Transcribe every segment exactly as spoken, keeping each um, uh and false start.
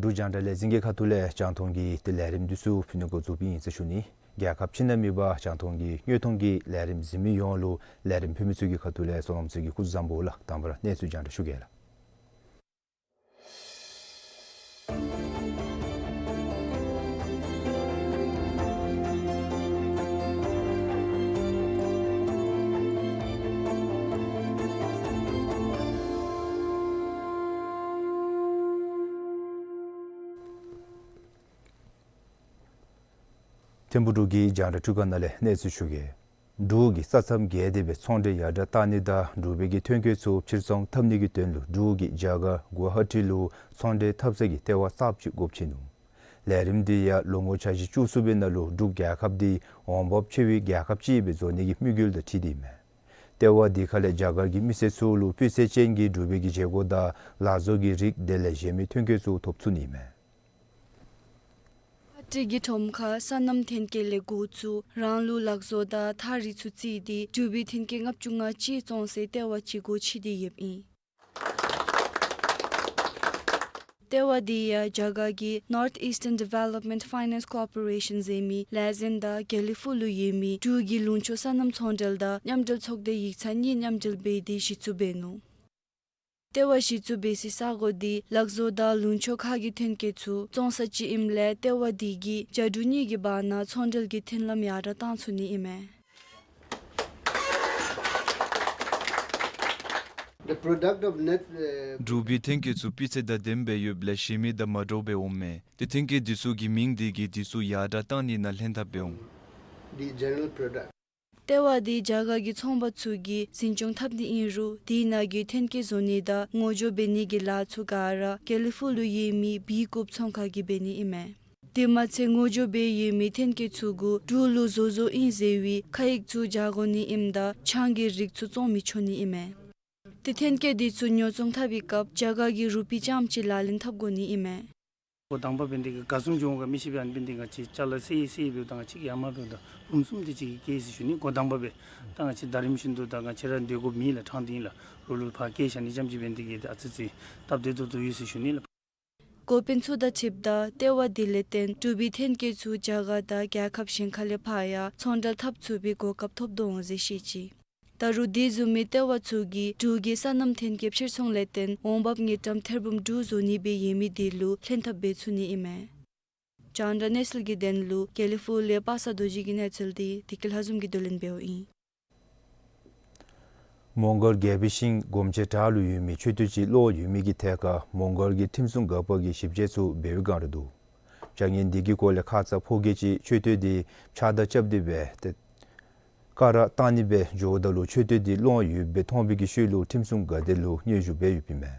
འབྲུག་རྒྱང་བསྒྲགས་ལས་འཛིན་གྱི་ཁ་ཐུག་ལས་རྒྱང་མཐོང་གི་ཏེ་ལས་རིམ་འདི་ཚུ་ཕུལ་ནི་འགོ་བཙུགསཔ་ཨིན་ཟེར་ཞུ་ནི། རྒྱལ་ཁབ་ཕྱི་ནང་མི་པ་རྒྱང་མཐོང་གི་དངོས་མཐོང་གི་ལས་རིམ་གཟིགས་མི་ཡོངས་ལུ་ལས་རིམ་ཕུལ་མི་ཚུ་གི་ཁ་ཐུག་ལས་སོ་ནམ་ཚུ་གི་སྐུ་གཟུགས་བཟང་པོ་ལགས། དང་པ་ར་གནས་ཚུལ་རྒྱང་བསྒྲགས་ཞུ་གེ་ལགས། ཐིམ་ཕུག་འབྲུག་གི་རྒྱང་བསྒྲགས་འཕྲུལ་ཁང་ནང་ལས་གནས་ཚུལ་ཞུ་གེ། འབྲུག་གིས་ས་མཚམས་བརྒལ་ཏེ་སྦེ་ཚོང་འབྲེལ་ཡར་དྲག་བཏང་ནི་དང་འབྲུག་པའི་གི་ཐོན་སྐྱེད་ཚུ་ཕྱིར་ཚོང་འཐབ་ནི་གི་དོན་ལུ་འབྲུག་གིས་རྒྱ་གར་གུ་ཝ་ཧ་ཊི་ལུ་ཚོང་འབྲེལ་འཐབ་སའི་གི་ལྟེ་བ་གསརཔ་ཅིག་སྒོ་ཕྱེ་ནུག། ལས་རིམ་འདི་ཡང་ལོ་ངོ་འཆར་གཞི་བཅུ་གསུམ་པའི་ནང་ལུ་འབྲུག་རྒྱལ་ཁབ་འདི་འོང་འབབ་ཆེ་བའི་རྒྱལ་ཁབ་ཅིག་སྦེ་བཟོ་ནི་གི་དམིགས་ཡུལ་དང་འཁྲིལ་ཏེ་ཨིན་མས། ལྟེ་བ་འདི་ཁ་ལས་རྒྱ་གར་གྱི་མི་སེར་ཚུ་ལུ་སྤུས་ཚད་ཅན་གྱི་འབྲུག་པའི་གི་བྱེད་སྒོ་དང་ལག་བཟོ་གི་རིགས་དེ་ལས་གཞན་མི་ཐོན་སྐྱེད་ཚུ་ཐོབ་ཚུགས་ནི་ཨིན་མས། ཧ་ཊི་གི་ཁྲོམ་ཁར་སོ་ནམ་ཐོན་སྐྱེད་ལས་འགོ་བཙུགས་རང་ལུགས་ལག་བཟོ་དང་ཐགས་རིགས་ཚུ་བརྩིས་ཏེ་འབྲུག་པའི་ཐོན་སྐྱེད་ལྔ་བཅུ་ང་གཅིག་བཙོང་སའི་ལྟེ་བ་ཅིག་སྒོ་ཕྱེ་སྟེ་ཡོདཔ་ཨིན། ལྟེ་བ་འདི་ཡང་རྒྱ་གར་གྱི་North Eastern Development Finance Corporation ཟེར་མི་ལས་འཛིན་དང་དགེ་ལེགས་ཕུག་ལུ་ཡོད་མི་འབྲུག་གི་ལུང་ཕྱོགས་སོ་ནམ་ཚོང་འབྲེལ་དང་མཉམ་འབྲེལ་ཚོགས་སྡེ་ཡིག་ཚང་གཉིས་མཉམ་འབྲེལ་འབད་དེ་གཞི་བཙུགས་འབད་ནུག། ལྟེ་བ་གཞི་བཙུགས་འབད་སའི་ས་གོ་འདི་ལག་བཟོ་དང་ལུང་ཕྱོགས་ཁག་གི་ཐོན་སྐྱེད་ཚུ་བཙོང་ས་ཅིག་ཨིནམ་ལས་ལྟེ་བ་འདི་གིས་རྒྱ་འབྲུག་གཉིས་ཀྱི་བར་ན་ཚོང་འབྲེལ་གྱི་མཐུན་ལམ་ཡར་དྲག་བཏང་ཚུགས་ནི་ཨིན་མས། The product of net, uh, འབྲུག་པའི་ཐོན་སྐྱེད་ཚུ་སྤུས་ཚད་དང་ལྡནམ་སྦེ་ཡོདཔ་ལས་གཞན་མི་དང་མ་འདྲཝ་སྦེ་འོངམ་མས། ཏེ་ཐོན་སྐྱེད་འདི་ཚུ་གི་མིང་འདི་གིས་འདི་ཚུ་ཡར་དྲག་བཏང་ནི་ནང་ལྷན་ཐབས་འབད་འོང་། The general product. ལྟེ་བ་འདི་རྒྱ་གར་གྱི་ཚོང་པ་ཚུ་གིས་འཛིན་སྐྱོང་འཐབ་ནི་ཨིན་རུང་དེ་ནང་གི་ཐོན་སྐྱེད་བཟོ་ནི་དང་ངོ་སྦྱོར་འབད་ནི་གི་ལཱ་ཚུ་ག་ར་དགེ་ལེགས་ཕུག་ལུ་ཡོད་མི་བི་ཀུབ་ཚོང་ཁང་གིས་འབད་ནི་ཨིན་མས། དེ་མ་ཚད་ངོ་སྦྱོར་འབད་ཡོད་མི་ཐོན་སྐྱེད་ཚུ་གུ་འབྲུག་ལུ་བཟོ་བཟོཝ་ཨིན་ཟེར་བའི་ཁ་ཡིག་ཚུ་སྦྱར་དགོ་ནི་ཨིནམ་ད་ཆང་གི་རིགས་ཚུ་བཙོང་མི་ཆོག་ནི་ཨིན་མས། ཏེ་ཐོན་སྐྱེད་འདི་ཚུ་ཉོ་བཙོང་འཐབ་པའི་སྐབས་རྒྱ་གར་གྱི་རུ་པི་རྐྱངམ་ཅིག་ལག་ལེན་འཐབ་དགོ་ནི་ཨིན་མས། འགོ་དང་པ་འབད་ནི་འདི་གིས་ག་བཟུམ་འགྱོ་འོང་ག་མི་ཤེས་པས། ཨ་ནི་འབད་ནི་འདི་གིས་ང་བཅས་ཅ་ལ་སེལ་སེལ་འབདཝ་ད་ང་བཅས་ཡར་མར་འབདཝ་ད་ཧུམ་སུམ་དེ་ཅིག་གིས་སྐྱེལ་ཟེར་ཞུ་ནི། འགོ་དང་པ་སྦེ་ད་ང་བཅས་ཟླ་རིམ་བཞིན་དུ་ད་ང་བཅས་ར་སྡོད་དགོཔ་མེད་ལགས། ཕྲང་སྟེ་ཨིན་ལགས། རོགས་ལུ་ཕར་སྐྱེལ་བཞག་ནི་རྐྱངམ་ཅིག་འབད་ནི་འདི་གིས་ཨ་ཙི་ཙི་སྟབས་བདེ་ཏོག་ཏོ་ཡོད་ཟེར་ཞུ་ནི་ལགས། འགོ་དཔོན་ཚུ་དང་འཁྲིལཝ་ད་ལྟེ་བ་འདི་ལས་བརྟེན་འབྲུག་པའི་ཐོན་སྐྱེད་ཚུ་རྒྱ་གར་དང་རྒྱལ་ཁབ་གཞན་ཁ་ལས་ཕར་ཡང་ཚོང་འབྲེལ་འཐབ་ཚུགས་པའི་གོ་སྐབས་ཐོབ་དོ་འོང་ཟེར་བཤད་ཅི། ད་རུང་དེ་བཟུམ་མའི་ལྟེ་བ་ཚུ་གིས་འབྲུག་གི་སོ་ནམ་ཐོན་སྐྱེད་ཕྱིར་ཚོང་ལས་བརྟེན་འོང་འབབ་དངུལ་ཀྲམ་ཐེར་འབུམ་དྲུག་བཟོ་ནི་སྦེ་ཡོད་མི་དེ་ལུ་ལྷན་ཐབས་འབད་ཚུགས་ནི་ཨིན་མས། རྒྱང་བསྒྲགས་གནས་ཚུལ་གྱི་དོན་ལུ་དགེ་ལེགས་ཕུག་ལས་པ་སངས་རྡོ་རྗེ་གི་གནས་ཚུལ་འདི་བདེ་སྐྱིད་ལྷ་འཛོམས་ཀྱིས་བསྡུ་ལེན་འབདཝ་ཨིན། མོང་སྒར་རྒྱལ་པོའི་ཤིང་སྒོམ་ཆེན་བྲག་ལུ་ཡོད་མི་མཆོད་རྟེན་ཅིག་སློག་ཡོད་མི་གི་ཐད་ཁར་མོང་སྒར་གྱི་ཁྲིམས་སྲུང་འགག་པ་གིས་ཞིབ་དཔྱད་ཚུ་འབད་བའི་བསྒང་ར་འདུག། བྱ་ངན་འདི་གི་སྐོར་ལས་ཁ་ཙ་ཕོ་སྐྱེས་ཅིག་མཆོད་རྟེན་འདི་ཕྱགས་བདར་རྐྱབ་སྟེ་སྦེ་ཏེ་སྐ་རགས་བཏང་ནི་སྦེ་འགྱོཝ་ད་ལུ་མཆོད་རྟེན་འདི་སློག་ཡོདཔ་སྦེ་མཐོང་བའི་གི་ཤུལ་ལུ་ཁྲིམས་སྲུང་འགག་སྡེ་ལུ་སྙན་ཞུ་འབད་ཡོདཔ་ཨིན་མས།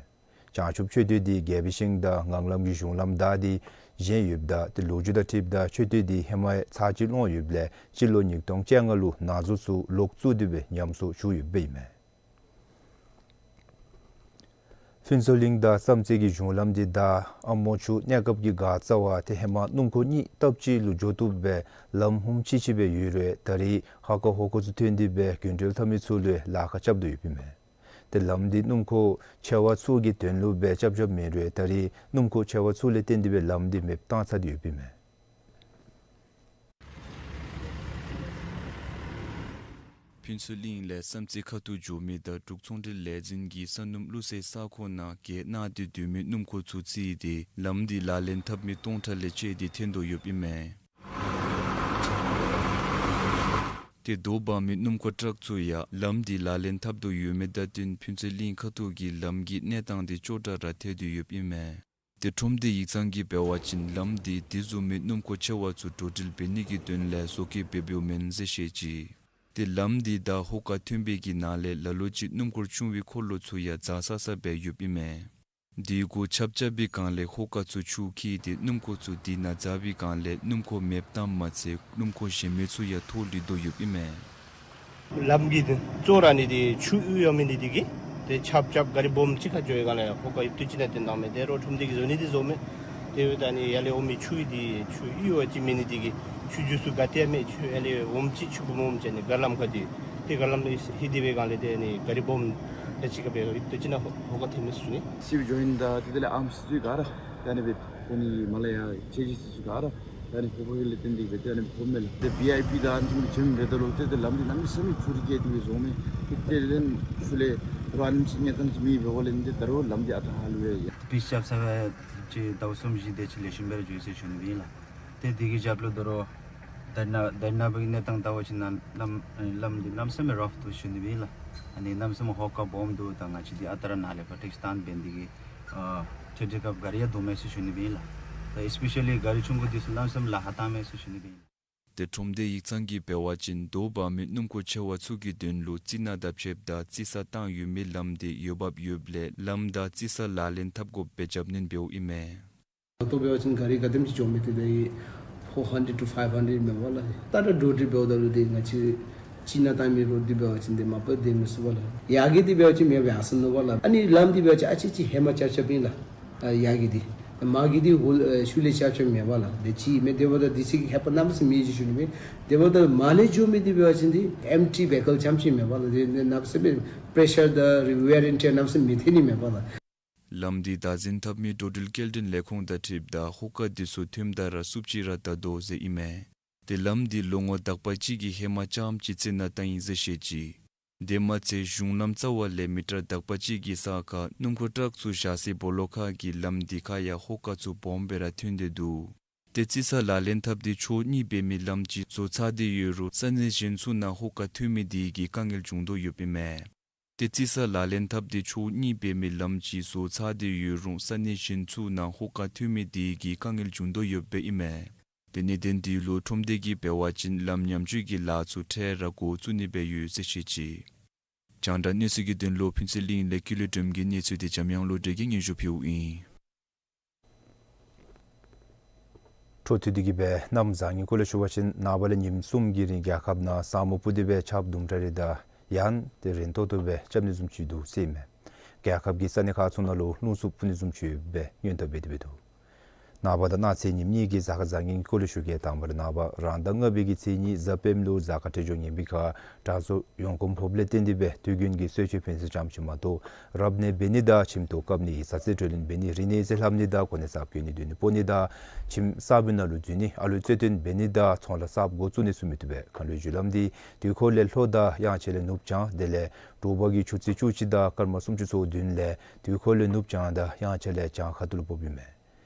བྱང་ཆུབ་མཆོད་རྟེན་འདི་རྒྱལ་པོའི་ཤིང་དང་ངང་ལམ་གྱི་གཞུང་ལམ་བདའ་སྟེ་བཞེངས་ཡོདཔ་ད་ཏེ་ལོ་རྒྱུས་དང་འཁྲིལཝ་ད་མཆོད་རྟེན་འདི་ཧེ་མ་ཡང་ཚར་གཅིག་སློག་ཡོདཔ་ལས་སྤྱི་ལོ་ཉིས་སྟོང་བཅོ་ལྔ་ལུ་ནང་བཟོ་ཚུ་ལོག་བཙུགས་ཏེ་སྦེ་ཉམས་གསོ་ཞུ་ཡོདཔ་ཨིན་མས། ཕུན་ཚོགས་གླིང་དང་བསམ་རྩེ་གི་གཞུང་ལམ་འདི་དང་ཨ་མོ་ཆུ་གནས་སྐབས་ཀྱི་ག་རྩ་བ་ཏེ་ཧེ་མ་སྣུམ་འཁོར་གཉིས་སྟབས་གཅིག་ལུ་འགྱོ་བཏུབ་པའི་ལམ་ཧུམ་ཆི་ཆི་སྦེ་ཡོད་རུང་ད་རེས་ཧ་ཀ་ཧོ་ཀ་ཚུ་ཐོན་ཏེ་སྦེ་རྒྱུན་འགྲུལ་འཐབ་མི་ཚུ་ལུ་ལཱ་ཁག་རྐྱབ་དོ་ཡོདཔ་ཨིན་མས། ཏེ་ལམ་འདི་སྣུམ་འཁོར་ཆེ་བ་ཚུ་གི་དོན་ལུ་སྦེ་རྐྱབ་རྐྱབ་མེན་རུང་ད་རེས་སྣུམ་འཁོར་ཆེ་བ་ཚུ་ལས་བརྟེན་ཏེ་སྦེ་ལམ་འདི་མེདཔ་བཏང་ཚར་ཏེ་ཡོདཔ་ཨིན་མས། ཕུན་ཚོགས་གླིང་ལས་བསམ་རྩེ་ཁ་ཐུག་འགྱོ་མི་དང་འབྲུག་ཚོང་འབྲེལ་ལས་འཛིན་གྱི་ས་སྣུམ་བླུག་སའི་ས་ཁོངས་ནང་གྱལ་ནང་དུ་སྡོད་མི་སྣུམ་འཁོར་ཚུ་རྩིས་ཏེ་ལམ་འདི་ལག་ལེན་འཐབ་མི་སྟོང་ཕྲག་ལས་བཅད་དེ་ཐོན་དོ་ཡོདཔ་ཨིན་མས། ཏེ་དོ་འབག་མི་སྣུམ་འཁོར་ཊཱག་ཚུ་ཡང་ལམ་འདི་ལག་ལེན་འཐབ་དོ་ཡོད་མི་དང་བསྟུན་ཕུན་ཚོགས་གླིང་ཁ་ཐུག་གི་ལམ་གྱི་གནས་སྟངས་འདི་སྐྱོ་དྲགས་ར་ཐལ་དོ་ཡོདཔ་ཨིན་མས། ཏེ་ཁྲོམ་སྡེ་ཡིག་ཚང་གིས་འབད་བ་ཅིན་ལམ་འདི་དེ་བཟུམ་མའི་སྣུམ་འཁོར་ཆེ་བ་ཚུ་འགྲོ་འགྲུལ་འབད་ནི་གི་དོན་ལས་བཟོ་བཀོད་འབད་འབདཝ་མེན་ཟེར་བཤད་ཅི། ཏེ་ལམ་འདི་དང་ཧོ་ཀ་མཐུན་པའི་གི་ནང་ལས་ལ་ལུ་ཅིག་སྣུམ་འཁོར་ཆུང་བའི་འཁོར་ལོ་ཚུ་ཡང་འཛེག་ས་ས་སྦེ་ཡོདཔ་ཨིན་མས། དེ་གུ་ཆརཔ་རྐྱབ་པའི་སྒང་ལས་ཧོ་ཀ་ཚུ་ཆུ་འཁྱིལ་ཏེ་སྣུམ་འཁོར་ཚུ་དེ་ནང་འཛེག་པའི་སྒང་ལས་སྣུམ་འཁོར་མེདཔ་བཏངམ་མ་ཚད་སྣུམ་འཁོར་གཞན་མི་ཚུ་ཡང་ཐོག་ལུས་དོ་ཡོདཔ་ཨིན་མས། ལམ་གྱི་གཙོ་ར་ནི་འདི་ཆུ་གཡུག་ཡོད་མི་འདི་འདི་གིས་ཏེ་ཆརཔ་རྐྱབ་ག་རི་སྦོམ་ཅིག་ཁར་འགྱོ་བའི་སྒང་ལས་ཧོ་ཀ་ཡུདཔ་ཐེངས་ཅིག་ནང་བཏོན་གནང་མས། ཏེ་རོགས་ཁྲོམ་སྡེ་གིས་བཟོ་ནི་འདི་བཟོ་མས། ཏེ་ཡོད་ད་ནི་ཡར་ལས་འོང་མི་ཆུ་འདི་ཆུ་གཡུག་ཡོད་ཅིག་མེད་ནི་འདི་གིས་ཆུ་རྒྱུག་ས་ག་ཏེ་ཡང་མེད། ཆུ་ཡར་ལས་འོངམ་ཅིག་ཆུ་སྦོམ་སྦོམ་ཅིག་ནི་ག་ལམ་ཁར་འདི་ཏེ་ག་ལམ་ལས་ལྷོད་དེ་བའི་སྒང་ལས་ཏེ་ནི་ག་རི་སྦོམ་ད་ཅིག་ཁར་སྦེ་ཡུདཔ་ཐེངས་ཅིག་ནང་ཧོ་ཧོ་ཀ་ཐོན་མས་ཟེར་ཞུ་ནི། སི་བི་ཇོ་ཨིན་དང་ཏེ་དེ་ལས་ཨམ་སི་ཚུ་ག་ར་ད་ནི་སྦེ་ཁོང་ནི་མར་ལས་ཡར་ཅེ་ཇི་སི་ཚུ་ག་ར་ད་ནི་ཧོ་ཀ་གི་ལས་བརྟེན་ཏེ་སྦེ་ད་ནི་ཧོ་མེ་ལ་ཏེ་བི་ཨའི་པི་དང་ཨ་ནི་ཚུ་གིས་འབད་ད་ལུ་ཏེ་ཏེ་ལམ་འདི་གནམ་མེད་ས་མེད་ཆུ་རུད་བཀལ་ཏེ་སྦེ་བཟོ་མས། ཏེ་དེ་ལས་ཆུ་ལས་རོགས་ཨ་ནེམ་ཅིག་གནས་སྟངས་ཅིག་མེད་པའི་འོག་ལས་ཏེ་ད་རུང་ལམ་འདི་ཨ་རྟག་ཧ་ལུ་ཡ་པིཆ་རྐྱབ་ས་སྦེ་ཅིག་ཟླཝ་གསུམ་བཞི་དེ་ཅིག་ལེགས་ཤོམ་སྦེ་ར་འགྱོ་ཡི་ཟེར་ཞུ་ནི་སྦེ་ཨིན་ལགས། ཏེ་དེ་གི་རྒྱབ་ལུ་ད་རུང་དྷར་ན་དྷར་ན་པའི་གནས་སྟངས་བལྟ་བ་ཅིན་ལམ་ལམ་འདི་གནམ་མེད་ས་མེད་རཕ་འདུག་ཞུ་ནི་སྦེ་ཨིན་ལགས། ཨ་ནི་གནམ་མེད་ས་མེད་ཧོ་ཀ་སྦོམ་འདུག། ད་ང་བཅས་འདི་ཨ་རྟག་ར་ནཱ་ལས་ཕར་ཊེཀ་སི་བཏང་འབད་ནི་འདི་གིས་ཨ་ཊེཀ་ཊེཀ་ཁར་ག་རི་ཡང་འདུག་མས་ཟེར་ཞུ་ནི་སྦེ་ཨིན་ལགས། ད་ཨེ་སི་པེ་ཤ་ལི་ག་རི་ཆུང་ཀུ་འདི་ཚུ་གནམ་མེད་ས་མེད་ལཱ་ཁག་བཏང་མས་ཟེར་ཞུ་ནི་སྦེ་ཨིན་ལགས། ཏེ་ཁྲོམ་སྡེ་ཡིག་ཚང་གིས་འབད་བ་ཅིན་དོ་འབག་མི་སྣུམ་འཁོར་ཆེ་བ་ཚུ་གི་དོན་ལུ་རྩི་ནག་དང་ཕྱདཔ་ད་རྩི་ས་བཏང་ཡོད་མི་ལམ་འདི་འོས་འབབ་ཡོདཔ་ལས་ལམ་དང་རྩི་ས་ལག་ལེན་འཐབ་དགོཔ་སྦེ་རྒྱབ་སྣོན་འབདཝ་ཨིན་མས། ད་ལྟོ་འབད་བ་ཅིན་ག་རི་ག་དེམ་ཅིག་འགྱོ་མི་འདི་ད་ཕོར་ཧན་ཌེཌ་ཊུ་ཕའིབ་ཧན་ཌེཌ་མས་པ་ལགས། ད་ད་འགྲོ་འགྲུལ་འབདཝ་ད་ལུ་འདི་ང་བཅས་རྩི་ནག་བཏང་མི་རོཌ་འདི་འབད་བ་ཅིན་འདི་མ་པ་འདི་མི་ཚུགས་པ་ལགས། ཡར་གྱི་འདི་འབད་བ་ཅིན་མེད་པའི་ཨ་ས་ནུག་པ་ལགས། ཨ་ནི་ལམ་འདི་འབད་བ་ཅིན་ཨ་ཙི་ཅིག་ཧེ་མ་རྐྱབ་རྐྱབ་ཨིན་ལགས། ཨ་ཡར་གྱི་འདི་མར་གྱི་འདི་འོ་ཤུལ་ལས་རྐྱབ་རྐྱབ་མེད་པ་ལགས། དེ་ཅིག་མས། དེ་འབདཝ་ད་དེ་ཚུ་གི་ཁྱད་པར་གནམ་མེད་ས་མེད་ཅིག་ཞུ་ནི་མས། དེ་འབདཝ་ད་མར་ལས་འགྱོ་མི་འདི་འབད་བ་ཅིན་འདི་ཨེམ་ཊི་བེ་ཧི་ཀལ་རྐྱངམ་ཅིག་མས་པ་ལགས། དེ་གནམ་མེད་ས་མེད་པེ་རེ་ཤར་དང་ཝི་ཡར་ཨེནཌ་ཊིར་གནམ་མེད་ས་མེད་མི་ཐེག་ནི་མས་པ་ལགས། ལམ་འདི་བདག་འཛིན་འཐབ་མི་འགྲོ་འགྲུལ་སྐྱེལ་འདྲེན་ལས་ཁུངས་དང་འཁྲིལཝ་ད་ཧོ་ཀ་འདི་ཚུ་ཐོནམ་ད་ར་བསུབ་ཅི་ར་བཏང་དོ་ཟེར་ཨིན་མས། ཏེ་ལམ་འདི་ལོ་ངོ་དག་པ་ཅིག་གི་ཧེ་མ་རྐྱངམ་ཅིག་རྩི་ནག་བཏང་ཡི་ཟེར་བཤད་ཅི། དེ་མ་ཚད་གཞུང་ལམ་རྩ་བ་ལས་མི་ཊར་དག་པ་ཅིག་གི་ས་ཁར་སྣུམ་འཁོར་ཊཱག་ཚུ་བཞག་སའི་སྦོ་ལོགས་ཁ་གི་ལམ་འདི་ཁར་ཡང་ཧོ་ཀ་ཚུ་སྦོམ་སྦེ་ར་ཐོན་ཏེ་འདུག། ཏེ་རྩི་ས་ལག་ལེན་འཐབ་སྟེ་ཕྱོགས་གཉིས་འབད་མི་ལམ་ཅིག་བཟོ་ཚར་ཏེ་ཡོད་རུང་ས་གནས་གཞན་ཚུ་ནང་ཧོ་ཀ་ཐོན་མི་འདི་གིས་དཀའ་ངལ་བྱུང་དོ་ཡོདཔ་ཨིན་མས། ཏེ་རྩི་ས་ལག་ལེན་འཐབ་སྟེ་ཕྱོགས་གཉིས་འབད་མི་ལམ་ཅིག་བཟོ་ཚར་ཏེ་ཡོད་རུང་ས་གནས་གཞན་ཚུ་ནང་ཧོ་ཀ་ཐོན་མི་འདི་གིས་དཀའ་ངལ་བྱུང་དོ་ཡོདཔ་ཨིན་མས། ཏེ་གནད་དོན་འདི་ལུ་ཁྲོམ་སྡེ་གིས་འབད་བ་ཅིན་ལམ་ཉམས་བཅོས་ཀྱི་ལཱ་ཚུ་འཕྲལ་ར་འགོ་བཙུགས་ནི་སྦེ་ཡོད་ཟེར་བཤད་ཅི། རྒྱང་བསྒྲགས་གནས་ཚུལ་གྱི་དོན་ལུ་ཕུན་ཚོགས་གླིང་ལས་ཀུན་ལེགས་སྒྲོལམ་གྱི་གནས་ཚུལ་འདི་འཇམ་དབྱངས་བློ་གྲོས་ཀྱིས་སྙན་ཞུ་ཕུལཝ་ཨིན། འཕྲོ་མཐུད་དེ་གིས་སྦེ་གནམ་བཟང་ངན་སྐོར་ལས་ཞུ་བ་ཅིན་ནངས་པ་ལས་ཉིནམ་གསུམ་གྱི་རིང་རྒྱལ་ཁབ་ནང་ས་སྨུག་སྤུབས་ཏེ་སྦེ་ཆརཔ་དུམ་གྲ་རེ་དང་ཡང་ཏེ་རན་ཏོག་ཏོ་སྦེ་རྐྱབ་ནི་བཟུམ་ཅིག་འདུག་ཟེར་ཨིན་མས། རྒྱལ་ཁབ་ཀྱི་ས་གནས་ཁག་ཚུ་ནང་ལུ་རླུང་འཚུབ་འཕུ་ནི་བཟུམ་ཅིག་སྦེ་སྔོན་བརྡ་འབད་དེ་སྦེ་འདུག། ནངས་པ་དང་གནངས་ཚེ་ཉིནམ་གཉིས་ཀྱི་གཟའ་སྐར་བཟང་ངན་སྐོར་ལས་ཞུ་གེ། དང་པ་ར་ནངས་པ་རང་ཟླ་ལྔ་པའི་གི་ཚེས་གཉིས་གཟའ་སྤེནམ་ལུ་གཟའ་སྐར་འཕྲོད་སྦྱོར་ངན་པའི་ཁར་དྲག་བཟོ་ཡོང་གོམས་ཕོགཔ་ལས་བརྟེན་ཏེ་སྦེ་དུས་རྒྱུན་གྱི་གསོལ་མཆོད་ཕན་ཚུན་ཙམ་ཅིག་མ་གཏོགས་རབ་གནས་འབད་ནི་དང་ཁྱིམ་ཐོག་བཀབ་ནི་ཡིག་ཚང་རྩིས་སྤྲོད་ལེན་འབད་ནི་རིག་གནས་རྩིས་ལྷབ་ནི་དང་གོ་གནས་གསརཔ་བཀོད་ནི་སྡོད་གནས་སྤོ་ནི་དང་ཁྱིམ་གསརཔ་ནང་ལུ་འཛུལ་ནི་ཨ་ལུ་རྩེད་འགྲན་འབད་ནི་དང་ཚོང་ལཱ་གསརཔ་འགོ་བཙུགས་ནི་ཚུ་མི་བཏུབ་པས། མཁའ་འགྲོའི་རྒྱུ་ལམ་འདི་དུས་འཁོར་ལས་ལྷོ་དང་དབྱངས་འཆར་ལས་ནུབ་བྱང་དེ་ལས་དྲོ་པ་གི་ཆུ་ཚོད་བཅུ་གཅིག་དང་སྐར་མ་སུམ་ཅུ་སོ་བདུན་ལས་དུས་འཁོར་ལས་ནུབ་བྱང་དང་དབྱངས་འཆར་ལས་བྱང་ཁ་ཐུག་ལུ་ཕོགཔ་ཨིན་མས།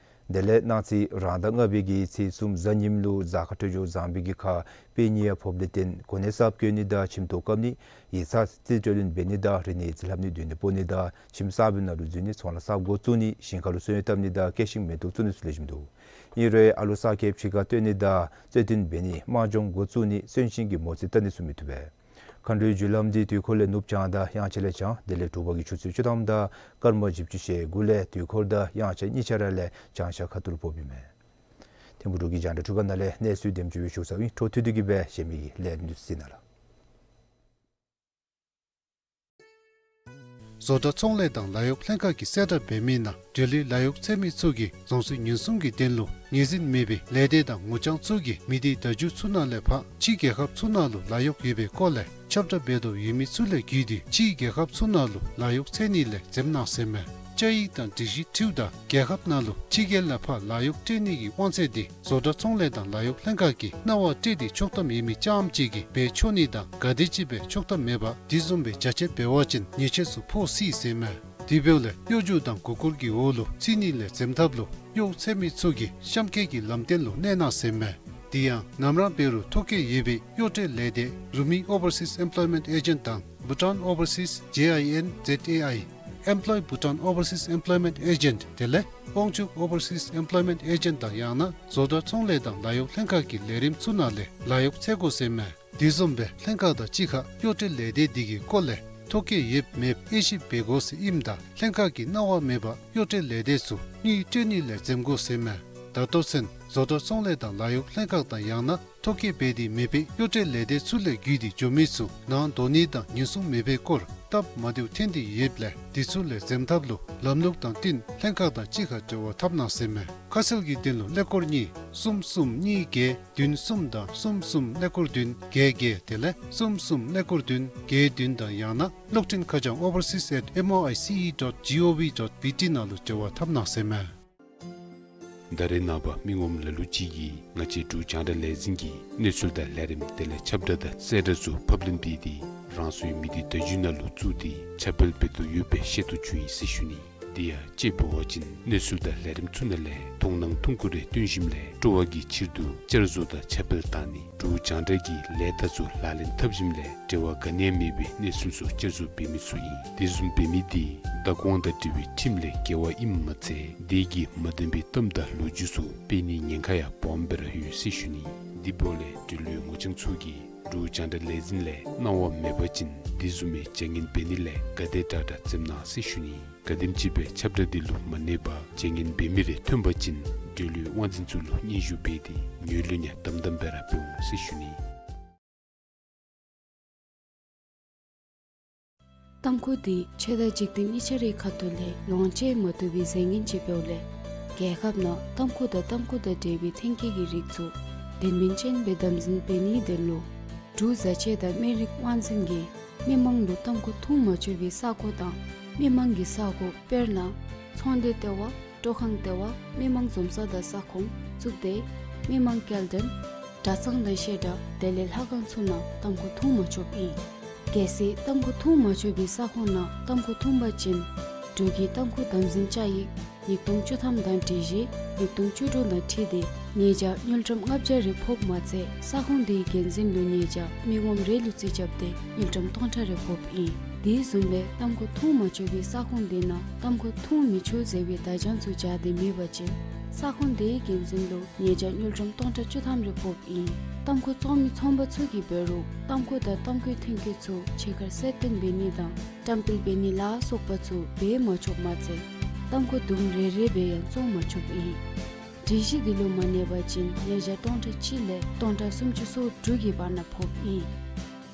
དེ་ལས་གནངས་ཚེ་རང་ཟླ་ལྔ་པའི་གི་ཚེས་གསུམ་གཟའ་ཉིམ་ལུ་གཟའ་སྐར་འཕྲོད་སྦྱོར་བཟང་པའི་གི་ཁར་དཔེ་ཉེ་ཡང་ཕོགཔ་ལས་བརྟེན་གོ་གནས་གསརཔ་བཀོད་ནི་དང་ཁྱིམ་ཐོག་བཀབ་ནི་ཡིག་ཚང་རྩིས་སྤྲོད་ལེན་འབད་ནི་དང་རིག་གནས་རྩིས་ལྷབ་ནི་སྡོད་གནས་སྤོ་ནི་དང་ཁྱིམ་གསརཔ་ནང་ལུ་འཛུལ་ནི་ཚོང་ལཱ་གསརཔ་འགོ་བཙུགས་ནི་ཞིང་ཁ་ལུ་སོན་བཏབ་ནི་དང་སྐྱེད་ཤིང་མེ་ཏོག་བཙུགས་ནི་ཚུ་ལེགས་ཤོམ་འདུག། ཨིན་རུང་ཨ་ལུ་གསར་སྐྱེས་ཕྱི་ཁར་བཏོན་ནི་དང་རྩེད་འགྲན་འབད་ནི་དམག་སྦྱོང་འགོ་བཙུགས་ནི་གསོན་གཤིན་གྱི་མོ་རྩིས་བལྟ་ནི་ཚུ་མི་བཏུབ་པས། མཁའ་འགྲོའི་རྒྱུ་ལམ་འདི་དུས་འཁོར་ལས་ནུབ་བྱང་དང་དབྱངས་འཆར་ལས་བྱང་དེ་ལས་དྲོ་པ་གི་ཆུ་ཚོད་བཅུ་ཐམ་དང་སྐར་མ་བཞི་བཅུ་ཞེ་དགུ་ལས་དུས་འཁོར་དང་དབྱངས་འཆར་གཉིས་ཆ་ར་ལས་བྱང་ཤར་ཁ་ཐུག་ལུ་ཕོགཔ་ཨིན་མས། ཐིམ་ཕུག་འབྲུག་གི་རྒྱང་བསྒྲགས་འཕྲུལ་ཁང་ནང་ལས་གནས་ཚུལ་དེམ་ཅིག་སྦེ་ཞུ་ཚརཝ་ཨིན། འཕྲོ་མཐུད་དེ་གིས་སྦེ་གཞན་མི་གི་ལས་རིམ་ཚུ་གཟིགས་གནང་ལགས། བཟོ་གྲྭ་ཚོང་ལས་དང་ལཱ་གཡོག་ལྷན་ཁག་གིས་གསལ་བསྒྲགས་འབད་མི་ནང་འབྲེལ་ཡོད་ལཱ་གཡོག་འཚོལ་མི་ཚུ་གིས་རྫོང་སྲིད་ཉེན་སྲུང་གི་དོན་ལུ་ངོས་འཛིན་མེད་པའི་ལས་སྡེ་དང་ངོ་རྐྱང་ཚུ་གིས་མི་སྡེ་བརྡ་བརྒྱུད་ཚུ་ནང་ལས་ཕར་ཕྱི་རྒྱལ་ཁབ་ཚུ་ནང་ལུ་ལཱ་གཡོག་ཡོད་པའི་སྐོར་ལས་ཁྱབ་བསྒྲགས་འབད་དོ་ཡོད་མི་ཚུ་ལས་བརྒྱུད་དེ་ཕྱི་རྒྱལ་ཁབ་ཚུ་ནང་ལུ་ལཱ་གཡོག་འཚོལ་ནི་ལས་འཛེམ་གནང་ཟེར་མས། བཅའ་ཡིག་དང་སྒྲིག་གཞི་འཁྲིལཝ་ད་རྒྱལ་ཁབ་ནང་ལུ་ཕྱི་རྒྱལ་ལས་ཕར་ལཱ་གཡོག་སྤྲོད་ནི་གི་དབང་ཚད་དེ་བཟོ་གྲྭ་ཚོང་ལས་དང་ལཱ་གཡོག་ལྷན་ཁག་གིས་གནང་བ་སྤྲོད་དེ་ཆོག་ཐམ་ཡོད་མི་རྐྱངམ་ཅིག་གིས་འབད་ཆོག་ནི་དང་ག་དེམ་ཅིག་འབད་ཆོག་ཐམ་མེད་པར་དེ་བཟུམ་སྦེ་རྒྱ་ཆེ་འབད་བ་ཅིན་ཉེས་ཆད་ཚུ་ཕོག་སྲིད་ཟེར་མས། དེ་འབདཝ་ལས་གཡོ་སྒྱུ་དང་མགུ་སྐོར་གྱི་འོག་ལུ་ཚུད་ནི་ལས་འཛེམ་ཐབས་ལུ་གཡོག་འཚོལ་མི་ཚུ་གིས་གཤམ་འཁོད་ཀྱི་ལམ་སྟོན་ལུ་གནས་གནང་ཟེར་མས། དེ་ཡང་ནམ་ར་འབད་རུང་ཐོ་བཀོད་ཡོད་པའི་གཡོག་སྤྲོད་ལས་སྡེ་རུ་མི་Overseas Employment Agent དང་Bhutan Overseas J I N Z A I Employ Bhutan Overseas Employment Agent དེ་ལས་དབང་ཕྱུག་Overseas Employment Agent དང་ཡང་ན་བཟོ་གྲྭ་ཚོང་ལས་དང་ལཱ་གཡོག་ལྷན་ཁག་གི་ལས་རིམ་ཚུ་ནང་ལས་ལཱ་གཡོག་འཚོལ་དགོ་ཟེར་མས། དེ་བཟུམ་སྦེ་ལྷན་ཁག་དང་གཅིག་ཁར་གཡོག་སྤྲོད་ལས་སྡེ་དེ་གི་སྐོར་ལས་ཐོ་བཀོད་ཡོདཔ་མེདཔ་དབྱེ་ཞིབ་འབད་དགོ་ཟེར་ཨིནམ་ད་ལྷན་ཁག་གིས་གནང་བ་མེད་པར་གཡོག་སྤྲོད་ལས་སྡེ་ཚུ་དངུལ་སྤྲོད་ནི་ལས་འཛེམ་དགོ་ཟེར་མས། ད་ལྟོ་ཚུན་བཟོ་གྲྭ་ཚོང་ལས་དང་ལཱ་གཡོག་ལྷན་ཁག་དང་ཡང་ན་ཐོ་བཀོད་འབད་དེ་མེད་པའི་གཡོག་སྤྲོད་ལས་སྡེ་ཚུ་ལས་བརྒྱུད་དེ་འགྱོ་མི་ཚུ་ནང་འདོགས་ནི་དང་ཉེན་སྲུང་མེད་པའི་སྐོར་སྟབས་མ་བདེཝ་ཐོན་ཏེ་ཡོདཔ་ལས་དེ་ཚུ་ལས་འཛེམ་ཐབས་ལུ་ལམ་ལུགས་དང་བསྟུན་ལྷན་ཁག་དང་གཅིག་ཁར་འབྲེལ་བ་འཐབ་གནང་ཟེར་མས། ཁ་གསལ་གྱི་དོན་ལུ་ཀླད་ཀོར་གཉིས་གསུམ་གསུམ་གཉིས་བརྒྱད་བདུན་གསུམ་དང་གསུམ་གསུམ་ཀླད་ཀོར་བདུན་བརྒྱད་བརྒྱད་དེ་ལས་གསུམ་གསུམ་ཀླད་ཀོར་བདུན་བརྒྱད་བདུན་དང་ཡང་ན་གློག་འཕྲིན་ཁ་བྱང་overseas at M O I C E dot G O V dot B T ནང་ལུ་འབྲེལ་བ་འཐབ་གནང་ཟེར་མས། ད་རེས་ནངས་པ་མི་ངོམ་ལ་ལུ་ཅིག་གིས་ང་བཅས་འབྲུག་རྒྱང་བསྒྲགས་ལས་འཛིན་གྱི་གནས་ཚུལ་དང་ལས་རིམ་དེ་ལས་ཁྱབ་བསྒྲགས་དང་གསལ་བསྒྲགས་ཚུ་ཕབ་ལེན་འབད་དེ་རང་སོའི་མི་སྡེ་བརྡ་བརྒྱུད་ནང་ལུ་བཙུགས་ཏེ་ཁྱབ་སྤེལ་འབད་དོ་ཡོདཔ་སྦེ་ཤེས་རྟོགས་བྱུང་ཡི་ཟེར་ཞུ་ནི། དེ་ཡང་དཔྱེ་འབད་བ་ཅིན་གནས་ཚུལ་དང་ལས་རིམ་ཚུ་ནང་ལས་མཐོང་སྣང་ཐུང་ཀུ་རེ་སྟོན་ཞིནམ་ལས་སྤྲོ་བ་གི་ཕྱིར་དུ་བསྐྱར་བཟོ་དང་ཁྱབ་སྤེལ་བཏང་ནི། འབྲུག་རྒྱང་བསྒྲགས་ཀྱི་ལས་རྟགས་ཚུ་ལག་ལེན་འཐབ་ཞིནམ་ལས་འབྲེལ་བ་ག་ནི་ཡང་མེད་པའི་གནས་ཚུལ་ཚུ་བསྐྱར་བཟོ་འབད་མི་ཚུ་ཨིན། དེ་བཟུམ་འབད་མི་དེ་བདག་དབང་དང་འབྲེལ་བའི་ཁྲིམས་ལས་འགལ་བ་ཨིནམ་མ་ཚད་དེ་གིས་མ་བདེན་པའི་གཏམ་དང་ལོ་རྒྱུས་ཚུ་སྤེལ་ནིའི་ཉེན་ཁ་ཡང་སྦོམ་སྦེ་ར་ཡོད་ཟེར་ཞུ་ནི། དེ་འབདཝ་ལས་འབྲེལ་ཡོད་ངོ་རྐྱང་ཚུ་གིས་འབྲུག་རྒྱང་བསྒྲགས་ལས་འཛིན་ལས་གནང་བ་མེད་པ་ཅིན་དེ་བཟུམ་མའི་བྱ་ངན་འབད་ནི་ལས་ག་དེ་དྲག་དྲག་འཛེམ་གནང་ཟེར་ཞུ་ནི། ག་དེམ་ཅིག་སྦེ་ཁྱབ་བསྒྲགས་དེ་ལུ་མ་གནས་པར་བྱ་ངན་འབད་མི་རེ་ཐོན་པ་ཅིན་འབྲེལ་ཡོད་དབང་འཛིན་ཚུ་ལུ་སྙན་ཞུ་འབད་དེ་ངོས་ལེན་ཡང་དམ་དམ་སྦེ་ར་འབད་འོང་ཟེར་ཞུ་ནི། ཏམ་ཁུ་དེ་ཆོས་དང་འཇིག་རྟེན་གཉིས་ཆ་རའི་ཁ་ཐུག་ལས་ལོངས་སྤྱོད་མ་བཏུབ་པའི་རྫས་ངན་ཅིག་འབདཝ་ལས་རྒྱལ་ཁབ་ནང་ཏམ་ཁུ་དང་ཏམ་ཁུ་དང་འབྲེལ་བའི་ཐོན་སྐྱེད་ཀྱི་རིགས་ཚུ་དོན་སྨིན་ཅན་སྦེ་དམ་འཛིན་འབད་ནིའི་དོན་ལུ་འབྲུག་བཟའ་ཆས་དང་སྨན་རིགས་དབང་འཛིན་གྱིས་མི་མང་ལུ་ཏམ་ཁུ་འཐུང་མ་ཆོག་པའི་ས་གོ་དང་མི་མང་གི་ས་གོ་དཔེར་ན་ཚོང་སྡེ་ལྟེ་བ། སྤྲོ་ཁང་ལྟེ་བ། མི་མང་འཛོམས་ས་དང་ས་ཁོངས་བཙུགས་ཏེ་མི་མང་སྐྱེལ་འདྲེན་གྲྭ་ཚང་དང་བཤད་གྲྭ་དེ་ལས་ལྷ་ཁང་ཚུ་ནང་ཏམ་ཁུ་འཐུང་མ་ཆོགཔ་ཨིན། གལ་སྲིད་ཏམ་ཁུ་འཐུང་མ་ཆོག་པའི་ས་ཁོངས་ནང་ཏམ་ཁུ་འཐུང་པ་ཅིན་འབྲུག་གི་ཏམ་ཁུ་དམ་འཛིན་བཅའ་ཡིག་ཉིས་སྟོང་བཅུ་ཐམ་དང་སྒྲིག་གཞི་ཉིས་སྟོང་བཅུ་དྲུག་དང་འཁྲིལ་ཏེ་ཉེས་བྱ་དངུལ་ཀྲམ་ལྔ་བརྒྱ་རེ་ཕོགཔ་མ་ཚད་ས་ཁོངས་དེའི་འགན་འཛིན་ལུ་ཉེས་བྱ་མི་ངོམ་རེ་ལུ་རྩིས་རྐྱབ་སྟེ་དངུལ་ཀྲམ་སྟོང་ཕྲག་རེ་ཕོགཔ་ཨིན། དེ་བཟུམ་སྦེ་ཏམ་ཁུ་འཐུང་མ་ཆོག་པའི་ས་ཁོངས་དེ་ནང་ཏམ་ཁུ་འཐུང་མི་ཆོག་ཟེར་བའི་བརྡ་བྱང་ཚུ་སྦྱར་ཏེ་མེད་པ་ཅིན་ས་ཁོངས་དེའི་འགན་འཛིན་ལུ་ཉེས་བྱ་དངུལ་ཀྲམ་སྟོང་ཕྲག་བཅུ་ཐམ་རེ་ཕོགཔ་ཨིན། ཏམ་ཁུ་བཙོང་མི་ཚོང་པ་ཚུ་གིས་འབད་རུང་ཏམ་ཁུ་དང་ཏམ་ཁུའི་ཐོན་སྐྱེད་ཚུ་ཕྱི་ཁར་གསལ་སྟོན་འབད་ནི་དང་བཀྲམ་སྤེལ་འབད་ནི་ལ་སོགས་པ་ཚུ་འབད་མ་ཆོགཔ་མ་ཚད་ཏམ་ཁུ་དུམ་རེ་རེ་སྦེ་ཡང་བཙོང་མ་ཆོགཔ་ཨིན། སྒྲིག་གཞི་དེ་ལུ་མ་གནས་པ་ཅིན་ཉེས་བྱ་སྟོང་ཕྲག་གཅིག་ལས་སྟོང་ཕྲག་སུམ་ཅུ་སོ་དྲུག་གི་བར་ན་ཕོགཔ་ཨིན།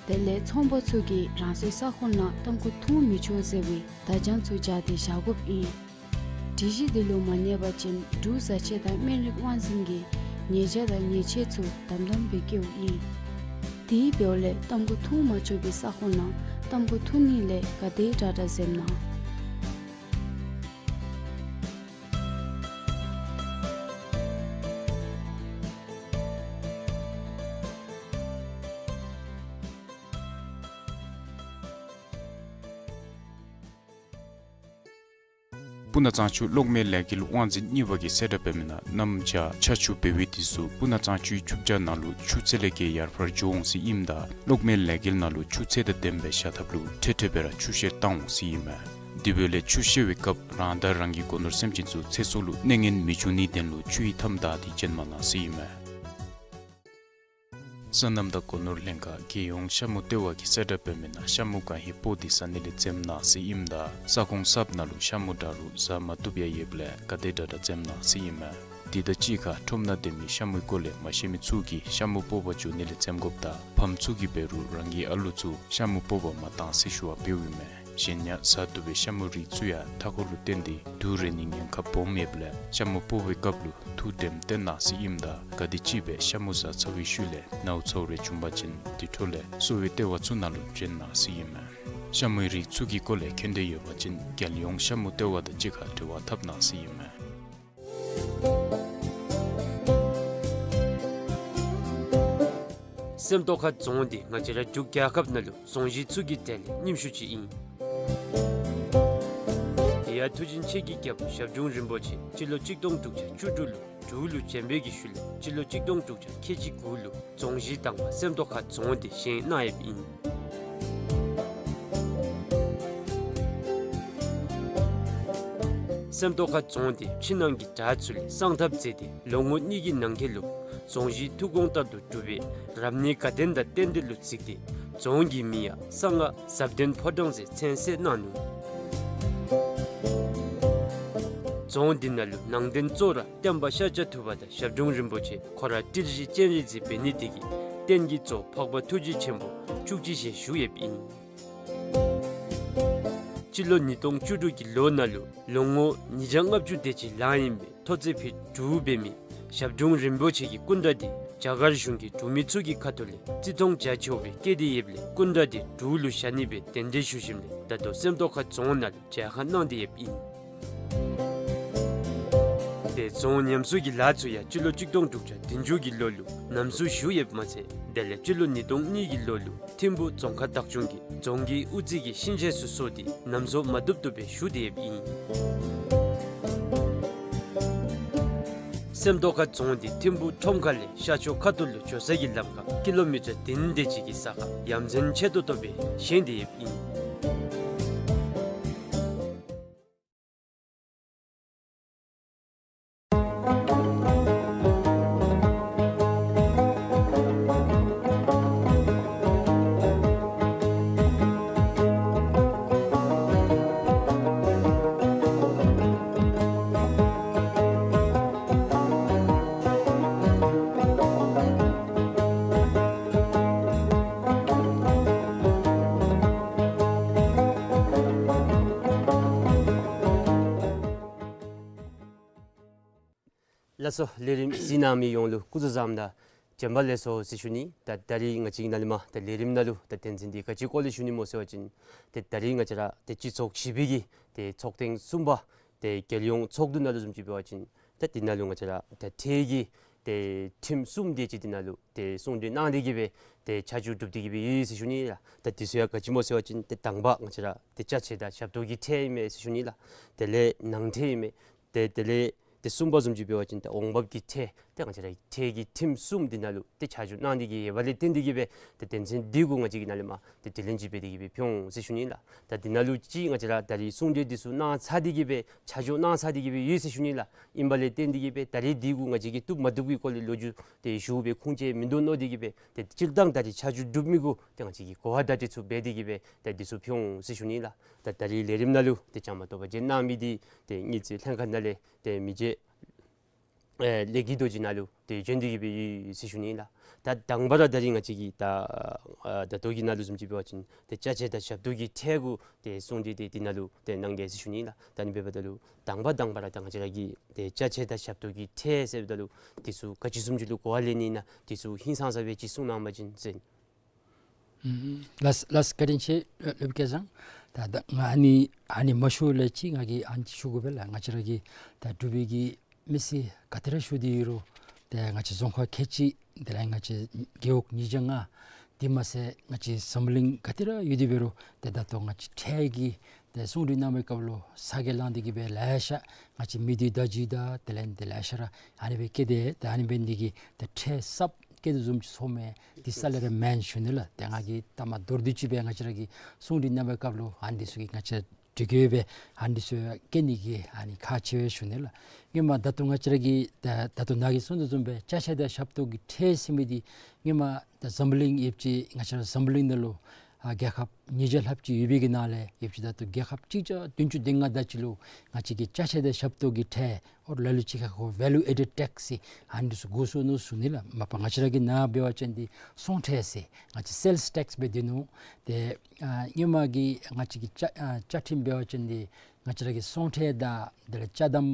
དེ་ལས་ཚོང་པ་ཚུ་གིས་རང་སོའི་ས་ཁོངས་ནང་ཏམ་ཁུ་འཐུང་མི་ཆོག་ཟེར་བའི་བརྡ་བྱང་ཚུ་སྦྱར་ཏེ་བཞག་དགོཔ་ཨིན། སྒྲིག་གཞི་དེ་ལུ་མ་གནས་པ་ཅིན་འབྲུག་བཟའ་ཆས་དང་སྨན་རིགས་དབང་འཛིན་གྱིས་ཉེས་བྱ་དང་ཉེས་ཆད་ཚུ་དམ་དམ་སྦེ་བཀལཝ་ཨིན། དེ་འབདཝ་ལས་ཏམ་ཁུ་འཐུང་མ་ཆོག་པའི་ས་ཁོངས་ནང་ཏམ་ཁུ་འཐུང་ནི་ལས་ག་དེ་དྲག་དྲག་འཛེམ་གནང་། སྤུ་ན་གཙང་ཆུ་གློག་མེ་ལས་འགུལ་དབང་འཛིན་གཉིས་པ་གིས་གསལ་བསྒྲགས་འབད་མི་ནང་གནམ་བྱཱར་ཆར་ཆུ་འབབ་པའི་དུས་སུ་སྤུ་ན་གཙང་ཆུའི་ཆུ་བྱ་ནང་ལུ་ཆུ་ཚད་ལས་བརྒལ་ཡར་འཕར་འགྱོ་འོང་ཟེར་ཨིནམ་ད་གློག་མེ་ལས་འགུལ་ནང་ལུ་ཆུ་ཚད་དང་ལྡནམ་སྦེ་བཞག་ཐབས་ལུ་འཕྲལ་འཕྲལ་སྦེ་ར་ཆུ་བཤེར་བཏང་འོང་ཟེར་ཨིན་མས། དེ་འབདཝ་ལས་ཆུ་བཤེར་བའི་སྐབས་རང་དང་རང་གི་སྒོ་ནོར་སེམས་ཅན་ཚུ་ཚེ་སྲོག་ལུ་གནོད་ངན་མི་འབྱུང་ནིའི་དོན་ལུ་ཆུའི་མཐའམ་བདའ་སྟེ་བྱོན་མ་གནང་ཟེར་ཨིན་མས། སོ་ནམ་དང་སྒོ་ནོར་ལྷན་ཁག་རྒྱལ་ཡོངས་ཤ་མུ་ལྟེ་བ་གིས་གསལ་བསྒྲགས་འབད་མི་ནང་ཤ་མུ་གང་ཧེ་སྤོག་སྟེ་ཟ་ནི་ལས་འཛེམ་གནང་ཟེར་ཨིནམ་ད་ས་ཁོངས་གསརཔ་ནང་ལུ་ཤ་མུ་འདྲ་རུང་ཟ་མ་བཏུབ་ཡང་ཡོདཔ་ལས་ག་དེ་དྲག་དྲག་འཛེམ་གནང་ཟེར་ཨིན་མས། དེ་དང་གཅིག་ཁར་ཁྲོམ་ནང་སྡོད་མི་ཤ་མུའི་སྐོར་ལས་མ་ཤེས་མི་ཚུ་གིས་ཤ་མུ་སྤོག་པར་འགྱོ་ནི་ལས་འཛེམ་དགོཔ་དང་ཕམ་ཚུ་གིས་འབད་རུང་རང་གི་ཨ་ལུ་ཚུ་ཤ་མུ་སྤོག་པར་མ་གཏང་ཟེར་ཞུ་བ་འབདཝ་ཨིན་མས། གཞན་ཡང་བཟའ་བཏུབ་པའི་ཤ་མུ་རིགས་ཚུ་ཡང་མཐའ་འཁོར་ལུ་བརྟེན་ཏེ་དུག་རེག་ནིའི་ཉེན་ཁ་སྦོམ་ཡོདཔ་ལས་ཤ་མུ་སྤོ་བའི་སྐབས་ལུ་ཐུགས་དྲནམ་བཏོན་གནང་ཟེར་ཨིནམ་ད་ག་དེམ་ཅིག་སྦེ་ཤ་མུ་བཟའ་ཚར་བའི་ཤུལ་ལས་ནཝ་ཚཝ་རེ་བྱུང་པ་ཅིན་དེ་འཕྲོ་ལས་གསོ་བའི་ལྟེ་བ་ཚུ་ནང་ལུ་བྱོན་གནང་ཟེར་ཨིན་མས། ཤ་མུའི་རིགས་ཚུ་གི་སྐོར་ལས་མཁྱེན་འདོད་ཡོད་པ་ཅིན་རྒྱལ་ཡོངས་ཤ་མུ་ལྟེ་བ་དང་གཅིག་ཁར་འབྲེལ་བ་འཐབ་གནང་ཟེར་ཨིན་མས། སེམས་རྟོགས་ཁ་རྫོང་འདི་ང་བཅས་ར་འབྲུག་རྒྱལ་ཁབ་ནང་ལུ་རྫོང་གཞི་ཚུ་གི་གྲས་ལས་རྙིངམ་ཤོས་ཅིག་ཨིན། དེ་ཡང་མཐུ་ཆེན་ཆེ་གི་རྒྱལ་པོ་ཞབས་དྲུང་རིན་པོ་ཆེ་སྤྱི་ལོ་གཅིག་སྟོང་དྲུག་བརྒྱ་བཅུ་དྲུག་ལུ་འབྲུག་ལུ་བྱོན་པའི་གི་ཤུལ་ལས་སྤྱི་ལོ་གཅིག་སྟོང་དྲུག་བརྒྱ་ཁལ་གཅིག་དགུ་ལུ་རྫོང་གཞི་དང་པ་སེམས་རྟོགས་ཁ་རྫོང་འདི་བཞེངས་གནང་ཡོདཔ་ཨིན། སེམས་རྟོགས་ཁ་རྫོང་འདི་ཕྱི་ནང་གི་གྲྭ་ཚུ་ལས་གསང་ཐབས་མཛད་དེ་ལོ་ངོ་གཉིས་ཀྱི་ནང་འཁོད་ལུ་རྫོང་གཞི་ཐུགས་དགོངས་ལྟར་དུ་གྲུབ་པའི་རབ་གནས་དགའ་ལྡན་དང་རྟེན་འབྲེལ་ལུ་གཟིགས་ཏེ་རྫོང་གི་མིང་ཡང་གསང་སྔགས་ཟབ་ལྡན་ཕོ་བྲང་ཟེར་མཚན་གསོལ་གནང་ནུག། རྫོང་འདི་ནང་ལུ་ནང་རྟེན་གཙོ་བོ་ར་སྟོན་པ་ཤཱཀྱ་ཐུབ་པ་དང་ཞབས་དྲུང་རིན་པོ་ཆེ་ཁོ་ར་ཏིལ་བཞི་སྤྱན་རས་གཟིགས་འབད་ནི་དེ་གིས་རྟེན་གྱི་གཙོ་འཕགས་པ་ཐུགས་རྗེ་ཆེན་པོ་བཅུ་གཅིག་ཞལ་བཞུགས་ཡོདཔ་ཨིན། སྤྱི་ལོ་ཉིས་སྟོང་བཅུ་དྲུག་གི་ལོ་ནང་ལུ་ལོ་ངོ་ཉིས་བརྒྱ་ལྔ་བཅུ་དེ་ཅིག་ལང་ཡི་སྦེ་ཐོག་བརྩེགས་ཕུད་དྲུག་འབད་མི་ཞབས་དྲུང་རིན་པོ་ཆེ་གི་སྐུ་འདྲ་འདི་རྒྱ་གར་གཞུང་གི་འབྲུག་མི་ཚུ་གི་ཁ་ཐུག་ལས་བརྩི་མཐོང་རྒྱ་ཆེཝ་སྦེ་བསྐྱེད་དེ་ཡོདཔ་ལས་སྐུ་འདྲ་འདི་འབྲུག་ལུ་བཞག་ནི་སྦེ་གདན་འདྲེན་ཞུ་ཞིནམ་ལས་ད་ལྟོ་སེམས་རྟོགས་ཁ་རྫོང་ནང་ལུ་མཇལ་ཁ་གནང་སྟེ་ཡོདཔ་ཨིན། དེ་རྫོང་ཉམས་གསོ་གི་ལཱ་ཚུ་ཡང་སྤྱི་ལོ་གཅིག་སྟོང་དྲུག་བརྒྱ་བདུན་ཅུ་གི་ལོ་ལུ་ཉམས་གསོ་ཞུ་ཡོདཔ་མ་ཚད་དེ་ལས་སྤྱི་ལོ་ཉིས་སྟོང་གཉིས་ཀྱི་ལོ་ལུ་ཐིམ་ཕུ་རྫོང་ཁག་བདག་སྐྱོང་གིས་རྫོང་གི་དབུ་རྩེ་གི་ཤིང་ཆས་ཚུ་བཟོ་སྟེ་ཉམས་གསོ་མ་བཏུབ་བཏུབ་སྦེ་ཞུ་སྟེ་ཡོདཔ་ཨིན། སེམས་རྟོགས་ཁ་རྫོང་འདི་ཐིམ་ཕུ་ཁྲོམ་ཁ་ལས་ཤར་ཕྱོགས་ཁ་ཐུག་ལུ་འགྱོ་ས་གི་ལམ་ཁར་ཀི་ལོ་མི་ཊར་བདུན་དེ་ཅིག་གི་ས་ཁར་ཡ་མཚན་ཆེ་ཏོག་ཏོ་སྦེ་བཞེངས་ཏེ་ཡོདཔ་ཨིན། ལགས་སོ། ལས་རིམ་གཟིགས་གནང་མི་ཡོངས་ལུ་སྐུ་གཟུགས་བཟང་དང་བྱོན་པ་ལེགས་སོ་ཟེར་ཞུ་ནི། ད་ད་རིས་ང་བཅས་ནཱ་ལས་མར་ད་ལས་རིམ་ནང་ལུ་ད་དོན་ཚན་འདི་ག་ཅི་སྐོར་ལས་ཞུ་ནི་སྨོ་ཟེར་བ་ཅིན་ཏེ་ད་རིས་ང་བཅས་ར་ཏེ་སྤྱི་ཚོགས་བཞི་པའི་གི་ཏེ་ཚོགས་ཐེངས་གསུམ་པ་ཏེ་རྒྱལ་ཡོངས་ཚོགས་འདུ་ནང་ལུ་བཟུམ་ཅིག་འབད་བ་ཅིན་ད་འདི་ནང་ལུ་ང་བཅས་ར་ད་ཁྲལ་གྱི་ཏེ་ཁྲིམས་གསུམ་དེ་ཅིག་འདི་ནང་ལུ་ཏེ་གསུང་གྲོས་གནང་སྟེ་གི་སྦེ་ཏེ་ཆ་འཇོག་གྲུབ་སྟེ་གི་སྦེ་ཡོད་ཟེར་ཞུ་ནི་ལགས། ད་འདི་ཚུ་ཡང་ག་ཅི་སྨོ་ཟེར་བ་ཅིན་ཏེ་དང་པ་ང་བཅས་ར་ཏེ་ཅ་ཆས་དང་ཞབས་ཏོག་གི་ཁྲལ་ཨིན་མས་ཟེར་ཞུ་ནི་ལགས། དེ་ལས་ནང་ཁྲལ་ཨིན་མས། ཏེ་དེ་ལས་ཏེ་གསུམ་པ་བཟུམ་ཅིག་འབད་བ་ཅིན་ཏེ་འོང་འབབ་ཀྱི་ཁྲལ་ཏེ་ང་བཅས་ར་ཁྲལ་གྱི་ཁྲིམས་གསུམ་འདི་ནང་ལུ་ཏེ་ཆ་འཇོག་གནང་སྟེ་གི་ཡོདཔ་ལས་བརྟེན་ཏེ་གི་སྦེ་ཏེ་དོན་ཚན་འདི་གུ་ང་བཅས་ཀྱིས་ནཱ་ལས་མར་ཏེ་དྲི་ལན་ཅིག་འབད་དེ་གི་སྦེ་ཕུལ་འོང་ཟེར་ཞུ་ནི་ལགས། ད་འདི་ནང་ལུ་ཅིག་ང་བཅས་ར་ད་རིས་གསུང་གྲོས་འདི་ཚུ་གནང་ཚར་ཏེ་གི་སྦེ་ཆ་འཇོག་གནང་ཚར་ཏེ་གི་སྦེ་ཡོད་ཟེར་ཞུ་ནི་ལགས། ཨིནམ་ལས་བརྟེན་ཏེ་གི་སྦེ་ད་རིས་འདི་གུ་ང་བཅས་ཀྱིས་བཏུབ་མ་བཏུབ་ཀྱི་སྐོར་ལས་ལོ་རྒྱུས་ཏེ་ཞུ་སྦེ་ཁུངས་བཅད་མིན་འདུག་མནོ་སྟེ་གི་སྦེ་ཏེ་སྤྱིར་བཏང་ད་རིས་ཆ་འཇོག་གྲུབ་མི་གུ་ཏེ་ང་བཅས་ཀྱིས་གོ་བ་བརྡ་སྤྲོད་ཚུ་འབད་དེ་གི་སྦེ་ཏེ་འདི་ཚུ་ཕུལ་འོང་ཟེར་ཞུ་ནི་ལགས། ད་ད་རིས་ལས་རིམ་ནང་ལུ་ཏེ་བཅའ་མར་གཏོགས་པར་བྱོན་གནང་མི་འདི་ཏེ་དངུལ་རྩིས་ལྷན་ཁག་ནང་ལས་ཏེ་མི་རྗེ་ཨེ་ལེགས་སྐྱིད་རྡོ་རྗེ་ནཱ་ལུ་ཏེ་བྱོན་ཏེ་གི་སྦེ་ཡོད་ཟེར་ཞུ་ནི་ལགས། ད་དང་པ་ར་ད་རིས་ང་བཅས་ཀྱིས་ད་ཨ་ད་ལྟོ་གི་ནང་ལུ་བཟུམ་ཅིག་འབད་བ་ཅིན་ཏེ་ཅ་ཆས་དང་ཞབས་ཏོག་གི་ཁྲལ་གུ་ཏེ་གསུང་གྲོས་འདི་འདི་ནང་ལུ་ཏེ་གནང་གེ་ཟེར་ཞུ་ནི་ལགས། ད་ཨ་ནི་འབདཝ་ད་ལུ་དང་པ་དང་པ་ར་ད་ང་བཅས་ར་གི་ཏེ་ཅ་ཆས་དང་ཞབས་ཏོག་གི་ཁྲལ་ཟེརཝ་ད་ལུ་འདི་ཚུ་ག་ཅི་བཟུམ་ཅིག་ལུ་གོ་བ་ལེན་ནི་ཨིན་ན་འདི་ཚུ་ཧིང་སངས་ས་སྦེ་ཅིག་གསུང་གནང་བ་ཅིན་ཟེར། ཨུམ་ལགས་ལགས། བཀའ་དྲིན་ཆེ་སློབ་དགེ་བཟང་། ད་ད་ང་ཨ་ནི་ཨ་ནི་མ་ཞུ་ལས་ཅིག་ང་གིས་ཨ་ནི་ཅིག་ཞུ་དགོ་པས་ལགས། ང་བཅས་ར་གི་ད་འབྲུག་པའི་གི་མི་སེར་ག་ཏེ་ར་བཞུགས་ཏེ་ཡོད་རུང་ཏེ་ང་བཅས་རྫོང་ཁག་ཁལ་གཅིག་དེ་ལས་ང་བཅས་རྒེད་འོག་ཉིས་བརྒྱ་ལྔ་དེ་མ་ཚད་ང་བཅས་འཛམ་བུ་གླིང་ག་ཏེ་ར་ཡོད་དེ་འབད་རུང་ཏེ་ད་ལྟོ་ང་བཅས་ཁྲལ་གྱི་ཏེ་གསུང་གྲོས་གནང་བའི་སྐབས་ལུ་ས་གོ་ལངས་ཏེ་གི་སྦེ་ལེ་ཤ་ང་བཅས་མི་སྡེ་བརྡ་བརྒྱུད་དང་དེ་ལས་ཏེ་ལེ་ཤ་ར་ཨ་ནི་སྦེ་བཀལ་ཏེ་ཏེ་ཨ་ནི་འབད་ནི་དེ་གིས་ཏེ་ཁྲལ་གསརཔ་བཀལ་དོ་བཟུམ་ཅིག་ཚོརཝ་མས། དེ་རྩ་ལས་ར་མེན་ཞུ་ནི་ལགས། ཏེ་ང་གིས་ལྟ་མ་མདོར་བསྡུས་ཅིག་སྦེ་ང་བཅས་ར་གིས་གསུང་གྲོས་གནང་བའི་སྐབས་ལུ་ཨ་ནི་འདི་ཚུ་གི་ང་བཅས་དྲི་བཀོད་སྦེ་ཨ་ནི་འདི་ཚུ་བཀལ་ནི་གི་ཨ་ནི་ཁག་ཆེ་བས་ཞུ་ནི་ལགས། སྔོན་མ་ད་ལྟོ་ང་བཅས་ར་གི་ད་ད་ལྟོ་ནཱ་གིས་གསུངས་དོ་བཟུམ་སྦེ་ཅ་ཆས་དང་ཞབས་ཏོག་གི་ཁྲལ་ཟེར་མི་འདི་སྔོན་མ་ད་འཛམ་བུ་གླིང་ཡོདཔ་ཅིག་ང་བཅས་ར་འཛམ་བུ་གླིང་ནང་ལུ་ ཨ་རྒྱལ་ཁབ་ཉིས་བརྒྱ་ལྷགཔ་ཅིག་ཡོད་པའི་གི་ནང་ལས་ཡོདཔ་ཅིག་ད་ལྟོ་རྒྱལ་ཁབ་གཅིག་བརྒྱ་བདུན་ཅུ་དོན་ལྔ་དེ་ཅིག་ལུ་ང་བཅས་ཀྱི་ཅ་ཆས་དང་ཞབས་ཏོག་གི་ཁྲལ་ཨོ་ལ་ལུ་ཅིག་ཁར་ཁོ་ཝེ་ལུ་ཨེ་ཌེཌ་ཊེགསི་ཟེར་ཨ་ནི་འདི་ཚུ་དགོ་ཚུགས་ནུག་ཟེར་ཞུ་ནི་ལགས། མ་པ་ང་བཅས་ར་གི་ནཱ་འབད་བ་ཅིན་འདི་སོང་ཁྲལ་ཟེར་ང་བཅས་སེལསི་ཊེགསི་སྦེ་འདི་ནུག། ཏེ་ཨ་སྔོན་མ་གི་ང་བཅས་ཀྱི་བཅའ་ཨ་བཅའ་ཁྲིམས་འབད་བ་ཅིན་འདི་ང་བཅས་ར་གི་སོང་ཁྲལ་དང་དེ་ལས་ཅ་དམ་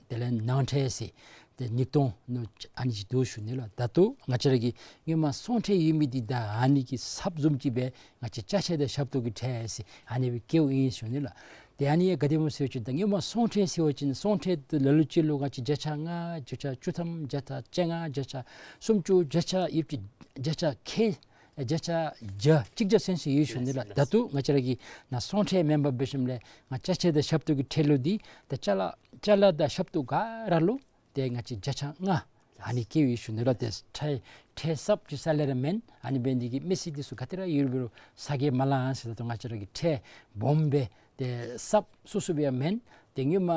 དེ་ལས་ནང་ཁྲལ་ཟེར་ཏེ་ཉིས་སྟོང་ནང་ཨ་ནི་ཅིག་འདུག་ཞུ་ནི་ལགས། ད་ལྟོ་ང་བཅས་ར་གི་སྔོན་མ་སོང་ཁྲལ་ཡོད་མི་འདི་དང་ཨ་ནི་གི་ཚབ་བཟུམ་ཅིག་སྦེ་ང་བཅས་ཅ་ཆས་དང་ཞབས་ཏོག་གི་ཁྲལ་ཟེར་ཨ་ནི་སྦེ་བཀལཝ་ཨིན་ཞུ་ནི་ལགས། ཏེ་ཨ་ནི་ཡང་ག་དེ་སྨོ་ཟེར་བ་ཅིན་ད་སྔོན་མ་སོང་ཁྲལ་ཟེར་བ་ཅིན་སོང་ཁྲལ་འདི་ལ་ལུ་ཅིག་ལུ་ང་བཅས་བརྒྱ་ཆ་ལྔ་བརྒྱ་ཆ་བཅུ་ཐམ་བརྒྱ་ཆ་བཅོ་ལྔ་བརྒྱ་ཆ་སུམ་ཅུ་བརྒྱ་ཆ་ཡོདཔ་ཅིག་བརྒྱ་ཆ་ཁལ་བརྒྱ་ཆ་བརྒྱ་གཅིག་བརྒྱ་ཚུན་ཚོད་ཡོད་ཞུ་ནི་ལགས། ལགས། ད་ལྟོ་ང་བཅས་ར་གི་ནཱ་སོང་ཁྲལ་མེན་པར་འབད་ཞིནམ་ལས་ང་བཅས་ཅ་ཆས་དང་ཞབས་ཏོག་གི་ཁྲལ་ལུ་འདི་ད་ཅ་ལ་ཅ་ལ་དང་ཞབས་ཏོག་ག་ར་ལུ་ཏེ་ང་བཅས་བརྒྱ་ཆ་ལྔ་ཨ་ནི་བཀལཝ་ཨིན་ཞུ་ནི་ལགས། ཏེ་ཁྲལ་ཁྲལ་གསརཔ་ཅིག་ས་ལས་ར་མེན། ཨ་ནི་འབད་ནི་འདི་གིས་མི་སེར་འདི་ཚུ་ག་ཏེ་ར་ཡོད་རུང་འབད་རུང་ཚ་གྱང་མ་ལང་ཟེར་ད་ལྟོ་ང་བཅས་ར་གི་ཁྲལ་སྦོམ་སྦེ་ཏེ་གསརཔ་སོ་སོ་སྦེ་ཡང་མེན། ཏེ་སྔོན་མ་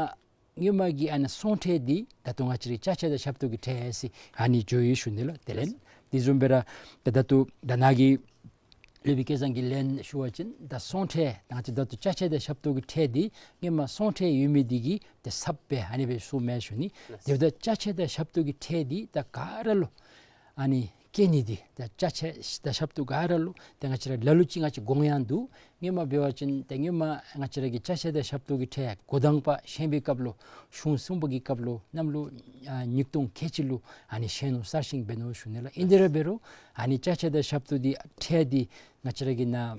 སྔོན་མ་གི་ཨ་ནི་སོང་ཁྲལ་འདི་ད་ལྟོ་ང་བཅས་རའི་ཅ་ཆས་དང་ཞབས་ཏོག་གི་ཁྲལ་ཟེར་ཨ་ནི་འགྱོཝ་ཨིན་ཞུ་ནི་ལགས། དེ་ལས་དེ་བཟུམ་སྦེ་ར་ད་ད་ལྟོ་ད་ནཱ་གི་སློབ་དཔོན་སྐལ་བཟང་གིས་ལན་ཞུ་བ་ཅིན་ད་སོང་ཁྲལ་ད་ང་བཅས་ད་ལྟོ་ཅ་ཆས་དང་ཞབས་ཏོག་གི་ཁྲལ་འདི་སྔོན་མ་སོང་ཁྲལ་ཡོད་མི་འདི་གིས་ཏེ་ཚབ་སྦེ་ཨ་ནི་སྦེ་གསུངམ་མས་ཞུ་ནི། དེ་འབདཝ་ད་ཅ་ཆས་དང་ཞབས་ཏོག་གི་ཁྲལ་འདི་ད་ག་ར་ལུ་ཨ་ནི་བཀལ་ནི་འདི་ད་ཅ་ཆས་དང་ཞབས་ཏོག་ག་ར་ལུ་ཏེ་ང་བཅས་ར་ལ་ལུ་ཅིག་ང་བཅས་དགོངས་ཡངས་འདུག། སྔོན་མ་འབད་བ་ཅིན་ཏེ་སྔོན་མ་ང་བཅས་ར་གི་ཅ་ཆས་དང་ཞབས་ཏོག་གི་ཁྲལ་འགོ་དང་པ་བཤད་པའི་སྐབས་ལུ་གཞུང་གསུམ་པ་གི་སྐབས་ལུ་གནམ་ལོ་ཨ་ཉིས་སྟོང་ཁལ་གཅིག་ལུ་ཨ་ནི་བཤད་ནུག། གསར་བཞེངས་འབད་ནུག་ཞུ་ནི་ལགས། ཨིན་དེ་ར་འབད་རུང་ཨ་ནི་ཅ་ཆས་དང་ཞབས་ཏོག་འདི་ཁྲལ་འདི་ང་བཅས་ར་གི་ནཱ་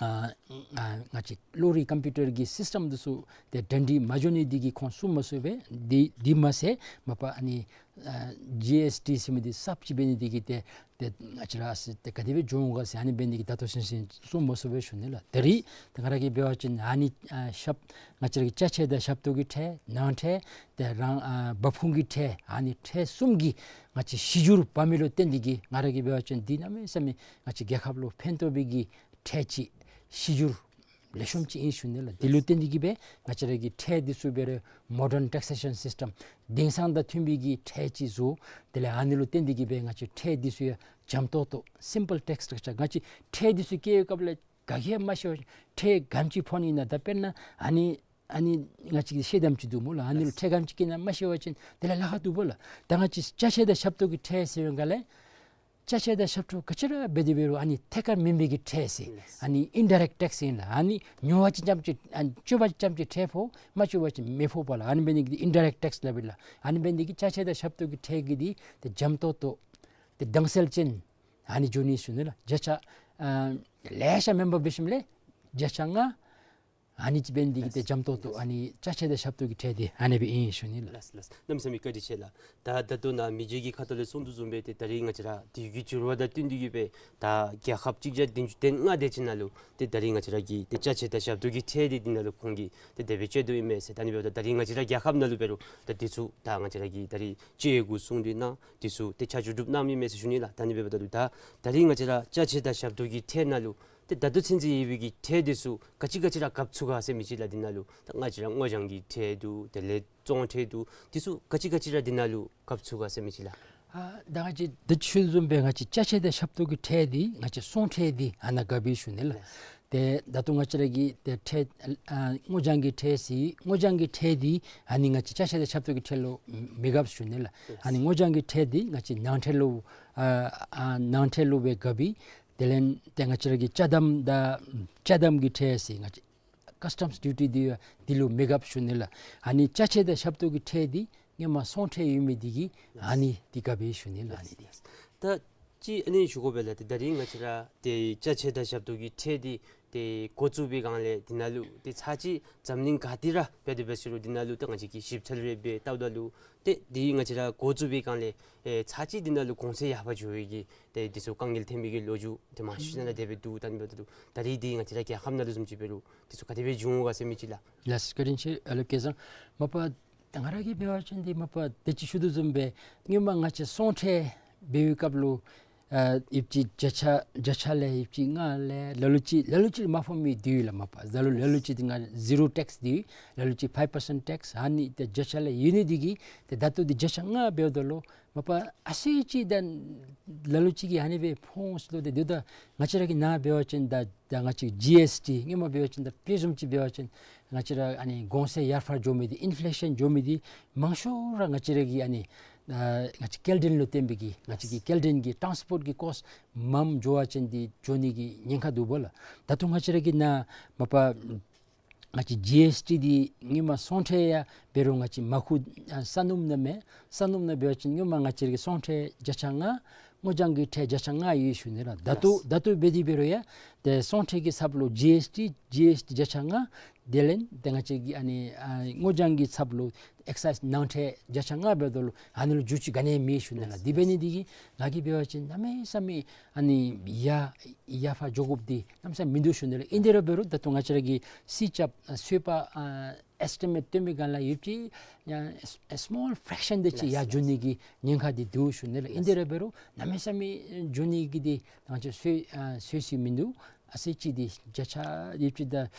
ཨ་ཨ་ང་བཅས་གློག་རིག་ཀམ་པིའུ་ཊར་གྱི་སིསི་ཊམ་འདི་ཚུ་ཏེ་གྲ་སྒྲིག་མ་འགྱོ་ནི་འདི་གིས་ཁོང་གསུང་མ་ཚུགས་པས། འདི་འདི་མ་ཚད་མ་པ་ཨ་ནི་ཨ་ཇི་ཨེསི་ཊི་ཟེར་མི་འདི་གསརཔ་ཅིག་འབད་ནི་འདི་གིས་ཏེ་ཏེ་ང་བཅས་ར་ཨ་ཙི་ཏེ་ག་དེ་སྦེ་འགྱོ་འོང་ག་ཟེར་ཨ་ནི་འབད་ནི་འདི་གིས་ད་ལྟོ་ཚུན་ཚོད་གསུང་མ་ཚུགས་པས་ཞུ་ནི་ལགས། ད་རིས་ཏེ་ང་ར་གིས་འབད་བ་ཅིན་ཨ་ནི་ཨ་ཞབས་ང་བཅས་ར་གི་ཅ་ཆས་དང་ཞབས་ཏོག་གི་ཁྲལ་ནང་ཁྲལ་ཏེ་རང་ཨ་འབབ་ཁུངས་ཀྱི་ཁྲལ་ཨ་ནི་ཁྲལ་གསུམ་གྱི་ང་བཅས་གཞི་འགྱུར་འབག་མི་ལུ་བརྟེན་ཏེ་གིས་ང་ར་གིས་འབད་བ་ཅིན་འདི་གནམ་མེད་ས་མེད་ང་བཅས་རྒྱལ་ཁབ་ལུ་ཕན་ཐོགས་པའི་གི་ཁྲལ་ཅིག་གཞི་འགྱུར་ལེགས་ཤོམ་ཅིག་ཨིན་ཞུ་ནི་ལགས། འདི་ལུ་བརྟེན་ཏེ་གིས་སྦེ་ང་བཅས་ར་གི་ཁྲལ་འདི་ཚུ་འབད་རུང་མོ་ཌརན་ཊེག་སེ་ཤཱན་སིསི་ཊམ་དེང་སང་དང་མཐུན་པའི་གི་ཁྲལ་ཅིག་བཟོ། དེ་ལས་ཨ་ནི་ལུ་བརྟེན་ཏེ་གིས་སྦེ་ང་བཅས་ཁྲལ་འདི་ཚུ་ཡང་འཇམ་ཏོག་ཏོ་སིམ་པཱལ་ཊེགསི་སི་ཊྲག་ཅར་ང་བཅས་ཁྲལ་འདི་ཚུ་བཀལ་བའི་སྐབས་ལས་ག་གིས་ཡང་མ་ཤེས་པར་ཁྲལ་ག་དེམ་ཅིག་ཕོག་ནི་ཨིན་ན། ད་དཔེར་ན་ཨ་ནི་ཨ་ནི་ང་བཅས་ཀྱིས་ཤེས་དོ་བཟུམ་ཅིག་འདུག་སྨོ་ལགས། ཨ་ནི་ལུ་ཁྲལ་ག་དེམ་ཅིག་བཀལ་ན་མ་ཤེས་པ་ཅིན་དེ་ལས་ལཱ་ཁག་འདུག་པ་ལགས། ད་ང་བཅས་ཅ་ཆས་དང་ཞབས་ཏོག་གི་ཁྲལ་ཟེར་བའི་སྒང་ལས་ཅ་ཆས་དང་ཞབས་ཏོག་ག་ཅི་ར་འབད་དེ་འབད་རུང་ཨ་ནི་ཐད་ཀར་མེན་པའི་གི་ཁྲལ་ཟེར་ཨ་ནི་ཨིན་ཌའི་རེཀཊ་ཊེགསི་ཨིན་ལགས། ཨ་ནི་ཉོ་བ་ཅིག་རྐྱངམ་ཅིག་ཨ་ནི་སྤྱོད་པ་ཅིག་རྐྱངམ་ཅིག་ཁྲལ་ཕོག། མ་སྤྱོད་པ་ཅིན་མི་ཕོགཔ་ལགས། ཨ་ནི་འབད་ནི་འདི་ཨིན་ཌའི་རེཀཊ་ཊེགསི་སླབ་ཨིན་ལགས། ཨ་ནི་འབད་ནི་འདི་གིས་ཅ་ཆས་དང་ཞབས་ཏོག་གི་ཁྲལ་གྱི་འདི་ཏེ་འཇམ་ཏོག་ཏོ་ཏེ་དྭངས་གསལ་ཅན་ཨ་ནི་འགྱོ་ནི་ཞུ་ནི་ལགས། བརྒྱ་ཆ་ཨ་ལེ་ཤ་མེན་པར་འབད་ཞིནམ་ལས་བརྒྱ་ཆ་ལྔ་ཨ་ནི་ཅིག་འབད་ནི་འདི་གིས་ཏེ་འཇམ་ཏོག་ཏོ་ཨ་ནི་ཅ་ཆས་དང་ཞབས་ཏོག་གི་ཁྲལ་འདི་ཨ་ནི་སྦེ་ཨིན་ཞུ་ནི་ལགས། ལགས་ལགས། གནམ་མེད་ས་མེད་བཀའ་དྲིན་ཆེ་ལགས། ད་ད་ལྟོ་ནཱ་མི་རྗེ་གིས་ཁ་ཐུག་ལས་གསུངས་དོ་བཟུམ་སྦེ་ཏེ་ད་རིས་ང་བཅས་ར་དུས་ཀྱི་འགྱུར་བ་དང་བསྟུན་ཏེ་གིས་སྦེ་ད་རྒྱལ་ཁབ་གཅིག་བརྒྱ་བདུན་ཅུ་དོན་ལྔ་དེ་ཅིག་ནང་ལུ་ཏེ་ད་རིས་ང་བཅས་ར་གི་ཏེ་ཅ་ཆས་དང་ཞབས་ཏོག་གི་ཁྲལ་འདི་འདི་ནང་ལུ་ཁོང་གིས་ཏེ་དེ་སྦེ་བཅད་དོ་ཨིན་མས་ཟེར། ད་ཨ་ནི་འབདཝ་ད་ད་རིས་ང་བཅས་ར་རྒྱལ་ཁབ་ནང་ལུ་འབད་རུང་ད་འདི་ཚུ་ད་ང་བཅས་ར་གིས་ད་རིས་བཅད་དགོ་གསུངས་ཏེ་ནཱ་འདི་ཚུ་ཏེ་ཆ་འཇོག་གྲུབ་གནངམ་ཨིན་མས་ཟེར་ཞུ་ནི་ལགས། ད་ཨ་ནི་འབདཝ་ད་ད་རིས་ང་བཅས་ར་ཅ་ཆས་དང་ཞབས་ཏོག་གི་ཁྲལ་ནང་ལུ་ཏེ་ད་ལྟོ་ཚུན་ཚོད་ཡོད་པའི་གི་ཁྲལ་འདི་ཚུ་ག་ཅི་ག་ཅི་ར་བཀབ་ཚུགས་ག་ཟེར་མི་ཅིག་ལགས། འདི་ནང་ལུ་ད་ང་བཅས་ར་སྔོ་ལྗང་གི་ཁྲལ་འདུག། དེ་ལས་བཙོང་ཁྲལ་འདུག། འདི་ཚུ་ག་ཅི་ག་ཅི་ར་འདི་ནང་ལུ་བཀབ་ཚུགས་ག་ཟེར་མི་ཅིག་ལགས། ཨ་ད་ང་བཅས་ད་ཅི་ཞུ་དོ་བཟུམ་སྦེ་ང་བཅས་ཅ་ཆས་དང་ཞབས་ཏོག་གི་ཁྲལ་འདི་ང་བཅས་བཙོང་ཁྲལ་འདི་ཨ་ནཱ་བཀབ་ཨིན་ཞུ་ནི་ལགས། ཏེ་ད་ལྟོ་ང་བཅས་ར་གི་ཏེ་ཁྲལ་ཨ་སྔོ་ལྗང་གི་ཁྲལ་ཟེར་སྔོ་ལྗང་གི་ཁྲལ་འདི་ཨ་ནི་ང་བཅས་ཅ་ཆས་དང་ཞབས་ཏོག་གི་ཁྲལ་ལུ་མི་བཀབ་ཞུ་ནི་ལགས། ཨ་ནི་སྔོ་ལྗང་གི་ཁྲལ་འདི་ང་བཅས་ནང་ཁྲལ་ལུ་ཨ་ཨ་ནང་ཁྲལ་ལུ་སྦེ་བཀབ་ཨིན། དེ་ལས་ཏེ་ང་བཅས་ར་གི་ཅ་དམ་དང་ཅ་དམ་གྱི་ཁྲལ་ཟེར་ང་བཅས་ཀཱསི་ཊམསི་ཌིའུ་ཊི་འདི་འདི་ལུ་མི་བཀབ་ཞུ་ནི་ལགས། ཨ་ནི་ཅ་ཆས་དང་ཞབས་ཏོག་གི་ཁྲལ་འདི་སྔོན་མ་བཙོང་ཁྲལ་ཡོད་མི་འདི་གིས་ཨ་ནི་འདི་བཀབ་ཨིན་ཞུ་ནི་ལགས། ཨ་ནི་འདི་ད་ཅི་ཨ་ནི་ཞུ་དགོ་པས་ལགས། ཏེ་ད་རིས་ང་བཅས་ར་ཏེ་ཅ་ཆས་དང་ཞབས་ཏོག་གི་ཁྲལ་འདི་ཏེ་འགོ་བཙུགས་པའི་སྒང་ལས་འདི་ནང་ལུ་ཏེ་ཚར་གཅིག་འཛམ་གླིང་ག་ཏེ་ར་འབད་དེ་འབད་ཟེར་རུང་འདི་ནང་ལུ་ཏེ་ང་བཅས་ཀྱིས་ཞིབ་འཚོལ་རེ་འབད་བལྟཝ་ད་ལུ་ཏེ་འདི་ང་བཅས་ར་འགོ་བཙུགས་པའི་སྒང་ལས་ཨེ་ཚར་གཅིག་འདི་ནང་ལུ་གོང་ཚད་ཡར་འཕར་འགྱོ་བའི་གི་ཏེ་འདི་ཚུ་དཀའ་ངལ་ཐོན་མི་གི་ལོ་རྒྱུས་ཏེ་མང་ཤོས་ནང་ལས་དེ་སྦེ་འདུག། ད་ཨ་ནི་འབདཝ་ད་ད་རིས་འདི་ང་བཅས་ར་རྒྱལ་ཁབ་ནང་ལུ་བཟུམ་ཅིག་འབད་རུང་འདི་ཚུ་ག་དེ་སྦེ་འབྱུང་འོང་ག་ཟེར་མི་ཅིག་ལགས། ལགས་བཀའ་དྲིན་ཆེ་ཨ་ལོ་སྐལ་བཟང་། མ་པ་ད་ང་ར་གིས་འབད་བ་ཅིན་འདི་མ་པ་ད་ཅི་ཞུ་དོ་བཟུམ་སྦེ་སྔོན་མ་ང་བཅས་བཙོང་ཁྲལ་འབད་བའི་སྐབས་ལུ་ ཨ་ཡོདཔ་ཅིག་བརྒྱ་ཆ་བརྒྱ་ཆ་ལས་ཡོདཔ་ཅིག་ལྔ་ལས་ལ་ལུ་ཅིག་ལ་ལུ་ཅིག་མ་ཕོག་མི་འདུག་ལགས། མ་པ་ལ་ལུ་ལ་ལུ་ཅིག་འདི་ང་ཛི་རོ་ཊེགསི་འདུག། ལ་ལུ་ཅིག་ཕའིབ་པར་སེནཊ་ཊེགསི། ཨ་ནི་ཏེ་བརྒྱ་ཆ་ལས་ཡོད་ནི་འདི་གིས་ཏེ་ད་ལྟོ་འདི་བརྒྱ་ཆ་ལྔ་འབདཝ་ད་ལུ་མ་པ་ཨ་ཙི་ཅིག་ད་ལ་ལུ་ཅིག་གིས་ཨ་ནི་སྦེ་ཕོག་འོང་ཟེར་ལོ། ཏེ་དེ་ད་ང་བཅས་ར་གི་ནཱ་འབད་བ་ཅིན་ད་ད་ང་བཅས་ཇི་ཨེསི་ཊི་སྔོན་མ་འབད་བ་ཅིན་ད་དཔེ་བཟུམ་ཅིག་འབད་བ་ཅིན་ང་བཅས་ར་ཨ་ནི་གོང་ཚད་ཡར་འཕར་འགྱོ་མི་འདི་ཨིན་ཕི་ལེ་ཤཱན་འགྱོ་མི་འདི་མང་ཤོས་ར་ང་བཅས་ར་གི་ཨ་ནི་ཨ་ང་བཅས་སྐྱེལ་འདྲེན་ལུ་བརྟེན་པའི་གི་ང་བཅས་ཀྱི་སྐྱེལ་འདྲེན་གྱི་ཊཱནསི་པོརཊ་གྱི་ཀོསཊ་མངམ་འགྱོ་བ་ཅིན་འདི་འགྱོ་ནི་གི་ཉེན་ཁ་འདུག་པ་ལགས། ད་ལྟོ་ང་བཅས་ར་གི་ནཱ་མ་པ་ང་བཅས་ཇི་ཨེསི་ཊི་འདི་སྔོན་མ་སོང་ཁྲལ་ཡང་འབད་རུང་ང་བཅས་མ་ཁུག་ཨ་ས་སྣུམ་ནང་མས། ས་སྣུམ་ནང་འབད་བ་ཅིན་སྔོན་མ་ང་བཅས་ར་གི་སོང་ཁྲལ་བརྒྱ་ཆ་ལྔ། སྔོ་ལྗང་གི་ཁྲལ་བརྒྱ་ཆ་ལྔ་ཡོད་ཞུ་ནི་ལགས། ད་ལྟོ་ལགས། ད་ལྟོ་འབད་དེ་འབད་རུང་ཡང་ཏེ་སོང་ཁྲལ་གྱི་ཚབ་ལུ་ཇི་ཨེསི་ཊི་ཇི་ཨེསི་ཊི་བརྒྱ་ཆ་ལྔ། དེ་ལས་ཏེ་ང་བཅས་ཀྱི་ཨ་ནི་ཨ་སྔོ་ལྗང་གི་ཚབ་ལུ་ཨེག་སའིཛ་ནང་ཁྲལ་བརྒྱ་ཆ་ལྔ་འབདཝ་ད་ལུ་ཨ་ནི་ལུ་འགྱུར་བཅོས་ག་ནི་ཡང་མེད་ཞུ་ནི་ལགས། ལགས། དེ་འབད་ནི་འདི་གིས་ང་གིས་འབད་བ་ཅིན་གནམ་མེད་ས་མེད་ཨ་ནི་ཡར་ཡར་འཕར་འགྱོ་དགོཔ་འདི་གནམ་མེད་ས་མེད་མིན་འདུག་ཞུ་ནི་ལགས། ཨིན་ཏེ་ར་འབད་རུང་ད་ལྟོ་ང་བཅས་ར་གི་སྲིད་སྐྱོང་ཚོད་དཔག་ཨ་ཨེསི་ཊི་མེཊ་སྟོན་པའི་སྒང་ལས་ཡོདཔ་ཅིག་ཡང་ཨེ་སི་མོལ་ཕེརེག་ཤཱན་དེ་ཅིག་ཡར་འགྱོ་ནི་གི་ཉེན་ཁ་འདི་འདུག་ཞུ་ནི་ལགས། ཨིན་ཏེ་ར་འབད་རུང་གནམ་མེད་ས་མེད་འགྱོ་ནི་གི་འདི་ང་བཅས་ཚོད་ཨ་ཚོད་བསྲེ་མིན་འདུག། ཨ་ཙི་ཅིག་འདི་བརྒྱ་ཆ་ཡོདཔ་ཅིག་ད་ཨ་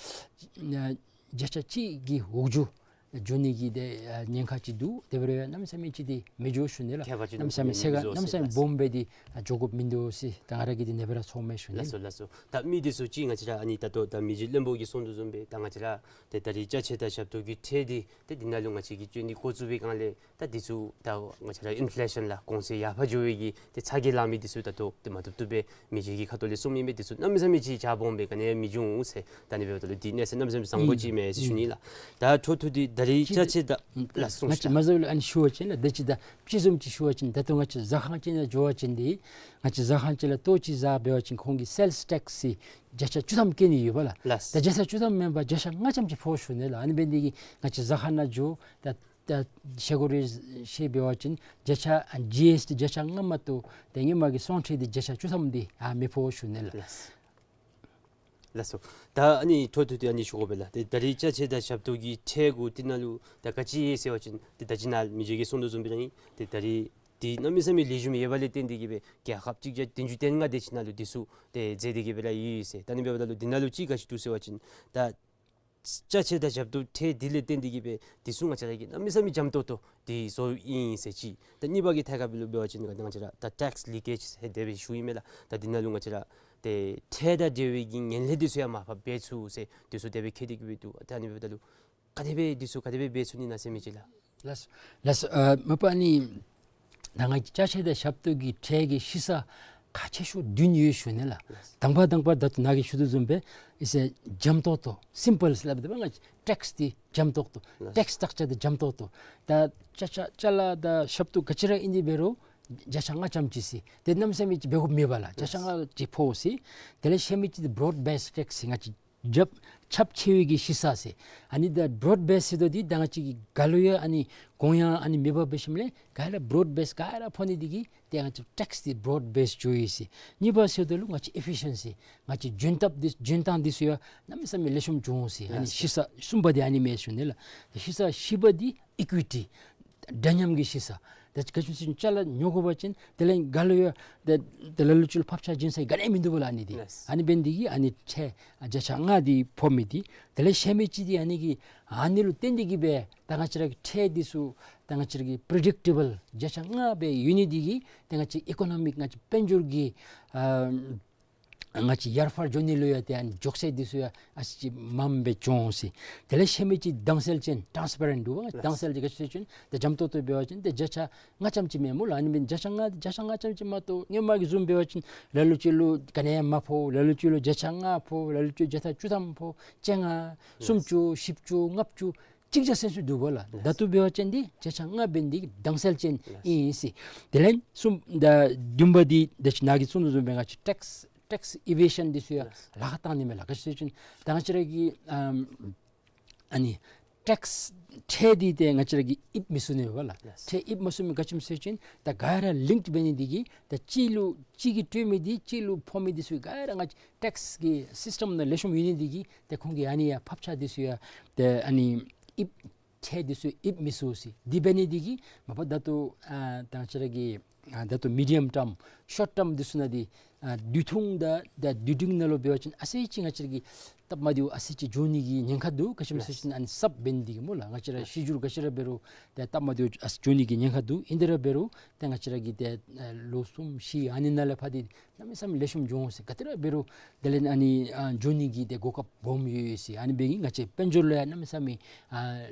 བརྒྱ་ཆ་གཅིག་གི་འོག་འགྱོ་འགྱོ་ནི་གི་འདི་ཨ་ཉེན་ཁ་ཅིག་འདུག། དེ་འབད་རུང་ཡང་གནམ་མེད་ས་མེད་ཅིག་འདི་མི་འགྱོ་ཞུ་ནི་ལགས། ཁྱད་པར་ཅིག་གནམ་མེད་ས་མེད་མི་འགྱོ་ཟེར་ག་གནམ་མེད་ས་མེད་ལགས། སྦོམ་སྦེ་འདི་ཨ་འགྱོ་དགོཔ་མིན་འདུག་ཟེར་ད་ང་ར་གིས་འདི་ནེ་སྦེ་ར་ཚོརཝ་མས་ཞུ་ནི། ལགས་སོ་ལགས་སོ། ད་མི་འདི་ཚུ་ཅིག་ང་བཅས་ར་ཨ་ནི་ད་ལྟོ་ད་མི་རྗེ་བློན་པོ་གིས་གསུངས་དོ་བཟུམ་སྦེ་ད་ང་བཅས་ར་ཏེ་ད་རིས་ཅ་ཆས་དང་ཞབས་ཏོག་གི་ཁྲལ་འདི་ཏེ་འདི་ནང་ལུ་ང་བཅས་ཀྱིས་བཅོལ་ནི་འགོ་བཙུགས་པའི་སྒང་ལས་ད་འདི་ཚུ་ད་ང་བཅས་ར་ཨིན་ཕི་ལེ་ཤཱན་ལགས་གོང་ཚད་ཡར་འཕར་འགྱོ་བའི་གི་ཏེ་ཚ་གྱང་ལང་མི་འདི་ཚུ་ད་ལྟོ་ཏེ་མ་བཏུབ་བཏུབ་སྦེ་མི་རྗེ་གི་ཁ་ཐུག་ལས་གསུངམ་ཨིན་པས། འདི་ཚུ་གནམ་མེད་ས་མེད་ཅིག་ཆ་སྦོམ་སྦེ་ག་ནི་ཡང་མི་འབྱུང་ཟེར། ད་ཨ་ནི་འབདཝ་ད་ལུ་འདི་གནས་ཚད་གནམ་མེད་ས་མེད་བཟང་པོ་ཅིག་མས་ཟེར་ཞུ་ནི་ལགས། ད་འཕྲོ་མཐུད་དེ་ད་རིས་ཅ་ཆས་དང་ལགས་སོ། ང་བཅས་མ་ཟེར་བ་ལུ་ཨ་ནི་ཞུ་བ་ཅིན་ལགས། ད་ཅི་ད་དཔྱེ་བཟུམ་ཅིག་ཞུ་བ་ཅིན་ད་ལྟོ་ང་བཅས་ཟ་ཁང་ཅིག་ནང་འགྱོ་བ་ཅིན་འདི་ང་བཅས་ཟ་ཁང་ཅིག་ལས་ལྟོ་ཅིག་ཟ་འབད་བ་ཅིན་ཁོང་གིས་སེལསི་ཊེགསི་ཟེར་བརྒྱ་ཆ་བཅུ་ཐམ་བཀལ་ནི་ཡོད་པ་ལགས། ལགས། ད་བརྒྱ་ཆ་བཅུ་ཐམ་མེན་པར་བརྒྱ་ཆ་ལྔ་ཙམ་ཅིག་ཕོག་ཞུ་ནི་ལགས། ཨ་ནི་འབད་ནི་འདི་གིས་ང་བཅས་ཟ་ཁང་ནང་འགྱོ་ད་ད་ཤེ་གོ་རེ་ཤེས་འབད་བ་ཅིན་བརྒྱ་ཆ་ཨ་ཇི་ཨེསི་ཊི་བརྒྱ་ཆ་ལྔ་མ་གཏོགས་ཏེ་སྔོན་མ་གི་སོང་ཁྲལ་འདི་བརྒྱ་ཆ་བཅུ་ཐམ་འདི་ཨ་མི་ཕོག་ཞུ་ནི་ལགས། ལགས། ལགས་སོ། ད་ཨ་ནི་འཕྲོ་མཐུད་དེ་ཨ་ནི་ཞུ་དགོ་པས་ལགས། ཏེ་ད་རིས་ཅ་ཆས་དང་ཞབས་ཏོག་གི་ཁྲལ་གུ་འདི་ནང་ལུ་ད་ག་ཅི་ཡོད་ཟེར་བ་ཅིན་ཏེ་ད་ཅི་ནཱ་མི་རྗེ་གིས་གསུངས་དོ་བཟུམ་སྦེ་ར་ཨིན། ཏེ་ད་རིས་འདི་གནམ་མེད་ས་མེད་ལེགས་ཤོམ་ཡོད་པ་ལས་བརྟེན་ཏེ་གིས་སྦེ་རྒྱལ་ཁབ་གཅིག་བརྒྱ་བདུན་ཅུ་དོན་ལྔ་དེ་ཅིག་ནང་ལུ་འདི་ཚུ་ཏེ་མཛད་དེ་གིས་སྦེ་ར་ཡོད་ཟེར། ད་ཨ་ནི་འབདཝ་ད་ལུ་འདི་ནང་ལུ་ཅིག་ག་ཅི་འདུག་ཟེར་བ་ཅིན་ད་ཅ་ཆས་དང་ཞབས་ཏོག་ཁྲལ་འདི་ལས་བརྟེན་ཏེ་གིས་སྦེ་འདི་ཚུ་ང་བཅས་ར་གིས་གནམ་མེད་ས་མེད་འཇམ་ཏོག་ཏོ་འདི་བཟོ་ཡི་ཟེར་གཅིག། ད་གཉིས་པ་གི་ཐད་ཁར་འབད་ལུ་འབད་བ་ཅིན་ང་བཅས་ར་ད་ཊེགསི་ལི་ཀེཇ་ཟེར་དེ་སྦེ་ཞུ་ཡི་མས་ལགས། ད་འདི་ནང་ལུ་ང་བཅས་ར་ཏེ་ཁྲལ་དང་འབྲེལ་བའི་གི་ངན་ལྷད་འདི་ཚུ་ཡང་མར་ཕབ་འབད་ཚུགས་ཟེར་འདི་ཚུ་དེ་སྦེ་བཀོད་དེ་གིས་སྦེ་འདུག། ད་ཨ་ནི་འབདཝ་ད་ལུ་ག་དེ་སྦེ་འདི་ཚུ་ག་དེ་སྦེ་འབད་ཚུགས་ནི་ན་ཟེར་མི་ཅིག་ལགས། ལགས་སོ། ལགས་སོ། ཨ་མ་པ་ཨ་ནི་ད་ང་བཅས་ཅ་ཆས་དང་ཞབས་ཏོག་གི་ཁྲལ་གྱི་ཤི་ས་ཁག་ཆེ་ཤོས་བདུན་ཡོད་ཞུ་ནི་ལགས། ལགས་སོ། དང་པ་དང་པ་ད་ལྟོ་ནཱ་གིས་ཞུ་དོ་བཟུམ་སྦེ་ཨིན་ཟེར་འཇམ་ཏོག་ཏོ་སིམ་པཱལ་ཟེར་སླབ་སྟེ་འབད་ང་བཅས་ཊེགསི་འདི་འཇམ་ཏོག་ཏོ། ལགས་སོ། ཊེགསི་སྟྲག་ཅར་འདི་འཇམ་ཏོག་ཏོ། ད་ཅ་ཆས་ཅ་ལ་དང་ཞབས་ཏོག་ག་ཅི་ར་ཨིན་ཏེ་འབད་རུང་བརྒྱ་ཆ་ལྔ་ཙམ་ཅིག་ཟེར། ཏེ་གནམ་མེད་ས་མེད་ཅིག་འབད་དགོཔ་མེད་པ་ལགས། བརྒྱ་ཆ་ལྔ་ཅིག་ཕོག་ཟེར། དེ་ལས་ཤེས་མི་ཅིག་འདི་བྲོཌ་བེསི་ཊེགསི་ཟེར་ང་བཅས་རྒྱབ་ཁྱབ་ཆེ་བའི་གི་ཤི་ས་ཟེར། ཨ་ནི་ད་བྲོཌ་བེསི་ཊེགསི་ཟེར་དོ་འདི་ད་ང་བཅས་ཀྱིས་ག་ལུ་ཡང་ཨ་ནི་གོང་ཡང་ཨ་ནི་མེད་པར་འབད་ཞིནམ་ལས་ག་ར་བྲོཌ་བེསི་ཊེགསི་ག་ར་ཕོག་ནི་འདི་གིས་ཏེ་ང་བཅས་ཊེགསི་འདི་བྲོཌ་བེསི་ཊེགསི་འགྱོ་ཡི་ཟེར། གཉིས་པ་ཟེར་དོ་ལུ་ང་བཅས་ཨེ་ཕི་ཤཱན་སི་ང་བཅས་འཇོན་ཐངས་འདི་འཇོན་ཐངས་འདི་ཚུ་ཡང་གནམ་མེད་ས་མེད་ལེགས་ཤོམ་འགྱོ་འོང་ཟེར། ཨ་ནི་ལགས་སོ། ཤི་ས་གསུམ་པ་འདི་ཨ་ནི་མས་ཞུ་ནི་ལགས། ཤི་ས་བཞི་པ་འདི་ཨི་ཀུའི་ཊི་འདྲ་མཉམ་གྱི་ཤི་ས། ད་ག་ཅི་ཟེར་བ་ཅིན་ཅ་ལ་ཉོ་དགོ་པ་ཅིན་དེ་ལས་ག་ལུ་ཡང་དེ་དེ་ལ་ལུ་ཅིག་ལུ་ཕབ་ཆག་བྱིན་ས་ག་ནི་ཡང་མིན་འདུག་པ་ལགས། ཨ་ནི་འདི་ལགས་སོ། ཨ་ནི་འབད་ནི་འདི་གིས་ཨ་ནི་ཁྲལ་བརྒྱ་ཆ་ལྔ་འདི་ཕོག་མི་འདི། དེ་ལས་ཤེས་མི་ཅིག་འདི་ཨ་ནི་གི་ཨ་ནི་ལུ་བརྟེན་ཏེ་གིས་སྦེ་ད་ང་བཅས་ར་གི་ཁྲལ་འདི་ཚུ་ད་ང་བཅས་ར་གི་པི་རི་ཌིག་ཊེ་བཱལ་བརྒྱ་ཆ་ལྔ་སྦེ་ཡོད་ནི་འདི་གིས་ད་ང་བཅས་ཨི་ཀོ་ནོ་མིག་ང་བཅས་དཔལ་འབྱོར་གྱི་ཨ་ང་བཅས་ཡར་འཕར་འགྱོ་ནི་ལུ་ཡང་ཏེ་ཨ་ནི་མགྱོགས་ཚད་འདི་ཚུ་ཡང་ཨ་ཙི་ཅིག་མངམ་སྦེ་འགྱོ་འོང་ཟེར། དེ་ལས་ཤེས་མི་ཅིག་དྭངས་གསལ་ཅན་ཊཱནསི་པེ་རེནཊ་འདུག་པ། ལགས། དྭངས་གསལ་ཅན་ག་ཅི་ཟེར་བ་ཅིན་ཏེ་འཇམ་ཏོག་ཏོ་འབད་བ་ཅིན་ཏེ་བརྒྱ་ཆ་ལྔ་ཙམ་ཅིག་མས་སྨོ་ལགས། ཨ་ནི་འབད་བརྒྱ་ཆ་ལྔ་བརྒྱ་ཆ་ལྔ་ཙམ་ཅིག་མ་གཏོགས་སྔོན་མ་གི་བཟུམ་འབད་བ་ཅིན་ལ་ལུ་ཅིག་ལུ་ག་ནི་ཡང་མ་ཕོག། ལ་ལུ་ཅིག་ལུ་བརྒྱ་ཆ་ལྔ་ཕོག། ལ་ལུ་ཅིག་བརྒྱ་ཆ་བཅུ་ཐམ་ཕོག། བཅོ་ལྔ་སུམ་ཅུ་བཞི་བཅུ་ལྔ་བཅུ་གཅིག་བརྒྱ་ཟེར་ཚུ་འདུག་པ་ལགས། ལགས། ད་ལྟོ་འབད་བ་ཅིན་འདི་བརྒྱ་ཆ་ལྔ་འབད་ནི་འདི་དྭངས་གསལ་ཅན་ཨིན་ཟེར། དེ་ལས་གསུམ་ད་བདུན་པ་འདི་ད་ཅི་ནཱ་གིས་གསུངས་དོ་བཟུམ་སྦེ་ང་བཅས་ཊེགསི་ཊེགསི་ཨི་ཝེ་ཤཱན་འདི་ཚུ་ཡང་ལགས་ལཱ་ཁག་བཏང་ནི་མས་ལགས། ག་ཅི་ཟེར་བ་ཅིན་ད་ང་བཅས་ར་གི་ཨམ་ཨ་ནི་ཊེགསི་ཁྲལ་འདི་ཏེ་ང་བཅས་ར་གིས་ཡིབ་མི་ཚུགས་ནི་མས་ལགས། ལགས། ཁྲལ་ཡིབ་མ་ཚུགས་མི་ག་ཅི་སྨོ་ཟེར་བ་ཅིན་ད་ག་ར་ལིངཀཌ་འབད་ནི་འདི་གིས་ད་གཅིག་ལུ་གཅིག་གིས་སྤྲོད་མི་འདི་གཅིག་ལུ་ཕོག་མི་འདི་ཚུ་ག་ར་ང་བཅས་ཊེགསི་གི་སིསི་ཊེམ་ནང་ལེགས་ཤོམ་ཡོད་ནི་འདི་གིས་ཏེ་ཁོང་གིས་ཨ་ནི་ཡང་ཕབ་ཆག་འདི་ཚུ་ཡང་ཏེ་ཨ་ནི་ཡིབ་ཁྲལ་འདི་ཚུ་ཡིབ་མི་ཚུགས་ཟེར། འདི་འབད་ནི་འདི་གིས་མ་པ་ད་ལྟོ་ཨ་ད་ང་བཅས་ར་གི་ ཨ་ད་ལྟོ་མི་ཌི་ཡམ་ཊརམ་ཤོཊ་ཊརམ་འདི་ཚུ་ནང་འདི་ཨ་དུས་ཐུང་དང་ད་དུས་འབྲིང་ནང་ལུ་འབད་བ་ཅིན་ཨ་ཙི་ཅིག་ང་བཅས་ར་གི་སྟབས་མ་བདེཝ་ཨ་ཙི་ཅིག་འགྱོ་ནི་གི་ཉེན་ཁ་འདུག། ག་ཅི་སྨོ་ཟེར་བ་ཅིན་ཨ་ནི་སབ་འབད་ནི་འདི་གིས་སྨོ་ལགས། ང་བཅས་ར་ཤི་འགྱུར་ག་ཅི་ར་འབད་རུང་ཏེ་སྟབས་མ་བདེཝ་ཨ་ཙི་འགྱོ་ནི་གི་ཉེན་ཁ་འདུག། ཨིན་དེ་ར་འབད་རུང་ཏེ་ང་བཅས་ར་གི་ཏེ་ཨ་ལོ་གསུམ་བཞི་ཨ་ནི་ནང་ལས་ཕར་འདི་གནམ་མེད་ས་མེད་ལེགས་ཤོམ་འགྱོ་འོང་ཟེར། ག་དེ་ར་འབད་རུང་དེ་ལས་ཨ་ནི་ཨ་འགྱོ་ནི་གི་ཏེ་གོ་སྐབས་སྦོམ་ཡོད་ཡོད་ཟེར། ཨ་ནི་འབད་ནི་ང་བཅས་དཔལ་འབྱོར་ལུ་ཡང་གནམ་མེད་ས་མེད་ཨ་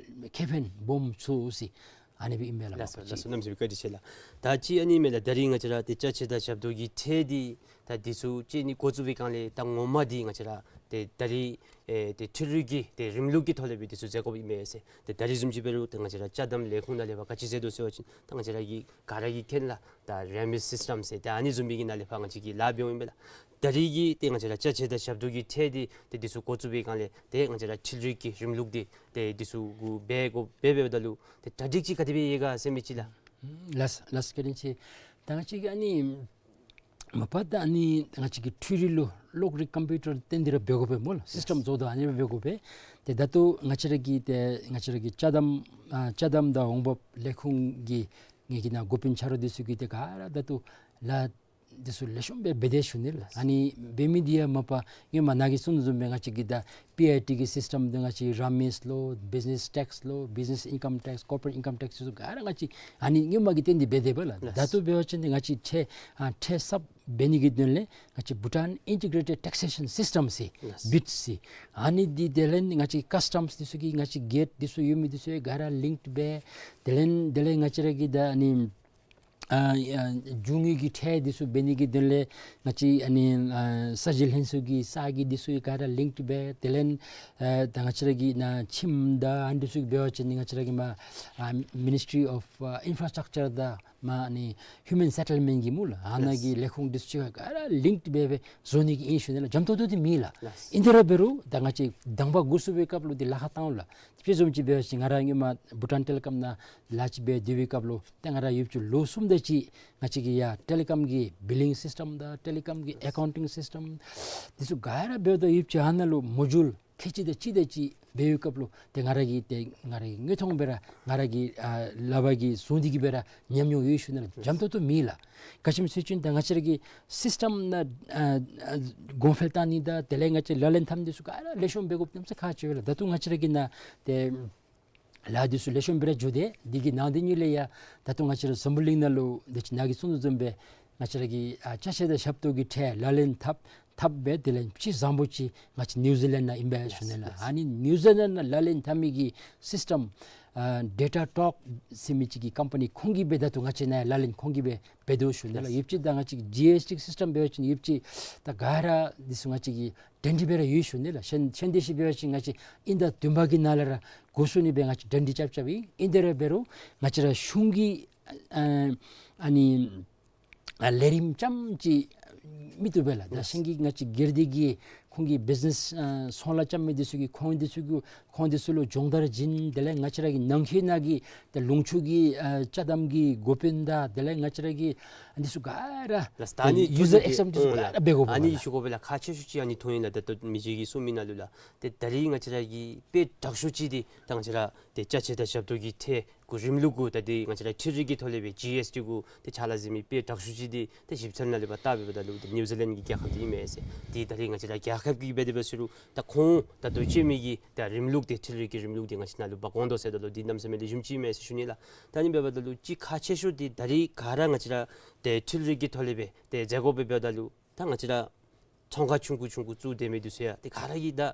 ཁེ་ཕན་སྦོམ་ཚུགས་ཟེར། ཨ་ནི་སྦེ་ཨིན་པས་ལགས། ལགས་སོ། ལགས་སོ། གནམ་མེད་ས་མེད་བཀའ་དྲིན་ཆེ་ལགས། ད་ཅི་ཨ་ནི་མས་ལགས། ད་རིས་ང་བཅས་ར་ཏེ་ཅ་ཆས་དང་ཞབས་ཏོག་གི་ཁྲལ་འདི་ད་འདི་ཚུ་ཅིག་ནི་འགོ་བཙུགས་པའི་སྒང་ལས་ད་ངོ་མ་འདི་ང་བཅས་ར་ཏེ་ད་རིས་ཨེ་ཏེ་འཕྲུལ་རིག་གི་ཏེ་རིམ་ལུགས་ཀྱི་ཐོག་ལས་སྦེ་འདི་ཚུ་མཛད་དགོཔ་ཨིན་མས་ཟེར། ཏེ་ད་རིས་བཟུམ་ཅིག་འབད་རུང་ཏེ་ང་བཅས་ར་ཅ་དམ་ལས་ཁུངས་ནང་ལས་ཕར་ག་ཅི་མཛད་དོ་ཟེར་བ་ཅིན་ད་ང་བཅས་ར་གི་ག་ར་གིས་མཁྱེན་ལགས། ད་རེ་མིཊ་སིསི་ཊམ་ཟེར་ཏེ་ཨ་ནི་བཟུམ་མའི་གི་ནང་ལས་ཕར་ང་བཅས་ཀྱིས་ལཱ་འབདཝ་ཨིན་པས་ལགས། ད་རིས་ཀྱི་ཏེ་ང་བཅས་ར་ཅ་ཆས་དང་ཞབས་ཏོག་གི་ཁྲལ་འདི་ཏེ་འདི་ཚུ་འགོ་བཙུགས་པའི་སྒང་ལས་ཏེ་ང་བཅས་ར་འཕྲུལ་རིག་གི་རིམ་ལུགས་འདི་ཏེ་འདི་ཚུ་གུ་འབད་དགོ་འབད་འབདཝ་ད་ལུ་ཏེ་གྲ་སྒྲིག་ཅིག་ག་དེ་སྦེ་ཡོད་ག་ཟེར་མི་ཅིག་ལགས། ལགས་ལགས་བཀའ་དྲིན་ཆེ། ད་ང་བཅས་ཀྱིས་ཨ་ནི་མ་པ་ད་ཨ་ནི་ང་བཅས་ཀྱི་འཕྲུལ་རིག་ལུ་གློག་རིག་ཀམ་པིའུ་ཊར་བཏོན་ཏེ་ར་འབད་དགོ་པས་སྨོ་ལགས། སིསི་ཊམ་བཟོ་དོ་ཨ་ནི་སྦེ་འབད་དགོ་པས། ཏེ་ད་ལྟོ་ང་བཅས་ར་གི་ཏེ་ང་བཅས་ར་གི་ཅ་དམ་ཨ་ཅ་དམ་དང་འོང་འབབ་ལས་ཁུངས་ཀྱི་ངེ་གི་ནཱ་འགོ་དཔོན་ཆ་རོགས་འདི་ཚུ་གིས་ཏེ་ག་ར་ད་ལྟོ་ལཱ་འདི་ཚུ་ལེགས་ཤོམ་སྦེ་འབད་དེ་ཞུ་ནི་ལགས། ཨ་ནི་འབད་མི་འདི་ཡང་མ་པ་སྔོན་མ་ནཱ་གིས་གསུངས་དོ་བཟུམ་སྦེ་ང་བཅས་ཀྱི་ད་པི་ཨའི་ཊི་གི་སིསི་ཊམ་འདི་ང་བཅས་རེ་མིཊ་ལོ་བིཛི་ནེསི་ཊེགསི་ལོ་བིཛི་ནེསི་ཨིན་ཀམ་ཊེགསི་ཀོར་པོ་རེཊ་ཨིན་ཀམ་ཊེགསི་ཚུ་ག་ར་ང་བཅས་ཨ་ནི་སྔོན་མ་གི་སྟེང་འདི་འབད་དེ་འབདཝ་ལགས། ལགས། ད་ལྟོ་འབད་བ་ཅིན་འདི་ང་བཅས་ཁྲལ་ཨ་ཁྲལ་གསརཔ་འབད་ནི་གི་དོན་ལས་ང་བཅས་བྷུ་ཊཱན་ཨིན་ཊི་གྲེ་ཊེཌ་ཊེགསེ་ཤཱན་སིསི་ཊམ་ཟེར་ལགས། བིཊ་ཟེར་ཨ་ནི་འདི་དེ་ལས་ང་བཅས་ཀཱསི་ཊམསི་འདི་ཚུ་གི་ང་བཅས་གེཊ་འདི་ཚུ་ཡོད་མི་འདི་ཚུ་ཡང་ག་ར་ལིངཀ་འབད། དེ་ལས་དེ་ལས་ང་བཅས་ར་གི་ད་ཨ་ནི་ཨ་ཨ་རྒྱུ་དངོས་ཀྱི་ཁྲལ་འདི་ཚུ་འབད་ནི་གི་དོན་ལས་ང་བཅས་ཨ་ནི་ཨ་ས་གཞི་ལྷན་ཚོགས་ཀྱི་ས་གི་འདི་ཚུ་ག་ར་ལིངཀ་འབད། དེ་ལས་ཨ་ད་ང་བཅས་ར་གི་ནཱ་ཁྱིམ་དང་ཨ་འདི་ཚུ་འབད་བ་ཅིན་ང་བཅས་ར་གི་མར་ཨ་མི་ནིསི་ཊི་རི་ཨོཕ་ཨ་ཨིན་ཕྲ་སི་ཊག་ཅར་དང་མར་ཨ་ནི་ཧིའུ་མཱན་སེ་ཊལ་མེནཊ་གི་སྨོ་ལགས། ཨ་ནཱ་གི་ལས་ཁུངས་འདི་ཚུ་ག་ར་ལིངཀ་འབད་སྦེ་བཟོ་ནི་གི་ཨིན་ཞུ་ནི་ལགས། འཇམ་ཏོང་ཏོ་འདི་མེད་ལགས། ལགས། ཨིན་དེ་ར་འབད་རུང་ད་ང་བཅས་དང་པ་འགོ་བཙུགས་པའི་སྐབས་ལུ་འདི་ལཱ་ཁག་བཏང་ལགས། དཔེ་བཟུམ་ཅིག་འབད་བ་ཅིན་ང་ར་སྔོན་མ་བྷུ་ཊཱན་ཊེ་ལི་ཀོམ་ནང་ལཱ་ཅིག་འབད་སྡོད་པའི་སྐབས་ལུ་ཏེ་ང་ར་ཡོདཔ་ཅིག་ལོ་གསུམ་དེ་ཅིག་ང་བཅས་ཀྱི་ཡར་ཊེ་ལི་ཀོམ་གྱི་བིལ་ལིང་སིསི་ཊམ་དང་ཊེ་ལི་ཀོམ་གྱི་ཨེ་ཀའུན་ཊིང་སིསི་ཊམ་འདི་ཚུ་ག་ར་འབདཝ་ད་ཡོདཔ་ཅིག་ཨ་ནཱ་ལུ་མོ་ཌིའུལ་ཁལ་གཅིག་དང་གཅིག་དང་གཅིག་འབད་བའི་སྐབས་ལུ་ཏེ་ང་ར་གིས་ཏེ་ང་ར་གིས་དངོས་མཐོང་སྦེ་ར་ང་ར་གི་ཨ་ལག་པ་གིས་བཟུང་སྟེ་གི་སྦེ་ར་ཉམས་མྱོང་ཡོད་ཞུ་ནི་ལགས། འཇམ་ཏོང་ཏོ་མེད་ལགས། ག་ཅི་སྨོ་ཟེར་བ་ཅིན་ད་ང་བཅས་ར་གི་སིསི་ཊམ་ནང་ཨ་ཨ་གོང་འཕེལ་བཏང་ནི་དང་དེ་ལས་ང་བཅས་ལག་ལེན་འཐབ་ནི་འདི་ཚུ་ག་ར་ལེགས་ཤོམ་འབད་དགོཔ་གནམ་མེད་ས་མེད་ཁག་ཆེ་བས་ལགས། ད་ལྟོ་ང་བཅས་ར་གི་ནཱ་ཏེ་ལཱ་འདི་ཚུ་ལེགས་ཤོམ་སྦེ་ར་འགྱོ་སྟེ་འདི་གི་ནང་དོན་ཉིད་ལས་ཡང་ད་ལྟོ་ང་བཅས་ར་འཛམ་བུ་གླིང་ནང་ལུ་དེ་ཅིག་ནཱ་གིས་གསུངས་དོ་བཟུམ་སྦེ་ང་བཅས་ར་གི་ཨ་ཅ་ཆས་དང་ཞབས་ཏོག་གི་ཁྲལ་ལག་ལེན་འཐབ་འཐབ་སྦེ་དེ་ལས་ཅིག་བཟང་པོ་ཅིག་ང་བཅས་ནིའུ་ཛི་ལེནཌ་ནང་ཨིན་པས་ཞུ་ནི་ལགས། ཨ་ནི་ནིའུ་ཛི་ལེནཌ་ནང་ལག་ལེན་འཐབ་མི་གི་སིསི་ཊམ་ཨ་ཌེ་ཊ་ཊོཀ་ཟེར་མི་ཅིག་གི་ཀམ་པ་ནི་ཁོང་གིས་སྦེ་ད་ལྟོ་ང་བཅས་ནཱ་ལག་ལེན་ཁོང་གིས་སྦེ་འབད་དོ་ཞུ་ནི་ལགས། ཡོདཔ་ཅིག་ད་ང་བཅས་ཀྱི་ཇི་ཨེསི་ཊི་སིསི་ཊམ་འབད་བ་ཅིན་ཡོདཔ་ཅིག་ད་ག་ར་འདི་ཚུ་ང་བཅས་ཀྱི་འབྲེལ་འདྲིས་སྦེ་ར་ཡོད་ཞུ་ནི་ལགས། ཤན་ཤན་ཏེ་ཤི་འབད་བ་ཅིན་ང་བཅས་དབྱིན་ཟླ་བདུན་པ་གི་ནང་ལས་ར་འགོ་བཙུགས་ནི་སྦེ་ང་བཅས་འབྲེལ་འདྲིས་རྐྱབ་རྐྱབ་ཨིན། ཨིན་དེ་ར་འབད་རུང་ང་བཅས་ར་གཞུང་གི་ཨ་ཨ་ནི་ཨ་ལས་རིམ་ཙམ་ཅིག་མི་བཏུབ་པས་ལགས། ད་ཤིང་གི་ང་བཅས་སྒེར་སྡེ་གི་ཁོང་གི་བིཛི་ནེསི་ཨ་ཚོང་ལཱ་རྐྱབ་མི་འདི་ཚུ་གིས་ཁོང་འདི་ཚུ་གི་ཁོང་འདི་ཚུ་ལུ་སྦྱོང་བརྡར་བྱིན། དེ་ལས་ང་བཅས་ར་གི་ནང་འཁོད་ནང་གི་ད་ལུང་ཕྱོགས་ཀྱི་ཨ་ཅ་དམ་གྱི་འགོ་དཔོན་དང་དེ་ལས་ང་བཅས་ར་གི་ཨ་འདི་ཚུ་ག་ར་ལགས། ད་ཨ་ནི་ཡུ་ཛར་ཨེག་སེབ་འདི་ཚུ་ག་ར་འབད་དགོ་པས་ལགས། ཨ་ནི་ཞུ་དགོ་པས་ལགས། ཁག་ཆེ་ཤོས་ཅིག་ཨ་ནི་མཐོང་ཡི་ལགས། ད་ལྟོ་མི་རྗེ་གིས་གསུངས་མི་ནང་ལུ་ལགས། ཏེ་ད་རིས་ང་བཅས་ར་གི་དཔེ་དྲག་ཤོས་ཅིག་འདི་ད་ང་བཅས་ར་ཏེ་ཅ་ཆས་དང་ཞབས་ཏོག་གི་ཁྲལ་གུ་རིམ་ལུགས་གུ་ད་འདི་ང་བཅས་ར་འཕྲུལ་རིག་གི་ཐོག་ལས་སྦེ་ཇི་ཨེསི་ཊི་གུ་ཏེ་ཕྱག་ལཱ་མཛད་མི་དཔེ་དྲག་ཤོས་ཅིག་འདི་ཏེ་ཞིབ་འཚོལ་ནང་ལས་ཕར་བལྟ་འབདཝ་ད་ལུ་ཏེ་ནིའུ་ཛི་ལེནཌ་གི་རྒྱལ་ཁབ་འདི་ཨིན་མས་ཟེར། ཏེ་ད་རིས་ང་བཅས་ར་རྒྱལ་ཁབ་ཀྱིས་འབད་དེ་འབད་ཟེར་རུང་ད་ཁོང་ད་ལྟོ་སྤྱོད་མི་གི་ད་རིམ་ལུགས་འདི་འཕྲུལ་རིག་གི་རིམ་ལུགས་འདི་ང་བཅས་ནང་ལུ་འབག་འོང་དོ་ཟེརཝ་ད་ལུ་འདི་གནམ་མེད་ས་མེད་ལེགས་ཤོམ་ཅིག་ཨིན་མས་ཟེར་ཞུ་ནི་ལགས། ད་ཨ་ནི་འབདཝ་ད་ལུ་ཅིག་ཁག་ཆེ་ཤོས་འདི་ད་རིས་ག་ར་ང་བཅས་ར་ཏེ་འཕྲུལ་རིག་གི་ཐོག་ལས་སྦེ་ཏེ་མཛད་དགོ་པས། འབདཝ་ད་ལུ་ད་ང་བཅས་ར་ཚོང་ཁང་ཆུང་ཀུ་ཆུང་ཀུ་བཙུགས་སྡོད་མི་འདི་ཚུ་ཡང་ཏེ་ག་ར་གིས་ད་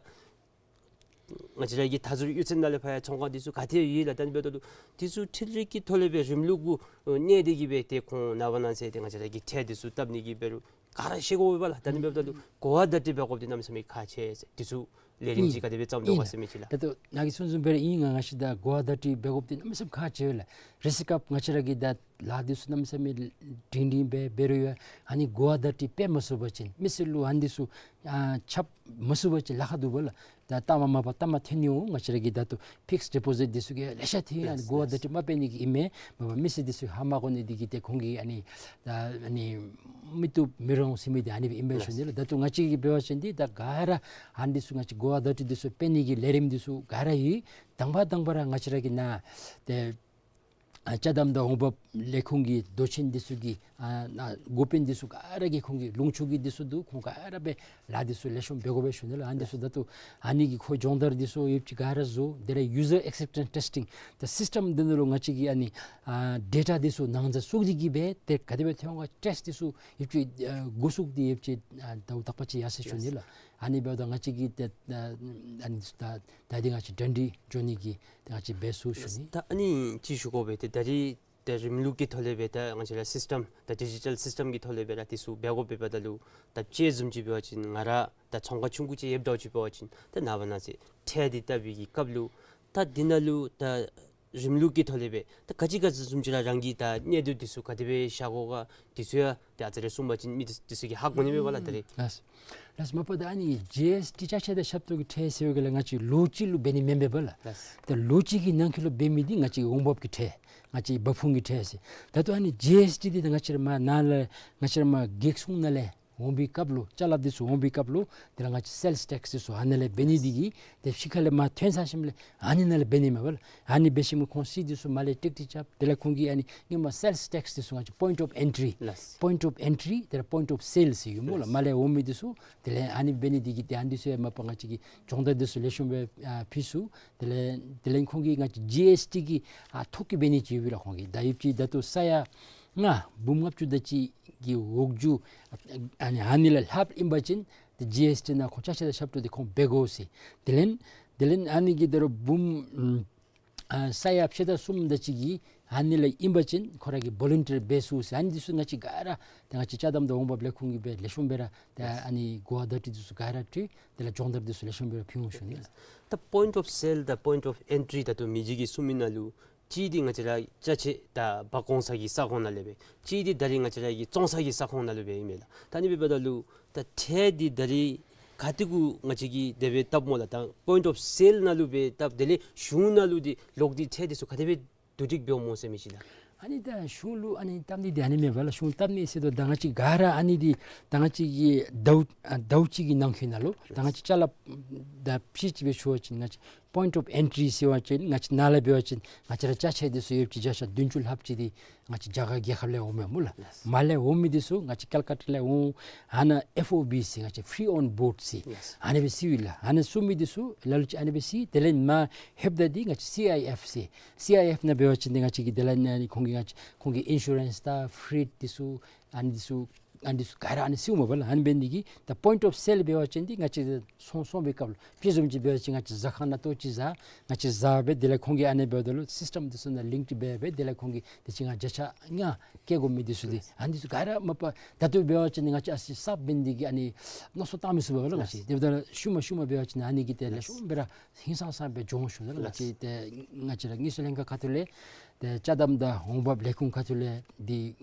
ང་བཅས་ར་གི་མཐའ་ཟུར་གཡུས་ཚན་ནང་ལས་ཕར་ཡང་ཚོང་ཁང་འདི་ཚུ་ག་ཏེ་ཡོད་ལགས། ད་ཨ་ནི་འབདཝ་ད་ལུ་འདི་ཚུ་འཕྲུལ་རིག་གི་ཐོག་ལས་སྦེ་རིམ་ལུགས་གུ་གནས་ཏེ་གི་སྦེ་ཏེ་ཁོང་ནངས་པ་གནངས་ཚེ་ཏེ་ང་བཅས་ར་གི་ཁྲལ་འདི་ཚུ་བཏབ་ནི་གི་འབད་རུང་ག་ར་ཤེས་དགོ་པས་ལགས། ད་ཨ་ནི་འབདཝ་ད་ལུ་གོ་བ་བརྡ་སྤྲོད་འབད་དགོཔ་འདི་གནམ་མེད་ས་མེད་ཁག་ཆེ་ཟེར། འདི་ཚུ་ལས་རིམ་ཨིན་ཅིག་ག་དེ་སྦེ་བརྩམ་དོ་ག་ཨིན་ཟེར་མི་ཅིག་ལགས། ད་ལྟོ་ནཱ་གིས་གསུངས་གསུངསམ་སྦེ་ར་ཨིན། ང་ང་བཅས་ད་གོ་བ་བརྡ་སྤྲོད་འབད་དགོཔ་འདི་གནམ་མེད་ས་མེད་ཁག་ཆེ་བས་ལགས། རེས་སྐབས་ང་བཅས་ར་གི་ད་ལཱ་འདི་ཚུ་གནམ་མེད་ས་མེད་སྒྲིང་སྒྲིང་སྦེ་འབད་རུང་ཡང་ཨ་ནི་གོ་བ་བརྡ་སྤྲོད་འབད་མ་ཚུགས་པ་ཅིན་མི་སེར་ལུ་ཨ་ནི་འདི་ཚུ་ཨ་ཁྱབ་མ་ཚུགས་པ་ཅིན་ལཱ་ཁག་འདུག་པ་ལགས། ད་ལྟ་མ་མ་པ་ལྟ་མ་ཐོན་ནི་འོང་། ང་བཅས་ར་གི་ད་ལྟོ་ཕིགསི་ཌི་པོ་ཟིཊ་འདི་ཚུ་གི་ལེ་ཤ་ཐོན་ཡི། ཨ་ནི་གོ་བ་བརྡ་སྤྲོད་མ་འབད་ནི་གི་ཨིན་མས། མ་པ་མི་སེར་འདི་ཚུ་ཧ་མ་གོ་ནི་འདི་གིས་ཏེ་ཁོང་གིས་ཨ་ནི་ད་ཨ་ནི་མི་བཏུབ་མི་རུང་ཟེར་མི་འདི་ཨ་ནི་སྦེ་ཨིན་པས་ཞུ་ནི་ལགས། ད་ལྟོ་ང་བཅས་ཀྱིས་འབད་བ་ཅིན་འདི་ད་ག་ར་ཨ་ནི་འདི་ཚུ་ང་བཅས་གོ་བ་བརྡ་སྤྲོད་འདི་ཚུ་འབད་ནི་གི་ལས་རིམ་འདི་ཚུ་ག་ར་ཡོད། དང་པ་དང་པ་ར་ང་བཅས་ར་གི་ནཱ་ཏེ་ ཨ་ཅ་དམ་དང་འོང་འབབ་ལས་ཁུངས་ཀྱི་མདོ་ཆེན་འདི་ཚུ་གི་ཨ་ན་འགོ་དཔོན་འདི་ཚུ་ག་ར་གིས་ཁོང་གི་ལུང་ཕྱོགས་ཀྱི་འདི་ཚུ་འདུག། ཁོང་ག་ར་སྦེ་ལཱ་འདི་ཚུ་ལེགས་ཤོམ་འབད་དགོ་པས་ཞུ་ནི་ལགས། ཨ་ནི་འདི་ཚུ་ད་ལྟོ་ཨ་ནི་གི་ཁོ་སྦྱོང་བརྡར་འདི་ཚུ་ཡོདཔ་ཅིག་ག་ར་བཟོ། དེ་ལས་user acceptance testing ད་སིསི་ཊམ་འདི་ནང་ལུ་ང་བཅས་ཀྱིས་ཨ་ནི་ཨ་ཌེ་ཊ་འདི་ཚུ་ནང་འཛུལ་ཚུགས་ཏེ་གིས་སྦེ་ཏེ་ག་དེ་སྦེ་ཐོན་འོང་ག་ཊེསཊ་འདི་ཚུ་ཡོདཔ་ཅིག་ཨ་འགོ་བཙུགས་ཏེ་ཡོདཔ་ཅིག་ཨ་ད་ལྟོ་དག་པ་ཅིག་ཡར་སོ་ཡི་ཞུ་ནི་ལགས། ཨ་ནི་འབདཝ་ད་ང་བཅས་ཀྱིས་ཏེ་ཨ་ཨ་ནི་ད་ད་འདི་ང་བཅས་གྲ་སྒྲིག་འགྱོ་ནི་གི་ཏེ་ང་བཅས་འབད་ཚུགས་ཞུ་ནི། ད་ཨ་ནི་ཅིག་ཞུ་དགོ་པས། ཏེ་ད་རིས་ཏེ་རིམ་ལུགས་ཀྱི་ཐོག་ལས་སྦེ་ད་ང་བཅས་ར་སིསི་ཊམ་ད་ཌི་ཇི་ཊལ་སིསི་ཊམ་གྱི་ཐོག་ལས་སྦེ་ར་འདི་ཚུ་འབད་དགོ་པས། འབདཝ་ད་ལུ་ད་དཔྱེ་བཟུམ་ཅིག་འབད་བ་ཅིན་ང་ར་ད་ཚོང་ཁང་ཆུང་ཀུ་ཅིག་ཡོདཔ་འདྲཝ་ཅིག་འབད་བ་ཅིན་ད་ནངས་པ་གནངས་ཚེ་ཁྲལ་འདི་བཏབ་པའི་གི་སྐབས་ལུ་ད་འདི་ནང་ལུ་ད་རིམ་ལུགས་ཀྱི་ཐོག་ལས་སྦེ་ད་ག་ཅི་ག་ཅི་བཟུམ་ཅིག་ར་རང་གི་ད་གནད་དོན་འདི་ཚུ་ག་དེ་སྦེ་བཞག་དགོ་ག་འདི་ཚུ་ཡང་ཏེ་ཨ་ཙི་རེ་གསུངས་པ་ཅིན་མི་འདི་འདི་ཚུ་གིས་ཧ་གོ་ནི་མས་པ་ལགས། ད་རེས་ལགས། ལགས་མ་པ་ད་ཨ་ནི་ཇི་ཨེསི་ཊི་ཅ་ཆས་དང་ཞབས་ཏོག་གི་ཁྲལ་ཟེར་བའི་གི་ལགས་ང་བཅས་ལོ་གཅིག་ལུ་འབད་ནི་མེན་པས་པ་ལགས། ལགས། ད་ལོ་གཅིག་གི་ནང་འཁོད་ལུ་འབད་མི་འདི་ང་བཅས་འོང་འབབ་ཀྱི་ཁྲལ་ང་བཅས་འབབ་ཁུངས་ཀྱི་ཁྲལ་ཟེར། ད་ལྟོ་ཨ་ནི་ཇི་ཨེསི་ཊི་འདི་ད་ང་བཅས་ར་མར་ནཱ་ལས་ང་བཅས་ར་མར་རྒེད་སོ་ནང་ལས་འོང་པའི་སྐབས་ལུ་ཅ་ལ་འདི་ཚུ་འོང་པའི་སྐབས་ལུ་དེ་ལས་ང་བཅས་སེལསི་ཊེགསི་འདི་ཚུ་ཨ་ནཱ་ལས་འབད་ནི་འདི་གིས་ཏེ་ཕྱི་ཁ་ལས་མར་ཐོན་ཚར་ཞིནམ་ལས་ཨ་ནི་ནང་ལས་འབད་ནི་མས་པ་ལགས། ཨ་ནི་འབད་ཞིནམ་ཁོང་རི་སིཊ་འདི་ཚུ་མར་ལས་ཀྲིག་ཀྲི་རྐྱབ། དེ་ལས་ཁོང་གིས་ཨ་ནི་སྔོན་མ་སེལསི་ཊེགསི་འདི་ཚུ་ང་བཅས་པོའིནཊ་ཨོཕ་ཨེན་ཊི་རི་ལགས། པོའིནཊ་ཨོཕ་ཨེན་ཊི་རི་དེ་ལས་པོའིནཊ་ཨོཕ་སེལསི་ཡོད་སྨོ་ལགས། ལགས། མར་ལས་འོང་མི་འདི་ཚུ་དེ་ལས་ཨ་ནི་འབད་ནི་འདི་གིས་ཏེ་ཨ་ནི་འདི་ཚུ་ཡང་མ་པ་ང་བཅས་ཀྱིས་སྦྱོང་བརྡར་འདི་ཚུ་ལེགས་ཤོམ་སྦེ་ཨ་ཕུལ་ཚུགས། དེ་ལས་དེ་ལས་ཁོང་གིས་ང་བཅས་ཇི་ཨེསི་ཊི་གི་ཨ་ཐོག་གི་འབད་ནི་ཅིག་ཡོད་པས་ལགས། ཁོང་གིས་ད་ཡོདཔ་ཅིག་ད་ལྟོ་ས་ཡ་ལྔ་འབུམ་ལྔ་བཅུ་དང་གཅིག་གི་འོག་འགྱོ་ཨ་ནི་ཨ་ནི་ལས་ལྷགཔ་ཨིན་པ་ཅིན་ཏེ་ཇི་ཨེསི་ཊི་ནང་ཁོང་ཅ་ཆས་དང་ཞབས་ཏོག་འདི་ཁོང་འབད་དགོ་ཟེར། དེ་ལས་དེ་ལས་ཨ་ནི་གི་ད་རུང་འབུམ་ཨ་ས་ཡ་ཕྱེད་དང་གསུམ་དང་གཅིག་གི་ཨ་ནི་ལས་ཨིན་པ་ཅིན་ཁོ་ར་གིས་བོ་ལན་ཊི་ཡར་འབད་ཚུགས་ཟེར། ཨ་ནི་འདི་ཚུ་ང་བཅས་ག་ར་ཏེ་ང་བཅས་ཅ་དམ་དང་འོང་འབབ་ལས་ཁུངས་ཀྱིས་སྦེ་ལེགས་ཤོམ་སྦེ་ར་ཏེ་ཨ་ནི་གོ་བ་བརྡ་སྤྲོད་འདི་ཚུ་ག་ར་སྤྲོད། དེ་ལས་སྦྱོང་བརྡར་འདི་ཚུ་ལེགས་ཤོམ་སྦེ་ར་ཕུལ་འོང་ཞུ་ནི་ལགས། ད་པོའིནཊ་ཨོཕ་སེལསི་དང་པོའིནཊ་ཨོཕ་ཨེན་ཊི་རི་ད་ལྟོ་མི་རྗེ་གིས་གསུངས་མི་ནང་ལུ་གཅིག་འདི་ང་བཅས་ར་ཅ་ཆས་ད་འབག་འོང་ས་གི་ས་ཁོངས་ནང་ལས་སྦེ་གཅིག་འདི་ད་རིས་ང་བཅས་ར་གི་བཙོང་ས་གི་ས་ཁོངས་ནང་ལུ་སྦེ་ཨིན་མས་ལགས། ད་ཨ་ནི་འབདཝ་ད་ལུ་ད་ཁྲལ་འདི་ད་རིས་ག་ཏེ་གུ་ང་བཅས་ཀྱིས་དེ་སྦེ་བཏབ་སྨོ་ལགས། ད་པོའིནཊ་ཨོཕ་སེལསི་ནང་ལུ་སྦེ་བཏབ། དེ་ལས་གཞུང་ནང་ལུ་འདི་ལོག་སྟེ་ཁྲལ་འདི་ཚུ་ག་དེ་སྦེ་བསྡུ་སྒྲིག་འབདཝ་སྨོ་ཟེར་མི་ཅིག་ལགས། ཨ་ནི་ད་གཞུང་ལུ་ཨ་ནི་བཏབ་ནི་འདི་ཨ་ནི་མེན་པ་ལགས། གཞུང་བཏབ་ནི་ཟེརཝ་ད་ང་བཅས་ག་ར་ཨ་ནི་འདི་ད་ང་བཅས་ཀྱི་ཟླཝ་ཨ་ཟླཝ་གཅིག་གི་ནང་འཁོད་ནང་ལུ་ད་ང་བཅས་ཅ་ལ་ད་ཕྱེད་ཅིག་སྦེ་ཞུ་བ་ཅིན་ང་བཅས་པོའིནཊ་ཨོཕ་ཨེན་ཊི་རི་ཟེར་བ་ཅིན་ང་བཅས་ནཱ་ལས་འབད་བ་ཅིན་ང་བཅས་ར་ཅ་ཆས་འདི་ཚུ་ཡོདཔ་ཅིག་བརྒྱ་ཆ་བདུན་ཅུ་ལྷགཔ་ཅིག་འདི་ང་བཅས་རྒྱ་གར་རྒྱལ་ཁབ་ལས་འོངམ་མས་སྨོ་ལགས། ལགས། མར་ལས་འོང་མི་འདི་ཚུ་ང་བཅས་ཀལ་ཀ་ཏ་ལས་འོང་། ཨ་ནཱ་ཨེཕ་ཨོ་བི་ཟེར་ང་བཅས་ཕི་རི་ཨོན་བོརཌ་ཟེར་ལགས། ཨ་ནི་སྦེ་ཟེར་ཡི་ལགས། ཨ་ནཱ་ཚུད་མི་འདི་ཚུ་ལ་ལུ་ཅིག་ཨ་ནི་སྦེ་ཟེར། དེ་ལས་མར་ལྷོདཔ་ད་འདི་ང་བཅས་སི་ཨའི་ཨེཕ་ཟེར། སི་ཨའི་ཨེཕ་ནང་འབད་བ་ཅིན་འདི་ང་བཅས་ཀྱི་དེ་ལས་ཨ་ནི་ཁོང་གི་ང་བཅས་ཁོང་གི་ཨིན་ཤུ་རེནསི་དང་ཕྲེཊ་འདི་ཚུ་ཨ་ནི་འདི་ཚུ་ཨ་ནི་འདི་ཚུ་ག་ར་ཨ་ནི་ཚུདཔ་མས་པ་ལགས། ཨ་ནི་འབད་ནི་འདི་གིས་ད་པོའིནཊ་ཨོཕ་སེལསི་འབད་བ་ཅིན་འདི་ང་བཅས་སོང་སོང་པའི་སྐབས་ལུ་དཔེ་བཟུམ་ཅིག་འབད་བ་ཅིན་ང་བཅས་ཟ་ཁང་ནང་ལྟོ་ཅིག་ཟ། ང་བཅས་ཟ་སྦེ་དེ་ལས་ཁོང་གིས་ཨ་ནི་འབདཝ་ད་ལུ་སིསི་ཊམ་འདི་ཚུ་ནང་ལིངཀ་འབད་སྦེ་དེ་ལས་ཁོང་གིས་དེ་ཅིག་ང་བརྒྱ་ཆ་ལྔ་བཀལ་དགོ་མི་འདི་ཚུ་འདི་ཨ་ནི་འདི་ཚུ་ག་ར་མ་པ་ད་ལྟོ་འབད་བ་ཅིན་ང་བཅས་ཨ་ཙི་གསརཔ་འབད་ནི་འདི་གིས་ཨ་ནི་མནོ་བསམ་བཏང་མི་ཚུགས་པས་ལགས། ང་བཅས་དེ་འབདཝ་ད་ཤུལ་མ་ཤུལ་མ་འབད་བ་ཅིན་ཨ་ནི་གིས་ཏེ་ལེགས་ཤོམ་སྦེ་ར་ཧིང་སངས་སངས་སྦེ་འགྱོ་འོང་ཞུ་ནི་ལགས། ང་བཅས་ཏེ་ང་བཅས་ར་དངུལ་རྩིས་ལྷན་ཁག་ཁ་ཐུག་ལས་ཏེ་ཅ་དམ་དང་འོང་འབབ་ལས་ཁུངས་ཁ་ཐུག་ལས་འདི་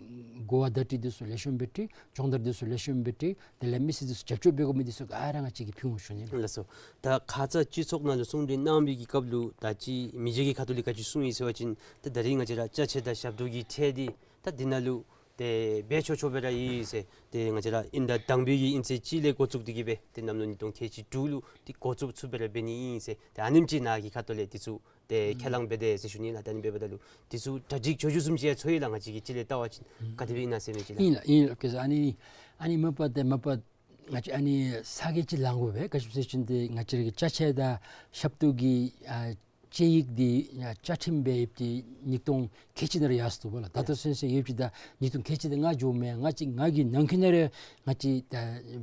གོ་བ་བརྡ་སྤྲོད་འདི་ཚུ་ལེགས་ཤོམ་སྦེ་སྤྲོད། སྦྱོང་བརྡར་འདི་ཚུ་ལེགས་ཤོམ་སྦེ་སྤྲོད། དེ་ལས་མི་སེར་འདི་ཚུ་རྒྱབ་སྐྱོར་འབད་དགོ་མི་འདི་ཚུ་ག་ར་ང་བཅས་ཀྱིས་ཕུལ་འོང་ཞུ་ནི་ལགས། ལགས་སོ། ད་ཁ་ཙ་སྤྱི་ཚོགས་ནང་ལུ་གསུང་གྲོས་གནང་བའི་གི་སྐབས་ལུ་ད་ཅི་མི་རྗེ་གི་ཁ་ཐུག་ལས་ག་ཅི་གསུངས་ཡི་ཟེར་བ་ཅིན་ད་ད་རིས་ང་བཅས་ར་ཅ་ཆས་དང་ཞབས་ཏོག་གི་ཁྲལ་འདི་ད་འདི་ནང་ལུ་ཏེ་འབད་ཆོག་ཆོག་སྦེ་ར་ཡོད་ཟེར། ཏེ་ང་བཅས་ར་དབྱིན་ཟླ་དང་པའི་གི་དབྱིན་ཚེས་གཅིག་ལས་འགོ་བཙུགས་ཏེ་གིས་སྦེ་ཏེ་གནམ་ལོ་ཉིས་སྟོང་ཁལ་གཅིག་དྲུག་ལུ་ཏེ་འགོ་བཙུགས་ཚུགསཔ་སྦེ་ར་འབད་ནི་ཨིན་ཟེར། ཏེ་ཨ་ནེམ་ཅིག་ནཱ་གི་ཁ་ཐུག་ལས་འདི་ཚུ་ཏེ་ཁས་བླངས་འབད་དེས་ཟེར་ཞུ་ནི་ལགས། ད་ཨ་ནི་འབདཝ་ད་ལུ་འདི་ཚུ་གྲ་སྒྲིག་ཆོག་ཆོག་བཟུམ་ཅིག་ཡང་ཚོར་ཡི་ལགས། ང་བཅས་ཀྱིས་ཅིག་ལས་བལྟ་བ་ཅིན་ག་དེ་སྦེ་ཨིན་ན་ཟེར་མི་ཅིག་ལགས། ཨིན་ལགས་ཨིན་ལགས། ཨ་ནི་ཨ་ནི་མ་པ་ཏེ་མ་པ་ང་བཅས་ཨ་ནི་ས་གོ་ཅིག་ལེན་དགོ་པས། ག་ཅི་སྨོ་ཟེར་བ་ཅིན་ཏེ་ང་བཅས་ར་གི་ཅ་ཆས་དང་ཞབས་ཏོག་གི་ཨ་དཔྱད་ཡིག་འདི་ཨ་བཅའ་ཁྲིམས་སྦེ་ཡོདཔ་འདི་ཉིས་སྟོང་ཁལ་གཅིག་ནང་ར་ཡར་སོ་ནུག་པ་ལགས། ད་ལྟོ་ཚུན་ཚོད་ཡོདཔ་འདི་ད་ཉིས་སྟོང་ཁལ་གཅིག་དང་ལྔ་འགྱོཝ་མས། ལྔ་གཅིག་ལྔ་གི་ནང་འཁོད་ནང་ར་ང་བཅས་ད་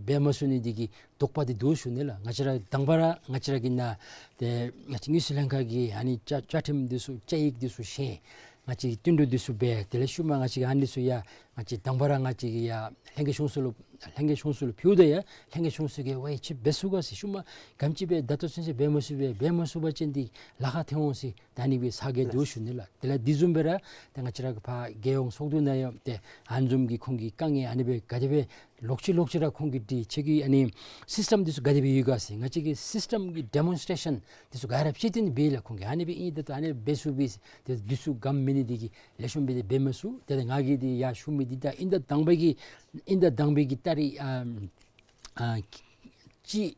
འབད་མ་ཚུགས་ནི་འདི་གིས་དོགས་པ་འདི་འདུག་ཞུ་ནི་ལགས། ང་བཅས་ར་དང་པ་ར་ང་བཅས་ར་གི་ནཱ་ཏེ་ང་བཅས་དངུལ་རྩིས་ལྷན་ཁག་གི་ཨ་ནི་བཅའ་བཅའ་ཁྲིམས་འདི་ཚུ་བཅའ་ཡིག་འདི་ཚུ་བཞེས། ང་བཅས་བསྟུན་གྲོས་འདི་ཚུ་འབད། དེ་ལས་ཤུལ་མ་ང་བཅས་ཀྱིས་ཨ་ནི་ཚུ་ཡང་ང་བཅས་དང་པ་ར་ང་བཅས་ཀྱིས་ཡར་ལྷན་རྒྱས་གཞུང་ཚོགས་ལུ་ལྷན་རྒྱས་གཞུང་ཚོགས་ལུ་ཕུལཝ་ད་ཡང་ལྷན་རྒྱས་གཞུང་ཚོགས་ཀྱིས་ཝའི་ཅིག་འབད་ཚུགས་ག་ཟེར། ཤུལ་མ་ག་དེམ་ཅིག་སྦེ་ད་ལྟོ་ཚུན་ཚོད་འབད་མ་ཚུགས་པས། འབད་མ་ཚུགས་པ་ཅིན་འདི་ལཱ་ཁག་ཐོན་འོང་ཟེར་ད་ཨ་ནི་སྦེ་ས་གོ་འདུག་ཞུ་ནི་ལགས། དེ་ལས་འདི་བཟུམ་སྦེ་ར་ཏེ་ང་བཅས་ར་གི་ཕར་རྒྱལ་ཡོངས་ཚོགས་འདུ་ནང་ཡང་ཏེ་ཨ་ནི་བཟུམ་གྱི་ཁོང་གི་དཀའ་ངལ་ཨ་ནི་སྦེ་ག་དེ་སྦེ་ལོག་ཅི་ལོག་ཅི་ར་ཁོང་གིས་འདི་ཁྱོད་ཀྱི་ཨ་ནི་སིསི་ཊམ་འདི་ཚུ་ག་དེ་སྦེ་ཡོད་ག་ཟེར། ང་བཅས་ཀྱིས་སིསི་ཊམ་གྱི་ཌེ་མོན་སི་ཊེ་ཤཱན་འདི་ཚུ་ག་ར་བཤད་དེ་ནི་འབད་ལགས། ཁོང་གིས་ཨ་ནི་སྦེ་ཨིན། ད་ལྟོ་ཨ་ནི་སྦེ་ཚུགས་པས་ཟེར། ཏེ་འདི་ཚུ་ག་མེད་ནི་འདི་གིས་ལེགས་ཤོམ་སྦེ་འདི་འབད་མ་ཚུགས། ཏེ་ད་ང་གིས་འདི་ཡར་ཞུ་མི་འདི་ད་དབྱིན་ཟླ་དང་པའི་གི་དབྱིན་ཟླ་དང་པའི་གི་ཏ་རིག་ཨ་ཨ་གཅིག་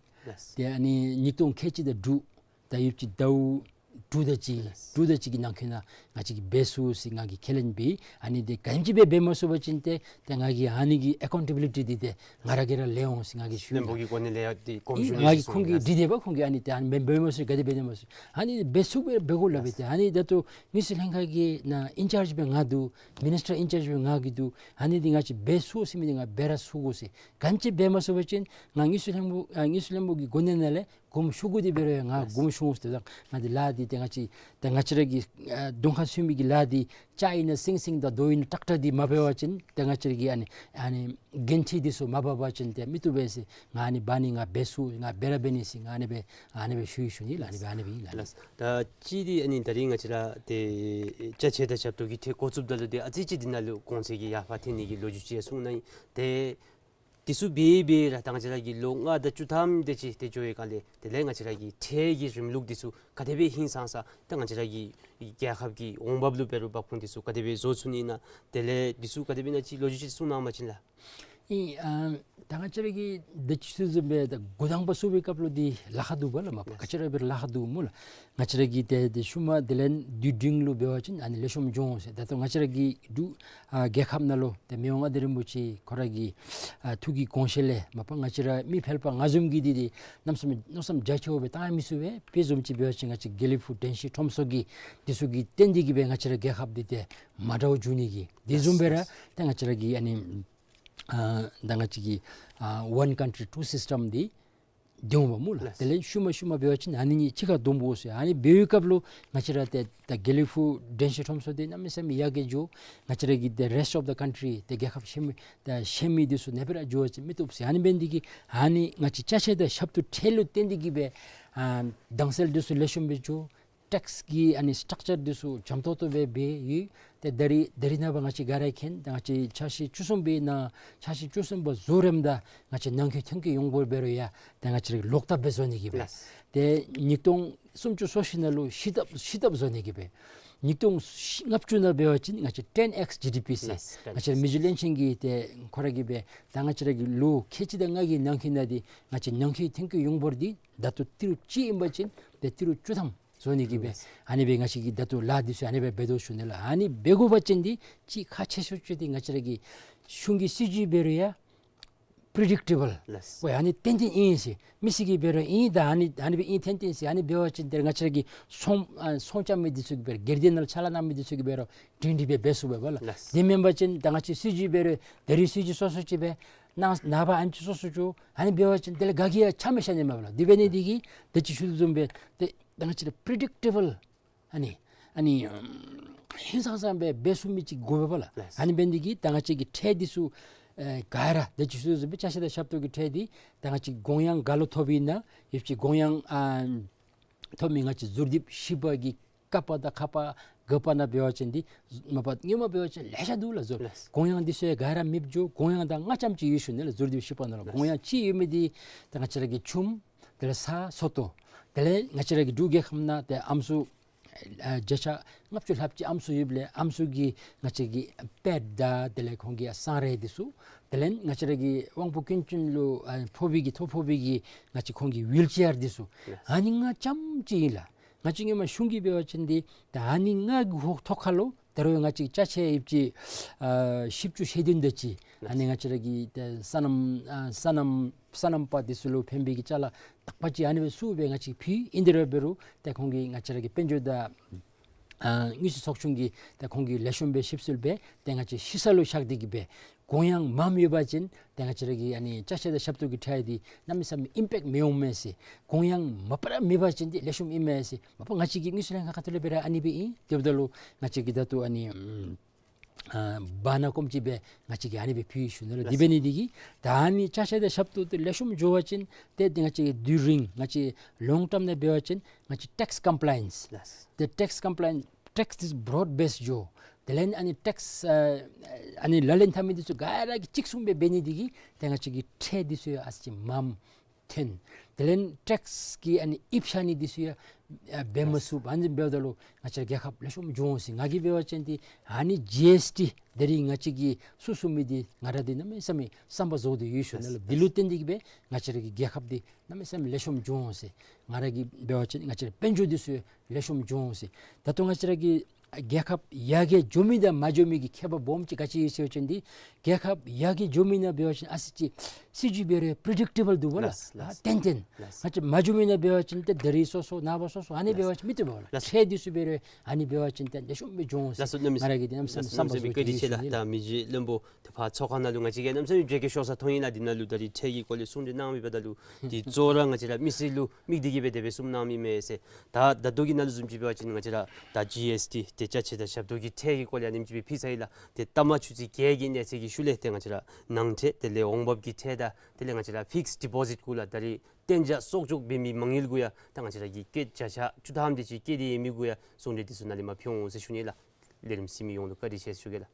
ཏེ་ཨ་ནི་ཉིས་སྟོང་ཁལ་གཅིག་དང་དྲུག་ད་ཡོདཔ་ཅིག་ཟླཝ་ དྲུག་དེ་ཅིག་དྲུག་དེ་ཅིག་གི་ནང་འཁོད་ནང་ང་བཅས་ཀྱིས་འབད་ཚུགས་ཟེར་ང་གིས་ཁས་ལེན་འབད། ཨ་ནི་དེ་ག་ཅི་འབད་འབད་མ་ཚུགས་པ་ཅིན་ཏེ་ཏེ་ང་གིས་ཨ་ནི་གི་ཨེ་ཀའུན་ཊེ་བི་ལི་ཊི་འདི་ཏེ་ང་ར་གིས་ར་ལེན་འོང་ཟེར་ང་གིས་ཞུ་ཡི། བློན་པོ་གི་གོ་གནས་ལས་ཡང་ཏེ་གོ་མི་ཨིན་ཞུ་ནི་ང་གིས་ཁོང་གིས་འདི་དེ་སྦེ་ཁོང་གིས་ཨ་ནི་ཏེ་ཨ་ནི་འབད་འབད་མ་ཚུགས་ག་དེ་འབད་དེ་མ་ཚུགས། ཨ་ནི་འབད་ཚུགས་འབད་འབད་དགོ་སླབ་སྦེ་ཏེ་ཨ་ནི་ད་ལྟོ་དངུལ་རྩིས་ལྷན་ཁག་གི་ནང་ཨིན་ཅཱརཇ་སྦེ་ང་འདུག། མི་ནིས་ཊར་ཨིན་ཅཱརཇ་སྦེ་ང་གིས་འདུག། ཨ་ནི་འདི་ང་བཅས་འབད་ཚུགས་ཟེར་མི་འདི་ང་འབད་ར་ཚུགས་དགོ་ཟེར། ག་ཅི་འབད་མ་ཚུགས་པ་ཅིན་ང་དངུལ་རྩིས་ལྷན་པོ་ཨ་དངུལ་རྩིས་ལྷན་པོ་གི་གོ་གནས་ནང་ལས་དགོངསམ་ཞུ་དགོ་སྟེ་འབད་རུང་ཡང་ང་དགོངསམ་ཞུ་འོང་ཟེར། ད་ང་འདི་ལཱ་འདི་ཏེ་ང་བཅས་ཏེ་ང་བཅས་ར་གི་ཨ་གདོང་ཁར་སོན་མི་གི་ལཱ་འདི་ལྕགས་ཨིན་ན་སིང་སིང་དང་རྡོ་ཨིན་ན་ཏྲག་ཏྲ་འདི་མ་འབད་བ་ཅིན་ཏེ་ང་བཅས་ར་གི་ཨ་ནི་ཨ་ནི་གན་ཊི་འདི་ཚུ་མ་འབག་པ་ཅིན་ཏེ་མི་བཏུབ་པས་ཟེར། ང་ཨ་ནི་འབག་ནི་ང་འབད་ཚུགས། ང་འབད་ར་འབད་ནི་ཟེར། ང་ཨ་ནི་སྦེ་ཨ་ནི་སྦེ་ཞུ་ཡི་ཞུ་ནི་ལགས། ཨ་ནི་སྦེ་ཨ་ནི་སྦེ་ཨིན་ལགས། ལགས། ད་ཅི་འདི་ཨ་ནི་ད་རིས་ང་བཅས་ར་ཏེ་ཅ་ཆས་དང་ཞབས་ཏོག་གི་ཁྲལ་འགོ་བཙུགསཔ་ད་ལུ་ཏེ་ཨ་ཙི་ཅིག་འདི་ནང་ལུ་གོང་ཚད་ཀྱི་ཡར་འཕར་ཐོན་ནི་གི་ལོ་རྒྱུས་ཅིག་གསུངས་གནང་ཡི། ཏེ་འདི་ཚུ་འབད་འབད་ར་ད་ང་བཅས་ར་གི་ལོ་ལྔ་དང་བཅུ་ཐམ་དེ་ཅིག་ཏེ་འགྱོ་བའི་སྒང་ལས་དེ་ལས་ང་བཅས་ར་གི་ཁྲལ་གྱི་རིམ་ལུགས་འདི་ཚུ་ག་དེ་སྦེ་ཧིང་སངས་ས་ད་ང་བཅས་ར་གི་རྒྱལ་ཁབ་ཀྱི་འོང་འབབ་ལུ་འབད་རུང་འབབ་ཁུངས་འདི་ཚུ་ག་དེ་སྦེ་བཟོ་ཚུགས་ནི་ཨིན་ན། དེ་ལས་འདི་ཚུ་ག་དེ་སྦེ་ཨིན་ན་ཅིག་ལོ་རྒྱུས་ཅིག་གསུངས་གནང་བ་ཅིན་ལགས། ཨིན། ཨ་ད་ང་བཅས་ར་གི་ད་ཅི་ཞུ་དོ་བཟུམ་སྦེ་ད་འགོ་དང་པ་བཙུགས་པའི་སྐབས་ལུ་འདི་ལཱ་ཁག་འདུག་པ་ལགས། མ་པ་ག་ཅི་ར་འབད་རུང་ལཱ་ཁག་འདུག་སྨོ་ལགས། ང་བཅས་ར་གི་ཏེ་ཏེ་ཤུལ་མ་དེ་ལས་དུས་འབྲིང་ལུ་འབད་བ་ཅིན་ཨ་ནི་ལེགས་ཤོམ་འགྱོ་འོང་ཟེར། ད་ལྟོ་ང་བཅས་ར་གི་འབྲུག་ཨ་རྒྱལ་ཁབ་ནང་ལུ་ཏེ་མི་དབང་མངའ་བདག་རིན་པོ་ཆེ་ཁོ་ར་གི་ཨ་ཐུགས་ཀྱི་དགོངས་བཞེད་ལས་མ་པ་ང་བཅས་ར་མི་ཕལ་པ་ང་བཟུམ་གྱིས་འདི་ཏེ་གནམ་མེད་ས་མེད་མནོ་བསམ་རྒྱ་ཆེཝ་སྦེ་བཏང་ཡང་མི་ཚུགས་པས། དཔེ་བཟུམ་ཅིག་འབད་བ་ཅིན་ང་བཅས་དགེ་ལེགས་ཕུག་དྲན་ཤེས་ཁྲོམ་ཚོགས་ཀྱི་འདི་ཚུ་གི་བརྟེན་ཏེ་གིས་སྦེ་ང་བཅས་ར་རྒྱལ་ཁབ་འདི་ཏེ་མ་འདྲཝ་འགྱོ་ནི་གི་དེ་བཟུམ་སྦེ་ར་ཏེ་ང་བཅས་ར་གི་ཨ་ནི་ཨ་ད་ང་བཅས་ཀྱི་ཨ་ཝན་ཀཱན་ཊི་ཊུ་སིསི་ཊམ་འདི་སྡོདཔ་སྨོ་ལགས། ལགས། དེ་ལས་ཤུལ་མ་ཤུལ་མ་འབད་བ་ཅིན་ཨ་ནི་གཉིས་གཅིག་ཁར་བསྡོམ་དགོ་ཟེར། ཨ་ནི་འབད་བའི་སྐབས་ལུ་ང་བཅས་ར་ཏེ་ད་དགེ་ལེགས་ཕུག་དྲན་ཤེས་ཁྲོམ་ཚོགས་འདི་གནམ་མེད་ས་མེད་ཡར་རྒྱས་འགྱོ། ང་བཅས་ར་གི་ཏེ་རེསཊ་ཨོཕ་ད་ཀཱན་ཊི་རི་ཏེ་རྒྱལ་ཁབ་གཞན་མི་ད་གཞན་མི་འདི་ཚུ་ནེ་པེ་ར་འགྱོ་བ་ཅིན་མི་བཏུབ་ཟེར། ཨ་ནི་འབད་ནི་འདི་གིས་ཨ་ནི་ང་བཅས་ཅ་ཆས་དང་ཞབས་ཏོག་ཁྲལ་ལུ་བརྟེན་ཏེ་གིས་སྦེ་ཨ་དྭངས་གསལ་འདི་ཚུ་ལེགས་ཤོམ་སྦེ་འགྱོ། ཊེགསི་གི་ཨ་ནི་སི་ཊག་ཅར་འདི་ཚུ་འཇམ་ཏོག་ཏོ་སྦེ་འབད་ཡི། ཏེ་ད་རིས་ད་རིས་ནངས་པ་ང་བཅས་ག་ར་མཁྱེན། ད་ང་བཅས་ཆ་ཤས་བཅུ་གསུམ་པའི་ནང་ཆ་ཤས་བཅུ་གསུམ་པ་བཟོ་རནམ་ད་ང་བཅས་ནང་འཁོད་ཐོན་སྐྱེད་ཡོངས་འབོར་འབད་རུང་ཡང་ད་ང་བཅས་ར་ལོག་ལྟབ་སྦེ་བཟོ་ནི་གི་སྦེ། ལགས། ཏེ་ཉིས་སྟོང་སུམ་ཅུ་སོ་བཞི་ནང་ལུ་བཞི་ལྟབ་བཞི་ལྟབ་བཟོ་ནི་གི་སྦེ། ཉིས་སྟོང་ལྔ་བཅུ་ནང་འབད་བ་ཅིན་ང་བཅས་ཊེན་ཨེགསི་ཇི་ཌི་པི་ཟེར། ལགས། ང་བཅས་ར་མི་རྗེ་བློན་ཆེན་གྱིས་ཏེ་ཁོ་ར་གིས་སྦེ་ད་ང་བཅས་ར་གི་ལོ་ཁལ་གཅིག་དང་ལྔ་གི་ནང་འཁོད་ནང་འདི་ང་བཅས་ནང་འཁོད་ཐོན་སྐྱེད་ཡོངས་འབོར་འདི་ད་ལྟོ་ཏི་རུ་གཅིག་ཨིན་པ་ཅིན་ཏེ་ཏི་རུ་བཅུ་ཐམ་བཟོ་ནི་གི་སྦེ། ལགས། ཨ་ནི་སྦེ་ང་བཅས་ཀྱིས་ད་ལྟོ་ལཱ་འདི་ཚུ་ཨ་ནི་སྦེ་འབད་དོ་ཞུ་ནི་ལགས། ཨ་ནི་འབད་དགོ་པ་ཅིན་འདི་ཅིག་ཁག་ཆེ་ཤོས་ཅིག་འདི་ང་བཅས་ར་གི་གཞུང་གི་སྲིད་བྱུས་འབད་རུང་ཡང་པི་རི་ཌིག་ཊེ་བཱལ། ལགས། ཝའི་ཨ་ནི་ཏན་ཏན་ཨིན་ཟེར། མི་སེར་གྱིས་འབད་རུང་ཨིན། ད་ཨ་ནི་ཨ་ནི་སྦེ་ཨིན་ཏན་ཏན་ཟེར། ཨ་ནི་འབད་བ་ཅིན་ཏེ་ང་བཅས་ར་གི་ཚོང་ཨ་ཚོང་རྐྱབ་མི་འདི་ཚུ་གིས་འབད་རུང་སྒེར་སྡེ་ནང་ལུ་ཕྱག་ལཱ་གནང་མི་འདི་ཚུ་གིས་འབད་རུང་སྒྲིང་སྒྲི་སྦེ་འབད་ཚུགས་པས་པ་ལགས། ལགས། དེ་མེན་པ་ཅིན་ད་ང་བཅས་སྲིད་བྱུས་འབད་རུང་ད་རིས་སྲིད་བྱུས་སོ་སོ་ཅིག་སྦེ་ནངས་ནངས་པ་ཨ་ནི་ཅིག་སོ་སོ་ཅིག་ཨ་ནི་འབད་བ་ཅིན་དེ་ལས་ག་གིས་ཡང་ཆ་མི་ཤ་ནི་མས་པ་ལགས། དེ་འབད་ནི་འདི་གིས་ད་ཅི་ཞུ་དོ་བཟུམ་སྦེ་ཏེ་ད་ང་བཅས་ར་པི་རི་ཌིག་ཊེ་བཱལ་ཨ་ནི་ཨ་ནི་ཨམ་ཧིང་སངས་ས་སྦེ་འབད་ཚུགས་མི་ཅིག་དགོ་པས་པ་ལགས། ལགས། ཨ་ནི་འབད་ནི་འདི་གིས་ད་ང་བཅས་ཀྱི་ཁྲལ་འདི་ཚུ་ཨེ་ག་ར་ད་ཅི་ཞུ་དོ་བཟུམ་སྦེ་ཅ་ཆས་དང་ཞབས་ཏོག་གི་ཁྲལ་འདི་ད་ང་བཅས་གོང་ཡང་ག་ལུ་ཐོབ་ཨིན་ན་ཡོད་ཅིག་གོང་ཡང་ཨ་ཐོབ་མི་ང་བཅས་ཟུར་དིབ་ཞི་པ་གི་ཀ་པ་དང་ཁ་པ་ག་པ་ནང་འབད་བ་ཅིན་འདི་མ་པ་སྔོན་མ་འབད་བ་ཅིན་ལེ་ཤ་འདུག་ལགས་ཟུར། ལགས། གོང་ཡང་འདི་ཚུ་ཡང་ག་ར་མེདཔ་འགྱོ། གོང་ཡང་ད་ལྔ་ཙམ་ཅིག་ཡོད་ཞུ་ནི་ལགས། ཟུར་དིབ་ཞི་པ་ནང་ལུ། ལགས། གོང་ཡང་ཅིག་ཡོད་མི་འདི་ད་ང་བཅས་ར་གི་ཆུམ་དེ་ལས་ས་ས་སྟོང་དེ་ལས་ང་བཅས་ར་གི་འབྲུག་རྒྱལ་ཁབ་ནང་ཏེ་ཨམ་སྲུ་ཨ་བརྒྱ་ཆ་ལྔ་བཅུ་ལྷགཔ་ཅིག་ཨམ་སྲུ་ཡོདཔ་ལས་ཨམ་སྲུ་གི་ང་བཅས་ཀྱི་པེཌ་དང་དེ་ལས་ཁོང་གི་སང་རས་འདི་ཚུ་དེ་ལས་ང་བཅས་ར་གི་དབང་པོ་སྐྱོན་ཅན་ལུ་ཨ་ཕོག་པའི་གི་ཐོ་ཕོག་པའི་གི་ང་བཅས་ཁོང་གི་ཝིལ་ཅེར་འདི་ཚུ། ལགས། ཨ་ནི་ལྔ་ཙམ་ཅིག་ཨིན་ལགས། ང་བཅས་སྔོན་མ་གཞུང་གིས་འབད་བ་ཅིན་འདི་ད་ཨ་ནི་ལྔ་གི་ཧོག་ཐོག་ཁར་ལུ་ད་རུང་ང་བཅས་ཅ་ཆས་ཡོད་ཅིག་ཨ་བཞི་བཅུ་ཞེ་བདུན་དེ་ཅིག། ལགས། ཨ་ནི་ང་བཅས་ར་གི་ཏེ་སོ་ནམ་ཨ་སོ་ནམ་སོ་ནམ་པ་འདི་ཚུ་ལུ་ཕན་པའི་གི་ཅ་ལ་དག་པ་ཅིག་ཨ་ནི་སྦེ་ཚུ་སྦེ་ང་བཅས་ཕུལ་ཡི། ཨིན་དེ་ར་འབད་རུང་ཏེ་ཁོང་གིས་ང་བཅས་ར་གི་དཔལ་འབྱོར་དང་ཨ་དངུལ་རྩིས་ཚོགས་ཆུང་གིས་ཏེ་ཁོང་གིས་ལེགས་ཤོམ་སྦེ་ཞིབ་འཚོལ་འབད་ཏེ་ང་བཅས་ཞི་ས་ལུ་བཞག་སྟེ་གིས་སྦེ་གོང་ཡང་མངམ་ཡོད་པ་ཅིན་ཏེ་ང་བཅས་ར་གི་ཨ་ནི་ཅ་ཆས་དང་ཞབས་ཏོག་གི་ཁྲལ་འདི་གནམ་མེད་ས་མེད་ཨིམ་པེཀཊ་མི་འོང་མས་ཟེར། གོང་ཡང་མ་པ་ར་མེད་པ་ཅིན་འདི་ལེགས་ཤོམ་ཨིན་མས་ཟེར། མ་པ་ང་བཅས་ཀྱི་དངུལ་རྩིས་ལྷན་ཁག་ཁ་ཐུག་ལས་འབད་རུང་ཨ་ནི་སྦེ་ཨིན། དེ་འབདཝ་ད་ལུ་ང་བཅས་ཀྱིས་ད་ལྟོ་ཨ་ནི་ཨམ་ཨ་བར་ན་སྐོརམ་ཅིག་སྦེ་ང་བཅས་ཀྱིས་ཨ་ནི་སྦེ་ཕུལ་ཡི་ཞུ་ནི་ལགས། དེ་འབད་ནི་འདི་གིས་ད་ཨ་ནི་ཅ་ཆས་དང་ཞབས་ཏོག་འདི་ལེགས་ཤོམ་འགྱོ་བ་ཅིན་ཏེ་ཏེ་ང་བཅས་ཀྱི་དུས་རིང་ང་བཅས་ལོང་ཊརམ་ནང་འབད་བ་ཅིན་ང་བཅས་ཊེགསི་ཀམ་པ་ལའི་ཡེནསི། ལགས། ཏེ་ཊེགསི་ཀམ་པ་ལའི་ཡེནསི་ཊེགསི་འདི་བོརོཌ་བེསཌ་འགྱོ། དེ་ལས་ཨ་ནི་ཊེགསི་ཨ་ཨ་ནི་ལག་ལེན་འཐབ་མི་འདི་ཚུ་ག་ར་གིས་གཅིག་མཚུངས་སྦེ་འབད་ནི་འདི་གིས་ཏེ་ང་བཅས་ཀྱི་ཁྲལ་འདི་ཚུ་ཡང་ཨ་ཙི་མངམ་ ཐོན། དེ་ལས་ཊེགསི་གི་ཨ་ནི་ཨིབ་ཤ་ནི་འདི་ཚུ་ཡང་ཨ་འབད་མ་ཚུགས། ཨ་ནི་འབདཝ་ད་ལུ་ང་བཅས་ར་རྒྱལ་ཁབ་ལེགས་ཤོམ་འགྱོ་འོང་ཟེར། ང་གིས་འབད་བ་ཅིན་ཏེ་ཨ་ནི་ཇི་ཨེསི་ཊི་ད་རིས་ང་བཅས་ཀྱིས་བཙུགས་བཙུགས་མི་འདི་ང་ར་འདི་གནམ་མེད་ས་མེད་བསམ་པ་རྫོགས་ཏེ་ཡོད་ཞུ་ནི་ལགས། འདི་ལུ་བརྟེན་ཏེ་གིས་སྦེ་ང་བཅས་ར་གི་རྒྱལ་ཁབ་འདི་གནམ་མེད་ས་མེད་ལེགས་ཤོམ་འགྱོ་འོང་ཟེར། ང་ར་གིས་འབད་བ་ཅིན་ང་བཅས་ར་དཔལ་འབྱོར་འདི་ཚུ་ལེགས་ཤོམ་འགྱོ་འོང་ཟེར། ད་ལྟོ་ང་བཅས་ར་གི་རྒྱལ་ཁབ་ཡར་རྒྱས་འགྱོ་མི་དང་མ་འགྱོ་མི་གི་ཁྱད་པར་སྦོམ་ཅིག་ག་ཅི་ཡོད་ཟེར་བ་ཅིན་འདི་རྒྱལ་ཁབ་ཡར་རྒྱས་འགྱོ་མི་ནང་འབད་བ་ཅིན་ཨ་ཙི་ཅིག་སྲིད་བྱུས་འབད་རུང་པི་རི་ཌིག་ཊེ་བཱལ་འདུག་པ་ལགས། ལགས། ཨ་ཏན་ཏན། ལགས། ང་བཅས་མ་འགྱོ་མི་ནང་འབད་བ་ཅིན་ཏེ་ད་རིས་སོ་སོ་ནངས་པ་སོ་སོ་ཨ་ནི་འབད་བ་ཅིན་མི་བཏུབ་པས་ལགས། ལགས། ཁྲལ་འདི་ཚུ་འབད་རུང་ཨ་ནི་འབད་བ་ཅིན་ཏེ་ལེགས་ཤོམ་སྦེ་འགྱོ་འོང་ཟེར། ལགས་སོ། གནམ་མེད་ང་ར་གིས་འདི་གནམ་མེད་ས་མེད་བསམ་པ་རྫོགས་ཏེ་ཡོད་ཞུ་ནི་ལགས། ད་མི་རྗེ་བློན་པོ་ཏེ་ཕར་ཚོགས་ཁང་ནང་ལུ་ང་བཅས་ཀྱིས་གནམ་མེད་ས་མེད་མཇལ་ཁ་ཤོར་ས་མཐོང་ཡི་ལགས། འདི་ནང་ལུ་ད་རིས་ཁྲལ་གྱི་སྐོར་ལས་གསུང་གྲོས་གནང་མི་འབདཝ་ད་ལུ་འདི་གཙོ་བོ་ར་ང་བཅས་ར་མི་སེར་ལུ་དམིགས་ཏེ་གིས་སྦེ་དེ་སྦེ་གསུངམ་གནང་མི་མས་ཟེར། ད་ད་ལྟོ་གི་ནང་ལུ་བཟུམ་ཅིག་འབད་བ་ཅིན་ང་བཅས་ར་ད་ཇི་ཨེསི་ཊི་ཏེ་ཅ་ཆས་དང་ཞབས་ཏོག་གི་ཁྲལ་གྱི་སྐོར་ལས་ཨ་ནེམ་ཅིག་སྦེ་ཕུལ་ཚར་ཡི་ལགས། ཏེ་ལྟ་མ་ཆུ་ཚོད་བརྒྱད་ཀྱི་གནས་ཚད་ཀྱི་ཤུལ་ལས་ཏེ་ང་བཅས་ར་ནང་ཁྲལ་དེ་ལས་འོང་འབབ་ཀྱི་ཁྲལ་དང་དེ་ལས་ང་བཅས་ར་ཕིགསི་ཌི་པོ་ཟིཊ་གུ་ལགས། ད་རིས་གཏན་འཇགས་གསོག་འཇོག་འབད་མི་མ་དངུལ་གུ་ཡང་ད་ང་བཅས་ར་གིས་བཀོད་ཇ་ཆ་བཅུ་ཐམ་དེ་ཅིག་བཀལ་ཏེ་ཡོད་མི་གུ་ཡང་གསུང་གྲོས་འདི་ཚུ་ནཱ་ལས་མར་ཕུལ་འོང་ཟེར་ཞུ་ནི་ལགས། ལས་རིམ་གཟིགས་མི་ཡོངས་ལུ་བཀའ་དྲིན་ཆེ་ཟེར་ཞུ་གེ་ལགས།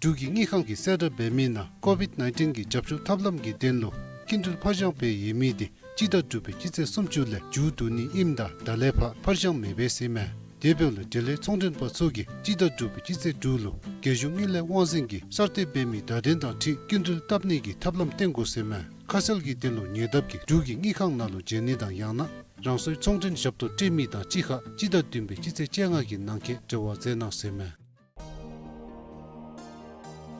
འབྲུག་གི་དངུལ་ཁང་གིས་གསལ་བསྒྲགས་འབད་མི་ནང་ཀོ་ཝིཌ་ནའིན་ཊིན་གྱི་རྒྱབ་སྐྱོར་ཐབས་ལམ་གྱི་དོན་ལུ་སྐྱིན་འགྲུལ་ཕར་འགྱངས་འབད་ཡོད་མི་དེ་སྤྱི་ཟླ་དྲུག་པའི་སྤྱི་ཚེས་སུམ་ཅུ་ལས་མཇུག་བསྡུ་ནི་ཨིནམ་ད་ད་ལས་ཕར་ཕར་འགྱངས་མི་འབད་ཟེར་མས། དེ་འབདཝ་ལས་འབྲེལ་ཡོད་ཚོང་མགྲོན་པ་ཚུ་གིས་སྤྱི་ཟླ་དྲུག་པའི་སྤྱི་ཚེས་དྲུག་ལུ་རྒྱལ་གཞུང་དངུལ་ལས་དབང་འཛིན་གྱིས་གསར་གཏོད་འབད་མི་བརྡ་དོན་དང་འཁྲིལ་སྐྱིན་འགྲུལ་བཏབ་ནི་གི་ཐབས་ལམ་བསྟེན་དགོ་ཟེར་མས། ཁ་གསལ་གྱི་དོན་ལུ་ཉེ་འདབས་ཀྱི་འབྲུག་གི་དངུལ་ཁང་ནང་ལུ་མཇལ་ནི་དང་ཡང་ན་རང་སོའི་ཚོང་མགྲོན་ཞབས་ཏོག་སྤྲོད་མི་དང་གཅིག་ཁར་སྤྱི་ཟླ་བདུན་པའི་སྤྱི་ཚེས་བཅོ་ལྔ་གི་ནང་འཁོད་འབྲེལ་བ་མཛད་གནང་ཟེར་མས།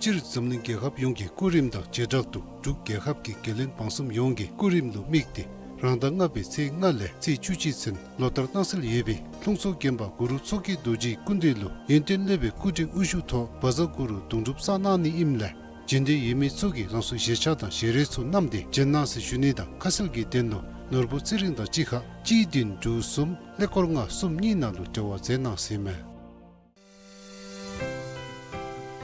སྤྱིར་འཛམ་གླིང་རྒྱལ་ཁབ་ཡོངས་ཀྱི་སྐུ་རིམ་དང་བྱེ་བྲག་ཏུ་འབྲུག་རྒྱལ་ཁབ་ཀྱི་རྒྱལ་བློན་འབངས་གསུམ་ཡོངས་ཀྱི་སྐུ་རིམ་ལུ་དམིགས་ཏེ་རང་ཟླ་ལྔ་པའི་ཚེས་ལྔ་ལས་ཚེས་བཅུ་གཅིག་ཚུན་ལོ་ལྟར་གནང་སྲོལ་ཡོད་པའི་ལྷུང་བཟེད་དགོན་པ་གུ་རུ་མཚོ་སྐྱེས་རྡོ་རྗེའི་སྐུ་མདུན་ལུ་ཡོན་ཏན་སློབ་དཔོན་སྐུ་ཕྲེང་དབུ་བཞུགས་ཐོག་བཛྲ་གུ་རུ་གདུང་སྒྲུབ་བསགས་གནང་ནི་ཨིནམ་ལས་འབྱོན་འདོད་ཡོད་མི་ཚུ་གིས་རང་སོའི་གཞིས་ཆགས་དང་ཞལ་རས་ཚུ་བསྣམས་ཏེ་འབྱོན་གནང་ཟེར་ཞུ་ནི་དང་ཁ་གསལ་གྱི་དོན་ལུ་ནོར་བུ་ཚེ་རིང་དང་གཅིག་ཁར་གཅིག་བདུན་དྲུག་གསུམ་ཀླད་ཀོར་ལྔ་གསུམ་གཉིས་ནང་ལུ་འབྲེལ་བ་མཛད་གནང་ཟེར་མས།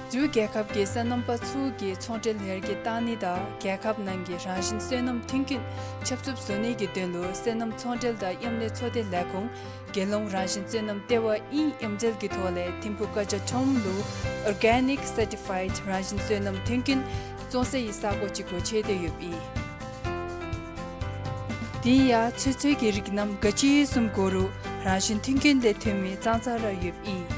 འབྲུག་རྒྱལ་ཁབ་ཀྱི་སོ་ནམ་པ་ཚུ་གི་ཚོང་འབྲེལ་ཡར་རྒྱས་གཏང་ནི་དང་རྒྱལ་ཁབ་ནང་གི་རང་བཞིན་སོ་ནམ་མཐུན་རྐྱེན་ཁྱབ་ཚུགསཔ་བཟོ་ནི་གི་དོན་ལུ་སོ་ནམ་ཚོང་འབྲེལ་དང་མཉམ་ལས་ཚོགས་སྡེ་ལས་ཁུངས་རྒྱལ་ཡོངས་རང་བཞིན་སོ་ནམ་ལྟེ་བ་ཨིན་ཨེམ་ཛེལ་གྱི་ཐོག་ལས་ཐིམ་ཕུག་ཀ་ཇ་ཁྲོམ་ལུ་ཨོར་གེ་ནིག་སར་ཊི་ཕའིཌ་རང་བཞིན་སོ་ནམ་མཐུན་རྐྱེན་བཙོང་སའི་ས་གོ་ཅིག་སྒོ་ཕྱེ་སྟེ་ཡོདཔ་ཨིན། དེ་ཡང་ཚོད་བསྲེ་གི་རིགས་རྣམས་ག་ཅི་བཟུམ་དགོ་རུང་རང་བཞིན་མཐུན་རྐྱེན་ལས་ཐོན་མི་ཙང་ཙ་ར་ཡོདཔ་ཨིན།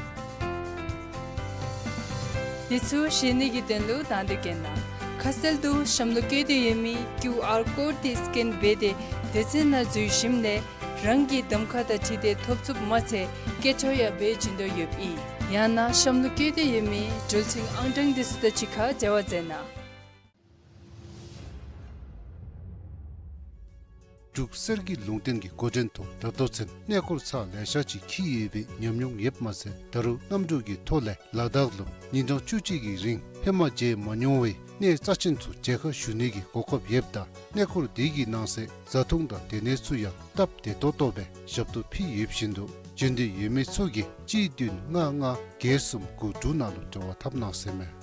འདི་ཚུ་ཤེས་ནི་གི་དོན་ལུ་དང་འདོད་མཁན་ནང་ཁ་གསལ་དུ་གཤམ་ལུ་བཀོད་དེ་ཡོད་མི་ཀིའུ་ཨར་ཀོཌ་འདི་སི་ཀེན་འབད་དེ་སྡེ་ཚན་ནང་འཛུལ་ཞིནམ་ལས་རང་གི་གདམ་ཁ་དང་འཁྲིལ་ཏེ་ཐོབ་ཚུགསཔ་མ་ཚད་སྐད་འཕྲོ་ཡང་འབད་བྱིན་དོ་ཡོདཔ་ཨིན། ཡང་ན་གཤམ་ལུ་བཀོད་དེ་ཡོད་མི་འགྲུལ་འཕྲིན་ཨང་གྲངས་འདི་ཚུ་དང་གཅིག་ཁར་འབྲེལ་བ་མཛད་གནང་། འབྲུག་གསེར་གྱི་ལུང་བསྟན་གྱི་འགོ་འདྲེན་ཐོག་ད་ལྟོ་ཚུན་གནས་སྐོར་ཚར་ལེ་ཤ་ཅིག་འཁྱིད་ཡོད་པའི་ཉམས་མྱོང་ཡོདཔ་མ་ཚད་ད་རུང་གནམ་གྲུ་གི་ཐོག་ལས་ལ་དྭགས་ལུ་ཉིན་གྲངས་བཅུ་གཅིག་གི་རིང་ཧེ་མ་མཇལ་མ་མྱོང་བའི་གནས་རྩ་ཆེན་ཚུ་མཇལ་ཁ་ཞུ་ནི་གི་གོ་སྐབས་ཡོདཔ་ད་གནས་སྐོར་དེ་གི་ནང་གསེས་བཟའ་འཐུང་དང་སྡོད་གནས་ཚུ་ཡང་སྟབས་བདེ་ཏོག་ཏོ་སྦེ་ཞབས་ཏོག་ཕུལ་ཡོདཔ་བཞིན་དུ་འབྱོན་འདོད་ཡོད་མི་ཚུ་གིས་གཅིག་བདུན་ལྔ་ལྔ་བརྒྱད་གསུམ་དགུ་དྲུག་ནང་ལུ་འབྲེལ་བ་འཐབ་གནང་ཟེར་མས།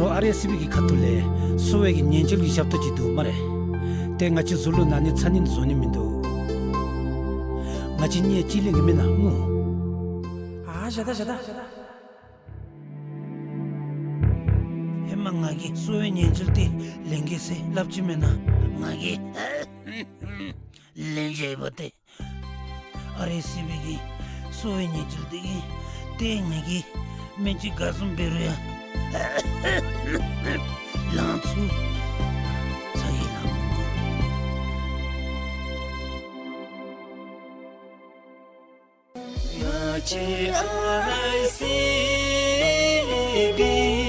རོགས་ཨར་ཨེསི་སི་བི་གི་ཁ་ཐུག་ལས་གསོ་བའི་གི་ཉེན་བཅོལ་གྱི་ཞབས་ཏོག་ཅིག་འདུག་སྨ་རེ། ཏེ་ང་བཅས་གཟུགས་ལུ་ན་ནི་ཚ་ནི་བཟོ་ནི་མིན་འདུག། ང་བཅས་གཉིས་གཅིག་ལེན་གྱི་མེན་ན་སྨོ། ཨ་བཞག་ད་བཞག་ད། ཧེ་མ་ང་གིས་གསོ་བའི་ཉེན་བཅོལ་འདི་ལེན་གེ་ཟེར་སླབ་ཅི་མེན་ན། ང་གིས་ལེན་བཞག་ཡོདཔ་ཏེ། ཨར་ཨེསི་སི་བི་གི་གསོ་བའི་ཉེན་བཅོལ་འདི་གིས་ཏེ་ང་གི་སྨན་བཅོས་ག་བཟུམ་འབད་རུང་ཡང་ལང་ཚུ་ཚ་གྱང་ལང་མི་དགོ། ང་བཅས་ཨར་ཨེསི་སི་བི།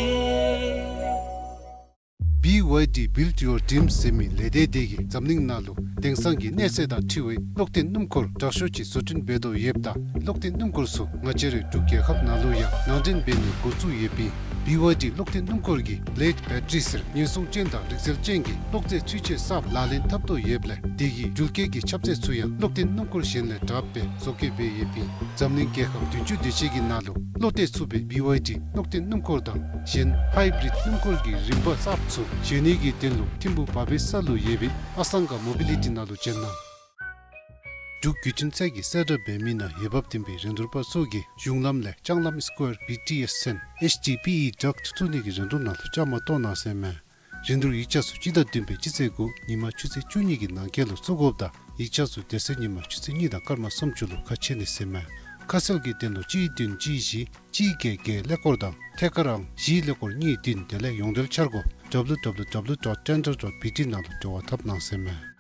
བི་ཝའི་ཌི་Build Your Dreams ཟེར་མི་ལས་སྡེ་དེ་གིས་འཛམ་གླིང་ནང་ལུ་དེང་སང་གི་གནས་ཚད་དང་འཁྲིལ་བའི་གློག་བརྟེན་སྣུམ་འཁོར་དྲག་ཤོས་ཅིག་བཟོ་སྐྲུན་འབད་དོ་ཡོདཔ་ད་གློག་བརྟེན་སྣུམ་འཁོར་ཚུ་ང་བཅས་རའི་འབྲུག་རྒྱལ་ཁབ་ནང་ལུ་ཡང་ནང་འདྲེན་འབད་ནི་འགོ་བཙུགས་ཡོདཔ་ཨིན། བི་ཝའི་ཌི་གློག་བརྟེན་སྣུམ་འཁོར་གྱིས་བི་ལེཌ་བེ་ཊ་རི་ཟེར་ཉེན་སྲུང་ཅན་དང་རིག་རྩལ་ཅན་གྱི་གློག་རྫས་ཚུན་ཆད་གསརཔ་ལག་ལེན་འཐབ་དོ་ཡོདཔ་ལས་དེ་གིས་འགྲུལ་སྐྱེལ་གྱི་ཁྱབ་ཚད་ཚུ་ཡང་གློག་བརྟེན་སྣུམ་འཁོར་གཞན་ལས་དྲགཔ་སྦེ་བཟོ་བཀོད་འབད་ཡོདཔ་ཨིན། འཛམ་གླིང་རྒྱལ་ཁབ་བདུན་ཅུ་དེ་ཅིག་གི་ནང་ལུ་བློ་གཏད་ཚུགས་པའི་བི་ཝའི་ཌི་གློག་བརྟེན་སྣུམ་འཁོར་དང་གཞན་ཧའི་བི་རིཌ་སྣུམ་འཁོར་གྱི་རིམ་པ་གསརཔ་ཚུ་བཟོ་ནི་གི་དོན་ལུ་ཐིམ་ཕུག་བ་བེ་ས་ལུ་ཡོད་པའི་ཨ་སང་ག་མོ་བི་ལི་ཊི་ནང་ལུ་བྱོན་གནང་། འབྲུག་བརྒྱུད་འཕྲིན་ཚད་ཀྱི་གསལ་བསྒྲགས་འབད་མི་ནང་འོས་འབབ་ལྡན་པའི་རིན་བསྡུར་པ་ཚུ་གིས་གཞུང་ལམ་ལས་ལྕང་ལམ་སི་ཀོར་བི་ཊི་ཨེསི་ཚན་ཨེཆ་ཌི་པི་ཨི་ཌག་བཙུགས་ནི་གི་རིན་བསྡུར་ནང་ལུ་བཅའ་མར་གཏོགས་གནང་ཟེར་མས། རིན་བསྡུར་ཡིག་ཆ་ཚུ་སྤྱི་ཟླ་བདུན་པའི་སྤྱི་ཚེས་དགུ་ཉིན་མ་ཆུ་ཚོད་བཅུ་གཉིས་ཀྱི་ནང་འཁོད་ལུ་བཙུགས་དགོཔ་དང་ཡིག་ཆ་ཚུ་དེ་ཚེ་ཉིན་མ་ཆུ་ཚོད་གཉིས་དང་སྐར་མ་སུམ་ཅུ་ལུ་ཁ་ཕྱེ་ནི་ཟེར་མས། ཁ་གསལ་གྱི་དོན་ལུ་གཅིག་བདུན་གཅིག་བཞི་གཅིག་བརྒྱད་བརྒྱད་ཀླད་ཀོར་དང་ཐད་ཀར་ཨང་བཞི་ཀླད་ཀོར་གཉིས་བདུན་དེ་ལས་ཡོངས་འབྲེལ་འཆར་སྒོ་ཌབ་ལུ་ཌབ་ལུ་ཌབ་ལུ་ཌོཊ་ཊེན་ཌར་ཌོཊ་བི་ཊི་ནང་ལུ་འབྲེལ་བ་འཐབ་གནང་ཟེར་མས།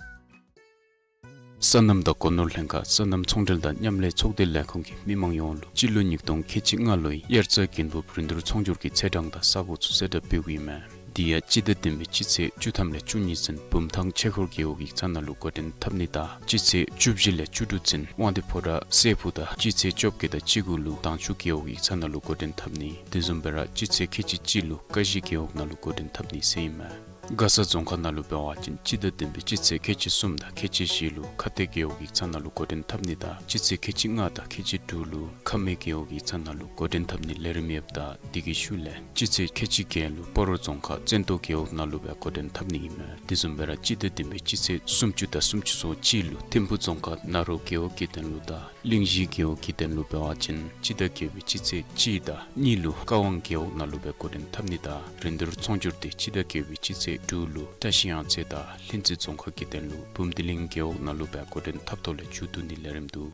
སོ་ནམ་དང་སྒོ་ནོར་ལྷན་ཁག་སོ་ནམ་ཚོང་འབྲེལ་དང་མཉམ་ལས་ཚོགས་སྡེ་ལས་ཁུངས་ཀྱིས་མི་མང་ཡོངས་ལུ་སྤྱི་ལོ་ཉིས་སྟོང་ཁལ་གཅིག་ལྔ་ལོའི་དབྱར་རྩྭ་དགུན་འབུབ་རིན་བསྡུར་ཚོང་སྒྱུར་གྱི་ཚེས་གྲངས་དང་ས་གོ་ཚུ་གསལ་བསྒྲགས་འབདཝ་ཨིན་མས། དེ་ཡང་སྤྱི་ཟླ་བདུན་པའི་སྤྱི་ཚེས་བཅུ་ཐམ་ལས་བཅུ་གཉིས་ཚུན་བུམ་ཐང་ཆོས་འཁོར་རྒེད་འོག་ཡིག་ཚང་ནང་ལུ་འགོ་འདྲེན་འཐབ་ནི་དང་སྤྱི་ཚེས་བཅུ་བཞི་ལས་བཅུ་དྲུག་ཚུན་དབང་འདུས་ཕོ་བྲང་སྲས་ཕུག་དང་སྤྱི་ཚེས་བཅོ་བརྒྱད་དང་བཅུ་དགུ་ལུ་དྭངས་ཆུ་རྒེད་འོག་ཡིག་ཚང་ནང་ལུ་འགོ་འདྲེན་འཐབ་ནི། དེ་བཟུམ་སྦེ་ར་སྤྱི་ཚེས་ཁལ་གཅིག་གཅིག་ལུ་ཀ་གཞི་རྒེད་འོག་ནང་ལུ་འགོ་འདྲེན་འཐབ་ནི་ཟེར་ཨིན་མས། མགར་ས་རྫོང་ཁག་ནང་ལུ་འབད་བ་ཅིན་སྤྱི་ཟླ་བདུན་པའི་སྤྱི་ཚེས་ཁལ་གཅིག་གསུམ་དང་ཁལ་གཅིག་བཞི་ལུ་ཁ་གཏད་རྒེད་འོག་ཡིག་ཚང་ནང་ལུ་འགོ་འདྲེན་འཐབ་ནི་དང་སྤྱི་ཚེས་ཁལ་གཅིག་ལྔ་དང་ཁལ་གཅིག་དྲུག་ལུ་ཁ་སྨད་རྒེད་འོག་ཡིག་ཚང་ནང་ལུ་འགོ་འདྲེན་འཐབ་ནི་ལས་རིམ་ཡོདཔ་ད་དེ་གི་ཤུལ་ལས་སྤྱི་ཚེས་ཁལ་གཅིག་བརྒྱད་ལུ་སྤ་རོ་རྫོང་ཁག་བཙན་ཏོ་རྒེད་འོག་ནང་ལུ་སྦེ་འགོ་འདྲེན་འཐབ་ནི་ཨིན་མས། དེ་བཟུམ་སྦེ་ར་སྤྱི་ཟླ་བདུན་པའི་སྤྱི་ཚེས་སུམ་ཅུ་དང་སུམ་ཅུ་སོ་གཅིག་ལུ་ཐིམ་ཕུག་རྫོང་ཁག་ན་རོ་རྒེད་འོག་གི་དོན་ལུ་དང་གླིང་བཞི་རྒེད་འོག་གི་དོན་ལུ་འབད་བ་ཅིན་སྤྱི་ཟླ་བརྒྱད་པའི་སྤྱི་ཚེས་གཅིག་དང་གཉིས་ལུ་ཀ་ཝང་རྒེད་འོག་ནང་ལུ་སྦེ་འགོ་འདྲེན་འཐབ་ནི་དང་རིན་བསྡུར་ཚོང་སྒྱུར་དེ་སྤྱི་ཟླ་བརྒྱད་པའི་སྤྱི་ཚེས་དྲུག་ལུ་བཀྲ་ཤིས་གཡང་རྩེ་དང་ལྷུན་རྩེ་རྫོང་ཁག་གི་དོན་ལུ་བུམ་སྡེ་གླིང་རྒེད་འོག་ནང་ལུ་སྦེ་འགོ་འདྲེན་འཐབ་ཐོག་ལས་མཇུག་བསྡུ་ནི་ལས་རིམ་འདུག།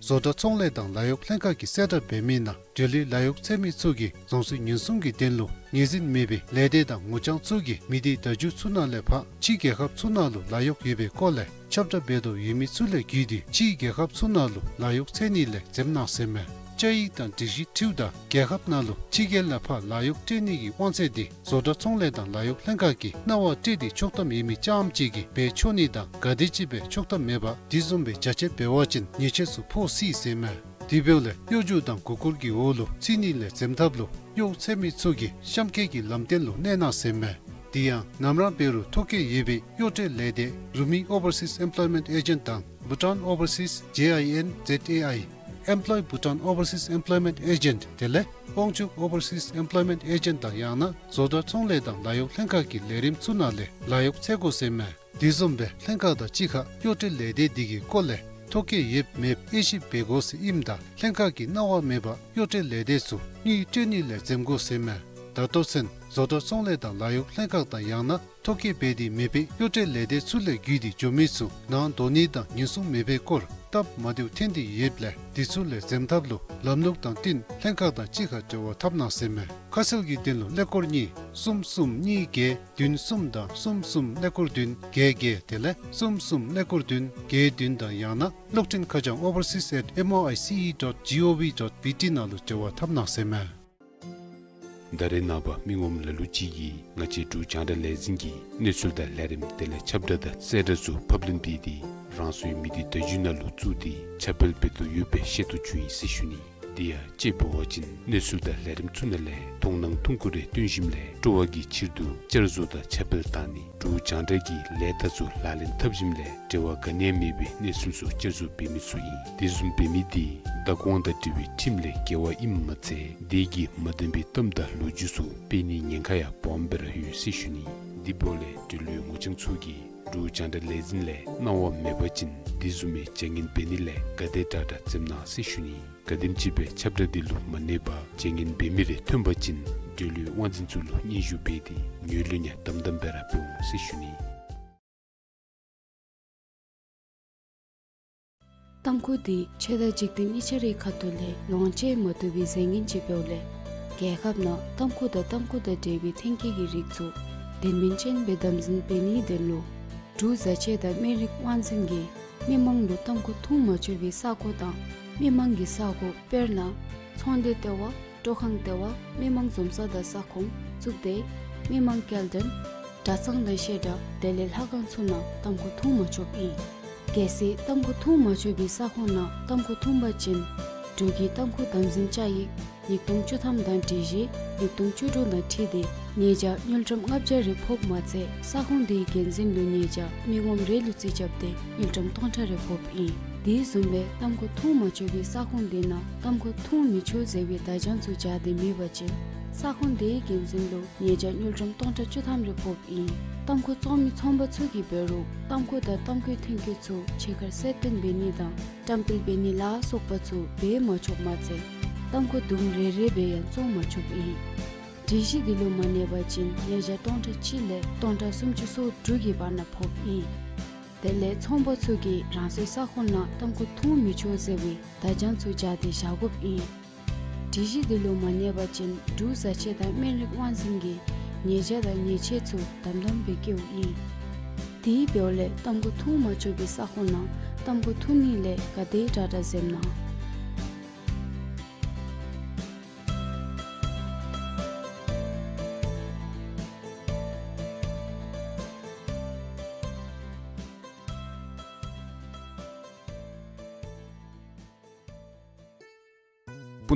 བཟོ་གྲྭ་ཚོང་ལས་དང་ལཱ་གཡོག་ལྷན་ཁག་གིས་གསལ་བསྒྲགས་འབད་མི་ནང་འབྲེལ་ཡོད་ལཱ་གཡོག་འཚོལ་མི་ཚུ་གིས་རྫོང་སྲིད་ཉེན་སྲུང་གི་དོན་ལུ་ངོས་འཛིན་མེད་པའི་ལས་སྡེ་དང་ངོ་རྐྱང་ཚུ་གིས་མི་སྡེ་བརྡ་བརྒྱུད་ཚུ་ནང་ལས་ཕར་ཕྱི་རྒྱལ་ཁབ་ཚུ་ནང་ལུ་ལཱ་གཡོག་ཡོད་པའི་སྐོར་ལས་ཁྱབ་བསྒྲགས་འབད་དོ་ཡོད་མི་ཚུ་ལས་བརྒྱུད་དེ་ཕྱི་རྒྱལ་ཁབ་ཚུ་ནང་ལུ་ལཱ་གཡོག་འཚོལ་ནི་ལས་འཛེམ་གནང་ཟེར་མས། བཅའ་ཡིག་དང་སྒྲིག་གཞི་འཁྲིལཝ་ད་རྒྱལ་ཁབ་ནང་ལུ་ཕྱི་རྒྱལ་ལས་ཕར་ལཱ་གཡོག་སྤྲོད་ནི་གི་དབང་ཚད་དེ་བཟོ་གྲྭ་ཚོང་ལས་དང་ལཱ་གཡོག་ལྷན་ཁག་གིས་གནང་བ་སྤྲོད་དེ་ཆོག་ཐམ་ཡོད་མི་རྐྱངམ་ཅིག་གིས་འབད་ཆོག་ནི་དང་ག་དེམ་ཅིག་སྦེ་ཆོག་ཐམ་མེད་པ་དེ་བཟུམ་སྦེ་བྱ་སྤྱོད་འབད་བ་ཅིན་ཉེས་ཆད་ཚུ་ཕོག་སྲིད་ཟེར་མས། དེ་འབདཝ་ལས་གཡོ་སྒྱུ་དང་མགུ་སྐོར་གྱི་འོག་ལུ་ཚུད་ནི་ལས་འཛེམ་ཐབས་ལུ་གཡོག་འཚོལ་མི་ཚུ་གིས་གཤམ་འཁོད་ཀྱི་ལམ་སྟོན་ལུ་གནས་གནང་ཟེར་མས། དེ་ཡང་ནམ་ར་འབད་རུང་ཐོ་བཀོད་ཡོད་པའི་གཡོག་སྤྲོད་ལས་སྡེ་རུ་མི་ཨོ་བར་སིས་ཨེམ་པོ་ལོའི་མེནཊ་ཨེ་ཇེནཊ་དང་བྷུ་ཊཱན་ཨོ་བར་སིས་ཇེ་ཨའི་ཨེན་ཛེཌ་ཨེ་ཨའི་ཨེམ་པོ་ལོའི་བྷུ་ཊཱན་ཨོ་བར་སིས་ཨེམ་པོ་ལོའི་མེནཊ་ཨེ་ཇེནཊ་དེ་ལས་དབང་ཕྱུག་ཨོ་བར་སིས་ཨེམ་པོ་ལོའི་མེནཊ་ཨེ་ཇེནཊ་དང་ཡང་ན་བཟོ་གྲྭ་ཚོང་ལས་དང་ལཱ་གཡོག་ལྷན་ཁག་གི་ལས་རིམ་ཚུ་ནང་ལས་ལཱ་གཡོག་འཚོལ་དགོ་ཟེར་མས། དེ་བཟུམ་སྦེ་ལྷན་ཁག་དང་གཅིག་ཁར་གཡོག་སྤྲོད་ལས་སྡེ་དེ་གི་སྐོར་ལས་ཐོ་བཀོད་ཡོདཔ་མེདཔ་དབྱེ་ཞིབ་འབད་དགོ་ཟེར་ཨིནམ་ད་ལྷན་ཁག་གིས་གནང་བ་མེད་པར་གཡོག་སྤྲོད་ལས་སྡེ་ཚུ་དངུལ་སྤྲོད་ནི་ལས་འཛེམ་དགོ་ཟེར་མས། ད་ལྟོ་ཚུན་བཟོ་གྲྭ་ཚོང་ལས་དང་ལཱ་གཡོག་ལྷན་ཁག་དང་ཡང་ན་ཐོ་བཀོད་འབད་དེ་མེད་པའི་གཡོག་སྤྲོད་ལས་སྡེ་ཚུ་ལས་བརྒྱུད་དེ་འགྱོ་མི་ཚུ་ནང་འགྲོ་ནི་དང་ཉེན་སྲུང་མེད་པའི་སྐོར་སྟབས་མ་བདེཝ་ཐོན་ཏེ་ཡོདཔ་ལས་དེ་ཚུ་ལས་འཛེམ་ཐབས་ལུ་ལམ་ལུགས་དང་བསྟུན་ལྷན་ཁག་དང་གཅིག་ཁར་འབྲེལ་བ་འཐབ་གནང་ཟེར་མས། ཁ་གསལ་གྱི་དོན་ལུ་ཀླད་ཀོར་གཉིས་གསུམ་གསུམ་གཉིས་བརྒྱད་བདུན་གསུམ་དང་གསུམ་གསུམ་ཀླད་ཀོར་བདུན་བརྒྱད་བརྒྱད་དེ་ལས་གསུམ་གསུམ་ཀླད་ཀོར་བདུན་བརྒྱད་བདུན་དང་ཡང་ན་གློག་འཕྲིན་ཁ་བྱང་overseas at M O I C E dot G O V dot B T ནང་ལུ་འབྲེལ་བ་འཐབ་གནང་ཟེར་མས། ད་རེས་ནངས་པ་མི་ངོམ་ལ་ལུ་ཅིག་གིས་ང་བཅས་འབྲུག་རྒྱང་བསྒྲགས་ལས་འཛིན་གྱི་གནས་ཚུལ་དང་ལས་རིམ་དེ་ལས་ཁྱབ་བསྒྲགས་དང་གསལ་བསྒྲགས་ཚུ་ཕབ་ལེན་འབད་དེ་རང་སོའི་མི་སྡེ་བརྡ་བརྒྱུད་ནང་ལུ་བཙུགས་ཏེ་ཁྱབ་སྤེལ་འབད་དོ་ཡོདཔ་སྦེ་ཤེས་རྟོགས་བྱུང་ཡི་ཟེར་ཞུ་ནི། དེ་ཡང་དཔྱེ་འབད་བ་ཅིན་གནས་ཚུལ་དང་ལས་རིམ་ཚུ་ནང་ལས་མཐོང་སྣང་ཐུང་ཀུ་རེ་སྟོན་ཞིནམ་ལས་སྤྲོ་བ་གི་ཕྱིར་དུ་བསྐྱར་བཟོ་དང་ཁྱབ་སྤེལ་བཏང་ནི། འབྲུག་རྒྱང་བསྒྲགས་ཀྱི་ལས་རྟགས་ཚུ་ལག་ལེན་འཐབ་ཞིནམ་ལས་འབྲེལ་བ་ག་ནི་ཡང་མེད་པའི་གནས་ཚུལ་ཚུ་བསྐྱར་བཟོ་འབད་མི་ཚུ་ཨིན། དེ་བཟུམ་འབད་མི་དེ་བདག་དབང་དང་འབྲེལ་བའི་ཁྲིམས་ལས་འགལ་བ་ཨིནམ་མ་ཚད་དེ་གིས་མ་བདེན་པའི་གཏམ་དང་ལོ་རྒྱུས་ཚུ་སྤེལ་ནིའི་ཉེན་ཁ་ཡང་སྦོམ་སྦེ་ར་ཡོད་ཟེར་ཞུ་ནི། དེ་འབདཝ་ལས་འབྲེལ་ཡོད་ངོ་རྐྱང་ཚུ་གིས་འབྲུག་རྒྱང་བསྒྲགས་ལས་འཛིན་ལས་གནང་བ་མེད་པ་ཅིན་དེ་བཟུམ་མའི་བྱ་ངན་འབད་ནི་ལས་ག་དེ་དྲག་དྲག་འཛེམ་གནང་ཟེར་ཞུ་ནི། ག་དེམ་ཅིག་སྦེ་ཁྱབ་བསྒྲགས་འདི་ལུ་མ་གནས་པར་བྱ་ངན་འབད་མི་རེ་ཐོན་པ་ཅིན་འབྲེལ་ཡོད་དབང་འཛིན་ཚུ་ལུ་སྙན་ཞུ་འབད་དེ་ངོས་ལེན་ཡང་དམ་དམ་སྦེ་ར་འབད་འོང་ཟེར་ཞུ་ནི། ཏམ་ཁུ་འདི་ཆོས་དང་འཇིག་རྟེན་གཉིས་ཆ་རའི་ཁ་ཐུག་ལས་ལོངས་སྤྱོད་མ་བཏུབ་པའི་རྫས་ངན་ཅིག་འབདཝ་ལས་རྒྱལ་ཁབ་ནང་ཏམ་ཁུ་དང་ཏམ་ཁུ་དང་འབྲེལ་བའི་ཐོན་སྐྱེད་ཀྱི་རིགས་ཚུ་དོན་སྨིན་ཅན་སྦེ་དམ་འཛིན་འབད་ནིའི་དོན་ལུ་འབྲུག་བཟའ་ཆས་དང་སྨན་རིགས་དབང་འཛིན་གྱིས་མི་མང་ལུ་ཏམ་ཁུ་འཐུང་མ་ཆོག་པའི་ས་གོ་དང་མི་མང་གི་ས་གོ་དཔེར་ན་ཚོང་སྡེ་ལྟེ་བ་སྤྲོ་ཁང་ལྟེ་བ་མི་མང་འཛོམས་ས་དང་ས་ཁོངས་བཙུགས་ཏེ་མི་མང་སྐྱེལ་འདྲེན་གྲྭ་ཚང་དང་བཤད་གྲྭ་དེ་ལས་ལྷ་ཁང་ཚུ་ནང་ཏམ་ཁུ་འཐུང་མ་ཆོགཔ་ཨིན། གལ་སྲིད་ཏམ་ཁུ་འཐུང་མ་ཆོག་པའི་ས་ཁོངས་ནང་ཏམ་ཁུ་འཐུང་པ་ཅིན་འབྲུག་གི་ཏམ་ཁུ་དམ་འཛིན་བཅའ་ཡིག་ཉིས་སྟོང་བཅུ་ཐམ་དང་སྒྲིག་གཞི་ཉིས་སྟོང་བཅུ་དྲུག་དང་འཁྲིལ་ཏེ་ཉེས་བྱ་དངུལ་ཀྲམ་ལྔ་བརྒྱ་རེ་ཕོགཔ་མ་ཚད་ས་ཁོངས་དེའི་འགན་འཛིན་ལུ་ཉེས་བྱ་མི་ངོམ་རེ་ལུ་རྩིས་རྐྱབ་སྟེ་དངུལ་ཀྲམ་སྟོང་ཕྲག་རེ་ཕོགཔ་ཨིན། དེ་བཟུམ་སྦེ་ཏམ་ཁུ་འཐུང་མ་ཆོག་པའི་ས་ཁོངས་དེ་ནང་ཏམ་ཁུ་འཐུང་མི་ཆོག་ཟེར་བའི་བརྡ་བྱང་ཚུ་སྦྱར་ཏེ་མེད་པ་ཅིན་ས་ཁོངས་དེའི་འགན་འཛིན་ལུ་ཉེས་བྱ་དངུལ་ཀྲམ་སྟོང་ཕྲག་བཅུ་ཐམ་རེ་ཕོགཔ་ཨིན། ཏམ་ཁུ་བཙོང་མི་ཚོང་པ་ཚུ་གིས་འབད་རུང་ཏམ་ཁུ་དང་ཏམ་ཁུའི་ཐོན་སྐྱེད་ཚུ་ཕྱི་ཁར་གསལ་སྟོན་འབད་ནི་དང་བཀྲམ་སྤེལ་འབད་ནི་ལ་སོགས་པ་ཚུ་འབད་མ་ཆོགཔ་མ་ཚད་ཏམ་ཁུ་དུམ་རེ་རེ་སྦེ་ཡང་བཙོང་མ་ཆོགཔ་ཨིན། སྒྲིག་གཞི་འདི་ལུ་མ་གནས་པ་ཅིན་ཉེས་བྱ་སྟོང་ཕྲག་གཅིག་ལས་སྟོང་ཕྲག་སུམ་ཅུ་སོ་དྲུག་གི་བར་ན་ཕོགཔ་ཨིན། དེ་ལས་ཚོང་པ་ཚུ་གིས་རང་སོའི་ས་ཁོངས་ནང་ཏམ་ཁུ་འཐུང་མི་ཆོག་ཟེར་བའི་བརྡ་བྱང་ཚུ་སྦྱར་ཏེ་བཞག་དགོཔ་ཨིན། སྒྲིག་གཞི་འདི་ལུ་མ་གནས་པ་ཅིན་འབྲུག་བཟའ་ཆས་དང་སྨན་རིགས་དབང་འཛིན་གྱིས་ཉེས་བྱ་དང་ཉེས་ཆད་ཚུ་དམ་དམ་སྦེ་བཀལཝ་ཨིན། དེ་འབདཝ་ལས་ཏམ་ཁུ་འཐུང་མ་ཆོག་པའི་ས་ཁོངས་ནང་ཏམ་ཁུ་འཐུང་ནི་ལས་ག་དེ་དྲག་དྲག་འཛེམ་གནང་།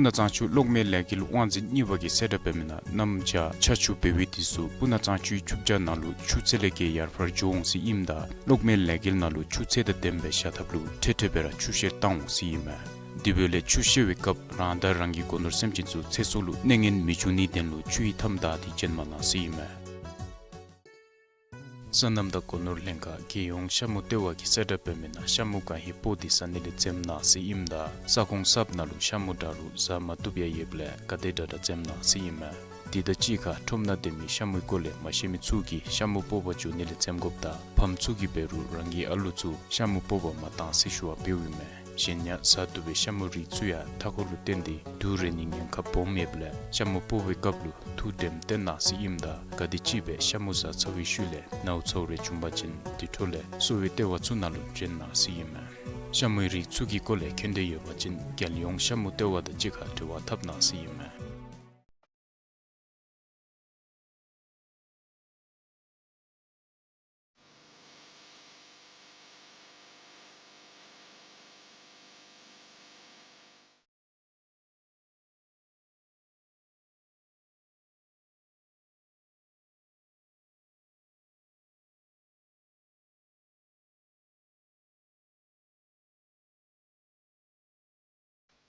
སྤུ་ན་གཙང་ཆུ་གློག་མེའི་ལས་འགུལ་དབང་འཛིན་གཉིས་པ་གིས་གསལ་བསྒྲགས་འབད་མི་ནང་གནམ་བྱཱར་ཆར་ཆུ་འབབ་པའི་དུས་སུ་སྤུ་ན་གཙང་ཆུའི་ཆུ་བྱཱར་ནང་ལུ་ཆུ་ཚད་ལས་བརྒལ་ཡར་འཕར་འགྱོ་འོང་ཟེར་ཨིནམ་ད་གློག་མེའི་ལས་འགུལ་ནང་ལུ་ཆུ་ཚད་དང་ལྡནམ་སྦེ་བཞག་ཐབས་ལུ་འཕྲལ་འཕྲལ་སྦེ་ར་ཆུ་བཤེར་བཏང་འོང་ཟེར་ཨིན་མས། དེ་འབདཝ་ལས་ཆུ་བཤེར་བའི་སྐབས་རང་དང་རང་གི་སྒོ་ནོར་སེམས་ཅན་ཚུ་ཚེ་སྲོག་ལུ་གནོད་ངན་མི་འབྱུང་ནིའི་དོན་ལུ་ཆུ་ཡི་མཐའམ་བདའ་སྟེ་བྱོན་མ་གནང་ཟེར་ཨིན་མས། སོ་ནམ་དང་སྒོ་ནོར་ལྷན་ཁག་རྒྱལ་ཡོངས་ཤ་མུ་ལྟེ་བ་གིས་གསལ་བསྒྲགས་འབད་མི་ནང་ཤ་མུ་གང་ཧེ་སྤོ་སྟེ་ཟ་ནི་ལས་འཛེམ་གནང་ཟེར་ཨིནམ་ད་ས་ཁོངས་གསརཔ་ནང་ལུ་ཤ་མུ་འདྲ་རུང་ཟ་མ་བཏུབ་ཡང་ཡོདཔ་ལས་ག་དེ་དྲག་དྲག་འཛེམ་གནང་ཟེར་ཨིན་མས། དེ་དང་གཅིག་ཁར་ཁྲོམ་ནང་སྡོད་མི་ཤ་མུའི་སྐོར་ལས་མ་ཤེས་མི་ཚུ་གིས་ཤ་མུ་སྤོ་བར་འགྱོ་ནི་ལས་འཛེམ་དགོཔ་དང་ཕམ་ཚུ་གིས་འབད་རུང་རང་གི་ཨ་ལུ་ཚུ་ཤ་མུ་སྤོ་བར་མ་གཏང་ཟེར་ཞུ་བ་འབདཝ་ཨིན་མས། གཞན་ཡང་ཟ་བཏུབ་པའི་ཤ་མུའི་རིགས་ཚུ་ཡང་མཐའ་འཁོར་ལུ་བརྟེན་ཏེ་དུག་རེག་ནིའི་ཉེན་ཁ་སྦོམ་ཡོདཔ་ལས་ཤ་མུ་སྤོ་བའི་སྐབས་ལུ་ཐུགས་དྲནམ་བཏོན་གནང་ཟེར་ཨིནམ་ད་ག་དེ་ཅིག་སྦེ་ཤ་མུ་ཟ་ཚར་བའི་ཤུལ་ལས་ནཝ་ཚཝ་རེ་བྱུང་པ་ཅིན་དེ་འཕྲོ་ལས་གསོ་བའི་ལྟེ་བ་ཚུ་ནང་ལུ་བྱོན་གནང་ཟེར་ཨིན་མས། ཤ་མུའི་རིགས་ཚུ་གི་སྐོར་ལས་མཁྱེན་འདོད་ཡོད་པ་ཅིན་རྒྱལ་ཡོངས་ཤ་མུ་ལྟེ་བ་དང་གཅིག་ཁར་འབྲེལ་བ་འཐབ་གནང་ཟེར་ཨིན་མས།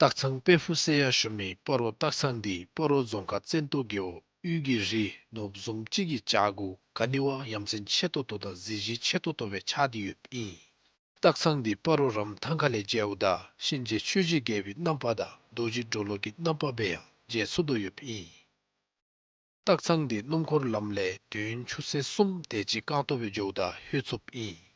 སྟག་ཚང་དཔལ་ཕུག་ཟེར་ཡང་ཞུ་མི་སྤ་རོ་སྟག་ཚང་འདི་སྤ་རོ་རྫོང་ཁག་བཙན་ཏོ་རྒེད་འོག་དབུས་ཀྱི་རི་ནོར་བུ་བཟུམ་ཅིག་གི་བྱག་གུ་ག་ནི་བ་ཡ་མཚན་ཆེ་ཏོག་ཏོ་དང་གཟི་བརྗིད་ཆེ་ཏོག་ཏོ་སྦེ་ཆགས་ཏེ་ཡོདཔ་ཨིན། སྟག་ཚང་འདི་སྤ་རོ་རམ་ཐང་ཁ་ལས་མཇལཝ་ད་གཤིན་རྗེ་ཆོས་ཀྱི་རྒྱལ་པོའི་རྣམ་པ་དང་རྡོ་རྗེ་གྲོ་ལོད་ཀྱི་རྣམ་པ་སྦེ་ཡང་མཇལ་ཚུགས་དོ་ཡོདཔ་ཨིན། སྟག་ཚང་འདི་སྣུམ་འཁོར་ལམ་ལས་དུས་ཡུན་ཆུ་ཚོད་གསུམ་དེ་ཅིག་རྐང་སྟོང་སྦེ་འགྱོཝ་ད་ལྷོད་ཚུགསཔ་ཨིན།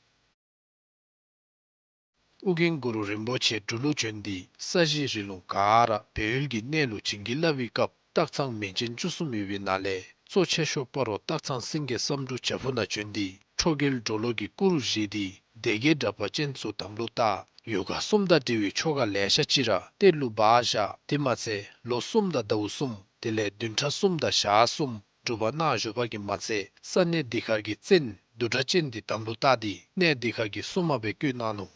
ཨོ་རྒྱན་གུ་རུ་རིན་པོ་ཆེ་འབྲུག་ལུ་བྱོན་ཏེ་ས་གཞི་རི་ལུང་ག་ར་བོད་ཡུལ་གྱི་གནས་ལུ་བྱིན་གྱིས་བརླབས་པའི་སྐབས་སྟག་ཚང་མིང་ཅན་བཅུ་གསུམ་ཡོད་པའི་ནང་ལས་གཙོ་ཆེ་ཤོས་སྤ་རོ་སྟག་ཚང་སེང་གེ་བསམ་འགྲུབ་བྱག་ཕུག་ནང་བྱོན་ཏེ་ཁྲོ་རྒྱལ་གྲོ་ལོད་ཀྱི་སྐུ་རུ་བཞེངས་ཏེ་སྡེ་བརྒྱད་དྲེགས་པ་ཅན་ཚུ་དམ་ལུ་བཏགས། ཡོ་ག་གསུམ་དང་འབྲེལ་བའི་ཆོ་ག་ལེ་ཤ་ཅིག་ར་གཏེར་ལུ་སྦ་བཞག། དེ་མ་ཚད་ལོ་གསུམ་དང་ཟླཝ་གསུམ་དེ་ལས་བདུན་ཕྲག་གསུམ་དང་ཞག་གསུམ་སྒྲུབ་པ་གནང་བཞུགས་པ་གིས་མ་ཚད་ས་གནས་འདི་ཁར་གྱི་བཙན་བདུད་གྲགས་ཅན་འདི་དམ་ལུ་བཏགས་ཏེ་གནས་འདི་ཁར་གྱི་སྲུང་མ་སྦེ་བསྐོས་གནང་ནུག།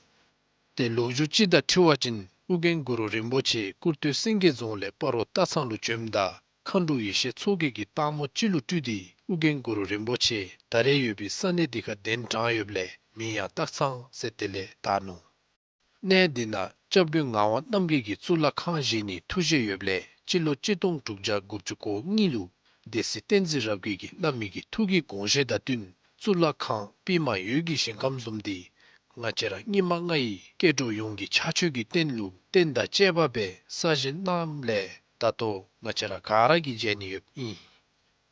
ཏེ་ལོ་རྒྱུས་ཅིག་དང་འཁྲིལ་བ་ཅིན་ཨོ་རྒྱན་གུ་རུ་རིན་པོ་ཆེ་སྐུར་སྟོད་སེང་གེ་རྫོང་ལས་སྤ་རོ་སྟག་ཚང་ལུ་བྱོནམ་ད་མཁའ་འགྲོ་ཡེ་ཤེས་མཚོ་རྒྱལ་གྱིས་སྟག་མོ་ཅིག་ལུ་སྤྲུལ་ཏེ་ཨོ་རྒྱན་གུ་རུ་རིན་པོ་ཆེ་ད་རེས་ཡོད་པའི་ས་གནས་འདི་ཁར་གདན་དྲངས་ཡོདཔ་ལས་མིང་ཡང་སྟག་ཚང་ཟེར་དེ་ལས་བཏགས་ནུག། གནས་འདི་ནང་སྐྱབས་མགོན་ངག་དབང་རྣམ་རྒྱལ་གྱིས་གཙུག་ལག་ཁང་བཞེངས་ནིའི་ཐུགས་བཞེད་ཡོདཔ་ལས་སྤྱི་ལོ་གཅིག་སྟོང་དྲུག་བརྒྱ་དགུ་བཅུ་གོ་གཉིས་ལུ་སྡེ་སྲིད་བསྟན་འཛིན་རབ་རྒྱས་ཀྱིས་བླ་མའི་གི་ཐུགས་ཀྱི་དགོངས་བཞེད་དང་བསྟུན་གཙུག་ལག་ཁང་པདྨ་འོད་ཀྱི་ཞིང་ཁམས་བཟུམ་འདི་ང་བཅས་ར་སྙིགས་མ་ལྔ་ཡི་སྐྱེ་འགྲོ་ཡོངས་ཀྱི་ཕྱག་མཆོད་ཀྱི་རྟེན་ལུ་རྟེན་དང་བཅས་པ་སྦེ་གསར་བཞེངས་གནངམ་ལས་ད་ལྟོ་ང་བཅས་ར་ག་ར་གིས་མཇལ་ནི་ཡོདཔ་ཨིན།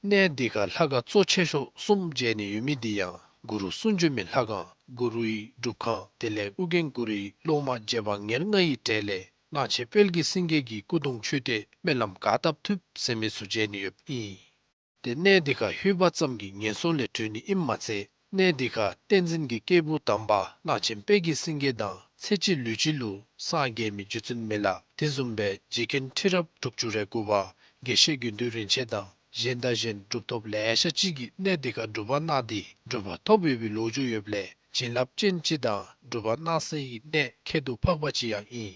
གནས་འདི་ཁར་ལྷ་ཁང་གཙོ་ཆེ་ཤོས་གསུམ་མཇལ་ནི་ཡོད་མི་འདི་ཡང་གུ་རུ་གསུང་བྱོན་མའི་ལྷ་ཁང་གུ་རུའི་སྒྲུབ་ཁང་དེ་ལས་ཨོ་རྒྱན་གུ་རུའི་སློབ་མ་རྗེ་འབངས་ཉེར་ལྔ་ཡི་གྲས་ལས་གླང་ཆེན་དཔལ་གྱི་སེང་གེ་གི་སྐུ་གདུང་མཆོད་རྟེན་སྨོན་ལམ་ག་བཏབ་ཐུབ་ཟེར་མི་ཚུ་མཇལ་ནི་ཡོདཔ་ཨིན། ཏེ་གནས་འདི་ཁར་ལྷོད་པ་ཙམ་གྱིས་ངན་སོང་ལས་གྲོལ་ནི་ཨིནམ་མ་ཚད་གནས་འདི་ཁར་བསྟན་འཛིན་གྱི་སྐྱེས་བུ་དམ་པ་གླང་ཆེན་དཔལ་གྱི་སེང་གེ་དང་ཚེ་གཅིག་ལུས་གཅིག་ལུ་སངས་རྒྱས་མི་རྗེ་བཙུན་མི་ལ་དེ་བཟུམ་སྦེ་རྗེ་མཁན་ཁྲི་རབས་དྲུག་ཅུ་རེ་དགུ་པ་དགེ་བཤེས་དགེ་འདུན་རིན་ཆེན་དང་གཞན་དང་གཞན་གྲུབ་ཐོབ་ལེ་ཤ་ཅིག་གིས་གནས་འདི་ཁར་སྒྲུབ་པ་གནང་སྟེ་གྲུབ་པ་ཐོབ་ཡོད་པའི་ལོ་རྒྱུས་ཡོདཔ་ལས་བྱིན་རླབས་ཅན་ཅིག་དང་སྒྲུབ་པ་གནང་སའི་གནས་ཁྱད་དུ་འཕགས་པ་ཅིག་ཡང་ཨིན།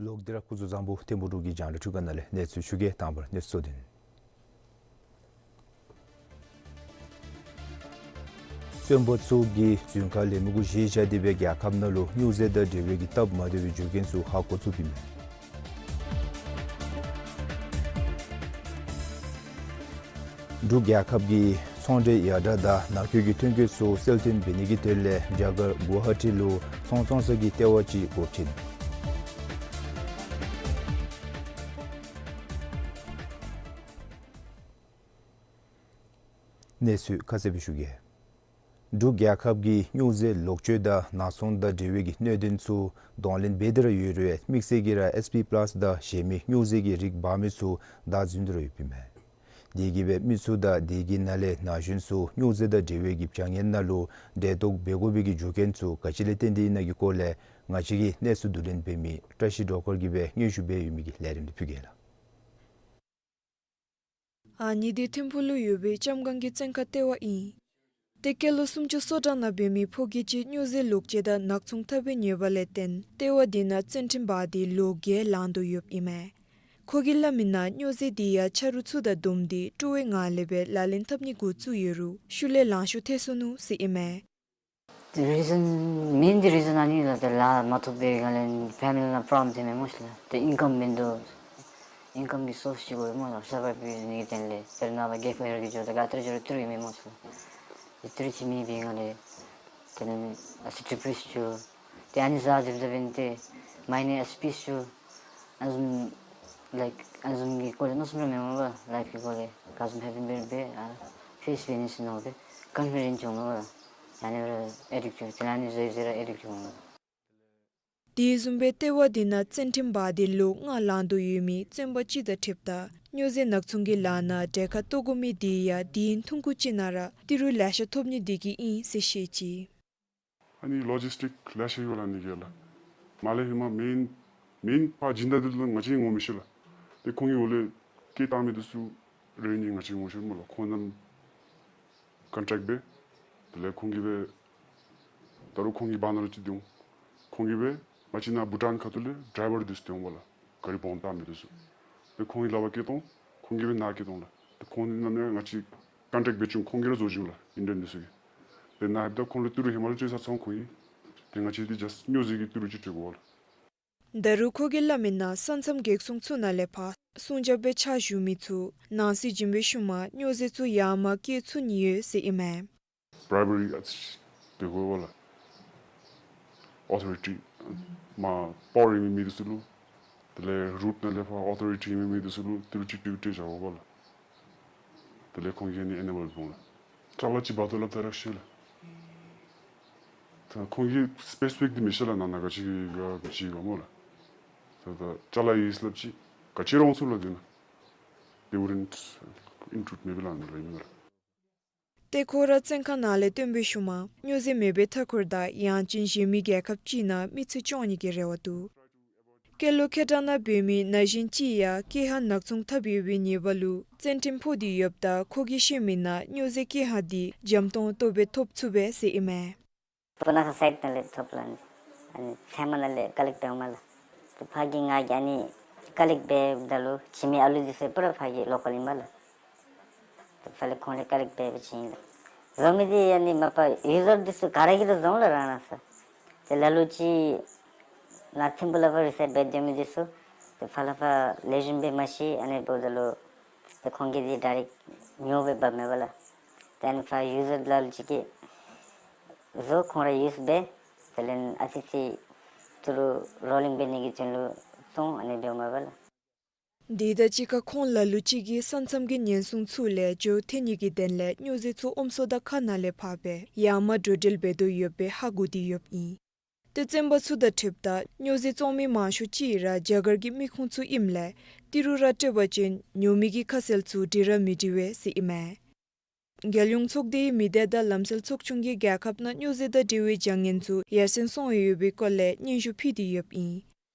ལོག་སྟེ་ར་སྐུ་གཟུགས་བཟང་པོ། ཐིམ་ཕུག་འབྲུག་གི་རྒྱང་བསྒྲགས་འཕྲུལ་ཁང་ནང་ལས་གནས་ཚུལ་ཞུ་གེ། དང་པ་ར་གནས་ཚུལ་གཙོ་དོན། བཙོན་པ་ཚུ་གིས་བཙོན་ཁང་ལས་མི་གུ་བཞེས་བཞག་སྟེ་སྦེ་རྒྱལ་ཁབ་ནང་ལུ་སྨྱོ་རྫས་དང་འབྲེལ་བའི་གི་སྟབས་མ་བདེ་བའི་འབྱུང་རྐྱེན་ཚུ་ཧ་གོ་ཚུགས་པའི་མས། འབྲུག་རྒྱལ་ཁབ་ཀྱིས་ཚོང་འབྲེལ་ཡར་དྲག་དང་ནང་འཁོད་ཀྱི་ཐོན་སྐྱེད་ཚུ་གསལ་སྟོན་འབད་ནི་གི་དོན་ལས་རྒྱ་གར་གུ་ཝ་ཧ་ཊི་ལུ་ཚོང་བཙོང་ས་གི་ལྟེ་བ་ཅིག་འགོ་བཙུགས། གནས་ཚུལ་ཁ་གསལ་སྦེ་ཞུ་གེ། འབྲུག་རྒྱལ་ཁབ་ཀྱིས་སྨྱོ་རྫས་ལོག་སྤྱོད་དང་ནག་ཚོང་དང་འབྲེལ་བའི་གི་གནད་དོན་ཚུ་གདོང་ལེན་འབད་དེ་ར་ཡོད་རུང་དམིགས་བསལ་གྱིས་ར་ཨེས་པི་པ་ལཱསི་དང་གཞན་མི་སྨྱོ་རྫས་ཀྱི་རིགས་འབག་མི་ཚུ་བདའ་འཛིན་དེ་ར་ཡོདཔ་ཨིན་མས། དེ་གིས་སྦེ་མི་ཚུ་དང་དེ་གི་ནང་ལས་ན་གཞོན་ཚུ་སྨྱོ་རྫས་དང་འབྲེལ་བའི་གི་བྱ་ངན་ནང་ལུ་འབྲེལ་གཏོགས་འབད་དགོ་པའི་གི་རྒྱུ་རྐྱེན་ཚུ་ག་ཅི་ལས་བརྟེན་ཏེ་ཨིན་ན་གི་སྐོར་ལས་ང་བཅས་ཀྱིས་གནས་ཚུལ་བསྡུ་ལེན་འབད་མི་བཀྲ་ཤིས་སྒྲོལ་དཀར་གྱིས་སྦེ་སྙན་ཞུ་འབད་ཡོད་མི་གི་ལས་རིམ་འདི་ཕུལ་གེ་ལགས། ཨ་ནི་འདི་ཐིམ་ཕུག་ལུ་ཡོད་པའི་ལྕམ་སྒང་གི་བཙོན་ཁང་ལྟེ་བ་ཨིན། ཏེ་སྐྱེས་ལོ་སུམ་ཅུ་སོ་གྲངས་ནང་འབད་མི་ཕོ་སྐྱེས་ཅིག་སྨྱོ་རྫས་ལོག་སྤྱོད་དང་ནག་ཚོང་འཐབ་པའི་ཉེས་པ་ལས་བརྟེན་ལྟེ་བ་འདི་ནང་བཙོན་ཁྲིམས་འབག་སྟེ་ལོ་བརྒྱད་ལང་དོ་ཡོདཔ་ཨིན་མས། ཁོ་གིས་སླབ་མི་ནང་སྨྱོ་རྫས་འདི་ཡང་ཆ་རོགས་ཚུ་དང་བསྡོམས་ཏེ་སྤྲོ་བའི་ངང་ལས་སྦེ་ལག་ལེན་འཐབ་ནི་འགོ་བཙུགས་ཡོད་རུང་ཤུལ་ལས་ལང་ཤོར་ཐལ་སོ་ནུག་ཟེར་ཨིན་མས། རི་ཟན་མེན་གྱི་རི་ཟན་ཨ་ནི་ལགས། ཏེ་ལཱ་མ་ཐོབ་པའི་སྒང་ལས་ཕེ་མི་ལི་ནང་པོརོབ་ལེམ་ཐོན་མས་སྨོ་ཤིག་ལགས། ཏེ་ཨིན་ཀམ་མིན་འདུག། ཨིན་ཀམ་གྱི་སོརསི་ཅིག་དགོ་སྨོ་ལགས། སར་བའིབ་འབད་ནི་གི་དོན་ལས་དཔེར་ན་བ་གེ་ཕ་ཡར་གྱི་འགྱོ་དང་ག་ཏེ་ར་འགྱོ་རུང་ཏི་རུ་ཨིན་མས་སྨོ་ཤིག་ལགས། ཏེ་ཏི་རུ་ཅིག་མེད་པའི་སྒང་ལས་དེ་ལས་ཨ་ཙི་ཌི་པི་རེསཌ་འགྱོ། ཏེ་ཨ་ནི་བཟའ་སྡོདཔ་ད་འབདན་ཏེ་མའིནཌ་ཨ་ཙི་པིསི་འགྱོ། ཨ་ནི་བཟུམ་ལའིཀ་ཨ་ནི་བཟུམ་གྱི་སྐོར་ལས་མནོ་བསམ་ར་མེད་སྨོ་ལགས། ལའིཕ་གི་སྐོར་ལས་ག་བཟུམ་ཧེ་པེན་འབད་རུང་སྦེ་ཨ་ཕེསི་འབད་ནི་ཟེར་མནོ་སྦེ་ཀོན་ཕི་ཌེནསི་འགྱོ་སྨོ་ལགས། ཨ་ནི་ར་ཨེ་ཌིཀཊ་འགྱོ། དེ་ལས་ཨ་ནི་བཟའ་བཟའ་ར་ཨེ་ཌིཀཊ་འགྱོ་སྨོ་ལགས། དེ་བཟུམ་སྦེ་ལྟེ་བ་འདི་ནང་བཙོན་ཁྲིམས་འབག་སྟེ་ལོ་ལྔ་ལང་དོ་ཡོད་མི་བཙོན་པ་ཅིག་དང་འཁྲིལཝ་ད་སྨྱོ་རྫས་ནག་ཚོང་གི་ལཱ་ནང་གྲལ་ཁར་གཏོགས་དགོ་མི་འདི་ཡང་དུས་ཡུན་ཐུང་ཀུ་ཅིག་ནང་ར་ཏི་རུ་ལེ་ཤ་ཐོབ་ནི་འདི་གིས་ཨིན་ཟེར་བཤད་ཅི། ཨ་ནི་ལོ་ཇིསི་ཊིཀ་ལེ་ཤ་ཡོད་ལགས་ཨ་ནི་གི་ལགས། མར་ལས་ཧེ་མ་མེན་མེན་ཕར་སྦྱིན་བདག་འདི་ལུ་ང་བཅས་ངོ་མི་ཤེས་ལགས། ཏེ་ཁོང་གི་འོག་ལས་སྐད་བཏང་མི་འདི་ཚུ་རེ་ནི་ང་བཅས་ངོ་ཤེས་སྨོ་ལགས། ཁོང་རྣམས་ཀོན་ཊེཀཊ་འབད། དེ་ལས་ཁོང་གིས་སྦེ་ད་རུང་ཁོང་གི་བར་ན་ལུ་ཅིག་སྡོད་འོང་། ཁོང་གིས་སྦེ་ང་བཅས་ནཱ་བྷུ་ཊཱན་ཁ་ཐུག་ལས་ཌྲའི་བར་འདི་ཚུ་སྡོད་འོང་པ་ལགས། ག་རི་སྦོམ་བཏང་མི་འདི་ཚུ། ཏེ་ཁོང་གིས་ལག་པར་སྐད་གཏང་། ཁོང་གིས་སྦེ་ནཱ་སྐད་གཏང་ལགས། ཏེ་ཁོང་གཉིས་ནམ་ཡང་ང་བཅས་ཀོན་ཊེཀཊ་འབད་བཅུག། ཁོང་གིས་ར་བཟོ་བཅུག་ལགས་ཨིན་ཌི་ཡན་འདི་ཚུ་གིས། ཏེ་ནཱ་ལྷོདཔ་ད་ཁོང་ལུ་ཏི་རུ་ཧེ་མ་ལས་སྤྲོད་ས་ཚང་ཁོང་གིས། ཏེ་ང་བཅས་འདི་ཇཱསཊ་སྨྱོ་རྫས་ཀྱི་ཏི་རུ་ཅིག་སྤྲོད་དགོ་ལགས། ད་རུང་ཁོ་གིས་སླབ་མི་ནང་ས་མཚམས་གེགས་སྲུང་ཚུ་ནང་ལས་ཕར་སྲུང་སྐྱོབ་འབད་ཕྱག་ཞུ་མི་ཚུ་ནང་སྲིད་བྱིན་པའི་ཤུལ་མ་སྨྱོ་རྫས་ཚུ་ཡར་མར་སྐྱེལ་ཚུགས་ནི་ཡོད་ཟེར་ཨིན་མས། བི་རའིབ་རི་ཨ་ཙི་ཅིག་འབད་དགོ་པས་ལགས། ཨོ་ཐོ་རི་ཊི་མར་པཱ་ཝར་ཡོད་མི་མི་འདི་ཚུ་ལུ། དེ་ལས་རུཊ་ནང་ལས་ཕར་ཨོ་ཐོ་རི་ཊི་ཡོད་མི་མི་འདི་ཚུ་ལུ་ཏི་རུ་ཅིག་ཅིག་སྤྲོད་བཞག་དགོ་པས་ལགས། དེ་ལས་ཁོང་གིས་ཨ་ནི་ཨེ་ནེ་བཱལ་འབད་འོང་ལགས། ཅ་ལ་ཅིག་འབག་དོ་སླབ་ད་ར་ཤེས་ལགས། ད་ཁོང་གིས་སི་པེ་སི་ཕིག་འདི་མི་ཤེས་ལགས། ནང་ན་ག་ཅི་ག་ག་ཅི་ག་སྨོ་ལགས། ད་ད་ཅ་ལ་ཡོད་སླབ་ཅི། ག་ཅི་ར་འོང་ཚུགས་ལགས་འདི་ནང་། They wouldn't intrude མེད་པས་ལགས་ནང་ལུ་ཨིན་མས་ལགས། ཏེ་ཁོ་ར་བཙོན་ཁང་ནང་ལས་བཏོན་པའི་ཤུལ་མ་སྨྱོ་རྫས་མེད་པའི་མཐའ་འཁོར་དང་ཡང་ཅིན་གཞན་མི་རྒྱལ་ཁབ་ཅིག་ནང་མི་ཚེ་སྐྱོང་ནི་གི་རེ་བ་འདུག། སྐྱེས་ལོ་ཁེ་གྲངས་ནང་འབད་མི་ན་གཞོན་ཅིག་ཡང་ཀེ་ཧ་ནག་ཚོང་འཐབ་ཡོད་པའི་ཉེས་པ་ལུ་བཙོན་ཁྲིམས་ཕོག་སྟེ་ཡོདཔ་ད་ཁོ་གིས་བཤད་མི་ནང་སྨྱོ་རྫས་ཀེ་ཧ་འདི་འཇམ་ཏོང་ཏོ་སྦེ་ཐོབ་ཚུགས་པས་ཟེར་ཨིན་མས། སྤུ་ན་ཁ་སའིཌ་ནང་ལས་ཐོབ་ལགས། ཨ་ནི་ཚལ་མ་ནང་ལས་ཀ་ལེཀཊ་འབད་འོང་མས་ལགས། ཏེ་ཕར་གྱི་ང་གིས་ཨ་ནི་ཀ་ལེཀཊ་འབདཝ་ད་ལུ་བྱིན་མི་ཨ་ལུ་འདི་ཚུ་པུ་ར་ཕར་གྱི་ལོ་ཀཱལ་ཨིན་པས་ལགས། ཏེ་ཕར་ལས་ཁོང་ལས་ཀ་ལེཀཊ་འབད་སྦེ་བྱིན་ལགས། བཟོ་མི་འདི་ཨ་ནི་མ་པ་ཡུ་ཟར་འདི་ཚུ་ག་ར་གིས་ར་བཟོ་འོང་ལགས་རང་རང་སོ། ཏེ་ལ་ལུ་ཅིག་ནཱ་ཐིམ་ཕུག་ལས་ཕར་རི་སའིཊ་འབད་སྡོད་མི་འདི་ཚུ་ཏེ་ཕར་ལས་ཕར་ལེགས་ཤོམ་སྦེ་མ་ཤེས། ཨ་ནི་འབདཝ་ད་ལུ་ཏེ་ཁོང་གིས་འདི་ཌའི་རེཀཊ་ཉོ་སྦེ་འབག་མས་པ་ལགས། ཏེ་ཨ་ནི་ཕར་ཡུ་ཟར་ལ་ལུ་ཅིག་གིས་བཟོ། ཁོང་ར་ཡུསི་འབད། དེ་ལས་ཨ་ཙི་ཙི་ཏི་རུ་རོ་ལིང་འབད་ནི་གི་དོན་ལུ་བཙོང་། ཨ་ནི་འབདཝ་མས་པ་ལགས། དེ་དང་གཅིག་ཁར་ཁོང་ལ་ལུ་ཅིག་གིས་ས་མཚམས་ཀྱི་ཉེན་སྲུང་ཚུ་ལས་འགྱོ་ཐོན་ནི་གི་དོན་ལས་སྨྱོ་རྫས་ཚུ་ཨོམ་སྲོ་དང་ཁ་ནང་ལས་ཕབ་སྦེ་ཡར་མར་འགྲོ་འགྲུལ་འབད་དོ་ཡོདཔ་སྦེ་ཧ་གོ་སྟེ་ཡོདཔ་ཨིན། ཏེ་བཙོན་པ་ཚུ་དང་འཁྲིལཝ་ད་སྨྱོ་རྫས་བཙོང་མི་མང་ཤོས་ཅིག་ར་རྒྱ་གར་གྱི་མི་ཁུངས་ཚུ་ཨིནམ་ལས་ཏི་རུ་ར་སྤྲོད་པ་ཅིན་ཉོ་མི་གི་ཁ་གསལ་ཚུ་འདྲི་ར་མི་འདྲི་བས་ཟེར་ཨིན་མས། རྒྱལ་ཡོངས་ཚོགས་སྡེའི་མི་སྡེ་དང་ལམ་སྲོལ་ཚོགས་ཆུང་གིས་རྒྱལ་ཁབ་ནང་སྨྱོ་རྫས་དང་འབྲེལ་བའི་བྱ་ངན་ཚུ་ཡར་སེང་སོང་ཡོད་པའི་སྐོར་ལས་སྙན་ཞུ་ཕུལ་ཏེ་ཡོདཔ་ཨིན།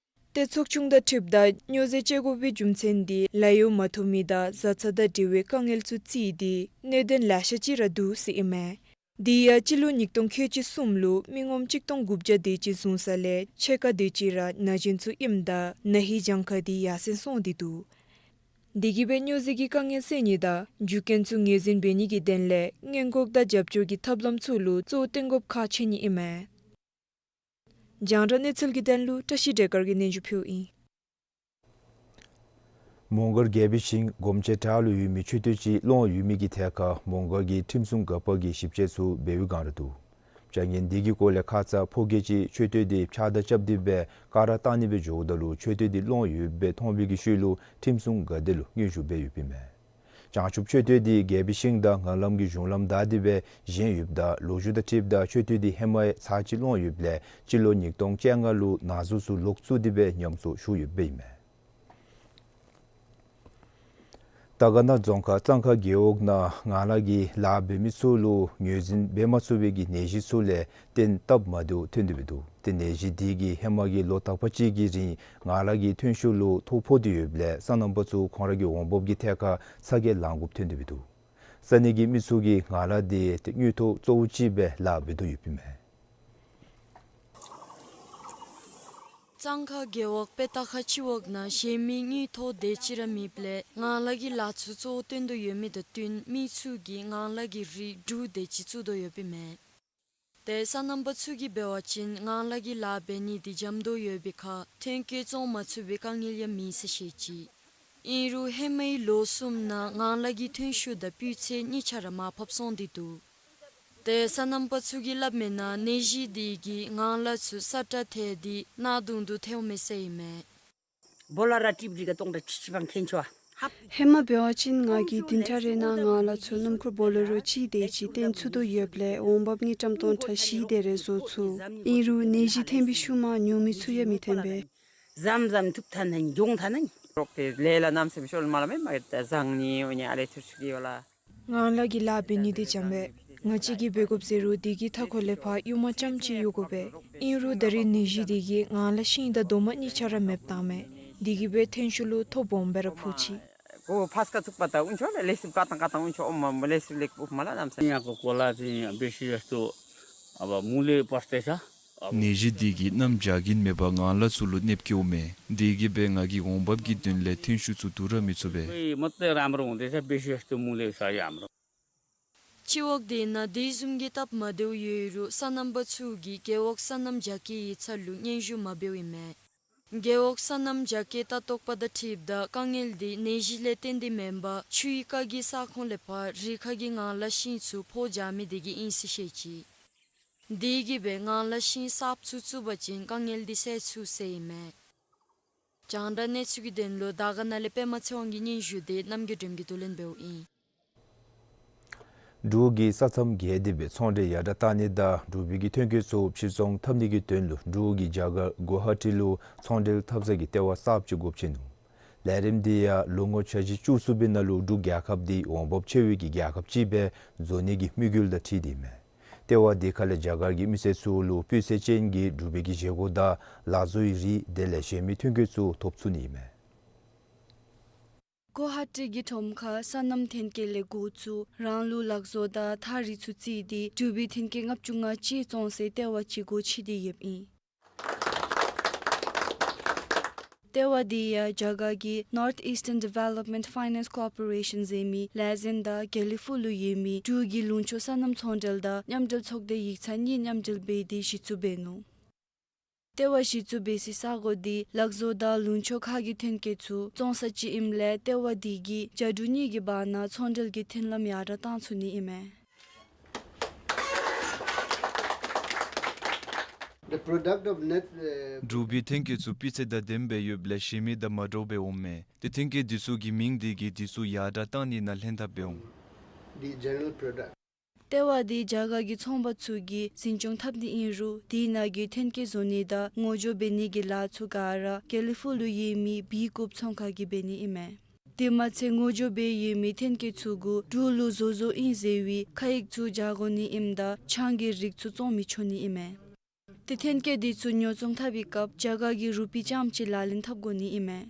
ཏེ་ཚོགས་ཆུང་དང་འཁྲིལཝ་ད་སྨྱོ་རྫས་སྤྱོད་དགོ་པའི་རྒྱུ་མཚན་འདི་ལཱ་གཡོག་མ་ཐོབ་མི་དང་བཟའ་ཚང་དང་འབྲེལ་བའི་དཀའ་ངལ་ཚུ་བརྩིས་ཏེ་གནད་དོན་ལེ་ཤ་ཅིག་ར་འདུག་ཟེར་ཨིན་མས། དེ་ཡང་སྤྱི་ལོ་ཉིས་སྟོང་ཁལ་གཅིག་གསུམ་ལུ་མི་ངོམ་གཅིག་སྟོང་དགུ་བརྒྱ་དེ་ཅིག་བཟུང་ས་ལས་ཕྱེད་ཀ་དེ་ཅིག་ར་ན་གཞོན་ཚུ་ཨིནམ་ད་ན་ཧིང་གྱངས་ཁ་དེ་ཡར་སེང་སོང་སྟེ་འདུག། དེ་གིས་སྦེ་སྨྱོ་རྫས་ཀྱི་དཀའ་ངལ་སེལ་ནི་དང་འགྱུར་རྐྱེན་ཚུ་ངོས་འཛིན་འབད་ནི་གི་དོན་ལས་སྔོན་འགོག་དང་རྒྱབ་སྐྱོར་གྱི་ཐབས་ལམ་ཚུ་ལུ་གཙོ་བོ་བཏོན་དགོཔ་ཁག་ཆེ་ནི་ཨིན་མས། རྒྱང་བསྒྲགས་གནས་ཚུལ་གྱི་དོན་ལུ་བཀྲ་ཤིས་བདེ་དཀར་གྱིས་སྙན་ཞུ་ཕུལཝ་ཨིན། མོང་སྒར་རྒྱལ་པོའི་ཞིང་སྒོམ་ཆེན་བྲག་ལུ་ཡོད་མི་མཆོད་རྟེན་ཅིག་སློང་ཡོད་མི་གི་ཐད་ཁར་མོང་སྒར་གྱི་ཁྲིམས་སྲུང་འགག་པ་གིས་ཞིབ་དཔྱད་ཚུ་འབད་བའི་བསྒང་ར་འདུག། བྱ་ངན་འདི་གི་སྐོར་ལས་ཁ་ཙ་ཕོ་སྐྱེས་ཅིག་མཆོད་རྟེན་འདི་ཕྱགས་བདའ་རྐྱབ་སྟེ་སྦེ་ཀ་ར་བཏང་ནི་སྦེ་འགྱོཝ་ད་ལུ་མཆོད་རྟེན་འདི་སློང་ཡོདཔ་སྦེ་མཐོང་བའི་གི་ཤུལ་ལུ་ཁྲིམས་སྲུང་འགག་སྡེ་ལུ་སྙན་ཞུ་འབད་ཡོདཔ་ཨིན་མས། བྱང་ཆུབ་མཆོད་རྟེན་འདི་རྒྱལ་པོའི་ཞིང་དང་ངང་ལམ་གྱི་གཞུང་ལམ་བདའ་སྟེ་སྦེ་བཞེངས་ཡོདཔ་ད་ལོ་རྒྱུས་དང་འཁྲིལཝ་ད་མཆོད་རྟེན་འདི་ཧེ་མ་ཡང་ཚར་གཅིག་སློང་ཡོདཔ་ལས་སྤྱི་ལོ་ཉིས་སྟོང་བཅོ་ལྔ་ལུ་ནང་ཟུར་ཚུ་ལོག་བཙུགས་ཏེ་སྦེ་ཉམས་གསོ་ཞུ་ཡོདཔ་ཨིན་མས། དར་དཀར་ན་རྫོང་ཁག་གཙང་ཁ་རྒེད་འོག་ནང་ངང་ལག་གི་ལཱ་འབད་མི་ཚུ་ལུ་ངོས་འཛིན་འབད་མ་ཚུགས་པའི་གི་ནད་གཞི་ཚུ་ལས་བརྟེན་སྟབས་མ་བདེཝ་ཐོན་ཏེ་སྦེ་འདུག། ཏེ་ནད་གཞི་འདི་གིས་ཧེ་མ་གི་ལོ་དག་པ་ཅིག་གི་རིང་ངང་ལག་གི་ཐོན་ཤུགས་ལུ་ཐོ་ཕོག་སྟེ་ཡོདཔ་ལས་སོ་ནམ་པ་ཚུ་ཁོང་ར་གི་འོང་འབབ་ཀྱི་ཐད་ཁར་ཚ་གྱང་ལང་དགོཔ་ཐོན་ཏེ་སྦེ་འདུག། ས་གནས་ཀྱི་མི་ཚུ་གིས་ངང་ལག་འདི་ཏེ་དངུལ་ཐོག་གཙོ་བོ་ཅིག་སྦེ་ལཱ་འབད་དོ་ཡོདཔ་ཨིན་མས། གཙང་ཁ་རྒེད་འོག་དཔལ་རྟ་ཁ་སྤྱི་འོག་ནང་གཞན་མི་དངུལ་ཐོག་དེ་ཅིག་ར་མེདཔ་ལས་ངང་ལག་གི་ལཱ་ཚུ་གཙོ་བོ་བཏོན་དོ་ཡོད་མི་དང་བསྟུན་མི་ཚུ་གིས་ངང་ལག་གི་རིགས་དྲུག་དེ་ཅིག་བཙུགས་དོ་ཡོདཔ་ཨིན་མས། ཏེ་སོ་ནམ་པ་ཚུ་གིས་འབད་བ་ཅིན་ངང་ལག་གི་ལཱ་འབད་ནི་འདི་འཇམ་དོ་ཡོད་པའི་ཁར་ཐོན་སྐྱེད་བཙོང་མ་ཚུགས་པའི་དཀའ་ངལ་ཡང་མེད་ཟེར་བཤད་ཅི། ཨིན་རུང་ཧེ་མའི་ལོ་གསུམ་ནང་ངང་ལག་གི་ཐོན་ཤུགས་དང་སྤུས་ཚད་གཉིས་ཆ་ར་མར་ཕབ་སོང་སྟེ་འདུག། ཏེ་སོ་ནམ་པ་ཚུ་གིས་སླབ་མིའི་ནང་ནད་གཞི་འདི་གིས་ངང་ལག་ཚུ་སྲ་ཀྲག་ཐལ་ཏེ་གནག་དུང་དུ་ཐལཝ་མས་ཟེར་ཨིན་མས། བོ་ལ་ར་ཊིབ་རི་ག་ཏོང་ཏ་ཁྲི་ཁྲི་བང་ཁེན་ཆོ་ཨ། ཧེ་མ་འབད་བ་ཅིན་ང་གིས་བདུན་ཕྲག་རེ་ནང་ངང་ལག་ཚུ་སྣུམ་འཁོར་བོ་ལེ་རོ་གཅིག་དེ་ཅིག་བཏོན་ཚུགས་དོ་ཡོདཔ་ལས་འོང་འབབ་དངུལ་ཀྲམ་སྟོང་ཕྲག་བཞི་དེ་རེ་བཟོ་ཚུགས། ཨིན་རུང་ནད་གཞི་ཐོན་པའི་ཤུལ་མ་ཉོ་མི་ཚུ་ཡང་མི་ཐོན་པས། ཟམ་ཟམ་ཐུབ་ཐ་ན་ནི་འགྱོང་ཐ་ན་ནི། རོགས་ཏེ་ལས་ལ་གནམ་མེད་ས་མེད་ཤོར་མ་ལ་མེ་མ་ཡར་ད་བཟང་ནི་འོ་ནི་ཨ་ལས་ཐུར་ཚུ་གི་ཡོད་ལ། ངང་ལག་གི་ལཱ་འབད་ནི་འདི་འཇམ་པས། ང་བཅས་ཀྱིས་འབད་དགོཔ་ཟེར་རུང་དེ་གི་མཐའ་འཁོར་ལས་ཕར་གཡུག་མ་རྐྱངམ་ཅིག་གཡུག་དགོ་པས། ཨིན་རུང་ད་རེས་ནད་གཞི་དེ་གིས་ངང་ལག་ཤིང་དང་རྡོག་མ་གཉིས་ཆ་ར་མེདཔ་བཏངམ་མས། དེ་གིས་སྦེ་ཐོན་ཤུགས་ལུ་ཐོ་སྦོམ་སྦེ་ར་ཕོག་ཅི། གོ་ཕཱསི་ཀ་ཚུགས་པ་ད་ཨུན་ཆོ་ལས་ལས་སིལ་ཀ་ཏང་ཀ་ཏང་ཨུན་ཆོ་ཨོ་མ་མ་ལས་སིལ་ལེགས་ཨུཔ་མ་ལ་ནམ་ས་ཡ་གོ་གོ་ལ་ཏེ་བེ་ཤི་ཡ་ཏོ་ཨ་བ་མུ་ལེ་པར་ཏེ་ས། ནད་གཞི་འདི་གིས་གནམ་བྱཱར་གྱིན་མེད་པར་ངང་ལག་ཚུ་ལུ་གནོདཔ་བཀལཝ་མས། དེ་གིས་སྦེ་ང་གིས་འོང་འབབ་ཀྱི་དོན་ལས་ཐོན་ཤུགས་ཚུ་བསྡུ་ར་མི་ཚུགས་པས། མ་ཏེ་རམ་རོང་དེ་ས་བེ་ཤི་ཡ་ཏོ་མུ་ལེ་ས་ཡམ་རོང་། སྤྱི་འོག་དེ་ནང་དེ་བཟུམ་གྱི་སྟབས་མ་བདེཝ་ཡོད་རུང་སོ་ནམ་པ་ཚུ་གིས་རྒེད་འོག་སོ་ནམ་རྒྱ་སྐྱེད་ཡིག་ཚང་ལུ་སྙན་ཞུ་མ་འབདཝ་ཨིན་མས། རྒེད་འོག་སོ་ནམ་རྒྱ་སྐྱེད་ལྟ་རྟོག་པ་དང་འཁྲིལཝ་ད་དཀའ་ངལ་འདི་ནད་གཞི་ལས་བརྟེན་ཏེ་མེན་པར་ཆུའི་རྐ་གི་ས་ཁོངས་ལས་ཕར་རི་ཁ་གི་ངང་ལག་ཤིང་ཚུ་ཕོ་རྒྱག་མི་དེ་གིས་ཨིན་ཟེར་བཤད་ཅི། དེ་གིས་སྦེ་ངང་ལག་ཤིང་གསརཔ་ཚུ་བཙུགས་པ་ཅིན་དཀའ་ངལ་འདི་སེལ་ཚུགས་ཟེར་ཨིན་མས། རྒྱང་བསྒྲགས་གནས་ཚུལ་གྱི་དོན་ལུ་དར་དཀར་ན་ལས་པདྨ་ཚེ་དབང་གི་སྙན་ཞུ་དེ་རྣམ་རྒྱལ་སྒྲོལམ་གིས་བསྡུ་ལེན་འབདཝ་ཨིན། འབྲུག་གིས་ས་མཚམས་བརྒལ་ཏེ་སྦེ་ཚོང་འབྲེལ་ཡར་དྲག་གཏང་ནི་དང་འབྲུག་པའི་གི་ཐོན་སྐྱེད་ཚུ་ཕྱིར་ཚོང་འཐབ་ནི་གི་དོན་ལུ་འབྲུག་གི་རྒྱ་གར་གུ་ཝ་ཧ་ཊི་ལུ་ཚོང་འབྲེལ་འཐབ་ས་གི་ལྟེ་བ་གསརཔ་ཅིག་དགོཔ་ཆེ་ནུག། ལས་རིམ་འདི་ཡང་ལོ་ངོ་འཆར་གཞི་བཅུ་གསུམ་པའི་ནང་ལུ་འབྲུག་རྒྱལ་ཁབ་འདི་འོང་འབབ་ཆེ་བའི་གི་རྒྱལ་ཁབ་ཅིག་སྦེ་བཟོ་ནི་གི་དམིགས་ཡུལ་དང་འཁྲིལ་ཏེ་ཨིན་མས། ལྟེ་བ་འདི་ཁ་ལས་རྒྱ་གར་གྱི་མི་སེར་ཚུ་ལུ་སྤུས་ཚད་ཅན་གྱི་འབྲུག་པའི་གི་བཞེས་སྒོ་དང་ལག་བཟོའི་རིགས་དེ་ལས་གཞན་མི་ཐོན་སྐྱེད་ཚུ་ཐོབ་ཚུགས་ནི་ཨིན་མས། གུ་ཝ་ཧ་ཊི་གི་ཁྲོམ་ཁར་སོ་ནམ་ཐོན་སྐྱེད་ལས་འགོ་བཙུགས་རང་ལུགས་ལག་བཟོ་དང་ཐགས་རིགས་ཚུ་བརྩིས་ཏེ་འབྲུག་པའི་ཐོན་སྐྱེད་ལྔ་བཅུ་ང་གཅིག་བཙོང་སའི་ལྟེ་བ་ཅིག་སྒོ་ཕྱེ་སྟེ་ཡོདཔ་ཨིན། ལྟེ་བ་འདི་ཡང་རྒྱ་གར་གྱི་North Eastern Development Finance Corporation ཟེར་མི་ལས་འཛིན་དང་དགེ་ལེགས་ཕུག་ལུ་ཡོད་མི་འབྲུག་གི་ལུང་ཕྱོགས་སོ་ནམ་ཚོང་འབྲེལ་དང་མཉམ་འབྲེལ་ཚོགས་སྡེ་ཡིག་ཚང་གཉིས་མཉམ་འབྲེལ་འབད་དེ་གཞི་བཙུགས་འབད་ནུག། ལྟེ་བ་གཞི་བཙུགས་འབད་སའི་ས་གོ་འདི་ལག་བཟོ་དང་ལུང་ཕྱོགས་ཁག་གི་ཐོན་སྐྱེད་ཚུ་བཙོང་ས་ཅིག་ཨིནམ་ལས་ལྟེ་བ་འདི་གིས་རྒྱ་འབྲུག་གཉིས་ཀྱི་བར་ན་ཚོང་འབྲེལ་གྱི་མཐུན་ལམ་ཡར་དྲག་གཏང་ཚུགས་ནི་ཨིན་མས། The product of net, uh, འབྲུག་པའི་ཐོན་སྐྱེད་ཚུ་སྤུས་ཚད་དང་ལྡནམ་སྦེ་ཡོདཔ་ལས་གཞན་མི་དང་མ་འདྲཝ་སྦེ་འོངམ་མས། ཏེ་ཐོན་སྐྱེད་འདི་ཚུ་གི་མིང་འདི་གིས་འདི་ཚུ་ཡར་དྲག་གཏང་ནི་ནང་ལྷན་ཐབས་འབད་འོང་། The general product. ལྟེ་བ་འདི་རྒྱ་གར་གྱི་ཚོང་པ་ཚུ་གིས་འཛིན་སྐྱོང་འཐབ་སྟེ་ཨིན་རུང་དེ་ནང་གི་ཐོན་སྐྱེད་བཟོ་ནི་དང་ངོ་སྦྱོར་འབད་ནི་གི་ལཱ་ཚུ་ག་ར་དགེ་ལེགས་ཕུག་ལུ་ཡོད་མི་བི་ཀུབ་ཚོང་ཁང་གིས་འབད་ནི་ཨིན་མས། དེ་མ་ཚད་ངོ་སྦྱོར་འབད་ཡོད་མི་ཐོན་སྐྱེད་ཚུ་གུ་འབྲུག་ལུ་བཟོ་བཟོཝ་ཨིན་ཟེར་བའི་ཁ་ཡིག་ཚུ་རྒྱག་དགོ་ནི་ཨིནམ་ད་ཆང་གི་རིགས་ཚུ་བཙོང་མི་ཆོག་ནི་ཨིན་མས། ཏེ་ཐོན་སྐྱེད་འདི་ཚུ་ཉོ་ཚོང་འཐབ་པའི་སྐབས་རྒྱ་གར་གྱི་རུ་པི་རྐྱངམ་ཅིག་ལག་ལེན་འཐབ་དགོ་ནི་ཨིན་མས།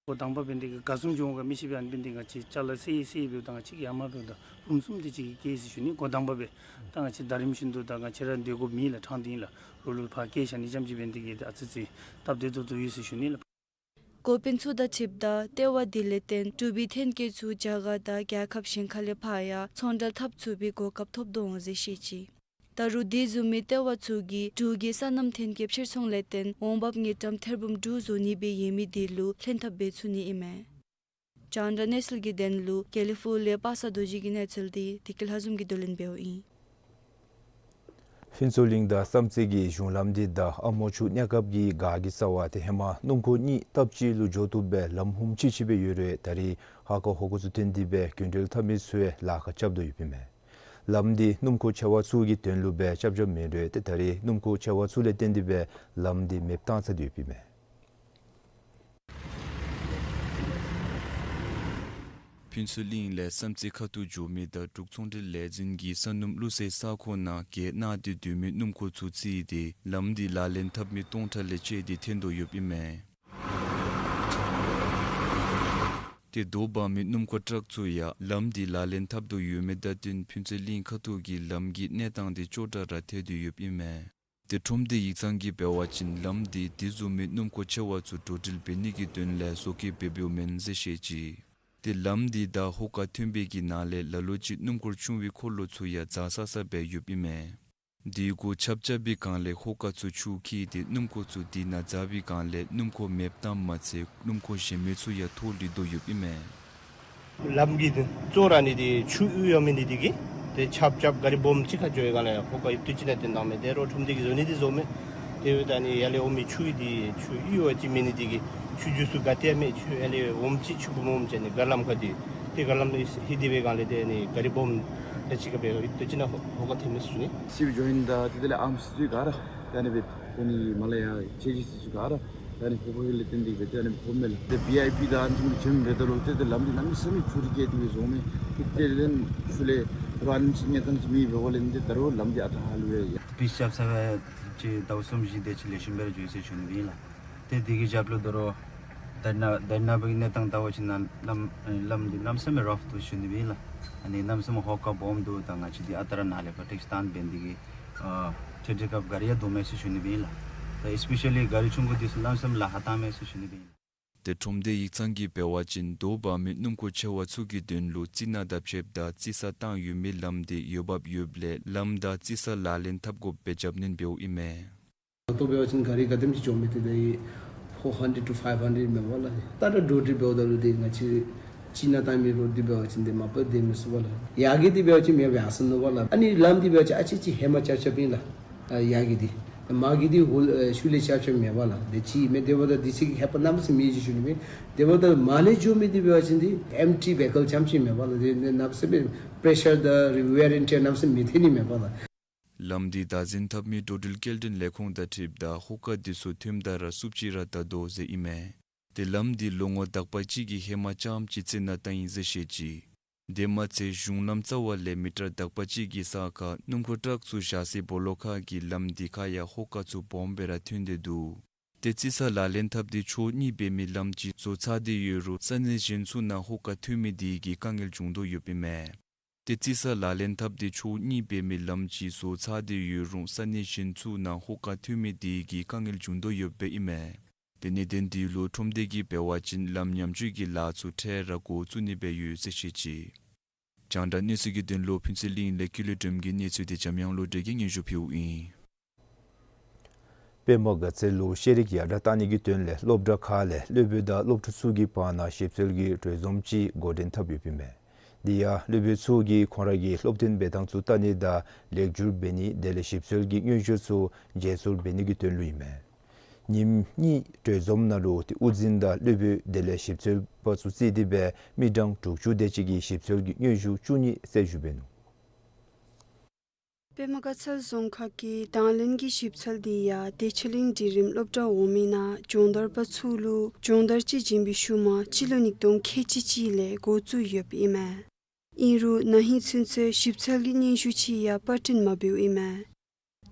འགོ་དང་པ་འབད་ནི་དེ་གིས་ག་བཟུམ་འགྱོ་འོང་ག་མི་ཤེས་པས། ཨ་ནི་འབད་ནི་དེ་གིས་ང་བཅས་ཅ་ལ་སེ་ཡི་སེ་ཡི་འབདཝ་ད་ང་བཅས་ཀྱིས་ཡར་མར་འབདཝ་ད་འབུམ་གསུམ་དེ་ཅིག་གིས་བཀལ་ཟེར་ཞུ་ནི། འགོ་དང་པ་སྦེ་ད་ང་བཅས་ད་རིམ་བཞིན་དུ་ད་ང་བཅས་ར་སྡོད་དགོཔ་མེད་ལགས། ཕྲང་སྟེ་ཨིན་ལགས། རོགས་ལུ་ཕར་བཀལ་བཞག་ནི་ཙམ་ཅིག་འབད་ནི་དེ་གིས་ཨ་ཙི་ཙི་སྟབས་བདེ་ཏོག་ཏོ་ཡོད་ཟེར་ཞུ་ནི་ལགས། འགོ་དཔོན་ཚུ་དང་འཁྲིལཝ་ད་ལྟེ་བ་འདི་ལས་བརྟེན་འབྲུག་པའི་ཐོན་སྐྱེད་ཚུ་རྒྱ་གར་དང་རྒྱལ་ཁབ་གཞན་ཁ་ལས་ཕར་ཡང་ཚོང་འབྲེལ་འཐབ་ཚུགས་པའི་གོ་སྐབས་ཐོབ་དོ་འོང་ཟེར་བཤད་ཅི། ད་རུང་དེ་བཟུམ་མའི་ལྟེ་བ་ཚུ་གིས་འབྲུག་གི་སོ་ནམ་ཐོན་སྐྱེད་ཕྱིར་ཚོང་ལས་བརྟེན་འོང་འབབ་དངུལ་ཀྲམ་ཐེར་འབུམ་དྲུག་བཟོ་ནི་སྦེ་ཡོད་མི་དེ་ལུ་ལྷན་ཐབས་འབད་ཚུགས་ནི་ཨིན་མས། རྒྱང་བསྒྲགས་གནས་ཚུལ་གྱི་དོན་ལུ་དགེ་ལེགས་ཕུག་ལས་པ་སངས་རྡོ་རྗེ་གི་གནས་ཚུལ་དེ་བདེ་སྐྱིད་ལྷ་འཛོམས་ཀྱིས་བསྡུ་ལེན་འབདཝ་ཨིན། ཕུན་ཚོགས་གླིང་དང་བསམ་རྩེ་གི་གཞུང་ལམ་འདི་དང་ཨ་མོ་ཆུ་གནས་སྐབས་ཀྱི་སྒར་གྱི་རྩ་བ་དེ་ཧེ་མ་སྣུམ་འཁོར་གཉིས་སྟབས་གཅིག་ལུ་འགྱོ་བཏུབ་པའི་ལམ་ཧུམ་ཆི་ཆི་སྦེ་ཡོད་རུང་ད་རེས་ཧ་ཀ་ཧོ་ཀ་ཚུ་ཐོན་ཏེ་སྦེ་རྒྱུན་འགྲུལ་འཐབ་མི་ཚུ་ཡང་ལཱ་ཁག་རྐྱབ་དོ་ཡོདཔ་ཨིན་མས། ལམ་འདི་སྣུམ་འཁོར་ཆེ་བ་ཚུ་གི་དོན་ལུ་སྦེ་རྐྱབ་རྐྱབ་མེན་རུང་ཏེ་ད་རེས་སྣུམ་འཁོར་ཆེ་བ་ཚུ་ལས་བརྟེན་ཏེ་སྦེ་ལམ་འདི་མེདཔ་བཏང་ཚར་ཏེ་ཡོདཔ་ཨིན་མས། ཕུན་ཚོགས་གླིང་ལས་བསམ་རྩེ་ཁ་ཐུག་འགྱོ་མི་དང་འབྲུག་ཚོང་འབྲེལ་ལས་འཛིན་གྱིས་ས་སྣུམ་བླུག་སའི་ས་ཁོངས་ནང་གྱེས་གནང་སྟེ་སྡོད་མི་སྣུམ་འཁོར་ཚུ་བརྩིས་ཏེ་ལམ་འདི་ལག་ལེན་འཐབ་མི་སྟོང་ཕྲག་ལས་བཅད་དེ་ཐོན་དོ་ཡོདཔ་ཨིན་མས། ཏེ་དོ་འབག་མི་སྣུམ་འཁོར་ཊཱག་ཚུ་ཡང་ལམ་འདི་ལག་ལེན་འཐབ་དོ་ཡོད་མི་དང་བསྟུན་ཕུན་ཚོགས་གླིང་ཁ་ཐུག་གི་ལམ་གྱི་གནས་སྟངས་དེ་སྐྱོ་དྲགས་ར་ཐལ་ཏེ་ཡོདཔ་ཨིན་མས། ཏེ་ཁྲོམ་སྡེ་ཡིག་ཚང་གིས་འབད་བ་ཅིན་ལམ་འདི་དེ་བཟུམ་མའི་སྣུམ་འཁོར་ཆེ་བ་ཚུ་འགྲོ་འགྲུལ་འབད་ནི་གི་དོན་ལས་བཟོ་བཀོད་འབད་འབདཝ་མེན་ཟེར་བཤད་ཅི། ཏེ་ལམ་འདི་དང་ཧོ་ཀ་ཐོན་པའི་གི་ནང་ལས་ལ་ལུ་ཅིག་སྣུམ་འཁོར་ཆུང་བའི་འཁོར་ལོ་ཚུ་ཡང་འཛེག་ས་ས་སྦེ་ཡོདཔ་ཨིན་མས། དེ་གུ་ཆརཔ་རྐྱབ་པའི་སྒང་ལས་ཧོ་ཀ་ཚུ་ཆུ་འཁྱིལ་ཏེ་སྣུམ་འཁོར་ཚུ་དེ་ནང་འཛེག་པའི་སྒང་ལས་སྣུམ་འཁོར་མེདཔ་བཏངམ་མ་ཚད་སྣུམ་འཁོར་གཞན་མི་ཚུ་ཡང་ཐོག་ལུས་དོ་ཡོདཔ་ཨིན་མས། ལམ་གྱི་དེ་གཙོ་ར་ནི་དེ་ཆུ་གཡུག་ཡོད་མི་ནི་དེ་གིས་ཏེ་ཆརཔ་རྐྱབ་ག་རི་སྦོམ་ཅིག་ཁར་འགྱོ་བའི་སྒང་ལས་ཧོ་ཀ་ཡུདཔ་ཐེངས་ཅིག་ནང་ཏེ་གནང་མས། ཏེ་རོགས་ཁྲོམ་སྡེ་གིས་བཟོ་ནི་དེ་བཟོ་མས། ཏེ་འབདཝ་ད་ནི་ཡར་ལས་འོང་མི་ཆུ་གི་དེ་ཆུ་གཡུག་པ་ཅིན་མེད་ནི་དེ་གིས་ཆུ་འགྱོ་ས་ག་ཏེ་མེད། ཆུ་ཡར་ལས་འོངམ་ཅིག་ཆུ་སྦོམ་འོངམ་ཅིག་ནི་ག་རི་ལམ་ཁར་དེ་ཏེ་ག་རི་ལམ་ལས་ལྷོད་དེ་སྦེ་སྒང་ལས་ཏེ་ནི་ག་རི་སྦོམ་ལ་ཅིག་ཁར་སྦེ་ཡུདཔ་ཐེངས་ཅིག་ནང་ཧོ་ཧོ་ཀ་ཐོན་མས་ཟེར་ཞུ་ནི། སི་བི་ཇོ་ཨིན་ད་ཏེ་དེ་ལས་ཨམ་སི་ཏུ་ག་ར་ད་ནི་སྦེ་ཁོང་ནི་མ་ལ་ཡ་ཅེ་ཇི་སི་ཚུ་ག་ར་ད་ནི་ཧོ་ཀ་གི་ལས་བརྟེན་ཏེ་སྦེ་ད་ནི་ཧོ་མེ་ལ་ཏེ་བི་ཨའི་པི་དང་ཨ་ནི་ཚུ་གིས་འགྱོ་མི་འབད་ད་ལུ་ཏེ་ཏེ་ལམ་འདི་གནམ་མེད་ས་མེད་ཆུ་རུད་བཀལ་ཏེ་སྦེ་བཟོ་མས། ཏེ་དེ་ལས་ཆུ་ལས་རོ་ཨ་ནི་ཚུ་གནས་སྟངས་ཅིག་མེད་པའི་སྒོ་ལས་ཏེ་ད་རུང་ལམ་འདི་ཨ་རྟག་ཧ་ལུགས་ཡ་ཡ་པིཆ་རྐྱབ་ས་སྦེ་ཅིག་ཟླཝ་གསུམ་བཞི་དེ་ཅིག་ལེགས་ཤོམ་སྦེ་ར་འགྱོ་ཡི་ཟེར་ཞུ་ནི་སྦེ་ཨིན་ལགས། ཏེ་དེ་གི་རྒྱབ་ལུ་ད་རུང་དྷར་ན་དྷར་ན་པའི་གནས་སྟངས་བལྟ་བ་ཅིན་ལམ་ལམ་འདི་གནམ་མེད་ས་མེད་རཕ་འདུག་ཞུ་ནི་སྦེ་ཨིན་ལགས། ཨ་ནི་གནམ་མེད་ས་མེད་ཧོ་ཀ་སྦོམ་འདུག། ད་ང་བཅས་འདི་ཨ་རྟག་ར་ནཱ་ལས་ཕར་ཊེག་སི་བཏང་འབད་ནི་དེ་གིས་ཨ་ཊེ་ཊེ་སྐབས་ག་རི་ཡང་བསྡུ་མས་ཟེར་ཞུ་ནི་སྦེ་ཨིན་ལགས། ད་ཨེས་པེ་ཤ་ལི་ག་རི་ཆུང་ཀུ་འདི་ཚུ་གནམ་མེད་ས་མེད་ལཱ་ཁག་བཏང་མས་ཟེར་ཞུ་ནི་སྦེ་ཨིན། ཏེ་ཁྲོམ་སྡེ་ཡིག་ཚང་གིས་འབད་བ་ཅིན་དོ་འབག་མི་སྣུམ་འཁོར་ཆེ་བ་ཚུ་གི་དོན་ལུ་རྩི་ནག་དང་ཕྱདཔ་ད་རྩི་ས་བཏང་ཡོད་མི་ལམ་འདི་འོས་འབབ་ཡོདཔ་ལས་ལམ་དང་རྩི་ས་ལག་ལེན་འཐབ་དགོཔ་སྦེ་རྒྱབ་སྣོན་འབདཝ་ཨིན་མས། ད་ལྟོ་འབད་བ་ཅིན་ག་རི་ག་དེམ་ཅིག་འགྱོ་མི་དེ་ད་ཕོར་ཧན་ཌེཌ་ཊུ་ཕའིབ་ཧན་ཌེཌ་མས་པ་ལགས། ད་ར་རོཌ་འདི་འབདཝ་ད་ལུ་ཏེ་ང་བཅས་རྩི་ནག་བཏང་མི་རོཌ་འདི་འབད་བ་ཅིན་ཏེ་མ་པ་སྡོད་མི་ཚུགས་པ་ལགས། ཡར་གྱི་འདི་འབད་བ་ཅིན་མེན་པར་ཡར་སོང་ནུག་པ་ལགས། ཨ་ནི་ལམ་འདི་འབད་བ་ཅིན་ཨ་ཙི་ཅིག་ཧེ་མ་རྐྱབ་རྐྱབ་ཨིན་ལགས། ཨ་ཡར་གྱི་འདི་མར་གྱི་འདི་ཧོལ་ཨེ་ཤུལ་ལས་རྐྱབ་རྐྱབ་མས་པ་ལགས། དེ་ཅིག་མས། དེ་འབདཝ་ད་དེ་ཅིག་གི་ཧེ་མ་གནམ་མེད་ས་མེད་མེད་ཟེར་ཞུ་ནི་མས། དེ་འབདཝ་ད་མར་ལས་འགྱོ་མི་འདི་འབད་བ་ཅིན་འདི་ཨེམ་ཊི་བེ་ཧི་ཀལ་རྐྱངམ་ཅིག་མས་པ་ལགས། དེ་གནམ་མེད་ས་མེད་པི་རེ་ཤར་དང་རི་ཝེར་ཨེན་ཊི་ཡར་གནམ་མེད་ས་མེད་མི་ཐོན་ནི་མས་པ་ལགས། ལམ་འདི་བདག་འཛིན་འཐབ་མི་འགྲོ་འགྲུལ་སྐྱེལ་འདྲེན་ལས་ཁུངས་དང་འཁྲིལཝ་ད་ཧོ་ཀ་འདི་ཚུ་ཐོནམ་ད་ར་བསུབ་ཅི་ར་བཏང་དོ་ཟེར་ཨིན་མས། ཏེ་ལམ་འདི་ལོ་ངོ་དག་པ་ཅིག་གི་ཧེ་མ་རྐྱངམ་ཅིག་རྩི་ནག་བཏང་ཡི་ཟེར་བཤད་ཅི། དེ་མ་ཚད་གཞུང་ལམ་རྩ་བ་ལས་མི་ཊར་དག་པ་ཅིག་གི་ས་ཁར་སྣུམ་འཁོར་ཊཱག་ཚུ་བཞག་སའི་སྦོ་ལོགས་ཁ་གི་ལམ་འདི་ཁར་ཡང་ཧོ་ཀ་ཚུ་སྦོམ་སྦེ་ར་ཐོན་ཏེ་འདུག། ཏེ་རྩི་ས་ལག་ལེན་འཐབ་སྟེ་ཕྱོགས་གཉིས་འབད་མི་ལམ་ཅིག་བཟོ་ཚར་ཏེ་ཡོད་རུང་ས་གནས་གཞན་ཚུ་ནང་ཧོ་ཀ་ཐོན་མི་དེ་གིས་དཀའ་ངལ་བྱུང་དོ་ཡོདཔ་ཨིན་མས། ཏེ་རྩི་ས་ལག་ལེན་འཐབ་སྟེ་ཕྱོགས་གཉིས་འབད་མི་ལམ་ཅིག་བཟོ་ཚར་ཏེ་ཡོད་རུང་ས་གནས་གཞན་ཚུ་ནང་ཧོ་ཀ་ཐོན་མི་དེ་གིས་དཀའ་ངལ་བྱུང་དོ་ཡོདཔ་ཨིན་མས། ཏེ་གནད་དོན་དེ་ལུ་ཁྲོམ་སྡེ་གིས་འབད་བ་ཅིན་ལམ་ཉམས་བཅོས་ཀྱི་ལཱ་ཚུ་འཕྲལ་ར་འགོ་བཙུགས་ནི་སྦེ་ཡོད་ཟེར་བཤད་ཅི། རྒྱང་བསྒྲགས་གནས་ཚུལ་གྱི་དོན་ལུ་ཕུན་ཚོགས་གླིང་ལས་ཀུན་ལེགས་སྒྲོལམ་གྱི་གནས་ཚུལ་དེ་འཇམ་དབྱངས་བློ་གྲོས་ཀྱིས་སྙན་ཞུ་ཕུལཝ་ཨིན། པདྨ་དགའ་ཚལ་ལུ་ཤེས་རིག་ཡར་དྲག་གཏང་ནི་གི་དོན་ལས་སློབ་གྲྭ་ཁག་ལས་སློབ་དཔོན་དང་སློབ་ཕྲུག་ཚུ་གི་བར་ན་ཞིབ་འཚོལ་གྱི་གྲོས་འཛོམས་ཅིག་འགོ་འདྲེན་འཐབ་ཡོདཔ་ཨིན་མས། དེ་ཡང་སློབ་དཔོན་ཚུ་གིས་ཁོང་ར་གི་སློབ་སྟོན་འབད་ཐངས་ཚུ་བལྟ་ནི་དང་ལེགས་སྒྱུར་འབད་ནི་དེ་ལས་ཞིབ་འཚོལ་གྱི་སྙན་ཞུ་ཚུ་བརྗེ་སོར་འབད་ནི་གི་དོན་ལུ་ཨིན་མས། ཉིནམ་གཉིས་གྲོས་འཛོམས་ནང་ལུ་ཏེ་དབུ་འཛིན་དང་སློབ་དཔོན་དེ་ལས་ཞིབ་འཚོལ་པ་ཚུ་བརྩིས་ཏེ་སྦེ་མི་གྲངས་དྲུག་ཅུ་དེ་ཅིག་གིས་ཞིབ་འཚོལ་གྱི་སྙན་ཞུ་བཅུ་གཉིས་བསལ་ཞིབ་འབད་ནུག། པདྨ་དགའ་ཚལ་རྫོང་ཁག་གི་དང་ལེན་གྱི་ཞིབ་འཚོལ་དེ་ཡང་བདེ་ཆེན་གླིང་འབྲིང་རིམ་སློབ་གྲྭ་འོག་མའི་ནང་སྦྱོང་བརྡར་པ་ཚུ་ལུ་སྦྱོང་བརྡར་ཅིག་བྱིན་པའི་ཤུལ་མ་སྤྱི་ལོ་ཉིས་སྟོང་ཁལ་གཅིག་གཅིག་ལས་འགོ་བཙུགས་ཡོདཔ་ཨིན་མས། ཨིན་རུང་ན་ཧིང་ཚུན་ཚོད་ཞིབ་འཚོལ་གྱི་སྙན་ཞུ་ཅིག་ཡང་པར་སྐྲུན་མ་འབདཝ་ཨིན་མས།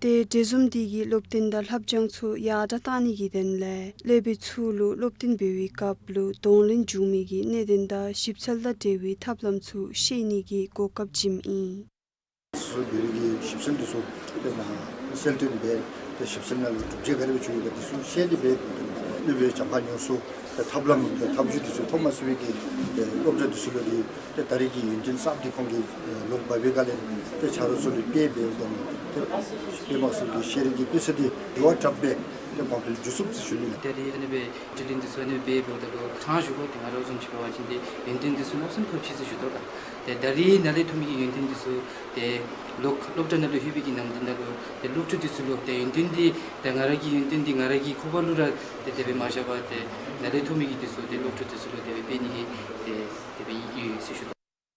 ཏེ་འབྲེལ་འཛོམས་འདི་གིས་སློབ་སྟོན་དང་ལྷབ་སྦྱང་ཚུ་ཡར་དྲག་གཏང་ནི་གི་དོན་ལས་སློབ་དཔོན་ཚུ་ལུ་སློབ་སྟོན་འབད་བའི་སྐབས་ལུ་གདོང་ལེན་འབྱུང་མི་གི་གནད་དོན་དང་ཞིབ་འཚོལ་དང་འབྲེལ་བའི་ཐབས་ལམ་ཚུ་ཤེས་ནི་གི་གོ་སྐབས་བྱིནམ་ཨིན། སོ་སོ་གི་རིགས་ཀྱི་ཞིབ་འཚོལ་འདི་ཚུ་དེ་ནང་གསལ་སྟོན་འབད་དེ་ཞིབ་འཚོལ་ནང་ལུ་གྲུབ་འབྲས་ག་དེ་སྦེ་བྱུང་ཡོད་ག་འདི་ཚུ་ཤེས་ཏེ་འབད་སློབ་དཔོན་གྱངས་ཁ་ཉུང་སུ་དེ་ཐབས་ལམ་དེ་ཐབས་བྱུས་འདི་ཚུ་ཐོབ་མ་ཚུགས་པའི་གི་དེ་སློབ་གྲྭ་འདི་ཚུ་ལུ་དེ་ཏེ་ད་རེས་ཀྱི་ཡུན་བརྟན་གསརཔ་འདི་ཁོང་གིས་ཨེ་ལོག་འབག་པའི་སྒང་ལས་ཏེ་ཆ་རོགས་ཚུ་ལུ་དཔེ་འབད་དོ། ཏེ་དཔེ་མང་སུ་གི་ཤེས་རིག་གི་དཔེ་ཆ་འདི་འགྱུར་བ་དྲགཔ་སྦེ་ཏེ་གོང་འཕེལ་འགྱོ་ཚུགས་ཟེར་ཞུ་ནི་ལགས། ད་རེས་ཨ་ནི་སྦེ་དྲི་ལན་འདི་ཚུ་ཨ་ནི་སྦེ་འབདཝ་ད་ལུ་ཕྲང་ཞུ་དགོ། ཏེ་ང་ར་བཟུམ་ཅིག་འབད་བ་ཅིན་ཏེ་ཡུན་བརྟན་འདི་ཚུ་གནམ་མེད་ས་མེད་ཐོབ་ཅི་ཟེར་ཞུ་དོ་ག། ཏེ་ད་རེས་ནཱ་ལས་ཐོབ་མི་གི་ཡུན་བརྟན་འདི་ཚུ་ཏེ་ལོག་སློབ་གྲྭ་ནང་ལུ་ལྷོད་པའི་གི་ནམ་དུས་ནང་ལུ་ཏེ་སློབ་ཕྲུག་འདི་ཚུ་ལུ་ཏེ་ཡུན་བརྟན་འདི་ཏེ་ང་ར་གི་ཡུན་བརྟན་འདི་ང་ར་གི་ཁོག་པ་ལུ་ར་ཏེ་དེ་སྦེ་མ་བཞག་པར་ཏེ་ནཱ་ལས་ཐོབ་མི་གི་འདི་ཚུ་ཏེ་སློབ་ཕྲུག་འདི་ཚུ་ལུ་དེ་སྦེ་སྤེལ་ནི་གི་ཏེ་དེ་སྦེ་ཡོད་ཟེར་ཞུ་དོ།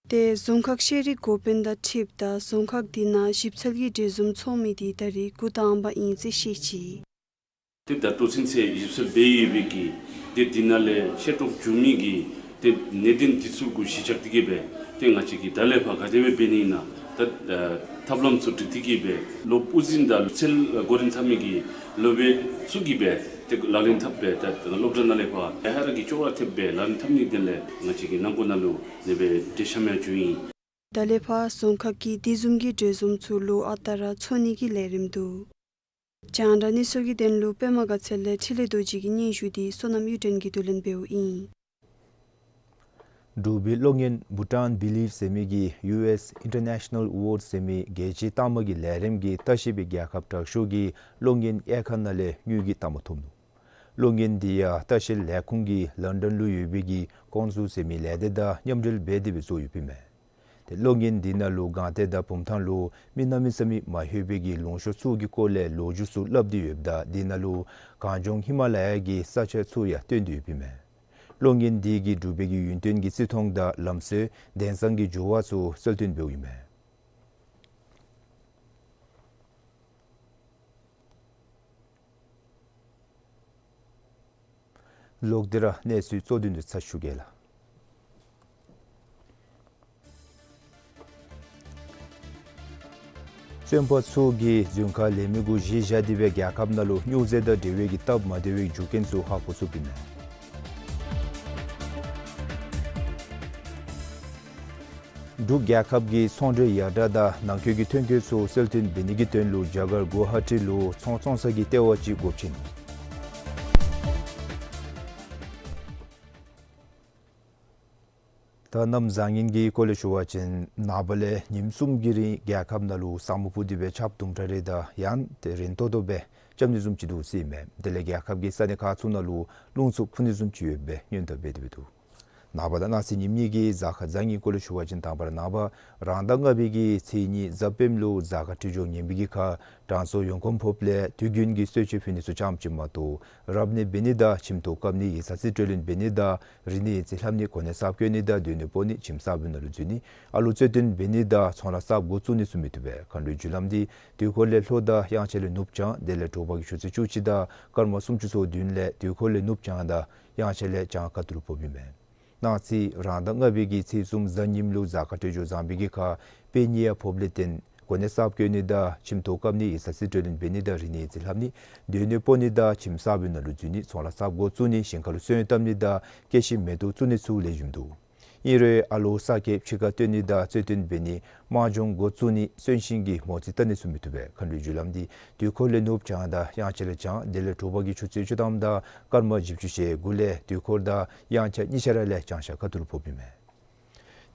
ཏེ་རྫོང་ཁག་ཤེས་རིག་འགོ་དཔོན་དང་འཁྲིལཝ་ད་རྫོང་ཁག་འདི་ནང་ཞིབ་འཚོལ་གྱི་འབྲེལ་འཛོམས་ཚོགས་མི་འདི་ད་རེས་འགོ་དང་པ་ཨིན་ཟེར་བཤད་ཅི། ཏེ་ད་ལྟོ་ཚུན་ཚོད་ཞིབ་འཚོལ་འབད་ཡོད་པའི་གི་ཏེ་འདི་ནང་ལས་ཤེས་རྟོགས་བྱུང་མི་གི་ཏེ་གནད་དོན་འདི་ཚུ་གུ་གཞི་བཞག་སྟེ་གི་སྦེ་ཏེ་ང་བཅས་ཀྱིས་ད་ལས་ཕར་ག་དེ་སྦེ་འབད་ནི་ཨིན་ན་ད་ཨ་ཐབས་ལམ་ཚུ་སྒྲིག་སྟེ་གི་སྦེ་སློབ་དབུ་འཛིན་དང་སློབ་འཚོལ་འགོ་འདྲེན་འཐབ་མི་གི་སློབ་དཔོན་ཚུ་གིས་སྦེ་ཏེ་ལག་ལེན་འཐབ་སྦེ་ད་སློབ་གྲྭ་ནང་ལས་ཕར་ཡ་ཧ་ར་གི་ཅོག་ར་འཐདཔ་སྦེ་ལག་ལེན་འཐབ་ནི་དེ་ལས་ང་བཅས་ཀྱི་ནང་འཁོད་ནང་ལུ་དེ་སྦེ་འགྲེལ་བཤད་མི་ཡང་བྱུང་ཡི། ད་ལས་ཕར་རྫོང་ཁག་གིས་དེ་བཟུམ་གྱི་འབྲེལ་འཛོམས་ཚུ་ལོ་ཨ་རྟག་ར་ཚོགས་ནི་གི་ལས་རིམ་འདུག། རྒྱང་བསྒྲགས་གནས་ཚུལ་གྱི་དོན་ལུ་པདྨ་དགའ་ཚལ་ལས་འཕྲིན་ལས་རྡོ་རྗེ་གི་སྙན་ཞུ་འདི་བསོད་ནམས་གཡུ་སྒྲོན་གྱིས་བསྡུ་ལེན་འབདཝ་ཨིན། འབྲུག་པའི་གློག་བརྙན་Bhutan Believe ཟེར་མི་གི་ཡུ་ཨེས་International Awards ཟེར་མི་རྒྱལ་སྤྱིའི་རྟགས་མ་གི་ལས་རིམ་གྱི་ལྟ་བཤལ་པའི་རྒྱལ་ཁབ་དྲག་ཤོས་ཀྱི་གློག་བརྙན་དབྱེ་ཁག་ནང་ལས་དངུལ་གྱི་རྟགས་མ་ཐོབ་ནུག། གློག་བརྙན་འདི་ཡང་ལྟ་བཤལ་ལས་ཁུངས་ཀྱིས་ལོན་ཌོན་ལུ་ཡོད་པའི་གི་ཀོང་སུ་ཟེར་མི་ལས་སྡེ་དང་མཉམ་འབྲེལ་འབད་དེ་སྦེ་བཟོ་ཡོདཔ་ཨིན་མས། ཏེ་གློག་བརྙན་འདི་ནང་ལུ་སྒང་སྟེང་དང་བུམ་ཐང་ལུ་མི་གནམ་མེད་ས་མེད་མ་ལྷོད་པའི་གི་ལུང་ཤོར་ཚུ་གི་སྐོར་ལས་ལོ་རྒྱུས་ཚུ་སླབ་སྟེ་ཡོདཔ་ད་འདི་ནང་ལུ་གངས་ལྗོངས་ཧི་མ་ལ་ཡ་གི་ས་ཆ་ཚུ་ཡང་སྟོན་ཏེ་ཡོདཔ་ཨིན་མས། གློག་བརྙན་འདི་གིས་འབྲུག་པའི་གི་ཡུན་བརྟན་གྱི་བརྩི་མཐོང་དང་ལམ་སྲོལ་དེང་སང་གི་འགྱུར་བ་ཚུ་གསལ་སྟོན་འབདཝ་ཨིན་མས། ལོག་སྟེ་ར་གནས་ཚུལ་གཙོ་དོན་འདི་ཚར་ཞུ་གེ་ལགས། བཙོན་པ་ཚུ་གིས་རྫུན་ཁ་ལེན་མི་གུ་གཞི་བཞག་སྟེ་སྦེ་རྒྱལ་ཁབ་ནང་ལུ་སྨྱོ་རྫས་དང་འབྲེལ་བའི་གི་སྟབས་མ་བདེ་བའི་རྒྱུ་རྐྱེན་ཚུ་ཧ་གོ་ཚུགསཔ་ཨིན་མས། འབྲུག་རྒྱལ་ཁབ་ཀྱི་ཚོང་འབྲེལ་ཡར་དྲག་དང་ནང་འཁོད་ཀྱི་ཐོན་སྐྱེད་ཚུ་གསལ་སྟོན་འབད་ནི་གི་དོན་ལུ་རྒྱ་གར་གུ་ཝ་ཧ་ཊི་ལུ་ཚོང་བཙོང་ས་གི་ལྟེ་བ་ཅིག་སྒོ་ཕྱེ་ནུག། ད་གནམ་བཟང་ངན་གྱི་སྐོར་ལས་ཞུ་བ་ཅིན་ནངས་པ་ལས་ཉིནམ་གསུམ་གྱི་རིང་རྒྱལ་ཁབ་ནང་ལུ་ས་སྨུག་ཕུབ་སྟེ་སྦེ་ཆརཔ་དུམ་གྲ་རེ་དང་ཡང་ཏེ་རན་ཏོག་ཏོ་སྦེ་རྐྱབ་ནི་བཟུམ་ཅིག་འདུག་ཟེར་ཨིན་མས། དེ་ལས་རྒྱལ་ཁབ་ཀྱི་ས་གནས་ཁག་ཚུ་ནང་ལུ་རླུང་འཚུབ་འཕུ་ནི་བཟུམ་ཅིག་ཡོདཔ་སྦེ་སྔོན་བརྡ་འབད་དེ་སྦེ་འདུག། ནངས་པ་དང་གནངས་ཚེ་ཉིནམ་གཉིས་ཀྱི་གཟའ་སྐར་བཟང་ངན་སྐོར་ལས་ཞུ་བ་ཅིན་དང་པ་ར་ནངས་པ་རང་ཟླ་ལྔ་པའི་གི་ཚེས་གཉིས་གཟའ་སྤེནམ་ལུ་གཟའ་སྐར་འཕྲོད་སྦྱོར་ངན་པའི་གི་ཁར་དྲང་སྲོང་ཡོངས་ཁོངས་ཕོགཔ་ལས་དུས་རྒྱུན་གྱི་གསོལ་མཆོད་ཕུལ་ནི་ཚུ་ཙམ་ཅིག་མ་གཏོགས་རབ་གནས་འབད་ནི་དང་ཁྱིམ་ཐོག་བཀབ་ནི་ཡིག་ཚང་རྩིས་སྤྲོད་ལེན་འབད་ནི་དང་རིག་གནས་ཡིག་རྩིས་ལྷབ་ནི་གོ་གནས་གསརཔ་བཀོད་ནི་དང་སྡོད་གནས་སྤོ་ནི་ཁྱིམ་གསར་པའི་ནང་ལུ་འཛུལ་ནི་ཨ་ལོ་རྩོད་བཏོན་འབད་ནི་དང་ཚོང་ལཱ་གསརཔ་འགོ་བཙུགས་ནི་ཚུ་མི་བཏུབ་པས། མཁའ་འགྲོའི་རྒྱུ་ལམ་འདི་དུས་འཁོར་ལས་ལྷོ་དང་དབྱངས་འཆར་ལས་ནུབ་བྱང་དེ་ལས་དྲོ་པ་གི་ཆུ་ཚོད་བཅུ་གཅིག་དང་སྐར་མ་སུམ་ཅུ་སོ་བདུན་ལས་དུས་འཁོར་ལས་ནུབ་བྱང་དང་དབྱངས་འཆར་ལས་བྱང་ཁ་ཐུག་ལུ་ཕོགཔ་ཨིན་མས། གནངས་ཚེ་རང་ཟླ་ལྔ་པའི་གི་ཚེས་གསུམ་གཟའ་ཉིམ་ལུ་གཟའ་སྐར་འཕྲོད་སྦྱོར་བཟང་པའི་གི་ཁར་དཔེ་ཉེས་ཡང་ཕོགཔ་ལས་བརྟེན་གོ་གནས་གསརཔ་བཀོད་ནི་དང་ཁྱིམ་ཐོག་བཀབ་ནི་ཡིག་ཚང་རྩིས་སྤྲོད་ལེན་འབད་ནི་དང་རིག་གནས་ཡིག་རྩིས་ལྷབ་ནི་སྡོད་གནས་སྤོ་ནི་དང་ཁྱིམ་གསར་པའི་ནང་ལུ་འཛུལ་ནི་ཚོང་ལཱ་གསརཔ་འགོ་བཙུགས་ནི་ཞིང་ཁ་ལུ་སོན་བཏབ་ནི་དང་སྐྱེད་ཤིང་མེ་ཏོག་བཙུགས་ནི་ཚུ་ལེགས་ཤོམ་འདུག། ཨིན་རུང་ཨ་ལོ་གསར་སྐྱེས་ཕྱི་ཁར་བཏོན་ནི་དང་རྩོད་བཏོན་འབད་ནི་དམག་སྦྱོང་འགོ་བཙུགས་ནི་གསོན་གཤིན་གྱི་མོ་རྩིས་བལྟ་ནི་ཚུ་མི་བཏུབ་པས། མཁའ་འགྲོའི་རྒྱུ་ལམ་འདི་དུས་འཁོར་ལས་ནུབ་བྱང་དང་དབྱངས་འཆར་ལས་བྱང་དེ་ལས་དྲོ་པ་གི་ཆུ་ཚོད་བཅུ་ཐམ་དང་སྐར་མ་བཞི་བཅུ་ཞེ་དགུ་ལས་དུས་འཁོར་དང་དབྱངས་འཆར་གཉིས་ཆ་ར་ལས་བྱང་ཤར་ཁ་ཐུག་ལུ་ཕོགཔ་ཨིན་མས།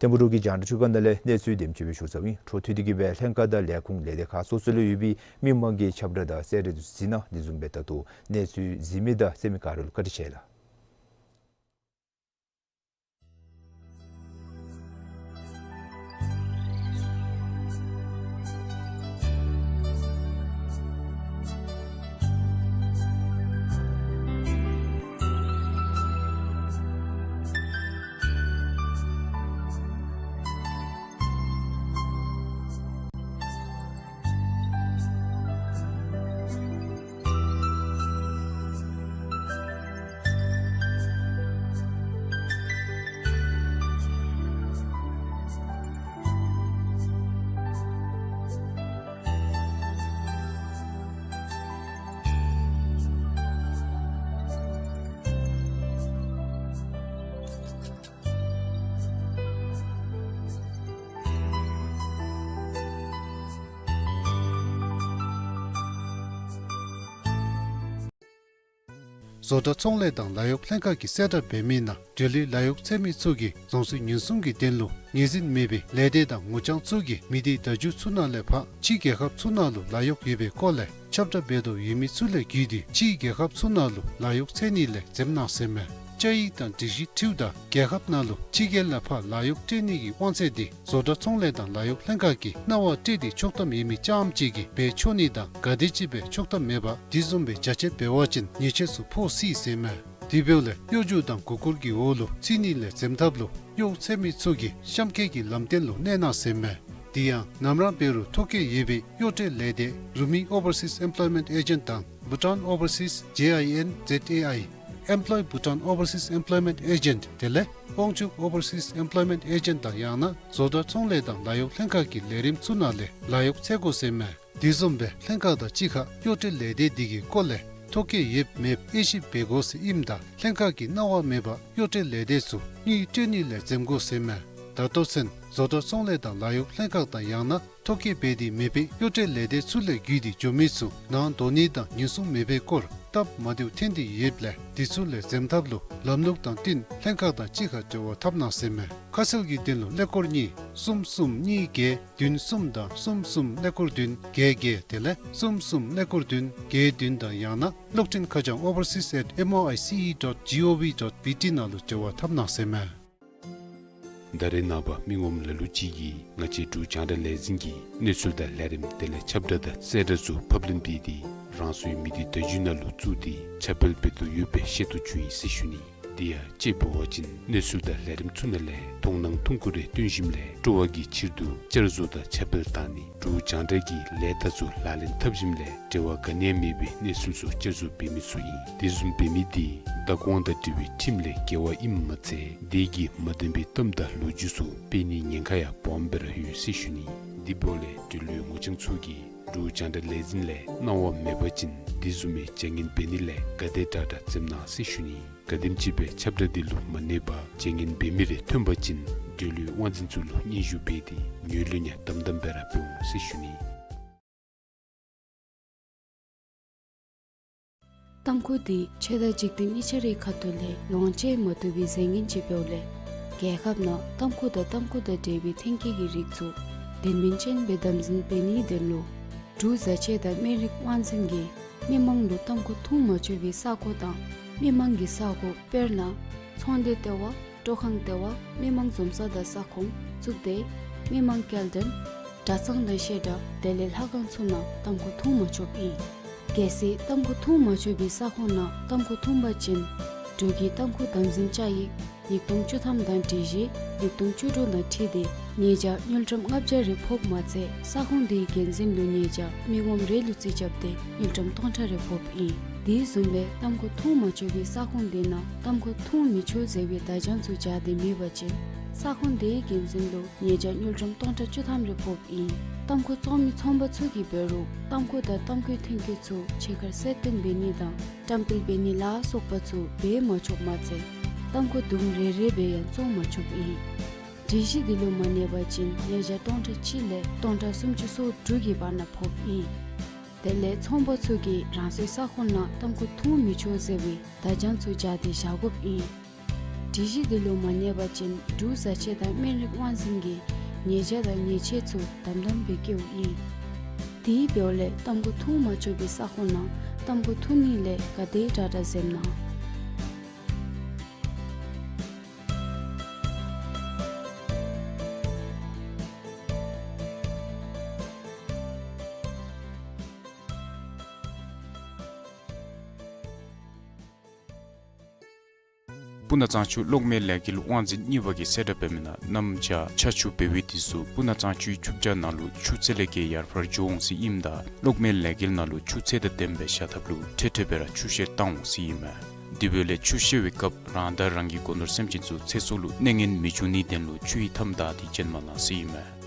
ཐིམ་ཕུག་འབྲུག་གི་རྒྱང་བསྒྲགས་ཁྲི་ཁང་ནང་ལས་གནས་ཚུལ་དེམ་ཅིག་སྦེ་ཞུ་ཚརཝ་ཨིན། འཕྲོ་མཐུད་དེ་གི་སྦེ་ལྷན་ཁག་དང་ལས་ཁུངས་ལས་སྡེ་ཁག་སོ་སོ་ལུ་ཡོད་པའི་མི་མང་གི་ཁྱབ་བསྒྲགས་དང་གསལ་རི་དུ་གཟིགས་གནང་། དེ་བཟུམ་སྦེ་ད་ལྟོ་གནས་ཚུལ་གཟིགས་མི་དང་གསན་མི་ག་ར་ལུ་བཀའ་དྲིན་ཆེ་ལགས། བཟོ་གྲྭ་ཚོང་ལས་དང་ལཱ་གཡོག་ལྷན་ཁག་གིས་གསལ་བསྒྲགས་འབད་མི་ནང་འབྲེལ་ཡོད་ལཱ་གཡོག་འཚོལ་མི་ཚུ་གིས་རྫོང་སྲིད་ཉེན་སྲུང་གི་དོན་ལུ་ངོས་འཛིན་མེད་པའི་ལས་སྡེ་དང་ངོ་རྐྱང་ཚུ་གིས་མི་སྡེ་བརྡ་བརྒྱུད་ཚུ་ནང་ལས་ཕར་ཕྱི་རྒྱལ་ཁབ་ཚུ་ནང་ལུ་ལཱ་གཡོག་ཡོད་པའི་སྐོར་ལས་ཁྱབ་བསྒྲགས་འབད་དོ་ཡོད་མི་ཚུ་ལས་བརྒྱུད་དེ་ཕྱི་རྒྱལ་ཁབ་ཚུ་ནང་ལུ་ལཱ་གཡོག་འཚོལ་ནི་ལས་འཛེམ་གནང་ཟེར་མས། བཅའ་ཡིག་དང་སྒྲིག་གཞི་འཁྲིལཝ་ད་རྒྱལ་ཁབ་ནང་ལུ་ཕྱི་རྒྱལ་ལས་ཕར་ལཱ་གཡོག་སྤྲོད་ནི་གི་དབང་ཚད་དེ་བཟོ་གྲྭ་ཚོང་ལས་དང་ལཱ་གཡོག་ལྷན་ཁག་གིས་གནང་བ་སྤྲོད་དེ་ཆོག་ཐམ་ཡོད་མི་རྐྱངམ་ཅིག་གིས་འབད་ཆོག་ནི་དང་ག་དེམ་ཅིག་སྦེ་ཆོག་ཐམ་མེད་པར་དེ་བཟུམ་སྦེ་བྱ་སྤྱོད་འབད་བ་ཅིན་ཉེས་ཆད་ཚུ་ཕོག་སྲིད་ཟེར་མས། དེ་འབདཝ་ལས་གཡོ་སྒྱུ་དང་མགུ་སྐོར་གྱི་འོག་ལུ་ཚུད་ནི་ལས་འཛེམ་ཐབས་ལུ་གཡོག་འཚོལ་མི་ཚུ་གིས་གཤམ་འཁོད་ཀྱི་ལམ་སྟོན་ལུ་གནས་གནང་ཟེར་མས། དེ་ཡང་ནམ་ར་འབད་རུང་ཐོ་བཀོད་ཡོད་པའི་གཡོག་སྤྲོད་ལས་སྡེ་རུ་མི་Overseas Employment Agent དང་Bhutan Overseas J I N Z A I, Employ Bhutan Overseas Employment Agent དེ་ལས་དབང་ཕྱུག་Overseas Employment Agent དང་ཡང་ན་བཟོ་གྲྭ་ཚོང་ལས་དང་ལཱ་གཡོག་ལྷན་ཁག་གི་ལས་རིམ་ཚུ་ནང་ལས་ལཱ་གཡོག་འཚོལ་དགོ་ཟེར་མས། དེ་བཟུམ་སྦེ་ལྷན་ཁག་དང་གཅིག་ཁར་གཡོག་སྤྲོད་ལས་སྡེ་དེ་གི་སྐོར་ལས་ཐོ་བཀོད་ཡོད་མེདཔ་དབྱེ་ཞིབ་འབད་དགོ་ཟེར་ཨིནམ་ད་ལྷན་ཁག་གིས་གནང་བ་མེད་པར་གཡོག་སྤྲོད་ལས་སྡེ་ཚུ་དངུལ་སྤྲོད་ནི་ལས་འཛེམ་དགོ་ཟེར་མས། ད་ལྟོ་ཚུན་བཟོ་གྲྭ་ཚོང་ལས་དང་ལཱ་གཡོག་ལྷན་ཁག་དང་ཡང་ན་ཐོ་བཀོད་འབད་དེ་མེད་པའི་གཡོག་སྤྲོད་ལས་སྡེ་ཚུ་ལས་བརྒྱུད་དེ་འགྱོ་མི་ཚུ་ནང་འདོགས་ནི་དང་ཉེན་སྲུང་མེད་པའི་སྐོར་སྟབས་མ་བདེཝ་ཐོན་ཏེ་ཡོདཔ་ལས་དེ་ཚུ་ལས་འཛེམ་ཐབས་ལུ་ལམ་ལུགས་དང་བསྟུན་ལྷན་ཁག་དང་གཅིག་ཁར་འབྲེལ་བ་འཐབ་གནང་ཟེར་མས། ཁ་གསལ་གྱི་དོན་ལུ་ཀླད་ཀོར་གཉིས་གསུམ་གསུམ་གཉིས་བརྒྱད་བདུན་གསུམ་དང་གསུམ་གསུམ་ཀླད་ཀོར་བདུན་བརྒྱད་བརྒྱད་དེ་ལས་གསུམ་གསུམ་ཀླད་ཀོར་བདུན་བརྒྱད་བདུན་དང་ཡང་ན་གློག་འཕྲིན་ཁ་བྱང་overseas at M O I C E dot G O V dot B T ནང་ལུ་འབྲེལ་བ་འཐབ་གནང་ཟེར་མས། ད་རེས་ནངས་པ་མི་ངོམ་ལ་ལུ་ཅིག་གིས་ང་བཅས་འབྲུག་རྒྱང་བསྒྲགས་ལས་འཛིན་གྱི་གནས་ཚུལ་དང་ལས་རིམ་དེ་ལས་ཁྱབ་བསྒྲགས་དང་གསལ་བསྒྲགས་ཚུ་ཕབ་ལེན་འབད་དེ་རང་སོའི་མི་སྡེ་བརྡ་བརྒྱུད་ནང་ལུ་བཙུགས་ཏེ་ཁྱབ་སྤེལ་འབད་དོ་ཡོདཔ་སྦེ་ཤེས་རྟོགས་བྱུང་ཡི་ཟེར་ཞུ་ནི། དེ་ཡང་དཔྱེ་འབད་བ་ཅིན་གནས་ཚུལ་དང་ལས་རིམ་ཚུ་ནང་ལས་མཐོང་སྣང་ཐུང་ཀུ་རེ་སྟོན་ཞིནམ་ལས་སྤྲོ་བ་གི་ཕྱིར་དུ་བསྐྱར་བཟོ་དང་ཁྱབ་སྤེལ་བཏང་ནི་འབྲུག་རྒྱང་བསྒྲགས་ཀྱི་ལས་རྟགས་ཚུ་ལག་ལེན་འཐབ་ཞིནམ་ལས་འབྲེལ་བ་ག་ནི་ཡང་མེད་པའི་གནས་ཚུལ་ཚུ་བསྐྱར་བཟོ་འབད་མི་ཚུ་ཨིན། དེ་བཟུམ་འབད་མི་དེ་བདག་དབང་དང་འབྲེལ་བའི་ཁྲིམས་ལས་འགལ་བ་ཨིནམ་མ་ཚད་དེ་གིས་མ་བདེན་པའི་གཏམ་དང་ལོ་རྒྱུས་ཚུ་སྤེལ་ནིའི་ཉེན་ཁ་ཡང་སྦོམ་སྦེ་ར་ཡོད་ཟེར་ཞུ་ནི། དེ་འབདཝ་ལས་འབྲེལ་ཡོད་ངོ་རྐྱང་ཚུ་གིས་འབྲུག་རྒྱང་བསྒྲགས་ལས་འཛིན་ལས་གནང་བ་མེད་པ་ཅིན་དེ་བཟུམ་མའི་བྱ་ངན་འབད་ནི་ལས་ག་དེ་དྲག་དྲག་འཛེམ་གནང་ཟེར་ཞུ་ནི། ག་དེམ་ཅིག་སྦེ་ཁྱབ་བསྒྲགས་དེ་ལུ་མ་གནས་པར་བྱ་ངན་འབད་མི་རེ་ཐོན་པ་ཅིན་འབྲེལ་ཡོད་དབང་འཛིན་ཚུ་ལུ་སྙན་ཞུ་འབད་དེ་ངོས་ལེན་ཡང་དམ་དམ་སྦེ་ར་འབད་འོང་ཟེར་ཞུ་ནི། ཏམ་ཁུ་དེ་ཆོས་དང་འཇིག་རྟེན་གཉིས་ཆ་རའི་ཁ་ཐུག་ལས་ལོངས་སྤྱོད་མ་བཏུབ་པའི་རྫས་ངན་ཅིག་འབདཝ་ལས་རྒྱལ་ཁབ་ནང་ཏམ་ཁུ་དང་ཏམ་ཁུ་དང་འབྲེལ་བའི་ཐོན་སྐྱེད་ཀྱི་རིགས་ཚུ་དོན་སྨིན་ཅན་སྦེ་དམ་འཛིན་འབད་ནིའི་དོན་ལུ་འབྲུག་བཟའ་ཆས་དང་སྨན་རིགས་དབང་འཛིན་གྱིས་མི་མང་ལུ་ཏམ་ཁུ་འཐུང་མ་ཆོག་པའི་ས་གོ་དང་མི་མང་གི་ས་གོ་དཔེར་ན་ཚོང་སྡེ་ལྟེ་བ། སྤྲོ་ཁང་ལྟེ་བ། མི་མང་འཛོམས་ས་དང་ས་ཁོངས། གཙུག་སྡེ། མི་མང་སྐྱེལ་འདྲེན། གྲྭ་ཚང་དང་བཤད་གྲྭ་དེ་ལས་ལྷ་ཁང་ཚུ་ནང་ཏམ་ཁུ་འཐུང་མ་ཆོགཔ་ཨིན། གལ་སྲིད་ཏམ་ཁུ་འཐུང་མ་ཆོག་པའི་ས་ཁོངས་ནང་ཏམ་ཁུ་འཐུང་པ་ཅིན་འབྲུག་གི་ཏམ་ཁུ་དམ་འཛིན་བཅའ་ཡིག་ཉིས་སྟོང་བཅུ་ཐམ་དང་སྒྲིག་གཞི་ཉིས་སྟོང་བཅུ་དྲུག་དང་འཁྲིལ་ཏེ་ཉེས་བྱ་དངུལ་ཀྲམ་ལྔ་བརྒྱ་རེ་ཕོགཔ་མ་ཚད་ས་ཁོངས་དེའི་འགན་འཛིན་ལུ་ཉེས་བྱ་མི་ངོམ་རེ་ལུ་རྩིས་རྐྱབ་སྟེ་དངུལ་ཀྲམ་སྟོང་ཕྲག་རེ་ཕོགཔ་ཨིན། དེ་བཟུམ་སྦེ་ཏམ་ཁུ་འཐུང་མ་ཆོག་པའི་ས་ཁོངས་དེ་ནང་ཏམ་ཁུ་འཐུང་མི་ཆོག་ཟེར་བའི་བརྡ་བྱང་ཚུ་སྦྱར་ཏེ་མེད་པ་ཅིན་ས་ཁོངས་དེའི་འགན་འཛིན་ལུ་ཉེས་བྱ་དངུལ་ཀྲམ་སྟོང་ཕྲག་བཅུ་ཐམ་རེ་ཕོགཔ་ཨིན། ཏམ་ཁུ་བཙོང་མི་ཚོང་པ་ཚུ་གིས་འབད་རུང་ཏམ་ཁུ་དང་ཏམ་ཁུའི་ཐོན་སྐྱེད་ཚུ་ཕྱི་ཁར་གསལ་སྟོན་འབད་ནི་དང་བཀྲམ་སྤེལ་འབད་ནི་ལ་སོགས་པ་ཚུ་འབད་མ་ཆོགཔ་མ་ཚད་ཏམ་ཁུ་དུམ་རེ་རེ་སྦེ་ཡང་བཙོང་མ་ཆོགཔ་ཨིན། སྒྲིག་གཞི་འདི་ལུ་མ་གནས་པ་ཅིན་ཉེས་བྱ་སྟོང་ཕྲག་གཅིག་ལས་སྟོང་ཕྲག་སུམ་ཅུ་སོ་དྲུག་གི་བར་ན་ཕོགཔ་ཨིན། དེ་ལས་ཚོང་པ་ཚུ་གིས་རང་སོའི་ས་ཁོངས་ནང་ཏམ་ཁུ་འཐུང་མི་ཆོག་ཟེར་བའི་བརྡ་བྱང་ཚུ་སྦྱར་ཏེ་བཞག་དགོཔ་ཨིན། སྒྲིག་གཞི་འདི་ལུ་མ་གནས་པ་ཅིན་འབྲུག་བཟའ་ཆས་དང་སྨན་རིགས་དབང་འཛིན་གྱིས་ཉེས་བྱ་དང་ཉེས་ཆད་ཚུ་དམ་དམ་སྦེ་བཀལཝ་ཨིན། དེ་འབདཝ་ལས་ཏམ་ཁུ་འཐུང་མ་ཆོག་པའི་ས་ཁོངས་ནང་ཏམ་ཁུ་འཐུང་ནི་ལས་ག་དེ་དྲག་དྲག་འཛེམ་གནང་། སྤུ་ན་གཙང་ཆུ་གློག་མེ་ལས་འགུལ་དབང་འཛིན་གཉིས་པ་གིས་གསལ་བསྒྲགས་འབད་མི་ནང་གནམ་བྱཱར་ཆར་ཆུ་འབབ་པའི་དུས་སུ་སྤུ་ན་གཙང་ཆུའི་ཆུ་བྱ་ནང་ལུ་ཆུ་ཚད་ལས་བརྒལ་ཡར་འཕར་འགྱོ་འོང་ཟེར་ཨིནམ་ད་གློག་མེ་ལས་འགུལ་ནང་ལུ་ཆུ་ཚད་དང་ལྡནམ་སྦེ་བཞག་ཐབས་ལུ་འཕྲལ་འཕྲལ་སྦེ་ར་ཆུ་བཤེར་བཏང་འོང་ཟེར་ཨིན་མས། དེ་འབདཝ་ལས་ཆུ་བཤེར་བའི་སྐབས་རང་དང་རང་གི་སྒོ་ནོར་སེམས་ཅན་ཚུ་ཚེ་སྲོག་ལུ་གནོད་ངན་མི་འབྱུང་ནིའི་དོན་ལུ་ཆུའི་མཐའམ་བདའ་སྟེ་བྱོན་མ་གནང་ཟེར་ཨིན་མས།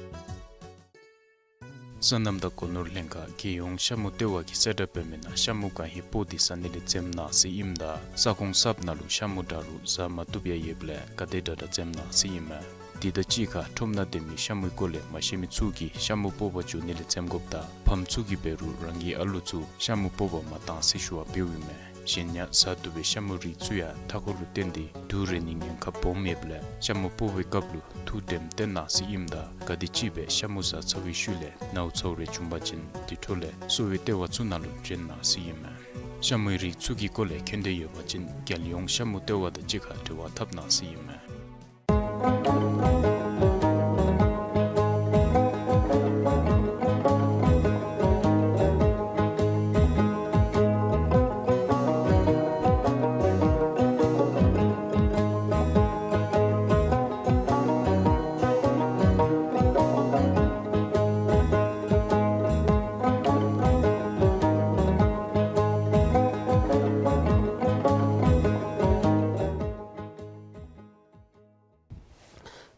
སོ་ནམ་དང་སྒོ་ནོར་ལྷན་ཁག་རྒྱལ་ཡོངས་ཤ་མུ་ལྟེ་བ་གིས་གསལ་བསྒྲགས་འབད་མི་ནང་ཤ་མུ་གང་ཧེ་སྤོག་སྟེ་ཟ་ནི་ལས་འཛེམ་གནང་ཟེར་ཨིནམ་ད་ས་ཁོངས་གསརཔ་ནང་ལུ་ཤ་མུ་དྲག་རུང་ཟ་མ་བཏུབ་ཡང་ཡོདཔ་ལས་ག་དེ་དྲག་དྲག་འཛེམ་གནང་ཟེར་ཨིན་མས། དེ་དང་གཅིག་ཁར་ཁྲོམ་ནང་སྡོད་མི་ཤ་མུའི་སྐོར་ལས་མ་ཤེས་མི་ཚུ་གིས་ཤ་མུ་སྤོག་པར་འགྱོ་ནི་ལས་འཛེམ་དགོཔ་དང་ཕམ་ཚུ་གིས་འབད་རུང་རང་གི་ཨ་ལུ་ཚུ་ཤ་མུ་སྤོག་པར་མ་གཏང་ཟེར་ཞུ་བ་འབདཝ་ཨིན་མས། གཞན་ཡང་བཟའ་བཏུབ་པའི་ཤ་མུ་རིགས་ཚུ་ཡང་མཐའ་འཁོར་ལུ་བརྟེན་ཏེ་དུག་རེག་ནིའི་ཉེན་ཁ་སྦོམ་ཡོདཔ་ལས་ཤ་མུ་སྤོ་བའི་སྐབས་ལུ་ཐུགས་དམ་བཏོན་གནང་ཟེར་ཨིནམ་ད་ག་དེམ་ཅིག་སྦེ་ཤ་མུ་བཟའ་ཚར་བའི་ཤུལ་ལས་ནཝ་ཚཝ་རེ་བྱུང་པ་ཅིན་དེ་འཕྲོ་ལས་གསོ་བའི་ལྟེ་བ་ཚུ་ནང་ལུ་བྱོན་གནང་ཟེར་ཨིན་མས། ཤ་མུའི་རིགས་ཚུ་གི་སྐོར་ལས་མཁྱེན་འདོད་ཡོད་པ་ཅིན་རྒྱལ་ཡོངས་ཤ་མུ་ལྟེ་བ་དང་གཅིག་ཁར་འབྲེལ་བ་འཐབ་གནང་ཟེར་ཨིན་མས།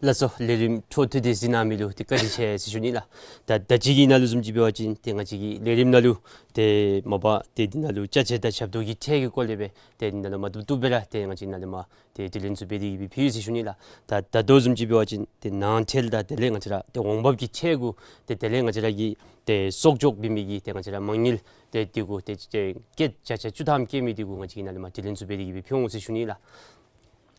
ལགས་སོ། ལས་རིམ་འཕྲོ་མཐུད་དེ་གཟིགས་གནང་མི་ལུ་ཏེ་བཀའ་དྲིན་ཆེ་ཟེར་ཞུ་ནི་ལགས། ད་ད་ཅི་གི་ནང་ལུ་བཟུམ་ཅིག་འབད་བ་ཅིན་ཏེ་ང་བཅས་ཀྱི་ལས་རིམ་ནང་ལུ་ཏེ་མ་པ་ཏེ་འདི་ནང་ལུ་ཅ་ཆས་དང་ཞབས་ཏོག་གི་ཁྲལ་གྱི་སྐོར་ལས་སྦེ་ཏེ་འདི་ནང་ལུ་མ་བཏུབ་བཏུབ་སྦེ་ར་ཏེ་ང་བཅས་ནཱ་ལས་མར་ཏེ་དྲི་ལན་ཚུ་འབད་དེ་གི་སྦེ་ཕུལ་ཡི་ཟེར་ཞུ་ནི་ལགས། ད་ད་ལྟོ་བཟུམ་ཅིག་འབད་བ་ཅིན་ཏེ་ནང་ཁྲལ་དང་དེ་ལས་ང་བཅས་ར་ཏེ་འོང་འབབ་ཀྱི་ཁྲལ་གུ་ཏེ་དེ་ལས་ང་བཅས་ར་གི་ཏེ་གསོག་འཇོག་འབད་མི་གི་ཏེ་ང་བཅས་ར་མ་དངུལ་ཏེ་འདི་གུ་ཏེ་ཏེ་བརྒྱ་ཆ་བཅུ་ཐམ་བཀལ་མི་འདི་གུ་ང་བཅས་ཀྱིས་ནཱ་ལས་མར་དྲི་ལན་ཚུ་འབད་དེ་གི་སྦེ་ཕུལ་འོང་ཟེར་ཞུ་ནི་ལགས།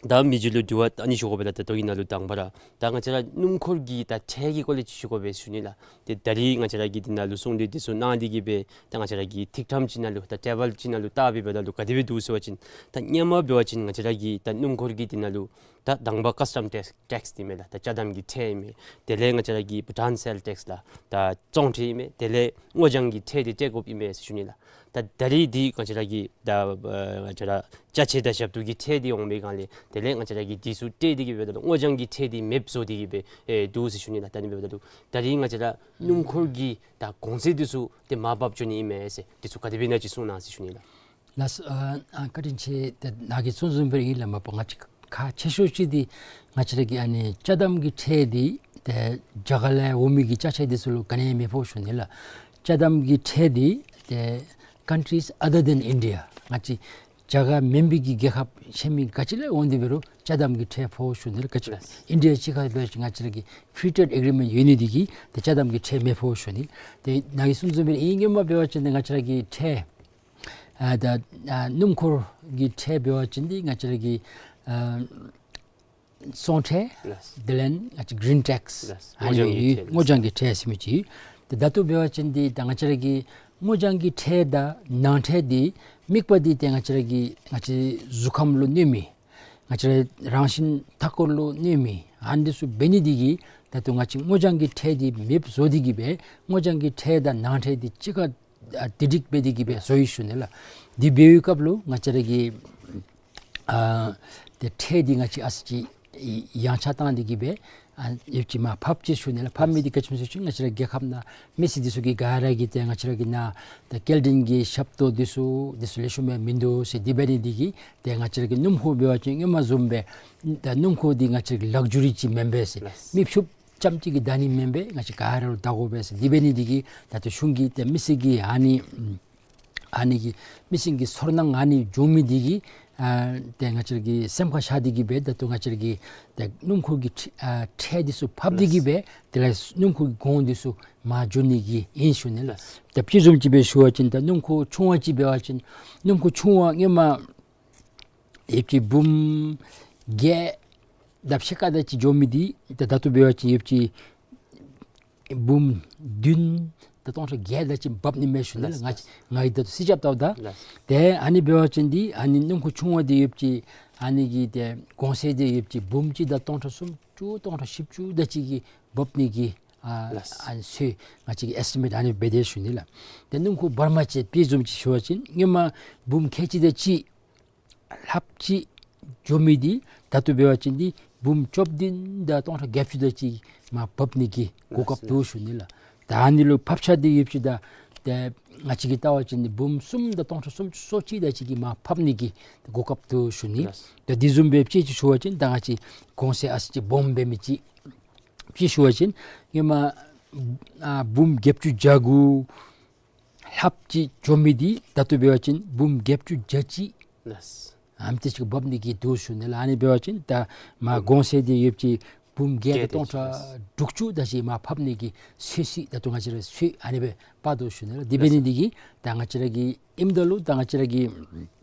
ད་མི་རྗེ་ལུ་དྲི་བ་ཨ་ནི་ཞུ་དགོ་པས་ལགས། ད་ལྟོ་གི་ནང་ལུ་དང་པ་ར་ད་ང་བཅས་ར་སྣུམ་འཁོར་གྱི་ད་ཁྲལ་གྱི་སྐོར་ལས་ཅིག་ཞུ་དགོ་པས་ཞུ་ནི་ལགས། ཏེ་ད་རིས་ང་བཅས་ར་གིས་འདི་ནང་ལུ་གསུང་གྲོས་འདི་ཚུ་གནང་སྟེ་གི་སྦེ་ད་ང་བཅས་ར་གི་ཐིག་ཐམ་ཅིག་ནང་ལུ་ད་ཊེ་བཱལ་ཅིག་ནང་ལུ་བལྟ་སྦེ་འབདཝ་ད་ལུ་ག་དེ་སྦེ་འདུག་ཟེར་བ་ཅིན་ད་སྔོན་མ་འབད་བ་ཅིན་ང་བཅས་ར་གི་ད་སྣུམ་འཁོར་གྱི་འདི་ནང་ལུ་ད་དང་པ་ཀཱས་ཊམ་ཊེགསི་ཊེགསི་འདི་མས་ལགས། ད་ཅ་དམ་གྱི་ཁྲལ་ཨིན་མས། དེ་ལས་ང་བཅས་ར་གི་བྷུ་ཊཱན་སེལ་ཊེགསི་ལགས། ད་བཙོང་ཁྲལ་ཨིན་མས། དེ་ལས་སྔོ་ལྗང་གི་ཁྲལ་འདི་སྤྲོད་དགོཔ་ཨིན་མས་ཟེར་ཞུ་ནི་ལགས། ད་ད་རིས་འདི་ང་བཅས་ར་གི་ད་ཨ་ང་བཅས་ར་ཅ་ཆས་དང་ཞབས་ཏོག་གི་ཁྲལ་འདི་འོང་པའི་སྒང་ལས་དེ་ལས་ང་བཅས་ར་གིས་འདི་ཚུ་སྤྲོད་དེ་གི་སྦེ་འབདཝ་ད་ལུ་སྔོ་ལྗང་གི་ཁྲལ་འདི་མེདཔ་བཟོ་སྟེ་གི་སྦེ་ཨེ་འདུག་ཟེར་ཞུ་ནི་ལགས། ད་ཨ་ནི་འབདཝ་ད་ལུ་ད་རིས་ང་བཅས་ར་སྣུམ་འཁོར་གྱི་ད་གོང་ཚད་འདི་ཚུ་ཏེ་མར་བབས་འགྱོ་ནི་ཨིན་མས་ཟེར་འདི་ཚུ་ག་དེ་སྦེ་ཨིན་ན་ཅིག་གསུང་གནང་ཟེར་ཞུ་ནི་ལགས། ལགས་སོ། ཨ་ཨ་བཀའ་དྲིན་ཆེ། ཏེ་ནཱ་གིས་གསུངས་བཟུམ་སྦེ་ར་ཨིན་ལགས། མ་པ་ང་བཅས་ཁག་ཆེ་ཤོས་ཅིག་འདི་ང་བཅས་ར་གི་ཨ་ནི་ཅ་དམ་གྱི་ཁྲལ་འདི་ཏེ་རྒྱ་གར་ལས་འོང་མི་གི་ཅ་ཆས་འདི་ཚུ་ལུ་ག་ནི་ཡང་མི་ཕོག་ཞུ་ནི་ལགས། ཅ་དམ་གྱི་ཁྲལ་འདི་ཏེ་countries other than India ང་བཅས་རྒྱ་གར་མེན་པའི་གི་རྒྱལ་ཁབ་ཤེས་མི་ག་ཅི་ལས་འོང་སྟེ་འབད་རུང་ཅ་དམ་གྱི་ཁྲལ་ཕོག་ཞུ་ནི་ལགས། ག་ཅི་ལགས། ཨིན་ཌི་ཡ་གཅིག་ཁར་འབད་བ་ཅིན་ང་བཅས་ར་གི་ཕི་རི་ཊེཌ་ཨེག་རི་མེནཊ་ཡོད་ནི་འདི་གིས་ཏེ་ཅ་དམ་གྱི་ཁྲལ་མི་ཕོག་ཞུ་ནི། ཏེ་ནཱ་གིས་གསུངས་བཟུམ་སྦེ་ར་ཨིན། སྔོན་མ་འབད་བ་ཅིན་ཏེ་ང་བཅས་ར་གི་ཁྲལ་ཨ་ད་ཨ་སྣུམ་འཁོར་གྱི་ཁྲལ་འབད་བ་ཅིན་འདི་ང་བཅས་ར་གི་ཨ་བཙོང་ཁྲལ་ལགས། དེ་ལས་ང་བཅས་གི་རིན་ཊེགསི་ལགས། ཨ་ནི་སྔོ་ལྗང་གི་ཁྲལ་སྔོ་ལྗང་གི་ཁྲལ་ཟེར་མི་ཅིག། ཏེ་ད་ལྟོ་འབད་བ་ཅིན་འདི་ད་ང་བཅས་ར་གི་སྔོ་ལྗང་གི་ཁྲལ་དང་ནང་ཁྲལ་འདི་དམིགས་པ་འདི་ཏེ་ང་བཅས་ར་གི་ང་བཅས་གཟུགས་ཁམས་ལུ་གནོད་མི་ང་བཅས་ར་རང་བཞིན་མཐའ་འཁོར་ལུ་གནོད་མི་ཨ་ནི་འདི་ཚུ་འབད་ནི་འདི་གིས་ད་ལྟོ་ང་བཅས་སྔོ་ལྗང་གི་ཁྲལ་འདི་མེདཔ་བཟོ་སྟེ་གི་སྦེ་སྔོ་ལྗང་གི་ཁྲལ་དང་ནང་ཁྲལ་འདི་གཅིག་ཁར་ཨ་སྒྲིག་སྒྲི་འབད་དེ་གི་སྦེ་བཟོ་ཡི་ཞུ་ནི་ལགས། འདི་འབད་བའི་སྐབས་ལུ་ང་བཅས་ར་གི་ཨ་ཏེ་ཁྲལ་འདི་ང་བཅས་ཨ་ཙི་ཅིག་ཡངས་ཆག་བཏང་སྟེ་གི་སྦེ་ཨ་ཡོདཔ་ཅིག་མར་ཕབ་ཅི་ཞུ་ནི་ལགས། ཕབ་མི་འདི་ག་ཅི་སྨོ་ཟེར་བ་ཅིན་ང་བཅས་ར་རྒྱལ་ཁབ་ནང་མི་སེར་འདི་ཚུ་གིས་ག་ར་གིས་ཏེ་ང་བཅས་ར་གི་ནང་ཏེ་སྐྱེལ་འདྲེན་གྱི་ཞབས་ཏོག་འདི་ཚུ་འདི་ཚུ་ལེགས་ཤོམ་སྦེ་མིན་འདུག་ཟེར་འདི་འབད་ནི་འདི་གིས་ཏེ་ང་བཅས་ར་གི་སྣུམ་འཁོར་འབད་བ་ཅིན་སྔོན་མ་བཟུམ་སྦེ་ད་སྣུམ་འཁོར་འདི་ང་བཅས་ར་གི་ལག་ཇུ་རི་ཅིག་མེན་པས་ཟེར། ལགས། མི་ཕྱུགཔོ་རྐྱངམ་ཅིག་གིས་བདའ་ནི་མེན་པས། ང་བཅས་ག་ར་ལུ་བདའ་དགོ་པས་ཟེར་འདི་འབད་ནི་འདི་གིས་ད་ལྟོ་གཞུང་གིས་ཏེ་མི་སེར་གྱི་ཨ་ནི་ཨ་ནི་གི་མི་སེར་གྱི་ཚོར་སྣང་ཨ་ནི་བྱུང་མི་འདི་གིས་ཨ་ཏེ་ང་བཅས་ར་གི་སེམས་ཁར་ཤར་ཏེ་གི་སྦེ་ད་ལྟོ་ང་བཅས་ར་གི་ཏེ་སྣུམ་འཁོར་གྱི་ཁྲི་ཨ་ཁྲལ་འདི་ཚུ་ཕབ་སྟེ་གི་སྦེ་དེ་ལས་སྣུམ་འཁོར་གྱི་གོང་འདི་ཚུ་མར་འགྱོ་ནི་གི་ཨིན་ཞུ་ནི་ལགས། ད་དཔྱེ་བཟུམ་ཅིག་སྦེ་ཞུ་བ་ཅིན་ད་སྣུམ་འཁོར་ཆུང་བ་ཅིག་འབད་བ་ཅིན་སྣུམ་འཁོར་ཆུང་བ་སྔོན་མ་ཡོདཔ་ཅིག་འབུམ་བརྒྱད་དང་ཕྱེད་ཀ་དེ་ཅིག་འགྱོ་མི་འདི་ད་ད་ལྟོ་འབད་བ་ཅིན་ཡོདཔ་ཅིག་འབུམ་བདུན་དང་སྟོང་ཕྲག་བརྒྱད་དེ་ཅིག་འབབ་ནི་མས་ཞུ་ནི་ལགས། ལགས། ང་ང་གིས་ད་ལྟོ་རྩིས་རྐྱབ་བལྟཝ་ད། ལགས། ཏེ་ཨ་ནི་འབད་བ་ཅིན་འདི་ཨ་ནི་སྣུམ་འཁོར་ཆུང་བ་འདི་ཡོདཔ་ཅིག་ཨ་ནི་གི་ཏེ་གོང་ཚད་འདི་ཡོདཔ་ཅིག་འབུམ་གཅིག་དང་སྟོང་ཕྲག་སུམ་ཅུ་སྟོང་ཕྲག་བཞི་བཅུ་དེ་ཅིག་གི་འབབ་ནི་གི་ཨ་ལགས། ཨ་ནི་ཚུ་ང་བཅས་ཀྱིས་ཨེས་ཊི་མེཊ་ཨ་ནི་སྦེ་དེ་ཞུ་ནི་ལགས། ཏེ་སྣུམ་འཁོར་བར་མ་ཅིག་དཔྱེ་བཟུམ་ཅིག་ཞུ་བ་ཅིན་སྔོན་མ་འབུམ་ཁལ་གཅིག་དེ་ཅིག་ལྷགཔ་ཅིག་འགྱོ་མི་འདི་ད་ལྟོ་འབད་བ་ཅིན་འདི་འབུམ་བཅུ་བདུན་དང་སྟོང་ཕྲག་བརྒྱད་ཅུ་དེ་ཅིག་མར་འབབ་ནི་གི་གོ་སྐབས་འདུག་ཞུ་ནི་ལགས། ད་ཨ་ནི་ལུ་ཕབ་ཆག་འདི་ཡོདཔ་ཅིག་ད་ཏེ་ང་བཅས་ཀྱིས་བལྟ་བ་ཅིན་འདི་འབུམ་གསུམ་དང་སྟོང་ཕྲག་སུམ་ཅུ་སོ་གཅིག་དེ་ཅིག་གི་མར་ཕབ་ནི་གི་གོ་སྐབས་འདུག་ཞུ་ནི། ལགས། ད་འདི་བཟུམ་སྦེ་དཔྱེ་ཅིག་ཞུ་བ་ཅིན་ད་ང་བཅས་གོང་ཚད་ཨ་ཙི་ཅིག་སྦོམ་འབད་མི་ཅིག་དཔྱེ་ཞུ་བ་ཅིན་སྔོན་མ་ཨ་འབུམ་བརྒྱད་ཅུ་གྱ་དགུ་ལྷགཔ་ཅིག་འགྱོ་མི་འདི་ད་ལྟོ་འབད་བ་ཅིན་འབུམ་བརྒྱད་ཅུ་གྱ་གཅིག་ལགས། ཨ་ནི་དེ་ཅིག་འབབ་ནི་གི་འདུག་ཞུ་ནི་ལགས། ཨ་ནི་འབད་བ་ཅིན་ད་མར་གོང་ཚད་འདི་ཡོདཔ་ཅིག་འབུམ་བརྒྱད་དང་སྟོང་ཕྲག་དྲུག་ཅུ་དེ་ཅིག་མར་ཕབ་ནི་གི་ཚོད་རྩིས་ད་ལྟོ་ང་བཅས་ར་ཚོད་ཨ་ནི་སྦེ་འབད་དོ་ཞུ་ནི་ལགས། འདི་འབད་ནི་འདི་གིས་ད་ང་བཅས་ར་གི་ཨིནམ་ད་ལུ་ད་ང་བཅས་ར་གི་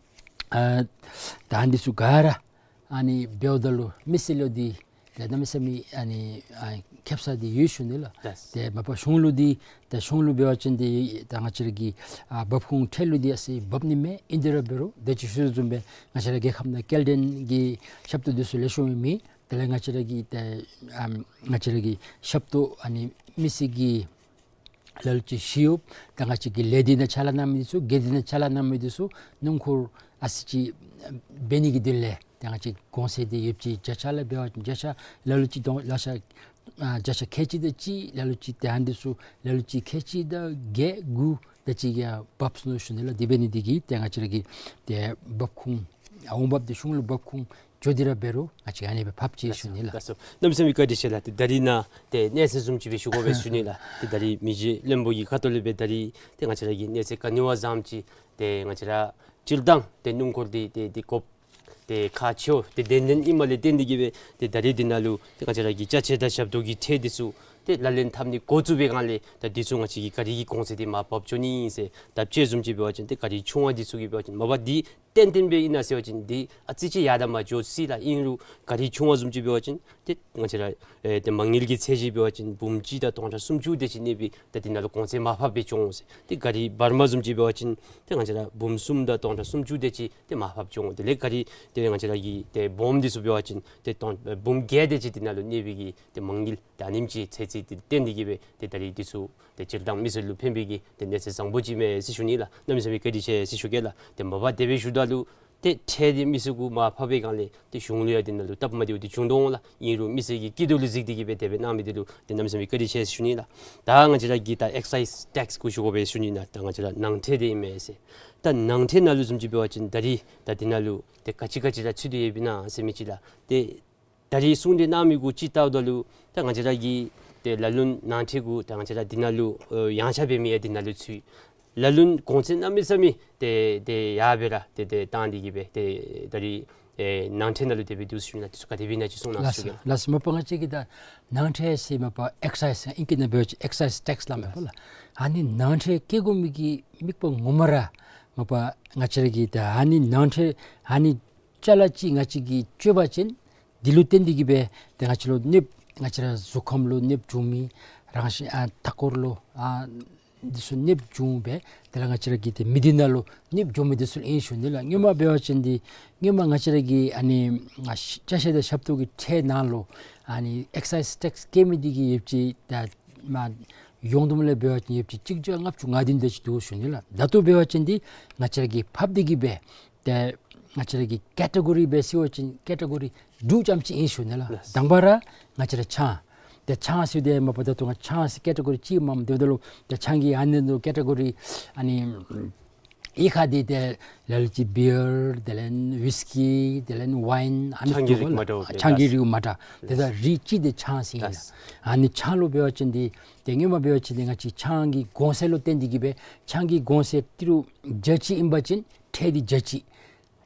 ཨ་ད་ཨ་ནི་འདི་ཚུ་ག་ར་ཨ་ནི་འབདཝ་ད་ལུ་མི་སེར་ལུ་འདི་ཏེ་གནམ་མེད་ས་མེད་ཨ་ནི་ཨ་ཁེབ་ས་འདི་ཡོད་ཞུ་ནི་ལགས། ལགས། ཏེ་མ་པ་གཞུང་ལུ་འདི་ཏེ་གཞུང་ལུ་འབད་བ་ཅིན་འདི་ད་ང་བཅས་ར་གི་ཨ་འབབ་ཁུངས་ཁྲལ་ལུ་འདི་ཨ་ཙི་འབབ་ནི་མས། ཨིན་ཏེ་ར་འབད་རུང་ད་ཅི་ཞུ་བཟུམ་སྦེ་ང་བཅས་ར་རྒྱལ་ཁབ་ནང་སྐྱེལ་འདྲེན་གྱི་ཞབས་ཏོག་འདི་ཚུ་ལེགས་ཤོམ་མེད། དེ་ལས་ང་བཅས་ར་གི་ཏེ་ཨམ་ང་བཅས་ར་གི་ཞབས་ཏོག་ཨ་ནི་མི་སེར་གྱི་ལ་ལུ་ཅིག་ཞི་གཡོགཔ་ད་ང་བཅས་ཀྱི་ལས་སྡེ་ནང་ཕྱག་ལཱ་གནང་མི་འདི་ཚུ་སྒེར་སྡེ་ནང་ཕྱག་ལཱ་གནང་མི་འདི་ཚུ་སྣུམ་འཁོར་ཨ་ཙི་ཅིག་འབད་ནི་གི་དོན་ལས་ད་ང་བཅས་གོང་ཚད་འདི་ཡོདཔ་ཅིག་བརྒྱ་ཆ་ལས་འབད་བ་ཅིན་བརྒྱ་ཆ་ལ་ལུ་ཅིག་དོ་ལ་ཤ་ཨ་བརྒྱ་ཆ་ཁལ་གཅིག་དང་གཅིག་ལ་ལུ་ཅིག་ཏེ་ཨ་ནི་འདི་ཚུ་ལ་ལུ་ཅིག་ཁལ་གཅིག་དང་བརྒྱད་དགུ་ད་ཅིག་ཡང་འབབ་སོང་ནུག་ཞུ་ནི་ལགས། དེ་འབད་ནི་འདི་གིས་ཏེ་ང་བཅས་ར་གི་ཏེ་འབབ་ཁུངས་ཨ་འོང་འབབ་འདི་གཞུང་ལུ་འབབ་ཁུངས་འགྱོ་སྟེ་ར་འབད་རུང་ང་བཅས་ཨ་ནི་སྦེ་ཕབ་ཅི་ཞུ་ནི་ལགས། ལགས་སོ། གནམ་མེད་ས་མེད་བཀའ་དྲིན་ཆེ་ལགས། ཏེ་ད་རིས་ནཱ་ཏེ་གནས་ཚུལ་བཟུམ་ཅིག་སྦེ་ཞུ་དགོ་པས་ཞུ་ནི་ལགས། ཏེ་ད་རིས་མི་རྗེ་བློན་པོ་གི་ཁ་ཐུག་ལས་སྦེ་ད་རིས་ཏེ་ང་བཅས་ར་གི་གནས་ཚུལ་ག་ནི་བ་བཟུམ་ཅིག་ཏེ་ང་བཅས་ར་སྤྱིར་བཏང་ཏེ་སྣུམ་འཁོར་འདི་ཏེ་ཏེ་གོ་ཏེ་ཁག་ཆེཝ་ཏེ་ཏན་ཏན་ཨིནམ་ལས་བརྟེན་ཏེ་གིས་སྦེ་ཏེ་ད་རིས་འདི་ནང་ལུ་ཏེ་ང་བཅས་ར་གི་ཅ་ཆས་དང་ཞབས་ཏོག་གི་ཁྲལ་འདི་ཚུ་ཏེ་ལག་ལེན་འཐབ་ནི་འགོ་བཙུགས་པའི་སྒང་ལས་ད་འདི་ཚུ་ང་བཅས་ཀྱི་གཱ་རི་གི་གོང་ཚད་འདི་མར་བབས་འགྱོ་ནི་ཨིན་ཟེར། ད་དཔྱེ་བཟུམ་ཅིག་འབད་བ་ཅིན་ཏེ་གཱ་རི་ཆུང་བ་འདི་ཚུ་གིས་འབད་བ་ཅིན་མ་པ་འདི་ཏན་ཏན་སྦེ་ཨིན་ན་ཟེར་བ་ཅིན་འདི་ཨ་ཙི་ཅིག་ཡར་དང་མར་འགྱོ་སྲིད་ལགས། ཨིན་རུང་གཱ་རི་ཆུང་བ་བཟུམ་ཅིག་འབད་བ་ཅིན་ཏེ་ང་བཅས་ར་ཨེ་ཏེ་མ་དངུལ་གྱི་ཚད་གཞི་འབད་བ་ཅིན་འབུམ་གཅིག་དང་སྟོང་ཕྲག་སུམ་ཅུ་དེ་ཅིག་གནས་པའི་ད་འདི་ནང་ལུ་གོང་ཚད་མར་ཕབ་སྦེ་བྱུང་ཟེར། ཏེ་གཱ་རི་བར་མ་བཟུམ་ཅིག་འབད་བ་ཅིན་ཏེ་ང་བཅས་ར་འབུམ་གསུམ་དང་སྟོང་ཕྲག་སུམ་ཅུ་དེ་ཅིག་ཏེ་མར་ཕབ་བྱུང་། དེ་ལས་གཱ་རི་ཏེ་ང་བཅས་ར་གི་ཏེ་སྦོམ་འདི་ཚུ་འབད་བ་ཅིན་ཏེ་སྟོང་འབུམ་བརྒྱད་དེ་ཅིག་འདི་ནང་ལུ་གནས་པའི་གི་ཏེ་མ་དངུལ་ད་ཨ་ནེམ་ཅིག་ཚད་ཚད་འདི་བརྟེན་ཏེ་གིས་སྦེ་ཏེ་ད་རིས་འདི་ཚུ་ཏེ་སྤྱིར་བཏང་མི་སེར་ལུ་ཕན་པའི་གི་ཏེ་གནས་ཚུལ་བཟང་པོ་ཅིག་མས་ཟེར་ཞུ་ནི་ལགས། གནམ་མེད་ས་མེད་བཀའ་དྲིན་ཆེ་ཟེར་ཞུ་གེ་ལགས། ཏེ་མ་པ་དེ་སྦེ་ཞུཝ་ད་ལུ་ཏེ་ཁྲལ་འདི་མི་སེར་གུ་མར་ཕབ་པའི་སྒང་ལས་ཏེ་གཞུང་ལུ་ཡང་འདི་ནང་ལུ་སྟབས་མ་བདེཝ་འདི་བྱུང་དོ་འོང་ལགས། ཨིན་རུང་མི་སེར་གྱི་སྐྱིད་སྡུག་ལུ་གཟིགས་ཏེ་གིས་སྦེ་དེ་སྦེ་གནང་མི་འདི་ལུ་ཏེ་གནམ་མེད་ས་མེད་བཀའ་དྲིན་ཆེ་ཟེར་ཞུ་ནི་ལགས། ད་ང་བཅས་ར་གི་ད་ཨེག་སའིཛ་ཊེགསི་གུ་ཞུ་དགོ་པས་ཞུ་ནི་ལགས། ད་ང་བཅས་ར་ནང་ཁྲལ་འདི་ཨིན་མས་ཟེར། ད་ནང་ཁྲལ་ནང་ལུ་བཟུམ་ཅིག་འབད་བ་ཅིན་ད་རིས་ད་འདི་ནང་ལུ་ཏེ་ག་ཅི་ག་ཅི་ར་ཚུད་དེ་ཡོདཔ་ཨིན་ན་ཟེར་མི་ཅིག་ལགས། ཏེ་ད་རིས་གསུང་གྲོས་གནང་མི་གུ་ཅིག་བལྟཝ་ད་ལུ་ད་ང་བཅས་ར་གི་ཏེ་ལ་ལུ་ནང་ཁྲལ་གུ་ད་ང་བཅས་ར་འདི་ནང་ལུ་ཨེ་ཡངས་ཆག་འབད་མི་ཡང་འདི་ནང་ལུ་ཚུད། ལ་ལུ་གོང་ཚད་གནམ་མེད་ས་མེད་ཏེ་ཏེ་ཡར་སྦེ་ར་ཏེ་ཏེ་བཏང་སྟེ་གིས་སྦེ་ཏེ་ད་རིས་ཨེ་ནང་ཁྲལ་ནང་ལུ་དེ་སྦེ་འདུག་ཟེར་ཞུ་ནི་ལགས། འདི་ཚུ་ག་དེ་སྦེ་ཨིན་ན་ཅིག་གསུང་གནང་ཟེར་ཞུ་གེ་ལགས། ལགས་སོ། མ་པ་ང་བཅས་ཀྱི་ད་ནང་ཁྲལ་ཟེར་མ་པ་ཨེག་སའིཛ་ཨིང་སྐད་ནང་འབད་བ་ཅིན་ཨེག་སའིཛ་ཊེགསི་སླབ་མས་པ་ལགས། ཨ་ནི་ནང་ཁྲལ་བཀལ་དགོ་མི་གི་དམིགས་པ་ངོ་མ་ར་མ་པ་ང་བཅས་ར་གི་ད་ཨ་ནི་ནང་ཁྲལ་ཨ་ནི་ཅ་ལ་ཅིག་ང་བཅས་ཀྱིས་སྤྱོད་པ་ཅིན་འདི་ལུ་བརྟེན་ཏེ་གིས་སྦེ་ཏེ་ང་བཅས་ལུ་གནོདཔ་ང་བཅས་ར་གཟུགས་ཁམས་ལུ་གནོདཔ་འབྱུང་མི་རང་བཞིན་ཨ་མཐའ་འཁོར་ལུ་ཨ་འདི་ཚུ་གནོདཔ་འབྱུང་སྦེ་དེ་ལས་ང་བཅས་ར་གི་ཏེ་མི་སྡེ་ནང་ལུ་གནོདཔ་འབྱུང་མི་འདི་ཚུ་ཨིན་ཞུ་ནི་ལགས། སྔོན་མ་འབད་བ་ཅིན་འདི་སྔོན་མ་ང་བཅས་ར་གི་ཨ་ནི་ཨ་ཅ་ཆས་དང་ཞབས་ཏོག་གི་ཁྲལ་ནང་ལུ་ཨ་ནི་ཨེག་སའིཛ་ཊེགསི་བཀལ་མི་འདི་གིས་ཡོདཔ་ཅིག་ད་མ་ཡོངས་བསྡོམས་ལས་འབད་བ་ཅིན་ཡོདཔ་ཅིག་གཅིག་བརྒྱ་ལྔ་བཅུ་ང་བདུན་དེ་ཅིག་འདུག་ཞུ་ནི་ལགས། ད་ལྟོ་འབད་བ་ཅིན་འདི་ང་བཅས་ར་གིས་ཕབ་སྟེ་གིས་སྦེ་ཏེ་ང་བཅས་ར་གི་ཀེ་ཊེ་གོ་རི་སྦེ་ཟེར་བ་ཅིན་ཀེ་ཊེ་གོ་རི་དྲུག་ཙམ་ཅིག་ཨིན་ཞུ་ནི་ལགས། ལགས། དང་པ་ར་ང་བཅས་ར་ཆང་། ཏེ་ཆང་ཟེར་དེ་མ་པ་ད་ལྟོ་ང་ཆང་ཟེར་ཀེ་ཊེ་གོ་རི་ཅིག་མམ་དེ་འབདཝ་ད་ལུ་ཏེ་ཆང་གི་ཨ་ནི་ནང་ལུ་ཀེ་ཊེ་གོ་རི་ཨ་ནི་གཡུས་ཁ་འདི་ཏེ་ལ་ལུ་ཅིག་བི་ཡར་དེ་ལས་ཝིསི་ཀི་དེ་ལས་ཝའིན་ཨ་ནི་ཆང་གི་རིགས་མ་འདྲཝ་ཆང་གི་རིགས་མ་འདྲཝ་ཏེ་ད་རིགས་གཅིག་འདི་ཆང་ཟེར་ཨིན་ལགས། ཨ་ནི་ཆང་ལུ་འབད་བ་ཅིན་འདི་ཏེ་སྔོན་མ་འབད་བ་ཅིན་འདི་ང་བཅས་ཆང་གི་གོང་ཚད་ལུ་བརྟེན་ཏེ་གིས་སྦེ་ཆང་གི་གོང་ཚད་ཏི་རུ་བརྒྱ་གཅིག་ཨིན་པ་ཅིན་ཁྲལ་འདི་བརྒྱ་གཅིག།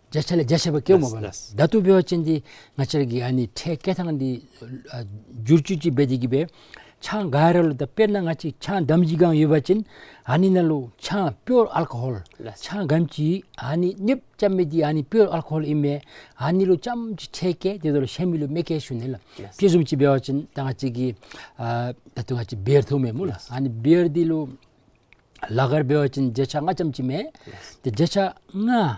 བརྒྱ་ཆ་ལས་བརྒྱ་ཆ་སྦེ་བཀལཝ་མས་པ་ལགས། ལགས། ད་ལྟོ་འབད་བ་ཅིན་འདི་ང་བཅས་ར་གི་ཨ་ནི་ཁྲལ་བཀལ་ཐངས་འདི་ཨ་བསྒྱུར་བཅོས་ཅིག་འབད་དེ་གིས་སྦེ་ཆང་ག་ར་ལུ་ད་དཔེར་ན་ང་བཅས་ཆང་དམ་སྦྱིས་སྒང་ཡོད་པ་ཅིན་ཨ་ནི་ནང་ལུ་ཆང་པིའུར་ཨལ་ཀོ་ཧོལ་ལགས། ཆང་ག་དེམ་ཅིག་ཨ་ནི་གནོདཔ་རྐྱབ་མི་འདི་ཨ་ནི་པིའུར་ཨལ་ཀོ་ཧོལ་ཨིན་མས། ཨ་ནི་ལུ་རྐྱངམ་ཅིག་ཁྲལ་བཀལ་དེ་ལུ་ཤ་མི་ལུ་མི་བཀལ་ཞུ་ནི་ལགས། ལགས། དཔྱེ་བཟུམ་ཅིག་འབད་བ་ཅིན་ད་ང་བཅས་ཀྱི་ཨ་ད་ལྟོ་ང་བཅས་བི་ཡར་འཐུང་མས་སྨོ་ལགས། ལགས། ཨ་ནི་བི་ཡར་འདི་ལུ་ལཱ་གར་འབད་བ་ཅིན་བརྒྱ་ཆ་ལྔ་ཙམ་ཅིག་མས། ལགས། ཏེ་བརྒྱ་ཆ་ལྔ་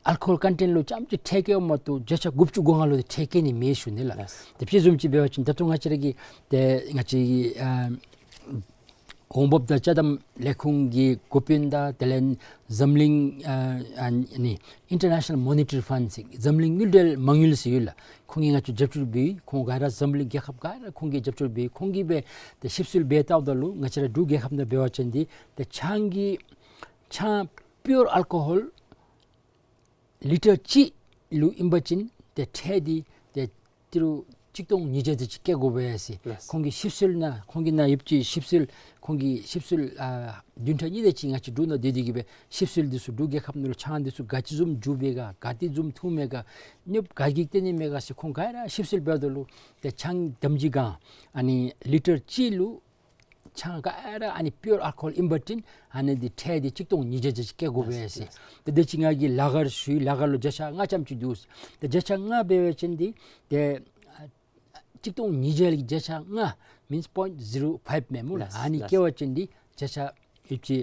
ཨལ་ཀོ་ཧོལ་ཀོན་ཊེནཊ་ལུ་རྐྱངམ་ཅིག་ཁྲལ་བཀལཝ་མ་གཏོགས་བརྒྱ་ཆ་དགུ་བཅུ་གོ་ལྔ་ལུ་ཏེ་ཁྲལ་བཀལ་ནི་མེད་ཞུ་ནི་ལགས། ལགས། ཏེ་དཔྱེ་བཟུམ་ཅིག་འབད་བ་ཅིན་ད་ལྟོ་ང་བཅས་ར་གི་ཏེ་ང་བཅས་ཀྱི་ཨ་འོང་འབབ་དང་ཅ་དམ་ལས་ཁུངས་ཀྱི་འགོ་དཔོན་དང་དེ་ལས་འཛམ་གླིང་ཨ་ཨ་ནི་ཨིན་ཊར་ནེ་ཤ་ནཱལ་མོ་ནི་ཊར་ཕཱནཌ་ཟེར་འཛམ་གླིང་དངུལ་འབྲེལ་མ་དངུལ་ཟེར་ཡོད་ལགས། ཁོང་གིས་ང་བཅས་རྒྱབ་སྐྱོར་འབད་ཡི། ཁོང་ག་ར་འཛམ་གླིང་རྒྱལ་ཁབ་ག་ར་ཁོང་གིས་རྒྱབ་སྐྱོར་འབད་ཡི། ཁོང་གིས་སྦེ་ཏེ་ཞིབ་འཚོལ་འབད་བལྟཝ་ད་ལུ་ང་བཅས་ར་འབྲུག་རྒྱལ་ཁབ་ནང་འབད་བ་ཅིན་འདི་ཏེ་ཆང་གི་ཆང་པིའུར་ཨལ་ཀོ་ཧོལ་ལི་ཊར་གཅིག་ལུ་ཨིན་པ་ཅིན་ཏེ་ཁྲལ་འདི་ཏེ་ཏི་རུ་གཅིག་སྟོང་ཉིས་བརྒྱ་དེ་ཅིག་བཀལ་དགོ་པས་ཟེར། ལགས། ཁོང་གི་ཞིབ་འཚོལ་ནང་ཁོང་གི་ནང་ཡོདཔ་ཅིག་ཞིབ་འཚོལ་ཁོང་གི་ཞིབ་འཚོལ་ཨ་བདུན་ཕྲག་གཉིས་དེ་ཅིག་ང་བཅས་འབྲུག་ནང་སྡོད་དེ་གིས་སྦེ་ཞིབ་འཚོལ་འདི་ཚུ་འབྲུག་རྒྱལ་ཁབ་ནང་ལུ་ཆང་འདི་ཚུ་ག་ཅི་བཟུམ་རྒྱུ་མས་ག་ག་ཏེ་བཟུམ་འཐུང་མས་ག་གནོདཔ་ག་གིས་བཏོན་ནི་མས་ག་ཟེར་ཁོང་ག་ར་ཞིབ་འཚོལ་འབདཝ་ད་ལུ་ཏེ་ཆང་དམ་སྦྱིས་སྒང་ཨ་ནི་ལི་ཊར་གཅིག་ལུ་ ཆང་ག་ར་ཨ་ནི་པིའུར་ཨལ་ཀོ་ཧོལ་ཨིན་པ་ཅིན་ཨ་ནི་འདི་ཁྲལ་འདི་གཅིག་སྟོང་ཉིས་བརྒྱ་ཅིག་བཀལ་དགོ་པས་ཟེར། ལགས་ལགས། ཏེ་དེ་ཅིག་ང་གིས་ལ་གར་ཞུ་ཡི། ལ་གར་ལུ་བརྒྱ་ཆ་ལྔ་ཙམ་ཅིག་འདུག་ཟེར། ཏེ་བརྒྱ་ཆ་ལྔ་འབད་བ་ཅིན་འདི་ཏེ་ཨ་གཅིག་སྟོང་ཉིས་བརྒྱ་ལས་བརྒྱ་ཆ་ལྔ་means point zero five མས་སྨོ་ལགས། ལགས་ཨ་ནི་ལགས། བཀལ་བ་ཅིན་འདི་བརྒྱ་ཆ་ཡོད་ཅི་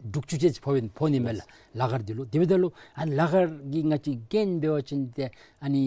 དྲུག་ཅུ་ཅིག་ཕོག་ཕོག་ནི་མས་ལགས། ལགས། ལ་གར་འདི་ལུ་དེ་འབདཝ་ད་ལུ་ཨ་ནི་ལ་གར་གྱི་ང་བཅས་ཀེན་འབད་བ་ཅིན་ཏེ་ཨ་ནི་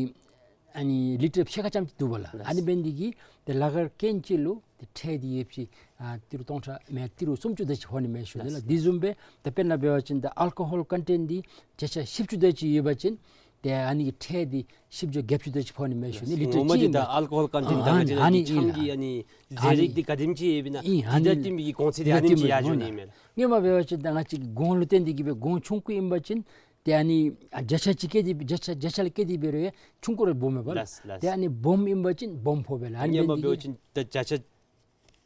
ཨ་ནི་ལི་ཊར་ཕྱེད་ཀ་ཙམ་ཅིག་འདུག་པ་ལགས། ལགས། ཨ་ནི་འབད་ནི་འདི་གིས་ཏེ་ལ་གར་ཀེན་གཅིག་ལུ་ཏེ་ཁྲལ་འདི་ཡོད་ཅི་ཨ་ཏི་རུ་སྟོང་ཕྲག་མེན་ན་ཏི་རུ་སུམ་ཅུ་དེ་ཅིག་ཕོག་ནི་མས་ཞུ་ནི་ལགས། ལགས། དེ་བཟུམ་སྦེ་ཏེ་དཔེར་ན་འབད་བ་ཅིན་ཏེ་ཨལ་ཀོ་ཧོལ་ཀོན་ཊེནཊ་འདི་བརྒྱ་ཆ་བཞི་བཅུ་དེ་ཅིག་ཡོད་པ་ཅིན་ཏེ་ཨ་ནི་གི་ཁྲལ་འདི་བཞི་བཅུ་བརྒྱད་ཅུ་དེ་ཅིག་ཕོག་ནི་མས་ཞུ་ནི། ལགས། ལི་ཊར་ངོ་མ་འདི་གཅིག་ད་ཨིན་པས། ཨལ་ཀོ་ཧོལ་ཀོན་ཊེནཊ་ཨ་ད་ང་བཅས་ཨ་ནི་ཨིན་ཆང་གི་ལགས། ཨ་ནི་ཨ་ནི་ཟས་རིགས་འདི་ག་དེམ་ཅིག་ཡོདཔ་ཨིན་ན་ཨིན་ཨ་ནི་དེ་དང་བསྟུན་པའི་གི་གོང་ཚད་འདི་ཨ་ནི་ཨིན་ཅིག་ཡར་འགྱོ་ནི་མས་ལགས། སྔོན་མ་འབད་བ་ཅིན་ད་ང་བཅས་ཀྱི་གོང་ལུ་བརྟེན་ཏེ་གིས་སྦེ་གོང་ཆུང་ཀུ་ཨིན་པ་ཅིན་ཏེ་ཨ་ནི་ཨ་བརྒྱ་ཆ་ཅིག་བཀལ་ཏེ་བརྒྱ་ཆ་བརྒྱ་ཆ་ལས་བཀལ་ཏེ་འབད་རུང་ཡང་ཆུང་ཀུ་ར་སྦོམ་མས་པ་ལགས། ལགས་ལགས། ཏེ་ཨ་ནི་སྦོམ་ཨིན་པ་ཅིན་སྦོམ་ཕོག་པས་ལགས། ཨ་ནི་སྔོན་མ་འབད་བ་ཅིན་ད་བརྒྱ་ཆ་ལས་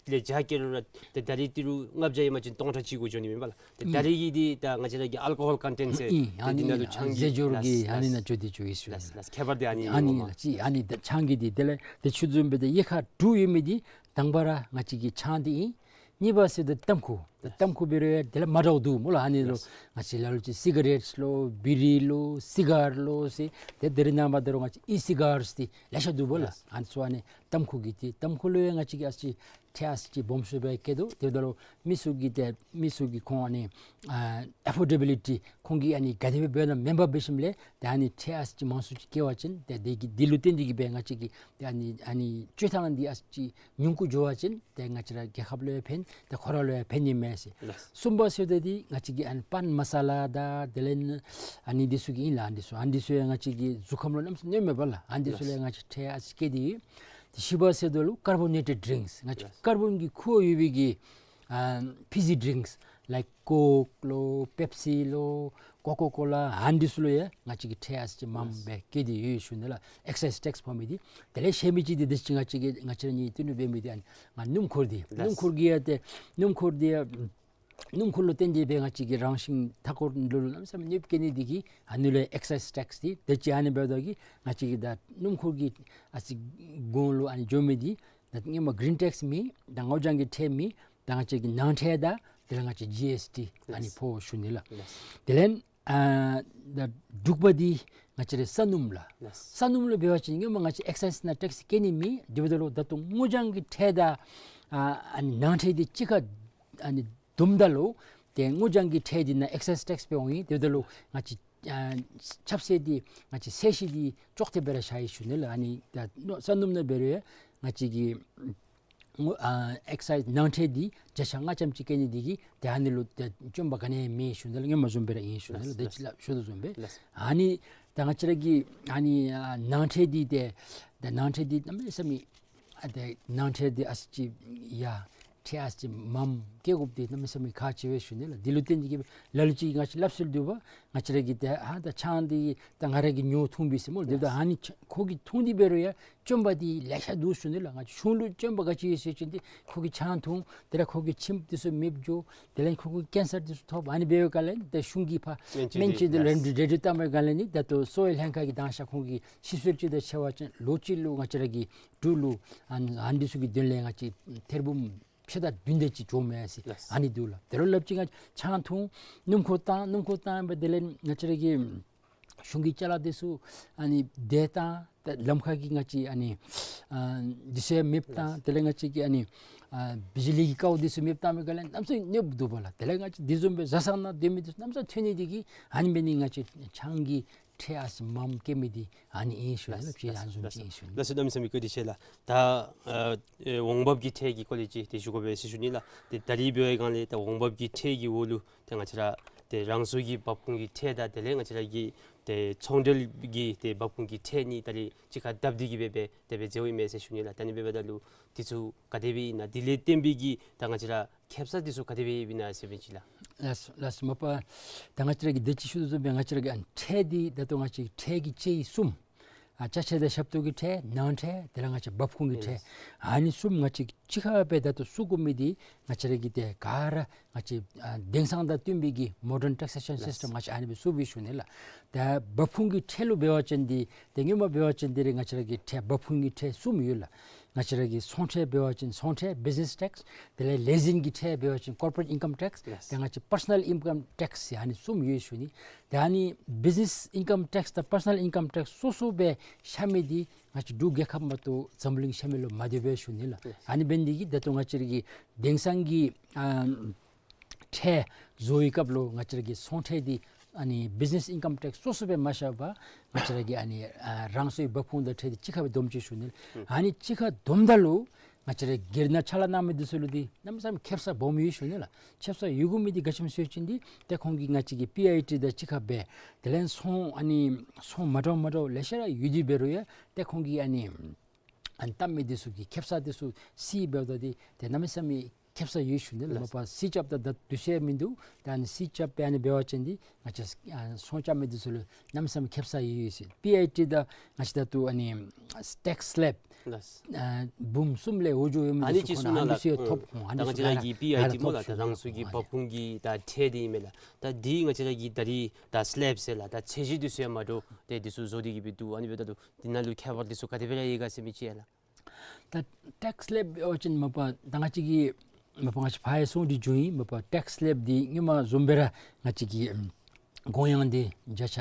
བརྒྱ་བཀལ་རུང་ར་ཏེ་ད་རིས་ཏི་རུ་ལྔ་བརྒྱ་ཨིན་པ་ཅིན་སྟོང་ཕྲག་གཅིག་གུ་འགྱོ་ནི་མས་པ་ལགས། ཏེ་ད་རིས་ཀྱི་འདི་ད་ང་བཅས་ར་གི་ཨལ་ཀོ་ཧོལ་ཀོན་ཊེནཊ་ཟེར་ཨིན་ཨ་ཏེ་འདི་ནང་ལུ་ཨ་ཆང་གི་ཟས་སྦྱོར་གྱི་ལགས་ཨ་ནི་ནང་ལགས་འགྱོ་སྟེ་འགྱོ་ཡི་ཞུ་ནི། ལགས་ལགས། ཁྱད་པར་འདི་ཨ་ནི་ཨ་ནི་ཨིན་ལགས། ཅིག་ཨ་ནི་ད་ཆང་གི་འདི་དེ་ལས་དེ་ཚུ་བཟུམ་སྦེ་ཏེ་དབྱེ་ཁག་དྲུག་ཡོད་མི་འདི་དང་པ་ར་ང་བཅས་ཀྱི་ཆང་འདི་ཨིན། གཉིས་པ་ཟེརཝ་ད་ཏམ་ཁུ། ཏམ་ཁུ་འབད་རུང་ཡང་དེ་ལས་མ་འདྲཝ་འདུག་སྨོ་ལགས། ཨ་ནི་ལུ་ལགས། ང་བཅས་ལ་ལུ་ཅིག་སི་ག་རེཊ་ལོ་བི་རི་ལོ་སི་གར་ལོ་ཟེར་ཏེ་དེ་རིགས་ནང་མ་དེ་རུང་ང་བཅས་ཨི་སི་གར་འདི་ལེ་ཤ་འདུག་སྨོ་ལགས། ལགས། ཨ་ནི་ཚུ་ཨ་ནི་ཏམ་ཁུ་གི་འདི་ཏམ་ཁུ་ལུ་ཡང་ང་བཅས་ཀྱིས་ཨ་ཙི་ཁྲལ་ཨ་ཙི་ཅིག་སྦོམ་སུ་སྦེ་བཀལ་དོ། དེ་འབདཝ་ད་ལུ་མི་ཚུ་གིས་ཏེ་མི་ཚུ་གིས་ཁོང་ཨ་ནི་ཨ་ཨེ་ཕོར་ཌེ་བི་ལི་ཊི་ཁོང་གིས་ཨ་ནི་ག་དེ་སྦེ་འབད་ན་མེན་པར་འབད་ཞིནམ་ལས་ཏེ་ཨ་ནི་ཁྲལ་ཨ་ཙི་ཅིག་མང་སུ་ཅིག་བཀལ་བ་ཅིན་ཏེ་དེ་གི་འདི་ལུ་བརྟེན་ཏེ་གིས་སྦེ་ང་བཅས་ཀྱིས་ཏེ་ཨ་ནི་ཨ་ནི་སྤྱོད་ཐངས་འདི་ཨ་ཙི་ཅིག་ཉུང་ཀུ་འགྱོ་བ་ཅིན་ཏེ་ང་བཅས་ར་རྒྱལ་ཁབ་ལུ་ཡང་ཕན་ཏེ་ཁོ་ར་ལུ་ཡང་ཕན་ནི་མས་ཟེར། ལགས། གསུམ་པ་ཟེརཝ་ད་འདི་ང་བཅས་ཀྱི་ཨ་ནི་པཱན་མ་ས་ལ་དང་དེ་ལས་ཨ་ནི་འདི་ཚུ་གི་ཨིན་ལགས། ཨ་ནི་འདི་ཚུ་ཨ་ནི་འདི་ཚུ་ཡང་ང་བཅས་ཀྱི་གཟུགས་ཁམས་ལུ་གནམ་མེད་ས་མེད་གནོད་མས་པ་ལགས། ཨ་ནི་འདི་ཚུ་ལུ་ཡང་ང་བཅས་ཁྲལ་ཨ་ཙི་བཀལ་ཏེ་ཡོད། ཏེ་བཞི་པ་ཟེརཝ་ད་ལུ་ཀར་བོ་ནེ་ཊེཌ་ཌི་རིངསི། ང་བཅས་ཀར་བོན་གྱི་ཁུ་ཡོད་པའི་གི་ཨ་ཕི་ཟི་ཌི་རིངསི་ལའིཀ་ཀོཀ་ལོ་པེབ་སི་ལོ་ཀོ་ཀོ་ཀོ་ལ་ཨ་ནི་འདི་ཚུ་ལུ་ཡང་ང་བཅས་ཀྱིས་ཁྲལ་ཨ་ཙི་ཅིག་མངམ་སྦེ་བཀལ་ཏེ་ཡོད་ཞུ་ནི་ལགས། ཨེག་སའིཛ་ཊེགསི་ཕོག་མི་འདི། དེ་ལས་ཤེས་མི་ཅིག་འདི་དེ་ཅིག་ང་བཅས་ཀྱིས་ང་བཅས་ར་གཉིས་སྟོན་འབད་མི་འདི་ཨ་ནི་ང་སྣུམ་འཁོར་འདི། ལགས། སྣུམ་འཁོར་གྱི་ཡང་ཏེ་སྣུམ་འཁོར་འདི་ཡང་སྣུམ་འཁོར་ལུ་བརྟེན་ཏེ་སྦེ་ང་བཅས་ཀྱི་རང་བཞིན་མཐའ་འཁོར་ལུ་གནམ་མེད་ས་མེད་གནོདཔ་བཀལ་ནི་འདི་གིས་ཨ་ནི་ལུ་ཡང་ཨེག་སའིཛ་ཊེགསི་འདི་དེ་ཅིག་ཨ་ནི་འབདཝ་ད་གིས་ང་བཅས་ཀྱི་ད་སྣུམ་འཁོར་གྱི་ཨ་ཙི་གོང་ལུ་ཨ་ནི་འགྱོ་མི་འདི་ད་སྔོན་མ་གི་རིན་ཊེགསི་མེད་ད་དངུལ་རྐྱང་གི་ཁྲལ་མེད་ད་ང་བཅས་ཀྱི་ནང་ཁྲལ་དང་དེ་ལས་ང་བཅས་ཇི་ཨེསི་ཊི་ཨ་ནི་ལགས། ཕོག་ཞུ་ནི་ལགས། ལགས། དེ་ལས་ཨ་ད་དྲུག་པ་འདི་ང་བཅས་རའི་ས་སྣུམ་ལགས། ལགས། ས་སྣུམ་ལུ་འབད་བ་ཅིན་སྔོན་མ་ང་བཅས་ཨེག་སའིཛ་ནང་ཊེགསི་བཀལ་ནི་མེད། དེ་འབདཝ་ད་ལུ་ད་ལྟོ་དངུལ་རྐྱང་གི་ཁྲལ་དང་ཨ་ཨ་ནི་ནང་ཁྲལ་འདི་གཅིག་ཁར་ཨ་ནི་བསྡོམས་ད་ལུ་ཏེ་དངུལ་རྐྱང་གི་ཁྲལ་འདི་ནང་ཨེག་སའིཛ་ཊེགསི་སྦེ་འོང་ཡི། དེ་འབདཝ་ད་ལུ་ང་བཅས་ཨ་ཁྱབ་ཚད་འདི་ང་བཅས་ཚད་གཞི་འདི་ཅོག་འཐདཔ་སྦེ་ར་བཞག་ཡི་ཞུ་ནི་ལགས། ཨ་ནི་ད་ས་སྣུམ་ནང་འབད་རུང་ཡང་ང་བཅས་ཀྱི་དངུལ་ཨ་ཨེག་སའིཛ་ནང་ཁྲལ་འདི་བརྒྱ་ཆ་ལྔ་ཙམ་ཅིག་བཀལ་ནི་འདི་གིས་ཏེ་ཨ་ནི་ལུ་ཏེ་སྐྱོན་པ་ག་ནི་ཡང་མེད་ཞུ་ནི་ལགས། སྔོན་མ་བཟུམ་སྦེ་ར་ཨིན་ཞུ་ནི་ལགས། ལགས། དེ་ཅིག་ལགས། ཞུ་དོ་བཟུམ་སྦེ། ལགས། ཨ་ནི་ད་ང་བཅས་ར་གི་ཨ་ནི་ཨ་ནང་ཁྲལ་འདི་ཏེ་ད་ནང་ཁྲལ་འདི་གནམ་མེད་ས་མེད་ཨ་ཏེ་ནང་ཁྲལ་འདི་ཨ་ཙི་ཅིག་ཡ་ཁྲལ་ཨ་ཙི་ཅིག་མངམ་བཀལ་དགོཔ་འདི་གནམ་མེད་ས་མེད་ཁག་ཆེ་བས་ཞུ་ནི་ལགས། འདི་ལུ་བརྟེན་ཏེ་གིས་ལ་ལུ་ཅིག་ང་བཅས་སླབ་སྲོལ་འདུག་པ། ང་བཅས་ར་གི་ཏེ་ཨ་ད་ཆང་འདི་ད་ང་ར་གིས་ཉོ་འཐུང་པས་ཟེར་སྨོ། དེ་ད་ཨ་ནི་ཆ་ཁོ་གིས་འཐུང་སྟེ་འབད་རུང་ཡང་སྐྱོན་པ་འདི་ལེ་ཤ་འདུག་ཞུ་ནི་ལགས། ང་བཅས་གཞུང་ལུ་སྐྱོན་པ་ག་ཅི་ཡོད་ཟེར་བ་ཅིན་ཏེ་ཁོ་གིས་ཆང་འཐུང་དེ་ལས་ཁོ་གི་མཆིནམ་འདི་ཚུ་མེདཔ་འགྱོ། དེ་ལས་ཁོ་གི་ཀེན་སར་འདི་ཚུ་ཐོབ། ཨ་ནི་འབད་བའི་སྐབས་ལས་ཏེ་གཞུང་གིས་ཕར་སྨན་བཅོས་འདི་ལུ་རེ་འདུན་རེ་འདུན་བཏང་བའི་སྐབས་ལས་ནི་ད་ལྟོ་གསོ་བའི་ལྷན་ཁག་གིས་དང་ཤ་ཁོང་གིས་ཤི་གསོན་ཅིག་དང་ཕྱད་པ་ཅིན་ལོ་གཅིག་ལུ་ང་བཅས་ར་གི་འབྲུག་ལུ་ཨ་ཨ་ནི་འདི་ཚུ་གི་དོན་ལས་ང་བཅས་ཐེར་འབུམ་ཕྱེད་དང་བདུན་དེ་ཅིག་འགྱོཝ་མས་ཟེར། ལགས། ཨ་ནི་འདུག་ལགས། དེ་ལུ་སླབ་ཅིག་ང་ཆང་འཐུང་སྣུམ་འཁོར་བཏང་སྣུམ་འཁོར་བཏང་ཡི་པ་དེ་ལས་ང་བཅས་ར་གི་གཞུང་གི་ཅ་ལ་འདི་ཚུ་ཨ་ནི་དེ་བཏང་ད་ལམ་ཁ་གི་ང་བཅས་ཨ་ནི་ཨ་འདི་ཚུ་ཡང་མེདཔ་བཏང་། ལགས། དེ་ལས་ང་བཅས་ཀྱི་ཨ་ནི་ཨ་བི་ཇི་ལི་གི་ཀཝ་འདི་ཚུ་མེདཔ་བཏང་བའི་སྐབས་ལས་གནམ་མེད་ས་མེད་གནོདཔ་འདུག་པ་ལགས། དེ་ལས་ང་བཅས་འདི་བཟུམ་སྦེ་བཟའ་ཚང་ནང་སྡོད་མི་འདི་ཚུ་གནམ་མེད་ས་མེད་འཐོན་ནི་འདི་གིས་ཨ་ནི་འབད་ནི་ང་བཅས་ཆང་གི་ཁྲལ་ཨ་ཙི་མངམ་བཀལ་མི་འདི་ཨ་ནི་ཨིན་ཞུ་ནི་ལགས། ལགས། ཕྱི་ཨ་ནི་བཟུམ་ཅིག་ཨིན་ཞུ་ནི། ལགས་སོ། གནམ་མེད་ས་མེད་བཀའ་དྲིན་ཆེ་ལགས། ད་ཨ་ཨེ་འོང་འབབ་ཀྱི་ཁྲལ་གྱི་སྐོར་ལས་ཅིག་ཏེ་ཞུ་དགོ་པས་ཟེར་ཞུ་ནི་ལགས། ཏེ་ད་རིས་འབད་བའི་སྒང་ལས་ད་འོང་འབབ་ཀྱི་ཁྲལ་གྱི་འོག་ལུ་ཏེ་ང་བཅས་ར་ཏེ་རང་སོའི་གི་འབབ་ཁུངས་ཀྱི་ཁྲལ་དང་དེ་ལས་ང་བཅས་ར་གི་ཏེ་ཚོང་འབྲེལ་གྱི་ཏེ་འབབ་ཁུངས་ཀྱི་ཁྲལ་གཉིས་ད་རིས་གཅིག་ཁར་བསྡབས་ཏེ་གིས་སྦེ་སྦེ་དེ་སྦེ་འཛོལཝ་ཨིན་མས་ཟེར་ཞུ་ནི་ལགས། ད་ཨ་ནི་འབདཝ་ད་ལུ་འདི་ཚུ་ག་དེ་སྦེ་ཨིན་ན་འདི་ལས་བརྟེན་པའི་གི་ད་ང་བཅས་ར་ཁེབ་ས་འདི་ཚུ་ག་དེ་སྦེ་ཨིན་ན་ཟེར་བ་ཅིན་ལགས། ལགས་སོ་ལགས་སོ། མ་པ་ད་ང་བཅས་ར་གིས་དེ་ཅིག་ཞུ་དོ་བཟུམ་སྦེ་ང་བཅས་ར་གི་ཨ་ནི་ཁྲལ་འདི་ད་ལྟོ་ང་བཅས་ཁྲལ་གྱི་དཔྱད་ཡིག་གསུམ་ཨ་ཅ་ཆས་དང་ཞབས་ཏོག་གི་ཁྲལ་ནང་ཁྲལ་དེ་ལས་ང་བཅས་འབབ་ཁུངས་ཀྱི་ཁྲལ་ཨ་ནི་གསུམ་ང་བཅས་གཅིག་ཁར་སྦེ་ད་ལྟོ་བཙུགས་དགོ་མི་འདི་ང་བཅས་ར་གི་ཏེ་ག་ར་ང་བཅས་ཨ་དེང་སང་དང་བསྟུན་པའི་གི་མོ་ཌརན་ཊེག་སེ་ཤཱན་སི་སི་ཊམ་ང་བཅས་ཨ་ནི་སྦེ་བཙུགས་པས་ཞུ་ནི་ལགས། ད་འབབ་ཁུངས་ཀྱི་ཁྲལ་ལུ་འབད་བ་ཅིན་འདི་ཏེ་སྔོན་མ་འབད་བ་ཅིན་འདི་ར་ང་བཅས་ར་གི་ཁྲལ་འབབ་ཁུངས་ཀྱི་ཁྲལ་གསུམ་ཡོད་ལགས། ང་བཅས་ར་གི་ཚོང་ཁྲལ་འབད་བ་ཅིན་ཚོང་ཁྲལ་བིཛ་ནེས་ཊེགསི། དེ་ལས་ལས་འཛིན་གྱི་ཁྲལ་འབད་བ་ཅིན་ཀོར་པོ་རེཊ་ཨིན་ཀམ་ཊེགསི། ལགས། ཏེ་ང་བཅས་པར་སོ་ནཱལ་ཨིན་ཀམ་ཊེགསི་ཟེར་ཨ་ནི་གསུམ་ཡོད་ཞུ་ནི། ཏེ་ཨ་ནི་བིཛ་ནེས་ཨིན་ཀམ་ཊེགསི་དང་པར་སོ་ནཱལ་ཨིན་ཀམ་ཊེགསི་སོ་སོ་སྦེ་ཤ་མི་འདི་ང་བཅས་འབྲུག་རྒྱལ་ཁབ་མ་གཏོགས་འཛམ་བུ་གླིང་ཤ་མི་ལུ་མ་འདོད་པས་ཞུ་ནི་ལགས། ལགས། ཨ་ནི་འབད་ནི་འདི་གིས་ད་ལྟོ་ང་བཅས་ར་གི་དེང་སང་གི་ཨ་ཁྲལ་བཟོ་བའི་སྐབས་ལུ་ང་བཅས་ར་གི་ཚོང་ཁྲལ་འདི་ཨ་ནི་བིཛ་ནེས་ཨིན་ཀམ་ཊེགསི་སོ་སོ་སྦེ་མ་བཞག་པར་ང་བཅས་ར་གི་ཨ་ནི་ཨ་རང་སོའི་འབབ་ཁུངས་དང་ཁྲལ་འདི་གཅིག་ཁར་སྦེ་བསྡོམས་ཅིག་ཞུ་ནི། ཨུམ། ཨ་ནི་གཅིག་ཁར་བསྡོམ་ད་ལུ་ང་བཅས་ར་སྒེར་ནང་ཕྱག་ལཱ་གནང་མི་འདི་ཚུ་ལུ་འདི་གནམ་མེད་ས་མེད་ཁེ་སང་སྦོམ་ཡོད་ཞུ་ནི་ལགས། ཁེ་སང་ཡོད་དགོ་མི་འདི་ག་ཅི་སྨོ་ཟེར་བ་ཅིན་འདི་ཏེ་ཁོང་གིས་ང་བཅས་ཀྱི་པི་ཨའི་ཊི་དང་གཅིག་ཁར་སྦེ་དེ་ལས་ཚོང་ཨ་ནི་ཚོང་མ་འདྲཝ་མ་འདྲཝ་ལེ་ཤ་ར་ཡོད་དེ་འབད་རུང་ཡང་ཏེ་ཁོང་གིས་ཨ་ནི་ཨ་ནི་བཏབ་མི་འདི་ཚུ་གི་ཁེ་སང་འདི་ཚུ་རྩིས་འབདཝ་ད་འདི་ཏེ་གནམ་མེད་ས་མེད་ཁེ་སང་ཡོད་ཞུ་ནི་ལགས། ལགས། མ་པ་རྩིས་རྐྱབ་ད་ད་དུས་ཚོད་མིན་འདུག། ད་ཨ་ནི་རྩིས་རྐྱབ་སྦེ་ཨ་ནི་འབད་བ་ཅིན་འདི་ང་བཅས་ཨ་ཚོང་རྐྱབ་མི་འདི་ཚུ་ལུ་གནམ་མེད་ས་མེད་ཁེ་སང་ཡོད་ཟེར། པི་ཨའི་ཊི་དང་ང་བཅས་ད་ལྟོ་ཨ་ནི་ཊེགསི་སི་ལེབ། ལགས། ཨ་འབུམ་གསུམ་ལས་འོག་འགྱོ་ཡོད་མི་ཨ་ནི་འདི་ཚུ་ཅིག་ཁོང་གསུང་ཨ་ནི་གནང་ལགས། འདི་ཚུ་ཡང་ཨུམ། ཐོབ་ཁོང་ཨ་ད་ནི་ང་བཅས་ར་གི་པི་ཨའི་ཊི་སྨོ་ལགས། ད་རང་སོའི་གི་འབབ་ཁུངས་ཀྱི་ད་ཁྲལ་འདི་ཨིན་མས་ལགས། ད་འདི་ང་བཅས་ར་གི་ད་རིས་ད་སི་ལེབ་ཟེར་ལགས། ད་ཚད་གཞི་འདི་ཚུ་ཡང་མ་འདྲཝ་ཏེ་འདི་ཚུ་བཟོ་སྟེ་གི་སྦེ་འདུག། ཨ་ནི་འབདཝ་ད་ལུ་འདི་ནང་ལུ་ཁྱད་པར་འདི་ཚུ་ག་དེ་སྦེ་ར་ཡོད་ག་ཟེར་མི་ཅིག་ཡ་ལགས། ད་ཊེགསི་སི་ལེབ་འབད་བ་ཅིན་མ་པ་ད་ང་བཅས་ཀྱིས་མ་པ་ང་བཅས་ཕར་ཡང་གསུང་སྟེ་འགྱོ་ཡི། མ་པ་ཊེགསི་སི་ལེབ་འདི་སྔོན་མ་བཟུམ་སྦེ་ར་ང་བཅས་ཀྱིས་ཨམ་དགོངས་ཡངས་འདི་བརྒྱ་ཆ་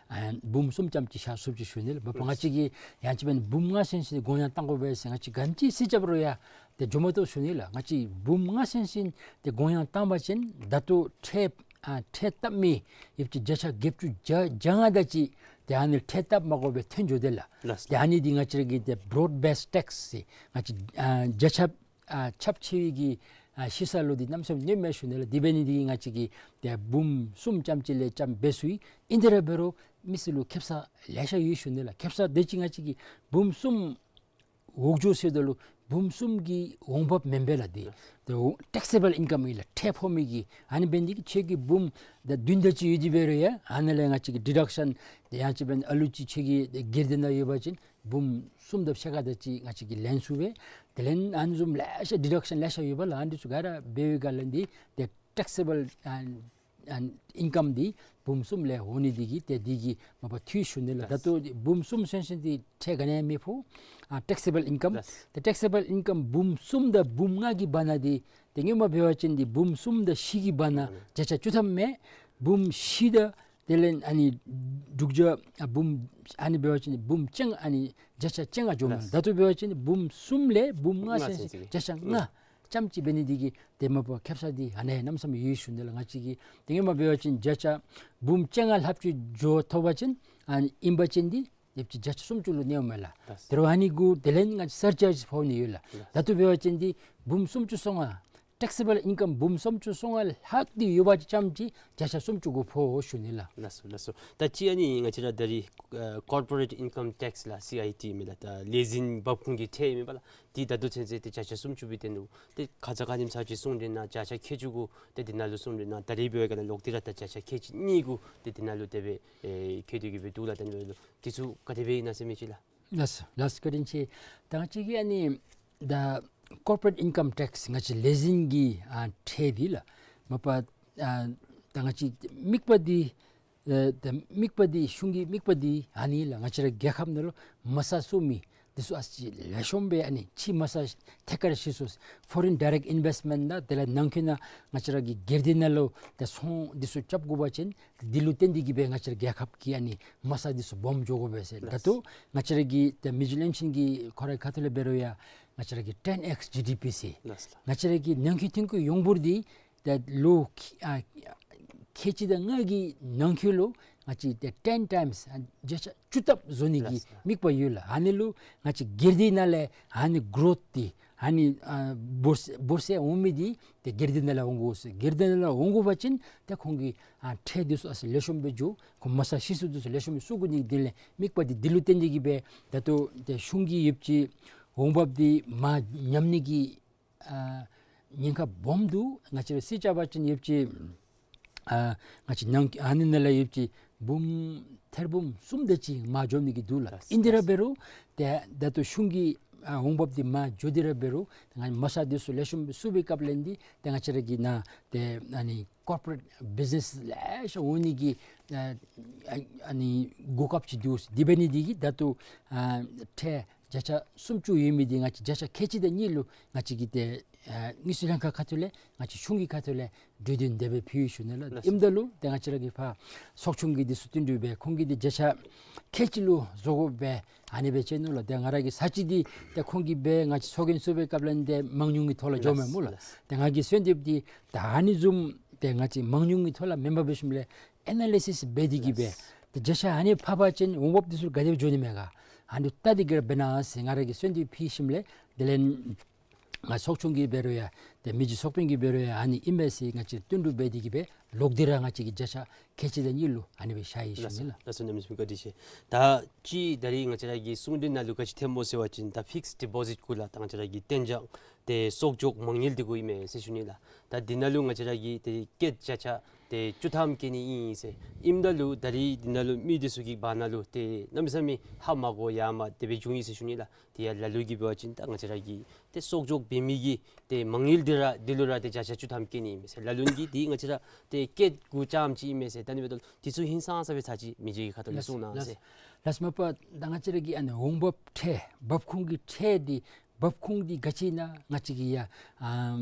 ཨ་འབུམ་གསུམ་ཙམ་ཅིག་བཞག་ཚུགསཔ་ཅིག་ཞུ་ནི་ལགས། མ་པ་ང་བཅས་ཀྱིས་ཡང་ཅིན་འབདན་འབུམ་ལྔ་ཚུན་ཚོད་དགོངས་ཡངས་གཏང་དགོ་པས་ཟེར་ང་བཅས་ག་ཅི་རྩིས་རྐྱབ་རུང་ཡང་ཏེ་འགྱོ་མ་བཏུབ་ཞུ་ནི་ལགས། ང་བཅས་འབུམ་ལྔ་ཚུན་ཚོད་ཏེ་དགོངས་ཡངས་གཏང་པ་ཅིན་ད་ལྟོ་ཁྲལ་ཨ་ཁྲལ་བཏབ་མི་ཡོདཔ་ཅིག་བརྒྱ་ཆ་བརྒྱད་ཅུ་གྱ་གྱ་ལྔ་དེ་ཅིག་ཏེ་ཨ་ནི་ཁྲལ་བཏབ་མ་དགོ་པར་ཐོན་འགྱོ་དེས་ལགས། ལགས། ཏེ་ཨ་ནི་འདི་ང་བཅས་ར་གི་ཏེ་བྲོཌ་བེསཌ་ཊེགསི་ཟེར་ང་བཅས་ཨ་བརྒྱ་ཆ་ཨ་ཁྱབ་ཆེ་བའི་གི་ཨ་ཤི་ས་ལུ་འདི་གནམ་མེད་ས་མེད་གནོདཔ་མས་ཞུ་ནི་ལགས། དེ་འབད་ནི་འདི་གིས་ང་བཅས་ཀྱིས་ཏེ་འབུམ་གསུམ་ཙམ་ཅིག་ལས་ཙམ་འབད་ཚུགས་ཡི། ཨིན་དེ་ར་འབད་རུང་མི་སེར་ལུ་ཁེ་སང་ལེ་ཤ་ཡོད་ཞུ་ནི་ལགས། ཁེ་སང་དེ་ཅིག་ང་བཅས་ཀྱིས་འབུམ་གསུམ་འོག་འགྱོ་ཟེརཝ་ད་ལུ་འབུམ་གསུམ་གྱི་འོང་འབབ་མེན་པས་ལགས། འདི་ཏེ་ཊེགསི་སེ་བཱལ་ཨིན་ཀམ་ཨིན་ལགས། ཁྲལ་ཕོག་མི་གི། ཨ་ནི་འབད་ནི་འདི་གིས་ཁྱོད་ཀྱིས་འབུམ་ད་བདུན་དེ་ཅིག་ཡོད་དེ་འབད་རུང་ཡང་ཨ་ནི་ལས་ང་བཅས་ཀྱིས་ཌི་ཌག་ཤཱན་ཏེ་ཡང་ཅིན་འབདན་ཨ་ལུ་ཅིག་ཁྱོད་ཀྱི་སྒེར་སྡེ་ནང་ཡོད་པ་ཅིན་འབུམ་གསུམ་དང་ཕྱེད་ཀ་དེ་ཅིག་ང་བཅས་ཀྱིས་ལེན་ཚུགས་པས། དེ་ལས་ཨ་ནི་བཟུམ་ལེ་ཤ་ཌི་ཌག་ཤཱན་ལེ་ཤ་ཡོད་པས་ལགས། ཨ་ནི་འདི་ཚུ་ག་ར་འབད་བའི་སྒང་ལས་འདི་ཏེ་ཊེགསི་སེ་བཱལ་ཨ་ཨ་ཨིན་ཀམ་འདི་འབུམ་གསུམ་ལས་འོང་ནི་འདི་གིས་ཏེ་འདི་གིས་མ་པ་འཐུས་ཞུ་ནི་ལགས། ལགས། ད་ལྟོ་འབུམ་གསུམ་ཚུན་ཚོད་འདི་ཁྲལ་ག་ནི་ཡང་མི་ཕོག། ཨ་ཊེགསི་སེ་བཱལ་ཨིན་ཀམ། ལགས། ཏེ་ཊེགསི་སེ་བཱལ་ཨིན་ཀམ་འབུམ་གསུམ་དང་འབུམ་ལྔ་གི་བར་ན་འདི་ཏེ་སྔོན་མ་འབད་བ་ཅིན་འདི་འབུམ་གསུམ་དང་བཞི་གི་བར་ན་ཨ་བརྒྱ་ཆ་བཅུ་ཐམ་མས། འབུམ་བཞི་དང་དེ་ལས་ཨ་ནི་དྲུག་བརྒྱ་ཨ་འབུམ་ཨ་ནི་འབད་བ་ཅིན་འབུམ་བཅོ་ལྔ་ཨ་ནི་བརྒྱ་ཆ་བཅོ་ལྔ་འགྱོཝ་མས། ལགས། ད་ལྟོ་འབད་བ་ཅིན་འབུམ་གསུམ་ལས་འབུམ་ལྔ་ལྔ་ཚུན་ཚོད་ཚུན་ཚོད་བརྒྱ་ཆ་ལྔ་ཨུམ་ཙམ་ཅིག་འབད་ནི་འདི་གིས་ཏེ་མ་པ་ཁེ་སང་འདི་ཨ་ནི་གནམ་མེད་ས་མེད་ཡོད་ཞུ་ནི་ལགས། ང་བཅས་ཀྱིས་ཏེ་སྔོན་མ་འབད་བ་ཅིན་བརྒྱ་ཆ་འབུམ་བཅོ་ལྔ་ལྷགཔ་ཅིག་འགྱོ་ཐོབ་པ་ཅིན་ཨ་ནི་ཨིན་པ་ཅིན་འདི་ཡོདཔ་ཅིག་བརྒྱ་ཆ་སུམ་ཅུ་ལུ་གནསཔ་མས་ལགས། ལགས། དེ་རུང་ཨ་ནི་གུ་དེ་ལས་ང་བཅས་སར་ཅཱརཇ་ཕོག་ནི་ཡོད་ལགས། ལགས། ད་ལྟོ་འབད་བ་ཅིན་འདི་འབུམ་སུམ་ཅུ་སོ་ལྔ་ཊེགསི་སེ་བཱལ་ཨིན་ཀམ་འབུམ་སུམ་ཅུ་སོ་ལྔ་ལྷག་སྟེ་ཡོད་པ་ཅིན་ཙམ་ཅིག་བརྒྱ་ཆ་སུམ་ཅུ་གུ་ཕོག་ཞུ་ནི་ལགས། ལགས་སོ་ལགས་སོ། ད་ཅི་ཨ་ནི་ང་བཅས་ར་ད་རིས་ཨ་ཀོར་པོ་རེཊ་ཨིན་ཀམ་ཊེགསི་ལགས། སི་ཨའི་ཊི་མས་ལགས། ད་ལས་འཛིན་འབབ་ཁུངས་ཀྱི་ཁྲལ་མས་པ་ལགས། འདི་ད་ལྟོ་ཚུན་ཚོད་ཏེ་བརྒྱ་ཆ་སུམ་ཅུ་སྦེ་བཏོན་ནུག། ཏེ་ཁ་ཙ་ཁ་ཉིནམ་ཚར་ཅིག་གསུངས་དེ་ནང་བརྒྱ་ཆ་ཁལ་གཅིག་གུ་ཏེ་འདི་ནང་ལུ་གསུངས་དེ་ནང་ད་རིས་འབད་བའི་སྒང་ལས་ལོག་སྟེ་ར་ད་བརྒྱ་ཆ་ཁལ་གཅིག་གཉིས་གུ་ཏེ་འདི་ནང་ལུ་དེ་སྦེ་ཨེ་བཀོད་དེ་གི་སྦེ་འདུག་ལགས། ད་ཨ་ནི་འབདཝ་ད་ལུ་འདི་ཚུ་ག་དེ་སྦེ་ཨིན་ན་ཟེར་མི་ཅིག་ལགས། ལགས་སོ་ལགས་སོ། བཀའ་དྲིན་ཆེ། ད་ང་བཅས་ཀྱི་ཨ་ནི་ད་ཀོར་པོ་རེཊ་ཨིན་ཀམ་ཊེགསི་ང་བཅས་ལས་འཛིན་གྱི་ཨ་ཁྲལ་འདི་ལགས། མ་པ་ཨ་ད་ང་བཅས་དམིགས་པ་འདི་ཨེ་ད་དམིགས་པ་འདི་གཞུང་གི་དམིགས་པ་འདི་ཨ་ནི་ལགས། ང་བཅས་ར་རྒྱལ་ཁབ་ནང་ལུ་མ་རྩ་བཙུགས་མི་འདི་ཚུ་ཨ་ཙི་ལེགས་ཤོམ་སྦེ་ཨ་ནི་ཕྱི་མ་རྩ་ཐད་ཀར་ཤེས་སོ། ཕོ་རིན་ཌའི་རེཀཊ་ཨིན་བེསཊ་མེནཊ་དང་དེ་ལས་ནང་འཁོད་ནང་ང་བཅས་ར་གི་སྒེར་སྡེ་ནང་ལུ་ད་ཚོང་འདི་ཚུ་རྐྱབ་དགོ་པ་ཅིན་འདི་ལུ་བརྟེན་ཏེ་གི་སྦེ་ང་བཅས་ར་རྒྱལ་ཁབ་ཀྱི་ཨ་ནི་མ་རྩ་འདི་ཚུ་སྦོམ་འགྱོ་དགོ་པས་ཟེར། ལགས། ད་ལྟོ་ང་བཅས་ར་གི་ད་མི་རྗེ་བློན་ཆེན་གྱི་ཁོ་རའི་ཁ་ཐུག་ལས་འབད་རུང་ཡང་ང་བཅས་ར་གི་ཊེན་ཨེགསི་ཇི་ཌི་པི་ཟེར། ལགས་ལགས། ང་བཅས་ར་གི་ནང་འཁོད་ཐོན་ཁུངས་ཡོངས་འབོར་འདི་ད་ལོ་ཁལ་ཨ་ཁལ་གཅིག་དང་ལྔ་གི་ནང་འཁོད་ལུ་ང་བཅས་ད་ཊེན་ཊའིམསི་ཨ་བརྒྱ་ཆ་བཅུ་ལྟབ་བཟོ་ནི་གི་ལགས་ལགས། དམིགས་པ་ཡོད་ལགས། ཨ་ནི་ལུ་ང་བཅས་སྒེར་སྡེ་ནང་ལས་ཨ་ནི་གོ་རོཐ་འདི་ཨ་ནི་ཨ་འབོར་འབོར་ཚད་འོང་མི་འདི་ཏེ་སྒེར་སྡེ་ནང་ལས་འོང་དགོ་ཟེར། སྒེར་སྡེ་ནང་ལས་འོང་དགོ་པ་ཅིན་ཏེ་ཁོང་གི་ཨ་ཁྲལ་འདི་ཚུ་ཨ་ཙི་ལེགས་ཤོམ་སྦེ་འགྱོ། ཁོང་མ་རྩ་ཤེས་སོ་འདི་ཚུ་ལེགས་ཤོམ་སྦེ་བཙུགས་དགོ་ནི་འདི་ལས་དམིགས་པ་འདི་འདི་ལུ་བརྟེན་ཏེ་གི་སྦེ་ད་ལྟོ་ཏེ་གཞུང་གི་ཡོདཔ་ཅིག་འོང་འབབ་འདི་མར་ཉམས་ནི་གི་ཨ་ཉེན་ཁ་སྦོམ་འདུག། ང་བཅས་ར་རྩིས་རྐྱབ་པ་ཅིན་ཡོདཔ་ཅིག་ཨ་ང་བཅས་ནང་ཨ་ནི་ནང་ལས་ཡོདཔ་ཅིག་འབུམ་ཐེར་འབུམ་གསུམ་དེ་ཅིག་མར་འགྱོ་ནི་གི་འདུག་ལགས། ལགས་ཨིན་དེ་ར་ལགས། འབད་རུང་ཏེ་ད་ལྟོ་གཞུང་གི་ཨ་འོང་འབབ་འདི་མར་འགྱོ་དེ་ར་འབད་རུང་ཏེ་ང་མ་རྩ་འདི་ཚུ་ལེགས་ཤོམ་བཙུགས་པའི་སྐབས་ལས་འདི་ཏེ་ང་བཅས་ར་གི་ནང་ཏེ་ཨ་ནི་ཀོར་པོ་རེཊ་བིཛ་ནེསི་ལེ་ཤ་འོང་ནི་གི་ཨ་ཨ་ཨ་ནི་གོ་སྐབས་ཅིག་འདུག། དེ་འབད་ནི་འདི་གིས་ད་ལྟོ་ཨ་ཁྲལ་ བརྒྱ་ཆ་སུམ་ཅུ་ཡོད་མི་འདི་ང་བཅས་བརྒྱ་ཆ་ཁལ་གཅིག་དང་གཉིས་ལུ་ང་བཅས་ཀྱིས་ཏེ་ཨ་དངུལ་རྩིས་ལྷན་ཁག་ཁ་ཐུག་ལས་ང་བཅས་གཞུང་གི་ཁ་ཐུག་ལས་གྲོས་འདུན་དེ་སྦེ་ཕུལ་ཡི་ཞུ་ནི་ལགས། ལགས་སོ། ཨིནམ་ད་ལུ་ཏེ་ང་བཅས་ར་གི་ཕར་ཚོགས་ཆུང་གི་འདི་ཚུ་བསྟུན་གྲོས་འབད་ཁོང་གིས་འདི་བརྒྱ་ཆ་ཁལ་གཅིག་ལུ་བཟོ་དགོ་པས་ཨ་ནི་སྦེ་ཅིག་ནུག་ལགས། ཏེ་ང་ར་གི་ས་ཅིག་འདི་ཏེ་ཁོང་གིས་སྦེ་ང་བཅས་ཚོགས་རྒྱན་ཚུ་སྦེ་སྐབས་ལས་ཏེ་མང་ཉུང་གི་ཐོག་ལས་འགྱོཝ་མས་སྨོ་ལགས། ལགས་སོ། ཏེ་ང་གིས་གསོལ་འདེབས་འདི་ད་ཨ་ནི་བཟུམ་ཏེ་ང་བཅས་མང་ཉུང་གི་ཐོག་ལས་མེན་པར་འབད་ཞིནམ་ལས་ཨེ་ན་ལི་སིས་འབད་དེ་གིས་སྦེ། ལགས་སོ། ཏེ་བརྒྱ་ཆ་ཨ་ནི་ཕབ་པ་ཅིན་འོང་འབབ་འདི་ཚུ་ག་དེ་སྦེ་འགྱོ་ནི་མས་ག། ཨ་ནི་བལྟ་སྟེ་གི་ར་འབད་གནང་ཟེར་ང་ར་གིས་གསོལ་འདེབས་ཕུལ་ཞིནམ་ལས་དེ་ལས་ང་ཚོགས་ཆུང་གིས་འབད་རུང་ཡང་ཏེ་མི་རྗེ་ཚོགས་དཔོན་གྱིས་འབད་རུང་ཡང་ཨ་ནི་ཨིན་མས་ཟེར་ང་བཅས་བསྟུན་གྲོས་འབད་དེ་གིས་སྦེ་ལོག་སྟེ་ར་ང་བཅས་ཀྱིས་བརྒྱ་ཆ་ཁལ་གཅིག་དང་གཉིས་ལུ་ཨ་ནི་སྦེ་བཞག་ཡི་ཞུ་ནི་ལགས། ལགས་སོ། གནམ་མེད་ས་མེད་བཀའ་དྲིན་ཆེ། ད་ཅི་ད་རིས་ང་བཅས་ར་གི་གསུང་གྲོས་ནང་ལུ་ག་ཅི་ཐོནམ་སྨོ་ཟེར་བ་ཅིན་ད་ཕིགསི་ཌི་པོ་ཟིཊ་གུ་ལགས་ད་ང་བཅས་ར་གི་གཏན་འཇགས་ཏེ་གསོག་འཇོག་མ་དངུལ་འདི་གུ་ཨིན་མས་ཟེར་ཞུ་ནི་ལགས། ད་འདི་ནང་ལུ་ང་བཅས་ར་གིས་ཏེ་སྐྱེད་བརྒྱ་ཆ་ཏེ་བཅུ་ཐམ་སྐྱེད་ནི་ཨིན་ཟེར། ཨིནམ་ད་ལུ་ད་རིས་འདི་ནང་ལུ་མི་འདི་ཚུ་གི་བར་ན་ལུ་ཏེ་གནམ་མེད་ས་མེད་ཧ་མ་གོ་ཡ་མ་དེ་སྦེ་བྱུང་ཡི་ཟེར་ཞུ་ནི་ལགས། ཏེ་ཡར་ལ་ལུ་གིས་འབད་བ་ཅིན་ད་ང་བཅས་ར་གི་ཏེ་གསོག་འཇོག་འབད་མི་གི་ཏེ་མ་དངུལ་འདི་ར་འདི་ལུ་ར་ཏེ་བརྒྱ་ཆ་བཅུ་ཐམ་སྐྱེད་ནི་ཨིན་མས་ཟེར། ལ་ལུ་གིས་འདི་ང་བཅས་ར་ཏེ་སྐྱེད་གུ་རྐྱངམ་ཅིག་ཨིན་མས་ཟེར། ད་ཨ་ནི་འབདཝ་ད་ལུ་འདི་ཚུ་ཧིང་སངས་ས་སྦེ་ཚར་ཅིག་མི་རྗེ་གི་ཁ་ཐུག་ལས་ལགས་གསུང་གནང་ཟེར། ལགས་སོ། མ་པ་ད་ང་བཅས་ར་གི་ཨ་ནི་འོང་འབབ་ཁྲལ་འབབ་ཁུངས་ཀྱི་ཁྲལ་འདི་འབབ་ཁུངས་འདི་ག་ཅི་ཨིན་ན་ང་བཅས་ཀྱིས་ཡང་ཨ་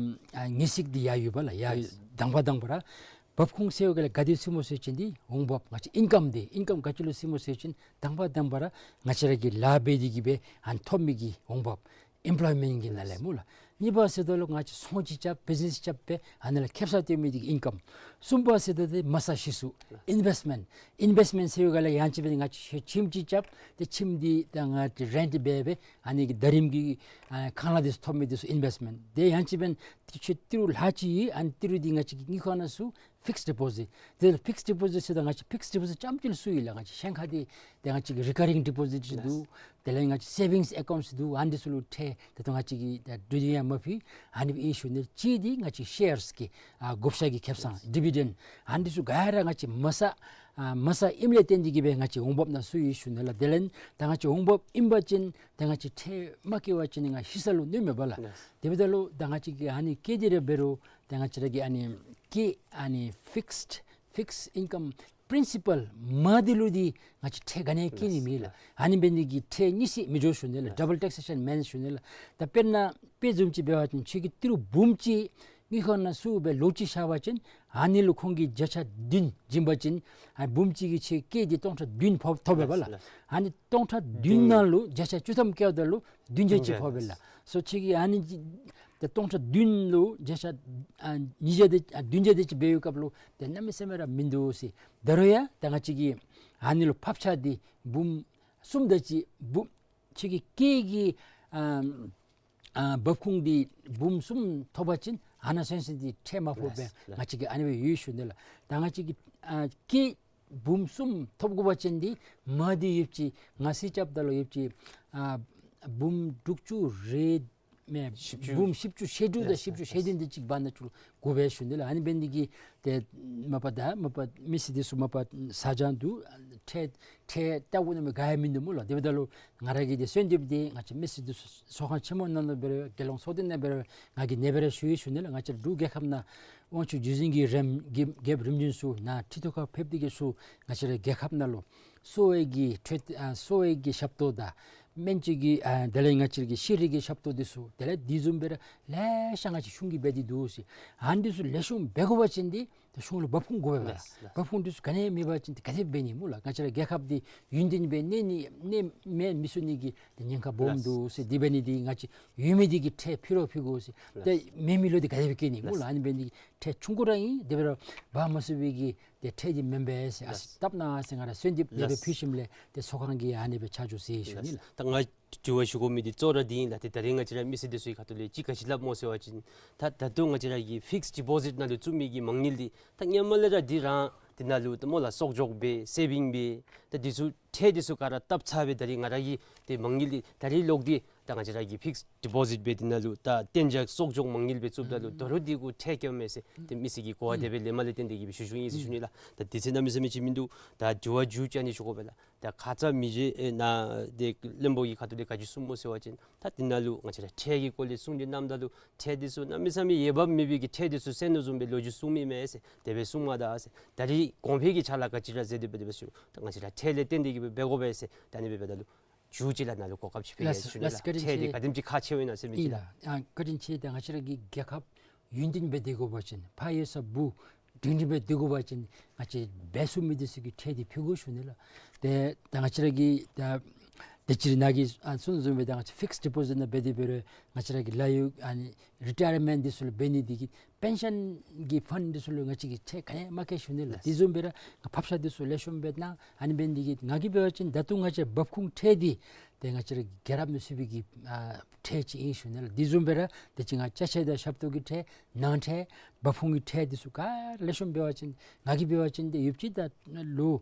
ཨ་ངེས་ཤེས་འདི་ཡང་ཡོད་པས་ལགས། ཡང་ལགས། དང་པ་དང་པ་ར་འབབ་ཁུངས་ཟེར་བ་ག་ལས་ག་དེ་ཚུདཔ་སྨོ་ཟེར་བ་ཅིན་འདི་འོང་འབབ་ང་བཅས་ཨིན་ཀམ་འདི་ཨིན་ཀམ་ག་ཅི་ལུ་ཟེར་སྨོ་ཟེར་བ་ཅིན་དང་པ་དང་པ་ར་ང་བཅས་ར་གིས་ལཱ་འབད་དེ་གིས་སྦེ་ཨ་ནི་ཐོབ་མི་གི་འོང་འབབ་ཨེམ་པོལོའི་མེནཊ་གི་ནང་ལས་སྨོ་ལགས། གཉིས་པ་ཟེརཝ་ད་ལུ་ང་བཅས་ཚོང་ཅིག་རྐྱབ་བིཛ་ནེསི་རྐྱབ་སྦེ་ཨ་ནཱ་ལས་ཁེབ་སང་སྟོན་མི་འདི་གི་ཨིན་ཀམ། གསུམ་པ་ཟེརཝ་ད་འདི་མ་རྩ་གཞི་བཙུགས་ཨིན་ཝེསཊ་མེནཊ། ཨིན་ཝེསཊ་མེནཊ་ཟེར་བ་ག་ལས་ཡང་ཅིན་འབདན་ང་བཅས་ཁྱིམ་ཅིག་རྐྱབ་ཏེ་ཁྱིམ་འདི་ད་ང་བཅས་རེནཊ་འབད་སྦེ་ཨ་ནི་གི་ཟླ་རིམ་གྱི་ཨ་ཁང་གླ་འདི་ཚུ་ཐོབ་མི་འདི་ཚུ་ཨིན་ཝེསཊ་མེནཊ། ཏེ་ཡང་ཅིན་འབདན་ཏེ་ཁྱོད་ཏི་རུ་ལྷག་ཅི་ཡོད། ཨ་ནི་ཏི་རུ་འདི་ང་བཅས་ཀྱི་དངུལ་ཁང་ནང་བཙུགས། ཕིགསི་ཌི་པོ་ཟིཊ། དེ་ལས་ཕིགསི་ཌི་པོ་ཟིཊ་ཟེརཝ་ད་ང་བཅས་ཕིགསི་ཌི་པོ་ཟིཊ་རྐྱངམ་ཅིག་ལུ་བཙུགས་ཡི་ལགས། ང་བཅས་གཞན་ཁར་འདི་ཏེ་ང་བཅས་ཀྱི་རི་ཀ་རིང་ཌི་པོ་ཟིཊ་ཅིག་འདུག། དེ་ལས་ང་བཅས་སེ་བིངསི་ཨེ་ཀའུནཊ་འདུག། ཨ་ནི་འདི་ཚུ་ལུ་ཁྲལ་ད་ལྟོ་ང་བཅས་ཀྱིས་ད་གྲོས་འདུན་ཡང་མ་ཕུལ། ཨ་ནི་ཨིན་ཞུ་ནི། གཅིག་འདི་ང་བཅས་ཤེརསི་གི་ཨ་བགོ་བཤའ་གི་ཁེབ་སང་ཌི་བི་ཌེནཊ་ཨ་ནི་འདི་ཚུ་ག་ར་ང་བཅས་མ་རྩ་ཨ་མ་རྩ་ཨིནམ་ལས་བརྟེན་ཏེ་གིས་སྦེ་ང་བཅས་འོང་འབབ་ནང་བཙུགས་ཡི་ཞུ་ནི་ལགས། དེ་ལས་ད་ང་བཅས་འོང་འབབ་ཨིན་པ་ཅིན་ད་ང་བཅས་ཁྲལ་མ་བཀལ་བ་ཅིན་ང་བཅས་ཤི་ས་ལུ་གནོདཔ་མས་པ་ལགས། ལགས། དེ་འབདཝ་ད་ལུ་ད་ང་བཅས་ཀྱིས་ཨ་ནི་བཀལ་ཏེ་ར་འབད་རུང་ད་ང་བཅས་ར་གི་ཨ་ནི་ཀྱི་ཨ་ནི་ཕིགསི་ཕིགསི་ཨིན་ཀམ་པི་རིན་སི་པཱལ་མ་འདི་ལུ་འདི་ང་བཅས་ཁྲལ་ག་ནི་བཀལ་ནི་མེད་ལགས། ཨ་ནི་འབད་ནི་གིས་ཁྲལ་གཉིས་ཤིག་མི་འགྱོ་ཞུ་ནི་ལགས། ཌབ་བཱལ་ཊེག་སེ་ཤཱན་མེན་ཞུ་ནི་ལགས། ད་དཔེར་ན་དཔེ་བཟུམ་ཅིག་འབད་བ་ཅིན་ཁྱོད་ཀྱིས་ཏི་རུ་འབུམ་གཅིག་དངུལ་ཁང་ནང་བཙུགས་སྦེ་ལོ་གཅིག་བཞག་པ་ཅིན་ཨ་ནི་ལུ་ཁོང་གིས་བརྒྱ་ཆ་བདུན་བྱིན་པ་ཅིན་ཨ་འབུམ་གཅིག་གི་ཁྱོད་ཀྱིས་སྟོང་ཕྲག་བདུན་ཕབ་ཐོབ་པས་པ་ལགས། ལགས། ཨ་ནི་སྟོང་ཕྲག་བདུན་ནང་ལུ་བརྒྱ་ཆ་བཅུ་ཐམ་བཀལཝ་ད་ལུ་བདུན་བརྒྱ་གཅིག་ཕབ་པས་ལགས། སོ་ཁྱོད་ཀྱིས་ཨ་ནི་ད་སྟོང་ཕྲག་བདུན་ལུ་བརྒྱ་ཆ་ཨ་ཉིས་བརྒྱ་དེ་ཨ་བདུན་བརྒྱ་དེ་ཅིག་འབད་བའི་སྐབས་ལུ་ཏེ་གནམ་མེད་ས་མེད་ར་མིན་འདུག་ཟེར། ད་རུང་ཡང་ད་ང་བཅས་ཀྱིས་ཨ་ནི་ལུ་ཕབ་ཆག་འདི་འབུམ་གསུམ་དེ་ཅིག་འབུམ་ཁྱོད་ཀྱིས་ཀྱི་གི་ཨ་ཨ་འབབ་ཁུངས་འདི་འབུམ་གསུམ་ཐོབ་པ་ཅིན་ཨ་ནཱ་སོང་སོང་འདི་ཁྲལ་མ་ཕོགཔ་སྦེ། ལགས། ང་བཅས་ཀྱིས་ཨ་ནི་སྦེ་ཡོད་ཞུ་ནི་ལགས། ད་ང་བཅས་ཀྱིས་ཨ་ཀྱི་འབུམ་གསུམ་ཐོབ་དགོ་པ་ཅིན་འདི་མ་འདི་ཡོདཔ་ཅིག་ང་བསྲེ་རྐྱབ་ད་ལུ་ཡོདཔ་ཅིག་ཨ་འབུམ་དྲུག་ཅུ་རེ་མེན། བཞི་བཅུ། འབུམ་བཞི་བཅུ་ཞེ་དྲུག་དང་བཞི་བཅུ་ཞེ་བདུན་དེ་ཅིག་བར་ན་ཅིག་དགོ་པས་ཞུ་ནི་ལགས། ཨ་ནི་འབད་ནི་གིས་ཏེ་མ་པ་ད་མ་པ་མི་སེར་འདི་ཚུ་མ་པ་ས་སྦྱང་འདུག། ཁྲལ་ཁྲལ་བཏབ་དགོ་མནོ་མི་ག་ཡང་མིན་འདུག་སྨོ་ལགས། དེ་འབདཝ་ད་ལུ་ང་ར་གིས་ཏེ་གསོལ་འདེབས་འདི་ང་བཅས་མི་སེར་འདི་ཚུ་ཚོགས་ཁང་ཆེན་མོ་ནང་ལུ་འབད་རུང་རྒྱལ་ཡོངས་ཚོགས་སྡེ་ནང་འབད་རུང་ང་གིས་ནེ་སྦེ་ར་ཞུ་ཡི་ཞུ་ནི་ལགས། ང་བཅས་འབྲུག་རྒྱལ་ཁབ་ནང་དབང་ཕྱུག་བརྒྱུད་འཛིན་གྱི་རིམ་གྱི་རྒྱལཔོ་རིམ་བྱོན་ཚུ་ནཱ་ཁྲི་ཐོག་ཁར་ཕེབས་ཏེ་གིས་ཚུ་ང་བཅས་ར་རྒྱལ་ཁབ་ནང་ལུ་གསོ་བའི་གི་ཁྲོད་ཨ་གསོ་བའི་གི་ཞབས་ཏོག་དང་སྨན་བཅོས་ཀྱི་ཨ་དེ་ལས་ང་བཅས་ཀྱི་ཤེས་རིག་གི་ཞབས་ཏོག་འདི་ཚུ་དེ་ལས་འདི་བཟུམ་སྦེ་ར་ལེ་ཤ་ང་བཅས་གཞུང་གིས་འབད་དེ་འདུག་ཟེར། ཨ་ནི་འདི་ཚུ་ལེགས་ཤོམ་འབད་དགོ་པ་ཅིན་འདི་ཏེ་གཞུང་ལུ་འབབ་ཁུངས་དགོ་པས་པ་ལགས། ལགས། འབབ་ཁུངས་འདི་ཚུ་ག་ནི་མེད་པ་ཅིན་ཏེ་ག་དེ་འབད་ནི་སྨོ་ལགས། ང་བཅས་ར་རྒྱལ་ཁབ་འདི་ཡུན་བརྟན་སྦེ་གནས་ནི་གནས་མེད་མི་ཚུགས་ནི་གི་ཏེ་ཉེན་ཁ་སྦོམ་འདུག་ཟེར། དེ་འབད་ནི་འདི་ང་བཅས་ཡོད་མི་འདི་གི་ཁྲལ་ཕུལ་རོགས་ཕུལ་དགོ་ཟེར། ལགས། ཏེ་མེད་མི་ལུ་འདི་ག་དེ་སྦེ་བཀལ་ནི་སྨོ་ལགས། ལགས། ཨ་ནི་འབད་ནི་འདི་ཁྲལ་ཆུང་ཀུ་ར་ཨིན། དེ་འབད་རུང་འབག་མ་ཚུགས་པའི་གི་ཏེ་ཁྲལ་འདི་མེན་པས་ཟེར། ཨ་ལགས། སྦེ་བཏབ་གནང་ཟེར་ང་ར་གསོལ་འདེབས་དེ་སྦེ། ལགས། ཕུལ་ཞིནམ་ལས་ཏེ་ཚོགས་ཁང་གིས་ཨ་ནི་སྦེ་ཆ་འཇོག་ཟེར་ཞུ་ནི་ལགས། ལགས། ད་ང་དྲི་བ་ཞུ་དགོ་མི་འདི་གཙོ་བོ་ར་འདི་ཨིན་ལགས། ཏེ་ད་རིས་ང་བཅས་ར་མི་སེར་འདི་ཚུ་གི་ཁ་ཐུག་ལས་ཅིག་ག་ཅི་སླབ་སྨོ་ཟེར་བ་ཅིན་ད་ད་ལྟོ་ང་བཅས་ར་གི་ཕིགསི་ཌི་པོ་ཟིཊ་ནང་ལུ་བཙུགས་མི་གི་མ་དངུལ་འདི་ད་སྔོན་མ་ལས་ར་འདི་རང་འདི་ནང་ལུ་ད་སྨོ་ལགས་གསོག་འཇོག་འབད་སེ་བིང་འབད་ད་འདི་ཚུ་ཁྲལ་འདི་ཚུ་ག་ར་བཏབ་ཚར་སྦེ་ད་རིས་ང་ར་གི་ཏེ་མ་དངུལ་འདི་ད་རིས་ལོག་སྟེ་ད་ང་བཅས་ར་གི་ཕིགསི་ཌི་པོ་ཟིཊ་འབད་འདི་ནང་ལུ་ད་གཏན་འཇགས་གསོག་འཇོག་མ་དངུལ་སྦེ་བཙུགསཔ་ད་ལུ་ད་རུང་འདི་གུ་ཁྲལ་བཀལཝ་མས་ཟེར་ཏེ་མི་སེར་གྱི་གོ་བ་དེ་སྦེ་ལེན་མ་ལས་བརྟེན་ཏེ་གིས་སྦེ་ཞུ་ཞུཝ་ཨིན་ཟེར་ཞུ་ནི་ལགས། ད་དུས་ཚོད་གནམ་མེད་ས་མེད་ཅིག་མིན་འདུག། ད་དྲི་བ་མཇུག་ཅིག་ཨ་ནི་ཞུ་དགོ་པས་ལགས། ད་ཁ་ཙ་མི་རྗེ་ཨེ་ནཱ་ཏེ་བློན་པོ་གི་ཁ་ཐུག་ལས་ག་ཅི་གསུངས་སྨོ་ཟེར་བ་ཅིན་ད་འདི་ནང་ལུ་ང་བཅས་ར་ཁྲལ་གྱི་སྐོར་ལས་གསུང་གྲོས་གནངམ་ད་ལུ་ཁྲལ་འདི་ཚུ་གནམ་མེད་ས་མེད་འོས་འབབ་མེད་པའི་གི་ཁྲལ་འདི་ཚུ་སེལ་ནི་བཟུམ་སྦེ་ལོ་རྒྱུས་གསུངས་མི་མས་ཟེར་དེ་སྦེ་གསུངམ་ད་ཟེར། ད་རིས་གོང་འཕེལ་གྱི་ཕྱག་ལཱ་ག་ཅི་ར་མཛད་དེ་འབད་དེ་འབད་ཞུ། ད་ང་བཅས་ར་ཁྲལ་ལས་བརྟེན་ཏེ་གིས་སྦེ་འབད་དགོ་པས་ཟེར། ད་ཨ་ནི་སྦེ་འབདཝ་ད་ལུ་ མཇུག་ཅིག་ལགས་ནཱ་ལུ་གོ་སྐབས་ཅིག་སྤེལ་ཡ་ཟེར་ཞུ་ནི་ལགས། ལགས་སོ། བཀའ་དྲིན་ཆེ། ཁྲལ་འདི་ག་དེམ་ཅིག་ཁག་ཆེཝ་ཨིན་ན་ཟེར་མི་ཅིག་ལགས། ཨ་བཀའ་དྲིན་ཆེ། ད་ང་བཅས་ར་གི་རྒྱལ་ཁབ་ཡུན་བརྟན་སྦེ་སྡོད་དགོ་པ་ཅིན་ཕར་གཡུས་ས་སྦུག་སྒྲིང་སྒྲིང་སྦེ་སྡོད་དགོ་པ་ཅིན་ང་བཅས་འབད་ཚུགས་མི་འདི་ཚུ་གིས་ཁྲལ་འདི་ཕུལ་དགོ་ཞུ་ནི་ལགས། ཏེ་ད་ང་བཅས་ར་གི་ད་དེ་ཅིག་ནཱ་གིས་ཨ་གསུངས་བཟུམ་སྦེ་ད་ང་བཅས་ཕིགསཌ་ཌི་པོ་ཟིཊ་ནང་འབད་དེ་འབད་རུང་ང་བཅས་ར་གི་ལཱ་གཡོག་ཨ་ནི་རི་ཊ་ཡར་མེནཊ་འདི་ཚུ་ལུ་འབད་ནི་འདི་གིས་པེན་ཤཱན་གྱི་ཕཱནཌ་འདི་ཚུ་ལུ་ང་བཅས་ཀྱིས་ཁྲལ་ག་ནི་ཡང་མ་བཀལ་ཞུ་ནི་ལགས། ལགས། དེ་བཟུམ་སྦེ་ར་ཕབ་ཤ་འདི་ཚུ་ལེགས་ཤོམ་སྦེ་གནང་། ཨ་ནི་འབད་ནི་འདི་གིས་ང་གིས་འབད་བ་ཅིན་ད་ལྟོ་ང་བཅས་འབབ་ཁུངས་ཁྲལ་འདི་ཏེ་ང་བཅས་ར་རྒྱལ་རབས་ནང་ཚུད་པའི་གི་ཨ་ཁྲལ་ཅིག་ཨིན་ཞུ་ནི་ལགས། དེ་བཟུམ་སྦེ་ར་དེ་ཅིག་ང་ཅ་ཆས་དང་ཞབས་ཏོག་གི་ཁྲལ་ནང་ཁྲལ་འབབ་ཁུངས་ཀྱི་ཁྲལ་འདི་ཚུ་ག་ར་ལེགས་ཤོམ་འབད་བ་ཅིན་ང་གིས་འབད་བ་ཅིན་ཏེ་ཡོདཔ་ཅིག་ད་ལོ་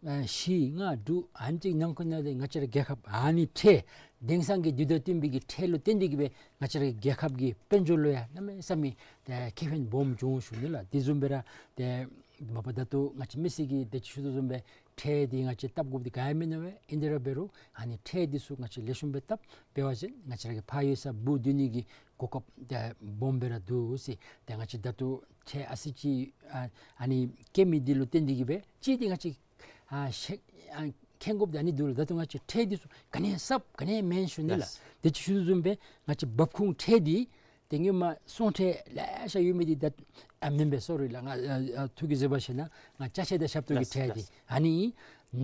ཨ་བཞི་ལྔ་དྲུག་ཨ་ནི་ཅིག་ནང་འཁོད་ནང་ལས་ང་བཅས་ར་རྒྱལ་ཁབ་ཨ་ནི་ཁྲལ་དེང་སང་གི་དུས་དང་བསྟུན་པའི་གི་ཁྲལ་ལུ་བརྟེན་ཏེ་གིས་སྦེ་ང་བཅས་ར་རྒྱལ་ཁབ་ཀྱི་དཔལ་འབྱོར་ལུ་ཡང་གནམ་མེད་ས་མེད་ཏེ་ཁེ་ཕན་སྦོམ་བྱུང་ཞུ་ནི་ལགས། དེ་བཟུམ་སྦེ་ར་ཏེ་མ་པ་ད་ལྟོ་ང་བཅས་མི་སེར་གྱིས་དེ་ཅིག་ཞུ་དོ་བཟུམ་སྦེ་ཁྲལ་འདི་ང་བཅས་བཏབ་དགོཔ་འདི་ག་ཡང་མིན་འདུག་པས། ཨིན་དེ་ར་འབད་རུང་ཨ་ནི་ཁྲལ་འདི་ཚུ་ང་བཅས་ལེགས་ཤོམ་སྦེ་བཏབ་འབད་བ་ཅིན་ང་བཅས་ར་གི་ཕར་གཡུས་ས་སྦུག་སྡོད་ནི་གི་གོ་སྐབས་ཏེ་སྦོམ་སྦེ་ར་འདུག་ཟེར། ཏེ་ང་བཅས་ད་ལྟོ་ཁྲལ་ཨ་ཙི་ཅིག་ཨ་ཨ་ནི་བཀལ་མི་འདི་ལུ་བརྟེན་ཏེ་གིས་སྦེ་ཅིག་འདི་ང་བཅས་ཨ་ཤེས་ཨ་མཁྱེན་དགོཔ་འདི་ཨ་ནི་འདུག་ལགས། ད་ལྟོ་ང་བཅས་ཁྲལ་འདི་ཚུ་ག་ནི་ཡང་གསརཔ་ག་ནི་ཡང་མེན་ཞུ་ནི་ལགས། ལགས། དེ་ཅིག་ཞུ་དོ་བཟུམ་སྦེ་ང་བཅས་འབབ་ཁུངས་ཁྲལ་འདི་ཏེ་སྔོན་མ་ཚོང་ཁྲལ་ལེ་ཤ་ཡོད་མི་འདི་ད་ཨ་མེན་པས། སོ་རི་ལགས། ང་ཨ་ཨ་ཐུགས་ཀྱིས་བཟོད་པ་བཞེས་གནང་། ང་ཅ་ཆས་དང་ཞབས་ཏོག་གི་ལགས་ཁྲལ་འདི། ལགས། ཨ་ནི་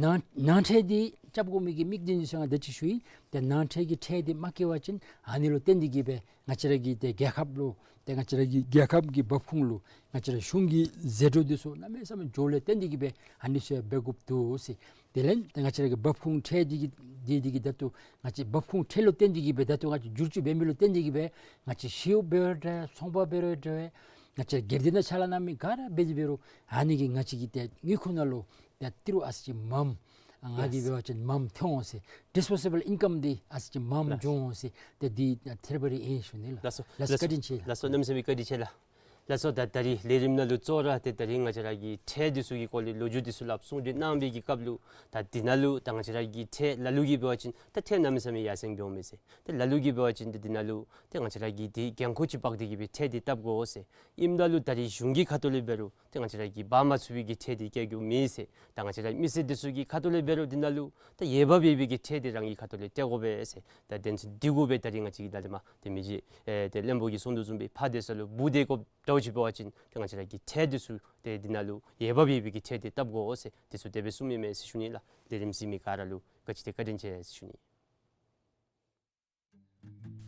ནང་ནང་ཁྲལ་འདི་རྐྱབ་དགོ་མི་གི་དམིགས་དོན་འདི་ཚུ་ང་དེ་ཅིག་ཞུ་ཡི། ཏེ་ནང་ཁྲལ་གྱི་ཁྲལ་འདི་མ་བཀལ་བ་ཅིན་ཨ་ནི་ལུ་བརྟེན་ཏེ་གིས་སྦེ་ང་བཅས་ར་གི་ཏེ་རྒྱལ་ཁབ་ལུ་ཏེ་ང་བཅས་ར་གི་རྒྱལ་ཁབ་ཀྱི་འབབ་ཁུངས་ལུ་ང་བཅས་ར་གཞུང་གི་ཟད་འགྲོ་འདི་ཚུ་གནམ་མེད་ས་མེད་འགྱོཝ་ལས་བརྟེན་ཏེ་གིས་སྦེ་ཨ་ནི་ཚུ་ཡང་འབད་དགོཔ་འདུག་ཟེར། དེ་ལས་ཏེ་ང་བཅས་ར་གི་འབབ་ཁུངས་ཁྲལ་འདི་གིས་འདི་འདི་གིས་ད་ལྟོ་ང་བཅས་འབབ་ཁུངས་ཁྲལ་ལུ་བརྟེན་ཏེ་གིས་སྦེ་ད་ལྟོ་ང་བཅས་འགྱུར་བཅོས་འབད་མི་ལུ་བརྟེན་ཏེ་གིས་སྦེ་ང་བཅས་ཤེའུ་འབད་རུང་འདྲ་ཚོང་པ་འབད་རུང་འདྲ་ང་བཅས་སྒེར་སྡེ་ནང་ཕྱག་ལཱ་གནང་མི་ག་ར་འབད་དེ་འབད་རུང་ཨ་ནི་གིས་ང་བཅས་ཀྱི་ཏེ་དངུལ་ཁང་ནང་ལུ་ཏེ་ཏི་རུ་ཨ་ཙི་ཅིག་མངམ་ང་གིས་ལགས། འབད་བ་ཅིན་མངམ་ཐོན་འོང་ཟེར། ཌིསཔོ་ཟེ་བཱལ་ཨིན་ཀམ་འདི་ཨ་ཙི་ཅིག་མངམ་ལགས། འགྱོ་འོང་ཟེར། ཏེ་འདི་ཐད་རི་བ་རི་ཨིན་ཞུ་ནི་ལགས། ལགས་སོ། ལགས་སོ། ལགས་སོ། བཀའ་དྲིན་ཆེ་ལགས། ལགས་སོ། གནམ་མེད་ས་མེད་བཀའ་དྲིན་ཆེ་ལགས། ལགས་སོ། ད་ད་རིས་ལས་རིམ་ནང་ལུ་གཙོ་བོ་ར་ཏེ་ད་རིས་ང་བཅས་ར་གི་ཁྲལ་འདི་ཚུ་གི་སྐོར་ལས་ལོ་རྒྱུས་འདི་ཚུ་ལགས་གསུང་གྲོས་གནང་བའི་གི་སྐབས་ལུ་ད་འདི་ནང་ལུ་ད་ང་བཅས་ར་གི་ཁྲལ་ལ་ལུ་གིས་འབད་བ་ཅིན་ད་ཁྲལ་གནམ་མེད་ས་མེད་ཡར་སེང་འགྱོཝ་མས་ཟེར། ཏེ་ལ་ལུ་གིས་འབད་བ་ཅིན་ཏེ་འདི་ནང་ལུ་ཏེ་ང་བཅས་ར་གིས་འདི་འགན་ཁུར་ཅིག་འབག་སྟེ་གིས་སྦེ་ཁྲལ་འདི་བཏབ་དགོ་ཟེར། ཨིནམ་ད་ལུ་ད་རིས་གཞུང་གི་ཁ་ཐུག་ལས་འབད་རུང་ཏེ་ང་བཅས་ར་གིས་འབག་མ་ཚུགས་པའི་གི་ཁྲལ་འདི་བཀལ་དགོཔ་མེད་ཟེར། ད་ང་བཅས་ར་མི་སེར་འདི་ཚུ་གི་ཁ་ཐུག་ལས་འབད་རུང་འདི་ནང་ལུ་ད་འོས་འབབ་ཡོད་པའི་གི་ཁྲལ་འདི་རང་གི་ཁ་ཐུག་ལས་སྤྲོད་དགོ་པས་ཟེར། ད་དོན་ཚན་འདི་གུ་སྦེ་ད་རིས་ང་བཅས་ཀྱིས་ད་ལས་མར་ཏེ་མི་རྗེ་ཨེ་ཏེ་བློན་པོ་གིས་གསུངས་དོ་བཟུམ་སྦེ་ཕར་སྡོད་ས་ལུ་སྦུག་སྡོད་དགོཔ་འདྲཝ་ཅིག་འབད་བ་ཅིན་ཏེ་ང་བཅས་ར་གི་ཁྲལ་འདི་ཚུ་ཏེ་འདི་ནང་ལུ་འོས་འབབ་ཡོད་པའི་གི་ཁྲལ་འདི་བཏབ་དགོ་ཟེར། འདི་ཚུ་དེ་སྦེ་གསུངམ་ཨིན་མས་ཟེར་ཞུ་ནི་ལགས། ལས་རིམ་གཟིགས་མི་ག་ར་ལུ་ག་ཅི་ཏེ་བཀའ་དྲིན་ཆེ་ཟེར་ཞུ་ནི།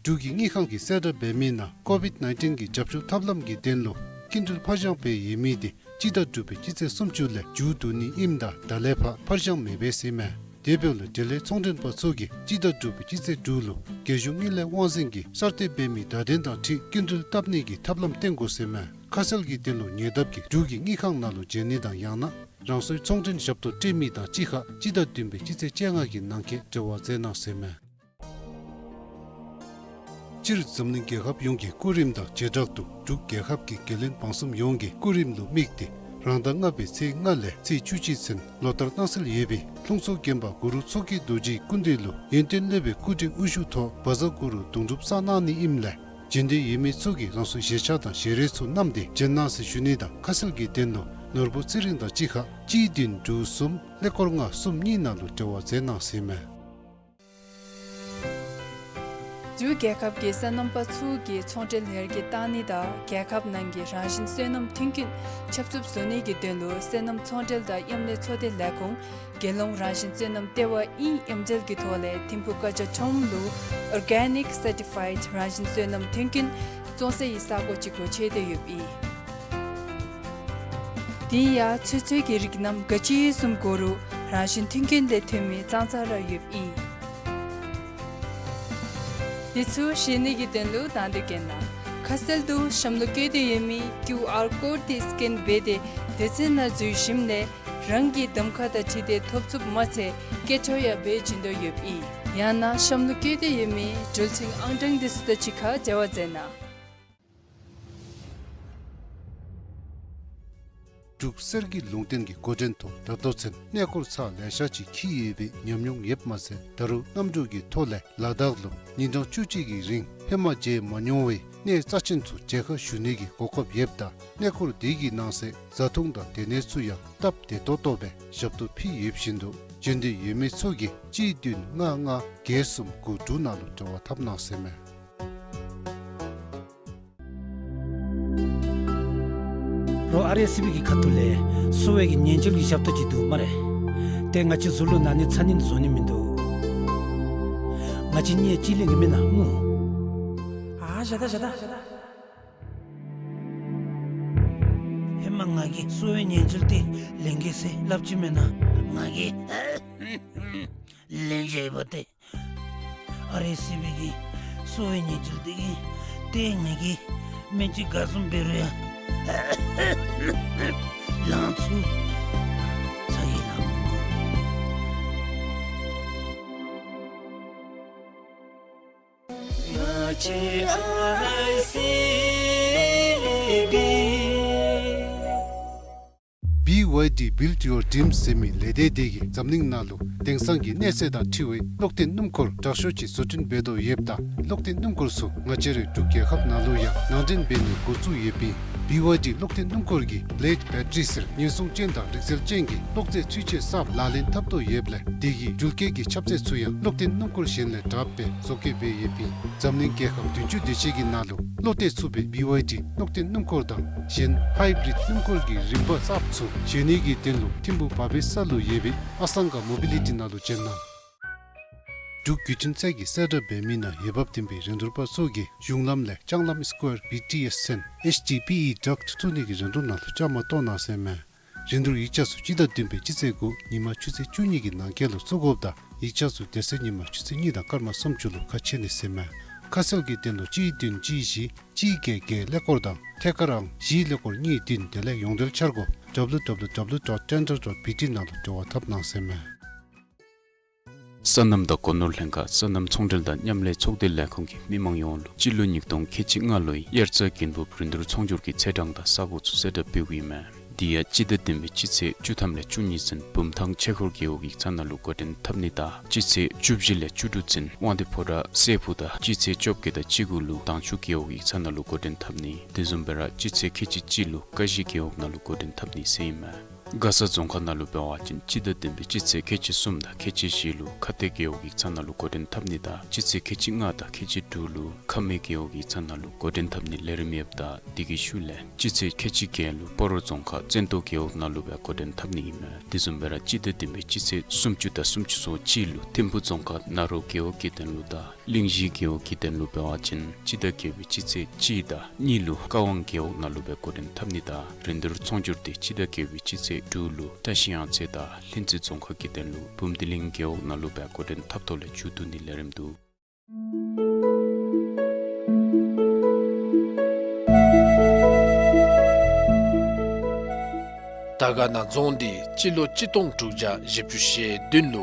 འབྲུག་གི་དངུལ་ཁང་གིས་གསལ་བསྒྲགས་འབད་མི་ནང་ཀོ་ཝིཌ་ནའིན་ཊིན་གྱི་རྒྱབ་སྐྱོར་ཐབས་ལམ་གྱི་དོན་ལུ་སྐྱིན་འགྲུལ་ཕར་འགྱངས་འབད་ཡོད་མི་འདི་སྤྱི་ཟླ་དྲུག་པའི་སྤྱི་ཚེས་སུམ་ཅུ་ལས་མཇུག་བསྡུ་ནི་ཨིནམ་ད་ད་ལས་ཕར་ཕར་འགྱངས་མི་འབད་ཟེར་མས། དེ་འབདཝ་ལས་འབྲེལ་ཡོད་ཚོང་མགྲོན་པ་ཚུ་གིས་སྤྱི་ཟླ་དྲུག་པའི་སྤྱི་ཚེས་དྲུག་ལུ་རྒྱལ་གཞུང་དངུལ་ལས་དབང་འཛིན་གྱིས་གསར་གཏོད་འབད་མི་བརྡ་དོན་དང་འཁྲིལ་སྐྱིན་འགྲུལ་བཏབ་ནི་གི་ཐབས་ལམ་སྟོན་དགོ་ཟེར་མས། ཁ་གསལ་གྱི་དོན་ལུ་ཉེ་འདབས་ཀྱི་འབྲུག་གི་དངུལ་ཁང་ནང་ལུ་འབྱོན་ནི་དང་ཡང་ན་རང་སོའི་ཚོང་མགྲོན་ཞབས་ཏོག་སྤྲོད་མི་དང་གཅིག་ཁར་སྤྱི་ཟླ་བདུན་པའི་སྤྱི་ཚེས་བཅོ་ལྔ་གི་ནང་འཁོད་འབྲེལ་བ་མཛད་གནང་ཟེར་མས། སྤྱིར་འཛམ་གླིང་རྒྱལ་ཁབ་ཡོངས་ཀྱི་སྐུ་རིམ་དང་བྱེ་བྲག་ཏུ་འབྲུག་རྒྱལ་ཁབ་ཀྱི་རྒྱལ་བློན་འབངས་གསུམ་ཡོངས་ཀྱི་སྐུ་རིམ་ལུ་དམིགས་ཏེ་རང་ཟླ་ལྔ་པའི་ཚེས་ལྔ་ལས་ཚེས་བཅུ་གཅིག་ཚུན་ལོ་ལྟར་གནང་སྲོལ་ཡོད་པའི་ལྷུང་བཟེད་དགོན་པ་གུ་རུ་མཚོ་སྐྱེས་རྡོ་རྗེའི་སྐུ་མདུན་ལུ་ཡོན་ཏན་སློབ་དཔོན་སྐུ་ཕྲེང་དབུ་བཞུགས་ཐོག་བཛྲ་གུ་རུ་གདུང་སྒྲུབ་བསགས་གནང་ནི་ཨིནམ་ལས་འབྱོན་འདོད་ཡོད་མི་ཚུ་གིས་རང་སོའི་བཞེས་ཆ་དང་བཞེས་རོལ་ཚུ་བསྣམས་ཏེ་འབྱོན་གནང་ཟེར་ཞུ་ནི་དང་ཁ་གསལ་གྱི་དོན་ལུ་ནོར་བུ་ཚེ་རིང་དང་གཅིག་ཁར་གཅིག་བདུན་དྲུག་གསུམ་ཀླད་ཀོར་ལྔ་གསུམ་གཉིས་ནང་ལུ་འབྲེལ་བ་མཛད་གནང་ཟེར་མས། འབྲུག་རྒྱལ་ཁབ་ཀྱི་སོ་ནམ་པ་ཚུ་གིས་ཚོང་འབྲེལ་ལེགས་བཅོས་བཏང་ནི་དང་རྒྱལ་ཁབ་ནང་གི་རང་བཞིན་སོ་ནམ་མཐུན་རྐྱེན་ཁྱབ་ཚུགསཔ་བཟོ་ནི་གི་དོན་ལུ་སོ་ནམ་ཚོང་འབྲེལ་དང་མཉམ་ལས་ཚོགས་སྡེ་ལས་ཁུངས་རྒྱལ་ཡོངས་རང་བཞིན་སོ་ནམ་ལྟེ་བ་ཨིན་མཉམ་འབྲེལ་གྱི་ཐོག་ལས་ཐིམ་ཕུག་ཀ་ཇ་ཁྲོམ་ལུ་ཨོར་གེ་ནིཀ་སར་ཊི་ཕའིཌ་རང་བཞིན་སོ་ནམ་མཐུན་རྐྱེན་བཙོང་སའི་ས་གོ་ཅིག་སྒོ་ཕྱེ་སྟེ་ཡོདཔ་ཨིན། དེ་ཡང་ཚོད་བསྲེ་གི་རིགས་རྣམས་ག་ཅི་བཟུམ་དགོ་རུང་རང་བཞིན་མཐུན་རྐྱེན་ལས་ཐོན་མི་ཙང་ཙ་ར་ཡོདཔ་ཨིན། འདི་ཚུ་ཤེས་ནི་གི་དོན་ལུ་དང་འདོད་མཁན་ནང་ཁ་གསལ་དུ་གཤམ་ལུ་བཀོད་དེ་ཡོད་མི་ཀིའུ་ཨར་ཀོཌ་འདི་སི་ཀེན་འབད་དེ་སྡེ་ཚན་ནང་འཛུལ་ཞིནམ་ལས་རང་གི་གདམ་ཁ་དང་འཁྲིལ་ཏེ་ཐོབ་ཚུགསཔ་མ་ཚད་སྐད་འཕྲོ་ཡང་འབད་བྱིན་དོ་ཡོདཔ་ཨིན། ཡང་ན་གཤམ་ལུ་བཀོད་དེ་ཡོད་མི་འགྲུལ་འཕྲིན་ཨང་གྲངས་འདི་ཚུ་དང་གཅིག་ཁར་འབྲེལ་བ་མཛད་གནང་། འབྲུག་གསེར་གྱི་ལུང་བསྟན་གྱི་འགོ་འདྲེན་ཐོག་ད་ལྟོ་ཚུན་གནས་སྐོར་ཚར་ལེ་ཤ་ཅིག་འཁྱིད་ཡོད་པའི་ཉམས་མྱོང་ཡོདཔ་མ་ཚད་ད་རུང་གནམ་གྲུ་གི་ཐོག་ལས་ལ་དྭགས་ལུ་ཉིན་གྲངས་བཅུ་གཅིག་གི་རིང་ཧེ་མ་མཇལ་མ་མྱོང་བའི་གནས་རྩ་ཆེན་ཚུ་མཇལ་ཁ་ཞུ་ནི་གི་གོ་སྐབས་ཡོདཔ་ད་གནས་སྐོར་དེ་གི་ནང་གསེས་བཟའ་འཐུང་དང་སྡོད་གནས་ཚུ་ཡང་སྟབས་བདེ་ཏོག་ཏོ་སྦེ་ཞབས་ཏོག་ཕུལ་ཡོདཔ་བཞིན་དུ་ བྱོན་འདོད་ཡོད་མི་ཚུ་གིས་གཅིག་བདུན་ལྔ་ལྔ་བརྒྱད་གསུམ་དགུ་དྲུག་ནང་ལུ་འབྲེལ་བ་འཐབ་གནང་ཟེར་མས། རོགས་ཨར་ཨེསི་བི་གི་ཁ་ཐུག་ལས་གསོ་བའི་གི་ཉེན་བཅོལ་གྱི་ཞབས་ཏོག་ཅིག་འདུག་སྨ་རེ། ཏེ་ང་བཅས་གཟུགས་ལུ་ན་ནི་ཚ་ནི་བཟོ་ནི་མིན་འདུག། ང་བཅས་གཉིས་གཅིག་ལེན་གྱི་མེན་ན་སྨོ། ཨ་བཞག་ད་བཞག་ད། ཧེ་མ་ང་གིས་གསོ་བའི་ཉེན་བཅོལ་འདི་ལེན་གེ་ཟེར་སླབ་ཅི་མེན་ན། ང་གིས་ལེན་བྱས་པ་ཏེ། ཨར་ཨེསི་བི་གིས་གསོ་བའི་ཉེན་བཅོལ་འདི་གིས་ཏེ་ངེ་གི་སྨན་ལྕེ་ག་བཟུམ་འབད་རུང་ཡང་ལང་ཚུ་ཚ་གྱང་ལང་མི་དགོ། ང་བཅས་ཨར་ཨེསི་བི། བི་ཝའི་ཌི་Build Your Dreams ཟེར་མི་ལས་སྡེ་དེ་གིས་འཛམ་གླིང་ནང་ལུ་དེང་སང་གི་གནས་ཚད་དང་འཁྲིལ་བའི་གློག་འཐེན་སྣུམ་འཁོར་དྲག་ཤོས་ཅིག་བཟོ་སྐྲུན་འབད་དོ་ཡོདཔ་ད་གློག་འཐེན་སྣུམ་འཁོར་ཚུ་ང་བཅས་རའི་འབྲུག་རྒྱལ་ཁབ་ནང་ལུ་ཡང་ནང་འདྲེན་འབད་ནི་འགོ་བཙུགས་ཡོདཔ་ཨིན། བི་ཝའི་ཌི་གློག་འཐེན་སྣུམ་འཁོར་གྱིས་བི་ལེཌ་བེ་ཊ་རི་ཟེར་ཉེན་སྲུང་ཅན་དང་རིག་རྩལ་ཅན་གྱི་གློག་རྫས་ཚུན་ཆད་གསརཔ་ལག་ལེན་འཐབ་དོ་ཡོདཔ་ལས་དེ་གིས་འགྲུལ་སྐྱེལ་གྱི་ཁྱབ་ཚད་ཚུ་ཡང་གློག་འཐེན་སྣུམ་འཁོར་གཞན་ལས་དྲགཔ་སྦེ་བཟོ་བཀོད་འབད་ཡོདཔ་ཨིན། འཛམ་གླིང་རྒྱལ་ཁབ་བདུན་ཅུ་དེ་ཅིག་གི་ནང་ལུ་བློ་གཏད་ཚུགས་པའི་བི་ཝའི་ཌི་གློག་འཐེན་སྣུམ་འཁོར་དང་གཞན་ཧའི་བི་རིཌ་སྣུམ་འཁོར་གྱི་རིམ་པ་གསརཔ་ཚུ་བཞེངས་ནི་གི་དོན་ལུ་ཐིམ་ཕུག་བ་པའི་ས་ལུ་ཡོད་པའི་ཨ་སང་ག་མོ་བི་ལི་ཊི་ནང་ལུ་བྱོན་གནང་། འབྲུག་བརྒྱུད་འཕྲིན་ཚད་ཀྱིས་གསལ་བསྒྲགས་འབད་མི་ནང་འོས་འབབ་ལྡན་པའི་རིན་བསྡུར་པ་ཚུ་གིས་གཞུང་ལམ་ལས་ལྕང་ལམ་སི་ཀོར་བི་ཊི་ཨེསི་ཚུན་ཨེཆ་ཌི་པི་ཨི་ཌག་བཙུགས་ནི་གི་རིན་བསྡུར་ནང་ལུ་བཅའ་མར་གཏོགས་གནང་ཟེར་མས། རིན་བསྡུར་ཡིག་ཆ་ཚུ་སྤྱི་ཟླ་བདུན་པའི་སྤྱི་ཚེས་དགུ་ཉིན་མ་ཆུ་ཚོད་བཅུ་གཉིས་ཀྱི་ནང་འཁོད་ལུ་བཙུགས་དགོཔ་ད་ཡིག་ཆ་ཚུ་དེ་ཚེ་ཉིན་མ་ཆུ་ཚོད་གཉིས་དང་སྐར་མ་སུམ་ཅུ་ལུ་ཁ་ཕྱེ་ནི་ཟེར་མས། ཁ་གསལ་གྱི་དོན་ལུ་གཅིག་བདུན་གཅིག་བཞི་གཅིག་བརྒྱད་བརྒྱད་ཀླད་ཀོར་དང་ཐད་ཀར་ཨང་གཞིའི་ཀླད་ཀོར་གཉིས་བདུན་དེ་ལས་ཡོངས་འབྲེལ་འཆར་སྒོ་ཌབ་ལུ་ཌབ་ལུ་ཌབ་ལུ་ཌོཊ་ཊེན་ཌར་ཌོཊ་བི་ཊི་ནང་ལུ་འབྲེལ་བ་འཐབ་གནང་ཟེར་མས། སོ་ནམ་དང་སྒོ་ནོར་ལྷན་ཁག་སོ་ནམ་ཚོང་འབྲེལ་དང་མཉམ་ལས་ཚོགས་སྡེ་ལས་ཁུངས་ཀྱིས་མི་མང་ཡོངས་ལུ་སྤྱི་ལོ་ཉིས་སྟོང་ཁལ་གཅིག་ལྔ་ལོའི་དབྱར་རྩྭ་དགུན་འབུབ་རིན་བསྡུར་ཚོང་སྒྱུར་གྱི་ཚེས་གྲངས་དང་ས་གོ་ཚུ་གསལ་བསྒྲགས་འབདཝ་ཨིན་མས། དེ་ཡང་སྤྱི་ཟླ་བདུན་པའི་སྤྱི་ཚེས་བཅུ་ཐམ་ལས་བཅུ་གཉིས་ཚུན་བུམ་ཐང་ཆོས་འཁོར་རྒེད་འོག་ཡིག་ཚང་ནང་ལུ་འགོ་འདྲེན་འཐབ་ནི་དང་སྤྱི་ཚེས་བཅུ་བཞི་ལས་བཅུ་དྲུག་ཚུན་དབང་འདུས་ཕོ་བྲང་སྲས་ཕུག་དང་སྤྱི་ཚེས་བཅོ་བརྒྱད་དང་བཅུ་དགུ་ལུ་དྭངས་ཆུ་རྒེད་འོག་ཡིག་ཚང་ནང་ལུ་འགོ་འདྲེན་འཐབ་ནི། དེ་བཟུམ་སྦེ་ར་སྤྱི་ཚེས་ཁལ་གཅིག་གཅིག་ལུ་ཀ་གཞི་རྒེད་འོག་ནང་ལུ་འགོ་འདྲེན་འཐབ་ནི་ཟེར་ཨིན་མས། མགར་ས་རྫོང་ཁག་ནང་ལུ་འབད་བ་ཅིན་སྤྱི་ཟླ་བདུན་པའི་སྤྱི་ཚེས་ཁལ་གཅིག་གསུམ་དང་ཁལ་གཅིག་བཞི་ལུ་ཁ་གཏད་རྒེད་འོག་ཡིག་ཚང་ནང་ལུ་འགོ་འདྲེན་འཐབ་ནི་དང་སྤྱི་ཚེས་ཁལ་གཅིག་ལྔ་དང་ཁལ་གཅིག་དྲུག་ལུ་ཁ་སྨད་རྒེད་འོག་ཡིག་ཚང་ནང་ལུ་འགོ་འདྲེན་འཐབ་ནི་ལས་རིམ་ཡོདཔ་ད་དེ་གི་ཤུལ་ལས་སྤྱི་ཚེས་ཁལ་གཅིག་བརྒྱད་ལུ་སྤ་རོ་རྫོང་ཁག་བཙན་ཏོ་རྒེད་འོག་ནང་ལུ་སྦེ་འགོ་འདྲེན་འཐབ་ནི་ཨིན་མས། དེ་བཟུམ་སྦེ་ར་སྤྱི་ཟླ་བདུན་པའི་སྤྱི་ཚེས་སུམ་ཅུ་དང་སུམ་ཅུ་སོ་གཅིག་ལུ་ཐིམ་ཕུག་རྫོང་ཁག་ན་རོ་རྒེད་འོག་གི་དོན་ལུ་དང་གླིང་བཞི་རྒེད་འོག་གི་དོན་ལུ་འབད་བ་ཅིན་སྤྱི་ཟླ་བརྒྱད་པའི་སྤྱི་ཚེས་གཅིག་དང་གཉིས་ལུ་ཀ་ཝང་རྒེད་འོག་ནང་ལུ་སྦེ་འགོ་འདྲེན་འཐབ་ནི་དང་རིན་བསྡུར་ཚོང་སྒྱུར་དེ་སྤྱི་ཟླ་བརྒྱད་པའི་སྤྱི་ཚེས་དྲུག་ལུ་བཀྲ་ཤིས་གཡང་རྩེ་དང་ལྷུན་རྩེ་རྫོང་ཁག་གི་དོན་ལུ་བུམ་སྡེ་གླིང་རྒེད་འོག་ནང་ལུ་སྦེ་འགོ་འདྲེན་འཐབ་ཐོག་ལས་མཇུག་བསྡུ་ནི་ལས་རིམ་འདུག། དར་དཀར་ན་རྫོང་འདི་སྤྱི་ལོ་གཅིག་སྟོང་དྲུག་བརྒྱ་བཞི་བཅུ་ཞེ་བདུན་ལུ་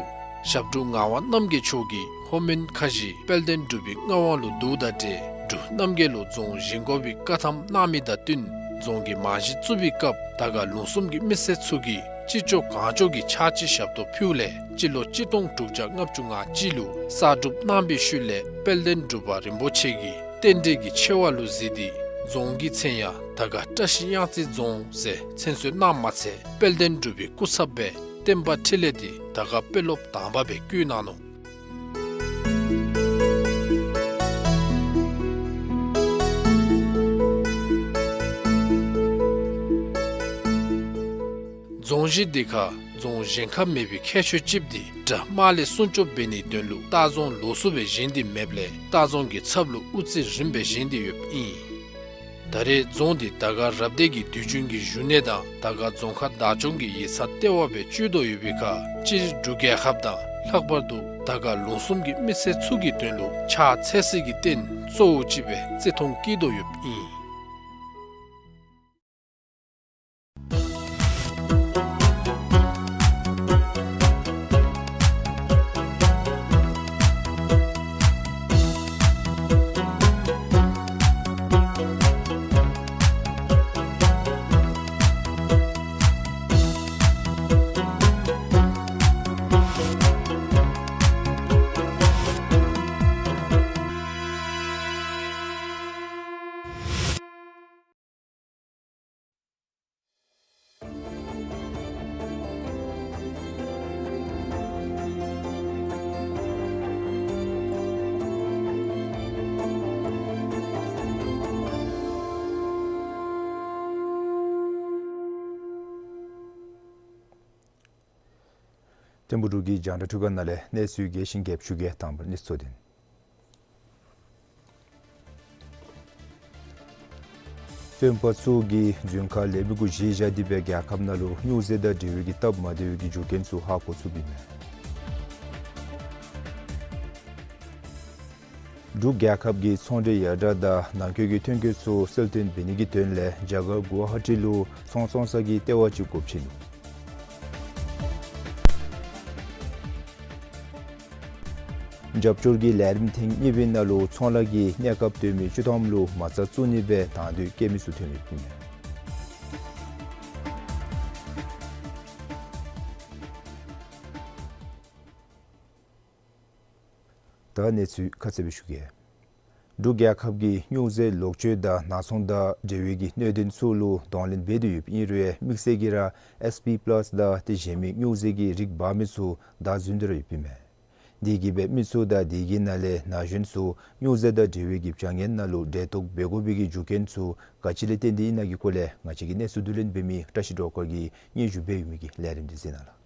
ཞབས་དྲུང་ངག་དབང་རྣམ་རྒྱལ་མཆོག་གིས་ལྷོ་མོན་ཁ་བཞི་དཔལ་ལྡན་འབྲུག་པའི་མངའ་དབང་ལུ་བསྡུཝ་དང་འབྲེལ་འབྲུག་རྣམ་རྒྱལ་ལུ་རྫོང་བཞེངས་དགོ་པའི་བཀའ་ཐམ་གནང་མི་དང་བསྟུན་རྫོང་གི་རྨང་གཞི་བཙུགས་པའི་སྐབས་དར་དཀར་ལུང་གསུམ་གྱི་མི་སེར་ཚུ་གིས་ཅི་ལྕོགས་གང་ལྕོགས་ཀྱིས་ཕྱག་ཕྱི་ཞབས་ཏོག་ཕུལཝ་ལས་སྤྱི་ལོ་གཅིག་སྟོང་དྲུག་བརྒྱ་ལྔ་བཅུ་ང་གཅིག་ལུ་གསར་སྒྲུབ་གནང་བའི་ཤུལ་ལས་དཔལ་ལྡན་འབྲུག་པ་རིན་པོ་ཆེ་གིས་རྟེན་འབྲེལ་གྱི་ཆེ་བ་ལུ་གཟིགས་ཏེ་རྫོང་གི་མཚན་ཡང་དར་དཀར་བཀྲ་ཤིས་གཡང་རྩེ་རྫོང་ཟེར་མཚན་གསོལ་གནངམ་མ་ཚད་དཔལ་ལྡན་འབྲུག་པའི་སྐུ་ཚབ་སྦེ་བསྟན་པ་འཕྲིན་ལས་དེ་དར་དཀར་དཔོན་སློབ་དང་པ་སྦེ་བསྐོས་གནང་ནུག། རྫོང་གཞི་འདི་ཁར་རྫོང་བཞེངས་ཁ་མེད་པའི་ཁྱད་ཆོས་ཅིག་འདི་དགྲ་དམག་ལས་སྲུང་སྐྱོབ་འབད་ནིའི་དོན་ལུ་ལྟ་རྫོང་ལོགས་སུ་སྦེ་བཞེངས་ཏེ་མེདཔ་ལས་ལྟ་རྫོང་གི་ཚབ་ལུ་དབུ་རྩེ་རིངམ་སྦེ་བཞེངས་ཏེ་ཡོདཔ་ཨིན། ད་རེས་རྫོང་འདི་དར་དཀར་རབ་སྡེ་གི་དུས་རྒྱུན་གྱི་བཞུགས་གནས་དང་དར་དཀར་རྫོང་ཁག་བདག་སྐྱོང་གི་ཡིག་ཚང་ལྟེ་བ་སྦེ་སྤྱོད་དོ་ཡོད་པའི་ཁར་སྤྱིར་འབྲུག་རྒྱལ་ཁབ་དང་ལྷག་པར་དུ་དར་དཀར་ལུང་གསུམ་གྱི་མི་སེར་ཚུ་གི་དོན་ལུ་ཕྱག་འཚལ་སྲིད་ཀྱི་རྟེན་གཙོ་བོ་ཅིག་སྦེ་བརྩི་མཐོང་བསྐྱེད་དོ་ཡོདཔ་ཨིན། ཐིམ་ཕུག་འབྲུག་གི་རྒྱང་བསྒྲགས་ཁང་ནང་ལས་གནས་ཚུལ་རྒྱས་ཤིང་རྒྱས་པ་ཞུ་གེ། དང་པ་གནས་ཚུལ་ཚུ་དེ། བཙོན་པ་ཚུ་གིས་རྫུན་ཁ་ལས་མི་དགུ་གཞི་བཞག་སྟེ་སྦེ་རྒྱལ་ཁབ་ནང་ལུ་སྨྱོ་རྫས་དང་འབྲེལ་བའི་གི་སྟབས་མ་བདེ་བའི་གི་རྒྱུ་རྐྱེན་ཚུ་ཧ་གོ་ཚུགས་པའི་མས། འབྲུག་རྒྱལ་ཁབ་ཀྱི་ཚོང་འབྲེལ་ཡར་དྲག་དང་ནང་འཁོད་ཀྱི་ཐོན་སྐྱེད་ཚུ་གསལ་སྟོན་འབད་ནི་གི་དོན་ལས་རྒྱ་གར་གུ་ཝ་ཧ་ཊི་ལུ་ཚོང་བཙོང་ས་གི་ལྟེ་བ་ཅིག་དགོཔ་ཆེ་ནུག། རྒྱབ་སྐྱོར་གྱི་ལས་རིམ་ཐེངས་གཉིས་པའི་ནང་ལུ་ཚོང་ལཱ་གི་གནས་སྐབས་སྟོན་མི་བཅུ་ཐམ་ལུ་མ་རྩ་བཙུགས་ནི་སྦེ་དང་འདོད་བསྐྱེད་མི་ཚུ་ཐོན་ཡོདཔ་ཨིན་མས། ད་གནས་ཚུལ་ཁ་གསལ་སྦེ་ཞུ་གེ། འབྲུག་རྒྱལ་ཁབ་ཀྱིས་སྨྱོ་རྫས་ལོག་སྤྱོད་དང་ནག་ཚོང་དང་འབྲེལ་བའི་གི་གནད་དོན་ཚུ་ལུ་གདོང་ལེན་འབད་དེ་ཡོདཔ་ཨིན་རུང་དམིགས་བསལ་གྱིས་ར་ཨེས་པི་པ་ལཱསི་དང་དེ་གཞན་མི་སྨྱོ་རྫས་ཀྱི་རིགས་འབག་མི་ཚུ་བདའ་འཛིན་དོ་ར་ཡོདཔ་ཨིན་མས། དེ་གིས་སྦེ་མི་ཚུ་དང་དེ་གི་ནང་ལས་ན་གཞོན་ཚུ་སྨྱོ་རྫས་དང་འབྲེལ་བའི་གི་བྱ་ངན་ནང་ལུ་འདྲེན་གཏོགས་འབད་དགོ་པའི་གི་རྒྱུ་རྐྱེན་ཚུ་ག་ཅི་ལས་བརྟེན་ཏེ་ཨིན་ན་གི་སྐོར་ལས་ང་བཅས་ཀྱི་གནས་ཚུལ་བསྡུ་ལེན་འབད་མི་བཀྲ་ཤིས་སྒྲོལ་དཀར་གྱིས་སྙན་ཞུ་འབད་ཡོད་མི་གི་ལས་རིམ་འདི་གཟིགས་གནང་ལགས།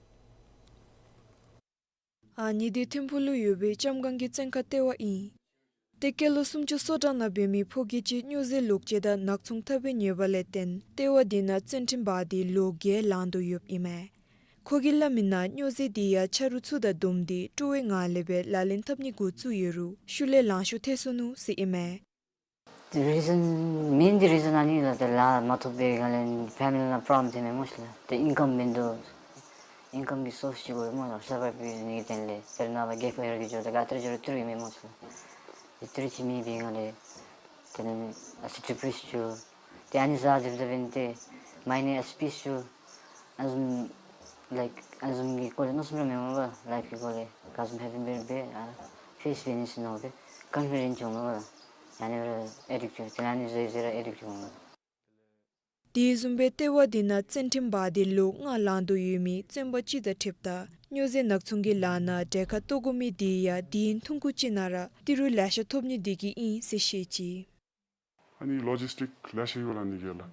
ཨ་ནི་འདི་ཐིམ་ཕུག་ལུ་ཡོད་པའི་ལྕམ་སྒང་གི་བཙོན་ཁང་ལྟེ་བ་ཨིན། ཏེ་སྐྱེས་ལོ་སུམ་ཅུ་སོ་གྲངས་ནང་འབད་མི་ཕོ་སྐྱེས་ཅིག་སྨྱོ་རྫས་ལོག་སྤྱོད་དང་ནག་ཚོང་འཐབ་པའི་ཉེས་པ་ལས་བརྟེན་ལྟེ་བ་འདི་ནང་བཙོན་ཁྲིམས་འབག་སྟེ་ལོ་བརྒྱད་ལང་དོ་ཡོདཔ་ཨིན་མས། ཁོ་གིས་སླབ་མི་ནང་སྨྱོ་རྫས་འདི་ཡང་ཆ་རོགས་ཚུ་དང་བསྡོམས་ཏེ་སྤྲོ་བའི་ངང་ལས་སྦེ་ལག་ལེན་འཐབ་ནི་འགོ་བཙུགས་ཡོད་རུང་ཤུལ་ལས་ལང་ཤོར་ཐལ་སོ་ནུག་ཟེར་ཨིན་མས། རི་ཛཱན་མེན་གྱི་རི་ཛཱན་ཨ་ནི་ལགས། ཏེ་ལཱ་མ་ཐོབ་པའི་སྒང་ལས་ཕེ་མི་ལི་ནང་པོརོབ་ལེམ་ཐོནམ་མས་སྨོ་ཤིག་ལགས། ཏེ་ཨིན་ཀམ་མིན་འདུག། ཨིན་ཀམ་གྱི་སོརསི་ཅིག་དགོ་སྨོ་ལགས། སར་བའིབ་འབད་ནི་གི་དོན་ལས་དཔེར་ན་ལགས་གེ་ཕ་ཡར་གྱི་འགྱོ་ད་ག་ཏེ་ར་འགྱོ་རུང་ཏི་རུ་ཨིན་མས་སྨོ་ཤིག་ལགས། ཏེ་ཏི་རུ་ཅིག་མེད་པའི་སྒང་ལས་དེ་ལས་ཨ་ཙི་ཌི་པི་རེསཌ་བྱུང་། ཏེ་ཨ་ནི་བཟའ་སྡོདཔ་ད་འབདན་ཏེ་མའིནཌ་ཨ་ཙི་པིསི་བྱུང་། ཨ་ནི་བཟུམ་ལའིཀ་ཨ་ནི་བཟུམ་གྱི་སྐོར་ལས་མནོ་བསམ་ར་མི་འོང་པ་ལགས། ལའིཕ་གི་སྐོར་ལས་ག་བཟུམ་ཧེ་པེན་འབད་རུང་འབད་ཨ་ཕེསི་འབད་ནི་ཟེར་མནོ་སྦེ་ཀོན་ཕི་ཌེནསི་བྱུང་མས་པ་ལགས། ཨ་ནི་ར་ཨེ་ཌིཀཊ་བྱུང་། དེ་ལས་ཨ་ནི་བཟའ་བཟའ་ར་ཨེ་ཌིཀཊ་བྱུང་མས་པ་ལགས། དེ་བཟུམ་སྦེ་ལྟེ་བ་འདི་ནང་བཙོན་ཁྲིམས་འབག་སྟེ་ལོ་ལྔ་ལང་དོ་ཡོད་མི་བཙོན་པ་ཅིག་དང་འཁྲིལཝ་ད་སྨྱོ་རྫས་ནག་ཚོང་གི་ལཱ་ནང་གྲལ་ཁར་གཏོགས་དགོ་མི་འདི་ཡང་དུས་ཡུན་ཐུང་ཀུ་ཅིག་ནང་ར་ཏི་རུ་ལེ་ཤ་ཐོབ་ནི་འདི་གིས་ཨིན་ཟེར་བཤད་ཅི། ཨ་ནི་ལོ་ཇིསི་ཊིཀ་ལེ་ཤ་ཡོད་ལགས་ཨ་ནི་གི་ལགས།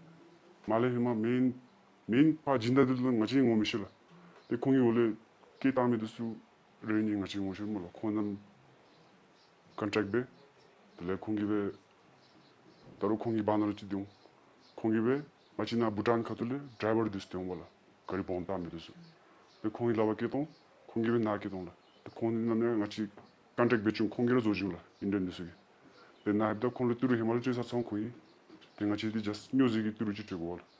མར་ལས་ཧེ་མ་མེན་མེན་ཕར་སྦྱིན་བདག་འདི་ལུ་ང་བཅས་ངོ་མི་ཤེས་ལགས། ཏེ་ཁོང་གི་འོག་ལས་སྐད་བཏང་མི་འདི་ཚུ་རེ་གཉིས་ང་བཅས་ངོ་ཤེས་སྨོ་ལགས། ཁོང་རྣམས་ཀོན་ཊེཀཊ་འབད། དེ་ལས་ཁོང་གིས་སྦེ་ད་རུང་ཁོང་གི་བར་ན་ར་ཅིག་སྡོད་འོང་། ཁོང་གིས་སྦེ་ང་བཅས་ནཱ་བྷུ་ཊཱན་ཁ་ཐུག་ལས་ཌྲའི་བར་འདི་ཚུ་སྡོད་འོང་པ་ལགས། ག་རི་སྦོམ་བཏང་མི་འདི་ཚུ། ཏེ་ཁོང་གིས་ལག་པར་སྐད་གཏང་། ཁོང་གིས་སྦེ་ནཱ་སྐད་གཏང་ལགས། ཏེ་ཁོང་རྣམས་ཡང་ང་བཅས་ཀོན་ཊེཀཊ་འབད་བཅུག། ཁོང་གིས་ར་བཟོ་བཅུག་ལགས་ཨིན་ཌི་ཡཱན་འདི་ཚུ་གིས། ཏེ་ནཱ་ལྷོདཔ་ད་ཁོང་ལུ་ཏི་རུ་ཧེ་མ་ལས་སྤྲོད་ས་ཚང་ཁོང་གིས། ཏེ་ང་བཅས་འདི་ཇཱསཊ་སྨྱོ་རྫས་ཀྱི་ཏི་རུ་ཅིག་སྤྲོད་དགོ་པ་ལགས།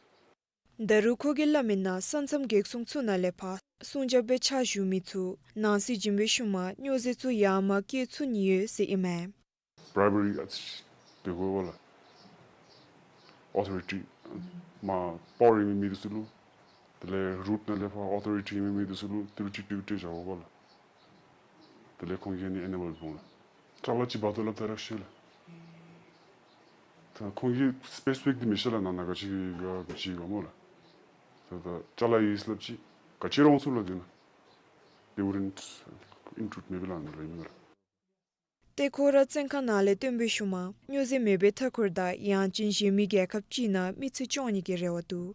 ད་རུང་ཁོ་གིས་སླབ་མི་ནང་ས་མཚམས་རྒེད་སོང་ཚུ་ནང་ལས་ཕར་སྲུང་སྐྱོབ་འབད་ཕྱག་ཞུ་མི་ཚུ་ནང་སྲིད་བྱིན་པའི་ཤུལ་མ་སྨྱོ་རྫས་ཚུ་ཡར་མར་བསྐྱལ་ཚུགས་ནི་ཡོད་ཟེར་ཨིན་མས། བྲའི་བ་རི་ཨ་ཙི་ཅིག་སྟེར་དགོ་པ་ལགས། ཨོ་ཐོ་རི་ཊི་མར་པཱ་ཝར་ཡོད་མི་མི་འདི་ཚུ་ལུ། དེ་ལས་རུཊ་ནང་ལས་ཕར་ཨོ་ཐོ་རི་ཊི་ཡོད་མི་མི་འདི་ཚུ་ལུ་ཏི་རུ་ཅིག་ཅིག་སྤྲོད་བཞག་དགོ་པ་ལགས། དེ་ལས་ཁོང་གིས་ཨ་ནི་ཨེ་ནེ་བཱལ་འབད་འོང་ལགས། ཅ་ལ་ཅིག་འབག་དོ་སླབ་ད་ར་ཤེས་ལགས། ད་ཁོང་གིས་སི་པེ་སི་ཕིག་འདི་མི་ཤེས་ལགས། ནང་ན་ག་ཅི་ག་ག་ཅི་ཡོད་ག་སྨོ་ལགས། ད་ད་ཅ་ལ་ཡོད་ཟེར་སླབ་ཅི། ག་ཅི་ར་འོང་ཚུགས་ལགས་འདི་ནང་། They wouldn't intrude མེད་པས་ལགས་ནཱ་ལུ་ཨིན་མས་ལགས། ཏེ་ཁོ་ར་བཙོན་ཁང་ནང་ལས་བཏོན་པའི་ཤུལ་མ་སྨྱོ་རྫས་མེད་པའི་མཐའ་འཁོར་དང་ཡང་ཅིན་གཞན་མི་རྒྱལ་ཁབ་ཅིག་ནང་མི་ཚེ་སྐྱོང་ནི་གི་རེ་བ་འདུག།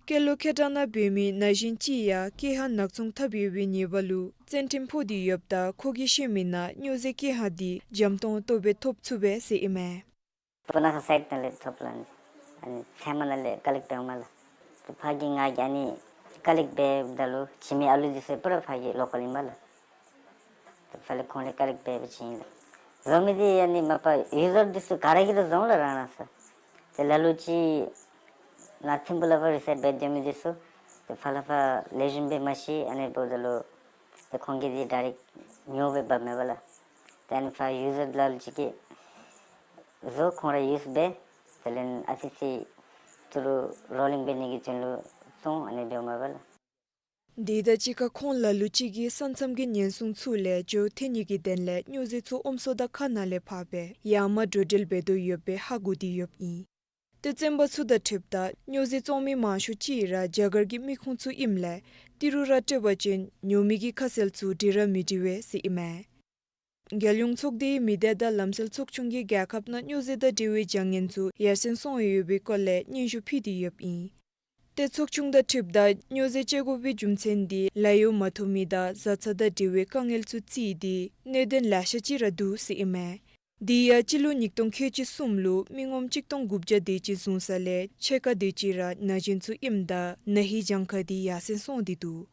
སྐྱེས་ལོ་ཁལ་གྲངས་ནང་འབད་མི་ན་གཞོན་ཅིག་ཡང་ཀེ་ཧ་ནག་ཚོང་འཐབ་ཡོད་པའི་ཉེས་པ་ལུ་བཙོན་ཁྲིམས་ཕོག་སྟེ་ཡོདཔ་ད་ཁོ་གིས་བཤད་མི་ནང་སྨྱོ་རྫས་ཀེ་ཧ་འདི་འཇམ་ཏོང་ཏོ་སྦེ་ཐོབ་ཚུགས་པས་ཟེར་ཨིན་མས། སྤུ་ན་ཁ་སའིཌ་ནང་ལས་ཐོབ་ལགས། ཨ་ནི་ཚལ་མ་ནང་ལས་ཀ་ལེཀཊ་འབད་འོང་མས་ལགས། ཏེ་ཕར་གྱི་ང་གིས་ཨ་ནི་ཀ་ལེཀཊ་འབདཝ་ད་ལུ་བྱིན་མི་ཨ་ལུ་འདི་ཚུ་པུ་ར་ཕར་གྱི་ལོ་ཀཱལ་ཨིན་པས་ལགས། ཏེ་ཕར་ལས་ཁོང་ལས་ཀ་ལེཀཊ་འབད་སྦེ་བྱིན་ཡི་ལགས། བཟོ་མི་འདི་ཨ་ནི་མ་པ་ཡུ་ཟར་འདི་ཚུ་ག་ར་གིས་ར་བཟོ་འོང་ལགས་རང་རང་སོ། ཏེ་ལ་ལུ་ཅིག་ནཱ་ཐིམ་ཕུག་ལས་ཕར་རི་སའིཀལ་འབད་སྡོད་མི་འདི་ཚུ་ཏེ་ཕར་ལས་ཕར་ལེགས་ཤོམ་སྦེ་མ་ཤེས། ཨ་ནི་འབདཝ་ད་ལུ་ཏེ་ཁོང་གིས་འདི་ཌའི་རེཀཊ་ཉོ་སྦེ་འབགཔ་མས་པ་ལགས། ཏེ་ཨ་ནི་ཕར་ཡུ་ཟར་ལ་ལུ་ཅིག་གིས་བཟོ་ཁོང་ར་ཡུསི་འབད། དེ་ལས་ཨ་ཙི་ཙི་ཏི་རུ་རོ་ལིང་འབད་ནི་གི་དོན་ལུ་བཙོང་ཨ་ནི་འབདཝ་མས་པ་ལགས། དེ་དང་གཅིག་ཁར་ཁོང་ལ་ལུ་ཅིག་གིས་ས་མཚམས་ཀྱི་ཉེན་སྲུང་ཚུ་ལས་འགྱོ་ཐལ་ནི་གི་དོན་ལས་སྨྱོ་རྫས་ཚུ་ཨོམ་སྲོ་དང་ཁ་ནང་ལས་འཕར་སྦེ་ཡར་མར་འགྲོ་འགྲུལ་འབད་དོ་ཡོདཔ་སྦེ་ཧ་གོ་སྟེ་ཡོདཔ་ཨིན། ཏེ་བཙོན་པ་ཚུ་དང་འཁྲིལཝ་ད་སྨྱོ་རྫས་བཙོང་མི་མང་ཤོས་ཅིག་ར་རྒྱ་གར་གྱི་མི་ཁུངས་ཚུ་ཨིནམ་ལས་ཏི་རུ་ར་སྤྲོད་པ་ཅིན་ཉོ་མི་གི་ཁ་གསལ་ཚུ་འགྲིག་ར་མི་འགྲིག་པས་ཟེར་ཨིན་མས། རྒྱལ་ཡོངས་ཚོགས་སྡེའི་མི་སྡེ་དང་ལམ་སྲོལ་ཚོགས་ཆུང་གིས་རྒྱལ་ཁབ་ནང་སྨྱོ་རྫས་དང་འབྲེལ་བའི་བྱ་ངན་ཚུ་ཡར་སེང་སོང་ཡོད་པའི་སྐོར་ལས་སྙན་ཞུ་ཕུལ་ཏེ་ཡོདཔ་ཨིན། ཏེ་ཚོགས་ཆུང་དང་འཁྲིལཝ་ད་སྨྱོ་རྫས་སྤྱོད་དགོ་པའི་རྒྱུ་མཚན་འདི་ལཱ་གཡོག་མ་ཐོབ་མི་དང་བཟའ་ཚང་དང་འབྲེལ་བའི་དཀའ་ངལ་ཚུ་བརྩིས་ཏེ་གནད་དོན་ལེ་ཤ་ཅིག་ར་འདུག་ཟེར་ཨིན་མས། དེ་ཡང་སྤྱི་ལོ་ཉིས་སྟོང་ཁལ་གཅིག་གསུམ་ལུ་མི་ངོམ་གཅིག་སྟོང་དགུ་བརྒྱ་དེ་ཅིག་བཟུང་ས་ལས་ཕྱེད་ཀ་དེ་ཅིག་ར་ན་གཞོན་ཚུ་ཨིནམ་ད་ན་ཧིང་གྱངས་ཁ་དེ་ཡར་སེང་སོང་སྟེ་འདུག།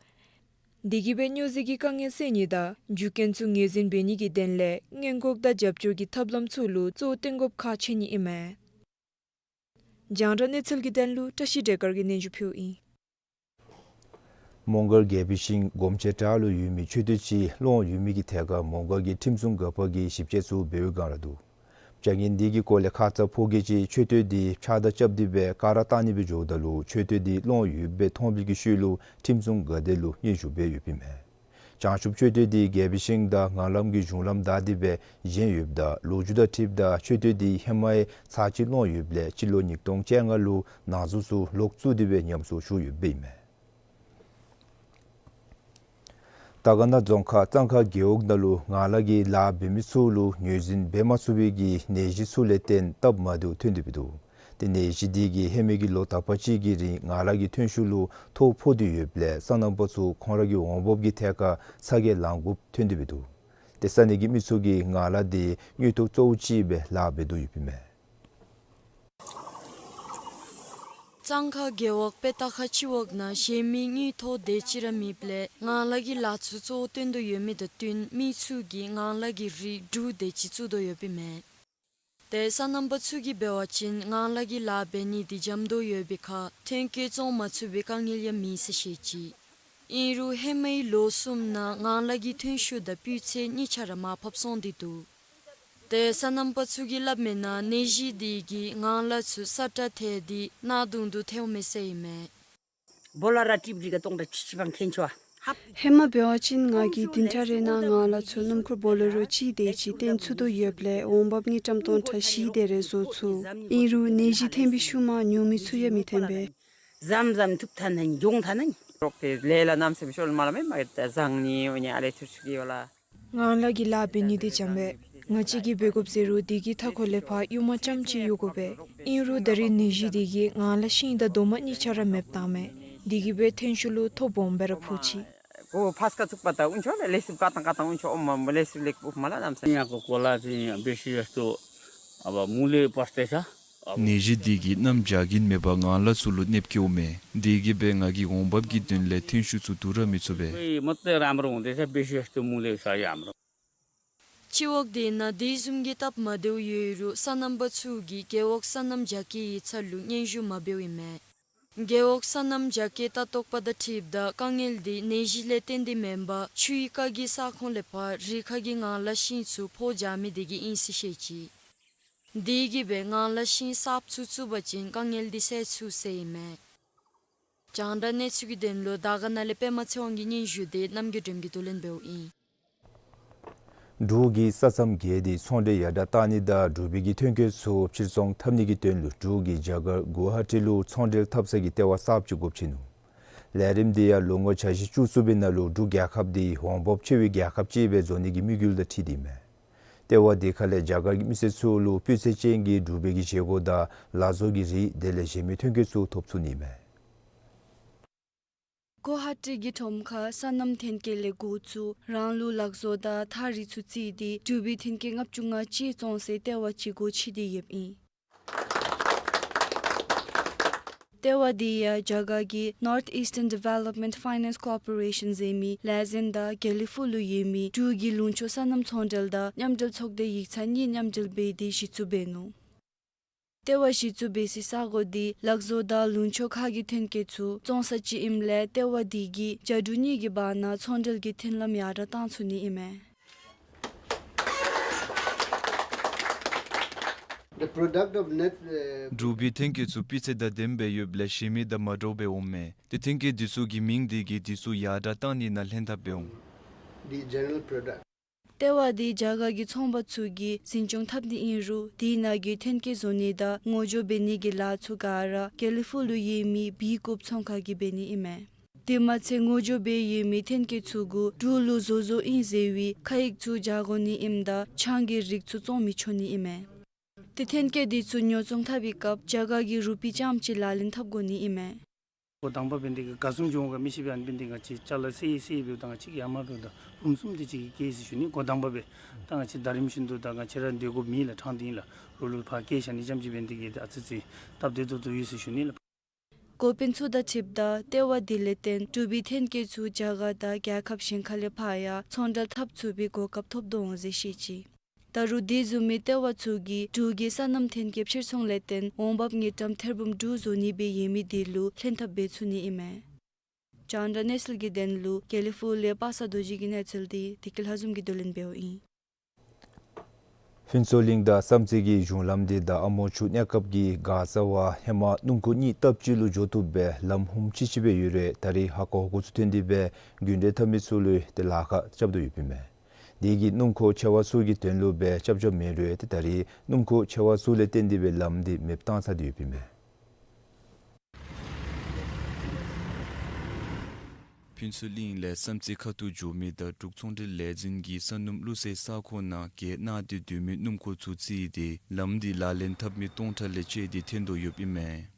དེ་གིས་སྦེ་སྨྱོ་རྫས་ཀྱི་དཀའ་ངལ་སེལ་ནི་དང་རྒྱུ་རྐྱེན་ཚུ་ངོས་འཛིན་འབད་ནི་གི་དོན་ལས་སྔོན་འགོག་དང་རྒྱབ་སྐྱོར་གྱི་ཐབས་ལམ་ཚུ་ལུ་གཙོ་བོ་བཏོན་དགོཔ་ཁག་ཆེ་ནི་ཨིན་མས། རྒྱང་བསྒྲགས་གནས་ཚུལ་གྱི་དོན་ལུ་བཀྲ་ཤིས་བདེ་དཀར་གྱིས་སྙན་ཞུ་ཕུལཝ་ཨིན། མོང་སྒར་རྒྱལ་པོའི་ཤིང་སྒོམ་ཆེན་བྲག་ལུ་ཡོད་མི་མཆོད་རྟེན་ཅིག་སློངམ་ཡོད་མི་གི་ཐད་ཁར་མོང་སྒར་གྱི་ཁྲིམས་སྲུང་འགག་པ་གིས་ཞིབ་དཔྱད་ཚུ་འབད་བའི་སྒང་ར་འདུག། བྱ་ངན་འདི་གི་སྐོར་ལས་ཁ་ཙ་ཕོ་སྐྱེས་ཅིག་མཆོད་རྟེན་འདི་ཕྱགས་བདའ་རྐྱབ་སྟེ་སྦེ་ཀ་ར་བཏང་ནི་སྦེ་འགྱོཝ་ད་ལུ་མཆོད་རྟེན་འདི་སློངམ་ཡོདཔ་སྦེ་མཐོང་བའི་གི་ཤུལ་ལུ་ཁྲིམས་སྲུང་འགག་སྡེ་ལུ་སྙན་ཞུ་འབད་ཡོདཔ་ཨིན་མས། བྱང་ཆུབ་མཆོད་རྟེན་འདི་རྒྱལ་པོའི་ཤིང་དང་ངང་ལམ་གྱི་གཞུང་ལམ་བདའ་སྟེ་སྦེ་བཞེངས་ཡོདཔ་ད་ལོ་རྒྱུས་དང་འཁྲིལཝ་ད་མཆོད་རྟེན་འདི་ཧེ་མ་ཡང་ཚར་གཅིག་སློངམ་ཡོདཔ་ལས་སྤྱི་ལོ་ཉིས་སྟོང་བཅོ་ལྔ་ལུ་ནང་ཟུར་ཚུ་ལོག་བཙུགས་ཏེ་སྦེ་ཉམས་གསོ་ཞུ་ཡོདཔ་ཨིན་མས། དར་དཀར་ན་རྫོང་ཁག་གཙང་ཁ་རྒེད་འོག་ནང་ལུ་ངང་ལག་གི་ལཱ་འབད་མི་ཚུ་ལུ་ངོས་འཛིན་འབད་མ་ཚུགས་པའི་གི་ནད་གཞི་ཚུ་ལས་བརྟེན་སྟབས་མ་བདེཝ་ཐོན་ཏེ་འདུག། ཏེ་ནད་གཞི་འདི་གིས་ཧེ་མའི་གི་ལོ་དག་པ་ཅིག་གི་རིང་ངང་ལག་གི་ཐོན་ཤུགས་ལུ་ཐོ་ཕོག་སྟེ་ཡོདཔ་ལས་སོ་ནམ་པ་ཚུ་ཁོང་ར་གི་འོང་འབབ་ཀྱི་ཐད་ཁར་ཚ་གྱང་ལང་དགོཔ་ཐོན་ཏེ་འདུག། ཏེ་ས་གནས་ཀྱི་མི་ཚུ་གིས་ངང་ལག་འདི་དངུལ་ཐོག་གཙོ་བོ་ཅིག་སྦེ་ལཱ་འབད་དོ་ཡོདཔ་ཨིན་མས། གཙང་ཁ་རྒེད་འོག་དཔལ་རྟ་ཁ་སྤྱི་འོག་ནང་གཞན་མི་དངུལ་ཐོག་དེ་ཅིག་ར་མེདཔ་ལས་ངང་ལག་གི་ལཱ་ཚུ་གཙོ་བོ་བཏོན་དོ་ཡོད་མི་དང་བསྟུན་མི་ཚུ་གིས་ངང་ལག་གི་རིགས་དྲུག་དེ་ཅིག་བཙུགས་དོ་ཡོདཔ་ཨིན་མས། ཏེ་སོ་ནམ་པ་ཚུ་གིས་འབད་བ་ཅིན་ངང་ལག་གི་ལཱ་འབད་ནི་འདི་འཇམ་ཏོང་ཡོད་པའི་ཁར་ཐོན་སྐྱེད་བཙོང་མ་ཚུགས་པའི་དཀའ་ངལ་ཡང་མེད་ཟེར་བཤད་ཅི། ཨིན་རུང་ཧེ་མའི་ལོ་གསུམ་ནང་ངང་ལག་གི་ཐོན་ཤུགས་དང་སྤུས་ཚད་གཉིས་ཆ་ར་མར་ཕབ་སོང་སྟེ་འདུག། ཏེ་སོ་ནམ་པ་ཚུ་གིས་སླབ་མིའི་ནང་ནད་གཞི་འདི་གིས་ངང་ལག་ཚུ་སྲ་ཀྲག་ཐལ་ཏེ་གནག་དུང་དུ་ཐལཝ་མས་ཟེར་ཨིན་མས། སྦོ་ལོ་རོ་ཊིབ་རི་ག་སྟོང་ཕྲག་ཅིག་ཅིག་འབག་མཁན་ཆོ་ཨ། ཧེ་མ་འབད་བ་ཅིན་ང་གིས་བདུན་ཕྲག་རེ་ནང་ངང་ལག་ཚུ་སྣུམ་འཁོར་སྦོ་ལོ་རོ་གཅིག་དེ་ཅིག་བཏོན་ཚུགས་དོ་ཡོདཔ་ལས་འོང་འབབ་དངུལ་ཀྲམ་སྟོང་ཕྲག་བཞི་དེ་རེ་བཟོ་ཚུགས། ཨིན་རུང་ནད་གཞི་འཐོན་པའི་ཤུལ་མ་ཉོ་མི་ཚུ་ཡང་མི་འཐོན་པས། ཟམ་ཟམ་ཐུབ་ཐ་ན་ཨིན་འགྱོ་ཐ་ན་ཨིན། རོགས་ཏེ་ལས་ལ་གནམ་མེད་ས་མེད་ཤོར་མ་ལ་མེད་མ་གི་ཏེ་བཟང་ནི་འོ་ནི་ཨ་ལས་ཐུར་ཤུ་གི་ཝ་ལ། ངང་ལག་གི་ལཱ་འབད་ནི་འདི་འཇམ་པས། ང་བཅས་ཀྱིས་འབད་དགོཔ་ཟེར་རུང་དེ་གི་མཐའ་འཁོར་ལས་ཕར་གཡུས་མ་ཙམ་ཅིག་གཡུག་དགོ་པས། ཨིན་རུང་ད་རེས་ནད་གཞི་འདི་གིས་ངང་ལག་ཤིང་དང་རྡོག་མ་གཉིས་ཆ་ར་མེདཔ་བཏང་མས། དེ་གིས་སྦེ་ཐོན་ཤུགས་ལུ་ཐོ་སྦོམ་སྦེ་ར་ཕོག་ཅི། གོ་ཕཱས་ཀ་ཚུགས་པ་ད་འུན་ཆོ་ལས་ལེགས་ཤོམ་ཀ་ཏང་ཀ་ཏང་འུན་ཆོ་ཨོ་མ་མ་ལེགས་ཤོམ་ལེགས་པོ་མ་ལ་ནམ་ས་ཡ་གོ་གོ་ལ་ཏེ་བེ་ཤི་ཡ་ཏོ་ཨ་བ་མུ་ལེ་པཱས་ཏེ་ཤ། ནད་གཞི་འདི་གིས་གནམ་བྱཱར་གྱིན་མེད་པར་ངང་ལག་ཚུ་ལུ་གནོདཔ་བཀལཝ་མས། དེ་གིས་སྦེ་ང་གིས་འོང་འབབ་ཀྱི་དོན་ལས་ཐོན་ཤུགས་ཚུ་བསྡུ་ར་མི་ཚུགས་པས། མ་ཏེ་རམ་རོང་ཏེ་ཤ་བེ་ཤི་ཡ་ཏོ་མུ་ལེ་ཤ་ཡ་རམ་རོང་། སྤྱི་འོག་དེ་ནང་དེ་བཟུམ་གྱི་སྟབས་མ་བདེཝ་ཡོད་རུང་སོ་ནམ་པ་ཚུ་གིས་རྒེད་འོག་སོ་ནམ་རྒྱ་སྐྱེད་ཡིག་ཚང་ལུ་སྙན་ཞུ་མ་འབདཝ་ཨིན་མས། རྒེད་འོག་སོ་ནམ་རྒྱ་སྐྱེད་ལྟ་རྟོག་པ་དང་འཁྲིལཝ་ད་དཀའ་ངལ་འདི་ནད་གཞི་ལས་བརྟེན་ཏེ་མེན་པར་ཆུའི་ཁ་གི་ས་ཁོངས་ལས་ཕར་རི་ཁ་གི་ངང་ལག་ཤིང་ཚུ་ཕོ་རྒྱག་མི་དེ་གིས་ཨིན་ཟེར་བཤད་ཅི། དེ་གིས་སྦེ་ངང་ལག་ཤིང་གསརཔ་ཚུ་བཙུགས་པ་ཅིན་དཀའ་ངལ་འདི་སེལ་ཚུགས་ཟེར་ཨིན་མས། རྒྱང་བསྒྲགས་གནས་ཚུལ་གྱི་དོན་ལུ་དར་དཀར་ན་ལས་པདྨ་ཚེ་དབང་གི་སྙན་ཞུ་དེ་རྣམ་རྒྱལ་སྒྲོལམ་གྱིས་བསྡུ་ལེན་འབདཝ་ཨིན། འབྲུག་གིས་ས་མཚམས་བརྒལ་ཏེ་ཚོང་འབྲེལ་ཡར་དྲག་བཏང་ནི་དང་འབྲུག་པའི་གི་ཐོན་སྐྱེད་ཚུ་ཕྱིར་ཚོང་འཐབ་ནི་གི་དོན་ལུ་འབྲུག་གིས་རྒྱ་གར་གུ་ཝ་ཧ་ཊི་ལུ་ཚོང་འབྲེལ་འཐབ་ས་གི་ལྟེ་བ་གསརཔ་ཅིག་སྒོ་ཕྱེ་ནུག། ལས་རིམ་འདི་ཡང་ལོ་ངོ་བརྒྱ་བཞི་བཅུ་གསུམ་པའི་ནང་ལུ་འབྲུག་རྒྱལ་ཁབ་འདི་འོང་འབབ་ཆེ་བའི་རྒྱལ་ཁབ་ཅིག་སྦེ་བཟོ་ནི་གི་དམིགས་ཡུལ་དང་འཁྲིལ་ཏེ་ཨིན་མས། ལྟེ་བ་འདི་ཁ་ལས་རྒྱ་གར་གྱི་མི་སེར་ཚུ་ལུ་སྤུས་ཚད་ཅན་གྱི་འབྲུག་པའི་གི་བཞེས་སྒོ་དང་ལག་བཟོ་གི་རིགས་དེ་ལས་གཞན་མི་ཐོན་སྐྱེད་ཚུ་ཐོབ་ཚུགས་ནི་ཨིན་མས། གུ་ཝ་ཧ་ཊི་གི་ཁྲོམ་ཁར་སོ་ནམ་ཐོན་སྐྱེད་ལས་འགོ་བཙུགས་རང་ལུགས་ལག་བཟོ་དང་ཐགས་རིགས་ཚུ་བརྩིས་ཏེ་འབྲུག་པའི་ཐོན་སྐྱེད་ལྔ་བཅུ་ང་གཅིག་བཙོང་སའི་ལྟེ་བ་ཅིག་སྒོ་ཕྱེ་སྟེ་ཡོདཔ་ཨིན། ལྟེ་བ་འདི་ཡང་རྒྱ་གར་གྱི་North Eastern Development Finance Corporation ཟེར་མི་ལས་འཛིན་དང་དགེ་ལེགས་ཕུག་ལུ་ཡོད་མི་འབྲུག་གི་ལུང་ཕྱོགས་སོ་ནམ་ཚོང་འབྲེལ་དང་མཉམ་འབྲེལ་ཚོགས་སྡེ་ཡིག་ཚང་གཉིས་མཉམ་འབྲེལ་འབད་དེ་གཞི་བཙུགས་འབད་ནུག། ལྟེ་བ་གཞི་བཙུགས་འབད་སའི་ས་གོ་འདི་ལག་བཟོ་དང་ལུང་ཕྱོགས་ཁག་གི་ཐོན་སྐྱེད་ཚུ་བཙོང་ས་ཅིག་ཨིནམ་ལས་ལྟེ་བ་འདི་གིས་རྒྱ་འབྲུག་གཉིས་ཀྱི་བར་ན་ཚོང་འབྲེལ་གྱི་མཐུན་ལམ་ཡར་དྲག་བཏང་ཚུགས་ནི་ཨིན་མས། The product of net, uh, འབྲུག་པའི་ཐོན་སྐྱེད་ཚུ་སྤུས་ཚད་དང་ལྡནམ་སྦེ་ཡོདཔ་ལས་གཞན་མི་དང་མ་འདྲཝ་སྦེ་འོངམ་མས། ཏེ་ཐོན་སྐྱེད་འདི་ཚུ་གི་མིང་འདི་གིས་འདི་ཚུ་ཡར་དྲག་བཏང་ནི་ནང་ལྷན་ཐབས་འབད་འོང་། The general product. ལྟེ་བ་འདི་རྒྱ་གར་གྱི་ཚོང་པ་ཚུ་གིས་འཛིན་སྐྱོང་འཐབ་ནི་ཨིན་རུང་དེ་ནང་གི་ཐོན་སྐྱེད་བཟོ་ནི་དང་ངོ་སྦྱོར་འབད་ནི་གི་ལཱ་ཚུ་ག་ར་དགེ་ལེགས་ཕུག་ལུ་ཡོད་མི་བི་ཀུབ་ཚོང་ཁང་གིས་འབད་ནི་ཨིན་མས། དེ་མ་ཚད་ངོ་སྦྱོར་འབད་ཡོད་མི་ཐོན་སྐྱེད་ཚུ་གུ་འབྲུག་ལུ་བཟོ་བཟོཝ་ཨིན་ཟེར་བའི་ཁ་ཡིག་ཚུ་རྒྱག་དགོ་ནི་ཨིནམ་ད་ཆང་གི་རིགས་ཚུ་བཙོང་མི་ཆོག་ནི་ཨིན་མས། ཏེ་ཐོན་སྐྱེད་འདི་ཚུ་ཉོ་བཙོང་འཐབ་པའི་སྐབས་རྒྱ་གར་གྱི་རུ་པི་རྐྱངམ་ཅིག་ལག་ལེན་འཐབ་དགོ་ནི་ཨིན་མས། འགོ་དང་པ་འབད་ནི་དེ་གིས་ག་བཟུམ་འགྱོ་འོང་ག་མི་ཤེས་པས། ཨ་ནི་འབད་ནི་དེ་གིས་ང་བཅས་ཅ་ལ་སེལ་སེལ་འབདཝ་ད་ང་བཅས་ཀྱིས་ཡར་མར་འབདཝ་ད་འབུམ་གསུམ་དེ་ཅིག་གིས་བཀལ་ཟེར་ཞུ་ནི། འགོ་དང་པ་སྦེ་ད་ང་བཅས་ཟླ་རིམ་བཞིན་དུ་ད་ང་བཅས་ར་སྡོད་དགོཔ་མེད་ལགས། ཕྲང་སྟེ་ཨིན་ལགས། རོགས་ལུ་ཕར་བཀལ་བཞག་ནི་ཙམ་ཅིག་འབད་ནི་དེ་གིས་ཨ་ཙི་ཙི་སྟབས་བདེ་ཏོག་ཏོ་ཡོད་ཟེར་ཞུ་ནི་ལགས། འགོ་དཔོན་ཚུ་དང་འཁྲིལཝ་ད་ལྟེ་བ་འདི་ལས་བརྟེན་འབྲུག་པའི་ཐོན་སྐྱེད་ཚུ་རྒྱ་གར་དང་རྒྱལ་ཁབ་གཞན་ཁ་ལས་ཕར་ཡང་ཚོང་འབྲེལ་འཐབ་ཚུགས་པའི་གོ་སྐབས་ཐོབ་དོ་འོང་ཟེར་བཤད་ཅི། ད་རུང་དེ་བཟུམ་མའི་ལྟེ་བ་ཚུ་གིས་འབྲུག་གི་སོ་ནམ་ཐོན་སྐྱེད་ཕྱིར་ཚོང་ལས་བརྟེན་འོང་འབབ་དངུལ་ཀྲམ་ཐེར་འབུམ་དྲུག་བཟོ་ནི་སྦེ་ཡོད་མི་དེ་ལུ་ལྷན་ཐབས་འབད་ཚུགས་ནི་ཨིན་མས། རྒྱང་བསྒྲགས་གནས་ཚུལ་གྱི་དོན་ལུ་དགེ་ལེགས་ཕུག་ལས་པ་སངས་རྡོ་རྗེ་གི་གནས་ཚུལ་འདི་བདེ་སྐྱིད་ལྷ་འཛོམས་ཀྱིས་བསྡུ་ལེན་འབདཝ་ཨིན། ཕུན་ཚོགས་གླིང་དང་བསམ་རྩེ་གི་གཞུང་ལམ་འདི་དང་ཨ་མོ་ཆུ་གནས་སྐབས་ཀྱི་མགར་རྩ་བར་ཧེ་མ་སྣུམ་འཁོར་གཉིས་སྟབས་གཅིག་ལུ་འགྱོ་བཏུབ་པའི་ལམ་ཧུམ་ཆི་ཆི་སྦེ་ཡོད་རུང་ད་རེས་ཧ་གོ་གོ་ཚུ་ཐོན་ཏེ་སྦེ་རྒྱུན་འགྲུལ་འཐབ་མི་ཚུ་ལུ་ཏེ་ལཱ་ཁག་རྐྱབ་དོ་ཡོདཔ་ཨིན་མས། དེ་གིས་སྣུམ་འཁོར་ཆེ་བ་ཚུ་གི་དོན་ལུ་སྦེ་རྐྱབ་རྐྱབ་མེད་རུང་ཏེ་ད་རེས་སྣུམ་འཁོར་ཆེ་བ་ཚུ་ལས་བརྟེན་ཏེ་སྦེ་ལམ་འདི་མེདཔ་བཏང་ཚར་ཏེ་ཡོདཔ་ཨིན་མས། ཕུན་ཚོགས་གླིང་ལས་བསམ་རྩེ་ཁ་ཐུག་འགྱོ་མི་དང་འབྲུག་ཚོང་འབྲེལ་ལས་འཛིན་གྱིས་ས་སྣུམ་བླུག་སའི་ས་ཁོངས་ནང་གྱལ་གནང་སྟེ་སྡོད་མི་སྣུམ་འཁོར་ཚུ་རྩིས་ཏེ་ལམ་འདི་ལག་ལེན་འཐབ་མི་སྟོང་ཕྲག་ལས་བཅད་དེ་ཐོན་དོ་ཡོདཔ་ཨིན་མས།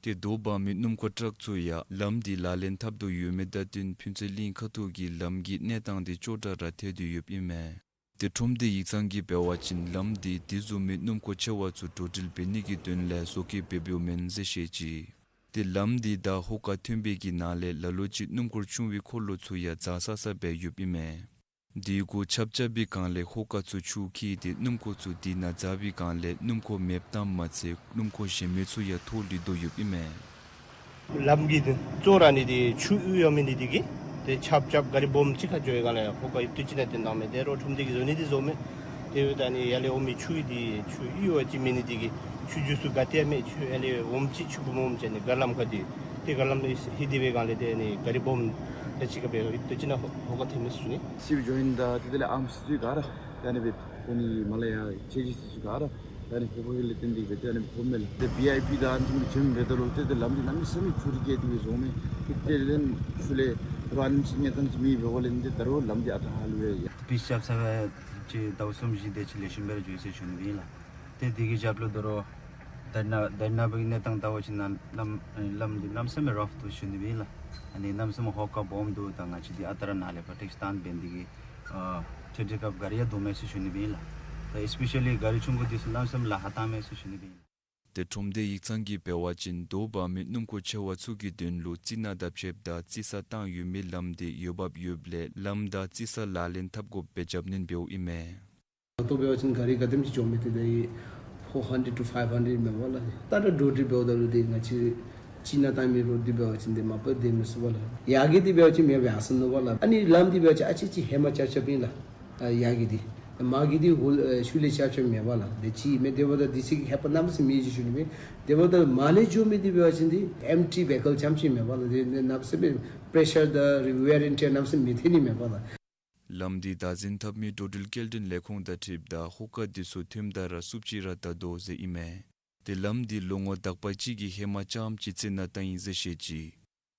ཏེ་དོ་འབག་མི་སྣུམ་འཁོར་ཊཱག་ཚུ་ཡང་ལམ་འདི་ལག་ལེན་འཐབ་དོ་ཡོད་མི་དང་བསྟུན་ཕུན་ཚོགས་གླིང་ཁ་ཐུག་གི་ལམ་གྱི་གནས་སྟངས་འདི་སྐྱོ་དྲགས་ར་ཐལ་དོ་ཡོདཔ་ཨིན་མས། ཏེ་ཁྲོམ་སྡེ་ཡིག་ཚང་གིས་འབད་བ་ཅིན་ལམ་འདི་དེ་བཟུམ་མའི་སྣུམ་འཁོར་ཆེ་བ་ཚུ་འགྲོ་འགྲུལ་འབད་ནི་གི་དོན་ལས་བཟོ་བཀོད་འབད་འབདཝ་མེན་ཟེར་བཤད་ཅི། ཏེ་ལམ་འདི་དང་ཧོ་ཀ་ཐོན་པའི་གི་ནང་ལས་ལ་ལུ་ཅིག་སྣུམ་འཁོར་ཆུང་བའི་འཁོར་ལོ་ཚུ་ཡང་འཛག་ས་ས་སྦེ་ཡོདཔ་ཨིན་མས། དེ་གུ་ཆརཔ་རྐྱབ་པའི་སྒང་ལས་ཧོ་ཀ་ཚུ་ཆུ་འཁྱིལ་ཏེ་སྣུམ་འཁོར་ཚུ་དེ་ནང་འཛག་པའི་སྒང་ལས་སྣུམ་འཁོར་མེདཔ་བཏངམ་མ་ཚད་སྣུམ་འཁོར་གཞན་མི་ཚུ་ཡང་ཐོག་ལུས་དོ་ཡོདཔ་ཨིན་མས། ལམ་གྱི་གཙོ་ར་ནི་འདི་ཆུ་གཡུག་ཡོད་མི་འདི་དེ་གིས་ཏེ་ཆརཔ་རྐྱབ་ག་རི་སྦོམ་ཅིག་ཁར་འགྱོ་བའི་སྒང་ལས་ཧོ་ཀ་ཡིབ་ཏུ་ཅིག་ནང་བཏོན་གནངམ་མས། ཏེ་རོགས་ཁྲོམ་སྡེ་གིས་བཟོ་ནི་འདི་བཟོཝ་མས། ཏེ་འབདཝ་ད་ནི་ཡར་ལས་འོང་མི་ཆུ་འདི་ཆུ་གཡུག་པ་ཅིན་མེད་ནི་འདི་གིས་ཆུ་ཇུས་སུ་ག་ཏེ་ཡང་མེད། ཆུ་ཡར་ལས་འོངམ་ཅིག་ཆུ་སྦོམ་འོངམ་ཅིག་ནི་ག་རི་ལམ་ཁར་འདི་ཏེ་ག་རི་ལམ་ལས་ལྷོད་དེ་བའི་སྒང་ལས་ཏེ་ནི་ག་རི་སྦོམ་ད་ཅིག་ཁར་སྦེ་ཡིབ་ཏུ་ཅིག་ནང་ཧོ་ཧོ་ཀ་ཐོན་མས་ཟེར་ཞུ་ནི། སི་བི་ཇོ་ཨིན་ད་ཏེ་དེ་ལས་ཨམ་སི་ཚུ་ག་ར་ད་ནི་སྦེ་ཁོང་ནི་མ་ལ་ཡ་ཅེ་ཇི་སི་ཚུ་ག་ར་ད་ནི་ཧོ་ཀ་གི་ལས་བརྟེན་ཏེ་སྦེ་ད་ནི་ཧོ་མེ་ལ་ཏེ་བི་ཨའི་པི་དང་ཨ་ནི་ཚུ་གི་འགྱོ་མི་འབད་ད་ལུ་ཏེ་ཏེ་ལམ་འདི་གནམ་མེད་ས་མེད་ཆུ་རུད་བཀལ་ཏེ་སྦེ་བཟོཝ་མས། ཏེ་དེ་ལས་ཆུ་ལས་རོགས་ཨ་ནི་ཚུ་གནས་སྟངས་ཅིག་མེད་པའི་སྒོ་ལས་ཏེ་ད་རུང་ལམ་འདི་ཨ་རྟག་ཧ་ལུགས་ཡང་ཡ་པིསི་རྐྱབ་ས་སྦེ་ཅིག་ཟླཝ་གསུམ་བཞི་དེ་ཅིག་ལེགས་ཤོམ་སྦེ་ར་འགྱོ་ཡི་ཟེར་ཞུ་ནི་ཨིན་ལགས། ཏེ་དེ་གི་རྒྱབ་ལུ་ད་རུང་དར་ན་དར་ན་པའི་གནས་སྟངས་བལྟ་བ་ཅིན་ནཱ་ལམ་ལམ་འདི་གནམ་མེད་ས་མེད་རཕ་འདུག་ཞུ་ནི་ཨིན་ལགས། ཨ་ནི་གནམ་མེད་ས་མེད་ཧོ་ཀ་སྦོམ་འདུག། ད་ང་བཅས་འདི་ཨ་རྟག་ར་ནཱ་ལས་ཕར་ཊེག་སི་བཏང་འབད་ནི་དེ་གིས་ཨ་ཊེ་ཊེ་སྐབས་ག་རི་ཡང་འདུག་མས་ཟེར་ཞུ་ནི་ཨིན་ལགས། ད་ཨེ་སི་པེ་ཤ་ལི་ག་རི་ཆུང་ཀུ་འདི་ཚུ་གནམ་མེད་ས་མེད་ལཱ་ཁག་བཏང་མས་ཟེར་ཞུ་ནི་ཨིན་ལགས། ཏེ་ཁྲོམ་སྡེ་ཡིག་ཚང་གིས་འབད་བ་ཅིན་དོ་འབག་མི་སྣུམ་འཁོར་ཆེ་བ་ཚུ་གི་དོན་ལུ་རྩི་ནག་དང་ཕྱདཔ་ད་རྩི་ས་བཏང་ཡོད་མི་ལམ་འདི་འོས་འབབ་ཡོདཔ་ལས་ལམ་དང་རྩི་ས་ལག་ལེན་འཐབ་དགོཔ་སྦེ་རྒྱབ་སྣོན་འབདཝ་ཨིན་མས། ད་ལྟོ་འབད་བ་ཅིན་ག་རི་ག་དེམ་ཅིག་འགྱོ་མི་འདི་ད་ཡི་ཕོར་ཧན་ཌེཌ་ཊུ་ཕའིབ་ཧན་ཌེཌ་མས་པ་ལགས། ད་ད་འགྲོ་འགྲུལ་འབདཝ་ད་ལུ་འདི་ང་བཅས་རྩི་ནག་བཏང་མི་རོཌ་འདི་འབད་བ་ཅིན་འདི་མ་པ་འདི་མི་ཚུགས་པ་ལགས། ཡར་གྱི་འདི་འབད་བ་ཅིན་མེད་པའི་ཨ་ས་ནུག་པ་ལགས། ཨ་ནི་ལམ་འདི་འབད་བ་ཅིན་ཨ་ཙི་ཅིག་ཧེ་མ་རྐྱབ་རྐྱབ་ཨིན་ལགས། ཨ་ཡར་གྱི་འདི་མར་གྱི་འདི་ཧོལ་ཨེ་ཤུལ་ལས་རྐྱབ་རྐྱབ་མེད་པ་ལགས། དེ་ཅིག་མས། དེ་འབདཝ་ད་འདི་ཚུ་གི་ཁྱད་པར་གནམ་མེད་ས་མེད་ཡོད་ཟེར་ཞུ་ནི་མས། དེ་འབདཝ་ད་མར་ལས་འགྱོ་མི་འདི་འབད་བ་ཅིན་འདི་ཨེམ་ཊི་བེ་ཧི་ཀལ་རྐྱངམ་ཅིག་མས་པ་ལགས། དེ་གནམ་མེད་ས་མེད་པེ་རེ་ཤར་དང་རི་ཝེར་ཨེན་ཊི་ཡར་གནམ་མེད་ས་མེད་མི་ཐོན་ནི་མས་པ་ལགས། ལམ་འདི་བདག་འཛིན་འཐབ་མི་འགྲོ་འགྲུལ་སྐྱེལ་འདྲེན་ལས་ཁུངས་དང་འཁྲིལཝ་ད་ཧོ་ཀ་འདི་ཚུ་ཐོནམ་ད་ར་བསུབ་ཅི་ར་བཏང་དོ་ཟེར་ཨིན་མས། ཏེ་ལམ་འདི་ལོ་ངོ་དག་པ་ཅིག་གི་ཧེ་མ་རྐྱངམ་ཅིག་རྩི་ནག་བཏང་ཡི་ཟེར་བཤད་ཅི།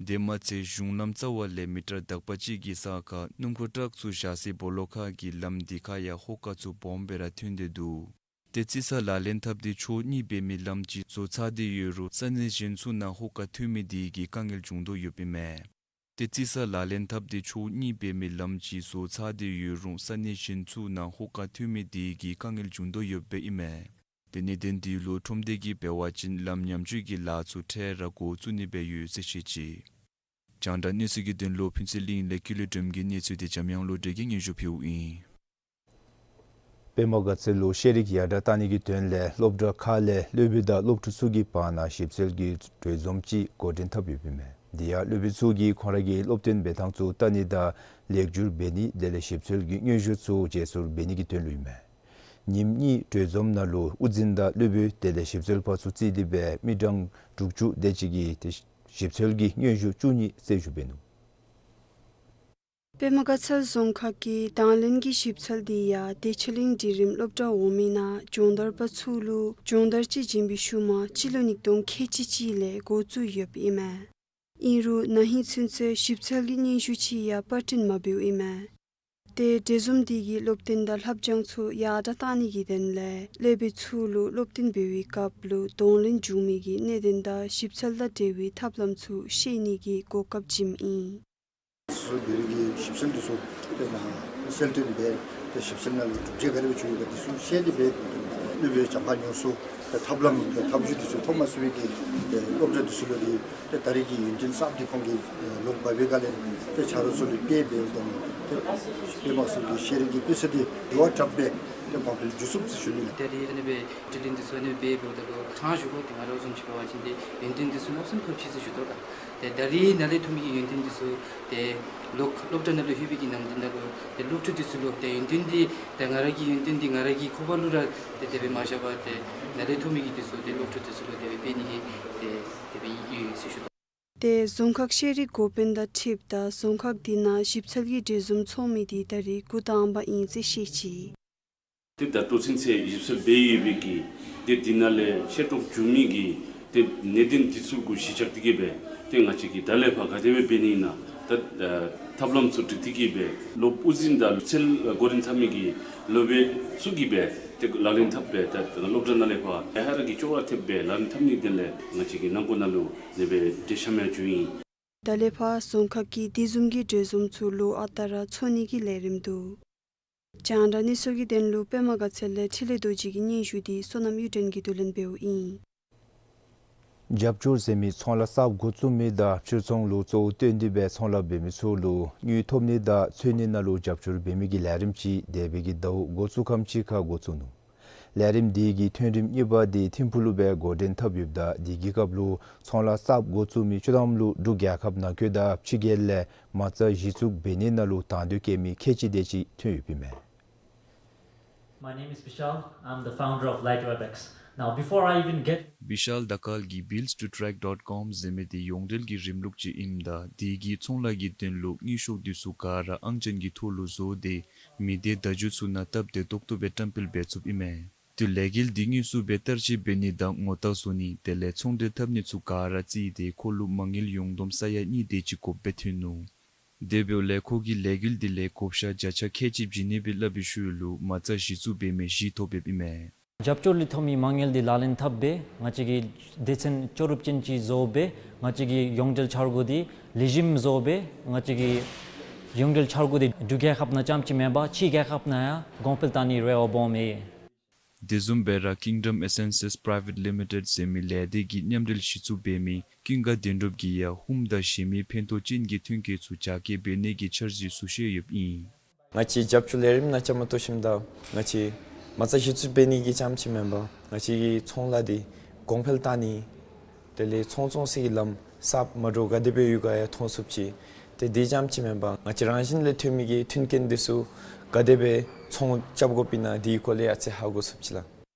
དེ་མ་ཚད་གཞུང་ལམ་རྩ་བ་ལས་མི་ཊར་དག་པ་ཅིག་གི་ས་ཁར་སྣུམ་འཁོར་ཊཱག་ཚུ་བཞག་སའི་སྦོ་ལོགས་ཁ་གི་ལམ་འདི་ཁར་ཡང་ཧོ་ཀ་ཚུ་སྦོམ་སྦེ་ར་ཐོན་ཏེ་འདུག། ཏེ་རྩི་ས་ལག་ལེན་འཐབ་སྟེ་ཕྱོགས་གཉིས་འབད་མི་ལམ་ཅིག་བཟོ་ཚར་ཏེ་ཡོད་རུང་ས་གནས་གཞན་ཚུ་ནང་ཧོ་ཀ་ཐོན་མི་དེ་གིས་དཀའ་ངལ་བྱུང་དོ་ཡོདཔ་ཨིན་མས། ཏེ་རྩི་ས་ལག་ལེན་འཐབ་སྟེ་ཕྱོགས་གཉིས་འབད་མི་ལམ་ཅིག་བཟོ་ཚར་ཏེ་ཡོད་རུང་ས་གནས་གཞན་ཚུ་ནང་ཧོ་ཀ་ཐོན་མི་དེ་གིས་དཀའ་ངལ་བྱུང་དོ་ཡོདཔ་ཨིན་མས། ཏེ་གནད་དོན་དེ་ལུ་ཁྲོམ་སྡེ་གིས་འབད་བ་ཅིན་ལམ་ཉམས་བཅོས་ཀྱི་ལཱ་ཚུ་འཕྲལ་ར་འགོ་བཙུགས་ནི་སྦེ་ཡོད་ཟེར་བཤད་ཅི། རྒྱང་བསྒྲགས་གནས་ཚུལ་གྱི་དོན་ལུ་ཕུན་ཚོགས་གླིང་ལས་ཀུན་ལེགས་སྒྲོལམ་གྱི་གནས་ཚུལ་འདི་འཇམ་དབྱངས་བློ་གྲོས་ཀྱིས་སྙན་ཞུ་ཕུལཝ་ཨིན། པདྨ་དགའ་ཚལ་ལུ་ཤེས་རིག་ཡར་དྲག་གཏང་ནི་གི་དོན་ལས་སློབ་གྲྭ་ཁག་ལས་སློབ་དཔོན་དང་སློབ་ཕྲུག་ཚུ་གི་བར་ན་ཞིབ་འཚོལ་གྱི་གྲོས་འཛོམས་ཅིག་འགོ་འདྲེན་འཐབ་ཡོདཔ་ཨིན་མས། དེ་ཡང་སློབ་དཔོན་ཚུ་གིས་ཁོང་ར་གི་སློབ་སྟོན་འབད་ཐངས་ཚུ་བལྟ་ནི་དང་ལེགས་བསྒྱུར་འབད་ནི་དེ་ལས་ཞིབ་འཚོལ་གྱི་སྙན་ཞུ་ཚུ་བརྗེ་སོར་འབད་ནི་གི་དོན་ལུ་ཨིན་མས། ཉིནམ་གཉིས་གྲོས་འཛོམས་ནང་ལུ་དབུ་འཛིན་དང་སློབ་དཔོན་དེ་ལས་ཞིབ་འཚོལ་པ་ཚུ་བརྩིས་ཏེ་སྦེ་མི་གྲངས་དྲུག་ཅུ་དེ་ཅིག་གིས་ཏེ་ཞིབ་འཚོལ་གྱི་སྙན་ཞུ་བཅུ་གཉིས་བསལ་ཞིབ་འབད་ནུག། པདྨ་དགའ་ཚལ་རྫོང་ཁག་གི་དང་ལེན་གྱི་ཞིབ་འཚོལ་འདི་ཡང་བདེ་ཆེན་གླིང་འབྲིང་རིམ་སློབ་གྲྭ་འོག་མའི་ནང་སྦྱོང་བརྡར་པ་ཚུ་ལུ་སྦྱོང་བརྡར་ཅིག་བྱིན་པའི་ཤུལ་མ་སྤྱི་ལོ་ཉིས་སྟོང་ཁལ་གཅིག་གཅིག་ལས་འགོ་བཙུགས་ཡོདཔ་ཨིན་མས། ཨིན་རུང་ན་ཧིང་ཚུན་ཚོད་ཞིབ་འཚོལ་གྱི་སྙན་ཞུ་ཅིག་ཡང་པར་སྐྲུན་མ་འབདཝ་ཨིན་མས། ཏེ་འབྲེལ་འཛོམས་འདི་གིས་སློབ་སྟོན་དང་ལྷབ་སྦྱང་ཚུ་ཡར་དྲག་གཏང་ནི་གི་དོན་ལས་སློབ་དཔོན་ཚུ་ལུ་སློབ་སྟོན་འབད་བའི་སྐབས་ལུ་གདོང་ལེན་འབྱུང་མི་གི་གནད་དོན་དང་ཞིབ་འཚོལ་དང་འབྲེལ་བའི་ཐབས་ལམ་ཚུ་ཤེས་ནི་གི་གོ་སྐབས་བྱིནམ་ཨིན། སོ་སོ་འབད་བའི་གི་ཞིབ་འཚོལ་འདི་ཚུ་དེ་ནང་གསལ་སྟོན་འབད་དེ་ཞིབ་འཚོལ་ནང་ལུ་གྲུབ་འབྲས་ག་དེ་སྦེ་བྱུང་ཡོད་པ་འདི་ཚུ་ཤེས་ཏེ་འབད་སློབ་དཔོན་གྱངས་ཁ་ཉུང་སུ་དེ་ཐབས་ལམ་དེ་ཐབས་བྱུས་འདི་ཚུ་ཐོབ་མ་ཚུགས་པའི་གི་དེ་སློབ་གྲྭ་འདི་ཚུ་ལུ་དེ་ཏེ་ད་རེས་ཀྱི་ཡུན་བརྟན་གསརཔ་འདི་ཁོང་གིས་ཨེ་ལོག་འབག་པའི་སྒང་ལས་ཏེ་ཆ་རོགས་ཚུ་ལུ་དཔེ་འབད་དོ། ཏེ་དཔེ་མང་སུ་གི་ཤེས་རིག་གི་དཔེ་ཆ་འདི་འགྱུར་བ་དྲགཔ་སྦེ་ཏེ་གོང་འཕེལ་འགྱོ་ཚུགས་ཟེར་ཞུ་ནི་ལགས། ད་རེས་ཨ་ནི་སྦེ་དྲི་ལན་འདི་ཚུ་ཨ་ནི་སྦེ་འབདཝ་ད་ལུ་ཕྲང་ཞུ་དགོ། ཏེ་ང་ར་བཟུམ་ཅིག་འབད་བ་ཅིན་ཏེ་ཡུན་བརྟན་འདི་ཚུ་གནམ་མེད་ས་མེད་ཁག་ཆེ་ཟེར་ཞུ་དོ་ལགས། ཏེ་ད་རེས་ནཱ་ལས་ཐོན་མི་གི་ཡུན་བརྟན་འདི་ཚུ་ཏེ་ལོག་སློབ་གྲྭ་ནང་ལུ་ལྷོད་པའི་གི་ནམ་དུས་ནང་ལུ་ཏེ་སློབ་ཕྲུག་འདི་ཚུ་ལུ་ཏེ་ཡུན་བརྟན་འདི་ཏེ་ང་ར་གི་ཡུན་བརྟན་འདི་ང་ར་གི་ཁོག་པ་ལུ་ར་ཏེ་དེ་སྦེ་མ་བཞག་པར་ཏེ་ནཱ་ལས་ཐོན་མི་གི་འདི་ཚུ་ཏེ་སློབ་ཕྲུག་འདི་ཚུ་ལུ་དེ་སྦེ་སྤེལ་ནི་གི་ཏེ་དེ་སྦེ་ཡོད་ཟེར་ཞུ་དོ། ཏེ་རྫོང་ཁག་ཤེས་རིག་འགོ་དཔོན་དང་འཁྲིལཝ་ད་རྫོང་ཁག་འདི་ནང་ཞིབ་འཚོལ་གྱི་འབྲེལ་འཛོམས་ཚོགས་མི་འདི་ད་རེས་འགོ་དང་པ་ཨིན་ཟེར་བཤད་ཅི། ཏེ་ད་ལྟོ་ཚུན་ཚོད་ཞིབ་འཚོལ་འབད་ཡོད་པའི་གི་ཏེ་འདི་ནང་ལས་ཤེས་རྟོགས་བྱུང་མི་གི་ཏེ་གནད་དོན་འདི་ཚུ་གུ་གཞི་བཞག་སྟེ་གི་སྦེ་ཏེ་ང་བཅས་ཀྱིས་ད་ལས་ཕར་ག་དེ་སྦེ་འབད་ནི་ཨིན་ན་ད་ཨ་ཐབས་ལམ་ཚུ་སྒྲིག་སྟེ་གི་སྦེ་སློབ་དབུ་འཛིན་དང་སློབ་ཚན་འགོ་འདྲེན་འཐབ་མི་གི་སློབ་དཔོན་ཚུ་གིས་སྦེ་ཏེ་ལག་ལེན་འཐབ་སྦེ་ད་སློབ་གྲྭ་ནང་ལས་ཕར་ཡ་ཧ་ར་གི་ཅོག་ར་འཐདཔ་སྦེ་ལག་ལེན་འཐབ་ནིའི་དོན་ལས་ང་བཅས་ཀྱིས་ནང་འཁོད་ནང་ལུ་དེ་སྦེ་འགྲེལ་བཤད་མི་ཡང་བྱུང་ཡི། ད་ལས་ཕར་རྫོང་ཁག་གི་དེ་བཟུམ་གྱི་འབྲེལ་འཛོམས་ཚུ་ལོ་ཨ་རྟག་ར་ཚོགས་ནི་གི་ལས་རིམ་འདུག། རྒྱང་བསྒྲགས་གནས་ཚུལ་གྱི་དོན་ལུ་པདྨ་དགའ་ཚལ་ལས་འཕྲིན་ལས་རྡོ་རྗེ་གི་སྙན་ཞུ་འདི་བསོད་ནམས་གཡུ་སྒྲོན་གྱིས་བསྡུ་ལེན་འབདཝ་ཨིན། རྒྱབ་སྐྱོར་ཟེར་མི་ཚོང་ལཱ་གསརཔ་འགོ་བཙུགས་མི་དང་ཕྱིར་ཚོང་ལུ་གཙོ་བོ་བཏོན་ཏེ་སྦེ་ཚོང་ལཱ་འབད་མི་ཚུ་ལུ་དངུལ་ཐོབ་ནི་དང་འཚོལ་ནི་ནང་ལུ་རྒྱབ་སྐྱོར་འབད་མི་གི་ལས་རིམ་ཅིག་འདས་པའི་གི་ཟླཝ་འགོ་བཙུགས་ཁམས་ཅིག་ཁར་འགོ་བཙུགས་ནུག། ལས་རིམ་འདི་གི་ཐོན་རིམ་གཉིས་པ་འདི་ཐིམ་ཕུག་ལུ་སྦེ་འགོ་འདྲེན་འཐབ་ཡོདཔ་ད་འདི་གི་སྐབས་ལུ་ཚོང་ལཱ་གསརཔ་འགོ་བཙུགས་མི་ཆོག་ཐམ་ལུ་འབྲུག་རྒྱལ་ཁབ་ནང་འཁོད་དང་ཕྱི་རྒྱལ་ལས་མ་རྩ་གཞི་བཙུགས་འབད་ནི་ནང་ལུ་དང་འདོད་བསྐྱེད་མི་ཁལ་གཅིག་དེ་ཅིག་ཐོན་ཡོདཔ་ཨིན་མས། My name is Vishal. I'm the founder of Light Web X. Now, before I even get Vishal དཀར་གྱིས་bills to track dot com ཟེར་མི་འདི་ཡོངས་འབྲེལ་གྱི་རིམ་ལུགས་ཅིག་ཨིནམ་ད་འདི་གིས་ཚོང་ལཱ་གི་དོན་ལུ་དངུལ་ཤོག་འདི་ཚུ་ག་ར་ཨང་ཅན་གྱི་ཐོག་ལུ་བཟོ་སྟེ་མི་སྡེ་བརྡ་བརྒྱུད་ཚུ་ནང་བཏབ་སྟེ་ཏོག་ཏོ་སྦེ་བཀྲམ་སྤེལ་འབད་ཚུགསཔ་ཨིན་མས། དེ་ལས་འགུལ་འདི་དངོས་སུ་སྦེ་བསྟར་སྤྱོད་འབད་ནི་དང་ངོ་རྟགས་བཟོ་ནི་དེ་ལས་ཚོང་འབྲེལ་འཐབ་ནི་ཚུ་ག་ར་རྩིས་ཏེ་ཁོ་ལུ་མ་དངུལ་ཡོངས་བསྡོམས་ས་ཡ་གཉིས་དེ་ཅིག་དགོཔ་སྦེ་ཐོན་ནུག། དེ་འབདཝ་ལས་ཁོ་གིས་ལས་འགུལ་འདི་ལས་བགོ་བཤའ་བརྒྱ་ཆ་ཁལ་གཅིག་བྱིན་ནི་སྦེ་སླབ་པའི་ཤུལ་ལུ་མ་རྩ་གཞི་བཙུགས་འབད་མི་བཞི་ཐོབ་ཡོདཔ་ཨིན་མས། རྒྱབ་སྐྱོར་ལས་ཐོབ་མི་མ་དངུལ་འདི་ལག་ལེན་འཐབ་སྦེ་ང་བཅས་ཀྱིས་སྡེ་ཚན་ལྕོགས་གྲུབ་ཅན་ཅིག་བཟོ་སྦེ་ང་བཅས་ཀྱི་ཡོངས་འབྲེལ་འཆར་སྒོ་འདི་ལེགས་ཤོམ་བཟོ་སྦེ་ང་བཅས་ཀྱི་ཡོངས་འབྲེལ་འཆར་སྒོ་འདི་འབྲུག་རྒྱལ་ཁབ་ནང་རྐྱངམ་ཅིག་མེན་པར་ཕྱི་རྒྱལ་ཁབ་ནང་ཡང་གོང་འཕེལ་བཏང་ནི་རེ་བ་སྦོམ་ཡོད། དེ་བཟུམ་སྦེ་ར་Kingdom Essences Private Limited ཟེར་མི་ལས་སྡེ་གིས་མཉམ་འབྲེལ་གཞི་བཙུགས་འབད་མི་ཀུན་དགའ་བདེ་གྲུབ་ཀྱིས་ཡང་ཧཱུྃ་དང་གཞན་མི་ཕན་ཐོགས་ཅན་གྱི་ཐོན་སྐྱེད་ཚུ་རྒྱ་སྐྱེད་འབད་ནི་གི་འཆར་གཞི་ཚུ་བཤད་ཡོདཔ་ཨིན། ང་བཅས་རྒྱབ་སྐྱོར་ལས་རིམ་ནང་བཅའ་མར་གཏོགས་ཞིནམ་ད་ང་བཅས་མ་རྩ་གཞི་བཙུགས་འབད་ནི་གི་རྐྱངམ་ཅིག་མེན་པར་ང་བཅས་ཀྱི་ཚོང་ལཱ་འདི་གོང་འཕེལ་བཏང་ནི་དེ་ལས་ཚོང་བཙོང་སའི་གི་ལམ་གསརཔ་མ་འདྲཝ་ག་དེ་སྦེ་ཡོད་ག་ཡང་མཐོང་ཚུགསཔ་ཅིག། ཏེ་དེ་རྐྱངམ་ཅིག་མེན་པར་ང་བཅས་རང་བཞིན་ལས་ཐོན་མི་གི་མཐུན་རྐྱེན་འདི་ཚུ་ག་དེ་སྦེ་ཚོང་རྐྱབ་དགོཔ་ཨིན་ན་དེའི་སྐོར་ལས་ཨ་ཙི་ཧ་གོ་ཚུགསཔ་ཅིག་ལགས།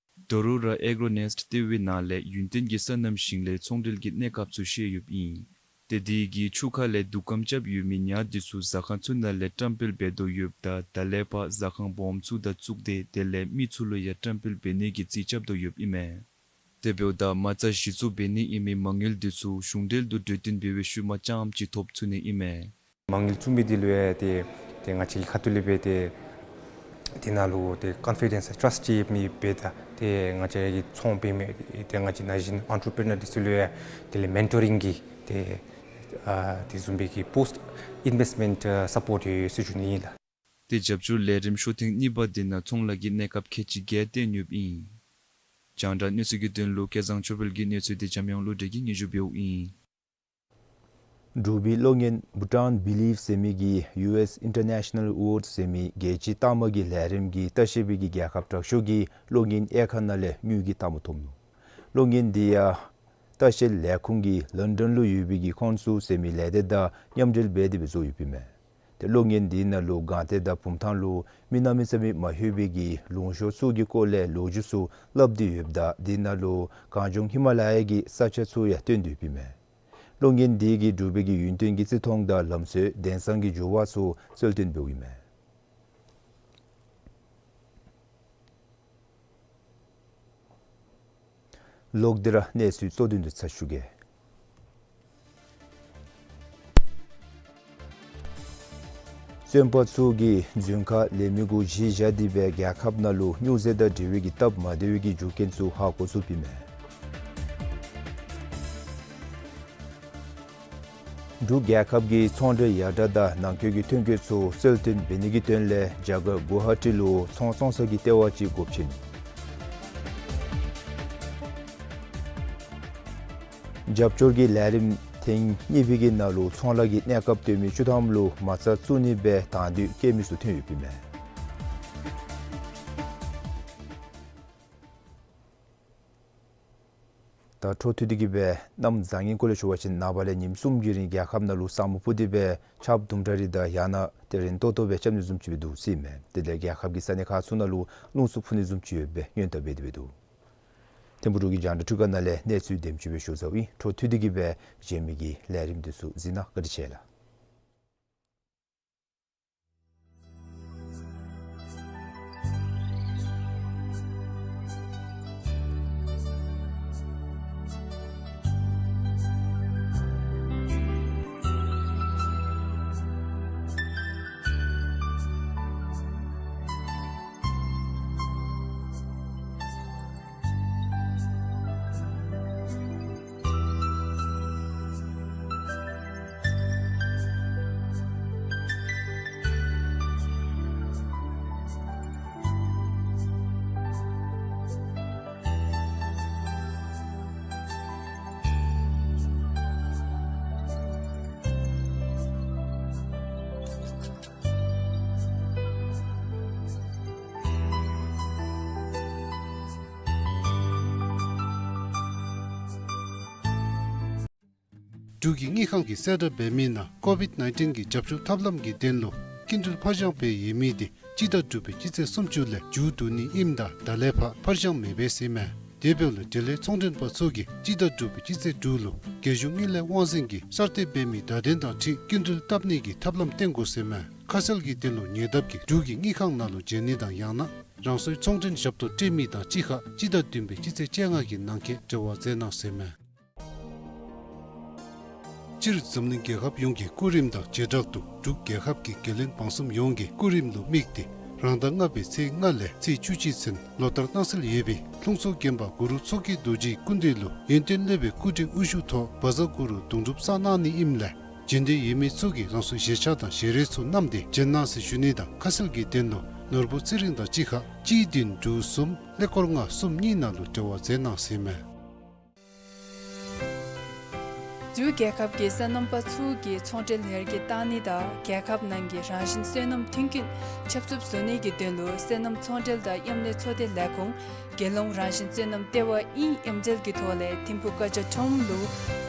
ད་རུང་ར་ཨེག་རོ་ནེསཊ་ལྟེ་བའི་ནང་ལས་ཡུན་བརྟན་གྱི་སོ་ནམ་ཞིང་ལས་ཚོང་འབྲེལ་གྱི་གནས་སྐབས་ཚུ་བཤད་ཡོདཔ་ཨིན། ཏེ་དེ་གིས་ཆུ་ཁ་ལས་དུག་སྐམ་རྐྱབ་ཡོད་མི་ཉ་འདི་ཚུ་ཟ་ཁང་ཚུ་ནང་ལས་བཀྲམ་སྤེལ་འབད་དོ་ཡོདཔ་ད་ད་ལས་ཕར་ཟ་ཁང་སྦོམ་ཚུ་དང་བཙུགས་ཏེ་དེ་ལས་མི་ཚུ་ལུ་ཡང་བཀྲམ་སྤེལ་འབད་ནི་གི་རྩིས་རྐྱབ་དོ་ཡོདཔ་ཨིན་མས། དེ་འབདཝ་ད་མ་རྩ་གཞི་བཙུགས་འབད་ནི་ཨིན་མི་མ་དངུལ་འདི་ཚུ་གཞུང་འབྲེལ་དུ་གྲོས་བསྟུན་འབད་བའི་ཤུལ་མ་རྐྱངམ་ཅིག་ཐོབ་ཚུགས་ནི་ཨིན་མས། མ་དངུལ་བཙུགས་མི་འདི་ལུ་ཡང་ཏེ་ཏེ་ང་བཅས་ཀྱི་ཁ་ཐུག་ལས་སྦེ་ཏེ་དེ་ནང་ལུ་ཏེ་ཀོན་ཕི་ཌེནསི་ཊརསཊ་ཅིག་མེད་པར་ད་ཏེ་ང་བཅས་ཀྱི་ཚོང་འབད་མི་ཏེ་ང་བཅས་ནང་བཞིན་ཨེན་ཊར་པི་རི་ནར་འདི་ཚུ་ལུ་ཡང་དེ་ལས་མེན་ཊོ་རིང་གི་ཏེ་ཨ་དེ་བཟུམ་སྦེ་གི་པོསཊ་ཨིན་ཝེསཊ་མེནཊ་ཨ་སཔོརཊ་ཡོད་ཡོད་ཟེར་ཞུ་ནི་ཨིན་ལགས། ཏེ་རྒྱབ་སྐྱོར་ལས་རིམ་ཤོ་ཐེངས་གཉིས་པ་འདི་ནང་ཚོང་ལཱ་གི་གནས་སྐབས་ཁལ་གཅིག་བརྒྱད་བཏོན་ཡོདཔ་ཨིན། རྒྱང་བསྒྲགས་གནས་ཚུལ་གྱི་དོན་ལུ་སྐལ་བཟང་ཆོས་འཕེལ་གྱི་གནས་ཚུལ་འདི་འཇམ་དབྱངས་བློ་གྲོས་ཀྱིས་སྙན་ཞུ་འབདཝ་ཨིན། འབྲུག་པའི་གློག་བརྙན་Bhutan Believe ཟེར་མི་གིས་ཡུ་ཨེསི་ཨིན་ཊར་ནེ་ཤ་ནཱལ་ཨེ་ཝཱཌ་ཟེར་མི་རྒྱལ་སྤྱིའི་རྟགས་མ་གི་ལས་རིམ་གྱི་ལྟ་བཤལ་པའི་གི་རྒྱལ་ཁབ་དྲག་ཤོས་ཀྱི་གློག་བརྙན་དབྱེ་ཁག་ནང་ལས་དངུལ་གྱི་རྟགས་མ་ཐོབ་ནུག། གློག་བརྙན་འདི་ཡང་ལྟ་བཤལ་ལས་ཁུངས་ཀྱིས་ལོན་ཌོན་ལུ་ཡོད་པའི་གི་ཁོན་སུལ་ཟེར་མི་ལས་སྡེ་དང་མཉམ་འབྲེལ་འབད་དེ་སྦེ་བཟོ་ཡོདཔ་ཨིན་མས། ཏེ་གློག་བརྙན་འདི་ནང་ལུ་སྒང་སྟེང་དང་བུམ་ཐང་ལུ་མི་གནམ་མེད་ས་མེད་མ་ལྷོད་པའི་གི་ལུང་ཕྱོགས་ཚུ་གི་སྐོར་ལས་ལོ་རྒྱུས་ཚུ་སླབ་སྟེ་ཡོདཔ་ད་འདི་ནང་ལུ་གངས་ལྗོངས་ཧི་མ་ལ་ཡ་གི་ས་ཆ་ཚུ་ཡང་སྟོན་དོ་ཡོདཔ་ཨིན་མས། གློག་བརྙན་འདི་གིས་འབྲུག་པའི་གི་ཡུན་བརྟན་གྱི་རྩིས་མཐོང་དང་ལམ་སྲོལ་དེང་སང་གི་འགྱུར་བ་ཚུ་གསལ་སྟོན་འབདཝ་ཨིན་མས། ལོག་སྟེ་ར་གནས་ཚུལ་གཙོ་དོན་དེ་ཚུ་ཞུ་གེ། སྟོན་པ་ཚུ་གིས་རྫུན་ཁ་ལས་མི་གུ་གཞི་བཞག་སྟེ་སྦེ་རྒྱལ་ཁབ་ནང་ལུ་སྨྱོ་རྫས་དང་འབྲེལ་བའི་གི་སྟབས་མ་བདེ་བའི་གི་རྒྱུ་རྐྱེན་ཚུ་ཧ་གོ་ཚུགསཔ་ཨིན་མས། འབྲུག་རྒྱལ་ཁབ་ཀྱི་ཚོང་འབྲེལ་ཡར་དྲག་དང་ནང་འཁོད་ཀྱི་ཐོན་སྐྱེད་ཚུ་གསལ་སྟོན་འབད་ནི་གི་དོན་ལས་རྒྱ་གར་གུ་ཝ་ཧ་ཊི་ལུ་ཚོང་བཙོང་ས་གི་ལྟེ་བ་ཅིག་འགོ་བཙུགས་ནི། རྒྱབ་སྐྱོར་གྱི་ལས་རིམ་ཐེངས་གཉིས་པའི་གི་ནང་ལུ་ཚོང་ལཱ་གི་གནས་སྐབས་སྟོན་མི་བཅུ་ཐམ་ལུ་མ་རྩ་བཙུགས་ནི་སྦེ་དང་འདོད་བསྐྱེད་མི་ཚུ་ཐོན་ཡོདཔ་ཨིན་མས། ད་འཕྲོ་མཐུད་དེ་གི་སྦེ་གནམ་བཟང་ངན་སྐོར་ལས་ཞུ་བ་ཅིན་ནངས་པ་ལས་ཉིནམ་གསུམ་གྱི་རིང་རྒྱལ་ཁབ་ནང་ལུ་ས་སྨུག་ཕུབ་སྟེ་སྦེ་ཆརཔ་དུམ་གྲ་རེ་དང་ཡང་ན་ཏེ་རན་ཏོག་ཏོ་སྦེ་རྐྱབ་ནི་བཟུམ་ཅིག་སྦེ་འདུག་ཟེར་ཨིན་མས། དེ་ལས་རྒྱལ་ཁབ་ཀྱི་ས་གནས་ཁག་ཚུ་ནང་ལུ་རླུང་འཚུབ་འཕུ་ནི་བཟུམ་ཅིག་ཡོད་པའི་སྔོན་བརྡ་འབད་དེ་སྦེ་འདུག། ཐིམ་ཕུག་འབྲུག་གི་རྒྱང་བསྒྲགས་ཁང་ནང་ལས་གནས་ཚུལ་དེམ་ཅིག་སྦེ་ཞུ་ཚརཝ་ཨིན། འཕྲོ་མཐུད་དེ་གི་སྦེ་གཞན་མི་གི་ལས་རིམ་འདི་ཚུ་གཟིགས་གནང་། བཀའ་དྲིན་ཆེ་ལགས། འབྲུག་གི་དངུལ་ཁང་གིས་གསལ་བསྒྲགས་འབད་མི་ནང་ཀོ་ཝིཌ་ནའིན་ཊིན་གྱི་རྒྱབ་སྐྱོར་ཐབས་ལམ་གྱི་དོན་ལུ་སྐྱིན་འགྲུལ་ཕར་འགྱངས་འབད་ཡོད་མི་དེ་སྤྱི་ཟླ་དྲུག་པའི་སྤྱི་ཚེས་སུམ་ཅུ་ལས་མཇུག་བསྡུ་ནི་ཨིནམ་ད་ད་ལས་ཕར་ཕར་འགྱངས་མི་འབད་ཟེར་ཨིན་མས། དེ་འབདཝ་ལས་འབྲེལ་ཡོད་ཚོང་མགྲོན་པ་ཚུ་གིས་སྤྱི་ཟླ་དྲུག་པའི་སྤྱི་ཚེས་དྲུག་ལུ་རྒྱལ་གཞུང་དངུལ་ལས་དབང་འཛིན་གྱིས་གསར་གཏོད་འབད་མི་བརྡ་དོན་དང་འཁྲིལ་སྐྱིན་འགྲུལ་བཏབ་ནི་གི་ཐབས་ལམ་སྟོན་དགོ་ཟེར་ཨིན་མས། ཁ་གསལ་གྱི་དོན་ལུ་ཉེ་འདབས་ཀྱི་འབྲུག་གི་དངུལ་ཁང་ནང་ལུ་འབྱོན་ནི་དང་ཡང་ན་རང་སོའི་ཚོང་མགྲོན་ཞབས་ཏོག་སྤྲོད་མི་དང་གཅིག་ཁར་སྤྱི་ཟླ་བདུན་པའི་སྤྱི་ཚེས་བཅོ་ལྔ་གི་ནང་འཁོད་འབྲེལ་བ་མཛད་གནང་ཟེར་ཨིན་མས། སྤྱིར་འཛམ་གླིང་རྒྱལ་ཁབ་ཡོངས་ཀྱི་སྐུ་རིམ་དང་བྱེ་བྲག་ཏུ་འབྲུག་རྒྱལ་ཁབ་ཀྱི་རྒྱལ་བློན་འབངས་གསུམ་ཡོངས་ཀྱི་སྐུ་རིམ་ལུ་དམིགས་ཏེ་རང་ཟླ་ལྔ་པའི་ཚེས་ལྔ་ལས་ཚེས་བཅུ་གཅིག་ཚུན་ལོ་ལྟར་གནང་སྲོལ་ཡོད་པའི་ལྷུང་བཟེད་དགོན་པ་གུ་རུ་མཚོ་སྐྱེས་རྡོ་རྗེའི་སྐུ་མདུན་ལུ་ཡོན་ཏན་སློབ་དཔོན་སྐུ་བགྲེས་དབུ་བཞུགས་ཐོག་བཛྲ་གུ་རུ་གདུང་སྒྲུབ་བསགས་གནང་ནི་ཨིནམ་ལས་འབྱོན་འདོད་ཡོད་མི་ཚུ་གིས་རང་སོའི་བཞེས་ཆས་དང་ཞལ་རས་ཚུ་བསྣམས་ཏེ་འབྱོན་གནང་ཟེར་ཞུ་ནི་དང་ཁ་གསལ་གྱི་དོན་ལུ་ནོར་བུ་ཚེ་རིང་དང་གཅིག་ཁར་གཅིག་བདུན་དྲུག་གསུམ་ཀླད་ཀོར་ལྔ་གསུམ་གཉིས་ནང་ལུ་འབྲེལ་བ་མཛད་གནང་ཟེར་ཨིན་མས། འབྲུག་རྒྱལ་ཁབ་ཀྱི་སོ་ནམ་པ་ཚུ་གི་ཚོང་འབྲེལ་ཡར་རྒྱས་གཏང་ནི་དང་རྒྱལ་ཁབ་ནང་གི་རང་བཞིན་སོ་ནམ་མཐུན་རྐྱེན་ཆབ་སྦུབ་བཟོ་ནི་གི་དོན་ལུ་སོ་ནམ་ཚོང་འབྲེལ་དང་མཉམ་ལས་ཚོགས་སྡེ་ལས་ཁུངས་རྒྱལ་ཡོངས་རང་བཞིན་སོ་ནམ་ལྟེ་བ་ཨིན་མཉམ་འབྲེལ་གྱི་ཐོག་ལས་ཐིམ་ཕུག་ཀ་ཇ་ཁྲོམ་ལུ་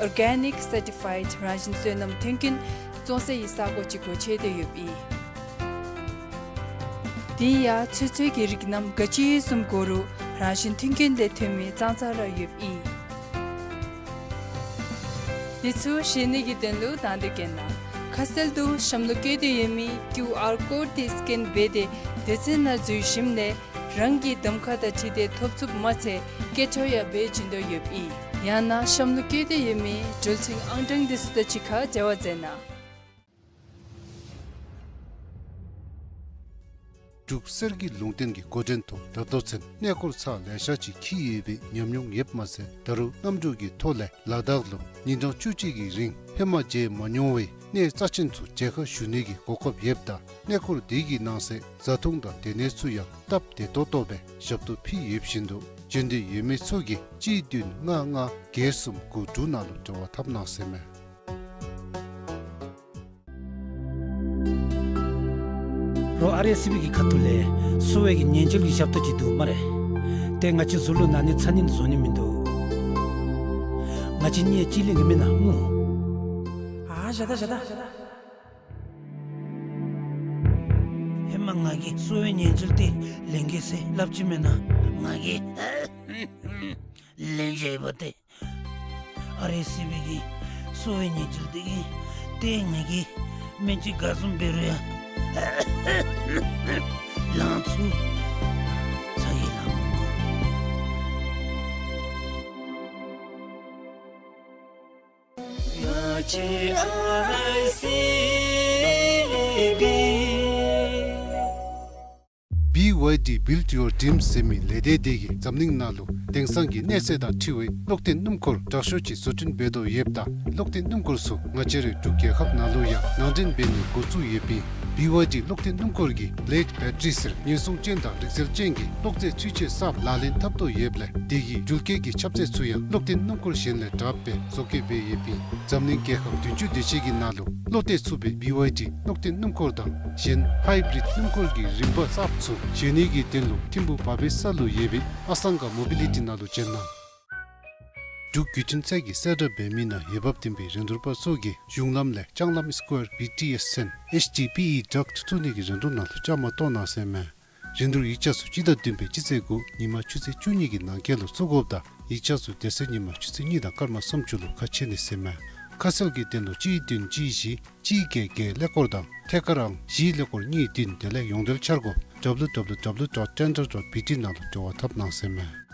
ཨོར་གེ་ནིཀ་སར་ཊི་ཕའིཌ་རང་བཞིན་སོ་ནམ་མཐུན་རྐྱེན་བཙོང་སའི་ས་གོ་ཅིག་སྒོ་ཕྱེ་སྟེ་ཡོདཔ་ཨིན། དེ་ཡང་ཚོད་བསྲེ་གི་རིགས་རྣམས་ག་ཅི་བཟུམ་དགོ་རུང་རང་བཞིན་མཐུན་རྐྱེན་ལས་ཐོན་མི་ཙང་ཙང་ར་ཡོདཔ་ཨིན། དེ་ཚུ་ཤེས་ནི་གི་དོན་ལུ་དང་འདོད་བསྐྱེད་གནང་། ཁ་གསལ་དུ་གཤམ་ལུ་བཀོད་དེ་ཡོད་མི་ཀིའུ་ཨར་ཀོཌ་དེ་སི་ཀེན་འབད་དེ་སྡེ་ཚན་ནང་འཛུལ་ཞིནམ་ལས་རང་གི་གདམ་ཁ་དང་འཁྲིལ་ཏེ་ཐོབ་ཚུགསཔ་མ་ཚད་སྐད་འཕྲོ་ཡང་འབད་བྱིན་དོ་ཡོདཔ་ཨིན། ཡང་ན་གཤམ་ལུ་བཀོད་དེ་ཡོད་མི་འགྲུལ་འཕྲིན་ཨང་གྲངས་དེ་ཚུ་དང་གཅིག་ཁར་འབྲེལ་བ་མཛད་གནང་། འབྲུག་གསེར་གྱི་ལུང་བསྟན་གྱི་འགོ་འདྲེན་ཐོག་ད་ལྟོ་ཚུན་གནས་སྐོར་ཚར་ལེ་ཤ་ཅིག་འཁྱིད་ཡོད་པའི་ཉམས་མྱོང་ཡོདཔ་མ་ཚད་ད་རུང་གནམ་གྲུ་གི་ཐོག་ལས་ལ་དྭགས་ལུ་ཉིན་གྲངས་བཅུ་གཅིག་གི་རིང་ཧེ་མ་མཇལ་མ་མྱོང་བའི་གནས་རྩ་ཆེན་ཚུ་མཇལ་ཁ་ཞུ་ནི་གི་གོ་སྐབས་ཡོདཔ་ད་གནས་སྐོར་དེ་གི་ནང་གསེས་བཟའ་འཐུང་དང་སྡོད་གནས་ཚུ་ཡང་སྟབས་བདེ་ཏོག་ཏོ་སྦེ་ཞབས་ཏོག་ཕུལ་ཡོད་བཞིན་དུ་འབྱོན་འདོད་ཡོད་མི་ཚུ་གིས་གཅིག་བདུན་ལྔ་ལྔ་བརྒྱད་གསུམ་དགུ་དྲུག་ནང་ལུ་འབྲེལ་བ་འཐབ་གནང་ཟེར་ཨིན་མས། རོགས་ཨར་ཨེས་སི་བི་གི་ཁ་ཐུག་ལས་གསོ་བའི་གི་ཉེན་བཅོལ་གྱི་ཞབས་ཏོག་ཅིག་འདུག་སྨ་རེ། ཏེ་ང་བཅས་ཟུར་ལུ་ན་ནི་ཚ་ནི་བཟོ་ནི་མིན་འདུག། ང་བཅས་གཉིས་གཅིག་ལེན་གྱི་མེན་ན་སྨོ། ཨ་བཞག་ད་བཞག་ད། ཧེ་མ་ང་གིས་གསོ་བའི་ཉེན་བཅོལ་འདི་ལེན་གེ་ཟེར་སླབ་ཅི་མེན་ན། ང་གིས་ལེན་བཞག་པ་ཏེ། ཨར་ཨེས་སི་བི་གི་གསོ་བའི་ཉེན་བཅོལ་འདི་གིས་ཏེ་ང་གིས་སྨན་བཅོས་ག་བཟུམ་འབད་རུང་ཡང་ལང་ཚུགས། ཚ་གྱང་ལང་མི་དགོ། ང་བཅས་ཨར་ཨེས་སི་བི། ཝའི་ཌི་Build Your Dreams ཟེར་མི་ལས་སྡེ་དེ་གིས་འཛམ་གླིང་ནང་ལུ་དེང་སང་གི་གནས་ཚད་དང་འཁྲིལ་བའི་གློག་བརྟེན་སྣུམ་འཁོར་དྲག་ཤོས་ཅིག་བཟོ་སྐྲུན་འབད་དོ་ཡོདཔ་ད་གློག་བརྟེན་སྣུམ་འཁོར་ཚུ་ང་བཅས་རའི་འབྲུག་རྒྱལ་ཁབ་ནང་ལུ་ཡང་ནང་འདྲེན་འབད་ནི་འགོ་བཙུགས་ཡོདཔ་ཨིན། བི་ཝའི་ཌི་གློག་བརྟེན་སྣུམ་འཁོར་གྱི་Blade Battery ཟེར་ཉེན་སྲུང་ཅན་དང་རིག་རྩལ་ཅན་གྱི་གློག་རྫས་ཚུན་ཆད་གསརཔ་ལག་ལེན་འཐབ་དོ་ཡོདཔ་ལས་དེ་གིས་འགྲུལ་སྐྱེལ་གྱི་ཁྱབ་ཚད་ཚུ་ཡང་གློག་བརྟེན་སྣུམ་འཁོར་གཞན་ལས་དྲགཔ་སྦེ་བཟོ་བཀོད་འབད་ཡོདཔ་ཨིན། འཛམ་གླིང་རྒྱལ་ཁབ་བདུན་ཅུ་དེ་ཅིག་གི་ནང་ལུ་བློ་གཏད་ཚུགས་པའི་བི་ཝའི་ཌི་གློག་བརྟེན་སྣུམ་འཁོར་དང་གཞན་Hybrid སྣུམ་འཁོར་གྱི་རིམ་པ་གསརཔ་ཚུ་བཞེངས་ནི་གི་དོན་ལུ་ཐིམ་ཕུ་བ་བེ་ས་ལུ་ཡོད་པའི་ཨ་སང་ག་མོ་བི་ལི་ཊི་ནང་ལུ་བྱོན་གནང་། འབྲུག་བརྒྱུད་འཕྲིན་ཚད་ཀྱིས་གསལ་བསྒྲགས་འབད་མི་ནང་འོས་འབབ་ལྡན་པའི་རིན་བསྡུར་པ་ཚུ་གིས་གཞུང་ལམ་ལས་ལྕང་ལམ་སི་ཀུ་ཝར་བི་ཊི་ཨེསི་ཚུན་ཨེཆ་ཌི་པི་ཨི་ཌག་བཙུགས་ནི་གི་རིན་བསྡུར་ནང་ལུ་བཅའ་མར་གཏོགས་གནང་ཟེར་མས། རིན་བསྡུར་ཡིག་ཆ་ཚུ་སྤྱི་ཟླ་བདུན་པའི་སྤྱི་ཚེས་དགུ་ཉིན་མ་ཆུ་ཚོད་བཅུ་གཉིས་ཀྱི་ནང་འཁོད་ལུ་བཙུགས་དགོཔ་དང་ཡིག་ཆ་ཚུ་དེ་ཚེ་ཉིན་མ་ཆུ་ཚོད་གཉིས་དང་སྐར་མ་སུམ་ཅུ་ལུ་ཁ་ཕྱེ་ནི་ཟེར་མས། ཁ་གསལ་གྱི་དོན་ལུ་གཅིག་བདུན་གཅིག་བཞི་གཅིག་བརྒྱད་བརྒྱད་ཀླད་ཀོར་དང་ཐད་ཀར་ཨང་བཞི་ཀླད་ཀོར་གཉིས་བདུན་དེ་ལས་ཡོངས་འབྲེལ་འཆར་སྒོ་ཌབ་ལུ་ཌབ་ལུ་ཌབ་ལུ་ཌོཊ་ཊེན་ཌར་ཌོཊ་བི་ཊི་ནང་ལུ་འབྲེལ་བ་འཐབ་གནང་ཟེར་མས།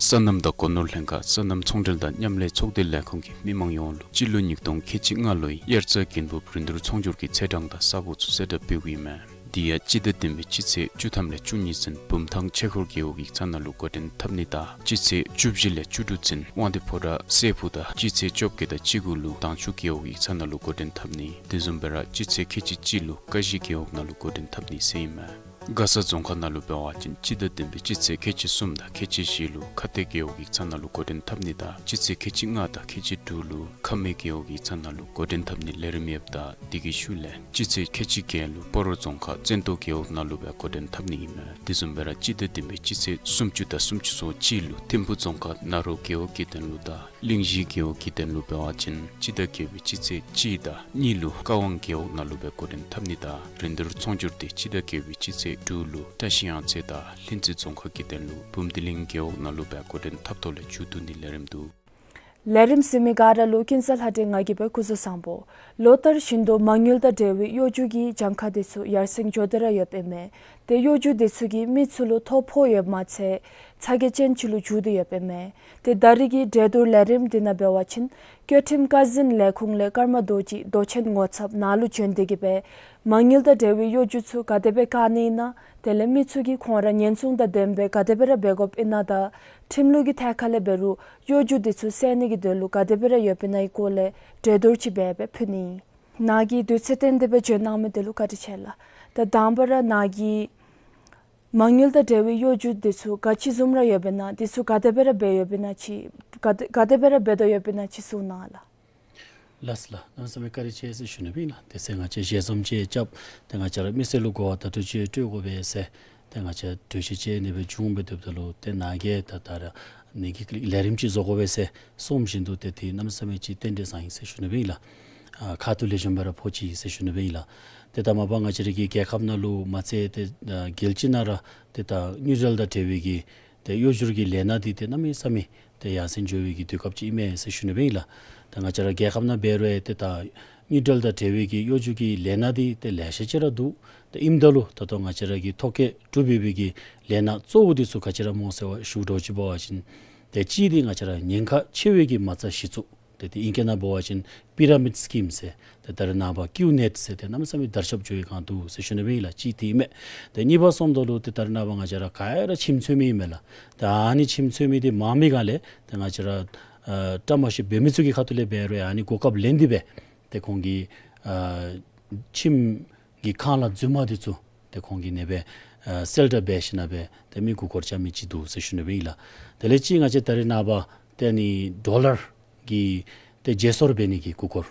སོ་ནམ་དང་སྒོ་ནོར་ལྷན་ཁག་སོ་ནམ་ཚོང་འབྲེལ་དང་མཉམ་ལས་ཚོགས་སྡེ་ལས་ཁུངས་ཀྱིས་མི་མང་ཡོངས་ལུ་སྤྱི་ལོ་ཉིས་སྟོང་ཁལ་གཅིག་ལྔ་ལོའི་དབྱར་རྩྭ་དགུན་འབུབ་རིན་བསྡུར་ཚོང་སྒྱུར་གྱི་ཚེས་གྲངས་དང་ས་གོ་ཚུ་གསལ་བསྒྲགས་འབདཝ་ཨིན་མས། དེ་ཡང་སྤྱི་ཟླ་བདུན་པའི་སྤྱི་ཚེས་བཅུ་ཐམ་ལས་བཅུ་གཉིས་ཚུན་བུམ་ཐང་ཆོས་འཁོར་རྒེད་འོག་ཡིག་ཚང་ནང་ལུ་འགོ་འདྲེན་འཐབ་ནི་དང་སྤྱི་ཚེས་བཅུ་བཞི་ལས་བཅུ་དྲུག་ཚུན་དབང་འདུས་ཕོ་བྲང་སྲས་ཕུག་དང་སྤྱི་ཚེས་བཅོ་བརྒྱད་དང་བཅུ་དགུ་ལུ་དྭངས་ཆུ་རྒེད་འོག་ཡིག་ཚང་ནང་ལུ་འགོ་འདྲེན་འཐབ་ནི། དེ་བཟུམ་སྦེ་ར་སྤྱི་ཚེས་ཁལ་གཅིག་གཅིག་ལུ་ཀ་གཞི་རྒེད་འོག་ནང་ལུ་འགོ་འདྲེན་འཐབ་ནི་ཟེར་ཨིན་མས། མགར་ས་རྫོང་ཁག་ནང་ལུ་འབད་བ་ཅིན་སྤྱི་ཟླ་བདུན་པའི་སྤྱི་ཚེས་ཁལ་གཅིག་གསུམ་དང་ཁལ་གཅིག་བཞི་ལུ་ཁ་གཏད་རྒེད་འོག་ཡིག་ཚང་ནང་ལུ་འགོ་འདྲེན་འཐབ་ནི་དང་སྤྱི་ཚེས་ཁལ་གཅིག་ལྔ་དང་ཁལ་གཅིག་དྲུག་ལུ་ཁ་སྨད་རྒེད་འོག་ཡིག་ཚང་ནང་ལུ་འགོ་འདྲེན་འཐབ་ནི་ལས་རིམ་ཡོདཔ་ད་དེ་གི་ཤུལ་ལས་སྤྱི་ཚེས་ཁལ་གཅིག་བརྒྱད་ལུ་སྤ་རོ་རྫོང་ཁག་བཙན་ཏོ་རྒེད་འོག་ནང་ལུ་སྦེ་འགོ་འདྲེན་འཐབ་ནི་ཨིན་མས། དེ་བཟུམ་སྦེ་ར་སྤྱི་ཟླ་བདུན་པའི་སྤྱི་ཚེས་སུམ་ཅུ་དང་སུམ་ཅུ་སོ་གཅིག་ལུ་ཐིམ་ཕུ་རྫོང་ཁག་ན་རོ་རྒེད་འོག་གི་དོན་ལུ་དང་གླིང་བཞི་རྒེད་འོག་གི་དོན་ལུ་འབད་བ་ཅིན་སྤྱི་ཟླ་བརྒྱད་པའི་སྤྱི་ཚེས་གཅིག་དང་གཉིས་ལུ་ཀ་ཝང་རྒེད་འོག་ནང་ལུ་སྦེ་འགོ་འདྲེན་འཐབ་ནི་དང་རིན་བསྡུར་ཚོང་སྒྱུར་དེ་སྤྱི་ཟླ་བརྒྱད་པའི་སྤྱི་ཚེས་དྲུག་ལུ་བཀྲ་ཤིས་གཡང་རྩེ་དང་ལྷུན་རྩེ་རྫོང་ཁག་གི་དོན་ལུ་བུམ་སྡེ་གླིང་རྒེད་འོག་ནང་ལུ་སྦེ་འགོ་འདྲེན་འཐབ་ཐོག་ལས་མཇུག་བསྡུ་ནི་ལས་རིམ་འདུག། ལས་རིམ་གཟིགས་མི་ག་ར་ལུ་ཀུན་བཟང་ལྷ་སྒྲོན་ང་གིས་སྦེ་སྐུ་གཟུགས་བཟང་པོ། ལོ་ལྟར་བཞིན་དུ་མ་དངུལ་དང་འབྲེལ་བའི་གཡོ་སྒྱུ་གི་གྱངས་ཁ་དེ་ཚུ་ཡར་སེང་འགྱོ་སྟེ་ར་ཡོདཔ་ཨིན་མས། ཏེ་གཡོ་སྒྱུ་དེ་ཚུ་གིས་མི་ཚུ་ལུ་ཐོ་ཕོག་ཡོདཔ་མ་ཚད་ཚ་གྱང་ཅན་ཅིག་ལུ་འགྱུར་ཏེ་ཡོདཔ་ཨིན་མས། ཏེ་ད་རིས་ཀྱི་གྲོས་བསྡུར་ལས་རིམ་འདི་ནང་འབད་བ་ཅིན་བཅའ་ཁྲིམས་ཀ་འཛིན་ལས་ཁུངས་ལས་ཀརྨ་རྡོ་རྗེ་མདོ་ཆེན་ངོ་ཚབ་ནཱ་ལུ་བྱོན་ཏེ་གིས་སྦེ་མ་དངུལ་དང་འབྲེལ་བའི་གཡོ་སྒྱུ་ཚུ་ག་དེ་སྦེ་བཀག་ནི་ཨིན་ན། དེ་ལས་མི་ཚུ་གིས་ཁོང་ར་ཉེན་སྲུང་དང་ལྡནམ་སྦེ་ག་དེ་སྦེ་ར་འབད་དགོཔ་ཨིན་ན་དང་ཁྲིམས་ལུགས་ཀྱི་ཐད་ཁ་ལས་འབད་རུང་གཡོ་སྒྱུ་དེ་ཚུ་སེལ་ནི་གི་དོན་ལུ་ག་དེ་སྦེ་ར་ཡོདཔ་ཨིན་ན་གི་སྐོར་ལས་གྲོས་བསྡུར་ཅིག་འབད་སྦེ་ཕུལ་ནི་ཨིན། ནཱ་གིས་དུས་ཚོད་བཏོན་ཏེ་སྦེ་བྱོན་གནང་མི་དེ་ལུ་བཀའ་དྲིན་ཆེ་ལགས། ད་དང་པ་ར་ནཱ་གིས་མ་དངུལ་དང་འབྲེལ་བའི་གཡོ་སྒྱུ་དེ་ཚུ་ག་ཅི་བཟུམ་ར་ཡོདཔ་ཨིན་ན་དེ་ཚུ་ག་དེ་སྦེ་ར་འབད་ཡོདཔ་ཨིན་ན་ཅིག་ག་དེ་ག་དེ་སྦེ་ར་འབད་དོ་ཡོདཔ་ཨིན་ན་ཅིག་གསུང་གནང་ལགས། ལགས་ལགས། གནམ་མེད་ས་མེད་བཀའ་དྲིན་ཆེ་ཟེར་ཞུ་ནི་སྦེ་ཨིན་ལགས། དེ་ཚེ་ང་བཅས་ཞལ་འཛོམས་ཅིག་རྐྱབ་སྟེ་ང་བཅས་ར་མི་སེར་ལུ་གོ་བ་བརྡ་སྤྲོད་ཅིག་སྤྲོད་དགོ་པས་ཟེར་ཏེ་ང་བཅས་གྲོས་གཞི་ཅིག་ཨ་ནི་སྦེ་བྱུང་སྦེ་སྡོདཔ་ད་ལུ་ཏེ་ནཱ་གིས་ད་ད་ར་ཨ་ནི་གི་ལས་རིམ་ཅིག་བཟོ་དགོ་པས་ཟེར་གསུངམ་བཞིན་དུ་ཏེ་དེ་གནམ་མེད་ས་མེད་ཅིག་རྟེན་འབྲེལ་བཟང་ཡི་ཟེར་ཞུ་ནི་སྦེ་ཨིན་ལགས། ཨ་ཁ་ཐུག་ལེགས་ཤོམ་སྦེ་ར་ཕོག་ཅི་ཟེར་ཞུ་ནི་སྦེ་ཨིན་ལགས། ཏེ་ད་མ་པ་ང་བཅས་ར་གི་རྒྱལ་ཁབ་ནང་ལུ་མ་ཚད་ཏེ་ཨ་རྒྱལ་སྤྱི་ནང་ར་ཏེ་ད་དངུལ་འབྲེལ་དང་འབྲེལ་བའི་གི་ཏེ་གཡོ་སྒྱུ་གི་ལས་སྣ་འདི་ཏེ་གནམ་མེད་ས་མེད་ཏེ་ཡར་སེང་འགྱོ་བའི་གི་དུས་སྐབས་ཅིག་ཨིན་མས་ཟེར་ཞུ་ནི་སྦེ་ཨིན་ལགས། ད་ང་བཅས་ར་རྒྱལ་ཁབ་ནང་འབད་རུང་ཏེ་ད་དངུལ་འབྲེལ་དང་འབྲེལ་བའི་གི་གཡོ་སྒྱུ་གི་ལས་སྣ་འདི་ཏེ་ལེ་ཤ་ཅིག་ར་འདུག། ཏེ་ཨིནམ་ད་ལུ་ད་ལྟོ་ང་བཅས་ར་གི་ཐོ་བཀོད་གྲུབ་ཡོད་པའི་གི་ལས་སྣ་གཙོ་བོ་འདི་ཚུ་ག་ཅི་ར་སྨོ་ཟེར་བ་ཞུ་དོ་ཅིག་འབད་བ་ཅིན་ཏེ་གཅིག་འདི་ང་བཅས་ར་ཉེན་ཁ་ཆེ་བའི་གི་མ་རྩ་གཞི་བཙུགས། ཏེ་དེ་ཨིང་སྐད་ནང་འབད་བ་ཅིན་པི་ར་མིཌ་སི་ཀིམ་ཟེར་ཏེ་ད་རེས་ནངས་པ་ཀིའུ་ནེཊ་ཟེར་ཏེ་གནམ་མེད་ས་མེད་དར་ཁྱབ་འགྱོ་བའི་སྒང་འདུག་ཟེར་ཞུ་ནི་སྦེ་ཨིན་ལགས། གཅིག་དེ་ཨིན་མས། ཏེ་གཉིས་པ་སོངམ་ད་ལུ་ཏེ་ད་རེས་ནངས་པ་ང་བཅས་ར་ག་ར་ཁྱིམ་ཚུད་མི་ཨིན་མས་ལགས། ཏེ་ཨ་ནི་ཁྱིམ་ཚུད་མི་འདི་མང་མི་སྒང་ལས་ཏེ་ང་བཅས་ར་ཨ་བཀྲ་མ་ཤིསཔ་འབད་མི་ཚུ་གི་ཁ་ཐུག་ལས་འབད་རུང་ཨ་ནི་གོ་སྐབས་ལེན་ཏེ་སྦེ་ཏེ་ཁོང་གི་ཨ་ཁྱིམ་གྱི་ཁང་གླ་རྫུན་མ་འདི་ཚུ་ཏེ་ཁོང་གིས་ཨ་ནི་སྦེ་ཨ་སེལ་བསྒྲགས་འབད་ཞིནམ་ལས་སྦེ་ཏེ་མི་མགུ་སྐོར་རྐྱབ་མི་ཅིག་འདུག་ཟེར་ཞུ་ནི་སྦེ་ཨིན་ལགས། དེ་ལས་གཅིག་ང་བཅས་ད་རེས་ནངས་པ་ཏེ་ཨ་ནི་ཌོ་ལར་གྱི་ཏེ་བརྗེ་སོར་འབད་ནི་གི་མགུ་སྐོར།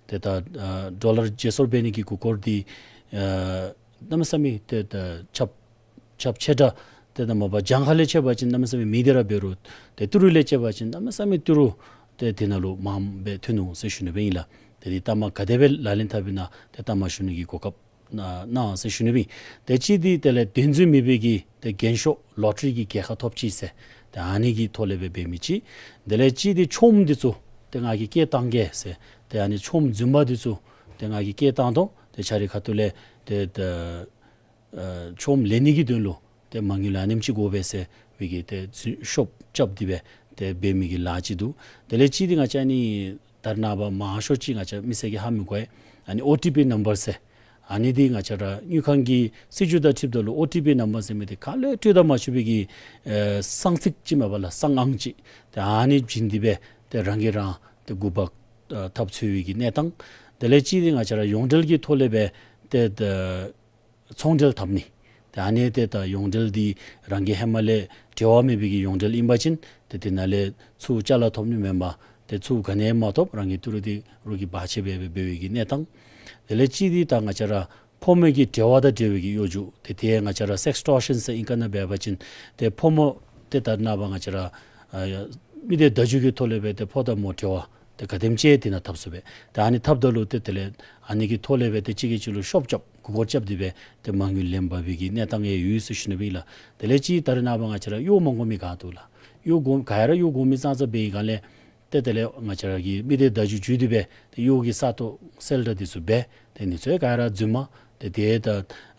ཏེ་ད་ཨ་ཌོ་ལར་བརྗེ་སོར་འབད་ནི་གི་མགུ་སྐོར་འདི་ཨ་གནམ་མེད་ས་མེད་ཏེ་ད་ཁྱབ་ཁྱབ་ཆེ་དྲགས། ཏེ་ད་མ་པ་གྱངས་ཁ་ལས་ཕྱེ་བ་ཅིན་གནམ་མེད་ས་མེད་མི་སྡེ་ར་འབད་རུང་ཏེ་ཏི་རུ་ལས་ཕྱེ་བ་ཅིན་གནམ་མེད་ས་མེད་ཏི་རུ་ཏེ་དེ་ནང་ལུ་མངམ་སྦེ་ཐོན་ནུག་ཟེར་ཞུ་ནི་སྦེ་ཨིན་ལགས། ཏེ་འདི་ལྟ་མ་ག་དེ་སྦེ་ལག་ལེན་འཐབ་ཨིན་ན་ཏེ་ལྟ་མ་ཞུ་ནི་གི་གོ་སྐབས་གནང་ཟེར་ཞུ་ནི་སྦེ་ཨིན། ཏེ་གཅིག་འདི་དེ་ལས་དོན་རྫུན་མེད་པའི་གི་ཏེ་རྒྱན་ཤོག་ལོ་ཊ་རི་གི་རྒྱལ་ཁ་ཐོབ་ཅི་ཟེར་ཏེ་ཨ་ནི་གི་ཐོག་ལས་སྦེ་འབད་མི་ཅིག། དེ་ལས་གཅིག་འདི་ཆོངམ་འདི་ཚུ་ཏེ་ང་གིས་སྐད་བཏང་གེ་ཟེར་ཏེ་ཨ་ནི་ཆོངམ་རྫུན་མ་འདི་ཚུ་ཏེ་ང་གིས་སྐད་བཏང་དོ། ཏེ་ཁྱོད་རའི་ཁ་ཐུག་ལས་ཏེ་ཏེ་ཨ་ཆོངམ་ལེན་ནི་གི་དོན་ལུ་ཏེ་མ་དངུལ་ཨ་ནེམ་ཅིག་དགོ་པས་ཟེར་བའི་གི་ཏེ་ཤོབ་རྐྱབ་སྟེ་སྦེ་ཏེ་འབད་མི་གི་ལཱ་ཅིག་འདུག། དེ་ལས་གཅིག་འདི་ང་བཅས་ཨ་ནི་ད་རེས་ནངས་པ་མང་ཤོས་ཅིག་ང་བཅས་མི་སེར་གྱིས་ཧ་མི་གོ་བས། ཨ་ནི་ཨོ་ཊི་པི་ནམ་བར་ཟེར་ ཨ་ནི་འདི་ང་བཅས་ར་དངུལ་ཁང་གི་སྲིད་བྱུས་དང་འཁྲིལཝ་ད་ལུ་ཨོ་ཊི་པི་ནམ་བར་ཟེར་མི་འདི་ག་ལས་སྤྲོད་དང་མ་ཆོག་པའི་གི་ཨེ་གསང་ཚིག་ཅིག་མས་པ་ལགས། གསང་ཨང་ཅིག། ཏེ་ཨ་ནི་བྱིན་ཏེ་སྦེ་ཏེ་རང་གིས་རང་ཏེ་འགོ་པ་ཨ་འཐབ་ཚུགས་པའི་གི་གནས་སྟངས། དེ་ལས་གཅིག་འདི་ང་བཅས་ར་ཡོངས་འབྲེལ་གྱི་ཐོག་ལས་སྦེ་ཏེ་ཏེ་ཚོང་འབྲེལ་འཐབ་ནི། ཏེ་ཨ་ནི་ཏེ་ད་ཡོངས་འབྲེལ་འདི་རང་གི་ཧེ་མ་ལས་འབྲེལ་བ་མེད་པའི་གི་ཡོངས་འབྲེལ་ཨིན་པ་ཅིན་ཏེ་དེ་ནང་ལས་ཚུར་ཅ་ལ་ཐོབ་ནི་མེན་པར་ཏེ་ཚུར་ག་ནི་ཡང་མ་ཐོབ། རང་གི་ཏི་རུ་འདི་རོགས་ཀྱིས་འབག་ཆི་སྦེ་འབད་བའི་གི་གནས་སྟངས། དེ་ལས་གཅིག་འདི་ད་ང་བཅས་ར་ཕོ་མོ་གི་འབྲེལ་བ་དང་འབྲེལ་བའི་གི་གཡོ་སྒྱུ། ཏེ་དེ་ང་བཅས་ར་སེགསི་ཊོར་ཤཱན་ཟེར་ཨིང་སྐད་ནང་འབད་བ་ཅིན་ཏེ་ཕོ་མོ་ཏེ་ད་ནངས་པ་ང་བཅས་ར་ཨ་མི་སྡེ་བརྡ་བརྒྱུད་ཀྱི་ཐོག་ལས་སྦེ་ཏེ་ཕོ་དང་མོ་འབྲེལ་བ་ཏེ་ག་དེམ་ཅིག་དེ་ནང་འཐབ་ཚུགས་པས། ཏེ་ཨ་ནི་འཐབ་ད་ལུ་ཏེ་དེ་ལས་ཨ་ནི་གི་ཐོག་ལས་སྦེ་ཏེ་གཅིག་གིས་གཅིག་ལུ་ཤོབ་རྐྱབ་མགུ་སྐོར་རྐྱབ་སྟེ་སྦེ་ཏེ་མ་དངུལ་ལེན་འབག་པའི་གི་གནས་སྟངས་ཡང་ཡོད་ཟེར་ཞུ་ནི་སྦེ་ཨིན་ལགས། དེ་ལས་གཅིག་ད་རེས་ནངས་པ་ང་བཅས་ར་གཡོག་མ་དགོ་མི་ག་འདུག་ལགས། གཡོག་དགོ་ག་ར་གཡོག་དགོ་མི་ཙང་ཙང་འབད་བའི་སྒང་ལས་ཏེ་དེ་ལས་ང་བཅས་ར་གི་མི་སྡེ་བརྡ་བརྒྱུད་བརྒྱུད་དེ་སྦེ་ཏེ་གཡོག་གི་ས་སྟོང་གསལ་བསྒྲགས་འདི་ཚུ་འབད། ཏེ་ཨ་ནི་ཚུ་ཡང་ག་ར་རྫུན་མ། ཏེ་དེ་ད་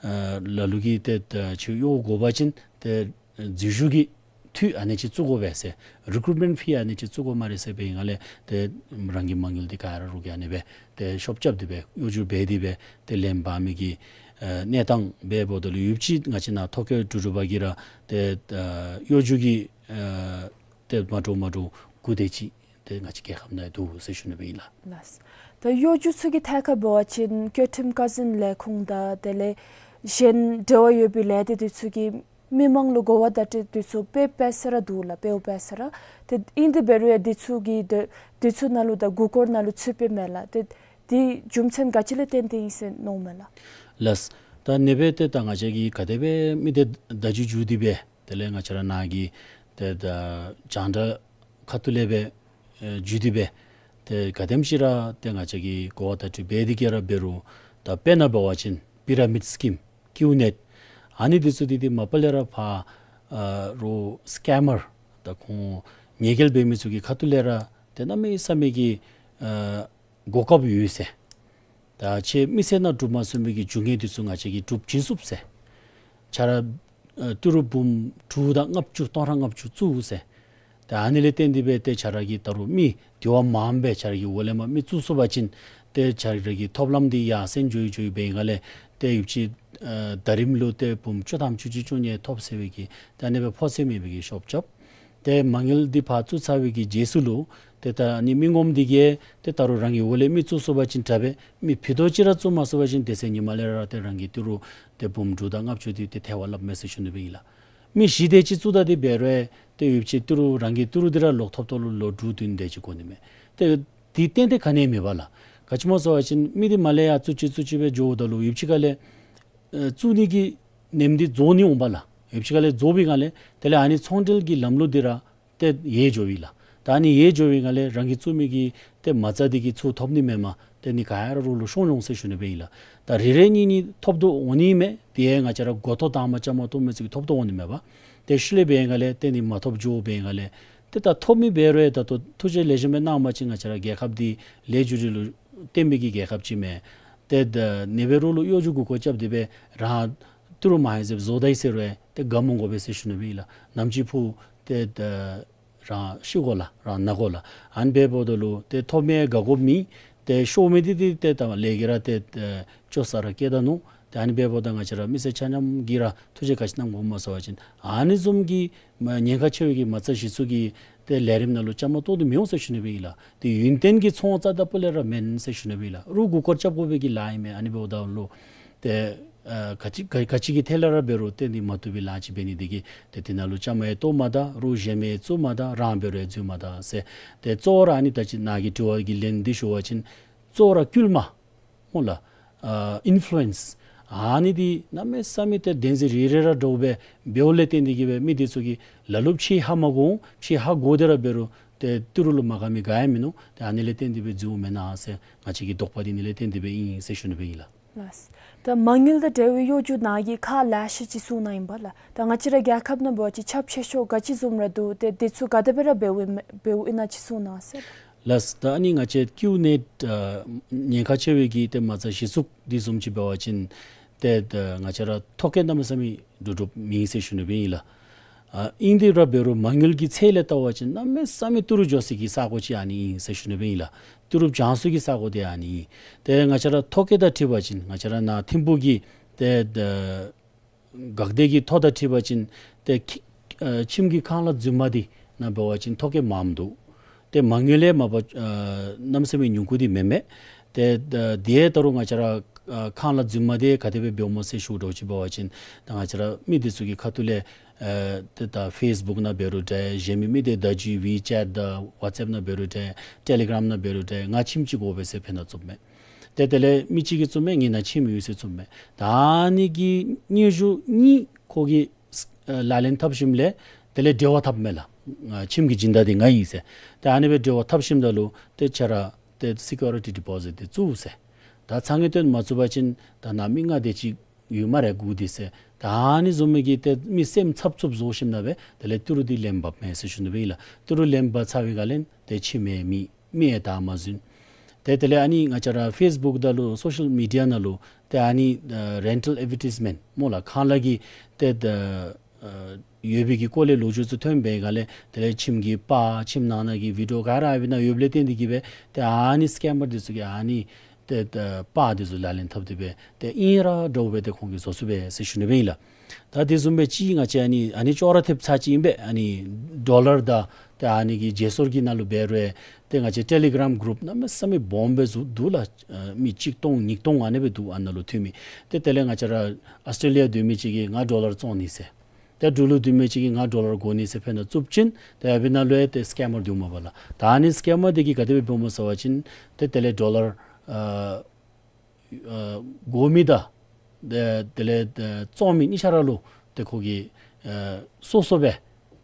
ཨ་ལ་ལུ་གིས་ཏེ་ད་ཁྱོད་གཡོག་དགོ་པ་ཅིན་ཏེ་འཛུལ་ཞུགས་ཀྱི་འཐུས་ཨ་ནི་ཅིག་བཙུགས་དགོ་པས་ཟེར། རི་ཀུ་རུཊ་མེནཊ་ཕི་ཨ་ནི་ཅིག་བཙུགས་དགོ་སྨ་རེ་ཟེར་འབད་བའི་སྒང་ལས་ཏེ་རང་གི་མ་དངུལ་འདི་ག་ར་རོགས་ཀྱིས་ཨ་ནི་སྦེ་ཏེ་ཤོབ་རྐྱབ་སྟེ་སྦེ་གཡོ་སྒྱུ་འབད་དེ་སྦེ་ཏེ་ལེན་འབག་མི་གི་ཨེ་གནས་སྟངས་འབདཝ་ད་ལུ་ཡུདཔ་ཅིག་ང་བཅས་ནཱ་ཐོ་བཀོད་གྲུབ་གྲུབ་པ་གིས་ར་ཏེ་ཨ་གཡོ་སྒྱུ་གི་ཨ་ཏེ་མ་འདྲཝ་མ་འདྲཝ་དགུ་དེ་ཅིག་ཏེ་ང་བཅས་རྒྱལ་ཁབ་ནང་འདུག་ཟེར་ཞུ་ནི་སྦེ་ཨིན་ལགས། ལགས། ད་གཡོ་སྒྱུ་ཚུ་གི་ཐད་ཁར་འབད་བ་ཅིན་སྐྱོ་ཁྲམ་ཀ་ཟན་ལས་ཁུངས་དང་དེ་ལས་གཞན་འབྲེལ་བ་ཡོད་པའི་ལས་སྡེ་འདི་ཚུ་གིས་མི་མང་ལུ་གོ་བ་བརྡ་སྤྲོད་འདི་ཚུ་འབད་འབད་ས་ར་འདུག་ལགས། འབདཝ་འབད་ས་ར། ཏེ་ཨིན་ཏེ་འབད་རུང་ཡང་འདི་ཚུ་གི་འདི་འདི་ཚུ་ནང་ལུ་དང་མགུ་སྐོར་ནང་ལུ་ཚུད་པའི་མས་ལགས། ཏེ་འདི་རྒྱུ་མཚན་ག་ཅི་ལས་བརྟེན་ཏེ་ཨིན་ཟེར་མནོཝ་མས་ལགས། ལགས། ད་ཨ་ནི་སྦེ་ཏེ་ད་ང་བཅས་ཀྱིས་ག་དེ་སྦེ་མི་སྡེ་བརྡ་བརྒྱུད་བརྒྱུད་དེ་སྦེ་དེ་ལས་ང་བཅས་ར་ནཱ་གི་ཏེ་ད་རྒྱང་བསྒྲགས་ཁ་ཐུག་ལས་སྦེ་ཨེ་བརྒྱུད་དེ་སྦེ་ཏེ་ག་དེམ་ཅིག་ར་ཏེ་ང་བཅས་ཀྱིས་གོ་བ་བརྡ་སྤྲོད་འབད་དེ་གི་ར་འབད་རུང་ད་དཔེར་ན་འབད་བ་ཅིན་པི་ར་མིཌ་སི་ཀིམ་ཀིའུ་ནེཊ་ཨ་ནི་འདི་ཚུ་འདི་འདི་མ་པ་ལས་ར་ཕར་ཨ་རོགས་སི་ཀེམ་མར་ད་ཁོང་ཉེས་འགེལ་འབད་མི་ཚུ་གི་ཁ་ཐུག་ལས་ར་ཏེ་གནམ་མེད་ས་མེད་ཀྱི་ཨ་གོ་སྐབས་ཡོད་ཟེར། ད་ཁྱེད་མི་སེར་ནང་འགྲུབ་མ་ཚུགས་མི་གི་རྒྱུ་དངོས་འདི་ཚུ་ང་བཅས་ཀྱིས་སྒྲུབ་བྱིན་ཚུགས་ཟེར། ཆ་ར་ཨ་ཏི་རུ་འབུམ་དྲུག་དང་ལྔ་བཅུ་སྟོང་ཕྲག་ལྔ་བཅུ་བཙུགས་ཟེར། ད་ཨ་ནི་ལས་བརྟེན་ཏེ་སྦེ་ཏེ་ཁྱེད་ར་གི་ད་རུང་མི་དེ་བ་མངམ་སྦེ་ཁྱེད་ར་གི་འོག་ལས་མར་མི་བཙུགས་ཚུགས་པ་ཅིན་ཏེ་ཁྱེད་ར་གི་ཐོབ་ལམ་འདི་ཡར་སེང་འགྱོ་ཡི་འགྱོ་ཡི་འབད་བའི་སྒང་ལས་ཏེ་ཡུདཔ་ཅིག་ཨ་ཟླ་རིམ་ལུ་ཏེ་འབུམ་བཅུ་ཐམ་བཅུ་གཅིག་བཅུ་གཉིས་ཐོབ་ཟེར་བའི་གི་ད་ཨ་ནི་སྦེ་ཕོག་ཚོད་མེད་པའི་གི་ཤོབ་རྐྱབ། ཏེ་མ་དངུལ་འདི་ཕར་བཙུགས་ཚར་བའི་གི་རྗེས་སུ་ལུ་ཏེ་ད་ཨ་ནི་མི་ངོམ་འདི་གིས་ཏེ་ད་རུང་རང་གི་འོག་ལས་མི་བཙུགས་ཚུགས་པ་ཅིན་དྲག་པས། མི་ཕུད་རྡོག་ཅིག་ར་བཙུགས་མ་ཚུགས་པ་ཅིན་དེ་ཚེ་ཉིནམ་ལས་ར་ཏེ་རང་གི་ཏི་རུ་ཏེ་འབུམ་དྲུག་དང་ལྔ་བཅུ་འདི་ཏེ་ཐལ་བར་བརླགཔ་མས་ཟེར་ཞུ་ནི་སྦེ་ཨིན་ལགས། མི་བཞི་དེ་ཅིག་བཙུགས་ད་འདི་འབད་རུང་ཏེ་ཡུདཔ་ཅིག་ཏི་རུ་རང་གི་ཏི་རུ་འདི་ར་ལོག་ཐོབ་ཐོབ་ལུ་ལོ་དྲུག་བདུན་དེ་ཅིག་འགོར་ནི་མས། ཏེ་འདི་ཏན་ཏན་ག་ནི་མེད་པ་ལགས། ག་ཅི་སྨོ་ཟེར་བ་ཅིན་མི་འདི་མར་ལས་ཡར་བཙུགས་ཅི་བཙུགས་ཅི་སྦེ་འགྱོཝ་ད་ལུ་ཡུདཔ་ཅིག་ཁ་ལས་ཨེ་བཙུགས་ནི་གི་ནེམ་འདི་རྫོགས་ནི་འོང་པ་ལགས། ཡུདཔ་ཅིག་ཁ་ལས་རྫོགས་པའི་སྒང་ལས་དེ་ལས་ཨ་ནི་ཚོང་འབྲེལ་གྱི་ལམ་ལུགས་འདི་ར་ཏེ་ཡལ་འགྱོཝ་ཨིན་ལགས། ད་ཨ་ནི་ཡལ་འགྱོཝ་ཨིན་སྒང་ལས་རང་གིས་བཙུགས་མི་གི་ཏེ་མ་རྩ་འདི་གིས་ཚུར་ཐོབ་ནི་མེན་པར་ཏེ་ཨ་ནི་ག་ཡ་ར་རོགས་ལུ་ཤོར་འོང་ཟེར་ཞུ་ནི་སྦེ་ཨིན་ལགས། ད་རེ་རེ་གཉིས་གཉིས་ཐོབ་དོ་འོང་ནི་མས། དེ་ཡང་ང་བཅས་ར་འགོ་ཐོག་དང་པ་བཅའ་མར་གཏོགས་མི་ཚུ་གིས་ཐོབ་དོ་འོང་ནི་མས་པ། ཏེ་ཤུལ་ལས་འབད་བའི་སྒང་ལས་ཏེ་ཨ་ནི་མ་ཐོབ་འགྱོཝ་འབད་བའི་སྒང་ལས་ཏེ་ད་ཐོབ་མི་འབད་རུང་ད་ལྟོ་ཐུགས་རྗེ་ལེགས་ཤོམ་སྦེ་གནང་པ་ཅིན་ང་བཅས་ར་རྒྱལ་ཁབ་འདི་ལེགས་བཅོས་འདི་ལུ་བརྟེན་པའི་གི་རྒྱལ་ཁབ་ཅིག་མས། ཏེ་ད་ཨ་ནི་སྦེ་རོགས་ལུ་གཡོ་སྒྱུ་མགུ་སྐོར་རྐྱབ་སྟེ་སྦེ་རང་ཏི་རུ་མ་ཧེ་ཟེབ་བཟོ་ད་ཡི་ཟེར་རུང་ཏེ་དགའ་མ་དགོ་པས་ཟེར་ཞུ་ནི་སྦེ་ཨིན་ལགས། ནམ་ཅིག་ཕུགས་ཏེ་ད་རང་ཤི་དགོ་ལགས། རང་ན་དགོ་ལགས། ཨ་ནི་འབདཝ་ད་ལུ་ཏེ་ཐོབ་མི་དགའ་དགོཔ་མེད། ཏེ་ཤོར་མི་འདི་འདི་ཏེ་ད་ལས་ཀྱིས་ར་ཏེ་ཨེ་སྐྱོ་ས་ར་སྐྱེད་ད་ནུག། ཏེ་ཨ་ནི་འབདཝ་ད་ང་བཅས་ར་མི་སེར་ཆ་མཉམ་གྱིས་ར་ཐུགས་རྗེ་ག་ཅི་གནང་དགོཔ་སྨོ་ཟེར་བ་ཅིན་ཨ་ནི་བཟུམ་གྱི་མ་ཉེན་ཁ་ཆེ་བའི་གི་མ་རྩ་གཞི་བཙུགས་ཀྱི་ཏེ་ལས་རིམ་ནང་ལུ་བཅའ་མར་གཏོགས་ཏེ་མི་འོང་ཟེར་ཞུ་ནི་སྦེ་ཨིན་ལགས། ཏེ་ཡུན་བརྟན་གྱི་ཚོང་རྩ་དང་པོ་ལས་ར་མེན་ཟེར་ཞུ་ནི་སྦེ་ཨིན་ལགས། རོགས་མགུ་སྐོར་རྐྱབ་དགོ་པའི་གི་ལཱ་ཨིན་མས། ཨ་ནི་འབདཝ་ད་ལུ་ཏེ་ཨ་ག་ཅི་ག་ག་ཅི་གི་ཐད་ལས་ར་འབད་རུང་ཏེ་ཨ་ནི་མ་བཏུབ་པའི་ལཱ་ཅིག་འབད་ནི་འདི་གིས་ཏེ་དེ་ནང་ལུ་བཅའ་མར་ཡང་གཏོགས་མ་ད། རོགས་གཞན་མི་བཙུགས་མ་ད། རང་འབད་རུང་ཡང་འཛུལ་མ་ད་ཟེར། ཏེ་གཙོ་བོ་ར་ཨ་ནི་ད་ཅི་ནཱ་གི་དྲི་བ་གི་ལན་འདི་ཞུ་བ་ཅིན་གཙོ་བོ་ར་སྐུལ་མ་སྨོ་ལགས། ཨ་ཨིན་ཕུ་ལུ་ཨེནསི་ཨ་ནི་འདི་གནམ་མེད་ས་མེད་ཏེ་བདེན་འཛིན་རེ་རེ་ར་འདྲཝ་སྦེ་འབདཝ་ལས་བརྟེན་ཏེ་གིས་སྦེ་མི་འདི་ཚུ་གིས་ལ་ལུ་ཕྱི་ཧ་མ་གོ་འོང་། ཕྱི་ཧ་གོ་སྟེ་ར་འབད་རུང་ཏེ་ཏི་རུ་ལུ་མ་དགའ་མི་ག་ཡང་མིན་ནུག། ཏེ་ཨ་ནི་ལས་བརྟེན་ཏེ་སྦེ་འཛུལཝ་མེན་ན་ཟེར་ང་བཅས་ཀྱི་དོགས་པ་འདི་ཨ་ནི་ལས་བརྟེན་ཏེ་སྦེ་ཨིན་ཟེར་ཞུ་ནི་སྦེ་ཨིན་ལགས། ལགས། ད་མ་དངུལ་དང་འབྲེལ་བའི་གཡོ་སྒྱུ་ནཱ་གིས་ཁག་ལེ་ཤ་ཅིག་གསུངས་གནང་ཡི་པ་ལགས། ད་ང་བཅས་ར་རྒྱལ་ཁབ་ནང་འབད་བ་ཅིན་ཁྱབ་ཆེ་ཤོས་ག་ཅི་བཟུམ་ར་འདུག། ཏེ་འདི་ཚུ་ག་དེ་སྦེ་ར་འབདཝ་ཨིན་འབདཝ་ཨིན་ན་ཅིག་གསུངས་གནང་ཟེར། ལགས། ད་ཨ་ནི་ང་བཅས་ཀིའུ་ནེཊ་ཨ་ཉེན་ཁ་ཆེ་བའི་གི་ཏེ་མ་རྩ་གཞི་བཙུགས་འདི་བཟུམ་ཅིག་འབད་བ་ཅིན་ཏེ་ད་ང་བཅས་ར་ཐོ་བཀོད་གནམ་མེད་ས་མེད་འདྲོག་འདྲོགཔ་མེད་ཟེར་ཞུ་ནི་སྦེ་ཨིན་ལགས། ཨ་ཨིན་ཏེ་ར་འབད་རུང་མ་དངུལ་གྱི་ཚད་ལས་བལྟ་བ་ཅིན་གནམ་མེད་ས་མེད་ཏི་རུ་འགྱོ་སའི་གི་ས་གོ་ཅིག་ཨ་ནི་ཨིན་ཟེར་ཞུ་ནི་སྦེ་ཨིན་ལགས། ཏི་རུ་བྱང་སའི་གི་ས་གོ་འདི་ཨ་ནི་ཨིན། ཏེ་ང་བཅས་ར་ཐོ་བཀོད་དང་འཁྲིལ་བ་ཅིན་ང་བཅས་ར་ནཱ་ཐིམ་ཕུག་གི་ཏེ་ད་འགག་སྡེ་གི་ཐོ་དང་འཁྲིལ་བ་ཅིན་ཏེ་ཁྱི་ཨ་ཁྱིམ་གྱི་ཁང་གླ་རྫུན་མ་འདི་ནང་འབད་བ་ཅིན་ཐོ་བཀོད་མངམ་འདུག། ཏེ་མ་དངུལ་ལས་མ་པ་ཨ་གནམ་མེད་ས་མེད་ཉུང་ཀུ་འདི་མེན་མས། ཏེ་ད་དེ་ད་རུང་ང་བཅས་ར་ཨ་ཁང་གླ་རྫུན་མ་འདི་ག་དེ་སྦེ་འབདཝ་སྨོ་ཟེར་ཞུ་དོ་ཅིག་འབད་བ་ཅིན་ད་ང་བཅས་ར་མི་འདི་ཚུ་གི་ཁ་ཐུག་ལས་ཨ་ཏེ་ད་ཕེསི་བུཀ་ནང་འབད་རུང་འདྲ། གཞན་མི་མི་སྡེ་བརྡ་བརྒྱུད་ཝི་ཅེཊ་དང་ཝཊས་ཨེཔ་ནང་འབད་རུང་འདྲ། ཊེ་ལི་གརམ་ནང་འབད་རུང་འདྲ། ང་ཁྱིམ་ཅིག་དགོ་པས་ཟེར་ཕེབས་ནང་བཙུགསཔ་མས། ཏེ་དེ་ལས་མི་གཅིག་གིས་བཙུགསཔ་མས། ངེའི་ནང་ཁྱིམ་ཡོད་ཟེར་བཙུགསཔ་མས། ད་ཨ་ནི་གི་སྙན་ཞུ་གཉིས་ཁོ་གིས་ཨ་ལག་ལེན་འཐབ་ཞིནམ་ལས་དེ་ལས་འབྲེལ་བ་འཐབ་མས་ལགས། ཨ་ཁྱིམ་གྱི་སྦྱིན་བདག་འདི་ང་ཨིན་ཟེར། ཏེ་ཨ་ནི་སྦེ་འབྲེལ་བ་འཐབ་ཞིནམ་ད་ལུ་ཏེ་ཁྱོད་ར་ཏེ་སི་ཀིའུ་རི་ཊི་ཌི་པོ་ཟིཊ་འདི་བཙུགས་ཟེར། ད་ཚ་ངེས་དོན་མ་བཙུགས་པ་ཅིན་ད་ནཱ་མི་ལྔ་དེ་ཅིག་ཡོད་སྨ་རེ་སྒུག་སྟེ་ཟེར། ད་ཨ་ནི་བཟུམ་མའི་གི་ཏེ་མི་སེམས་འཚབ་འཚུབ་བཟོ་ཞིནམ་ལས་སྦེ་དེ་ལས་ཏི་རུ་འདི་ལེན་འབགཔ་མས་ཟེར་ཞུ་ནི་སྦེ་ཨིན་ལགས། ཏི་རུ་ལེན་འབག་ཚར་བའི་སྒང་ལས་ཏེ་ཁྱིམ་ཡང་མེད། མི་ཡང་བདའ་མ་ཟུན། ཏེ་དེ་ལས་ཨ་ནི་ང་བཅས་ར་ཕེསི་བུཀ་ད་ལུ་སོ་ཤལ་མི་ཌི་ཡ་ནང་ལུ་ཏེ་ཨ་ནི་ཨ་རེན་ཊལ་ཨེཌ་ཝར་ཊའིཛ་མེནཊ་སྨོ་ལགས། ཁང་གླ་གི་ཏེ་ད་ཨ་ཡོད་པའི་གི་སྐོར་ལས་ལོ་རྒྱུས་ཚུ་ཐོན་པའི་སྒང་ལས་དེ་ལས་ཁྱིམ་གྱི་པར་ཁྱིམ་ནང་ན་གི་བི་ཌིའོ་ག་ར་ཨ་ནི་ནང་ཡོདཔ་ལས་བརྟེན་ཏེ་གིས་སྦེ་ཏེ་ཨ་ནི་སི་ཀེམ་མར་འདི་ཚུ་གིས་ཨ་ནི་ཏེ་ད་པར་འདི་ཚུ་ལག་ལེན་འཐབ་སྟེ་སྦེ་ཏེ་ཨིན་ར་འདྲཝ་སྦེ་ཏེ་ཁོང་གིས་བཟོ་ཚུགས་པས་ཟེར་ཞུ་ནི་སྦེ་ཨིན་ལགས། ད་དེ་བཟུམ་སྦེ་ཅིག་ང་བཅས་ཨ་ནི་ཨ་ནི་ཅོག་ར་འཐདཔ་ཚར་ཅིག་ཨིན་པས། ཨ་ནི་ཌོ་ལར་དང་ཏེ་ཨ་ནི་གི་བརྗེ་སོར་གྱི་ནང་ལུ་འབད་རུང་ཏེ་ང་བཅས་ཊེ་ལི་གརམ་གུ་རུཔ་གནམ་མེད་ས་མེད་སྦོམ་སྦེ་བཟོ་འདུག་ལགས། ཨ་མི་གཅིག་སྟོང་ཉིས་སྟོང་ཨ་ནི་སྦེ་འདུག་ཨ་ནཱ་ལུ་འཐུས་མི། ཏེ་དེ་ལས་ང་བཅས་ར་ཨོསི་ཊྲེ་ལི་ཡ་སྡོད་མི་ཅིག་གིས་ང་ཌོ་ལར་བཙོང་ནི་ཟེར། ཏེ་འབྲུག་ལུ་སྡོད་མི་ཅིག་གིས་ང་ཌོ་ལར་དགོ་ནི་ཟེར་ཕེབས་ནང་བཙུགས་ཞིནམ་ཏེ་ཨ་ཕི་ནང་ལུ་ཡང་ཏེ་སི་ཀེམ་མར་འདུག་མས་པ་ལགས། ད་ཨ་ནི་སི་ཀེམ་མར་འདི་གིས་ག་དེ་སྦེ་འབདཝ་སྨོ་ཟེར་བ་ཅིན་ཏེ་དེ་ལས་ཌོ་ལར་ཨ་ཨ་དགོ་མི་དང་དེ་དེ་ལས་ཨ་བཙོང་མི་གཉིས་ཆ་ར་ལུ་ཏེ་ཁོ་གིས་ཨ་སོ་སོ་སྦེ་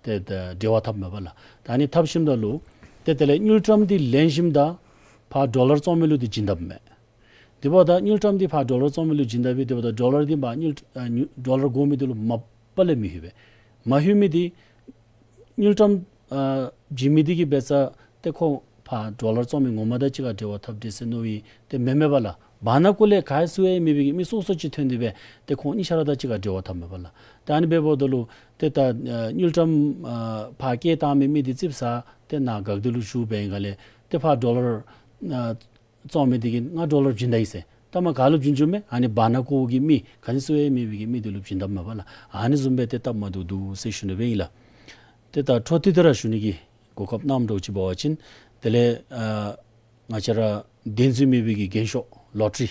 ཏེ་ད་འབྲེལ་བ་འཐབ་མས་པ་ལགས། ད་ཨ་ནི་འཐབ་ཞིནམ་ད་ལུ་ཏེ་དེ་ལས་དངུལ་ཀྲམ་འདི་ལེན་ཞིནམ་ད་ཕར་ཌོ་ལར་བཙོང་མི་ལུ་འདི་བྱིན་དཔ་མས། དེ་འབདཝ་ད་དངུལ་ཀྲམ་འདི་ཕར་ཌོ་ལར་བཙོང་མི་ལུ་བྱིན་དཔ་སྦེ་དེ་འབདཝ་ད་ཌོ་ལར་འདི་མར་དངུལ་ཨ་དངུལ་ཌོ་ལར་དགོ་མི་འདི་ལུ་མ་པ་ལས་མི་ལྷོད་པས། མ་ལྷོད་མི་འདི་དངུལ་ཀྲམ་ཨ་བྱིན་མི་འདི་གིས་འབད་ས་ཏེ་ཁོ་ཕར་ཌོ་ལར་བཙོང་མི་ངོ་མ་དང་གཅིག་ཁར་འབྲེལ་བ་འཐབ་སྟེ་ཟེར་མནོ་བའི་ཏེ་མེན་མས་པ་ལགས། བར་ན་ཀོ་ལས་ག་ཡང་སུ་ཡང་མེད་པའི་གི་མི་སོ་སོ་ཅིག་ཐོན་ཏེ་སྦེ་ཏེ་ཁོང་གཉིས་ཆ་ར་དང་གཅིག་ཁར་འབྲེལ་བ་འཐབ་མས་པ་ལགས། ཏེ་ཨ་ནི་འབདཝ་ད་ལུ་ཏེ་ད་ཨ་དངུལ་ཀྲམ་ཨ་ཕར་བསྐྱལ་བཏང་མི་མི་འདི་ཙིགཔ་ཟ་སྟེ་ནཱ་འགག་སྡེ་ལུ་བཞུགས་པའི་སྒང་ལས་ཏེ་ཕར་ཌོ་ལར་ཨ་བཙོང་མི་འདི་གིས་ང་ཌོ་ལར་བྱིན་ད་ཡི་ཟེར། ད་མར་ག་ལུ་བྱིན་བྱིནམ་མས། ཨ་ནི་བར་ན་ཀོ་གི་མི་ག་ནི་སུ་ཡང་མེད་པའི་གི་མི་འདི་ལུ་བྱིན་དཔ་མས་པ་ལགས། ཨ་ནི་བཟུམ་སྦེ་ཏེ་སྟབས་མ་བདེཝ་འདུག་ཟེར་ཞུ་ནི་སྦེ་ཨིན་ལགས། ཏེ་ད་འཕྲོ་མཐུད་དེ་ར་ཞུ་ནི་གི་གོ་སྐབས་གནངམ་འདྲཝ་ཅིག་འབད་བ་ཅིན་དེ་ལས་ཨ་ང་བཅས་ར་བདེན་རྫུན་མེད་པའི་གི་རྒྱན་ཤོག་ལོ་ཊ་རི་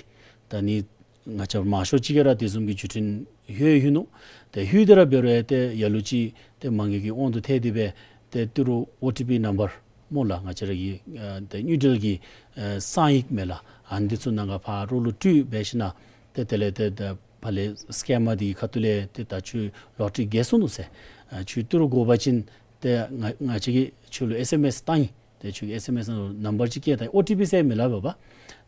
ད་ནི་ང་བཅས་མང་ཤོས་ཅིག་གིས་ར་དེ་བཟུམ་གྱི་བརྒྱུད་འཕྲིན་ལྷོད་ལྷོད་ནུག། ཏེ་ལྷོད་དེ་ར་འབད་རུང་ཡང་ཏེ་ལ་ལུ་ཅིག་ཏེ་མ་དངུལ་གྱི་དབང་དུ་ཐལ་ཏེ་སྦེ་ཏེ་ཏི་རུ་ཨོ་ཊི་པི་ནམ་བར་སྨོ་ལགས། ང་བཅས་ར་གི་ཨ་ཏེ་དངུལ་འབྲེལ་གྱི་ཨ་གསང་ཡིག་མས་ལགས། ཨ་ནི་འདི་ཚུ་ནང་ག་ཕར་རོགས་ལུ་སྤྲོད་འབད་ཞིནམ་ལས་ཏེ་དེ་ལས་ཏེ་ད་ཕར་ལས་སི་ཀེམ་མར་འདི་གི་ཁ་ཐུག་ལས་ཏེ་ད་ཁྱོད་ལོ་ཊ་རི་རྒྱལ་སོ་ནུག་ཟེར། ཨ་ཁྱོད་ཏི་རུ་དགོ་པ་ཅིན་ཏེ་ང་ང་བཅས་ཀྱིས་ཁྱོད་ལུ་ཨེསི་ཨེམ་ཨེསི་བཏང་ཡི། ཏེ་ཁྱོད་ཀྱི་ཨེསི་ཨེམ་ཨེསི་ནང་ལུ་ནམ་བར་ཅིག་བསྐྱལ་ད་ཡི། ཨོ་ཊི་པི་ཟེར་མི་ལགས་པ་པ།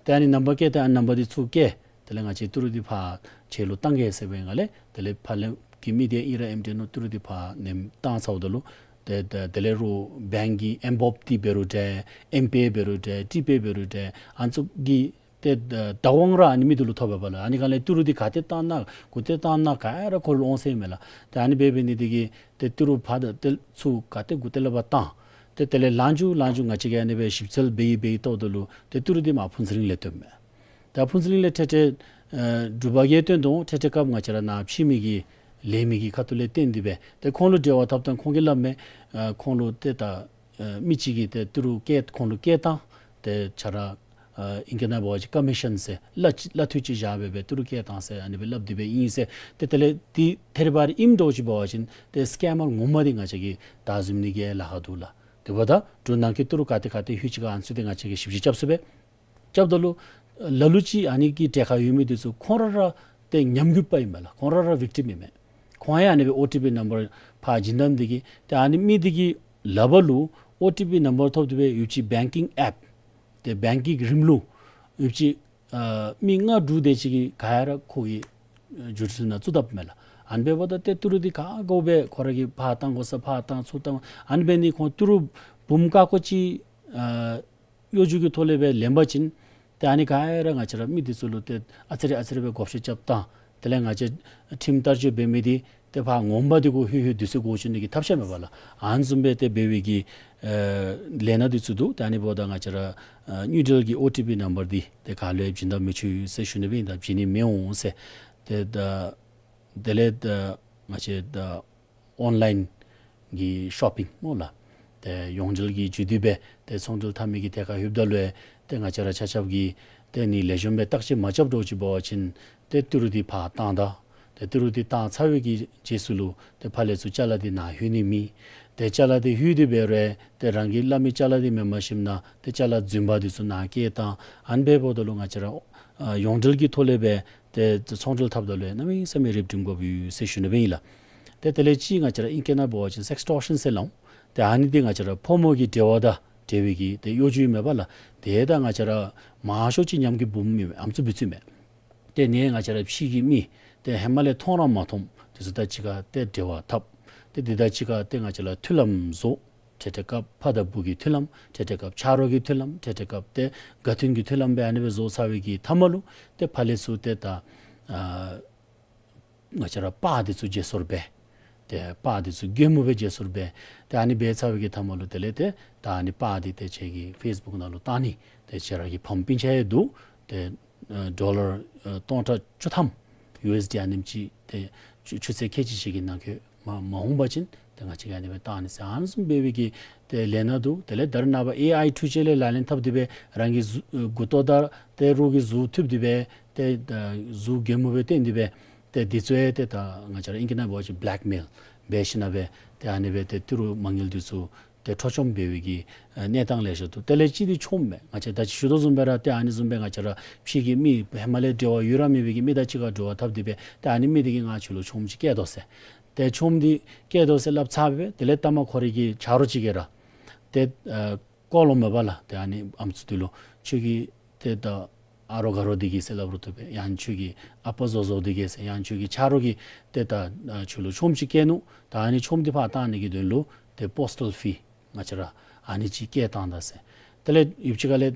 ཏེ་ཨ་ནི་ནམ་བར་བསྐྱལ་ད་ཡི། ཨ་ནི་ནམ་བར་འདི་ཚུར་བསྐྱལ། དེ་ལས་ང་བཅས་ཏི་རུ་འདི་ཕར་ཁྱོད་ལུ་བཏང་གེ་ཟེར་བའི་སྒང་ལས་དེ་ལས་ཕར་ལས་ཀྱི་མི་འདི་ཨིན་ར་ཨིནམ་འདྲས་མནོ་ཏི་རུ་འདི་ཕར་ནེམ་བཏང་ཚརཝ་ད་ལུ་ཏེ་ཏེ་དེ་ལས་རོགས་བེངཀ་གི་ཨེམ་བོབ་འདི་འབད་རུང་འདྲ་ཨེམ་པེ་འབད་རུང་འདྲ་ཊི་པེ་འབད་རུང་འདྲ་ཨ་ནི་ཚུ་གི་ཏེ་ད་བདག་དབང་ར་ཨ་ནི་མི་འདི་ལུ་ཐོབ་པས་པ་ལགས། ཨ་ནི་སྒང་ལས་ཏི་རུ་འདི་ག་ཏེ་བཏང་ན་གུ་ཏེ་བཏང་ན་ག་ར་ཁོ་ལུ་འོང་ཟེར་མས་ལགས། ཏེ་ཨ་ནི་འབད་འབད་ནི་འདི་གིས་ཏེ་ཏི་རུ་ཕར་དང་ཏེ་ཚུར་ག་ཏེ་གུ་ཏེ་ལས་ཕར་བཏང་། ཏེ་དེ་ལས་ལངས་བཅུག་ལངས་བཅུག་ང་བཅས་ཀྱིས་ཨ་ནི་སྦེ་ཞིབ་འཚོལ་འབད་ཡི་འབད་ཡི་བལྟཝ་ད་ལུ་ཏེ་ཏི་རུ་འདི་མར་ཕུན་ཚོགས་གླིང་ལས་ཐོནམ་མས། ད་ཕུན་ཚོགས་གླིང་ལས་ཏེ་ཏེ་ཨ་འབྲུག་པ་གིས་བཏོན་དོ། ཏེ་ཏེ་སྐབས་ང་བཅས་ར་ནཱ་ཕྱི་མི་གི་ལས་མི་གི་ཁ་ཐུག་ལས་བཏོན་ཏེ་སྦེ་ཏེ་ཁོང་ལུ་འབྲེལ་བ་འཐབ་ད་ཁོང་གིས་སླབ་མས། ཨ་ཁོང་ལུ་ཏེ་ད་ཨ་མི་གཅིག་གིས་ཏེ་ཏི་རུ་བསྐྱལ་ཁོང་ལུ་བསྐྱལ་བཏང་། ཏེ་ཁྱོད་ར་ཨ་ཨིང་སྐད་ནང་འབད་བ་ཅིན་ཀོ་མི་ཤཱན་ཟེར་གླ་གླ་འཐུས་ཅིག་བཞག་སྦེ་སྦེ་ཏི་རུ་བསྐྱལ་བཏང་ཟེར་ཨ་ནི་སྦེ་སླབ་སྟེ་སྦེ་ཨིན་ཟེར། ཏེ་དེ་ལས་འདི་ཐད་རི་བ་རི་ཨིནམ་འདྲཝ་ཅིག་འབད་བ་ཅིན་ཏེ་སི་ཀེམ་མར་ངོ་མ་འདི་ང་བཅས་ཀྱིས་བདའ་ཟུན་ནི་གི་ལཱ་ཁག་འདུག་ལགས། དེ་འབདཝ་ད་འབྲུག་ནང་གི་ཏི་རུ་ག་ཏེ་ག་ཏེ་ལྷོད་ཅི་ག་ཨ་ནི་ཚུ་ཏེ་ང་བཅས་ཀྱིས་ཞིབ་དཔྱད་རྐྱབ་ཚུགས་པས། རྐྱབ་ད་ལུ་ལ་ལུ་ཅིག་ཨ་ནི་གི་གྲལ་ཁར་ཡོད་མི་འདི་ཚུ་ཁོང་ར་ར་ཏེ་ཉམས་རྒུད་པ་ཨིན་མས་ལགས། ཁོང་ར་ར་བིག་ཊིམ་ཨིན་མས། ཁོང་ཡང་ཨ་ནི་སྦེ་ཨོ་ཊི་པི་ནམ་བར་ཕར་བྱིན་ད་ནི་འདི་གིས་ཏེ་ཨ་ནི་མི་འདི་གི་ལག་པར་ལུ་ཨོ་ཊི་པི་ནམ་བར་ཐོབ་སྟེ་སྦེ་ཡོད་ཅི་བེངཀ་གི་ཨེཔ་ཏེ་བེངཀ་གི་རིམ་ལུགས་ཡོད་ཅི་ཨ་མི་ལྔ་དྲུག་དེ་ཅིག་གིས་ག་ར་ཁོ་གི་ཨ་བརྒྱུད་འཕྲིན་ནང་བཙུགས་དཔ་མས་ལགས། ཨ་ནི་འབདཝ་ད་ཏེ་ཏི་རུ་འདི་ག་དགོ་པའི་ཁོ་ར་གིས་ཕར་བཏང་དགོ་ས་ཕར་བཏང་ཚུར་བཏང་ཨ་ནི་འབད་ནི་ཁོང་ཏི་རུ་འབུམ་ཀ་ཀོ་ཅིག་ཨ་གཡོ་སྒྱུ་གི་ཐོག་ལས་སྦེ་ལེན་པ་ཅིན་ཏེ་ཨ་ནི་ག་ར་ང་བཅས་ར་མི་འདི་ཚུ་ལུ་ཏེ་ཨ་ཙི་རེ་ཨ་ཙི་རེ་སྦེ་བགོ་བཤའ་རྐྱབ་བཏང་ དེ་ལས་ང་བཅས་ཁྲིམས་བསྟར་སྤྱོད་འབད་མི་འདི་ཏེ་ཕར་ངོ་མ་འདི་གུ་ལྷོད་ལྷོད་དུས་ཚོད་འགོར་བཅུག་ནི་གི་ཐབས་ཤེས་མེད་པ་ལགས། ཨ་ནི་བཟུམ་སྦེ་ཏེ་འབད་བའི་གི་ཨེ་ལས་སྣ་འདི་ཚུ་འདུག། ཏེ་ཨ་ནི་འབདཝ་ད་ང་བཅས་ར་ཨ་དངུལ་འབྲེལ་གྱི་ཨོ་ཊི་པི་ནམ་བར་འདི་ཏེ་ག་ལུ་ཡང་བྱིན་ད་མི་ཆོག་ཟེར་ཞུ་ནི་སྦེ་ཨིན། ད་བྱིན་ནི་མི་འོང་ཟེར། ཏེ་ད་དེ་ལས་ད་ང་བཅས་ད་ཨོན་ལའིན་གྱི་ཤོ་པིང་སྨོ་ལགས། ཏེ་ཡོངས་འབྲེལ་གྱི་བརྒྱུད་དེ་སྦེ་ཏེ་ཚོང་འབྲེལ་འཐབ་མི་གི་ཐད་ཁར་ལྷོདཔ་ད་ལུ་ཏེ་ང་བཅས་ར་ཆ་ཁྱབ་ཀྱིས་ཏེ་ནི་ལེགས་ཤོམ་སྦེ་བརྟག་དཔྱད་མ་རྐྱབ་འགྱོ་ཅི་འབད་བ་ཅིན་ཏེ་ཏི་རུ་འདི་ཕར་བཏང་ད། ཏེ་ཏི་རུ་འདི་བཏང་ཚར་བའི་གི་རྗེས་སུ་ལུ་ཏེ་ཕར་ལས་ཚུར་ཅ་ལ་འདི་ནཱ་ལྷོད་ནི་མེད། ཏེ་ཅ་ལ་འདི་ལྷོད་དེ་འབད་རུང་ཏེ་རང་གིས་སླབ་མི་ཅ་ལ་འདི་མེན་པར་ཞིནམ་ན་ཏེ་ཅ་ལ་རྫུན་པ་འདི་ཚུ་ནཱ་བསྐྱལ་བཏང་། ཨ་ནི་འབདཝ་ད་ལུ་ང་བཅས་ར་ཨ་ཡོངས་འབྲེལ་གྱི་ཐོག་ལས་སྦེ་ཏེ་ཚོང་འབྲེལ་འཐབ་ད་ལུ་གནམ་མེད་ས་མེད་རིག་སྒྲིམ་དགོཔ་ཡོད་ཟེར་ཞུ་ནི་སྦེ་ཨིན་ལགས། ཏེ་དེ་ལས་ཅིག་ང་བཅས་ར་ཨིང་སྐད་ནང་འབད་བ་ཅིན་སེགས་ཊོར་ཤཱན་ཟེར་སླབ་འོང་། ཏེ་ཨ་ནི་འདི་ང་བཅས་ར་ཕོ་མོ་གི་འབྲེལ་བ་དང་འབྲེལ་བའི་གི་ཏེ་གཡོ་སྒྱུ་ཨིན་མས་པ་ལགས། ཏེ་ད་ང་བཅས་ར་མང་ཤོས་ཅིག་ཉམས་ཀྱིས་འབུམ་ཨིན་མས། ཨམ་སྲུ་འབུ་སྲུ་མས། ཏེ་ནི་ང་བཅས་ར་ཕྱི་གི་མི་ཏེ་ཧེ་མ་ལས་མཐོང་ར་མ་མཐོངམ་འདི་ཚུ་དང་གཅིག་ཁར་ཏེ་འབྲེལ་བ་འཐབ། ཏེ་འདི་དང་གཅིག་ཁར་ཏེ་ང་བཅས་ར་མཐུན་ལམ་བཟོ། འཕྲལ་འཕྲལ་སྐབས་ཕ་དང་བུ་གི་མཐུན་ལམ། འཕྲལ་འཕྲལ་སྐབས་ཆ་རོགས་ཀྱི་མཐུན་ལམ། འཕྲལ་འཕྲལ་སྐབས་ཏེ་དགའ་མཐུན་གྱི་མཐུན་ལམ་སྦེ་ཨ་ནི་སྦེ་བཟོ་ཚར་བའི་གི་མཐའ་མ་ལུ་ཏེ་ཕར་ལས་ཚུར་ཏེ་ད་ཨ་ང་བཅས་ར་པར་འདི་ཚུ་བརྗེ་སོར་འབད། ཏེ་པར་འདི་ཚུ་གད་མོ་སྦེ་བརྗེ་སོར་འབད། ཏེ་ཨ་ནི་འབད་ཚར་བའི་གི་མཐའ་མ་ལུ་དེ་ལས་ཏེ་ད་ཨ་ནི་པར་འདི་ཏེ་ཁྱེད་ཀྱི་ཕེསི་བུཀ་ནང་ལུ་བཏང་ནི། ཏེ་ཁྱེད་ར་གི་ཕམ་སྤུན་ཆ་ཡང་འདུག། ཏེ་ཨ་ཌོ་ལར་ཨ་སྟོང་ཕྲག་བཅུ་ཐམ་ཡུ་ཨེསི་ཌི་ཨ་ནེམ་ཅིག་ཏེ་ཆུ་ཆུ་ཚོད་ཁལ་གཅིག་ཅིག་གི་ནང་འཁོད་མ་མ་འོང་པ་ཅིན་ཏེ་ང་བཅས་ཀྱིས་ཨ་ནི་སྦེ་བཏང་ནི་ཟེར་ཨ་ནི་བཟུམ་འབད་བའི་གི་ཏེ་ལས་སྣ་འདུག། དེ་ལས་ད་རེས་ནངས་པ་ཨེ་ཨའི་འཕྲུལ་ཆས་ལས་ལག་ལེན་འཐབ་སྟེ་སྦེ་རང་གི་གཟུགས་ཨ་མགུ་ཏོ་དང་ཏེ་རོགས་ཀྱི་གཟུགས་འཐུ་སྟེ་སྦེ་ཏེ་ད་གཟུགས་གད་མོ་སྦེ་བསྟན་ཏེ་སྦེ་ཏེ་འདི་ཚུ་ཡང་ཏེ་ད་ང་བཅས་ར་ཨིང་སྐད་ནང་འབད་བ་ཅིན་བེ་ལེཀ་མེལ་འབད་ཞིན་ན་སྦེ་ཏེ་ཨ་ནི་སྦེ་ཏེ་ཏི་རུ་མ་དངུལ་འདི་ཚུ་ཏེ་འཕྲོག་བཅོམ་འབད་བའི་གི་ཨ་གནས་སྟངས་ལེ་ཤ་འདུག། དེ་ལས་གཅིག་འདི་ཆོམ་མས། ང་བཅས་ད་ཅི་ཞུ་དོ་བཟུམ་སྦེ་ར་ཏེ་ཨ་ནི་བཟུམ་སྦེ་ང་བཅས་ར་ཕྱི་གི་མི་ཧེ་མ་ལས་འབྲེལ་བ་ཡོད་ར་མེད་པའི་གི་མི་དང་གཅིག་ཁར་འབྲེལ་བ་འཐབ་སྟེ་སྦེ་ཏེ་ཨ་ནི་མི་འདི་གིས་ང་ཁྱོད་ལུ་ཆོམ་ཅིག་བསྐྱལ་དོ་ཟེར། ཏེ་ཆོམ་འདི་བསྐྱལ་དོ་ཟེར་སླབ་ཚར་སྦེ་དེ་ལས་ལྟ་མ་ཁོ་རའི་གི་ཆ་རོགས་ཅིག་གིས་ར་ཏེ་ཨ་བཀོ་ལོང་མས་པ་ལགས། ཏེ་ཨ་ནི་ཨམ་སྲུ་འདི་ལུ་ཁྱོད་ཀྱི་ཏེ་ད་ཨ་རོགས་དགའ་རོགས་འདི་གིས་ཟེར་སླབ་རུང་བཏུབ་པས། ཡང་ཁྱོད་ཀྱི་ཨ་པ་བཟོ་བཟོཝ་འདི་གིས་ཟེར། ཡང་ཁྱོད་ཀྱི་ཆ་རོགས་ཀྱིས་ཏེ་ད་ཨ་ཁྱོད་ལུ་ཆོམ་ཅིག་བསྐྱལ་ནུག། ད་ཨ་ནི་ཆོམ་འདི་ཕར་བཏང་ནི་གི་དོན་ལུ་ཏེ་པོསི་ཊལ་ཕི་ང་བཅས་ར་ཨ་ནི་ཅིག་བསྐྱལ་བཏང་ད་ཟེར། དེ་ལས་ཡུདཔ་ཅིག་ཁ་ལས་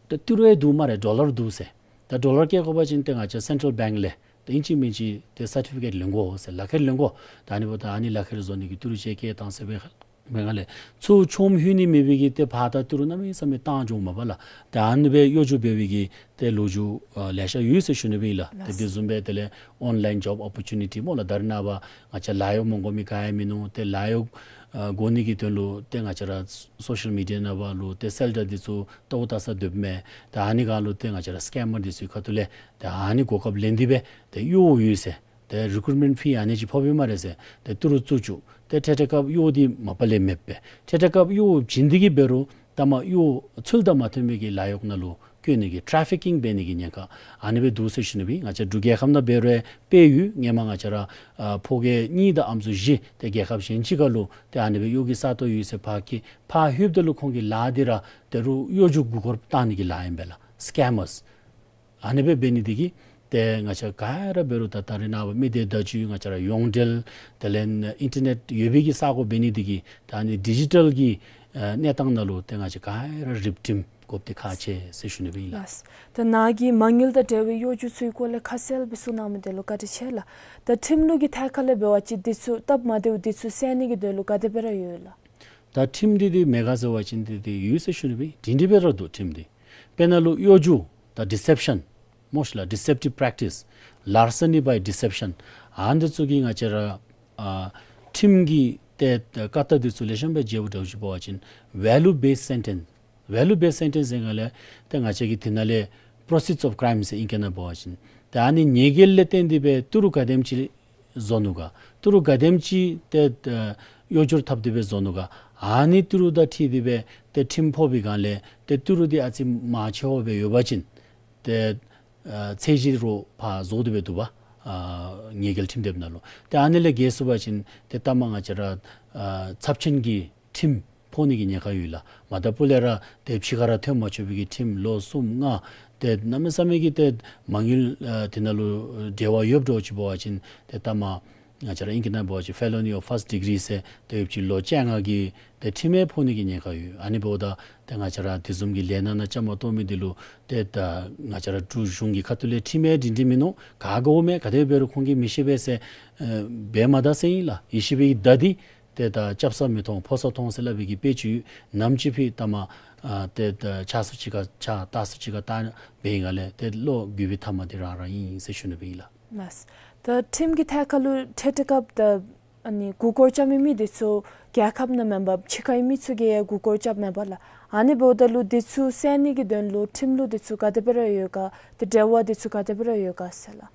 ཏེ་ཏི་རུ་ཡང་འདུག་སྨ་རེ། ཌོ་ལར་འདུག་ཟེར། ད་ཌོ་ལར་བསྐྱལ་དགོ་པ་ཅིན་ཏེ་ང་བཅས་སེན་ཊལ་བེངཀ་ལས་ཏེ་ཨིན་ཅི་མིན་ཅི་ཏེ་སར་ཊི་ཕི་ཀེཊ་ལེན་དགོ་ཟེར། ལག་ཁྱེར་ལེན་དགོ། ད་ཨ་ནི་འབདཝ་ད་ཨ་ནི་ལག་ཁྱེར་བཟོ་ནི་གི་ཏི་རུ་ཅིག་བསྐྱལ་བཏང་ཟེར་བའི་ཁ་ལས་ཚུར་ཆོམ་ལྷོད་ནི་མེད་པའི་གི་ཏེ་ཕར་ད་ཏི་རུ་གནམ་མེད་ས་མེད་བཏང་འགྱོཝ་མས་པ་ལགས། ཏེ་ཨ་ནི་སྦེ་གཡོ་སྒྱུ་འབད་བའི་གི་ཏེ་ལོ་རྒྱུས་ཨ་ལེ་ཤ་ཡོད་ཟེར་ཞུ་ནི་སྦེ་ཨིན་ལགས། ཏེ་ལགས། དེ་བཟུམ་སྦེ་དེ་ལས་ཨོན་ལའིན་ཇོབ་ཨོ་པོར་ཅུ་ནི་ཊི་སྨོ་ལགས། ད་རེས་ནངས་པ་ང་བཅས་ལཱ་གཡོག་མ་དགོ་མི་ག་ཡང་མིན་ནུག། ཏེ་ལཱ་གཡོག་ཨ་དགོ་ནི་གི་དོན་ལུ་ཏེ་ང་བཅས་ར་སོ་ཤལ་མི་ཌི་ཡ་ནང་འབད་རུང་ཏེ་སེལ་ཊར་འདི་ཚུ་ལྟཝ་ལྟ་ས་སྡོདཔ་མས། ཏེ་ཨ་ནི་སྒང་ལུ་ཏེ་ང་བཅས་ར་སི་ཀེམ་མར་འདི་ཚུ་གི་ཁ་ཐུག་ལས་ཏེ་ཨ་ནི་གོ་སྐབས་ལེན་ཏེ་སྦེ་ཏེ་གཡོག་ཡོད་ཟེར། ཏེ་རི་ཀུ་རུཊ་མེནཊ་ཕི་ཨ་ནི་ཅིག་ཕོགཔ་ཨིན་སྨ་རེ་ཟེར། ཏེ་ཏི་རུ་བཙུགས་བཅུག། ཏེ་འཕྲལ་འཕྲལ་སྐབས་གཡོག་འདི་མ་པ་ལས་མེདཔ་སྦེ། འཕྲལ་འཕྲལ་སྐབས་གཡོག་བྱིན་ཏེ་གི་འབད་རུང་ལྟ་མ་གཡོག་ཚུལ་དང་མ་མཐུན་པའི་གི་ལཱ་གཡོག་ནང་ལུ་བཀོལ་ནི་གི་ཊ་རེ་ཕི་ཀིང་འབད་ནི་གི་ཉེན་ཁ་ཨ་ནི་སྦེ་འདུག་ཟེར་ཞུ་ནི་སྦེ། ང་བཅས་འབྲུག་རྒྱལ་ཁབ་ནང་འབད་རུང་དཔེ་ཡོད། སྔོན་མ་ང་བཅས་ར་ཨ་ཕོ་རྒས་གཉིས་དང་ཨམ་སྲུ་བཞི་ཏེ་རྒྱལ་ཁབ་གཞན་ཅིག་ཁར་ལུ་ཏེ་ཨ་ནི་སྦེ་གཡོག་གི་ས་སྟོང་ཡོད་ཟེར་ཕར་བསྐྱལ། ཕར་ལྷོདཔ་ད་ལུ་ཁོང་གི་ལཱ་འདི་ར་ཏེ་རུང་གཡོ་སྒྱུ་མགུ་སྐོར་བཏང་ནི་གི་ལཱ་ཨིན་པས་ལགས། སི་ཀེམ་མར་སི། ཨ་ནི་སྦེ་འབད་ནི་འདི་གིས་ཏེ་ང་བཅས་ག་ར་འབད་རུང་ད་ད་རེས་ནངས་པ་མི་སྡེ་བརྡ་བརྒྱུད་ང་བཅས་ར་ཡོངས་འབྲེལ་དེ་ལས་ཨིན་ཊར་ནེཊ་ཡོད་པའི་གི་ས་གོ་འབད་ནི་འདི་གིས་ད་ཨ་ནི་ཌི་ཇི་ཊལ་གྱི་ཨ་གནས་སྟངས་ནང་ལུ་ཏེ་ང་བཅས་ག་ར་རིག་སྒྲིམ་དགོཔ་འདི་ཁག་ཆེ་ཟེར་ཞུ་ནི་སྦེ་ཨིན་ལགས། ལགས། ད་ནཱ་གིས་མ་དངུལ་དང་འབྲེལ་བའི་གཡོ་སྒྱུ་ཚུའི་སྐོར་ལས་ཁ་གསལ་སྦེ་གསུངས་གནང་མི་དེ་ལུ་བཀའ་དྲིན་ཆེ་ལགས། ད་ཁྲིམས་ལུགས་ཀྱི་ཐད་ཁར་ལས་འབད་བ་ཅིན་འདི་ཚུ་སྟབས་མ་བདེཝ་འདི་ཚུ་སེལ་ནི་གི་དོན་ལུ་ག་དེ་སྦེ་ར་ཡོད་ལགས། ད་ཁྲིམས་འདི་འདི་མེད་ག་ཟེར་བ་ཅིན་འདི་འདི་ཡོད་ཟེར་ཞུ་ནི་སྦེ་འདི་འདི་སྦེ་ར་འདུག་ཁྲིམས་འདི། དཔེར་ན་ལུ་གཡོ་སྒྱུ་ད་ཌི་སེབ་ཤན་སྨོ་ཤིག་ལགས། ཌི་སེབ་ཊིབ་པྲེག་ཊིས། Larceny by deception། ཨ་འདི་ཚུ་གི་ང་བཅས་ར་ཨ་ཁྲིམས་ཀྱི་ཏེ་བཀའ་ལྟག་འདི་ཚུ་ལེགས་ཤོམ་སྦེ་མཇལཝ་འདྲཝ་ཅིག་འབད་བ་ཅིན་ཝེ་ལུ་བེསི་སེན་ཊེནསི། ཝེ་ལུ་བེསི་སེན་ཊེནསི་ཟེར་སྒང་ལས་ཏེ་ང་བཅས་ཀྱི་དེ་ནང་ལས་པྲོ་སིཌ་ཨོཕ་ཀྲའིམ་ཟེར་ཨིང་སྐད་ནང་འབད་བ་ཅིན་ཏེ་ཨ་ནི་ཉེས་འགེལ་ལས་བརྟེན་ཏེ་སྦེ་ཏི་རུ་ག་དེམ་ཅིག་བཟོ་ནུག་ག། ཏི་རུ་ག་དེམ་ཅིག་ཏེ་ཨ་གཡོ་སྒྱུར་འཐབ་སྟེ་སྦེ་བཟོ་ནུག་ག། ཨ་ནི་ཏི་རུ་དང་འཁྲིལ་ཏེ་སྦེ་ཏེ་ཁྲིམས་ཕོག་པའི་སྒང་ལས་ཏེ་ཏི་རུ་འདི་ཨ་ཙི་མང་ཆེ་བ་སྦེ་ཡོད་པ་ཅིན་ཏེ་ཨ་ཚད་གཞི་རུ་ཕར་བཟོ་སྟེ་སྦེ་འདུག་པ། ཨ་ཉེས་འགེལ་ཁྲིམས་དེབ་ནང་ལུ། ཏེ་ཨ་ནི་ལས་བརྒལ་སོང་པ་ཅིན་ཏེ་ལྟ་མ་ང་བཅས་ར་ཨ་ཚབས་ཆེན་གྱི་ཁྲིམས་ཕོག་ནི་གི་ཉེན་ཁ་ཡོད་ལགས། མ་ད་སྤུ་ལས་ར་ཏེ་ཕྱི་ཁར་ར་ཐོན་མ་ཆོག་པའི་གི་ཁྲིམས་ལོ་གསུམ་ལྔ་ཏེ་གནམ་མེད་ས་མེད་ཀྱི་ཏེ་མ་དངུལ་ཨ་དེ་ནང་ལུ་འབྲེལ་བ་ཡོདཔ་འདྲཝ་ཅིག་འབད་བ་ཅིན་ཏེ་ལྟ་མ་ ང་བཅས་ར་ཨིང་སྐད་ནང་འབད་བ་ཅིན་felony of first degree ཟེར་ཏེ་ཡོདཔ་ཅིག་ལོ་བཅོ་ལྔ་གི་ཏེ་ཁྲིམས་ཡང་ཕོག་ནི་གི་ཉེན་ཁ་ཡོད། ཨ་ནི་འབདཝ་ད་ཏེ་ང་བཅས་ར་དེ་བཟུམ་གྱི་ལས་སྣ་ནང་བཅའ་མར་གཏོགས་མི་འདི་ལུ་ཏེ་ད་ང་བཅས་ར་འབྲུག་གཞུང་གི་ཁ་ཐུག་ལས་ཁྲིམས་ཡང་སྒྲིང་སྒྲིང་མིན་ནུག། ག་དགོ་མས། ག་དེ་འབད་རུང་ཁོང་གིས་མི་ཤེས་པས་ཟེར་ཨེ་འབད་མ་ད་ཟེར་ཨིན་ལགས། ཡེ་ཤེས་པའི་མདའ་འདི་ཏེ་ད་སྐྱབས་ས་མི་མཐོང་ཕོ་ས་མཐོང་ཟེར་སླབ་པའི་གི་དཔེ་ཅིག་ཡོད། ནམ་ཅིག་ཕི་ད་མ་ཨ་ཏེ་ད་ཆགས་སུ་ཅིག་ཁར་ཆགས་ལྟ་སུ་ཅིག་ཁར་ལྟ་འབད་ཡི་ག་ལས་ཏེ་བློ་འགྱོད་པའི་ཐ་མ་འདི་རང་རང་ཨིན་ཟེར་ཞུ་ནི་སྦེ་ཨིན་ལགས། ལགས། ད་ཁྲིམས་ཀྱི་ཐད་ཁར་ལུ་འཕྲལ་འཕྲལ་སྐབས་ད་ཨ་ནི་མགུ་སྐོར་རྐྱབ་མི་མི་འདི་ཚུ་རྒྱལ་ཁབ་ནང་མེན་པར་ཕྱི་ཁའི་མི་ཚུ་གིས་ཡང་མགུ་སྐོར་རྐྱབ་མས་པ་ལགས། ཨ་ནི་འབདཝ་ད་ལུ་འདི་ཚུ་སེལ་ནི་གི་དོན་ལུ་ཁྲིམས་ལུགས་འདི་ཚུ་ག་དེ་སྦེ་ར་ཡོད་ག། ཏེ་འབྲེལ་བ་འདི་ཚུ་ག་དེ་སྦེ་ར་ཡོད་ག་ཟེར་ལགས།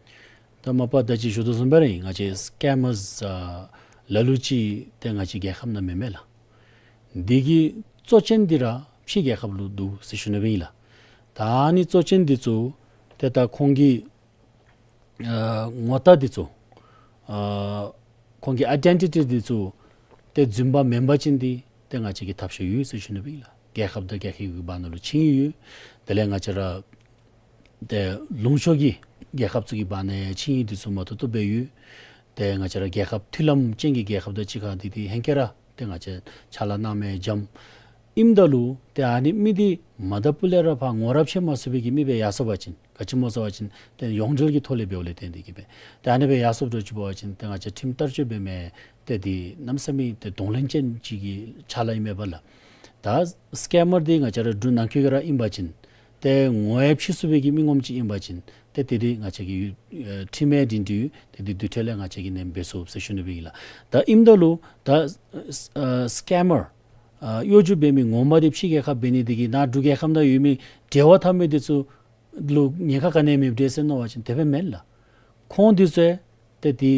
ད་མ་པ་ད་ཅི་ཞུ་དོ་བཟུམ་སྦེ་ར་ཨིན། ང་བཅས་སི་ཀེམ་མར་ཨ་ལ་ལུ་ཅིག་ཏེ་ང་བཅས་རྒྱལ་ཁབ་ནང་མེན་མས་ལགས། འདི་གི་གཙོ་ཅན་འདི་ར་ཕྱི་རྒྱལ་ཁབ་ལུ་འདུག་ཟེར་ཞུ་ནི་སྦེ་ཨིན་ལགས། ད་ཨ་ནི་གཙོ་ཅན་འདི་ཚུ་ཏེ་ད་ཁོང་གི་ཨ་ངོ་རྟགས་འདི་ཚུ་ཨ་ཁོང་གི་ཨའི་ཌེན་ཊི་ཊི་འདི་ཚུ་ཏེ་རྫུན་པ་མེན་པ་ཅིན་འདི་ཏེ་ང་བཅས་ཀྱིས་ཐབས་ཤེས་ཡོད་ཟེར་ཞུ་ནི་སྦེ་ཨིན་ལགས། རྒྱལ་ཁབ་དང་རྒྱལ་ཁབ་ཀྱི་བར་ན་ལུ་ཆིངས་ཡིག་ཡོད། དེ་ལས་ང་བཅས་ར་ཏེ་ལུང་ཕྱོགས་ཀྱི་རྒྱལ་ཁབ་ཚུ་གི་བར་ན་ཡང་ཆིངས་ཡིག་འདི་ཚུ་མ་ཐུབ་ཐུབ་སྦེ་ཡོད། ཏེ་ང་བཅས་ར་རྒྱལ་ཁབ་མཐུན་ལམ་ཅན་གྱི་རྒྱལ་ཁབ་དང་གཅིག་ཁར་འདི་ཏེ་ཧེང་སྐལ་ར་ཏེ་ང་བཅས་ཕྱག་ལཱ་གནང་མི་འཇམ། ཨིནམ་ད་ལུ་ཏེ་ཨ་ནི་མི་འདི་མ་དང་ཕུ་ལས་ར་ཕར་ངོ་རབས་ཕྱེ་མ་ཚུགས་པའི་གི་མི་སྦེ་ཡར་སོང་པ་ཅིན་ག་ཅི་སྨོ་ཟེར་བ་ཅིན་ཏེ་ཡོངས་འབྲེལ་གྱི་ཐོག་ལས་འབདཝ་ལས་བརྟེན་ཏེ་གིས་སྦེ་ཏེ་ཨ་ནི་སྦེ་ཡར་སོངམ་འདྲཝ་ཅིག་འབད་བ་ཅིན་ཏེ་ང་བཅས་ཁྲིམས་བསྟར་སྤྱོད་འབད་མི་ཏེ་འདི་གནམ་མེད་ས་མེད་ཏེ་གདོང་ལེན་ཅན་ཅིག་གི་ཕྱག་ལཱ་ཨིན་མས་པ་ལགས། ད་སི་ཀེམ་མར་འདི་ང་བཅས་ར་འབྲུག་ནང་འཁོད་ཀྱི་ར་ཨིན་པ་ཅིན་ཏེ་ངོ་ཡང་ཕྱེ་ཚུགས་པའི་གི་མི་ངོམ་ཅིག་ཨིན་པ་ཅིན་ཏེ་དེ་འདི་ང་བཅས་ཀྱིས་ཨེ་ཁྲིམས་ཡང་སྒྲིང་སྒྲིང་ཏེ་འདི་དུས་ཐོག་ལས་ང་བཅས་ཀྱིས་ནན་འབད་ཚུགས་ཟེར་ཞུ་ནི་སྦེ་ཨིན་ལགས། ད་ཨིནམ་ད་ལུ་ད་ཨ་སི་ཀེམ་མར་ཨ་གཡོ་སྒྱུ་འབད་མི་ངོ་མ་འདི་ཕྱི་རྒྱལ་ཁབ་འབད་ནི་འདི་གིས་ནཱ་འབྲུག་རྒྱལ་ཁབ་ནང་ཡོད་མི་འབྲེལ་བ་འཐབ་མི་འདི་ཚུ་ལུ་ཉེན་ཁ་ག་ནི་ཡང་མེདཔ་འདྲས་ཟེར་མནོ་བ་ཅིན་དེ་སྦེ་མེན་ལགས། ཁོང་འདི་ཚུ་ཏེ་འདི་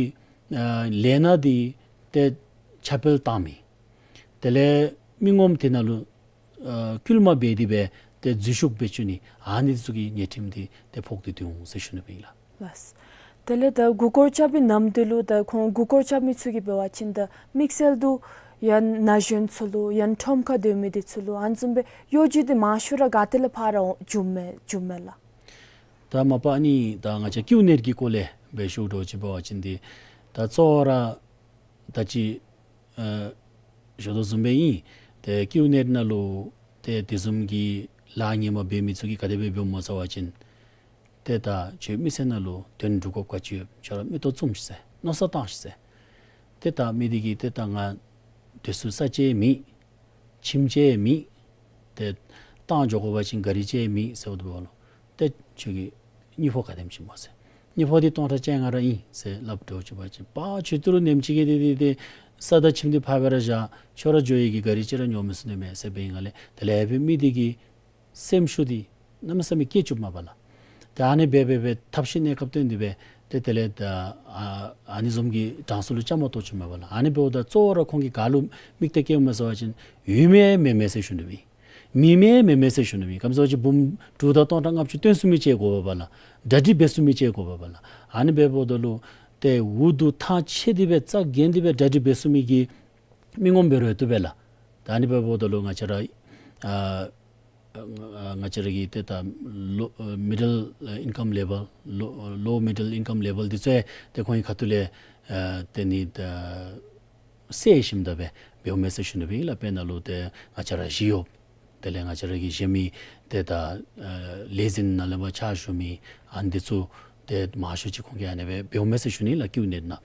ཨ་ལས་སྣ་འདི་ཏེ་ཁྱབ་སྤེལ་བཏང་མི། དེ་ལས་མི་ངོམ་དེ་ནང་ལུ་ཨ་སྐུལ་མ་འབད་དེ་སྦེ་ཏེ་འཛུལ་ཞུགས་འབད་བཅུག་ནི་ཨ་ནི་ཚུ་གི་ཉེས་ཁྲིམས་འདི་ཏེ་ཕོག་སྟེ་འདུག་ཟེར་ཞུ་ནི་སྦེ་ཨིན་ལགས། ལགས། དེ་ལས་ད་མགུ་སྐོར་རྐྱབ་པའི་ནམ་དུས་ལུ་ད་ཁོང་མགུ་སྐོར་རྐྱབ་མི་ཚུ་གིས་འབད་བ་ཅིན་ད་དམིགས་བསལ་དུ་ཡང་ན་གཞོན་ཚུ་ལུ་ཡང་ཁྲོམ་ཁར་སྡོད་མི་འདི་ཚུ་ལུ་ཨ་ནི་བཟུམ་སྦེ་གཡོ་སྒྱུ་འདི་མང་ཤོས་ར་ག་ཏེ་ལས་ཕར་ར་འབྱུངམ་མས་འབྱུངམ་མས་ལགས། ད་མ་པ་ཨ་ནི་ད་ང་བཅས་ཀིའུ་ནེཊ་གི་སྐོར་ལས་སྦེ་ཞུ་འདྲཝ་ཅིག་འབད་བ་ཅིན་འདི་ད་གཙོ་བོ་ར་ད་ཅི་ཨ་ཞུ་དོ་བཟུམ་སྦེ་ཨིན། ཏེ་ཀིའུ་ནེཊ་ནང་ལུ་ཏེ་དེ་བཟུམ་གྱི་ལཱ་ངན་པ་འབད་མི་ཚུ་གིས་ག་དེ་སྦེ་འབདཝ་སྨོ་ཟེར་བ་ཅིན་ཏེ་ད་ཁྱོད་མི་སེར་ནང་ལུ་དོན་སྒྲུབ་དགོཔ་ག་ཅི་ཡོད། ཁྱོད་ར་མིག་ཏོ་བཙུམ་ཤིག་ཟེར་མནོ་བསམ་བཏང་ཤིག་ཟེར། ཏེ་ད་མི་འདི་གིས་ཏེ་ད་ང་སྡོད་ས་ས་ཅིག་མེད། ཁྱིམ་ཅིག་མེད། ཏེ་ཏང་འགྱོ་དགོ་པ་ཅིན་ག་རི་ཅིག་མེད་ཟེརཝ་ད་ལུ་ཏེ་ཁྱོད་ཀྱི་དངུལ་ཕོགས་ག་དེམ་ཅིག་སྨོ་ཟེར། དངུལ་ཕོགས་འདི་སྟོང་ཕྲག་བཅོ་ལྔ་ར་ཨིན་ཟེར་སླབ་འདྲཝ་ཅིག་འབད་བ་ཅིན་པ་ཁྱོད་ཏི་རུ་ནེམ་ཅིག་གིས་འདི་འདི་ཏེ་ས་དང་ཁྱིམ་འདི་ཕར་སྦེ་ར་བཞག། ཁྱོད་ར་འགྱོ་ནི་གི་ག་རི་ཅིག་ར་ཉོ་མི་ཚུགས་ནི་མས་ཟེར་འབད་ཡི་ག་ལས་དེ་ལས་འབད་མི་འདི་གི་སེམས་ཤུགས་འདི་གནམ་མེད་ས་མེད་སྐྱེ་བཅུགཔ་མས་པ་ལགས། ཏེ་ཨ་ནི་སྦེ་འབད་འབད་ཐབས་ཤེས་གནས་སྐབས་སྟོན་ཏེ་སྦེ་ཏེ་དེ་ལས་ད་ཨ་ཨ་ནི་བཟུམ་གྱི་གྲངས་སུ་ལུ་བཅའ་མར་གཏོགས་བཅུགཔ་མས་པ་ལགས། ཨ་ནི་འབདཝ་ད་གཙོ་བོ་ར་ཁོང་གིས་ག་ལུ་དམིགས་གཏད་བསྐྱེདཔ་སྨོ་ཟེར་བ་ཅིན་ཡོད་མི་མེད་མི་ཟེར་ཞུ་ནི་མེད། མེད་མི་མེད་མི་ཟེར་ཞུ་ནི་མེད། ག་ཅི་སྨོ་ཟེར་བ་ཅིན་འབུམ་དྲུག་དང་སྟོང་ཕྲག་ལྔ་བཅུ་བཏོན་ཚུགས་མི་ཅིག་དགོ་པས་པ་ལགས། གྲ་སྒྲིག་འབད་ཚུགས་མི་ཅིག་དགོ་པས་པ་ལགས། ཨ་ནི་འབདཝ་ད་ལུ་ཏེ་འུ་སྡུག་ཐང་ཆད་དེ་སྦེ་རྩ་འགེངས་ཏེ་སྦེ་གྲ་སྒྲིག་འབད་ཚུགས་མི་གི་མི་ངོམ་འབད་རུང་བཏུབ་པས་ལགས། ད་ཨ་ནི་འབདཝ་ད་ལུ་ང་བཅས་ར་ཨ་ཨ་ང་བཅས་ར་གི་ཏེ་ད་ལོ་ཨ་མི་ཌལ་ཨ་ཨིན་ཀམ་ལེ་བཱལ་ལོ་ལོ་མི་ཌལ་ཨིན་ཀམ་ལེ་བཱལ་འདི་ཚུ་ཡང་ཏེ་ཁོང་གི་ཁ་ཐུག་ལས་ཨ་ཏེ་ནི་ད་སེལ་ཞིནམ་ད་སྦེ་འབདཝ་མས་ཟེར་ཞུ་ནི་སྦེ་ཨིན་ལགས། དཔེར་ན་ལུ་ཏེ་ང་བཅས་ར་ཞི་གཡོགཔ་དེ་ལས་ང་བཅས་ར་གི་གཞན་མི་ཏེ་ད་ཨ་ལས་འཛིན་ནང་ལས་མར་ཕྱག་ཞུ་མི་ཨ་ནི་འདི་ཚུ་ཏེ་མང་ཤོས་ཅིག་ཁོང་གིས་ཨ་ནི་སྦེ་འབདཝ་མས་ཟེར་ཞུ་ནི་ལགས་ཀིའུ་ནེཊ་ནང་།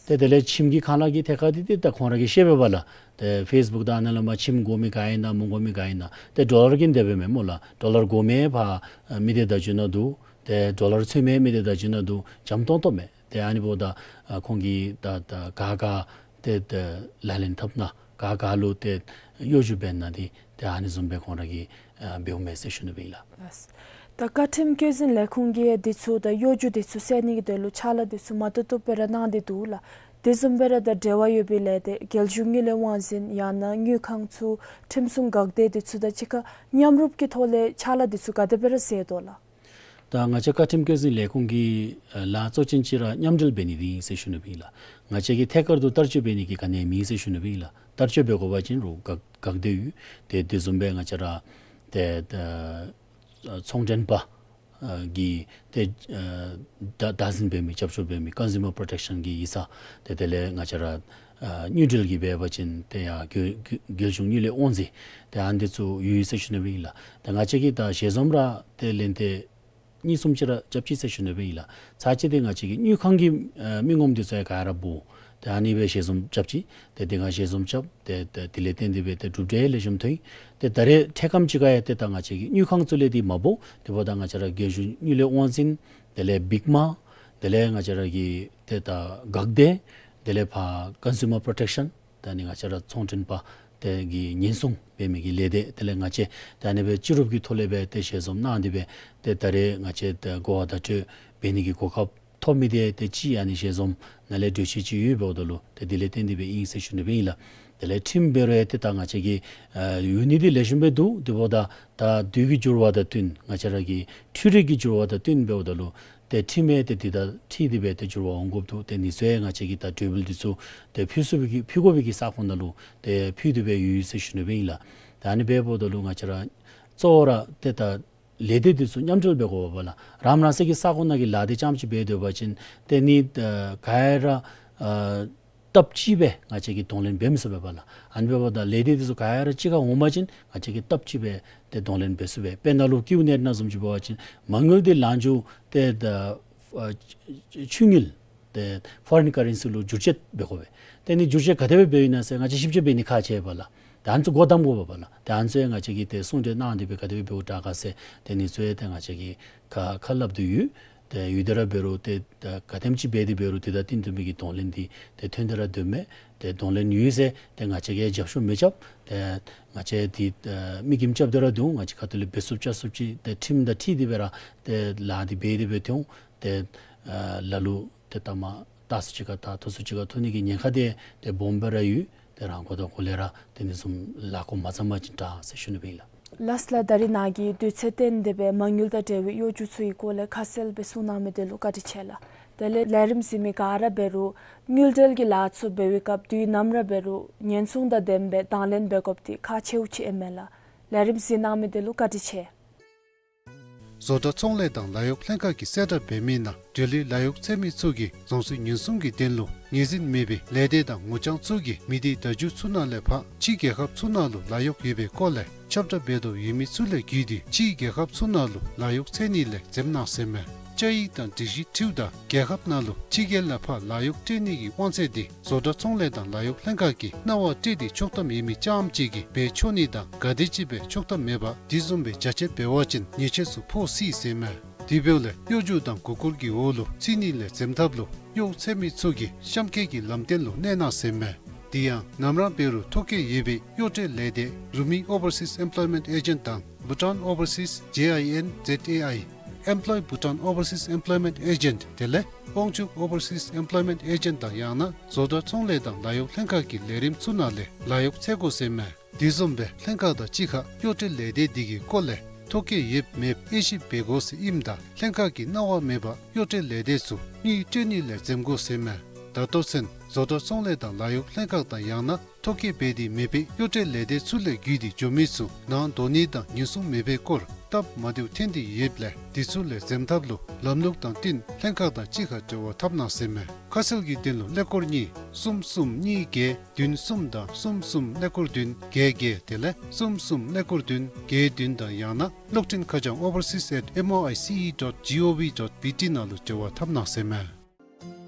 ཏེ་དེ་ལས་ཁྱིམ་གྱི་ཁང་གླ་གི་ཐད་ཁར་འདི་ཏེ་ད་ཁོང་ར་གིས་ཤེས་པས་པ་ལགས། ཏེ་ཕེསི་བུཀ་དང་ཨ་ནཱ་ལས་མར་ཁྱིམ་དགོ་མི་ག་ཨིན་ན་མི་དགོ་མི་ག་ཨིན་ན་ཏེ་ཌོ་ལར་གྱིས་འདི་འབདཝ་མས་སྨོ་ལགས། ཌོ་ལར་དགོ་མི་ཕར་ཨ་མི་སྡེ་བརྡ་བརྒྱུད་ནང་འདུག། ཏེ་ཌོ་ལར་འཚོལ་མི་མི་སྡེ་བརྡ་བརྒྱུད་ནང་འདུག། འཇམ་ཏོང་ཏོ་མས། ཏེ་ཨ་ནི་འབདཝ་ད་ཨ་ཁོང་གིས་ད་ད་ག་ག་ཏེ་ད་ལག་ལེན་འཐབ་ན་ག་ག་ལུ་ཏེ་གཡོ་སྒྱུ་འབད་ན་འདི་ཏེ་ཨ་ནི་བཟུམ་སྦེ་ཁོང་ར་གིས་ཨ་འབདཝ་མས་ཟེར་ཞུ་ནི་སྦེ་ཨིན་ལགས། ལགས། ད་བཀའ་ཁྲིམས་བཀོད་འཛིན་ལས་ཁུངས་ཀྱིས་འདི་ཚུ་ད་གཡོ་སྒྱུ་འདི་ཚུ་སེལ་ནི་གི་དོན་ལུ་ཕྱག་ལཱ་འདི་ཚུ་མ་ཏོག་ཏོ་སྦེ་ར་གནང་སྟེ་འདུག་ལགས། དེ་བཟུམ་སྦེ་ར་ད་འབྲེལ་བ་ཡོད་པའི་ལས་སྡེ་རྒྱལ་གཞུང་གི་ལས་དབང་འཛིན་ཡང་ན་དངུལ་ཁང་ཚུ་ཁྲིམས་སྲུང་འགག་སྡེ་འདི་ཚུ་དང་གཅིག་ཁར་མཉམ་རུབ་ཀྱི་ཐོག་ལས་ཕྱག་ལཱ་འདི་ཚུ་ག་དེ་སྦེ་ར་མཛད་དོ་ལགས། ད་ང་བཅས་བཀའ་ཁྲིམས་བཀོད་འཛིན་ལས་ཁུངས་ཀྱི་ཨ་ལཱ་གཙོ་ཅན་ཅིག་ར་མཉམ་འབྲེལ་འབད་ནི་འདི་ཨིན་ཟེར་ཞུ་ནི་སྦེ་ཨིན་ལགས། ང་བཅས་ཀྱི་ཐད་ཀར་དུ་བསྟར་སྤྱོད་འབད་ནི་གི་ག་ནི་ཡང་མེད་ཟེར་ཞུ་ནི་སྦེ་ཨིན་ལགས། བསྟར་སྤྱོད་འབད་དགོ་པ་ཅིན་རུང་འགག་འགག་སྡེ་ཡོད། ཏེ་དེ་བཟུམ་སྦེ་ང་བཅས་ར་ཏེ་ད་ཚོང་འབྲེལ་པ་ ཨ་གི་ཏེ་ཨ་བདག་བདག་འཛིན་འབད་མི་རྒྱབ་སྐྱོར་འབད་མི་ཀོན་ཟུ་མར་པོརོ་ཊེཀ་ཤཱན་གྱི་ཡིག་ཚང་ཏེ་དེ་ལས་ང་བཅས་ར་ཨ་དངུལ་འབྲེལ་གྱི་འབད་བ་ཅིན་ཏེ་ཡར་རྒུ་རྒུ་རྒུ་གཞུང་དངུལ་ལས་དབང་འཛིན་ཏེ་ཨ་ནི་འདི་ཚུ་ཡོད་ཟེར་ཞུ་ནི་སྦེ་ཨིན་ལགས། ཏེ་ང་བཅས་ཀྱིས་ད་ཞལ་འཛོམས་ར་ཏེ་ལན་ཏེ་གཉིས་གསུམ་ཅིག་ར་རྐྱབ་ཅི་ཟེར་ཞུ་ནི་སྦེ་ཨིན་ལགས། ཚར་གཅིག་འདི་ང་བཅས་ཀྱི་དངུལ་ཁང་གི་ཨ་མི་ངོམ་འདི་ཚུ་ཡང་ག་ར་འབོ། ཏེ་ཨ་ནི་སྦེ་ཞལ་འཛོམས་རྐྱབ་ཅི། ཏེ་དེ་སྒང་ཞལ་འཛོམས་རྐྱབ། ཏེ་ཏེ་དེ་ལས་བརྟེན་ཏེ་སྦེ་ཏེ་གྲུབ་འབྲས་ལེགས་ཤོམ་ཐོན། ཏེ་ད་རེས་འཕྲལ་ཁམས་ཅིག་ཁར་ཡང་ཏེ་ད་ང་བཅས་ཀྱི་དངུལ་ཁང་ཚུ་ལས་འདི་མ་འབོ། དེ་འབདཝ་ད་ང་བཅས་ར་རྒུ་གཞུང་དངུལ་ལས་དབང་འཛིན། དེ་ལས་བིག་མ། དེ་ལས་ང་བཅས་ར་གི་ཏེ་ད་འགག་སྡེ། དེ་ལས་ཕར་ཀོན་ཟུ་མར་པོརོ་ཊེཀ་ཤཱན། ད་ཨ་ནི་ང་བཅས་ར་ཚོང་མགྲོན་པ་ཏེ་གི་ཉེན་སྲུང་འབད་མི་གི་ལས་སྡེ་དེ་ལས་ང་བཅས་ད་ཨ་ནི་སྦེ་སྤྱི་རུབ་ཀྱི་ཐོག་ལས་སྦེ་ཏེ་ཞལ་འཛོམས་གནང་སྟེ་སྦེ་ཏེ་ད་རེས་ང་བཅས་ཏེ་གོ་བ་བརྡ་སྤྲོད་འབད་ནི་གི་གོ་སྐབས་ཐོབ་མི་འདི་ཏེ་གཅིག་ཨ་ནི་ཞལ་འཛོམས་ནང་ལས་གྲོས་ཆོད་ཅིག་ཡོདཔ་འབདཝ་ད་ལུ་ཏེ་དེ་ལས་བརྟེན་ཏེ་སྦེ་ཨིན་ཟེར་ཞུ་ནི་སྦེ་ཨིན་ལགས། དེ་ལས་ཁྲིམས་འབད་རུང་ཡང་ཏེ་ད་ང་བཅས་ཀྱི་ཨ་ཡོད་ནི་འདི་ལེགས་ཤོམ་སྦེ་འདུག། དེ་འབདཝ་ད་ད་དུས་ཀྱི་འགྱུར་བ་དང་བསྟུན་ང་བཅས་ར་གི་འཕྲུལ་རིག་གི་འགྱུར་བ་དང་བསྟུན་འབདཝ་ད་ལུ་ཏེ་ཁྲིམས་ཡང་ཏེ་འདི་དང་འཁྲིལ་ཏེ་སྦེ་ཏེ་འགྱུར་བ་འོང་དགོཔ་འདུག། ཏེ་ཨ་ནི་ཚུ་ཡང་ང་བཅས་ཀྱིས་ད་གྲོས་འབུལ་འདི་ཚུ་ཏེ་ཕུལ་ཚུགས་པའི་གི་ཕུལ་དགོ་པའི་གི་ས་ཁོངས་ནང་ལུ་ཏེ་ཕུལ་ཏེ་སྦེ་ཡོད་ཟེར་ཞུ་ནི་སྦེ་ཨིན་ལགས། ད་ཨ་ནི་འབདཝ་ད་ལུ་ང་བཅས་ར་གཙོ་བོ་ར་ཏེ་ད་ལས་སྡེ་འདི་ཚུ་མཉམ་འབྲེལ་འབད་དགོ་པས་ལགས། རང་རང་སོའི་གི་ས་ཁོངས་ནང་གི་ལཱ་འདི་རྐྱངམ་ཅིག་འབད་སྡོད་པ་ཅིན་ཏེ་ཨ་ནི་ཨ་ག་ཡ་ར་ཨ་སྟབས་གཅིག་སྦེ་ང་བཅས་ཀྱིས་གདོང་ལེན་འབད་མི་ཚུགས་པས་ལགས། ཨ་ནི་འབདཝ་ད་ལས་སྡེ་འདི་ཚུ་ག་ཡ་ར་གཅིག་ཁར་འོང་པ་ཅིན་ང་བཅས་ཀྱིས་སྟབས་གཅིག་སྦེ་ཏེ་གདོང་ལེན་འབད་ཚུགས་པས། དཔེར་ན་ལུ་ཀིའུ་ནེཊ་ནང་བཟུམ་ཅིག་འབད་བ་ཅིན་མ་དངུལ་འདི་ལངས་རྒྱུ་ཏེ་ད་ཨ་ཆུ་དངུལ་ཏེ་ཕོ་རིན་ཀར་རེན་སི་ལུ་བསྒྱུར་བཅོས་འབད་དགོ་པས། ཏེ་ཨ་ནི་བསྒྱུར་བཅོས་ག་དེ་སྦེ་འབདཝ་ཨིན་ན་ཟེར་ང་བཅས་ཞིབ་དཔྱད་འབད་ནི་ཁག་ཆེ་བས་ལགས། ད་ཨ་ནི་ཚུ་སྒོ་བསྡམ་དགོ་པས་ལགས། ད་ཨ་ནི་ཚུ་ཡང་ང་བཅས་ཀྱིས་ཏེ་གསུང་གྲོས་གནང་སྟེ་སྦེ་ག་དེ་སྦེ་འབདཝ་དྲག་ག་ཟེར་ཏེ་ཨ་ནི་ཚུ་ཡང་ཏེ་ང་བཅས་ཀྱིས་ཁ་ཁ་སླབ་སྟེ་ཡོད། ཏེ་ཡོད་དེ་ར་འབད་རུང་ཏེ་ད་ག་དེམ་ཅིག་འབད་དེ་འབད་རུང་ཏེ་ད་བསྟུན་ཏེ་སྦེ་གི་གདོང་ལེན་འདི་ཏེ་ཐོན་ཏེ་ར་སྡོད་མས། ཏེ་གདོང་ལེན་ཡོད་ཟེར་ཏེ་ང་བཅས་ཀྱིས་རྒྱབ་སྐྱོར་མི་རྐྱབ། ཏེ་ང་བཅས་འདི་ཨ་མི་གིས་རྐྱབ་སྟེ་ར་འདུག། ང་བཅས་ཁ་ཐུག་ལས་འབད་ཚུགསཔ་རྐྱབ་ཚུགསཔ་ཅིག་ཏེ་ཁྲིམས་དང་འཁྲིལ་ཏེ་སྦེ་ར་ཏེ་ལཱ་འདི་འབད་དེ་སྦེ་འཐོན་འོང་། ཏེ་ཨ་ལ་ལུ་ཏེ་ལྟ་མ་ལྟ་ས་ཅིག་ཁར་ད་ཐོབ་ས་ཅིག་ཁར་ཐོབ་ནི་གི་ཉེན་ཁ་འདི་ཏེ་སྦོམ་སྦེ་ར་ཡོད། ཏེ་རང་མགོ་དང་མགོ་ལས་ར་ཏེ་ཨ་ནི་བཟུམ་ལཱ་འགོ་མ་བརྩམས་པ་ཅིན་དྲག་ཟེར་ཞུ་ནི་སྦེ་ཨིན་ལགས། ལགས་ལགས། ད་རིས་ནཱ་གིས་དུས་ཚོད་བཏོན་ཏེ་སྦེ་མ་དངུལ་དང་འབྲེལ་བའི་གཡོ་སྒྱུ་ཚུ་གི་སྐོར་ལས་ཁ་གསལ་སྦེ་གསུང་གནང་མི་དེ་ལུ་བཀའ་དྲིན་ཆེ་ལགས། དེ་ལས་ལས་རིམ་གཟིགས་མི་ག་ར་འབད་རུང་དངུལ་འབྲེལ་གྱི་ལཱ་ཚུ་འབད་བའི་སྐབས་དུས་ནམ་ར་འབད་རུང་ཉེན་སྲུང་དང་ལྡནམ་སྦེ་དང་ལེན་འབད་དགོཔ་འདི་ཁག་ཆེཝ་ཅིག་ཨིན་མས་ལགས། ལས་རིམ་གཟིགས་གནང་མི་དེ་ལུ་བཀའ་དྲིན་ཆེ། བཟོ་གྲྭ་ཚོང་ལས་དང་ལཱ་གཡོག་ལྷན་ཁག་གིས་གསལ་བསྒྲགས་འབད་མི་ནང་འབྲེལ་ཡོད་ལཱ་གཡོག་འཚོལ་མི་ཚུ་གིས་རང་སོའི་ཉེན་སྲུང་གི་དོན་ལུ་ངོས་འཛིན་མེད་པའི་ལས་སྡེ་དང་ངོ་རྐྱང་ཚུ་གིས་མི་སྡེ་བརྡ་བརྒྱུད་ཚུ་ནང་ལས་ཕར་ཕྱི་རྒྱལ་ཁབ་ཚུ་ནང་ལུ་ལཱ་གཡོག་ཡོད་པའི་སྐོར་ལས་ཁྱབ་བསྒྲགས་འབད་དོ་ཡོད་མི་ཚུ་ལས་བརྒྱུད་དེ་ཕྱི་རྒྱལ་ཁབ་ཚུ་ནང་ལུ་ལཱ་གཡོག་འཚོལ་ནི་ལས་འཛེམ་གནང་ཟེར་མས། བཅའ་ཡིག་དང་སྒྲིག་གཞི་འཁྲིལཝ་ད་རྒྱལ་ཁབ་ནང་ལུ་ཕྱི་རྒྱལ་ལས་ཕར་ལཱ་གཡོག་སྤྲོད་ནི་གི་དབང་ཚད་འདི་བཟོ་གྲྭ་ཚོང་ལས་དང་ལཱ་གཡོག་ལྷན་ཁག་གིས་གནང་བ་སྤྲོད་དེ་ཆོག་ཐམ་ཡོད་མི་རྐྱངམ་གཅིག་གིས་འབད་ཆོག་ནི་དང་ག་དེམ་ཅིག་སྦེ་ཆོག་ཐམ་མེད་པར་དེ་བཟུམ་སྦེ་བྱ་སྤྱོད་འབད་བ་ཅིན་ཉེས་ཆད་ཚུ་ཕོག་སྲིད་ཟེར་མས། དེ་འབདཝ་ལས་གཡོ་སྒྱུ་དང་མགུ་སྐོར་གྱི་འོག་ལུ་ཚུད་ནི་ལས་འཛེམ་ཐབས་ལུ་གཡོག་འཚོལ་མི་ཚུ་གིས་གཤམ་འཁོད་ཀྱི་ལམ་སྟོན་ལུ་གནས་གནང་ཟེར་མས། དེ་ཡང་ནམ་ར་འབད་རུང་ཐོ་བཀོད་ཡོད་པའི་གཡོག་སྤྲོད་ལས་སྡེ་རུ་མི་ཨོ་བར་སིས་ཨེམ་པློའི་མེནཊ་ཨེ་ཇེནཊ་དང་བྷུ་ཊཱན་ཨོ་བར་སིས་ཇེ་ཨའི་ཨེན་ཛེཌ་ཨེ་ཨའི་ཨེམ་པློའི་བྷུ་ཊཱན་ཨོ་བར་སིས་ཨེམ་པློའི་མེནཊ་ཨེ་ཇེནཊ་དེ་ལས་དབང་ཕྱུག་ཨོ་བར་སིས་ཨེམ་པློའི་མེནཊ་ཨེ་ཇེནཊ་དང་ཡང་ན་བཟོ་གྲྭ་ཚོང་ལས་དང་ལཱ་གཡོག་ལྷན་ཁག་གི་ལས་རིམ་ཚུ་ནང་ལས་ལཱ་གཡོག་འཚོལ་དགོ་ཟེར་མས། དེ་བཟུམ་སྦེ་ལྷན་ཁག་དང་གཅིག་ཁར་གཡོག་སྤྲོད་ལས་སྡེ་འདི་གི་སྐོར་ལས་ཐོ་བཀོད་ཡོདཔ་མེདཔ་དབྱེ་ཞིབ་འབད་དགོ་ཟེར་ཨིནམ་ད་ལྷན་ཁག་གིས་གནང་བ་མེད་པར་གཡོག་སྤྲོད་ལས་སྡེ་ཚུ་དངུལ་སྤྲོད་ནི་ལས་འཛེམ་དགོ་ཟེར་མས། ད་ལྟོ་ཚུན་བཟོ་གྲྭ་ཚོང་ལས་དང་ལཱ་གཡོག་ལྷན་ཁག་དང་ཡང་ན་ཐོ་བཀོད་འབད་དེ་མེད་པའི་གཡོག་སྤྲོད་ལས་སྡེ་ཚུ་ལས་བརྒྱུད་དེ་འགྱོ་མི་ཚུ་ནང་འགྲོ་ནི་དང་ཉེན་སྲུང་མེད་པའི་སྐོར་སྟབས་མ་བདེཝ་ཐོན་ཏེ་ཡོདཔ་ལས་དེ་ཚུ་ལས་འཛེམ་ཐབས་ལུ་ལམ་ལུགས་དང་བསྟུན་ལྷན་ཁག་དང་གཅིག་ཁར་འབྲེལ་བ་འཐབ་གནང་ཟེར་མས། ཁ་གསལ་གྱི་དོན་ལུ་ཀླད་ཀོར་གཉིས་གསུམ་གསུམ་གཉིས་བརྒྱད་བདུན་གསུམ་དང་གསུམ་གསུམ་ཀླད་ཀོར་བདུན་བརྒྱད་བརྒྱད་དེ་ལས་གསུམ་གསུམ་ཀླད་ཀོར་བདུན་བརྒྱད་བདུན་དང་ཡང་ན་གློག་འཕྲིན་ཁ་བྱང་ཨོ་བར་སིས་ཨེཊ་ཨེམ་ཨོ་ཨའི་སི་ཨི་ཌོཊ་ཇི་ཨོ་ཝི་ཌོཊ་བི་ཊི་ནང་ལུ་འབྲེལ་བ་འཐབ་གནང་ཟེར་མས།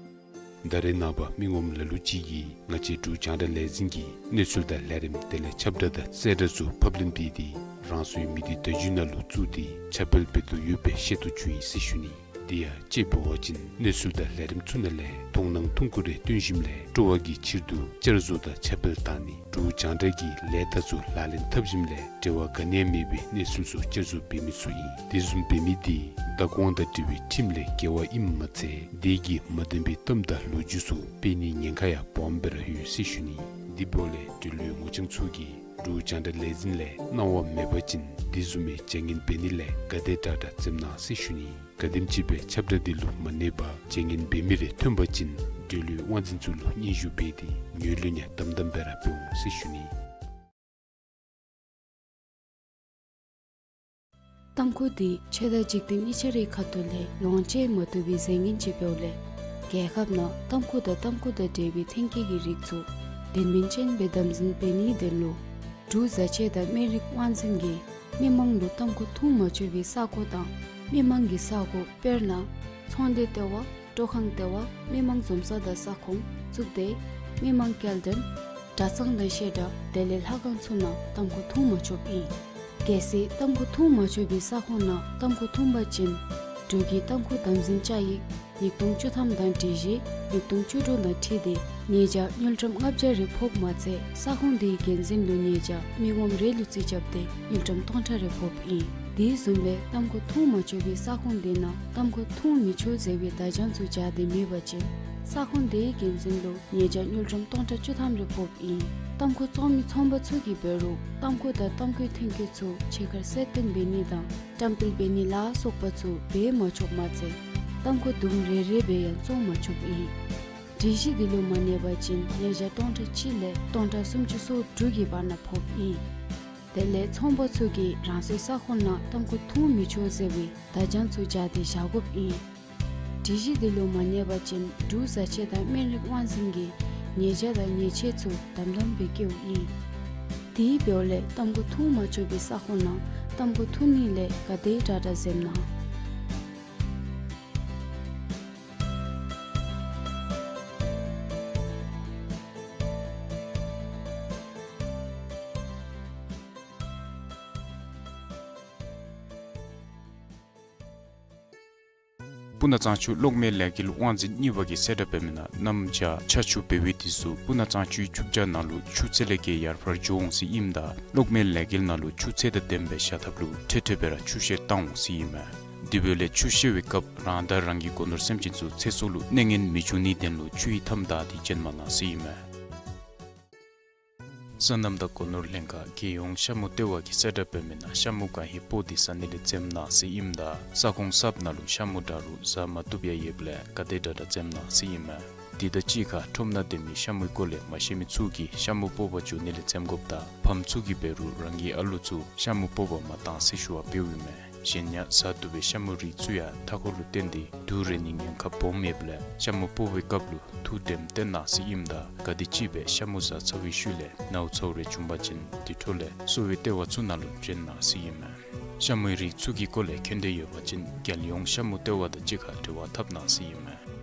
ད་རེས་ནངས་པ་མི་ངོམ་ལ་ལུ་ཅིག་གིས་ང་བཅས་འབྲུག་རྒྱང་བསྒྲགས་ལས་འཛིན་གྱི་གནས་ཚུལ་དང་ལས་རིམ་དེ་ལས་ཁྱབ་བསྒྲགས་དང་གསལ་བསྒྲགས་ཚུ་ཕབ་ལེན་འབད་དེ་རང་སོའི་མི་སྡེ་བརྡ་བརྒྱུད་ནང་ལུ་བཙུགས་ཏེ་ཁྱབ་སྤེལ་འབད་དོ་ཡོདཔ་སྦེ་ཤེས་རྟོགས་བྱུང་ཡི་ཟེར་ཞུ་ནི། དེ་ཡང་དཔྱེ་འབད་བ་ཅིན་གནས་ཚུལ་དང་ལས་རིམ་ཚུ་ནང་ལས་མཐོང་སྣང་ཐུང་ཀུ་རེ་བཏོན་ཞིནམ་ལས་སྤྲོ་བ་གི་ཕྱིར་དུ་བསྐྱར་བཟོ་དང་ཁྱབ་སྤེལ་བཏང་ནི་འབྲུག་རྒྱང་བསྒྲགས་ཀྱི་ལས་རྟགས་ཚུ་ལག་ལེན་འཐབ་ཞིནམ་ལས་འབྲེལ་བ་ག་ནི་ཡང་མེད་པའི་གནས་ཚུལ་ཚུ་བསྐྱར་བཟོ་འབད་མི་ཚུ་ཨིན། དེ་བཟུམ་འབད་མི་དེ་བདག་དབང་དང་འབྲེལ་བའི་ཁྲིམས་ལས་འགལ་བ་ཨིནམ་མ་ཚད་དེ་གིས་མ་བདེན་པའི་གཏམ་དང་ལོ་རྒྱུས་ཚུ་སྤེལ་ནིའི་ཉེན་ཁ་ཡང་སྦོམ་སྦེ་ར་ཡོད་ཟེར་ཞུ་ནི། དེ་འབདཝ་ལས་འབྲེལ་ཡོད་ངོ་རྐྱང་ཚུ་གིས་འབྲུག་རྒྱང་བསྒྲགས་ལས་འཛིན་ལས་གནང་བ་མེད་པ་ཅིན་དེ་བཟུམ་མའི་བྱ་ངན་འབད་ནི་ལས་ག་དེ་དྲག་དྲག་འཛེམ་གནང་ཟེར་ཞུ་ནི། ག་དེམ་ཅིག་སྦེ་ཁྱབ་བསྒྲགས་འདི་ལུ་མ་གནས་པར་བྱ་ངན་འབད་མི་རེ་ཐོན་པ་ཅིན་འབྲེལ་ཡོད་དབང་འཛིན་ཚུ་ལུ་སྙན་ཞུ་འབད་དེ་ངོས་ལེན་ཡང་དམ་དམ་སྦེ་ར་འབད་འོང་ཟེར་ཞུ་ནི། ཏམ་ཁུ་འདི་ཆོས་དང་འཇིག་རྟེན་གཉིས་ཆ་རའི་ཁ་ཐུག་ལས་ལོངས་སྤྱོད་མ་བཏུབ་པའི་རྫས་ངན་ཅིག་འབདཝ་ལས། རྒྱལ་ཁབ་ནང་ཏམ་ཁུ་དང་ཏམ་ཁུ་དང་འབྲེལ་བའི་ཐོན་སྐྱེད་ཀྱི་རིགས་ཚུ་དོན་སྨིན་ཅན་སྦེ་དམ་འཛིན་འབད་ནིའི་དོན་ལུ་འབྲུག་བཟའ་ཆས་དང་སྨན་རིགས་དབང་འཛིན་གྱིས་མི་མང་ལུ་ཏམ་ཁུ་འཐུང་མ་ཆོག་པའི་ས་ཁོངས་དང་མི་མང་གི་ས་ཁོངས། དཔེར་ན་ཚོང་སྡེ་ལྟེ་བ། སྤྲོ་ཁང་ལྟེ་བ། མི་མང་འཛོམས་ས་དང་ས་ཁོངས། གཙུག་སྡེ། མི་མང་སྐྱེལ་འདྲེན། གྲྭ་ཚང་དང་བཤད་གྲྭ། དེ་ལས་ལྷ་ཁང་ཚུ་ནང་ཏམ་ཁུ་འཐུང་མ་ཆོགཔ་ཨིན། གལ་སྲིད་ཏམ་ཁུ་འཐུང་མ་ཆོག་པའི་ས་ཁོངས་ནང་ཏམ་ཁུ་འཐུང་པ་ཅིན་འབྲུག་གི་ཏམ་ཁུ་དམ་འཛིན་བཅའ་ཡིག་ཉིས་སྟོང་བཅུ་ཐམ་དང་སྒྲིག་གཞི་ཉིས་སྟོང་བཅུ་དྲུག་དང་འཁྲིལ་ཏེ་ཉེས་བྱ་དངུལ་ཀྲམ་ལྔ་བརྒྱ་རེ་ཕོགཔ་མ་ཚད་ས་ཁོངས་དེའི་འགན་འཛིན་ལུ་ཉེས་བྱ་མི་ངོམ་རེ་ལུ་རྩིས་རྐྱབ་སྟེ་དངུལ་ཀྲམ་སྟོང་ཕྲག་རེ་ཕོགཔ་ཨིན། དེ་བཟུམ་སྦེ་ཏམ་ཁུ་འཐུང་མ་ཆོག་པའི་ས་ཁོངས་དེ་ནང་ཏམ་ཁུ་འཐུང་མི་ཆོག་ཟེར་བའི་བརྡ་བྱང་ཚུ་སྦྱར་ཏེ་མེད་པ་ཅིན་ས་ཁོངས་དེའི་འགན་འཛིན་ལུ་ཉེས་བྱ་དངུལ་ཀྲམ་སྟོང་ཕྲག་བཅུ་ཐམ་རེ་ཕོགཔ་ཨིན། ཏམ་ཁུ་བཙོང་མི་ཚོང་པ་ཚུ་གིས་འབད་རུང་ཏམ་ཁུ་དང་ཏམ་ཁུའི་ཐོན་སྐྱེད་ཚུ་ཕྱི་ཁར་གསལ་སྟོན་འབད་ནི་དང་བཀྲམ་སྤེལ་འབད་ནི་ལ་སོགས་པ་ཚུ་འབད་མ་ཆོགཔ་མ་ཚད་ཏམ་ཁུ་དུམ་རེ་རེ་སྦེ་ཡང་བཙོང་མ་ཆོགཔ་ཨིན། སྒྲིག་གཞི་འདི་ལུ་མ་གནས་པ་ཅིན་ཉེས་བྱ་སྟོང་ཕྲག་གཅིག་ལས་སྟོང་ཕྲག་སུམ་ཅུ་སོ་དྲུག་གི་བར་ན་ཕོགཔ་ཨིན། དེ་ལས་ཚོང་པ་ཚུ་གིས་རང་སོའི་ས་ཁོངས་ནང་ཏམ་ཁུ་འཐུང་མི་ཆོག་ཟེར་བའི་བརྡ་བྱང་ཚུ་སྦྱར་ཏེ་བཞག་དགོཔ་ཨིན། སྒྲིག་གཞི་འདི་ལུ་མ་གནས་པ་ཅིན་འབྲུག་བཟའ་ཆས་དང་སྨན་རིགས་དབང་འཛིན་གྱིས་ཉེས་བྱ་དང་ཉེས་ཆད་ཚུ་དམ་དམ་སྦེ་བཀལཝ་ཨིན། དེ་འབདཝ་ལས་ཏམ་ཁུ་འཐུང་མ་ཆོག་པའི་ས་ཁོངས་ནང་ཏམ་ཁུ་འཐུང་ནི་ལས་ག་དེ་དྲག་དྲག་འཛེམ་གནང་། སྤུ་ན་གཙང་ཆུ་གློག་མེ་ལས་འགུལ་དབང་འཛིན་གཉིས་པ་གིས་གསལ་བསྒྲགས་འབད་མི་ནང་གནམ་བྱཱར་ཆར་ཆུ་འབེལ་བའི་དུས་སུ་སྤུ་ན་གཙང་ཆུའི་ཆུ་བྱ་ནང་ལུ་ཆུ་ཚད་ལས་བརྒལ་ཡར་འཕར་འགྱོ་འོང་ཟེར་ཨིནམ་ད་གློག་མེ་ལས་འགུལ་ནང་ལུ་ཆུ་ཚད་དང་ལྡནམ་སྦེ་བཞག་ཐབས་ལུ་འཕྲལ་འཕྲལ་སྦེ་ར་ཆུ་བཤལ་བཏང་འོང་ཟེར་ཨིན་མས། དེ་འབདཝ་ལས་ཆུ་བཤལ་བའི་སྐབས་རང་དང་རང་གི་སྒོ་ནོར་སེམས་ཅན་ཚུ་ཚེ་སྲོག་ལུ་གནོད་ངན་མི་འབྱུང་ནིའི་དོན་ལུ་ཆུ་ཡི་མཐའམ་བདའ་སྟེ་བྱོན་མ་གནང་ཟེར་ཨིན་མས། སོ་ནམ་དང་སྒོ་ནོར་ལྷན་ཁག་རྒྱལ་ཡོངས་ཤ་མུ་ལྟེ་བ་གིས་གསལ་བསྒྲགས་འབད་མི་ནང་ཤ་མུ་གང་ཧེ་སྤོ་སྟེ་བཟའ་ནི་ལས་འཛེམ་གནང་ཟེར་ཨིནམ་ད་ས་ཁོངས་གསརཔ་ནང་ལུ་ཤ་མུ་འདྲ་རུང་བཟའ་མ་བཏུབ་ཡང་ཡོདཔ་ལས་ག་དེ་དྲག་དྲག་འཛེམ་གནང་ཟེར་ཨིན་མས། དེ་དང་གཅིག་ཁར་ཁྲོམ་ནང་སྡོད་མི་ཤ་མུའི་སྐོར་ལས་མ་ཤེས་མི་ཚུ་གིས་ཤ་མུ་སྤོ་བར་འགྱོ་ནི་ལས་འཛེམ་དགོཔ་དང་ཕམ་ཚུ་གིས་འབད་རུང་རང་གི་ཨ་ལུ་ཚུ་ཤ་མུ་སྤོ་བར་མ་གཏང་ཟེར་ཞུ་བ་འབདཝ་ཨིན་མས། གཞན་ཡང་བཟའ་བཏུབ་པའི་ཤ་མུ་རིགས་ཚུ་ཡང་མཐའ་འཁོར་ལུ་བརྟེན་ཏེ་དུག་རེག་ནིའི་ཉེན་ཁ་སྦོམ་ཡོདཔ་ལས་ཤ་མུ་སྤོ་བའི་སྐབས་ལུ་ཐུགས་དྲནམ་བཏོན་གནང་ཟེར་ཨིནམ་ད་ག་དེམ་ཅིག་སྦེ་ཤ་མུ་བཟའ་ཚར་བའི་ཤུལ་ལས་ནཝ་ཚཝ་རེ་བྱུང་པ་ཅིན་དེ་འཕྲོ་ལས་གསོ་བའི་ལྟེ་བ་ཚུ་ནང་ལུ་བྱོན་གནང་ཟེར་ཨིན་མས། ཤ་མུའི་རིགས་ཚུ་གི་སྐོར་ལས་མཁྱེན་འདོད་ཡོད་པ་ཅིན་རྒྱལ་ཡོངས་ཤ་མུ་ལྟེ་བ་དང་གཅིག་ཁར་འབྲེལ་བ་འཐབ་གནང་ཟེར་ཨིན་མས།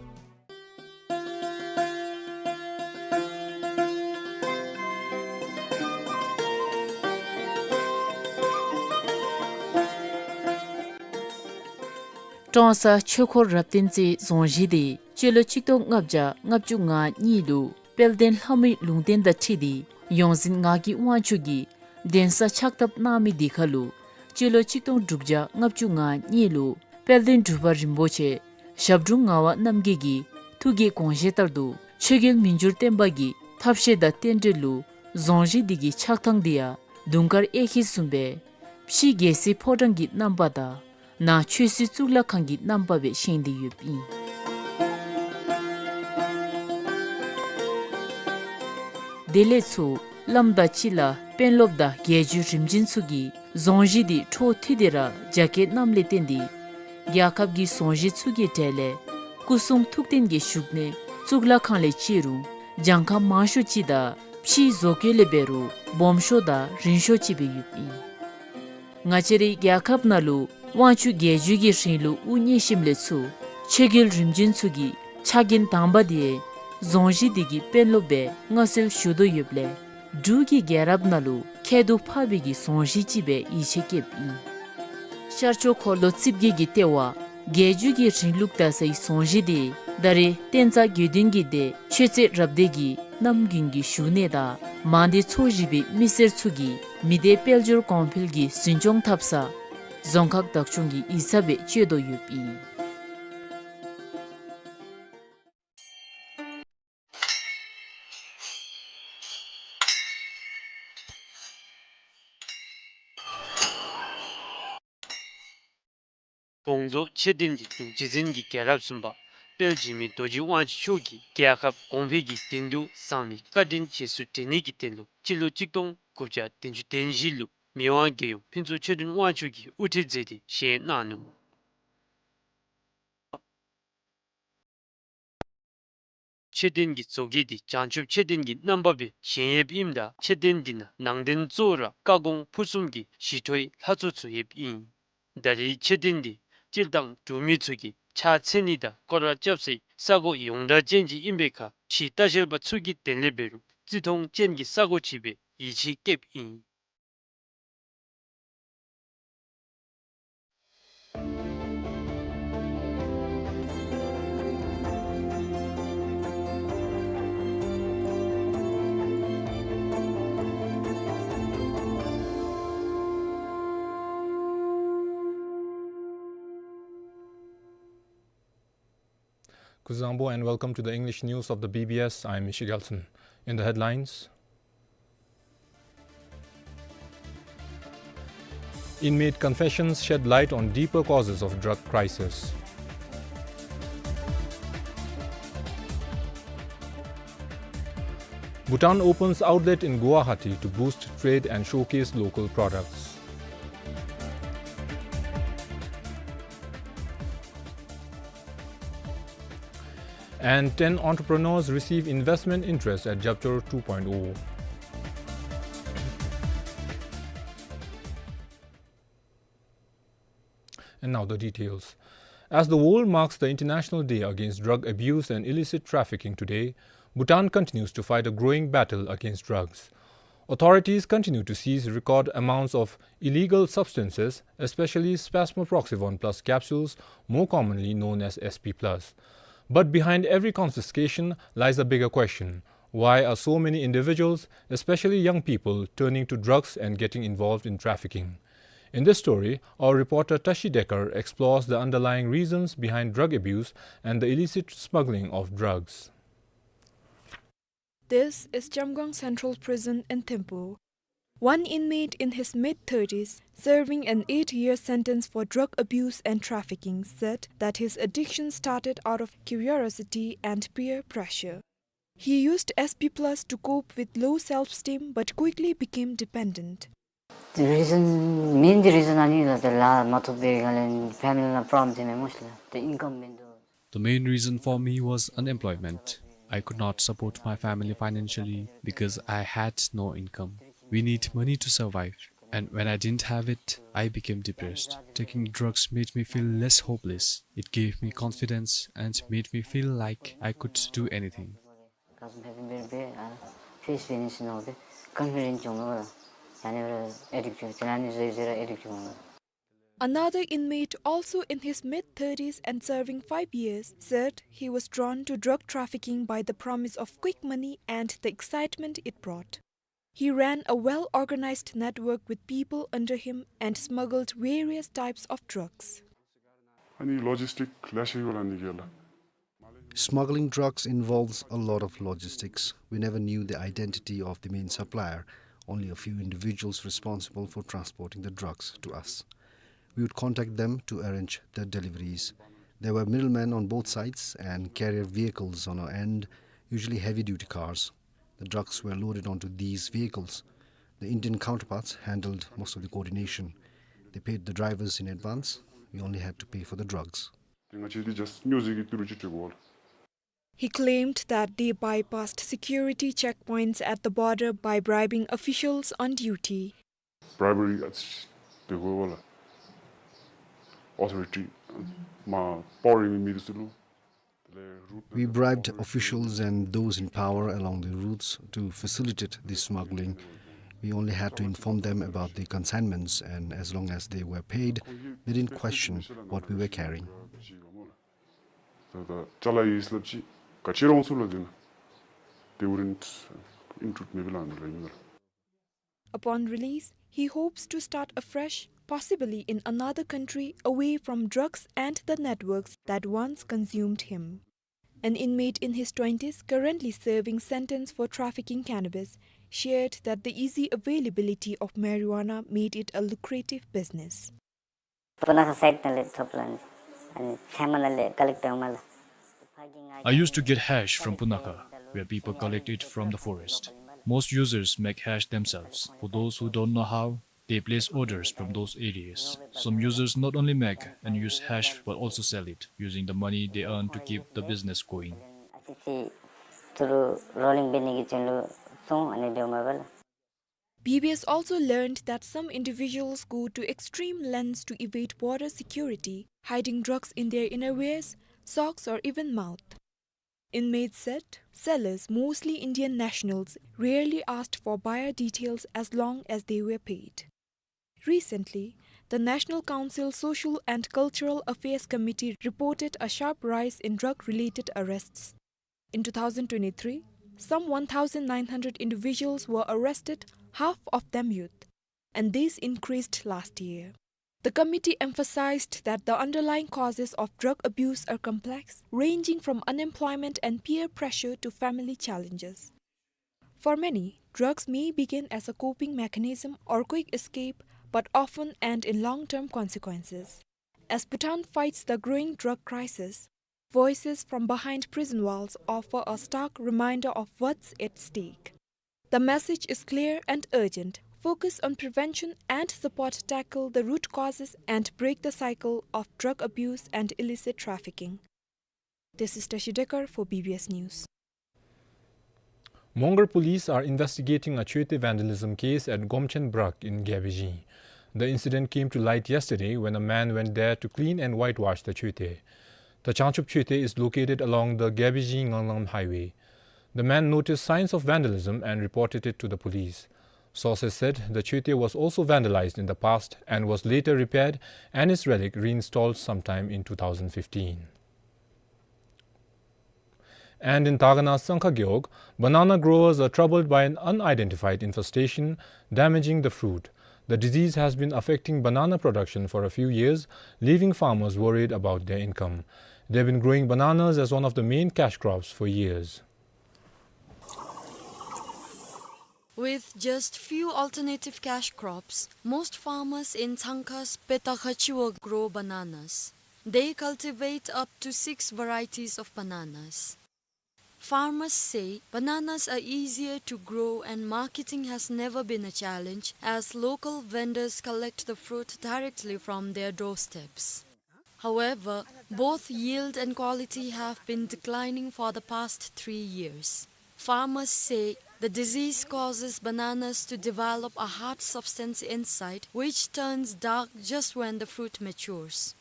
ཀྲོང་གསར་ཆོས་འཁོར་རབ་བརྟན་རྩེའི་རྫོང་གཞིས་དེ་སྤྱི་ལོ་ཆིག་སྟོང་ལྔ་བརྒྱ་ལྔ་བཅུ་ང་གཉིས་ལུ་དཔལ་ལྡན་ལྷ་མོའི་ལུང་བསྟན་དང་འཁྲིལ་ཏེ་ཡོངས་འཛིན་ངག་གི་དབང་ཕྱུག་གིས་གདན་ས་ཕྱག་བཏབ་གནང་མི་དེ་ཁར་ལུ་སྤྱི་ལོ་ཆིག་སྟོང་དྲུག་བརྒྱ་ལྔ་བཅུ་ང་གཉིས་ལུ་དཔལ་ལྡན་འབྲུག་པ་རིན་པོ་ཆེ་ཞབས་དྲུང་ངག་དབང་རྣམ་རྒྱལ་གྱི་ཐུགས་ཀྱི་དགོངས་བཞེད་ལྟར་དུ་ཆོས་རྒྱལ་མི་འགྱུར་བརྟན་པ་གི་ཐབས་ཤེས་དང་རྟེན་འབྲེལ་ལུ་རྫོང་གཞིས་འདི་གི་ཆགས་ཐངས་འདི་ཡང་དུང་དཀར་གཡས་འཁྱིལ་བཟུམ་སྦེ་ཕྱི་རྒྱལ་སྲིད་ཕོ་བྲང་གི་རྣམ་པ་དང་ནང་ཆོས་སྲིད་གཙུག་ལག་ཁང་གི་རྣམ་པ་སྦེ་བཞེངས་ཏེ་ཡོདཔ་ཨིན། དེ་ལས་ཚུར་བླམ་དང་སྤྱི་བླ་དཔོན་སློབ་དང་རྒྱལ་བརྒྱུད་རིམ་བྱོན་ཚུ་གིས་རྫོང་གཞིས་འདི་འཕྲོ་མཐུད་དེ་ར་རྒྱ་སྐྱེད་གནངམ་ལས་བརྟེན་ཏེ་རྒྱལ་ཁབ་ཀྱི་རྫོང་གཞིས་ཚུ་གི་གྲས་ལས་སྐུ་གསུང་ཐུགས་རྟེན་གྱི་བཞུགས་གནས་གཙུག་ལག་ཁང་ལས་བརྩི་རུང་གྱངས་ཁ་མང་ཤོས་ཅིག་དང་ཕྱིའི་བཟོ་བཀོད་ལས་འབད་རུང་སྦོམ་ཤོས་དང་རིང་ཤོས་ཅིག་སྦེ་ཡོདཔ་ཨིན། ང་བཅས་རའི་རྒྱལ་ཁབ་ནང་ལུ་དབང་ཕྱུག་རྒྱལ་བརྒྱུད་ཀྱི་རིང་ལུགས་དབུ་བརྙེས་ཞིནམ་ལས་ཚུར་ཆོས་རྒྱལ་རིམ་བྱོན་ཚུ་གི་ཕྱག་འགན་དང་པ་དེ་རྫོང་གཞིས་འདི་གི་དཔོན་སློབ་སྦེ་མངའ་གསོལ་ཞུ་དོ་ཡོདཔ་ལས་འབྲུག་གི་རྒྱལ་རབས་ནང་ལུ་ཁྱད་དུ་འཕགས་པའི་གི་རྫོང་གཞིས་ཅིག་སྦེ་ཡིད་ཆེས་བསྐྱེདཔ་ཨིན། ཤར་ཕྱོགས་འཁོར་ལོ་རྩིབས་བརྒྱད་ཀྱི་ལྟེ་བ་རྒྱལ་བརྒྱུད་ཀྱི་རིང་ལུགས་དར་སའི་རྫོང་གཞིས་འདི་ད་རེས་བསྟན་རྩ་དགེ་འདུན་གྱི་སྡེ་ཆོས་རྩེ་རབ་སྡེ་གི་གནམ་དགུན་གྱི་བཞུགས་གནས་དང་མང་སྡེ་ཚོ་བཞི་པའི་མི་སེར་ཚུ་གིས་མི་སྡེ་དཔལ་འབྱོར་གོང་འཕེལ་གྱི་འཛིན་སྐྱོང་འཐབ་ས་རྫོང་ཁག་བདག་སྐྱོང་གི་ཡིག་ཚང་སྦེ་སྤྱོད་དོ་ཡོདཔ་ཨིན། དགོངས་རྫོགས་ཆེ་ལྡན་གྱི་འབྲུག་རྗེ་བཙུན་གྱི་རྒྱལ་རབས་གསུམ་པ་དཔལ་འཇིགས་མེད་རྡོ་རྗེ་དབང་ཕྱུག་མཆོག་གིས་རྒྱལ་ཁབ་གོང་འཕེལ་གྱི་དོན་དུ་བསམ་པའི་བཀའ་དྲིན་རྗེས་སུ་དྲན་ནི་གི་དོན་ལུ་སྤྱི་ལོ་གཅིག་སྟོང་དགུ་བརྒྱ་བདུན་ཅུ་དོན་བཞི་ལུ་ མི་དབང་རྒྱལ་ཡུམ་ཕུན་ཚོགས་ཆོས་སྒྲོན་དབང་ཕྱུག་གིས་དབུ་ཁྲིད་མཛད་དེ་བཞེངས་གནང་ནུག། མཆོད་རྟེན་གྱི་བཟོ་བཀོད་འདི་བྱང་ཆུབ་མཆོད་རྟེན་གྱི་རྣམ་པ་སྦེ་བཞེངས་ཡོདཔ་ཨིནམ་ད་མཆོད་རྟེན་འདི་ནང་ནང་རྟེན་གཙོ་བོ་ར་བཀའ་དགོངས་ཕུར་གསུམ་གྱི་ཞི་ཁྲོའི་ལྷ་ཚོགས་ཚུ་ཡོདཔ་ཨིན། ད་རེས་མཆོད་རྟེན་འདི་སྤྱིར་བཏང་འབྲུག་མི་ཚུ་གིས་ཕྱག་འཚལ་ནི་དང་སྐོར་ར་རྐྱབ་སའི་ས་གོ་ཡོངས་གྲགས་ཅན་ཅིག་ཨིན་པའི་ཁར་ཕྱིའི་ལྟ་བཤལ་པ་ཚུ་གིས་དེ་ལས་འབད་རུང་བརྩི་མཐོང་ཅན་གྱི་ས་གོ་ཅིག་སྦེ་ཡིད་ཆེས་བསྐྱེདཔ་ཨིན། Kuzuzangpo and welcome to the English news of the B B S. I am Mishi Gelson. In the headlines, inmate confessions shed light on deeper causes of drug crisis. Bhutan opens outlet in Guwahati to boost trade and showcase local products. And ten entrepreneurs receive investment interest at Japchor two point oh. And now the details. As the world marks the International Day Against Drug Abuse and Illicit Trafficking today, Bhutan continues to fight a growing battle against drugs. Authorities continue to seize record amounts of illegal substances, especially spasmoproxivone plus capsules, more commonly known as S P plus. But behind every confiscation lies a bigger question. Why are so many individuals, especially young people, turning to drugs and getting involved in trafficking? In this story, our reporter Tashi Dekar explores the underlying reasons behind drug abuse and the illicit smuggling of drugs. This is Chamgang Central Prison in Thimphu. One inmate in his mid thirties, serving an eight-year sentence for drug abuse and trafficking, said that his addiction started out of curiosity and peer pressure. He used S P plus to cope with low self-esteem but quickly became dependent. The reason, main the reason ཨ་ནི་ལགས། ད་ལཱ་མ་ཐོབ་པའི་སྒང་ལས་family ནང་problem ཐོན་མས་སྨོ་ཤི་ལགས། ད་income མིན་འདུག། The main reason for me was unemployment. I could not support my family financially because I had no income. We need money to survive, and when I didn't have it, I became depressed. Taking drugs made me feel less hopeless. It gave me confidence and made me feel like I could do anything. Another inmate, also in his mid thirties and serving five years, said he was drawn to drug trafficking by the promise of quick money and the excitement it brought. He ran a well-organized network with people under him and smuggled various types of drugs. ཨ་ནི་ལོ་ཇིསི་ཊིཀ་ལེ་ཤ་ཡོད་ལགས་ཨ་ནི་གི་ལགས། Smuggling drugs involves a lot of logistics. We never knew the identity of the main supplier, only a few individuals responsible for transporting the drugs to us. We would contact them to arrange the deliveries. There were middlemen on both sides and carrier vehicles on our end, usually heavy-duty cars. The drugs were loaded onto these vehicles. The Indian counterparts handled most of the coordination. They paid the drivers in advance. We only had to pay for the drugs. He claimed that they bypassed security checkpoints at the border by bribing officials on duty. Bribery at the authority, my power in the We bribed officials and those in power along the routes to facilitate the smuggling. We only had to inform them about the consignments, and as long as they were paid, they didn't question what we were carrying. Upon release, he hopes to start afresh, possibly in another country, away from drugs and the networks that once consumed him. An inmate in his twenties, currently serving sentence for trafficking cannabis, shared that the easy availability of marijuana made it a lucrative business. Punakha side ནང་ལས་ཐོབ་ལགས། ཨ་ནི་ཚལ་མ་ནང་ལས་ཀ་ལེཀཊ་འབདཝ་མས་ལགས། I used to get hash from Punakha, where people collect it from the forest. Most users make hash themselves. For those who don't know how, They place orders from those areas. Some users not only make and use hash but also sell it, using the money they earn to keep the business going. B B S also learned that some individuals go to extreme lengths to evade border security, hiding drugs in their innerwears, socks, or even mouth. Inmates said sellers, mostly Indian nationals, rarely asked for buyer details as long as they were paid. Recently, the National Council Social and Cultural Affairs Committee reported a sharp rise in drug-related arrests. In two thousand twenty-three, some one thousand nine hundred individuals were arrested, half of them youth, and this increased last year. The committee emphasized that the underlying causes of drug abuse are complex, ranging from unemployment and peer pressure to family challenges. For many, drugs may begin as a coping mechanism or quick escape, but often end in long-term consequences. As Bhutan fights the growing drug crisis, voices from behind prison walls offer a stark reminder of what's at stake. The message is clear and urgent. Focus on prevention and support, tackle the root causes, and break the cycle of drug abuse and illicit trafficking. This is Tashi Dekar for B B S News. Mongar police are investigating a choete vandalism case at Gomchen Brak in Gyabejeng. The incident came to light yesterday when a man went there to clean and whitewash the choete. The Changchup choete is located along the Gyabejeng-Nganglangam highway. The man noticed signs of vandalism and reported it to the police. Sources said the choete was also vandalized in the past and was later repaired and its relic reinstalled sometime in two thousand fifteen. And in Dagana Sangkha Gewog, banana growers are troubled by an unidentified infestation damaging the fruit. The disease has been affecting banana production for a few years, leaving farmers worried about their income. They've been growing bananas as one of the main cash crops for years. With just few alternative cash crops, most farmers in Tsangkha's Petakha Chiwog grow bananas. They cultivate up to six varieties of bananas. Farmers say bananas are easier to grow and marketing has never been a challenge, as local vendors collect the fruit directly from their doorsteps. However, both yield and quality have been declining for the past three years. Farmers say the disease causes bananas to develop a hard substance inside, which turns dark just when the fruit matures.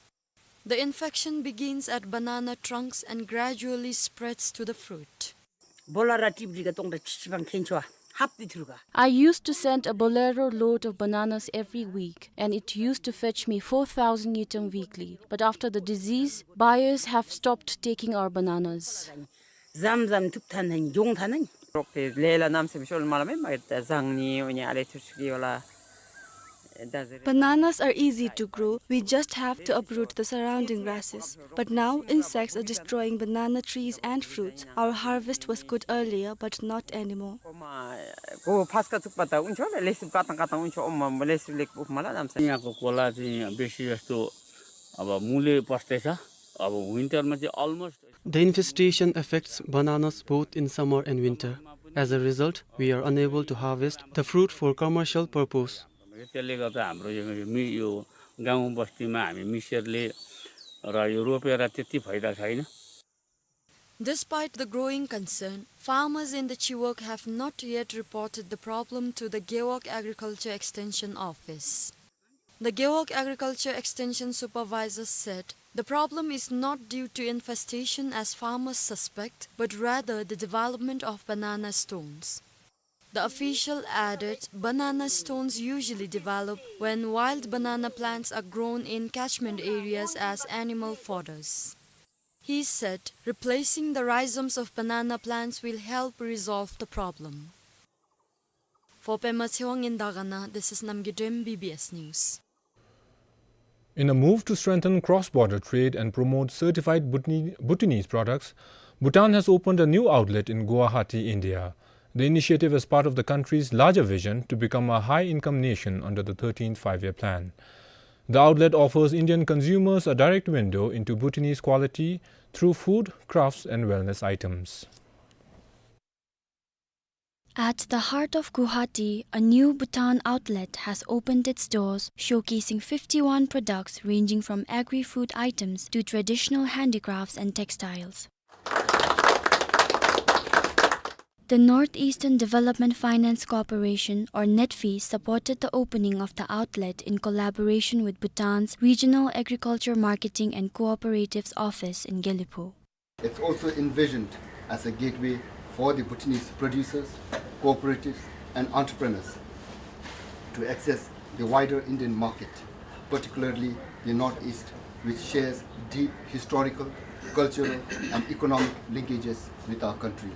The infection begins at banana trunks and gradually spreads to the fruit. Bolero trip རི་ག་སྟོང་ཕྲག་བཅུ་གཅིག་པང་ཁེན་ཆོ་ཧབ་ཏི་ཐུར་ག། I used to send a Bolero load of bananas every week, and it used to fetch me four thousand ngultrum weekly. But after the disease, buyers have stopped taking our bananas. ཟམ་ཟམ་ཐུབ་ཐ་ན་འགྱོང་ཐ་ན། རོགས་ཏེ་ལས་ལ་རྣམ་སེམས་ཤོར་མ་ལ་མེ་མ་ད་ཟང་ནི་འོ་ཉ་ཨ་ལེ་ཐུར་ཤི་གི་ཡོ་ལ། Bananas are easy to grow. We just have to uproot the surrounding grasses. But now, insects are destroying banana trees and fruits. Our harvest was good earlier, but not anymore. གོ་ཕ་སྐད་ཚུགས་པ་ད་ཨུན་ཆོ་ལེ་ལེ་སིབ་ཀ་ཏང་ཀ་ཏང་ཨུན་ཆོ་ཨོ་མ་མ་ལེ་སིབ་ལེགས་པོ་མ་ལ་ནམ་ས། ཡ་གོ་གོ་ལ་ཏི་བེ་ཤི་ཡ་སྟོ་ཨ་བ་མུ་ལེ་པ་སྟེ་ས་ཨ་བ་winter མ་ཏི་almost The infestation affects bananas both in summer and winter. As a result, we are unable to harvest the fruit for commercial purpose. त्यसले गर्दा हाम्रो यो, यो मि-, यो गाउँ बस्तीमा हामी मिसेरले र यो रोपेर त्यति फाइदा छैन। Despite the growing concern, farmers in the Chiwog have not yet reported the problem to the Gewog Agriculture Extension Office. The Gewog Agriculture Extension Supervisor said the problem is not due to infestation as farmers suspect, but rather the development of banana stones. The official added, banana stones usually develop when wild banana plants are grown in catchment areas as animal fodders. He said replacing the rhizomes of banana plants will help resolve the problem. For Pema Tshewang in Dagana, this is Namgay Drem, B B S News. In a move to strengthen cross-border trade and promote certified Bhutani-, Bhutanese products, Bhutan has opened a new outlet in Guwahati, India. The initiative is part of the country's larger vision to become a high-income nation under the thirteenth Five-Year Plan. The outlet offers Indian consumers a direct window into Bhutanese quality through food, crafts, and wellness items. At the heart of Guwahati, a new Bhutan outlet has opened its doors, showcasing fifty-one products ranging from agri-food items to traditional handicrafts and textiles. The Northeastern Development Finance Corporation, or NEDFI, supported the opening of the outlet in collaboration with Bhutan's Regional Agriculture Marketing and Cooperatives Office in Gelephu. It's also envisioned as a gateway for the Bhutanese producers, cooperatives, and entrepreneurs to access the wider Indian market, particularly the Northeast, which shares deep historical, cultural, and economic linkages with our country.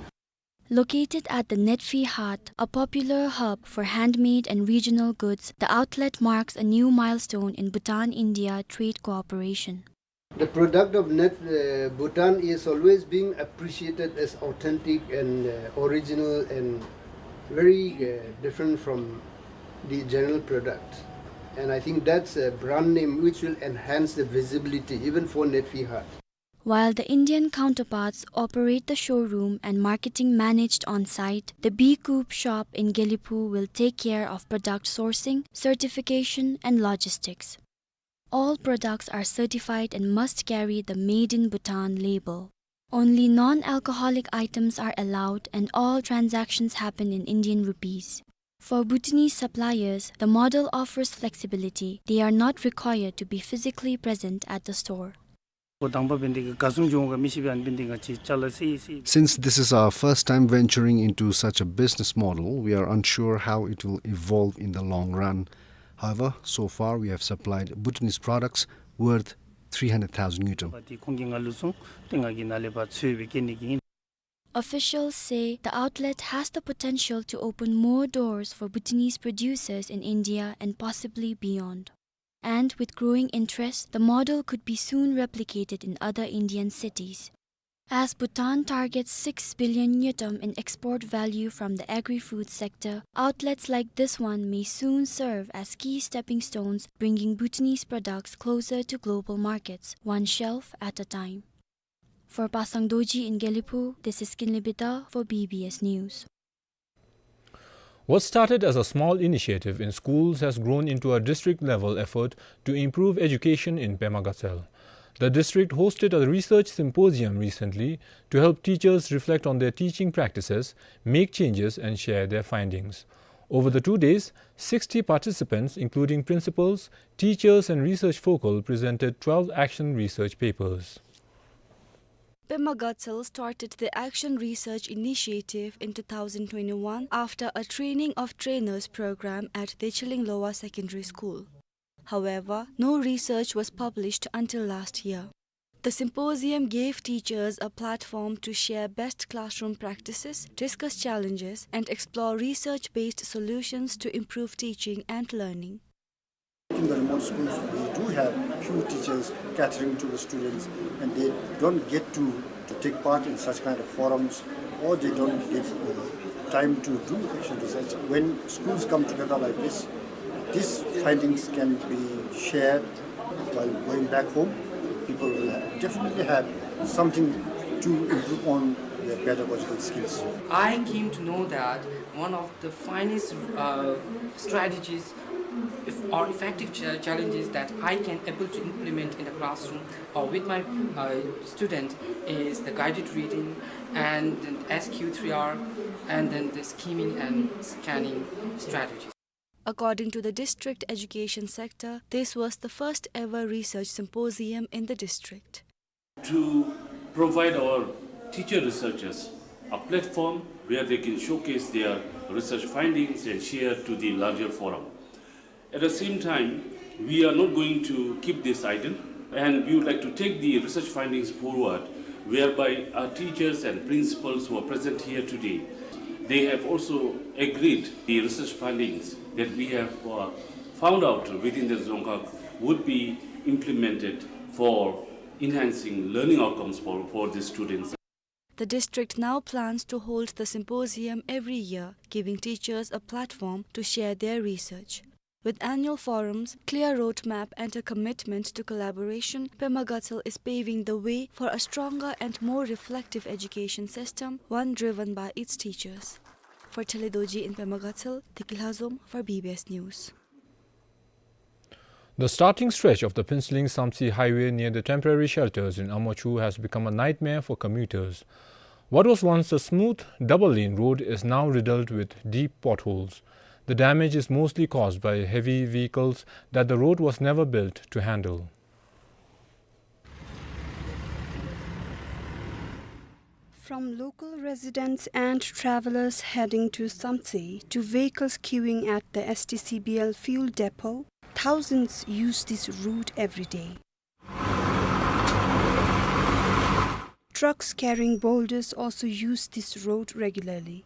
Located at the NEDFI Haat, a popular hub for handmade and regional goods, the outlet marks a new milestone in Bhutan-India trade cooperation. The product of Net, uh, Bhutan is always being appreciated as authentic and, uh, original and very, uh, different from the general product. And I think that's a brand name which will enhance the visibility even for NEDFI Haat. While the Indian counterparts operate the showroom and marketing managed on site, the B Coop shop in Gelephu will take care of product sourcing, certification, and logistics. All products are certified and must carry the Made in Bhutan label. Only non-alcoholic items are allowed and all transactions happen in Indian rupees. For Bhutanese suppliers, the model offers flexibility. They are not required to be physically present at the store. Since this is our first time venturing into such a business model, we are unsure how it will evolve in the long run. However, so far we have supplied Bhutanese products worth three hundred thousand ngultrum. Officials say the outlet has the potential to open more doors for Bhutanese producers in India and possibly beyond. And with growing interest, the model could be soon replicated in other Indian cities. As Bhutan targets six billion ngultrum in export value from the agri-food sector, outlets like this one may soon serve as key stepping stones, bringing Bhutanese products closer to global markets, one shelf at a time. For Pasang Dorji in Gelephu, this is Kinley Bida for B B S News. What started as a small initiative in schools has grown into a district-level effort to improve education in Pema Gatshel. The district hosted a research symposium recently to help teachers reflect on their teaching practices, make changes, and share their findings. Over the two days, sixty participants, including principals, teachers, and research focal, presented twelve action research papers. Pema Gatshel started the Action Research Initiative in two thousand twenty-one after a training of trainers program at Decheling Lower Secondary School. However, no research was published until last year. The symposium gave teachers a platform to share best classroom practices, discuss challenges, and explore research-based solutions to improve teaching and learning. In the remote schools, we do have few teachers catering to the students, and they don't get to, to take part in such kind of forums, or they don't get, uh, time to do action research. When schools come together like this, these findings can be shared while going back home. People will have, definitely have something to improve on their pedagogical skills. I came to know that one of the finest, uh, strategies if, or effective cha-, challenges that I can able to implement in the classroom or with my, uh, student is the guided reading and then S Q three R and then the scheming and scanning strategies. According to the district education sector, this was the first ever research symposium in the district. To provide our teacher researchers a platform where they can showcase their research findings and share to the larger forum. At the same time, we are not going to keep this idle, and we would like to take the research findings forward, whereby our teachers and principals who are present here today, they have also agreed the research findings that we have, uh, found out within the Dzongkhag would be implemented for enhancing learning outcomes for, for the students. The district now plans to hold the symposium every year, giving teachers a platform to share their research. With annual forums, clear roadmap and a commitment to collaboration, Pema Gatshel is paving the way for a stronger and more reflective education system, one driven by its teachers. For Chale Dorji in Pema Gatshel, Tiki Lhazom for B B S News. The starting stretch of the Phuentsholing Samtse highway near the temporary shelters in Amachu has become a nightmare for commuters. What was once a smooth double-lane road is now riddled with deep potholes. The damage is mostly caused by heavy vehicles that the road was never built to handle. From local residents and travelers heading to Samtse to vehicles queuing at the S T C B L fuel depot, thousands use this route every day. Trucks carrying boulders also use this road regularly.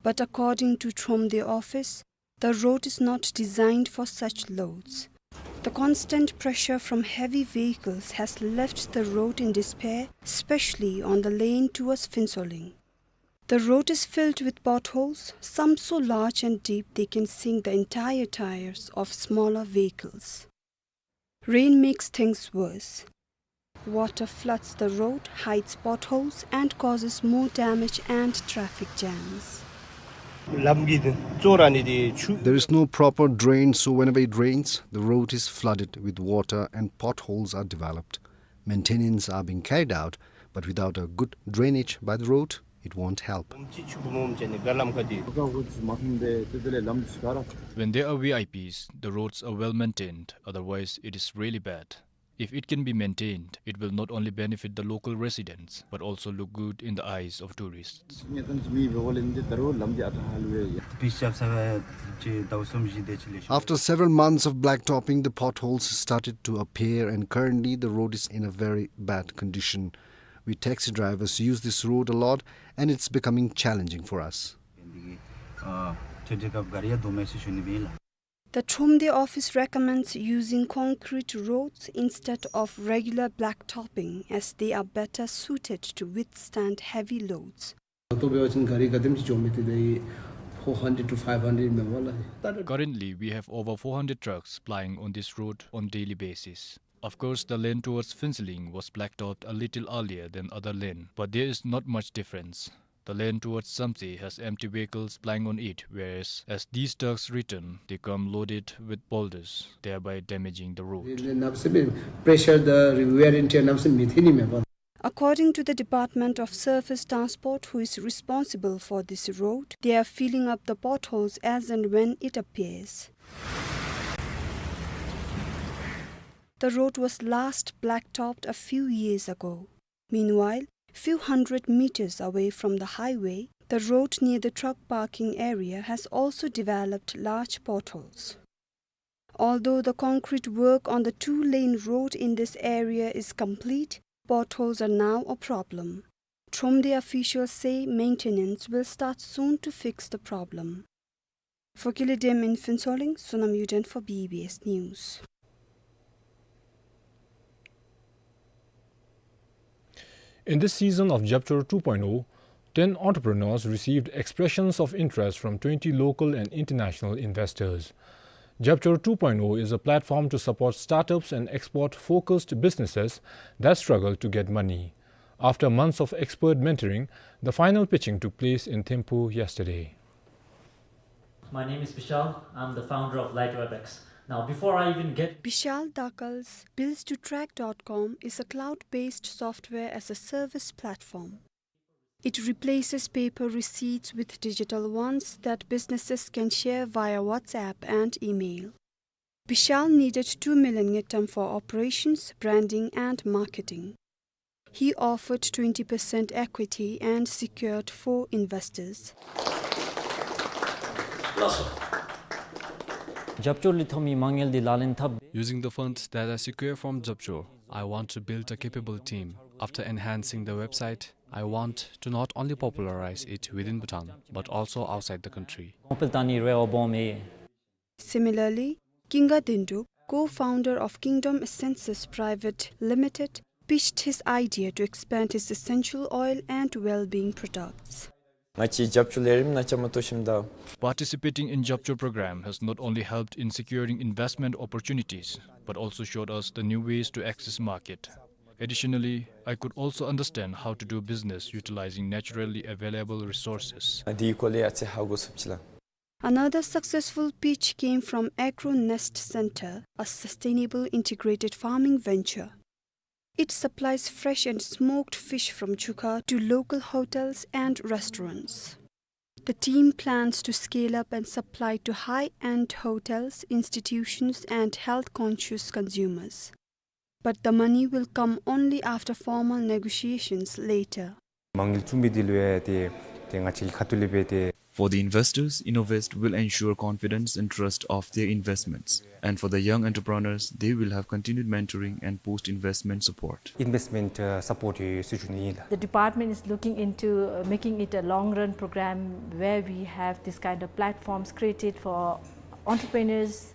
But according to Thromde office, the road is not designed for such loads. The constant pressure from heavy vehicles has left the road in disrepair, especially on the lane towards Phuentsholing. The road is filled with potholes, some so large and deep they can sink the entire tires of smaller vehicles. Rain makes things worse. Water floods the road, hides potholes, and causes more damage and traffic jams. There is no proper drain, so whenever it rains, the road is flooded with water and potholes are developed. Maintenance are being carried out, but without a good drainage by the road, it won't help. When there are V I Ps, the roads are well maintained, otherwise it is really bad. If it can be maintained, it will not only benefit the local residents, but also look good in the eyes of tourists. After several months of blacktopping, the potholes started to appear, and currently the road is in a very bad condition. We taxi drivers use this road a lot, and it's becoming challenging for us. The Thromde office recommends using concrete roads instead of regular blacktopping, as they are better suited to withstand heavy loads. Currently, we have over four hundred trucks plying on this road on daily basis. Of course, the lane towards Phuentsholing was blacktopped a little earlier than other lane, but there is not much difference. The lane towards Samtse has empty vehicles plying on it, whereas as these trucks return, they come loaded with boulders, thereby damaging the road. According to the Department of Surface Transport, who is responsible for this road, they are filling up the potholes as and when it appears. The road was last blacktopped a few years ago. Meanwhile, few hundred meters away from the highway, the road near the truck parking area has also developed large potholes. Although the concrete work on the two-lane road in this area is complete, potholes are now a problem. Thromde officials say maintenance will start soon to fix the problem. For Kili Dem in Phuentsholing, Sonam Yuden for B B S News. In this season of Jabchor two point oh, ten entrepreneurs received expressions of interest from twenty local and international investors. Jabchor two point oh is a platform to support startups and export-focused businesses that struggle to get money. After months of expert mentoring, the final pitching took place in Thimphu yesterday. My name is Vishal. I'm the founder of Light Web X. Now, before I even get Vishal Dakal's Bills to Track dot com is a cloud-based software as a service platform. It replaces paper receipts with digital ones that businesses can share via WhatsApp and email. Vishal needed two million ngultrum for operations, branding, and marketing. He offered twenty percent equity and secured four investors. Jabchor ལས་ཐོན་མི་མ་དངུལ་འདི་ལག་ལེན་འཐབ། Using the funds that I secure from Jabchor, I want to build a capable team. After enhancing the website, I want to not only popularize it within Bhutan, but also outside the country. ཁོང་སྤེལ་ད་ནི་རེ་བ་སྦོམ་ཡོད། Similarly, Kinga Dendrup, co-founder of Kingdom Essences Private Limited, pitched his idea to expand his essential oil and well-being products. ང་བཅས་རྒྱབ་སྐྱོར་ལས་རིམ་ནང་བཅའ་མར་གཏོགས་ཞིནམ་ད། Participating in Jabchor program has not only helped in securing investment opportunities, but also showed us the new ways to access market. Additionally, I could also understand how to do business utilizing naturally available resources. འདི་གི་སྐོར་ལས་ཡང་ཅིག་ཧ་གོ་ཚུགས་ཅི་ལགས། Another successful pitch came from Agro Nest Center, a sustainable integrated farming venture. It supplies fresh and smoked fish from Chukha to local hotels and restaurants. The team plans to scale up and supply to high-end hotels, institutions, and health-conscious consumers. But the money will come only after formal negotiations later. མ་དངུལ་བཙུགས་མི་འདི་ལུ་ཡང་ཏེ་ཏེ་ང་བཅས་ཀྱི་ཁ་ཐུག་ལས་སྦེ་ཏེ། For the investors, Innovest will ensure confidence and trust of their investments. And for the young entrepreneurs, they will have continued mentoring and post-investment support. Investment, uh, support ཡོད་ཟེར་ཞུ་ནི་ཨིན་ལགས། The department is looking into, uh, making it a long-run program where we have this kind of platforms created for entrepreneurs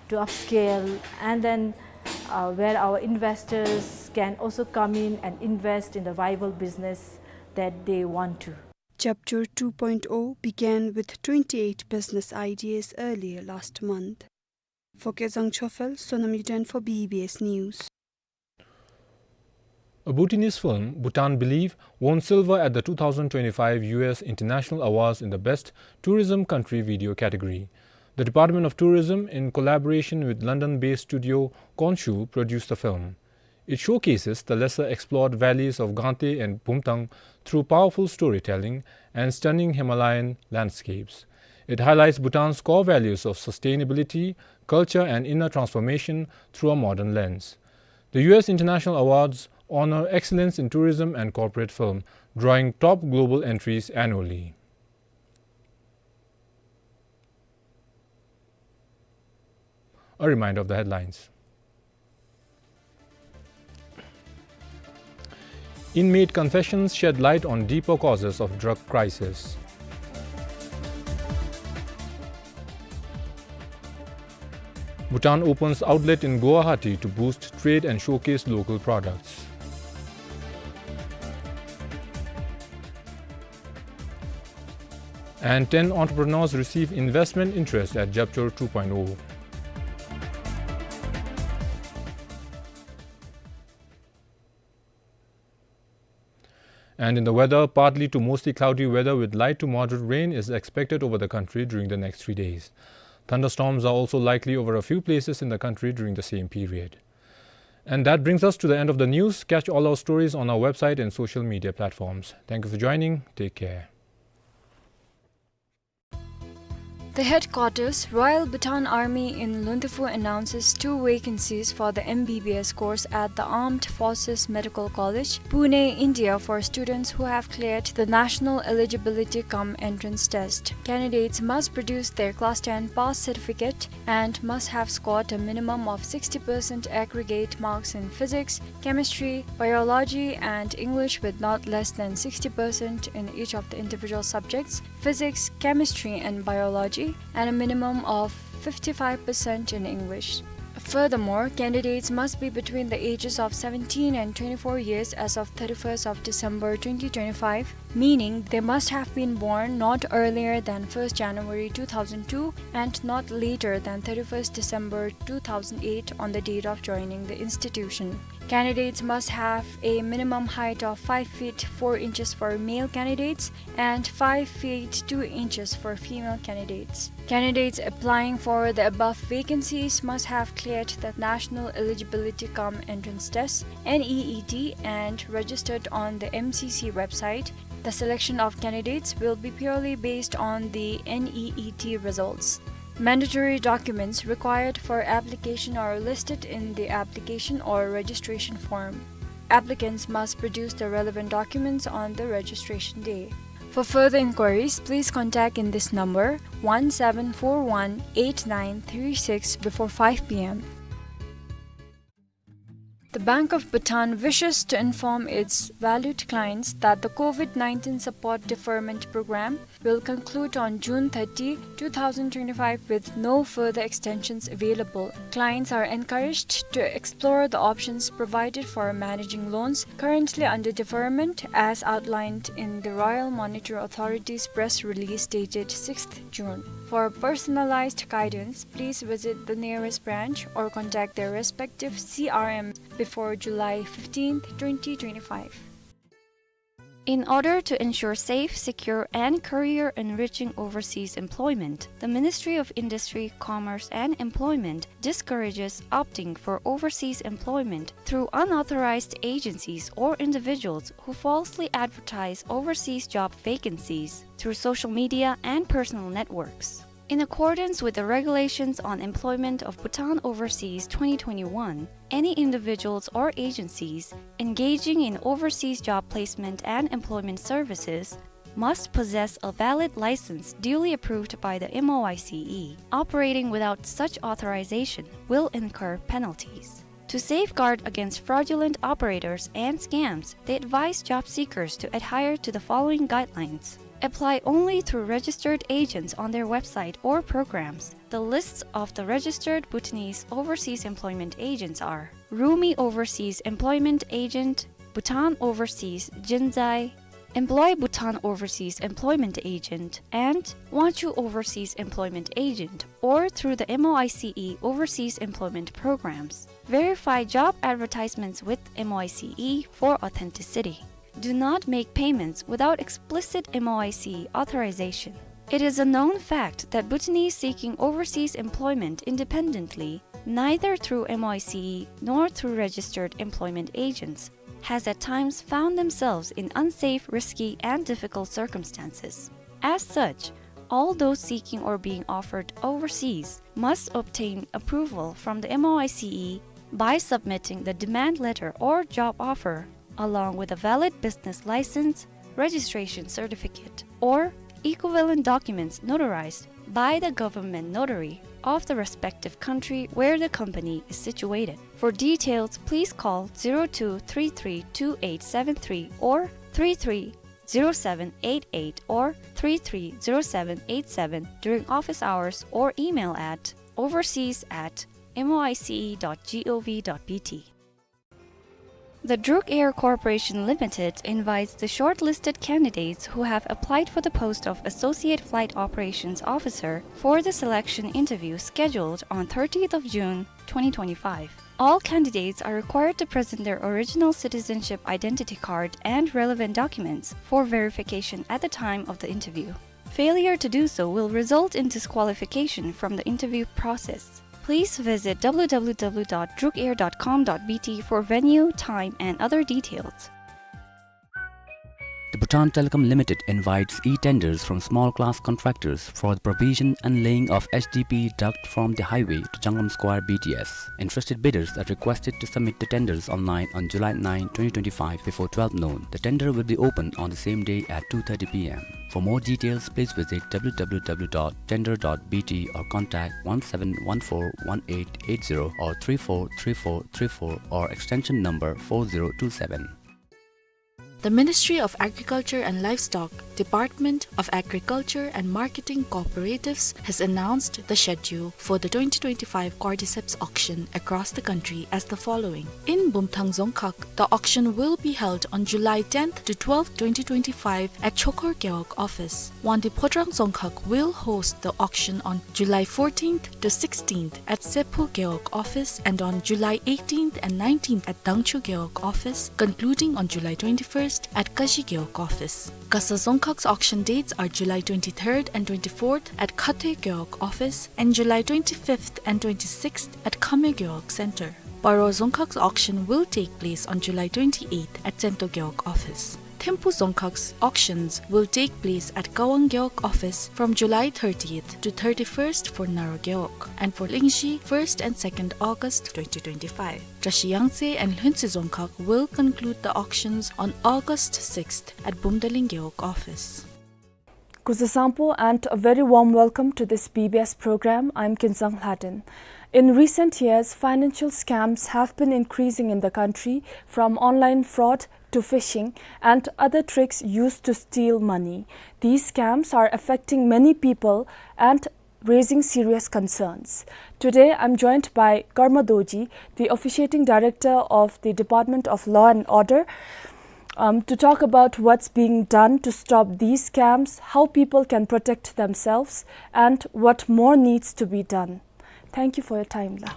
to upscale, and then, uh, where our investors can also come in and invest in the viable business that they want to. Jabjor two point oh began with twenty-eight business ideas earlier last month. For Kezang Chophel, Sonam Yuden for B B S News. A Bhutanese film, Bhutan Believe, won silver at the two thousand twenty-five U S International Awards in the Best Tourism Country Video category. The Department of Tourism, in collaboration with London-based studio Khonshu, produced the film. It showcases the lesser explored valleys of Gangte and Bumthang through powerful storytelling and stunning Himalayan landscapes. It highlights Bhutan's core values of sustainability, culture, and inner transformation through a modern lens. The U S International Awards honor excellence in tourism and corporate film, drawing top global entries annually. A reminder of the headlines. Inmate confessions shed light on deeper causes of drug crisis. Bhutan opens outlet in Guwahati to boost trade and showcase local products. And ten entrepreneurs receive investment interest at Jabjor two point oh. And in the weather, partly to mostly cloudy weather with light to moderate rain is expected over the country during the next three days. Thunderstorms are also likely over a few places in the country during the same period. And that brings us to the end of the news. Catch all our stories on our website and social media platforms. Thank you for joining. Take care. The headquarters, Royal Bhutan Army in Luntefu, announces two vacancies for the M B B S course at the Armed Forces Medical College, Pune, India, for students who have cleared the National Eligibility cum Entrance Test. Candidates must produce their Class ten pass certificate and must have scored a minimum of sixty percent aggregate marks in physics, chemistry, biology, and English, with not less than sixty percent in each of the individual subjects, physics, chemistry, and biology, and a minimum of fifty-five percent in English. Furthermore, candidates must be between the ages of seventeen and twenty-four years as of thirty-first of December twenty twenty-five, meaning they must have been born not earlier than first January two thousand two and not later than thirty-first December two thousand eight on the date of joining the institution. Candidates must have a minimum height of five feet four inches for male candidates and five feet two inches for female candidates. Candidates applying for the above vacancies must have cleared the National Eligibility cum Entrance Test, N E E T, and registered on the M C C website. The selection of candidates will be purely based on the N E E T results. Mandatory documents required for application are listed in the application or registration form. Applicants must produce the relevant documents on the registration day. For further inquiries, please contact in this number, one seven four one eight nine three six, before five P M. The Bank of Bhutan wishes to inform its valued clients that the COVID nineteen support deferment program will conclude on June thirty, two thousand twenty-five, with no further extensions available. Clients are encouraged to explore the options provided for managing loans currently under deferment, as outlined in the Royal Monetary Authority's press release dated sixth June. For personalized guidance, please visit the nearest branch or contact their respective C R M before July fifteenth, twenty twenty-five. In order to ensure safe, secure, and career-enriching overseas employment, the Ministry of Industry, Commerce, and Employment discourages opting for overseas employment through unauthorized agencies or individuals who falsely advertise overseas job vacancies through social media and personal networks. In accordance with the Regulations on Employment of Bhutan Overseas twenty twenty-one, any individuals or agencies engaging in overseas job placement and employment services must possess a valid license duly approved by the M O I C E. Operating without such authorization will incur penalties. To safeguard against fraudulent operators and scams, they advise job seekers to adhere to the following guidelines. Apply only through registered agents on their website or programs. The lists of the registered Bhutanese overseas employment agents are Rumi Overseas Employment Agent, Bhutan Overseas Jinzai, Employ Bhutan Overseas Employment Agent, and Wanchu Overseas Employment Agent, or through the M O I C E Overseas Employment Programs. Verify job advertisements with M O I C E for authenticity. Do not make payments without explicit M O I C E authorization. It is a known fact that Bhutanese seeking overseas employment independently, neither through M O I C E nor through registered employment agents, has at times found themselves in unsafe, risky, and difficult circumstances. As such, all those seeking or being offered overseas must obtain approval from the M O I C E by submitting the demand letter or job offer, along with a valid business license, registration certificate, or equivalent documents notarized by the government notary of the respective country where the company is situated. For details, please call zero two three three two eight seven three or three three zero seven eight eight or three three zero seven eight seven during office hours or email at overseas at M O I C E dot G O V dot B T. The Druk Air Corporation Limited invites the shortlisted candidates who have applied for the post of Associate Flight Operations Officer for the selection interview scheduled on thirtieth of June, twenty twenty-five. All candidates are required to present their original citizenship identity card and relevant documents for verification at the time of the interview. Failure to do so will result in disqualification from the interview process. Please visit W W W dot drukair dot com dot B T for venue, time, and other details. The Bhutan Telecom Limited invites e-tenders from small-class contractors for the provision and laying of H D P duct from the highway to Jangam Square B T S. Interested bidders are requested to submit the tenders online on July ninth, twenty twenty-five, before twelve noon. The tender will be open on the same day at two thirty P M. For more details, please visit W W W dot tender dot B T or contact one seven one four one eight eight zero or three four three four three four or extension number four zero two seven. The Ministry of Agriculture and Livestock, Department of Agriculture and Marketing Cooperatives has announced the schedule for the twenty twenty-five Cordyceps auction across the country as the following. In Bumthang Dzongkhag, the auction will be held on July tenth to twelfth, twenty twenty-five at Chokhor Gewog office. Wangdue Phodrang Dzongkhag will host the auction on July fourteenth to sixteenth at Sephu Gewog office and on July eighteenth and nineteenth at Dangchu Gewog office, concluding on July twenty-first at Kashi Gewog office. Gasa Dzongkhag's auction dates are July twenty-third and twenty-fourth at Khathoe Gewog office and July twenty-fifth and twenty-sixth at Khameo Gewog Center. Paro Dzongkhag's auction will take place on July twenty-eighth at Tsento Gewog office. Thimphu Dzongkhag's auctions will take place at Kawang Gewog office from July thirtieth to thirty-first for Naro Gewog, and for Lingzhi, first and second August twenty twenty-five. Drashi Yangtse and Lhuentse Dzongkhag will conclude the auctions on August sixth at Bumdaling Gewog office. Kuzuzangpo and a very warm welcome to this B B S program. I'm Kinsang Lhaden. In recent years, financial scams have been increasing in the country, from online fraud to phishing and other tricks used to steal money. These scams are affecting many people and raising serious concerns. Today, I'm joined by Karma Dorji, the officiating director of the Department of Law and Order. um, to talk about what's being done to stop these scams, how people can protect themselves, and what more needs to be done. Thank you for your time, la.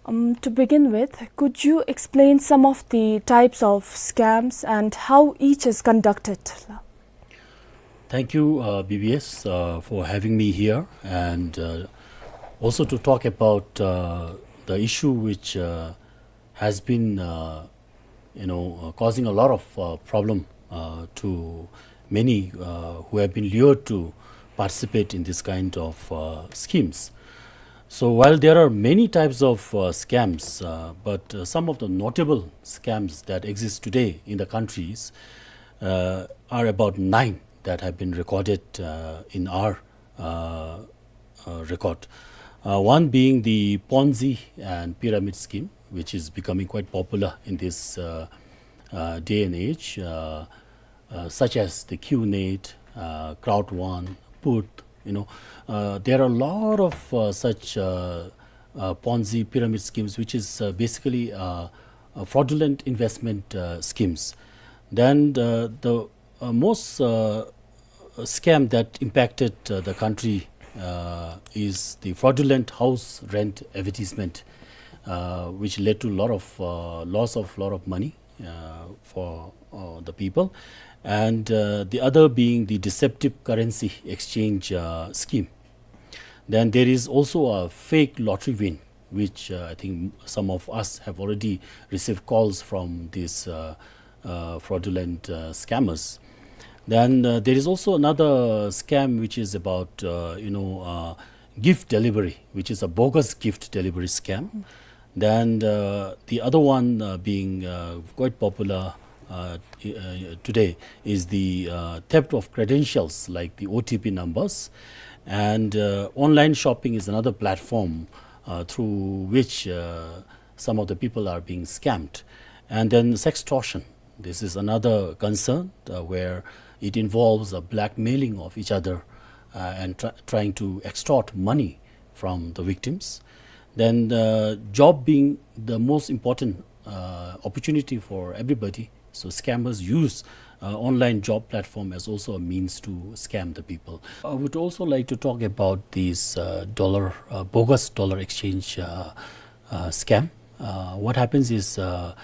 Um, to begin with, could you explain some of the types of scams and how each is conducted, la? Thank you, uh, B B S, uh, for having me here, and uh, also to talk about uh, the issue which uh, has been, uh, you know, uh, causing a lot of uh, problem uh, to many uh, who have been lured to participate in this kind of uh, schemes. So while there are many types of uh, scams, uh, but uh, some of the notable scams that exist today in the countries uh, are about nine that have been recorded uh, in our uh, uh, record. Uh, one being the Ponzi and pyramid scheme, which is becoming quite popular in this uh, uh, day and age, uh, uh, such as the QNet, uh, Crowd One, Put. You know, uh, there are a lot of uh, such uh, uh, Ponzi pyramid schemes, which is uh, basically uh, uh, fraudulent investment uh, schemes. Then the, the uh, most uh, scam that impacted uh, the country uh, is the fraudulent house rent advertisement, uh, which led to a lot of uh, loss of lot of money uh, for uh, the people, and uh, the other being the deceptive currency exchange uh, scheme. Then there is also a fake lottery win, which uh, I think some of us have already received calls from these uh, uh, fraudulent uh, scammers. Then uh, there is also another scam which is about uh, you know uh, gift delivery, which is a bogus gift delivery scam. Then uh, the other one uh, being uh, quite popular uh, t- uh, today is the uh, theft of credentials, like the O T P numbers. And uh, online shopping is another platform uh, through which uh, some of the people are being scammed. And then sextortion. This is another concern uh, where it involves a blackmailing of each other uh, and tr- trying to extort money from the victims. Then uh, job being the most important uh, opportunity for everybody. So scammers use uh, online job platform as also a means to scam the people. I would also like to talk about this uh, dollar, uh, bogus dollar exchange uh, uh, scam. Uh, what happens is uh,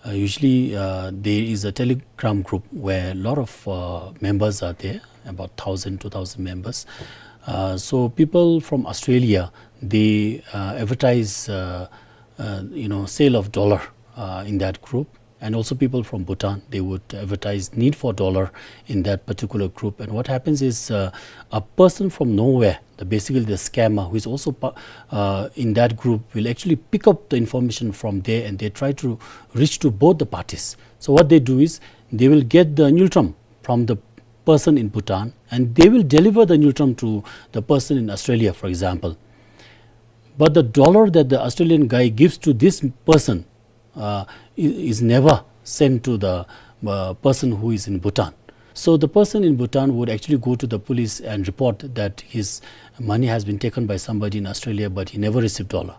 uh, usually uh, there is a Telegram group where a lot of uh, members are there, about thousand, two thousand members. Uh, so people from Australia, they uh, advertise, uh, uh, you know, sale of dollar uh, in that group, and also people from Bhutan, they would advertise need for dollar in that particular group. And what happens is uh, a person from nowhere, the, basically the scammer, who is also pa- uh, in that group, will actually pick up the information from there, and they try to reach to both the parties. So what they do is they will get the ngultrum from the person in Bhutan, and they will deliver the ngultrum to the person in Australia, for example. But the dollar that the Australian guy gives to this person uh, i- is never sent to the uh, person who is in Bhutan. So the person in Bhutan would actually go to the police and report that his money has been taken by somebody in Australia, but he never received dollar.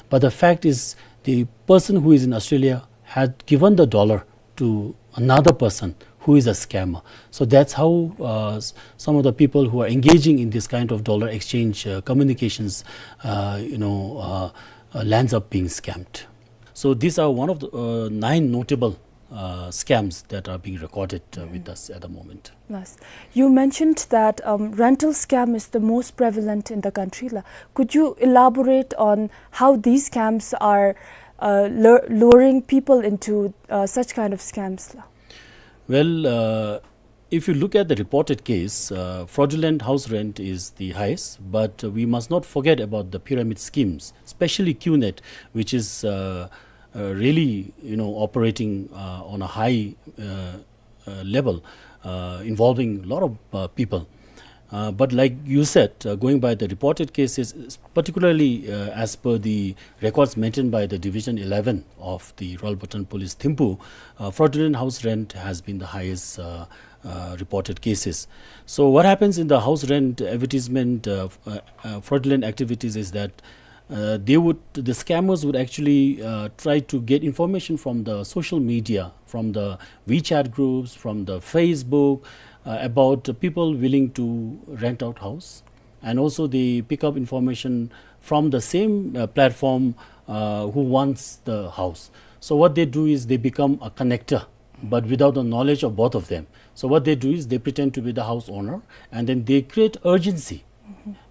But the fact is, the person who is in Australia had given the dollar to another person who is a scammer. So that's how uh, s- some of the people who are engaging in this kind of dollar exchange uh, communications, uh, you know, uh, uh, lands up being scammed. So these are one of the uh, nine notable uh, scams that are being recorded uh, with us at the moment. Yes. You mentioned that um, rental scam is the most prevalent in the country, la. Could you elaborate on how these scams are uh, lure- luring people into uh, such kind of scams, la? Well, uh, if you look at the reported case, uh, fraudulent house rent is the highest, but uh, we must not forget about the pyramid schemes, especially QNet, which is uh, uh, really, you know, operating uh, on a high uh, uh, level, uh, involving a lot of uh, people. Uh, but like you said, uh, going by the reported cases, particularly uh, as per the records maintained by the Division eleven of the Royal Bhutan Police Thimphu, uh, fraudulent house rent has been the highest uh, uh, reported cases. So what happens in the house rent advertisement uh, f- uh, uh, fraudulent activities is that Uh, they would, the scammers would actually uh, try to get information from the social media, from the WeChat groups, from the Facebook, uh, about the people willing to rent out house. And also they pick up information from the same uh, platform uh, who wants the house. So what they do is they become a connector, but without the knowledge of both of them. So what they do is they pretend to be the house owner, and then they create urgency.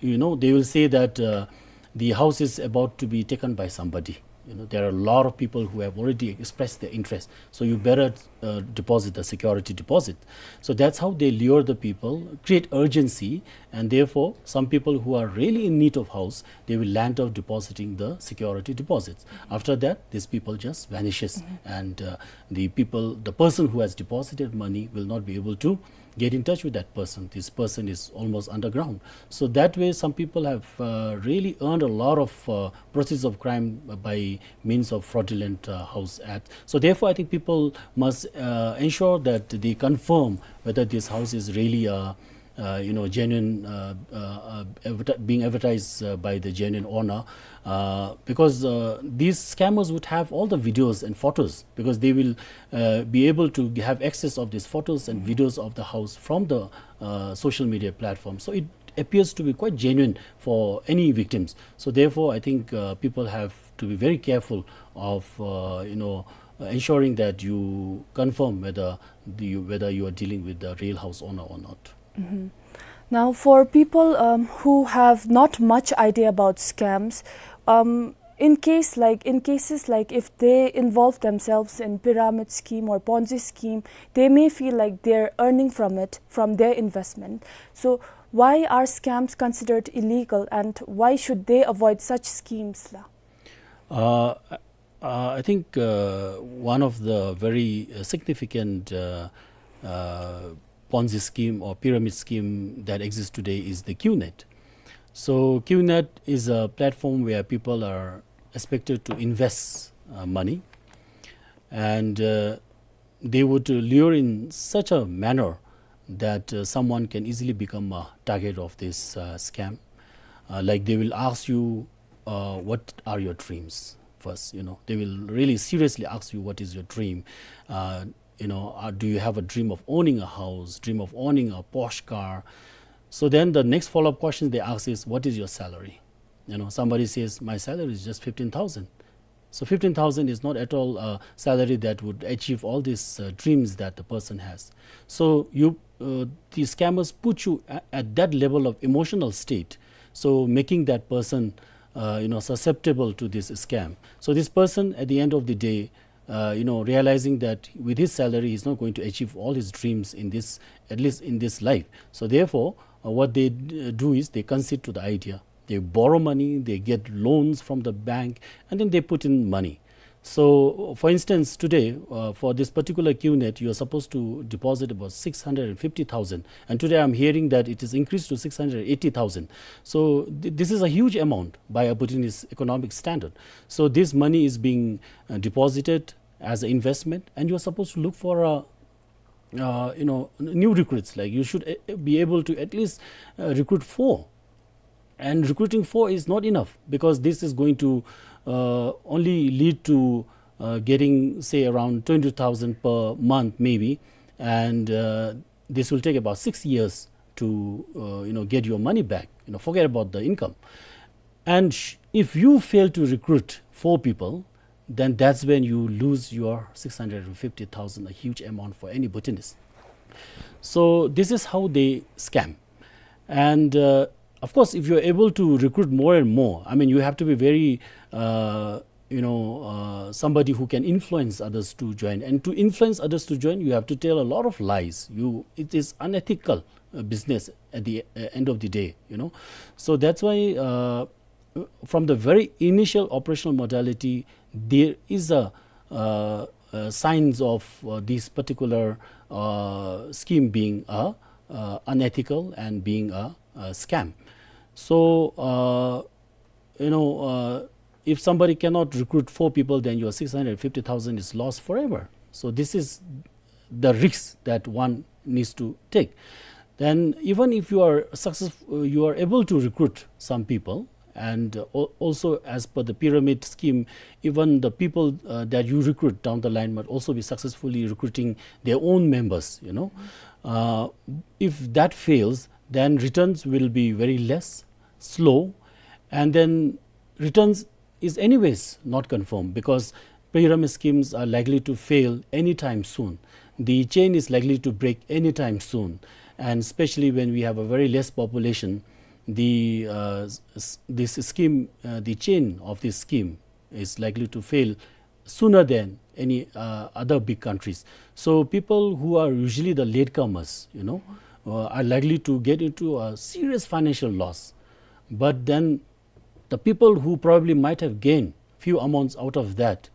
You know, they will say that uh, the house is about to be taken by somebody. You know, there are a lot of people who have already expressed their interest. So you better uh, deposit the security deposit. So that's how they lure the people, create urgency, and therefore some people who are really in need of house, they will land up depositing the security deposits. After that, these people just vanishes, and uh, the people, the person who has deposited money will not be able to get in touch with that person. This person is almost underground. So that way, some people have uh, really earned a lot of uh, proceeds of crime by means of fraudulent uh, house act. So therefore, I think people must uh, ensure that they confirm whether this house is really a uh, you know, genuine, uh, uh, uh, adverti- being advertised uh, by the genuine owner, uh, because uh, these scammers would have all the videos and photos, because they will uh, be able to have access of these photos and videos of the house from the uh, social media platform. So it appears to be quite genuine for any victims. So therefore, I think uh, people have to be very careful of uh, you know uh, ensuring that you confirm whether the, whether you are dealing with the real house owner or not. Now, for people um, who have not much idea about scams, um, in case like in cases like if they involve themselves in pyramid scheme or Ponzi scheme, they may feel like they're earning from it, from their investment. So, why are scams considered illegal, and why should they avoid such schemes, la? Uh, uh, I think uh, one of the very uh, significant uh, uh, Ponzi scheme or pyramid scheme that exists today is the QNet. So QNet is a platform where people are expected to invest uh, money, and uh, they would lure in such a manner that uh, someone can easily become a target of this uh, scam. Uh, like, they will ask you, uh, "What are your dreams?" first. You know, they will really seriously ask you, "What is your dream?" Uh, you know, uh, "Do you have a dream of owning a house, dream of owning a Porsche car?" So then the next follow-up question they ask is, "What is your salary?" You know, somebody says, "My salary is just fifteen thousand." So fifteen thousand is not at all a salary that would achieve all these uh, dreams that the person has. So you, uh, the scammers put you at, at that level of emotional state, so making that person uh, you know, susceptible to this scam. So this person, at the end of the day, uh, you know, realizing that with his salary he's not going to achieve all his dreams in this, at least in this life. So therefore, uh, what they d- do is they concede to the idea. They borrow money, they get loans from the bank, and then they put in money. So, for instance, today, uh, for this particular QNet, you are supposed to deposit about six hundred and fifty thousand. And today I'm hearing that it is increased to six hundred eighty thousand. So, th- this is a huge amount by a Bhutanese economic standard. So, this money is being uh, deposited as an investment, and you are supposed to look for a uh, you know, n- new recruits. Like, you should uh, be able to at least uh, recruit four. And recruiting four is not enough, because this is going to uh, only lead to uh, getting, say, around twenty thousand per month, maybe. And uh, this will take about six years to, uh, you know, get your money back. You know, forget about the income. And sh- if you fail to recruit four people, then that's when you lose your six hundred and fifty thousand, a huge amount for any Bhutanese. So this is how they scam. And uh, of course, if you're able to recruit more and more, I mean, you have to be very, uh, you know, uh, somebody who can influence others to join. And to influence others to join, you have to tell a lot of lies. You, it is unethical uh, business at the uh, end of the day, you know. So that's why uh, from the very initial operational modality, there is a uh, uh, signs of uh, this particular uh, scheme being a uh, unethical and being a, a scam. So uh, you know, uh, if somebody cannot recruit four people, then your six hundred fifty thousand is lost forever. So this is the risk that one needs to take. Then, even if you are successful, you are able to recruit some people, And, uh, al-, also, as per the pyramid scheme, even the people, uh, that you recruit down the line might also be successfully recruiting their own members, you know. Uh, if that fails, then returns will be very less, slow, and then returns is anyways not confirmed, because pyramid schemes are likely to fail anytime soon. The chain is likely to break anytime soon, and especially when we have a very less population, the, uh, s-, s-, this scheme, uh, the chain of this scheme is likely to fail sooner than any, uh, other big countries. So people who are usually the latecomers, you know, uh, are likely to get into a serious financial loss. But then the people who probably might have gained few amounts out of that,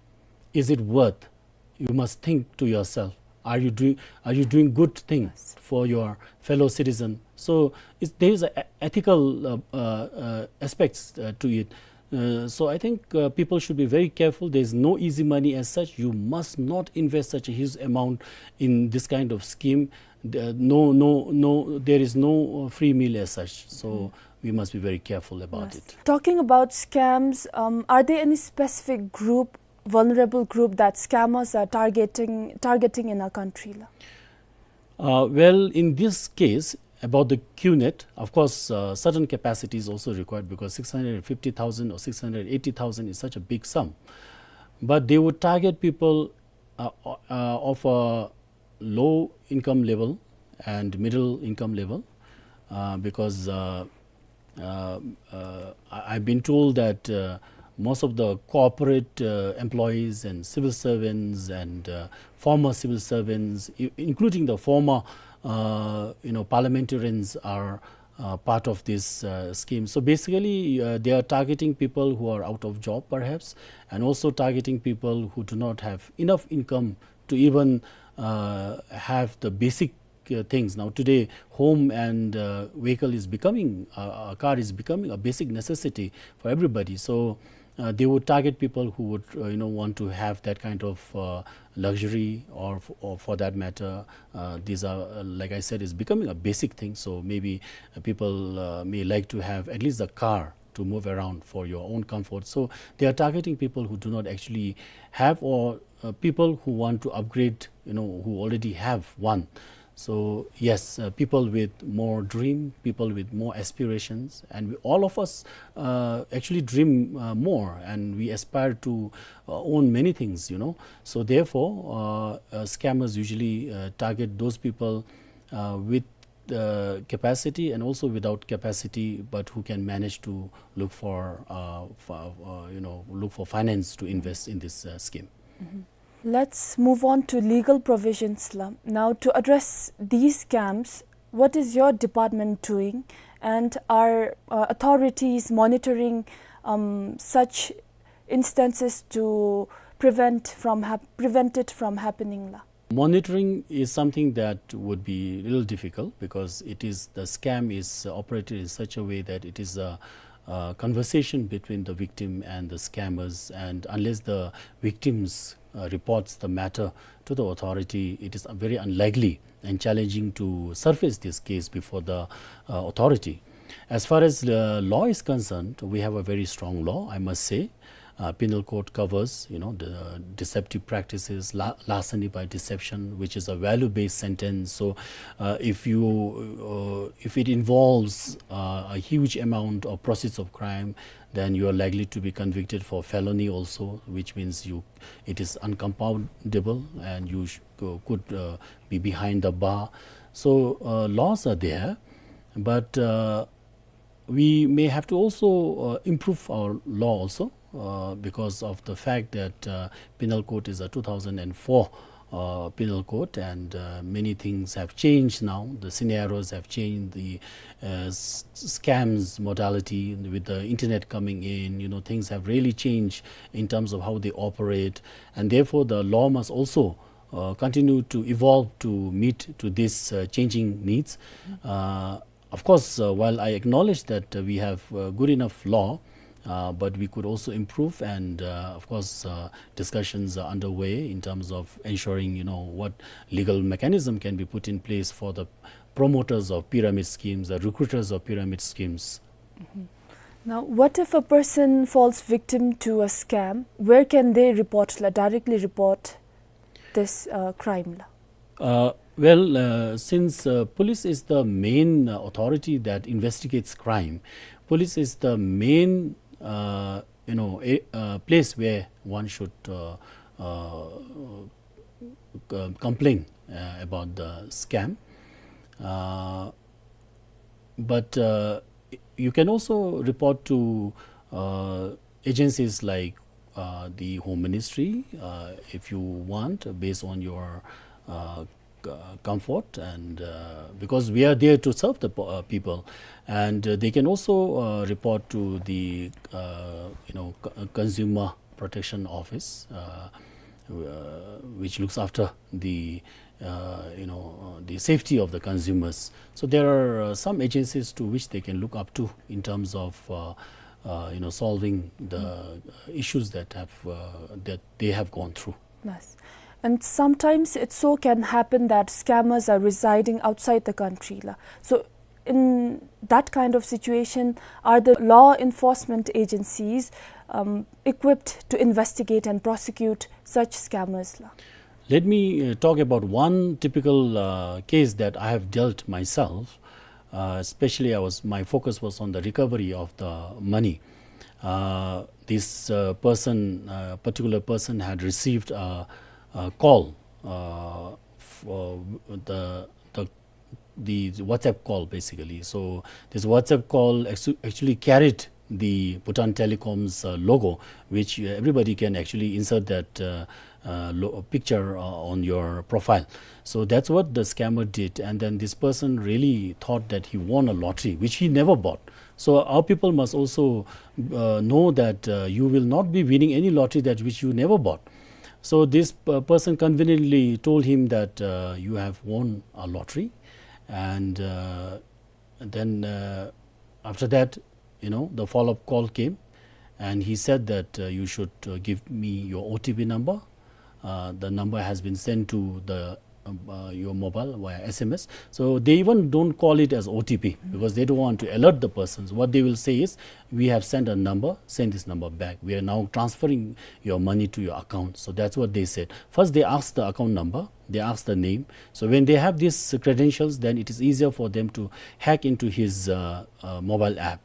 is it worth? You must think to yourself, are you doing, are you doing good thing for your fellow citizen? So it's, there is a e-, ethical, uh, uh, uh, aspects, uh, to it. Uh, so I think, uh, people should be very careful. There is no easy money as such. You must not invest such a huge amount in this kind of scheme. The, no, no, no, there is no, uh, free meal as such. So we must be very careful about it. Talking about scams, um, are there any specific group, vulnerable group that scammers are targeting, targeting in our country, la? Uh, well, in this case, about the QNet, of course, uh, certain capacity is also required, because six hundred fifty thousand or six hundred eighty thousand is such a big sum. But they would target people, uh, uh, of a low income level and middle income level, uh, because, uh, uh, uh, I, I've been told that, uh, most of the corporate, uh, employees and civil servants and, uh, former civil servants, i-, including the former, uh, you know, parliamentarians, are, uh, part of this, uh, scheme. So basically, uh, they are targeting people who are out of job, perhaps, and also targeting people who do not have enough income to even, uh, have the basic, uh, things. Now today, home and, uh, vehicle is becoming, uh, a car is becoming a basic necessity for everybody. So, uh, they would target people who would, uh, you know, want to have that kind of, uh, luxury, or f-, or for that matter, uh, these are, uh, like I said, is becoming a basic thing. So maybe, uh, people, uh, may like to have at least a car to move around for your own comfort. So they are targeting people who do not actually have, or, uh, people who want to upgrade, you know, who already have one. So yes, uh, people with more dream, people with more aspirations, and we, all of us, uh, actually dream, uh, more, and we aspire to, uh, own many things, you know. So therefore, uh, uh, scammers usually, uh, target those people, uh, with, uh, capacity and also without capacity, but who can manage to look for, uh, for, uh, you know, look for finance to invest in this, uh, scheme. Let's move on to legal provisions, la. Now, to address these scams, what is your department doing, and are, uh, authorities monitoring, um, such instances to prevent from hap-, prevent it from happening, la? Monitoring is something that would be a little difficult, because it is, the scam is, uh, operated in such a way that it is a, uh, conversation between the victim and the scammers, and unless the victims, uh, reports the matter to the authority, it is very unlikely and challenging to surface this case before the, uh, authority. As far as the law is concerned, we have a very strong law, I must say. Uh, penal code covers, you know, the deceptive practices, la-, larceny by deception, which is a value-based sentence. So, uh, if you, uh, if it involves, uh, a huge amount of proceeds of crime, then you are likely to be convicted for felony also, which means you, it is uncompoundable and you sh-, co-, could, uh, be behind the bar. So, uh, laws are there, but, uh, we may have to also, uh, improve our law also, uh, because of the fact that, uh, penal code is a two thousand and four, uh, penal code, and, uh, many things have changed now. The scenarios have changed. The, uh, s-, scams modality with the internet coming in, you know, things have really changed in terms of how they operate, and therefore the law must also, uh, continue to evolve to meet to these, uh, changing needs. Uh, of course, uh, while I acknowledge that, uh, we have, uh, good enough law, uh, but we could also improve, and, uh, of course, uh, discussions are underway in terms of ensuring, you know, what legal mechanism can be put in place for the promoters of pyramid schemes, the recruiters of pyramid schemes. Now, what if a person falls victim to a scam? Where can they report, la, directly report this uh, crime, la? Uh, well, uh, since uh, police is the main uh, authority that investigates crime, police is the main, uh, you know, a, uh, place where one should uh, uh, uh, complain uh, about the scam. Uh, but uh, you can also report to uh, agencies like uh, the Home Ministry, uh, if you want, based on your uh, c- comfort, and uh, because we are there to serve the po- uh, people, and uh, they can also uh, report to the uh, you know, c- Consumer Protection Office, uh, uh, which looks after the uh, you know, uh, the safety of the consumers. So there are uh, some agencies to which they can look up to in terms of uh, uh, you know, solving the uh, issues that have uh, that they have gone through. Yes. And sometimes it so can happen that scammers are residing outside the country, la. So in that kind of situation, are the law enforcement agencies um, equipped to investigate and prosecute such scammers, la? Let me uh, talk about one typical uh, case that I have dealt myself. Uh, especially, I was my focus was on the recovery of the money. Uh, this uh, person, uh, particular person, had received a, a call uh, for the the the WhatsApp call, basically. So this WhatsApp call actu- actually carried the Bhutan Telecom's uh, logo, which uh, everybody can actually insert that uh, uh, lo- picture uh, on your profile. So that's what the scammer did, and then this person really thought that he won a lottery, which he never bought. So our people must also uh, know that uh, you will not be winning any lottery that which you never bought. So this uh, person conveniently told him that uh, you have won a lottery, and uh, then uh, after that, you know, the follow-up call came, and he said that uh, you should uh, give me your O T P number. Uh, the number has been sent to the um, uh, your mobile via S M S. So they even don't call it as O T P because they don't want to alert the persons. What they will say is, "We have sent a number, send this number back. We are now transferring your money to your account." So that's what they said. First, they asked the account number, they asked the name. So when they have these credentials, then it is easier for them to hack into his uh, uh, mobile app.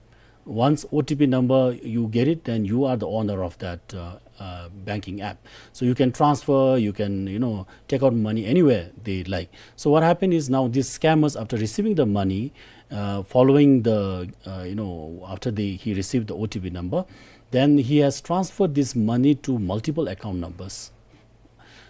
Once O T P number you get it, then you are the owner of that uh, uh, banking app. So you can transfer, you can, you know, take out money anywhere they like. So what happened is, now these scammers, after receiving the money, uh, following the, uh, you know, after the, he received the O T P number, then he has transferred this money to multiple account numbers.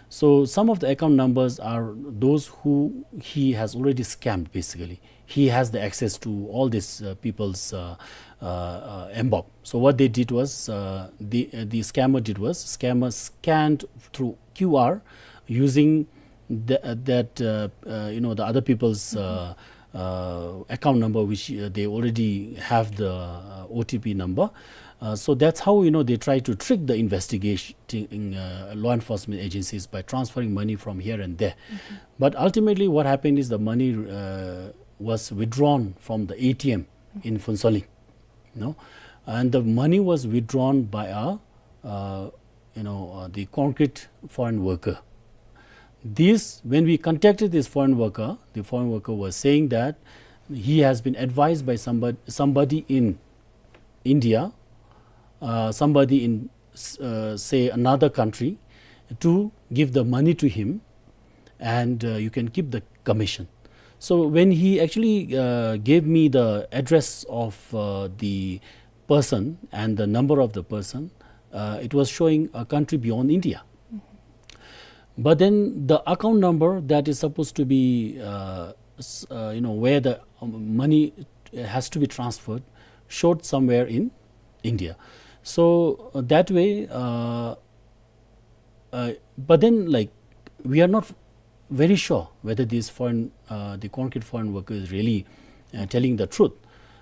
So some of the account numbers are those who he has already scammed, basically. He has the access to all these uh, people's uh, uh, uh, mBob. So what they did was, uh, the, uh, the scammer did was, scammer scanned through Q R using the, uh, that, uh, uh, you know, the other people's uh, uh, account number, which uh, they already have the uh, O T P number. Uh, so that's how, you know, they try to trick the investigating uh, law enforcement agencies by transferring money from here and there. But ultimately, what happened is the money uh, was withdrawn from the A T M in Phuentsholing, no, and the money was withdrawn by a uh, you know, uh, the concrete foreign worker. This, when we contacted this foreign worker, the foreign worker was saying that he has been advised by somebody, somebody in India, uh, somebody in, uh, say, another country, to give the money to him, and uh, you can keep the commission. So when he actually uh, gave me the address of uh, the person and the number of the person, uh, it was showing a country beyond India. But then the account number that is supposed to be, uh, s- uh, you know, where the um, money has to be transferred, showed somewhere in India. So uh, that way, uh, uh, but then, like, we are not very sure whether this foreign, uh, the concrete foreign worker is really uh, telling the truth.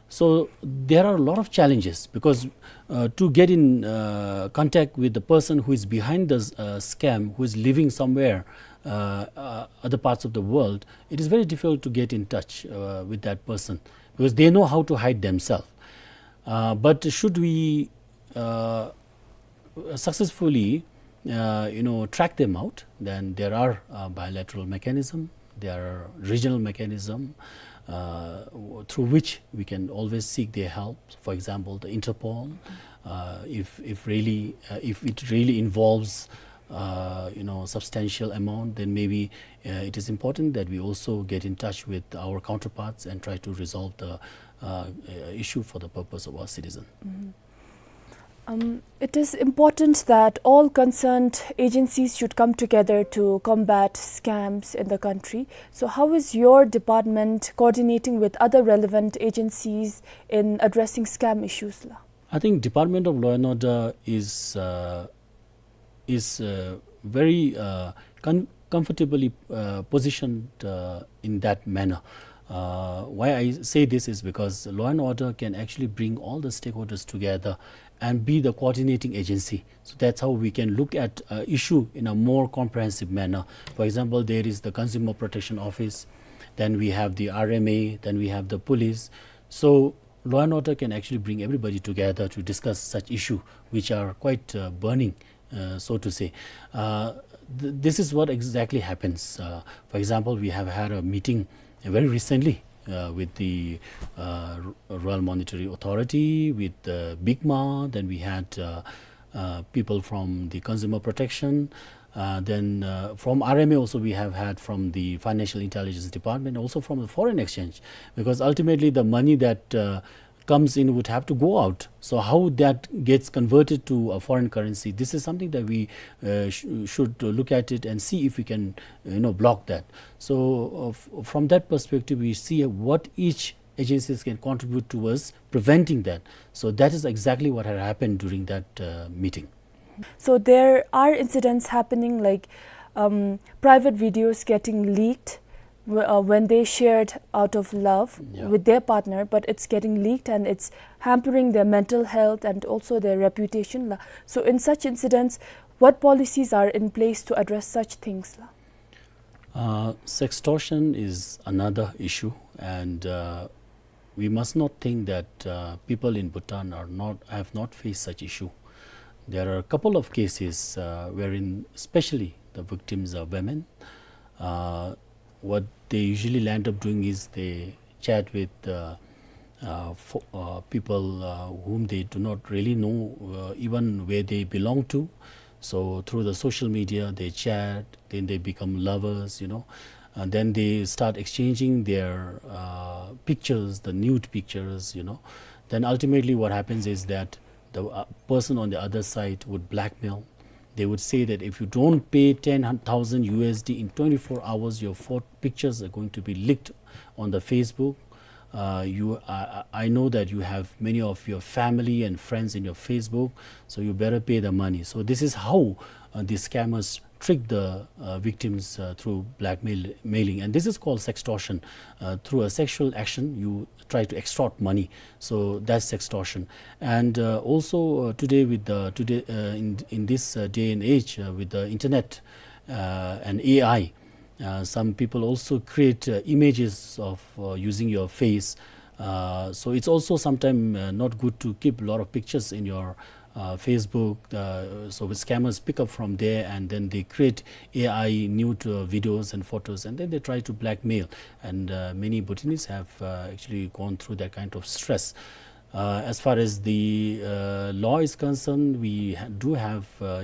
So there are a lot of challenges because uh, to get in uh, contact with the person who is behind the uh, scam, who is living somewhere uh, uh, other parts of the world, it is very difficult to get in touch uh, with that person because they know how to hide themselves. Uh, but should we uh, successfully, uh, you know, track them out, then there are uh, bilateral mechanism, there are regional mechanism uh, w- through which we can always seek their help. For example, the Interpol. Uh, if if really uh, if it really involves uh, you know, substantial amount, then maybe uh, it is important that we also get in touch with our counterparts and try to resolve the uh, uh, issue for the purpose of our citizen. Um, it is important that all concerned agencies should come together to combat scams in the country. So, how is your department coordinating with other relevant agencies in addressing scam issues, la? I think Department of Law and Order is uh, is uh, very uh, con- comfortably uh, positioned uh, in that manner. Uh, why I say this is because law and order can actually bring all the stakeholders together and be the coordinating agency. So that's how we can look at uh, issue in a more comprehensive manner. For example, there is the Consumer Protection Office, then we have the R M A, then we have the police. So law and order can actually bring everybody together to discuss such issue which are quite uh, burning, uh, so to say. Uh, th- this is what exactly happens. Uh, for example, we have had a meeting very recently uh, with the uh, Royal Monetary Authority, with uh, BICMA, then we had uh, uh, people from the Consumer Protection, uh, then uh, from R M A also we have had from the Financial Intelligence Department, also from the foreign exchange, because ultimately the money that uh, comes in would have to go out. So how that gets converted to a foreign currency, this is something that we uh, sh- should look at it and see if we can, you know, block that. So uh, f- from that perspective, we see what each agencies can contribute towards preventing that. So that is exactly what had happened during that uh, meeting. So there are incidents happening like um, private videos getting leaked w- uh, when they shared out of love Yeah. with their partner, but it's getting leaked and it's hampering their mental health and also their reputation, la. So in such incidents, what policies are in place to address such things, la? Uh, sextortion is another issue, and uh, we must not think that uh, people in Bhutan are not have not faced such issue. There are a couple of cases uh, wherein, especially, the victims are women. Uh, what they usually land up doing is they chat with uh, uh, fo- uh, people uh, whom they do not really know, uh, even where they belong to. So through the social media, they chat, then they become lovers, you know, and then they start exchanging their uh, pictures, the nude pictures, you know. Then ultimately, what happens is that the uh, person on the other side would blackmail. They would say that if you don't pay ten thousand U S D in twenty-four hours, your pho- pictures are going to be leaked on the Facebook. Uh, you, I, I know that you have many of your family and friends in your Facebook, so you better pay the money. So this is how uh, the scammers trick the uh, victims uh, through blackmail mailing, and this is called sextortion. Uh, through a sexual action, you try to extort money, so that's sextortion. And uh, also uh, today, with the today uh, in in this uh, day and age uh, with the internet uh, and A I, uh, some people also create uh, images of uh, using your face. Uh, so it's also sometimes uh, not good to keep a lot of pictures in your uh, Facebook. Uh, so the scammers pick up from there, and then they create A I nude uh, videos and photos, and then they try to blackmail. And uh, many Bhutanese have uh, actually gone through that kind of stress. Uh, as far as the uh, law is concerned, we ha- do have uh, uh,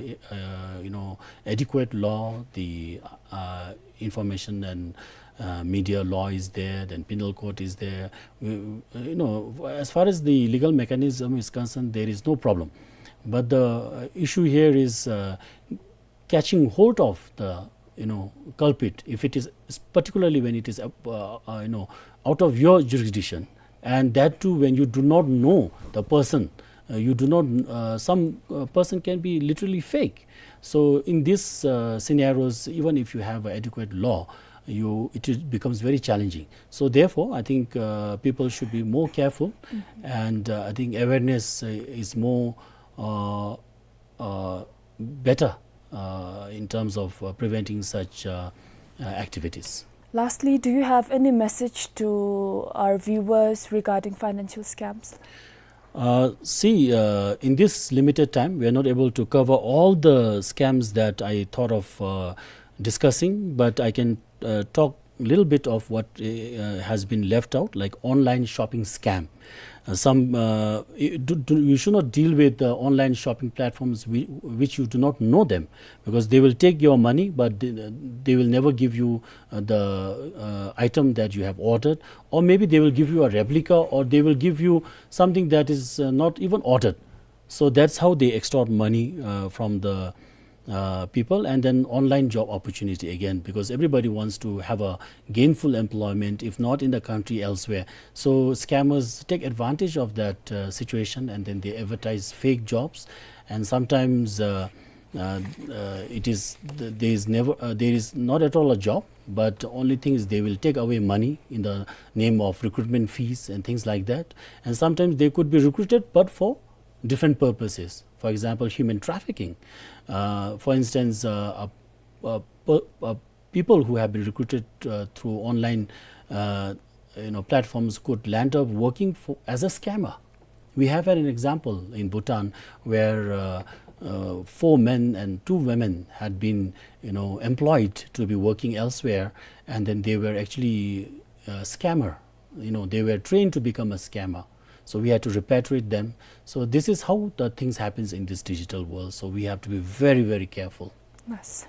you know, adequate law. The uh, information and uh, media law is there, then penal code is there. We, you know, as far as the legal mechanism is concerned, there is no problem. But the uh, issue here is uh, catching hold of the, you know, culprit, if it is, particularly when it is uh, uh, you know, out of your jurisdiction, and that too when you do not know the person. Uh, you do not uh, some uh, person can be literally fake. So in these uh, scenarios, even if you have adequate law, you it is- becomes very challenging. So therefore, I think uh, people should be more careful, and uh, I think awareness uh, is more uh, uh, better uh, in terms of uh, preventing such uh, uh, activities. Lastly, do you have any message to our viewers regarding financial scams? Uh, see, uh, in this limited time, we are not able to cover all the scams that I thought of, uh, discussing, but I can, uh, talk a little bit of what, uh, has been left out, like online shopping scam. Uh, some, uh, y-, do, do, you should not deal with the online shopping platforms whi-, which you do not know them, because they will take your money, but they, they will never give you, uh, the, uh, item that you have ordered, or maybe they will give you a replica, or they will give you something that is, uh, not even ordered. So that's how they extort money, uh, from the, uh, people. And then online job opportunity again, because everybody wants to have a gainful employment, if not in the country, elsewhere. So scammers take advantage of that, uh, situation, and then they advertise fake jobs. And sometimes, uh, uh, uh, it is th-, there is never, uh, there is not at all a job, but only thing is they will take away money in the name of recruitment fees and things like that. And sometimes they could be recruited, but for different purposes. For example, human trafficking. Uh, for instance, uh, a, a per-, a people who have been recruited, uh, through online, uh, you know, platforms could land up working for, as a scammer. We have had an example in Bhutan where, uh, uh, four men and two women had been, you know, employed to be working elsewhere, and then they were actually, uh, scammer. You know, they were trained to become a scammer. So we had to repatriate them. So this is how the things happens in this digital world. So we have to be very, very careful. Yes.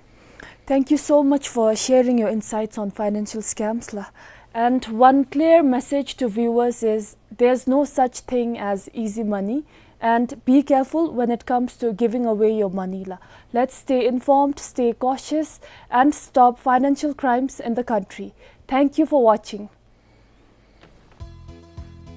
Thank you so much for sharing your insights on financial scams, la. And one clear message to viewers is there's no such thing as easy money. And be careful when it comes to giving away your money, la. Let's stay informed, stay cautious, and stop financial crimes in the country. Thank you for watching.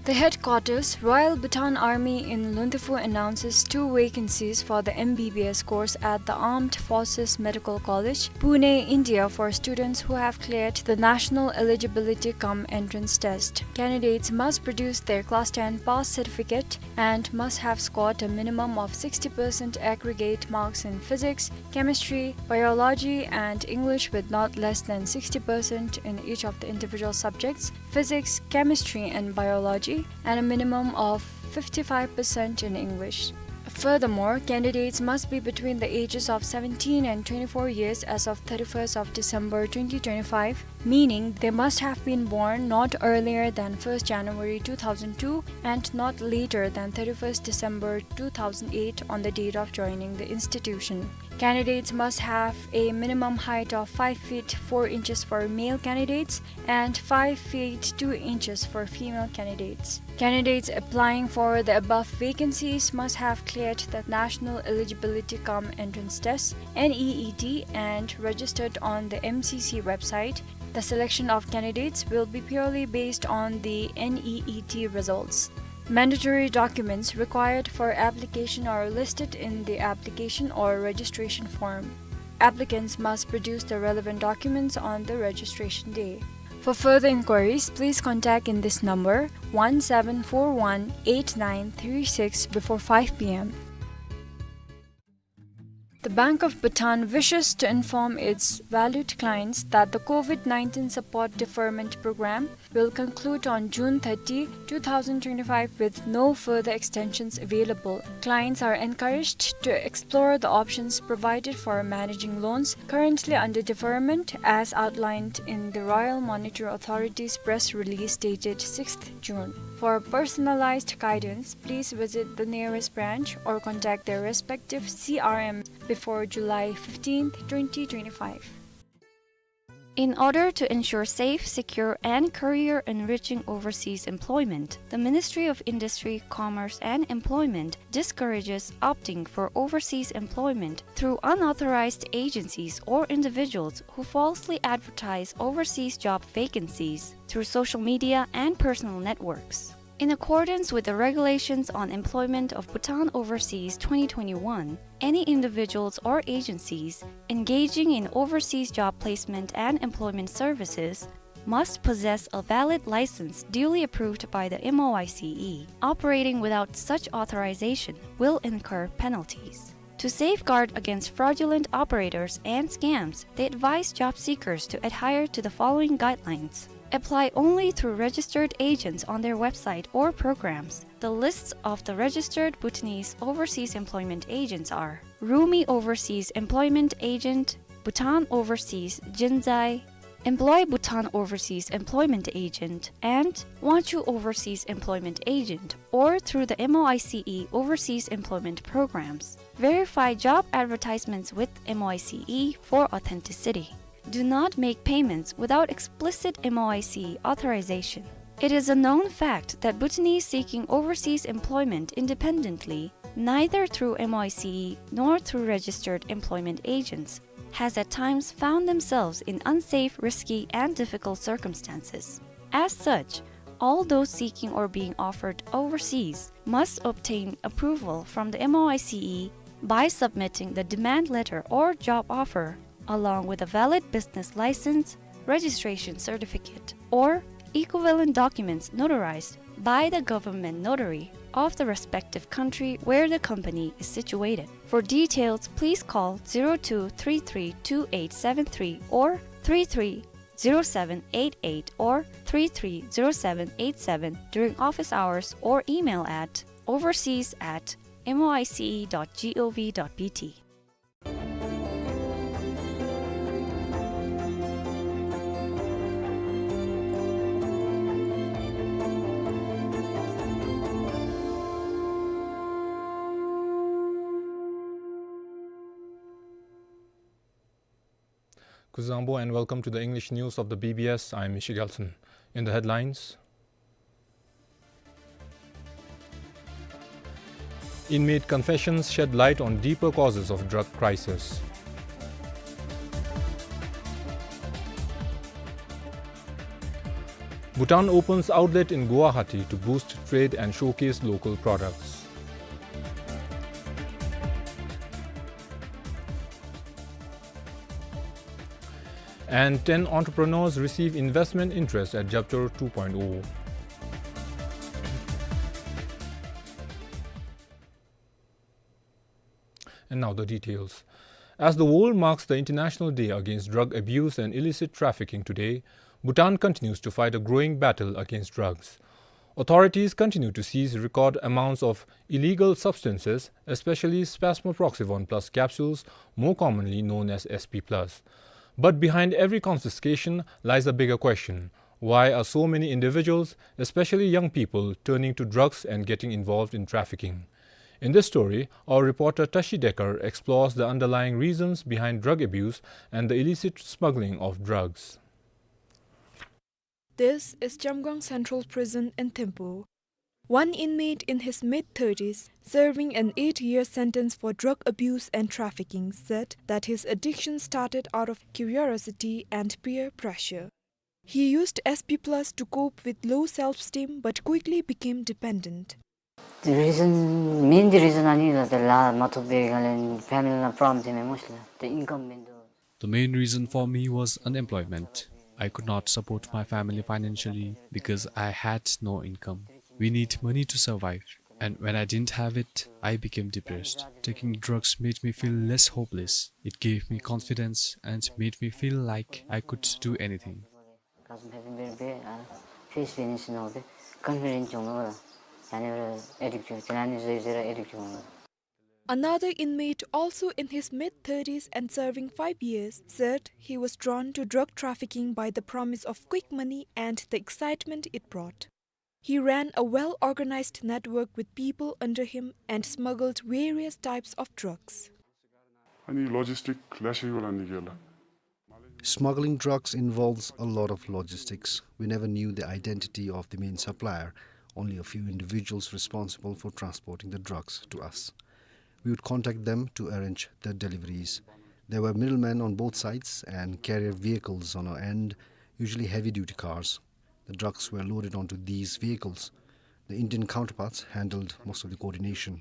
The headquarters, Royal Bhutan Army in Lundifu, announces two vacancies for the M B B S course at the Armed Forces Medical College, Pune, India, for students who have cleared the National Eligibility cum Entrance Test. Candidates must produce their Class ten pass certificate and must have scored a minimum of sixty percent aggregate marks in physics, chemistry, biology, and English, with not less than sixty percent in each of the individual subjects, physics, chemistry, and biology, and a minimum of fifty-five percent in English. Furthermore, candidates must be between the ages of seventeen and twenty-four years as of thirty-first of December twenty twenty-five, meaning they must have been born not earlier than first January two thousand two and not later than thirty-first December two thousand eight on the date of joining the institution. Candidates must have a minimum height of five feet four inches for male candidates and five feet two inches for female candidates. Candidates applying for the above vacancies must have cleared the National Eligibility cum Entrance Test, N E E T, and registered on the M C C website. The selection of candidates will be purely based on the N E E T results. Mandatory documents required for application are listed in the application or registration form. Applicants must produce the relevant documents on the registration day. For further inquiries, please contact in this number, one seven four one eight nine three six, before five P M. The Bank of Bhutan wishes to inform its valued clients that the COVID nineteen support deferment program will conclude on June thirty, two thousand twenty-five, with no further extensions available. Clients are encouraged to explore the options provided for managing loans currently under deferment as outlined in the Royal Monetary Authority's press release dated sixth June. For personalized guidance, please visit the nearest branch or contact their respective C R M before July fifteenth, twenty twenty-five. In order to ensure safe, secure, and career-enriching overseas employment, the Ministry of Industry, Commerce, and Employment discourages opting for overseas employment through unauthorized agencies or individuals who falsely advertise overseas job vacancies through social media and personal networks. In accordance with the Regulations on Employment of Bhutan Overseas twenty twenty-one, any individuals or agencies engaging in overseas job placement and employment services must possess a valid license duly approved by the M O I C E. Operating without such authorization will incur penalties. To safeguard against fraudulent operators and scams, they advise job seekers to adhere to the following guidelines. Apply only through registered agents on their website or programs. The lists of the registered Bhutanese overseas employment agents are Rumi Overseas Employment Agent, Bhutan Overseas Jinzai, Employ Bhutan Overseas Employment Agent, and Wangchuh Overseas Employment Agent, or through the M O I C E Overseas Employment Programs. Verify job advertisements with M O I C E for authenticity. Do not make payments without explicit M O I C E authorization. It is a known fact that Bhutanese seeking overseas employment independently, neither through M O I C E nor through registered employment agents, has at times found themselves in unsafe, risky, and difficult circumstances. As such, all those seeking or being offered overseas must obtain approval from the M O I C E by submitting the demand letter or job offer, along with a valid business license, registration certificate, or equivalent documents notarized by the government notary of the respective country where the company is situated. For details, please call zero two three three two eight seven three or three three zero seven eight eight or three three zero seven eight seven during office hours or email at overseas at M O I C E dot G O V dot B T. Kuzuzangpo and welcome to the English news of the B B S. I am Michigelson. In the headlines, inmate confessions shed light on deeper causes of drug crisis. Bhutan opens outlet in Guwahati to boost trade and showcase local products. And ten entrepreneurs receive investment interest at Japchor two point oh. And now the details. As the world marks the International Day Against Drug Abuse and Illicit Trafficking today, Bhutan continues to fight a growing battle against drugs. Authorities continue to seize record amounts of illegal substances, especially spasmoproxivone plus capsules, more commonly known as S P plus. But behind every confiscation lies a bigger question. Why are so many individuals, especially young people, turning to drugs and getting involved in trafficking? In this story, our reporter Tashi Dekar explores the underlying reasons behind drug abuse and the illicit smuggling of drugs. This is Chamguang Central Prison in Thimphu. One inmate in his mid thirties, serving an eight-year sentence for drug abuse and trafficking, said that his addiction started out of curiosity and peer pressure. He used S P plus to cope with low self-esteem but quickly became dependent. The reason, main the reason ཨ་ནི་ལགས་ད་ལཱ་མ་ཐོབ་པའི་སྒང་ལས་ཕེ་མི་ལི་ནང་པོརོབ་ལེམ་ཐོན་མས་སྨོ་ཤིག་ལགས། The income མིན་འདུག The main reason for me was unemployment. I could not support my family financially because I had no income. We need money to survive. And when I didn't have it, I became depressed. Taking drugs made me feel less hopeless. It gave me confidence and made me feel like I could do anything. Confidence ནོར་ཏེ་ཀོན་ཕི་ཌེནསི་བྱུང་ནུག་ལགས། ཡང་ན་ཨེ་ཌིཀཊ་བྱུང་། དེ་ནང་ནི་བཟོ་བཟོ་ར་ཨེ་ཌིཀཊ་བྱུང་ནུག་ལགས། Another inmate, also in his mid thirties and serving five years, said he was drawn to drug trafficking by the promise of quick money and the excitement it brought. He ran a well-organized network with people under him and smuggled various types of drugs. ཨ་ནི་ལོ་ཇིསི་ཊིཀ་ལེ་ཤ་ཡོད་ལགས་ཨ་ནི་གི་ལགས། Smuggling drugs involves a lot of logistics. We never knew the identity of the main supplier, only a few individuals responsible for transporting the drugs to us. We would contact them to arrange the deliveries. There were middlemen on both sides and carrier vehicles on our end, usually heavy-duty cars. The drugs were loaded onto these vehicles. The Indian counterparts handled most of the coordination.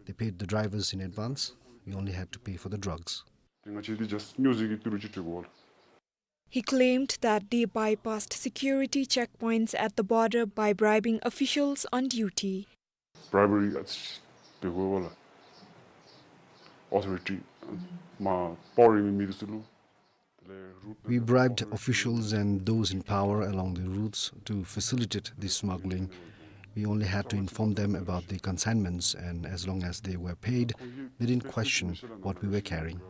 They paid the drivers in advance. We only had to pay for the drugs. ང་བཅས་འདི་ཇཱསཊ་ཉོ་ཟེར་གྱི་ཏི་རུ་ཅིག་སྤྲོད་དགོ་ལགས། He claimed that they bypassed security checkpoints at the border by bribing officials on duty. བྲའི་བ་རི་ཨ་ཙི་ཅིག་འབད་དགོ་པས་ལགས། ཨོ་ཐོ་རི་ཊི་མ་པ་ཝར་ཡོད་མི་མི་འདི་ཚུ་ལུ། We bribed officials and those in power along the routes to facilitate the smuggling. We only had to inform them about the consignments, and as long as they were paid, they didn't question what we were carrying.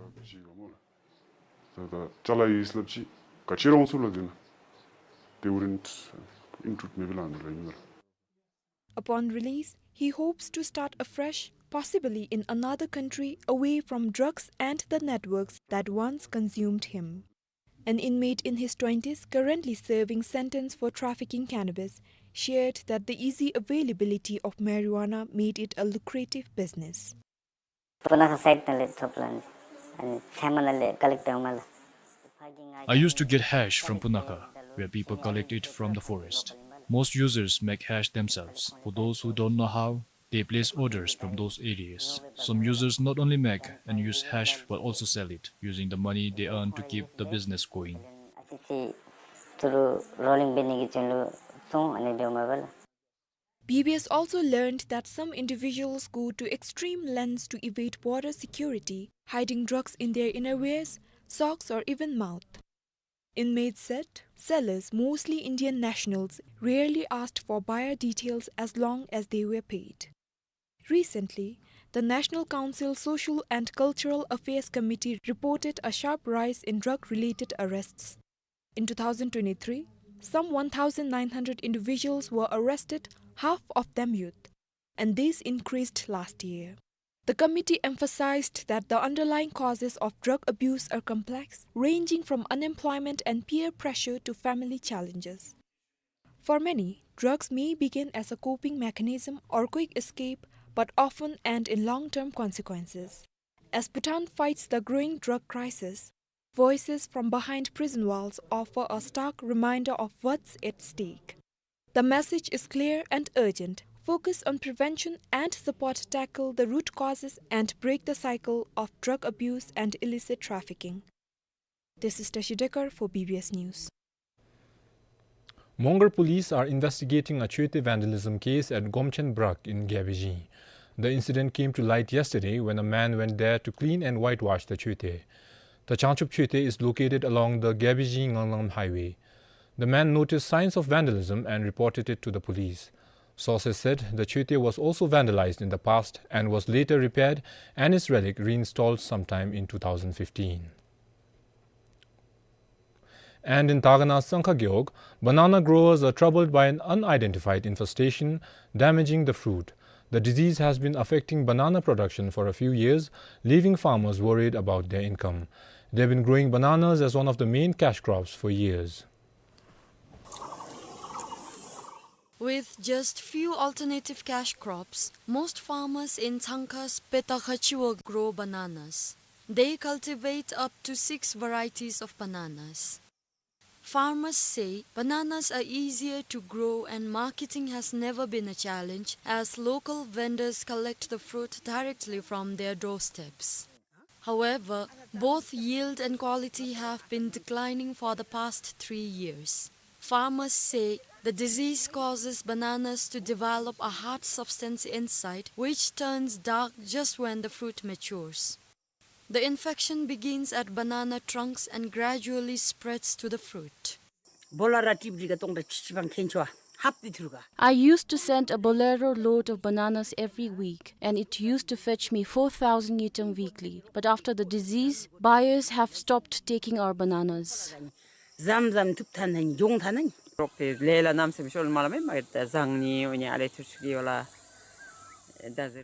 Upon release, he hopes to start afresh, possibly in another country, away from drugs and the networks that once consumed him. An inmate in his twenties, currently serving sentence for trafficking cannabis, shared that the easy availability of marijuana made it a lucrative business. Punakha side na le thoplan, ani chama na le collect dong mala. I used to get hash from Punakha, where people collect it from the forest. Most users make hash themselves. For those who don't know how, they place orders from those areas. Some users not only make and use hash but also sell it, using the money they earn to keep the business going. Asisi turu rolling bini ki chunlu song ani dong mabala. B B S also learned that some individuals go to extreme lengths to evade border security, hiding drugs in their innerwears, socks, or even mouth. Inmates said sellers, mostly Indian nationals, rarely asked for buyer details as long as they were paid. Recently, the National Council Social and Cultural Affairs Committee reported a sharp rise in drug-related arrests. In two thousand twenty-three, some one thousand nine hundred individuals were arrested, half of them youth, and this increased last year. The committee emphasized that the underlying causes of drug abuse are complex, ranging from unemployment and peer pressure to family challenges. For many, drugs may begin as a coping mechanism or quick escape, but often end in long-term consequences. As Bhutan fights the growing drug crisis, voices from behind prison walls offer a stark reminder of what's at stake. The message is clear and urgent. Focus on prevention and support tackle the root causes and break the cycle of drug abuse and illicit trafficking. This is Tashi Dekar for B B S News. Mongar police are investigating a chote vandalism case at Gomchen Brak in Gyabejeng. The incident came to light yesterday when a man went there to clean and whitewash the chote. The Changchup Chote is located along the Gyabejeng-Nganglangam highway. The man noticed signs of vandalism and reported it to the police. Sources said the chote was also vandalized in the past and was later repaired and its relic reinstalled sometime in two thousand fifteen. And in Dagana Sangkha Gewog, banana growers are troubled by an unidentified infestation damaging the fruit. The disease has been affecting banana production for a few years, leaving farmers worried about their income. They've been growing bananas as one of the main cash crops for years. With just few alternative cash crops, most farmers in Tsangkha's Petakha Chiwog grow bananas. They cultivate up to six varieties of bananas. Farmers say bananas are easier to grow and marketing has never been a challenge, as local vendors collect the fruit directly from their doorsteps. However, both yield and quality have been declining for the past three years. Farmers say the disease causes bananas to develop a hard substance inside, which turns dark just when the fruit matures. The infection begins at banana trunks and gradually spreads to the fruit. Bolero trip riga tongda chichibang khenchwa. Hapdi thurga. I used to send a Bolero load of bananas every week, and it used to fetch me four thousand ngultrum weekly. But after the disease, buyers have stopped taking our bananas. Zam zam tup thanan, jong thanan. Rok te lela namsem shol malame, ma ta zangni, unya ale thursuki wala.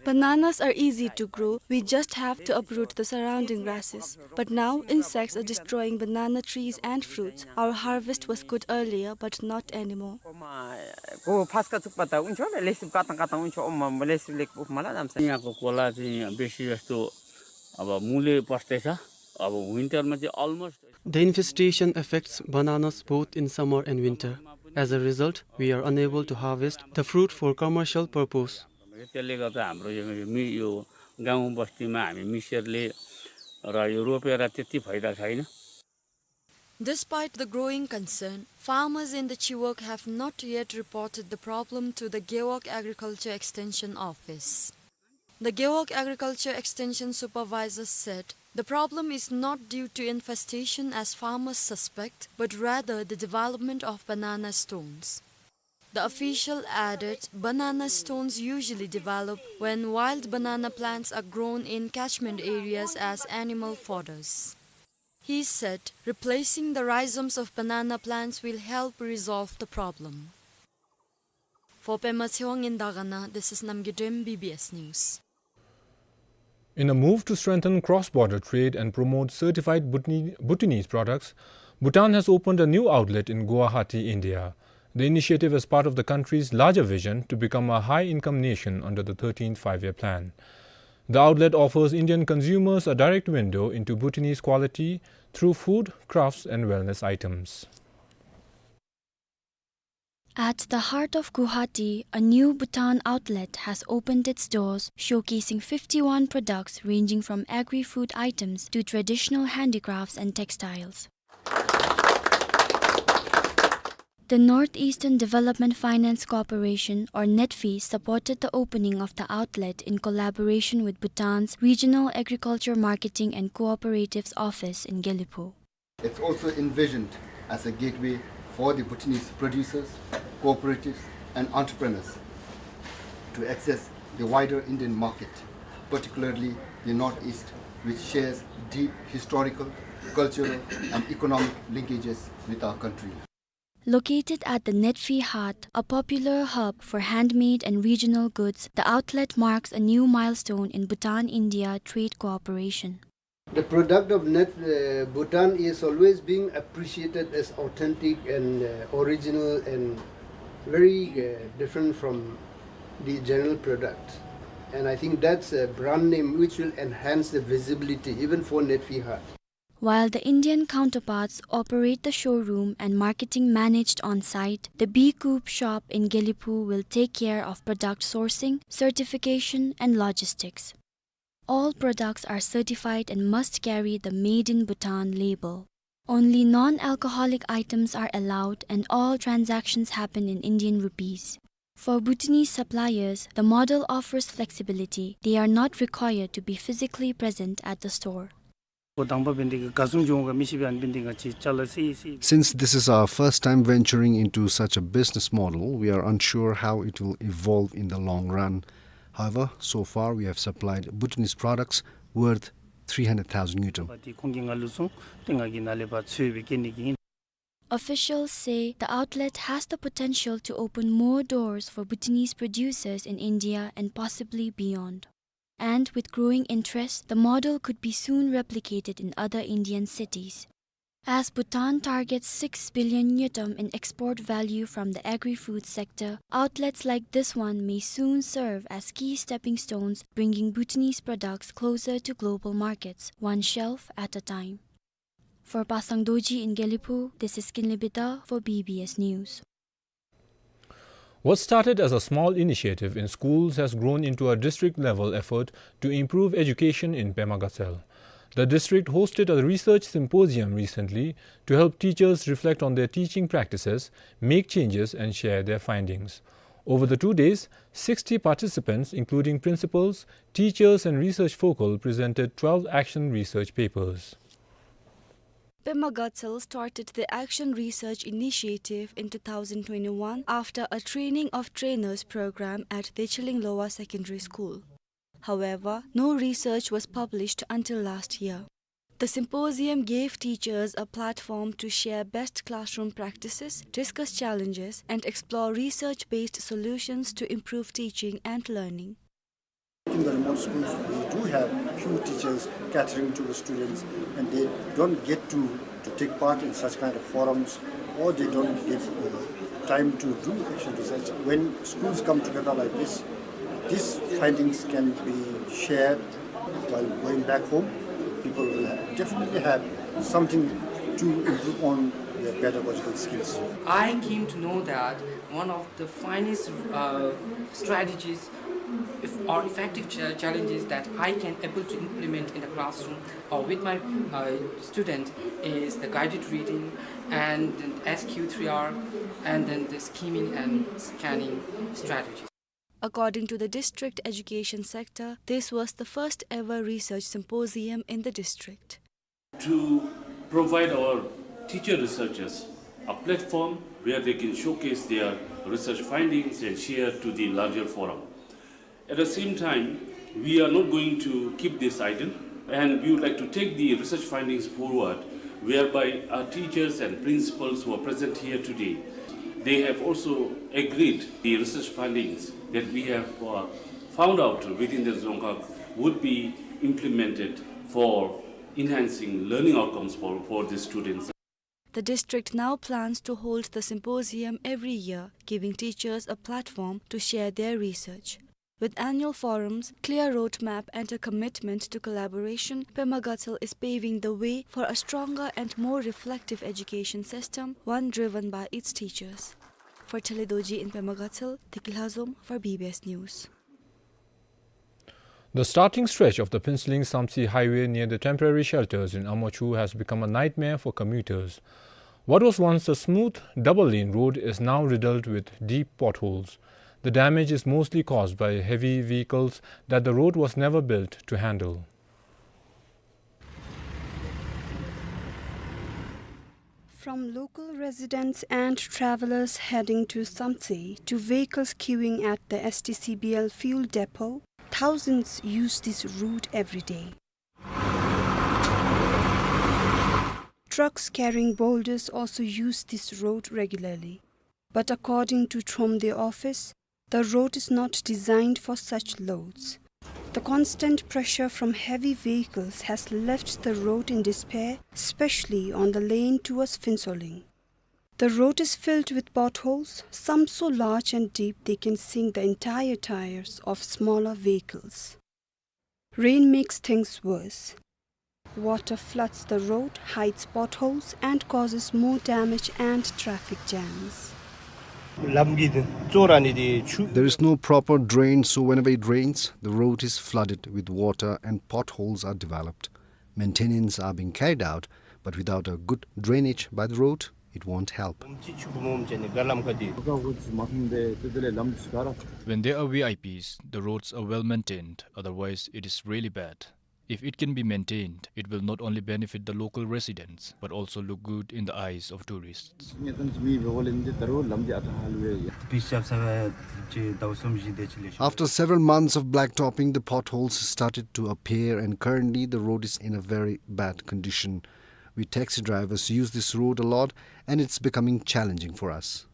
Bananas are easy to grow. We just have to uproot the surrounding grasses. But now, insects are destroying banana trees and fruits. Our harvest was good earlier, but not anymore. Ko paska tsukpa ta uncho le, lesip katang katang uncho, oma lesip lek up mala namsa. Yहाँको खोला चाहिँ बेसी जस्तो अब मुले पर्दैछ। अब विन्टरमा चाहिँ almost The infestation affects bananas both in summer and winter. As a result, we are unable to harvest the fruit for commercial purpose. त्यसले गर्दा हाम्रो यो, यो मि-, यो गाउँ बस्तीमा हामी मिसेरले र यो रोपेर त्यति फाइदा छैन। Despite the growing concern, farmers in the Chiwog have not yet reported the problem to the Gewog Agriculture Extension Office. The Gewog Agriculture Extension Supervisor said The problem is not due to infestation as farmers suspect, but rather the development of banana stones. The official added, banana stones usually develop when wild banana plants are grown in catchment areas as animal fodders. He said replacing the rhizomes of banana plants will help resolve the problem. For Pema Tshewang in Dagana, this is Namgay Dem, B B S News. In a move to strengthen cross-border trade and promote certified Bhutan-, Bhutanese products, Bhutan has opened a new outlet in Guwahati, India. The initiative is part of the country's larger vision to become a high-income nation under the thirteenth Five-Year Plan. The outlet offers Indian consumers a direct window into Bhutanese quality through food, crafts, and wellness items. At the heart of Guwahati, a new Bhutan outlet has opened its doors, showcasing fifty-one products ranging from agri-food items to traditional handicrafts and textiles. The Northeastern Development Finance Corporation, or NEDFI, supported the opening of the outlet in collaboration with Bhutan's Regional Agriculture Marketing and Cooperatives Office in Gelephu. It's also envisioned as a gateway for the Bhutanese producers, cooperatives, and entrepreneurs to access the wider Indian market, particularly the Northeast, which shares deep historical, cultural, and economic linkages with our country. Located at the NEDFI Haat, a popular hub for handmade and regional goods, the outlet marks a new milestone in Bhutan-India trade cooperation. The product of Net, uh, Bhutan is always being appreciated as authentic and, uh, original and very, uh, different from the general product. And I think that's a brand name which will enhance the visibility even for NEDFI Haat. While the Indian counterparts operate the showroom and marketing managed on site, the B Coop shop in Gelephu will take care of product sourcing, certification, and logistics. All products are certified and must carry the Made in Bhutan label. Only non-alcoholic items are allowed and all transactions happen in Indian rupees. For Bhutanese suppliers, the model offers flexibility. They are not required to be physically present at the store. ཁོ་དང་པ་འབད་ནི་དེ་གིས་ག་བཟུམ་འགྱོ་འོང་ག་མི་ཤེས་པས། ཨ་ནི་འབད་ནི་དེ་གིས་ང་བཅས་ཅ་ལ་སི་སི། Since this is our first time venturing into such a business model, we are unsure how it will evolve in the long run. However, so far we have supplied Bhutanese products worth three hundred thousand ngultrum. པ་དེ་ཁོང་གིས་ང་ལུ་གསུངས་ཏེ་ང་གིས་ནཱ་ལས་ཕར་ཚུད་སྦེ་སྐྱེལ་ནི་གི་ཨིན། Officials say the outlet has the potential to open more doors for Bhutanese producers in India and possibly beyond. And with growing interest, the model could be soon replicated in other Indian cities. As Bhutan targets six billion ngultrum in export value from the agri-food sector, outlets like this one may soon serve as key stepping stones, bringing Bhutanese products closer to global markets, one shelf at a time. For Pasang Dorji in Gelephu, this is Kinley Bida for B B S News. What started as a small initiative in schools has grown into a district-level effort to improve education in Pema Gatshel. The district hosted a research symposium recently to help teachers reflect on their teaching practices, make changes, and share their findings. Over the two days, sixty participants, including principals, teachers, and research focal, presented twelve action research papers. Pema Gatshel started the Action Research Initiative in two thousand twenty-one after a training of trainers program at Decheling Lower Secondary School. However, no research was published until last year. The symposium gave teachers a platform to share best classroom practices, discuss challenges, and explore research-based solutions to improve teaching and learning. In the remote schools, we do have few teachers catering to the students, and they don't get to, to take part in such kind of forums, or they don't get, uh, time to do action research. When schools come together like this, these findings can be shared while going back home. People will ha-, definitely have something to improve on their pedagogical skills. I came to know that one of the finest, uh, strategies if, or effective cha-, challenges that I can able to implement in the classroom or with my, uh, student is the guided reading and then S Q three R and then the scheming and scanning strategies. According to the district education sector, this was the first ever research symposium in the district. To provide our teacher researchers a platform where they can showcase their research findings and share to the larger forum. At the same time, we are not going to keep this idle, and we would like to take the research findings forward, whereby our teachers and principals who are present here today, they have also agreed the research findings that we have, uh, found out within the Dzongkhag would be implemented for enhancing learning outcomes for, for the students. The district now plans to hold the symposium every year, giving teachers a platform to share their research. With annual forums, clear roadmap and a commitment to collaboration, Pema Gatshel is paving the way for a stronger and more reflective education system, one driven by its teachers. For Thale Dorji in Pema Gatshel, Tekile Lhazom for B B S News. The starting stretch of the Phuentsholing Samtse highway near the temporary shelters in Amachu has become a nightmare for commuters. What was once a smooth double-lane road is now riddled with deep potholes. The damage is mostly caused by heavy vehicles that the road was never built to handle. From local residents and travelers heading to Samtse to vehicles queuing at the S T C B L fuel depot, thousands use this route every day. Trucks carrying boulders also use this road regularly. But according to Thromde office, the road is not designed for such loads. The constant pressure from heavy vehicles has left the road in disrepair, especially on the lane towards Phuentsholing. The road is filled with potholes, some so large and deep they can sink the entire tires of smaller vehicles. Rain makes things worse. Water floods the road, hides potholes, and causes more damage and traffic jams. There is no proper drain, so whenever it rains, the road is flooded with water and potholes are developed. Maintenance are being carried out, but without a good drainage by the road, it won't help. When they are V I Ps, the roads are well maintained, otherwise it is really bad. If it can be maintained, it will not only benefit the local residents, but also look good in the eyes of tourists. After several months of blacktopping, the potholes started to appear, and currently the road is in a very bad condition. We taxi drivers use this road a lot, and it's becoming challenging for us.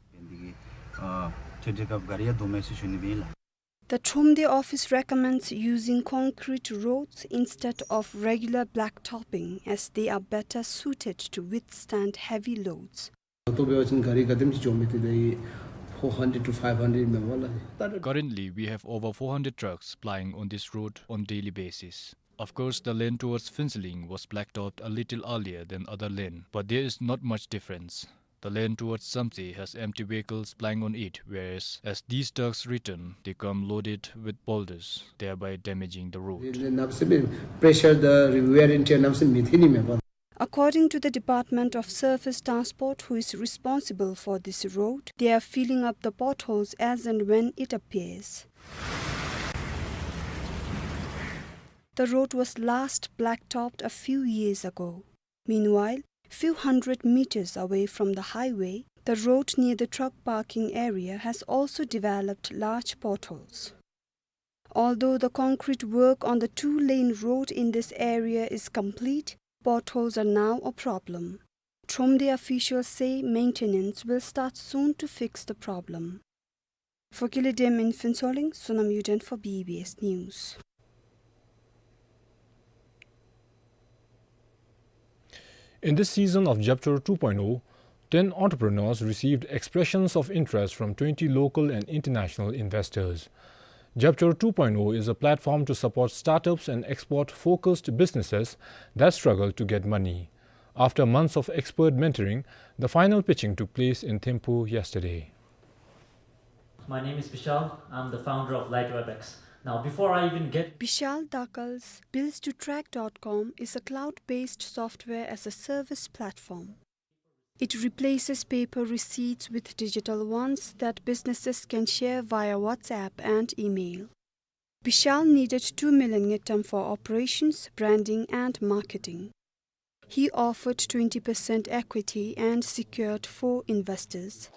The Thromde office recommends using concrete roads instead of regular blacktopping, as they are better suited to withstand heavy loads. Currently, we have over four hundred trucks plying on this road on daily basis. Of course, the lane towards Phuentsholing was blacktopped a little earlier than other lane, but there is not much difference. The lane towards Samtse has empty vehicles plying on it, whereas as these trucks return, they come loaded with boulders, thereby damaging the road. According to the Department of Surface Transport, who is responsible for this road, they are filling up the potholes as and when it appears. The road was last blacktopped a few years ago. Meanwhile, few hundred meters away from the highway, the road near the truck parking area has also developed large potholes. Although the concrete work on the two-lane road in this area is complete, potholes are now a problem. Thromde officials say maintenance will start soon to fix the problem. For Kile Dem in Phuentsholing, Sonam Yuden for B B S News. In this season of Jabchor two point oh, ten entrepreneurs received expressions of interest from twenty local and international investors. Jabchor two point oh is a platform to support startups and export-focused businesses that struggle to get money. After months of expert mentoring, the final pitching took place in Thimphu yesterday. My name is Vishal. I'm the founder of Light Web X. Now, before I even get Vishal Dakal's Bills to Track dot com is a cloud-based software as a service platform. It replaces paper receipts with digital ones that businesses can share via WhatsApp and email. Bishal needed two million ngultrum for operations, branding, and marketing. He offered twenty percent equity and secured four investors.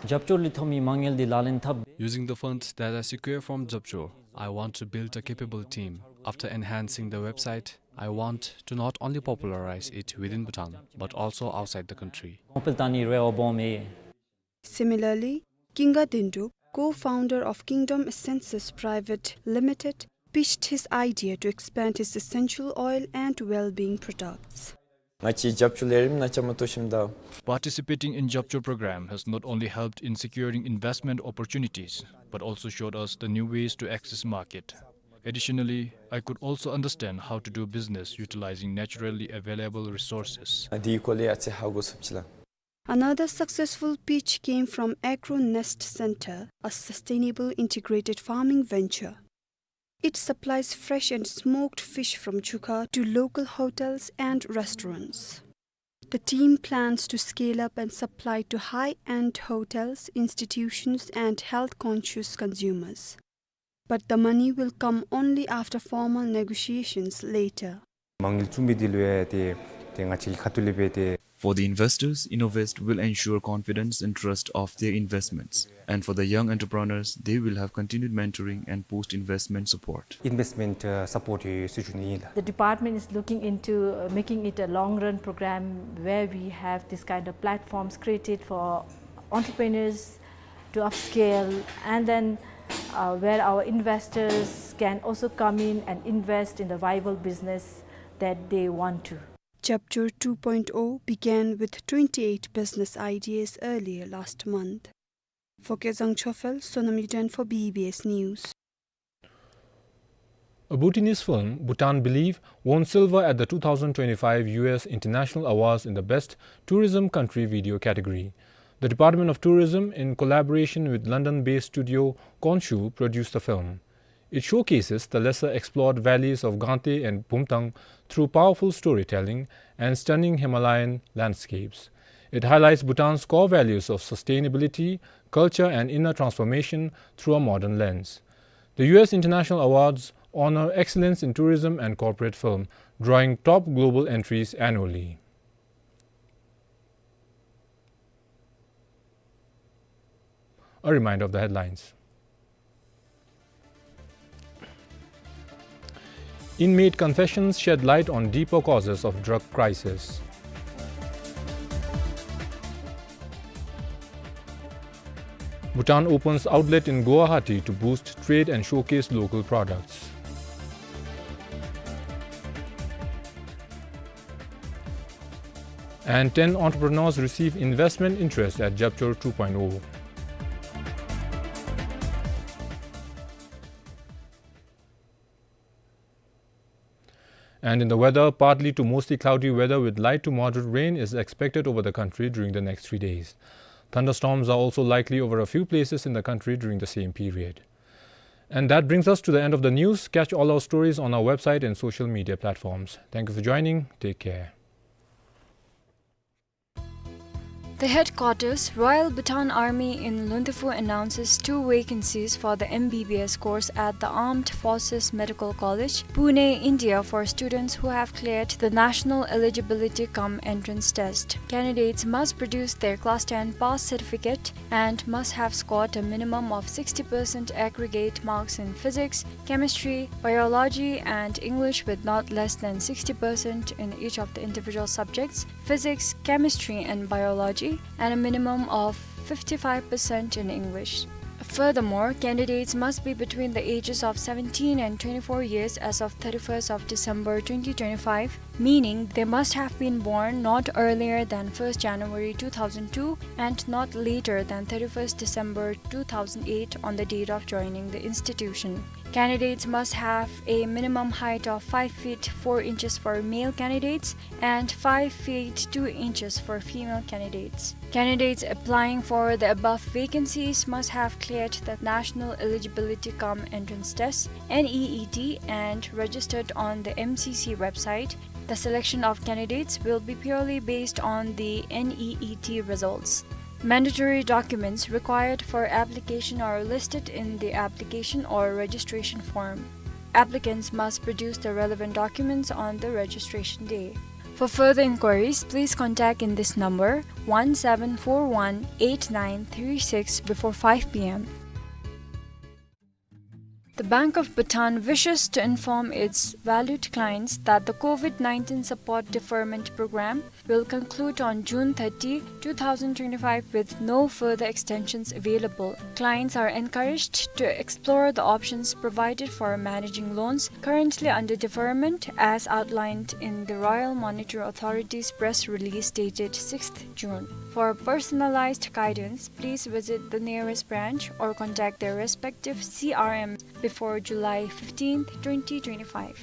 རྒྱབ་སྐྱོར་ལས་ཐོབ་མི་མ་དངུལ་འདི་ལག་ལེན་འཐབ། Using the funds that I secure from Jabchor, I want to build a capable team. After enhancing the website, I want to not only popularize it within Bhutan, but also outside the country. གོང་འཕེལ་བཏང་ནིའི་རེ་བ་སྦོམ་ཡོད། Similarly, Kinga Dendrup, co-founder of Kingdom Essences Private Limited, pitched his idea to expand his essential oil and well-being products. ང་བཅས་རྒྱབ་སྐྱོར་ལས་རིམ་ནང་བཅའ་མར་གཏོགས་ཞིནམ་ད། Participating in Jabchor program has not only helped in securing investment opportunities, but also showed us the new ways to access market. Additionally, I could also understand how to do business utilizing naturally available resources. ཨ་དེའི་སྐོར་ལས་ཨ་ཙི་ཧ་གོ་ཚུགས་ཅི་ལགས། Another successful pitch came from Agro Nest Center, a sustainable integrated farming venture. It supplies fresh and smoked fish from Chukha to local hotels and restaurants. The team plans to scale up and supply to high-end hotels, institutions, and health-conscious consumers. But the money will come only after formal negotiations later. མ་དངུལ་བཙུགས་མི་འདི་ལུ་ཡང་ཏེ་ཏེ་ང་བཅས་ཀྱི་ཁ་ཐུག་ལས་སྦེ་ཏེ། For the investors, Innovest will ensure confidence and trust of their investments. And for the young entrepreneurs, they will have continued mentoring and post-investment support. Investment, uh, support ཡོད་ཟེར་ཞུ་ནི་ཨིན་ལགས། The department is looking into, uh, making it a long-run program where we have this kind of platforms created for entrepreneurs to upscale, and then, uh, where our investors can also come in and invest in the viable business that they want to. Jabchor two point oh began with twenty-eight business ideas earlier last month. For Kezang Chophel, Sonam Yuden for B B S News. A Bhutanese film, Bhutan Believe, won silver at the two thousand twenty-five U S International Awards in the Best Tourism Country Video category. The Department of Tourism, in collaboration with London-based studio Khonshu, produced the film. It showcases the lesser explored valleys of Gangte and Bumthang through powerful storytelling and stunning Himalayan landscapes. It highlights Bhutan's core values of sustainability, culture, and inner transformation through a modern lens. The U S International Awards honor excellence in tourism and corporate film, drawing top global entries annually. A reminder of the headlines. Inmate confessions shed light on deeper causes of drug crisis. Bhutan opens outlet in Guwahati to boost trade and showcase local products. And ten entrepreneurs receive investment interest at Jabchor two point oh. And in the weather, partly to mostly cloudy weather with light to moderate rain is expected over the country during the next three days. Thunderstorms are also likely over a few places in the country during the same period. And that brings us to the end of the news. Catch all our stories on our website and social media platforms. Thank you for joining. Take care. The headquarters, Royal Bhutan Army in Luntefu, announces two vacancies for the M B B S course at the Armed Forces Medical College, Pune, India, for students who have cleared the National Eligibility cum Entrance Test. Candidates must produce their Class ten pass certificate and must have scored a minimum of sixty percent aggregate marks in physics, chemistry, biology, and English, with not less than sixty percent in each of the individual subjects, physics, chemistry, and biology, and a minimum of fifty-five percent in English. Furthermore, candidates must be between the ages of seventeen and twenty-four years as of thirty-first of December twenty twenty-five, meaning they must have been born not earlier than first January two thousand two and not later than thirty-first December two thousand eight on the date of joining the institution. Candidates must have a minimum height of five feet four inches for male candidates and five feet two inches for female candidates. Candidates applying for the above vacancies must have cleared the National Eligibility cum Entrance Test, N E E T, and registered on the M C C website. The selection of candidates will be purely based on the N E E T results. Mandatory documents required for application are listed in the application or registration form. Applicants must produce the relevant documents on the registration day. For further inquiries, please contact in this number, one seven four one eight nine three six, before five P M. The Bank of Bhutan wishes to inform its valued clients that the COVID nineteen support deferment program will conclude on June thirty, two thousand twenty-five, with no further extensions available. Clients are encouraged to explore the options provided for managing loans currently under deferment as outlined in the Royal Monetary Authority's press release dated sixth June. For personalized guidance, please visit the nearest branch or contact their respective C R M before July fifteenth, twenty twenty-five.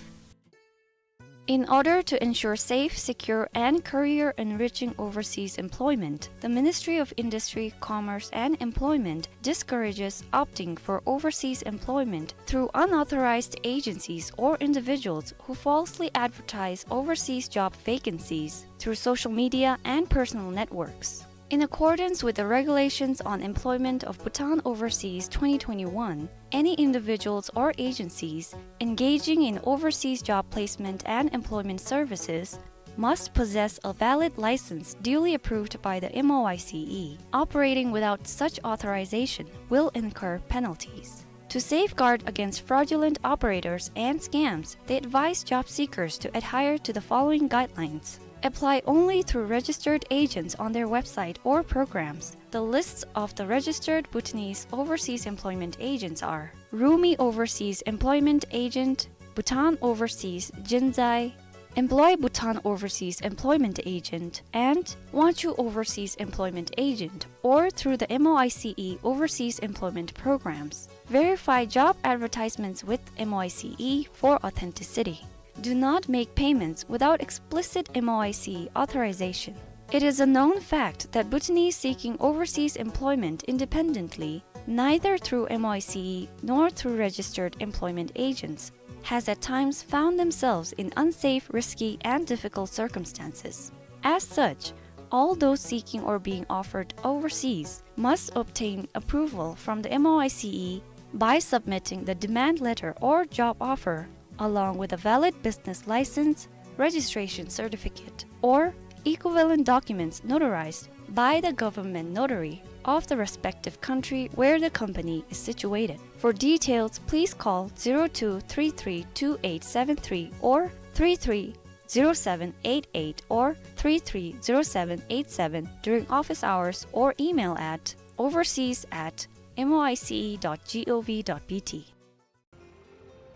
In order to ensure safe, secure, and career-enriching overseas employment, the Ministry of Industry, Commerce, and Employment discourages opting for overseas employment through unauthorized agencies or individuals who falsely advertise overseas job vacancies through social media and personal networks. In accordance with the Regulations on Employment of Bhutan Overseas twenty twenty-one, any individuals or agencies engaging in overseas job placement and employment services must possess a valid license duly approved by the M O I C E. Operating without such authorization will incur penalties. To safeguard against fraudulent operators and scams, they advise job seekers to adhere to the following guidelines. Apply only through registered agents on their website or programs. The lists of the registered Bhutanese overseas employment agents are Rumi Overseas Employment Agent, Bhutan Overseas Jinzai, Employ Bhutan Overseas Employment Agent, and Wangchuh Overseas Employment Agent, or through the M O I C E overseas employment programs. Verify job advertisements with M O I C E for authenticity. Do not make payments without explicit M O I C E authorization. It is a known fact that Bhutanese seeking overseas employment independently, neither through M O I C E nor through registered employment agents, has at times found themselves in unsafe, risky, and difficult circumstances. As such, all those seeking or being offered overseas must obtain approval from the M O I C E by submitting the demand letter or job offer, along with a valid business license, registration certificate, or equivalent documents notarized by the government notary of the respective country where the company is situated. For details, please call zero two three three two eight seven three or three three zero seven eight eight or three three zero seven eight seven during office hours or email at overseas at M O I C E dot G O V dot B T.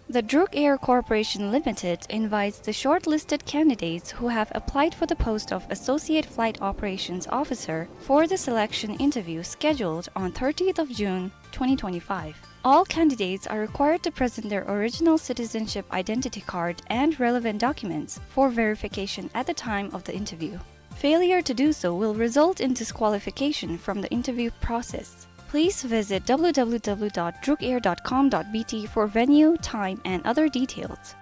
The Druk Air Corporation Limited invites the shortlisted candidates who have applied for the post of Associate Flight Operations Officer for the selection interview scheduled on thirtieth of June, twenty twenty-five. All candidates are required to present their original citizenship identity card and relevant documents for verification at the time of the interview. Failure to do so will result in disqualification from the interview process. Please visit W W W dot drukair dot com dot B T for venue, time, and other details.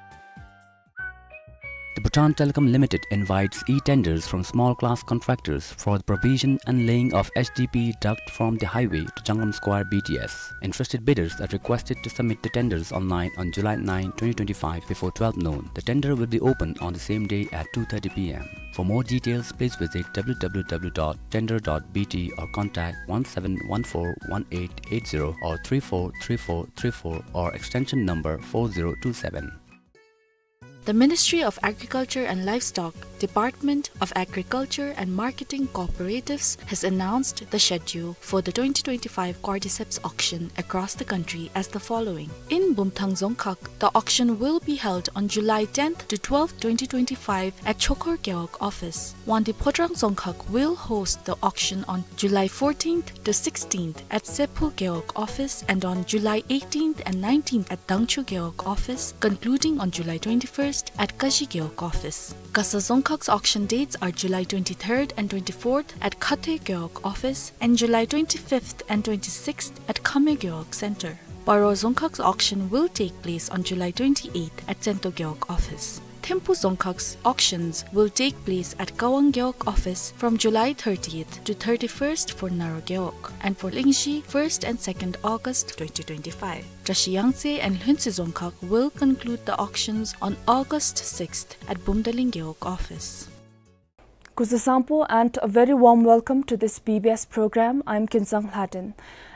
The Bhutan Telecom Limited invites e-tenders from small class contractors for the provision and laying of H D P duct from the highway to Jangam Square B T S. Interested bidders are requested to submit the tenders online on July ninth, twenty twenty-five, before twelve noon. The tender will be open on the same day at two thirty P M. For more details, please visit W W W dot tender dot B T or contact one seven one four one eight eight zero or three four three four three four or extension number four zero two seven. The Ministry of Agriculture and Livestock, Department of Agriculture and Marketing Cooperatives has announced the schedule for the twenty twenty-five Cordyceps auction across the country as the following. In Bumthang Dzongkhag, the auction will be held on July tenth to twelfth, twenty twenty-five at Chokhor Gewog office. Wangdue Phodrang Dzongkhag will host the auction on July fourteenth to sixteenth at Sephu Gewog office and on July eighteenth and nineteenth at Dangchu Gewog office, concluding on July twenty-first at Kashi Gewog office. Gasa Dzongkhag's auction dates are July twenty-third and twenty-fourth at Khathoe Gewog office and July twenty-fifth and twenty-sixth at Khameo Gewog Center. Paro Dzongkhag's auction will take place on July twenty-eighth at Tsento Gewog office. Thimphu Dzongkhag's auctions will take place at Kawang Gewog office from July thirtieth to thirty-first for Naro Gewog, and for Lingshi, first and second August twenty twenty-five. Drashi Yangtse and Lhuentse Dzongkhag will conclude the auctions on August sixth at Bumdaling Gewog office. Kuzuzangpo and a very warm welcome to this B B S program. I'm Kinzang Hladin.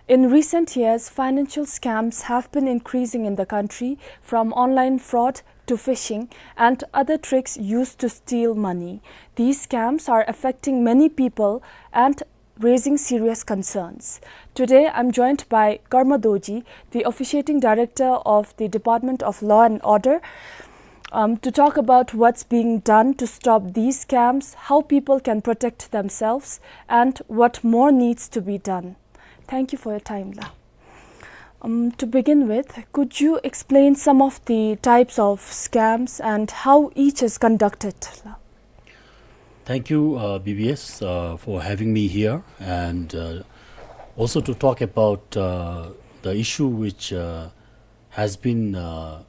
In recent years, financial scams have been increasing in the country, from online fraud to phishing and other tricks used to steal money. These scams are affecting many people and raising serious concerns. Today, I'm joined by Karma Dorji, the officiating director of the Department of Law and Order, um, to talk about what's being done to stop these scams, how people can protect themselves, and what more needs to be done. Thank you for your time, La. Um, to begin with, could you explain some of the types of scams and how each is conducted, La? Thank you, uh, B B S, uh, for having me here, and, uh, also to talk about, uh, the issue which, uh, has been, uh,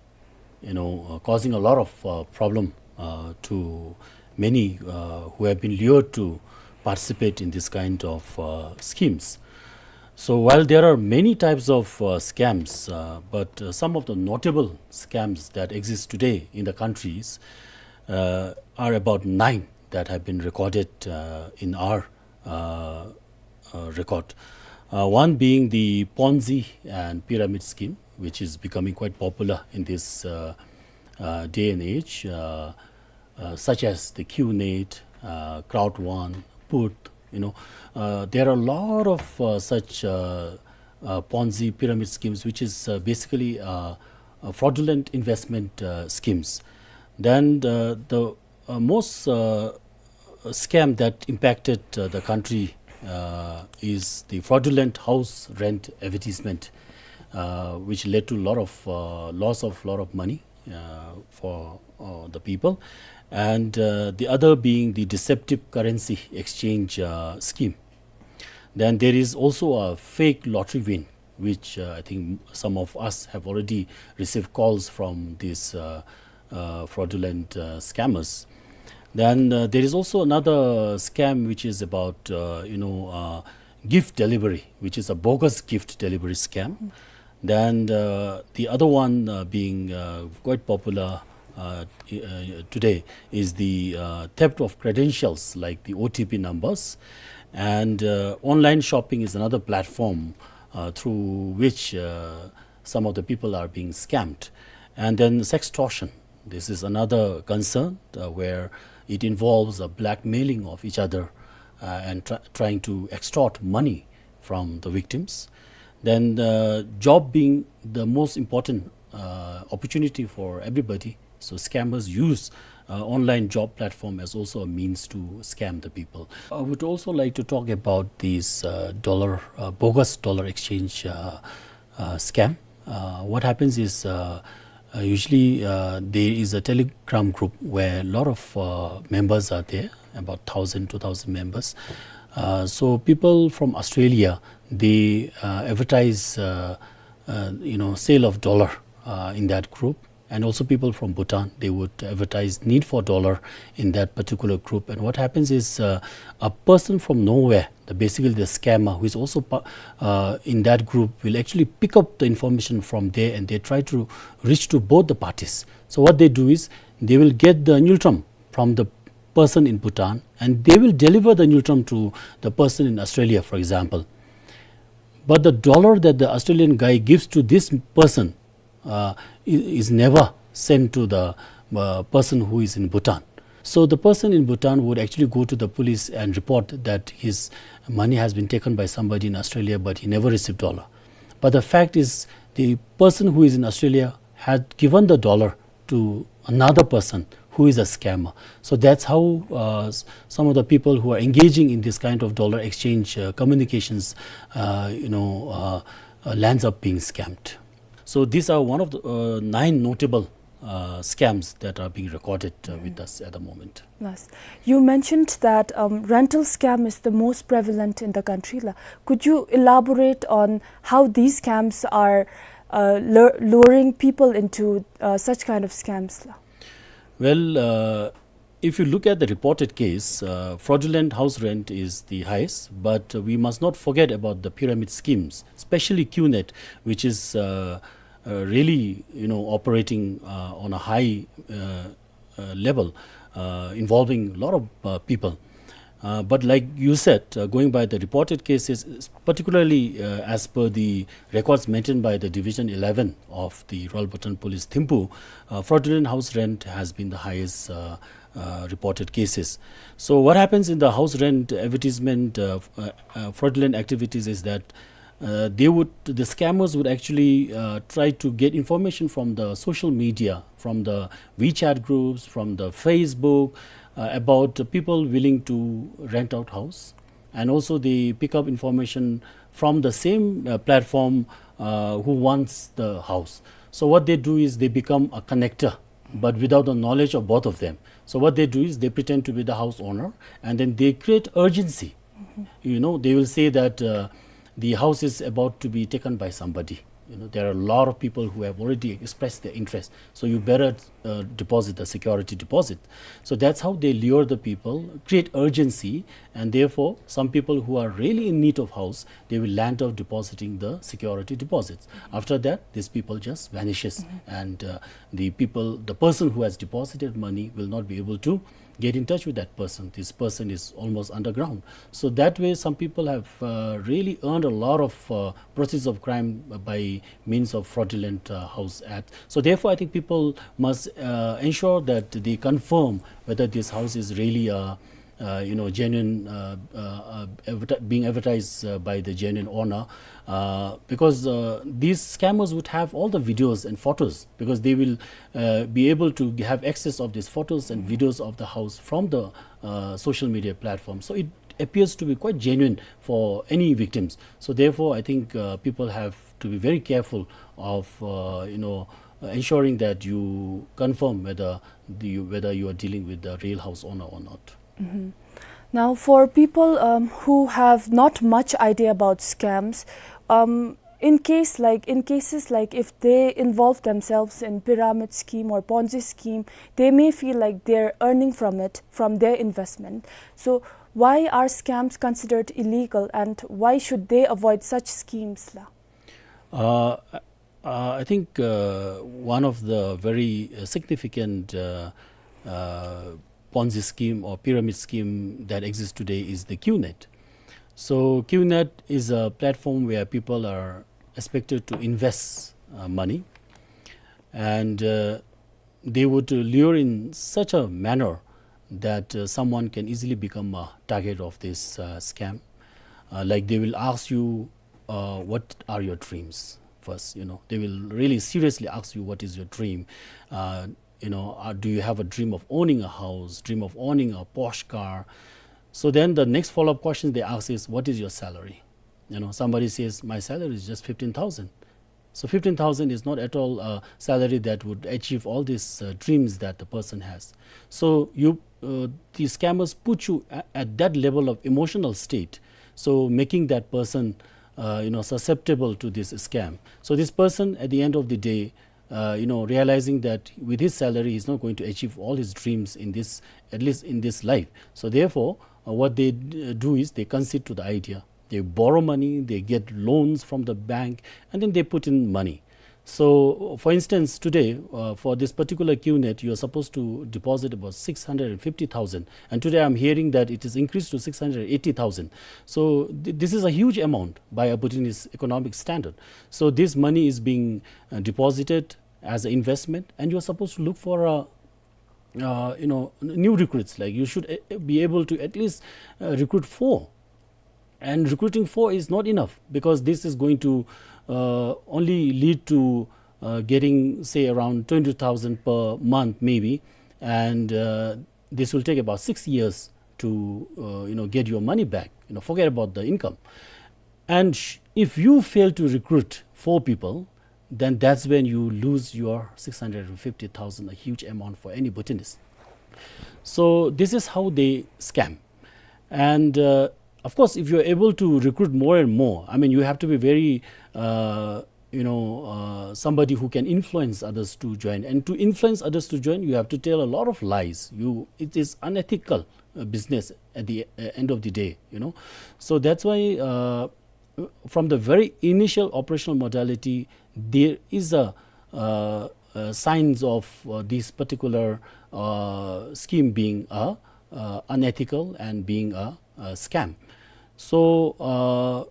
you know, uh, causing a lot of, uh, problem, uh, to many, uh, who have been lured to participate in this kind of, uh, schemes. So while there are many types of, uh, scams, uh, but, uh, some of the notable scams that exist today in the countries, uh, are about nine that have been recorded, uh, in our, uh, uh, record. Uh, one being the Ponzi and pyramid scheme, which is becoming quite popular in this, uh, uh, day and age, uh, uh, such as the QNate, uh, Crowd One, Put, you know, uh, there are a lot of, uh, such, uh, uh, Ponzi pyramid schemes, which is, uh, basically, uh, uh, fraudulent investment, uh, schemes. Then the, the, uh, most, uh, scam that impacted, uh, the country, uh, is the fraudulent house rent advertisement, uh, which led to a lot of, uh, loss of lot of money, uh, for, uh, the people, and, uh, the other being the deceptive currency exchange, uh, scheme. Then there is also a fake lottery win, which, uh, I think some of us have already received calls from these, uh, uh, fraudulent, uh, scammers. Then, uh, there is also another scam which is about, uh, you know, uh, gift delivery, which is a bogus gift delivery scam. Then, uh, the other one, uh, being, uh, quite popular, uh, t-, uh, today is the, uh, theft of credentials, like the O T P numbers. And, uh, online shopping is another platform, uh, through which, uh, some of the people are being scammed. And then sextortion. This is another concern, uh, where it involves a blackmailing of each other, uh, and try-, trying to extort money from the victims. Then, uh, job being the most important, uh, opportunity for everybody, so scammers use, uh, online job platform as also a means to scam the people. I would also like to talk about these, uh, dollar, uh, bogus dollar exchange, uh, uh, scam. Uh, what happens is, uh, uh, usually, uh, there is a Telegram group where a lot of, uh, members are there, about thousand, two thousand members. Uh, so people from Australia, they, uh, advertise, uh, uh, you know, sale of dollar, uh, in that group. And also people from Bhutan, they would advertise need for dollar in that particular group. And what happens is, uh, a person from nowhere, the, basically the scammer, who is also pa-, uh, in that group, will actually pick up the information from there, and they try to reach to both the parties. So what they do is, they will get the ngultrum from the person in Bhutan, and they will deliver the ngultrum to the person in Australia, for example. But the dollar that the Australian guy gives to this person, uh, i-, is never sent to the uh, person who is in Bhutan. So the person in Bhutan would actually go to the police and report that his money has been taken by somebody in Australia, but he never received dollar. But the fact is, the person who is in Australia had given the dollar to another person who is a scammer. So that's how, uh, s-, some of the people who are engaging in this kind of dollar exchange, uh, communications, uh, you know, uh, uh, lands up being scammed. So these are one of the, uh, nine notable, uh, scams that are being recorded, uh, with us at the moment. Yes. You mentioned that, um, rental scam is the most prevalent in the country, la. Could you elaborate on how these scams are, uh, lure-, luring people into, uh, such kind of scams, la? Well, uh, if you look at the reported case, uh, fraudulent house rent is the highest, but, uh, we must not forget about the pyramid schemes, especially QNet, which is, uh, uh, really, you know, operating, uh, on a high, uh, uh, level, uh, involving a lot of, uh, people. Uh, but like you said, uh, going by the reported cases, particularly, uh, as per the records maintained by the Division eleven of the Royal Bhutan Police Thimphu, uh, fraudulent house rent has been the highest, uh, uh, reported cases. So what happens in the house rent advertisement, uh, f-, uh, uh, fraudulent activities is that, uh, they would, the scammers would actually, uh, try to get information from the social media, from the WeChat groups, from the Facebook, uh, about the people willing to rent out house. And also they pick up information from the same, uh, platform, uh, who wants the house. So what they do is they become a connector, but without the knowledge of both of them. So what they do is they pretend to be the house owner, and then they create urgency. You know, they will say that, uh, the house is about to be taken by somebody. You know, there are a lot of people who have already expressed their interest. So you better, uh, deposit the security deposit. So that's how they lure the people, create urgency, and therefore some people who are really in need of house, they will land up depositing the security deposits. After that, these people just vanishes, and, uh, the people, the person who has deposited money will not be able to get in touch with that person. This person is almost underground. So that way, some people have, uh, really earned a lot of, uh, proceeds of crime by means of fraudulent, uh, house act. So therefore, I think people must, uh, ensure that they confirm whether this house is really a, uh, you know, genuine, uh, uh, uh, adverti-, being advertised, uh, by the genuine owner, uh, because, uh, these scammers would have all the videos and photos, because they will, uh, be able to have access of these photos and videos of the house from the, uh, social media platform. So it appears to be quite genuine for any victims. So therefore, I think, uh, people have to be very careful of, uh, you know, uh, ensuring that you confirm whether the, whether you are dealing with the real house owner or not. Now, for people, um, who have not much idea about scams, um, in case, like, in cases like if they involve themselves in pyramid scheme or Ponzi scheme, they may feel like they're earning from it, from their investment. So, why are scams considered illegal, and why should they avoid such schemes, la? Uh, uh, I think, uh, one of the very, uh, significant, uh, uh, Ponzi scheme or pyramid scheme that exists today is the QNet. So QNet is a platform where people are expected to invest, uh, money, and, uh, they would, uh, lure in such a manner that, uh, someone can easily become a target of this, uh, scam. Uh, like, they will ask you, uh, "What are your dreams?" first, you know. They will really seriously ask you, "What is your dream?" Uh, you know, uh, "Do you have a dream of owning a house, dream of owning a Porsche car?" So then the next follow-up question they ask is, "What is your salary?" You know, somebody says, "My salary is just fifteen thousand." So fifteen thousand is not at all a salary that would achieve all these, uh, dreams that the person has. So you, uh, the scammers put you a-, at that level of emotional state, so making that person, uh, you know, susceptible to this scam. So this person, at the end of the day, uh, you know, realizing that with his salary, he's not going to achieve all his dreams in this, at least in this life. So therefore, uh, what they d-, do is they concede to the idea. They borrow money, they get loans from the bank, and then they put in money. So, for instance, today, uh, for this particular QNet, you are supposed to deposit about six hundred and fifty thousand, and today I'm hearing that it is increased to six hundred eighty thousand. So, th-, this is a huge amount by a Bhutanese economic standard. So, this money is being, uh, deposited as an investment, and you are supposed to look for a uh, you know, n- new recruits. Like, you should, uh, be able to at least, uh, recruit four. And recruiting four is not enough, because this is going to, uh, only lead to, uh, getting, say, around twenty thousand per month, maybe. And, uh, this will take about six years to, uh, you know, get your money back. You know, forget about the income. And sh- if you fail to recruit four people, then that's when you lose your six hundred and fifty thousand, a huge amount for any Bhutanese. So this is how they scam. And, uh, of course, if you're able to recruit more and more, I mean, you have to be very, uh, you know, uh, somebody who can influence others to join. And to influence others to join, you have to tell a lot of lies. You, it is unethical, uh, business at the, uh, end of the day, you know. So that's why, uh, from the very initial operational modality, there is a, uh, uh, signs of, uh, this particular, uh, scheme being a, uh, unethical and being a, a scam. So, uh,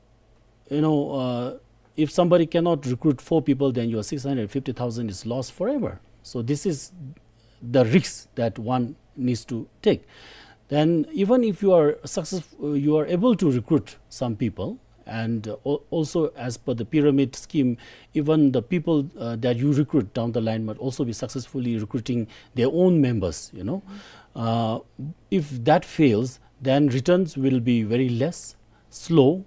you know, uh, if somebody cannot recruit four people, then your six hundred fifty thousand is lost forever. So this is the risk that one needs to take. Then, even if you are success, uh, you are able to recruit some people, and, uh, al- also, as per the pyramid scheme, even the people, uh, that you recruit down the line might also be successfully recruiting their own members, you know. Uh, if that fails, then returns will be very less, slow,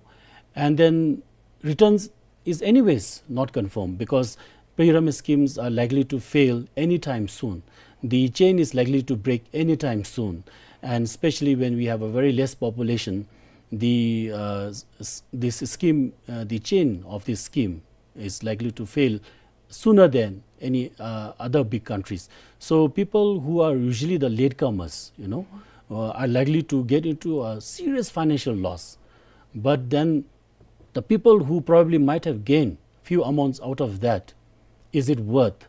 and then returns is anyways not confirmed, because pyramid schemes are likely to fail anytime soon. The chain is likely to break anytime soon, and especially when we have a very less population, the, uh, s- s- this scheme, uh, the chain of this scheme is likely to fail sooner than any, uh, other big countries. So people who are usually the latecomers, you know, uh, are likely to get into a serious financial loss. But then the people who probably might have gained few amounts out of that, is it worth?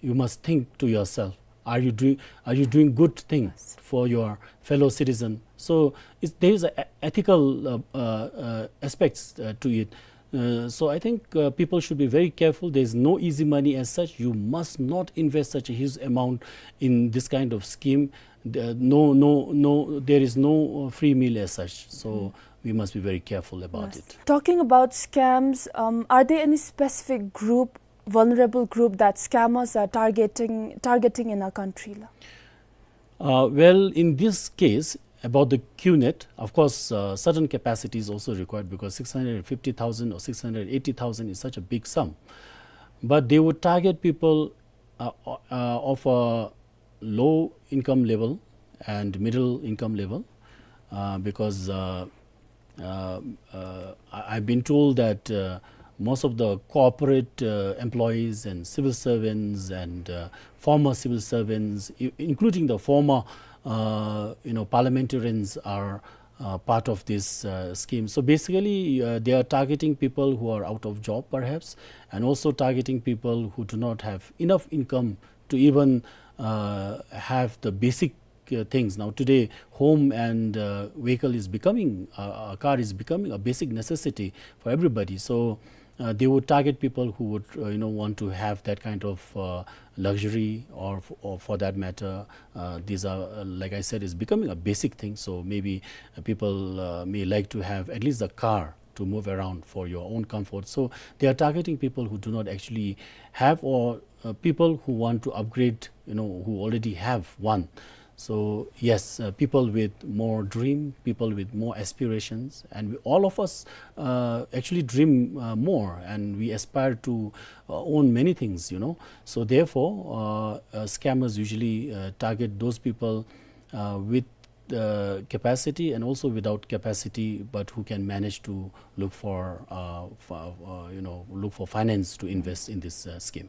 You must think to yourself, are you doing, are you doing good thing for your fellow citizen? So it's, there is a e- ethical, uh, uh, uh, aspects, uh, to it. Uh, so I think, uh, people should be very careful. There is no easy money as such. You must not invest such a huge amount in this kind of scheme. The, no, no, no, there is no, uh, free meal as such. So we must be very careful about it. Talking about scams, um, are there any specific group, vulnerable group that scammers are targeting targeting in our country la? Uh, well, in this case, about the QNet, of course, uh, certain capacity is also required, because six hundred fifty thousand or six hundred eighty thousand is such a big sum. But they would target people, uh, uh, of a low income level and middle income level, uh, because, uh, uh, uh, I- I've been told that, uh, most of the corporate, uh, employees and civil servants and, uh, former civil servants, i- including the former, uh, you know, parliamentarians, are, uh, part of this, uh, scheme. So basically, uh, they are targeting people who are out of job, perhaps, and also targeting people who do not have enough income to even, uh, have the basic, uh, things. Now today, home and, uh, vehicle is becoming, uh, a car is becoming a basic necessity for everybody. So, uh, they would target people who would, uh, you know, want to have that kind of, uh, luxury, or, f- or for that matter, uh, these are, uh, like I said, is becoming a basic thing. So maybe, uh, people, uh, may like to have at least a car to move around for your own comfort. So they are targeting people who do not actually have, or, uh, people who want to upgrade, you know, who already have one. So yes, uh, people with more dream, people with more aspirations, and we, all of us, uh, actually dream, uh, more, and we aspire to, uh, own many things, you know. So therefore, uh, uh, scammers usually, uh, target those people, uh, with, uh, capacity and also without capacity, but who can manage to look for, uh, for, uh, you know, look for finance to invest in this, uh, scheme.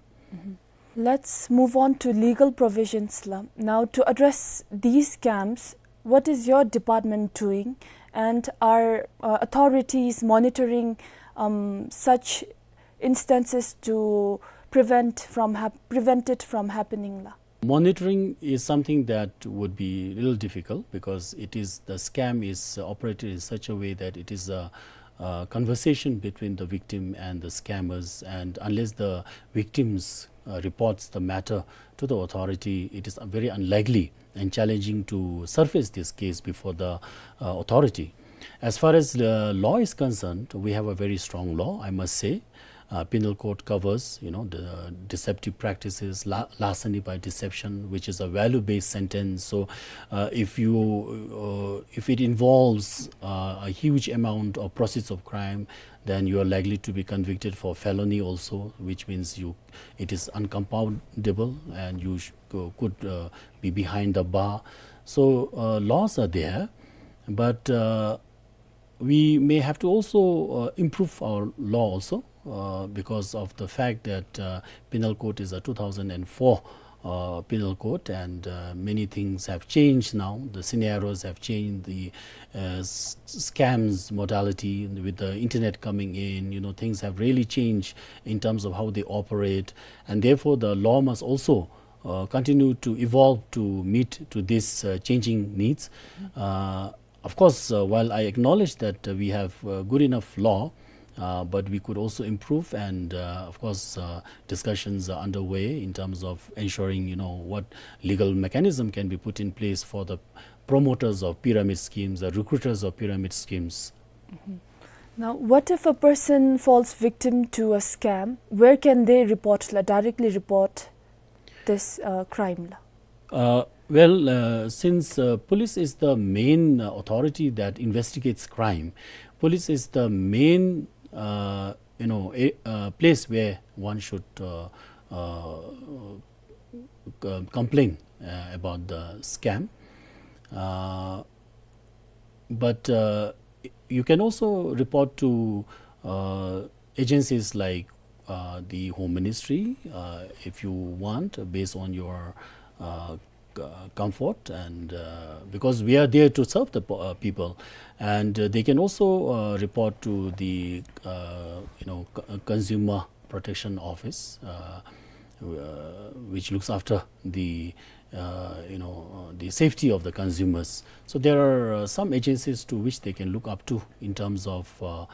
Let's move on to legal provisions la. Now, to address these scams, what is your department doing, and are, uh, authorities monitoring, um, such instances to prevent from hap- prevent it from happening la? Monitoring is something that would be a little difficult, because it is, the scam is, uh, operated in such a way that it is a, uh, conversation between the victim and the scammers, and unless the victims uh, reports the matter to the authority, it is very unlikely and challenging to surface this case before the, uh, authority. As far as the law is concerned, we have a very strong law, I must say. Uh, penal code covers, you know, the deceptive practices, la-, larceny by deception, which is a value-based sentence. So, uh, if you, uh, if it involves, uh, a huge amount of proceeds of crime, then you are likely to be convicted for felony also, which means you, it is uncompoundable and you sh-, co-, could, uh, be behind the bar. So, uh, laws are there, but, uh, we may have to also, uh, improve our law also, uh, because of the fact that, uh, penal code is a two thousand and four, uh, penal code, and, uh, many things have changed now. The scenarios have changed. The, uh, s-, scams modality with the internet coming in, you know, things have really changed in terms of how they operate, and therefore the law must also, uh, continue to evolve to meet to these, uh, changing needs. Uh, of course, uh, while I acknowledge that, uh, we have, uh, good enough law, uh, but we could also improve, and, uh, of course, uh, discussions are underway in terms of ensuring, you know, what legal mechanism can be put in place for the promoters of pyramid schemes, the recruiters of pyramid schemes. Now, what if a person falls victim to a scam? Where can they report, la, directly report this, uh, crime, la? Uh, well, uh, since, uh, police is the main, uh, authority that investigates crime, police is the main, uh, you know, a, uh, place where one should, uh, uh, c-, complain, uh, about the scam. Uh, but, uh, you can also report to, uh, agencies like, uh, the Home Ministry, uh, if you want, based on your, uh, c-, comfort, and, uh, because we are there to serve the po-, uh, people, and, uh, they can also, uh, report to the, uh, you know, c-, Consumer Protection Office, uh, uh, which looks after the, uh, you know, uh, the safety of the consumers. So there are, uh, some agencies to which they can look up to in terms of, uh,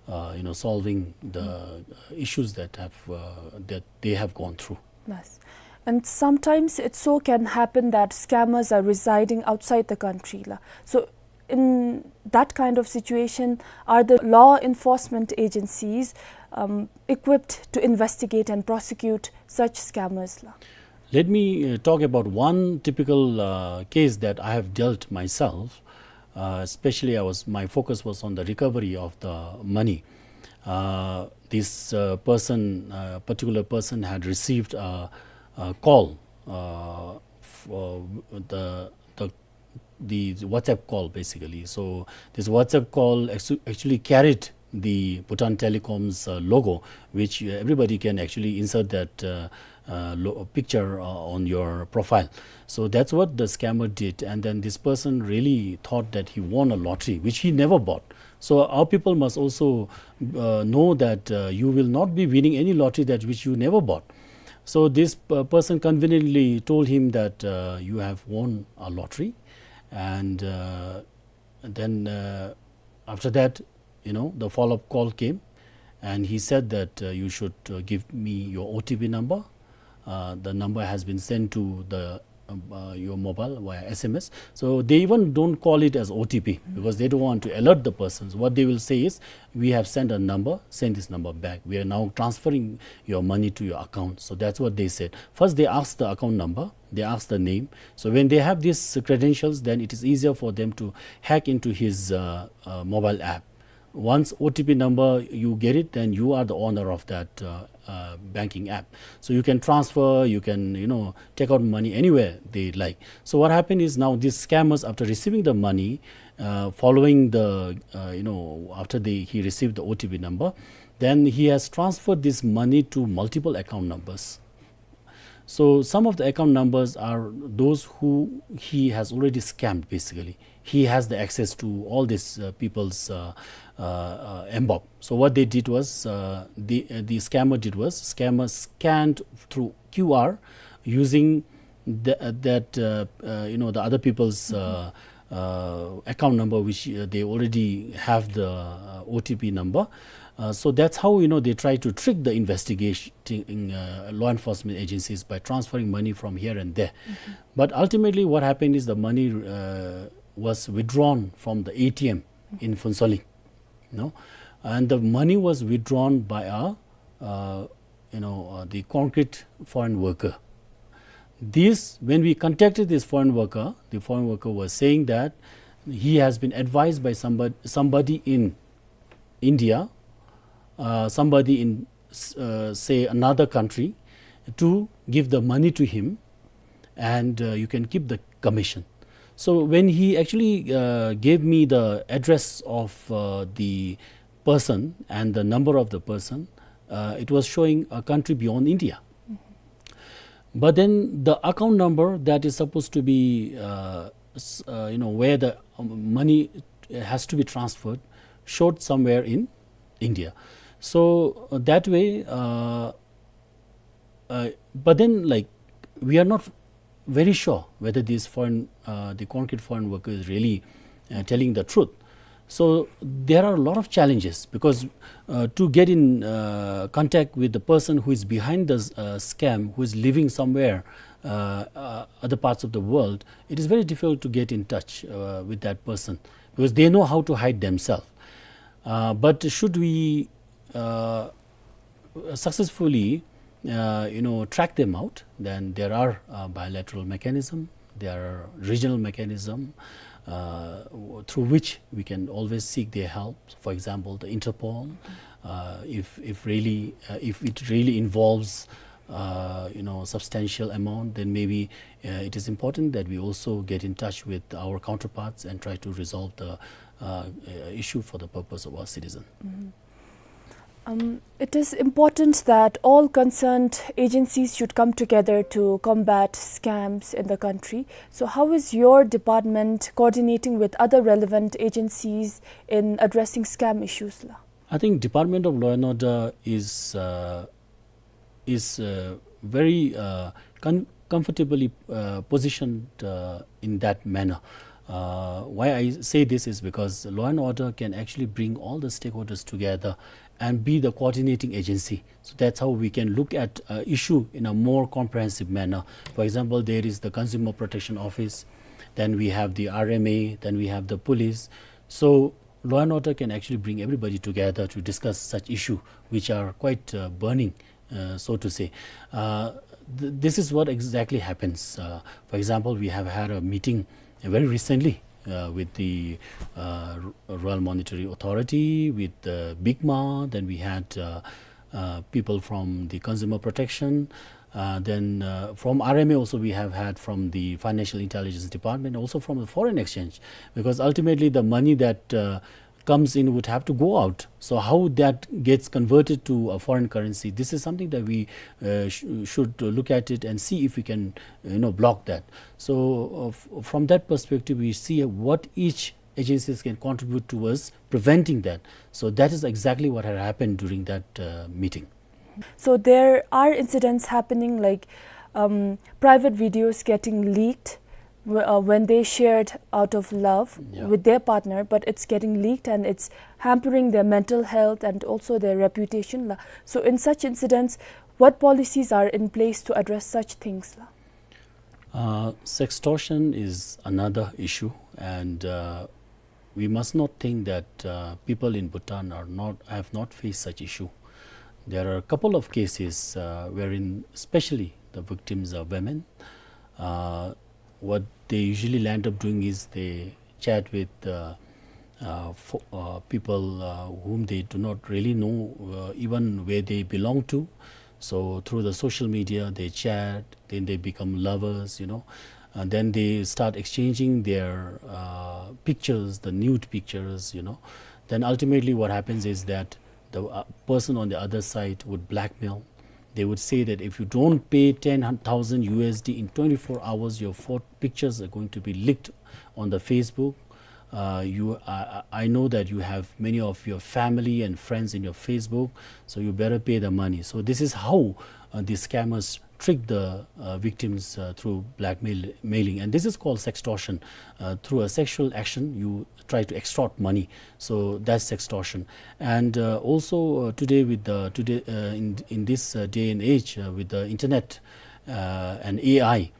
uh, you know, solving the, uh, issues that have, uh, that they have gone through. Yes. And sometimes it so can happen that scammers are residing outside the country, la. So in that kind of situation, are the law enforcement agencies, um, equipped to investigate and prosecute such scammers, la? Let me, uh, talk about one typical, uh, case that I have dealt myself. Uh, especially, I was, my focus was on the recovery of the money. Uh, this, uh, person, uh, particular person had received a, a call, uh, for the, the, the WhatsApp call, basically. So this WhatsApp call actu-, actually carried the Bhutan Telecom's, uh, logo, which, uh, everybody can actually insert that, uh, uh, lo-, picture, uh, on your profile. So that's what the scammer did. And then this person really thought that he won a lottery, which he never bought. So our people must also, uh, know that, uh, you will not be winning any lottery that which you never bought. So this, uh, person conveniently told him that, uh, you have won a lottery, and, uh, then, uh, after that, you know, the follow-up call came, and he said that, uh, you should, uh, give me your O T P number. Uh, the number has been sent to the, um, uh, your mobile via S M S. So they even don't call it as O T P because they don't want to alert the persons. What they will say is, "We have sent a number, send this number back. We are now transferring your money to your account." So that's what they said. First, they ask the account number, they ask the name. So when they have these credentials, then it is easier for them to hack into his, uh, uh, mobile app. Once O T P number you get it, then you are the owner of that, uh, uh, banking app. So you can transfer, you can, you know, take out money anywhere they like. So what happened is, now these scammers, after receiving the money, uh, following the, uh, you know, after the, he received the O T P number, then he has transferred this money to multiple account numbers. So some of the account numbers are those who he has already scammed, basically. He has the access to all these, uh, people's, uh, uh, uh, mBoB. So what they did was, uh, the, uh, the scammer did was, scammer scanned through Q R using the, uh, that, uh, uh, you know, the other people's, uh, uh, account number, which, uh, they already have the, uh, O T P number. Uh, so that's how, you know, they try to trick the investigating, uh, law enforcement agencies by transferring money from here and there. Mm-hmm. But ultimately, what happened is the money, uh, was withdrawn from the A T M in Phuentsholing, you know, and the money was withdrawn by a, uh, you know, uh, the concrete foreign worker. This, when we contacted this foreign worker, the foreign worker was saying that he has been advised by somebody, somebody in India, uh, somebody in, s-, uh, say, another country, to give the money to him, and, uh, you can keep the commission. So when he actually, uh, gave me the address of, uh, the person and the number of the person, uh, it was showing a country beyond India. But then the account number that is supposed to be, uh, s-, uh, you know, where the, um, money has to be transferred showed somewhere in India. So, uh, that way, uh, uh, but then, like, we are not very sure whether this foreign, uh, the concrete foreign worker is really, uh, telling the truth. So there are a lot of challenges because, uh, to get in, uh, contact with the person who is behind the, uh, scam, who is living somewhere, uh, uh, other parts of the world, it is very difficult to get in touch, uh, with that person because they know how to hide themselves. Uh, but should we, uh, successfully, uh, you know, track them out, then there are, uh, bilateral mechanism, there are regional mechanism, uh, w-, through which we can always seek their help. For example, the Interpol, uh, if, if really, uh, if it really involves, uh, you know, substantial amount, then maybe, uh, it is important that we also get in touch with our counterparts and try to resolve the, uh, uh, issue for the purpose of our citizen. Mm-hmm. Um, it is important that all concerned agencies should come together to combat scams in the country. So how is your department coordinating with other relevant agencies in addressing scam issues la? I think Department of Law and Order is, uh, is, uh, very, uh, con-, comfortably, uh, positioned, uh, in that manner. Uh, why I say this is because law and order can actually bring all the stakeholders together and be the coordinating agency. So that's how we can look at, uh, issue in a more comprehensive manner. For example, there is the Consumer Protection Office, then we have the R M A, then we have the police. So law and order can actually bring everybody together to discuss such issue which are quite, uh, burning, uh, so to say. Uh, th-, this is what exactly happens. Uh, for example, we have had a meeting, uh, very recently, uh, with the, uh, R-, Royal Monetary Authority, with, uh, BICMA, then we had, uh, uh, people from the Consumer Protection, uh, then, uh, from R M A also we have had from the Financial Intelligence Department, also from the Foreign Exchange, because ultimately the money that, uh, comes in would have to go out. So how that gets converted to a foreign currency, this is something that we, uh, sh-, should look at it and see if we can, you know, block that. So, uh, f-, from that perspective, we see what each agencies can contribute towards preventing that. So that is exactly what had happened during that, uh, meeting. So there are incidents happening, like, um, private videos getting leaked w-, uh, when they shared out of love, yeah, with their partner, but it's getting leaked and it's hampering their mental health and also their reputation la. So in such incidents, what policies are in place to address such things la? Uh, sextortion is another issue, and, uh, we must not think that, uh, people in Bhutan are not, have not faced such issue. There are a couple of cases, uh, wherein especially the victims are women. Uh, what they usually land up doing is they chat with, uh, uh, fo-, uh, people, uh, whom they do not really know, uh, even where they belong to. So through the social media, they chat, then they become lovers, you know, and then they start exchanging their, uh, pictures, the nude pictures, you know. Then ultimately what happens is that the, uh, person on the other side would blackmail. They would say that if you don't pay ten thousand U S D in twenty-four hours, your pho-, pictures are going to be leaked on the Facebook. Uh, you, I, I, I know that you have many of your family and friends in your Facebook, so you better pay the money. So this is how, uh, the scammers trick the uh, victims uh, through blackmail mailing, and this is called sextortion. Uh, through a sexual action, you try to extort money, so that's sextortion. And uh, also uh, today, with the today uh, in in this uh, day and age uh, with the internet uh, and A I,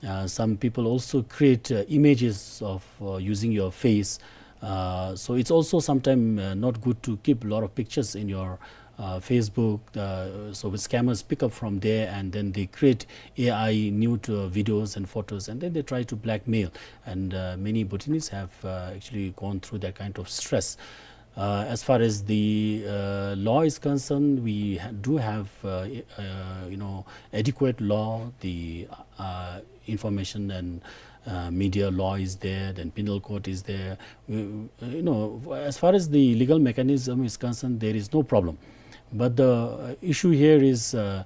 uh, some people also create uh, images of uh, using your face. Uh, so it's also sometimes uh, not good to keep a lot of pictures in your uh, Facebook. Uh, so the scammers pick up from there, and then they create A I nude uh, videos and photos, and then they try to blackmail. And uh, many Bhutanese have uh, actually gone through that kind of stress. Uh, as far as the uh, law is concerned, we ha- do have uh, uh, you know, adequate law. The uh, information and uh, media law is there, then penal code is there. We, you know, as far as the legal mechanism is concerned, there is no problem. But the uh, issue here is uh,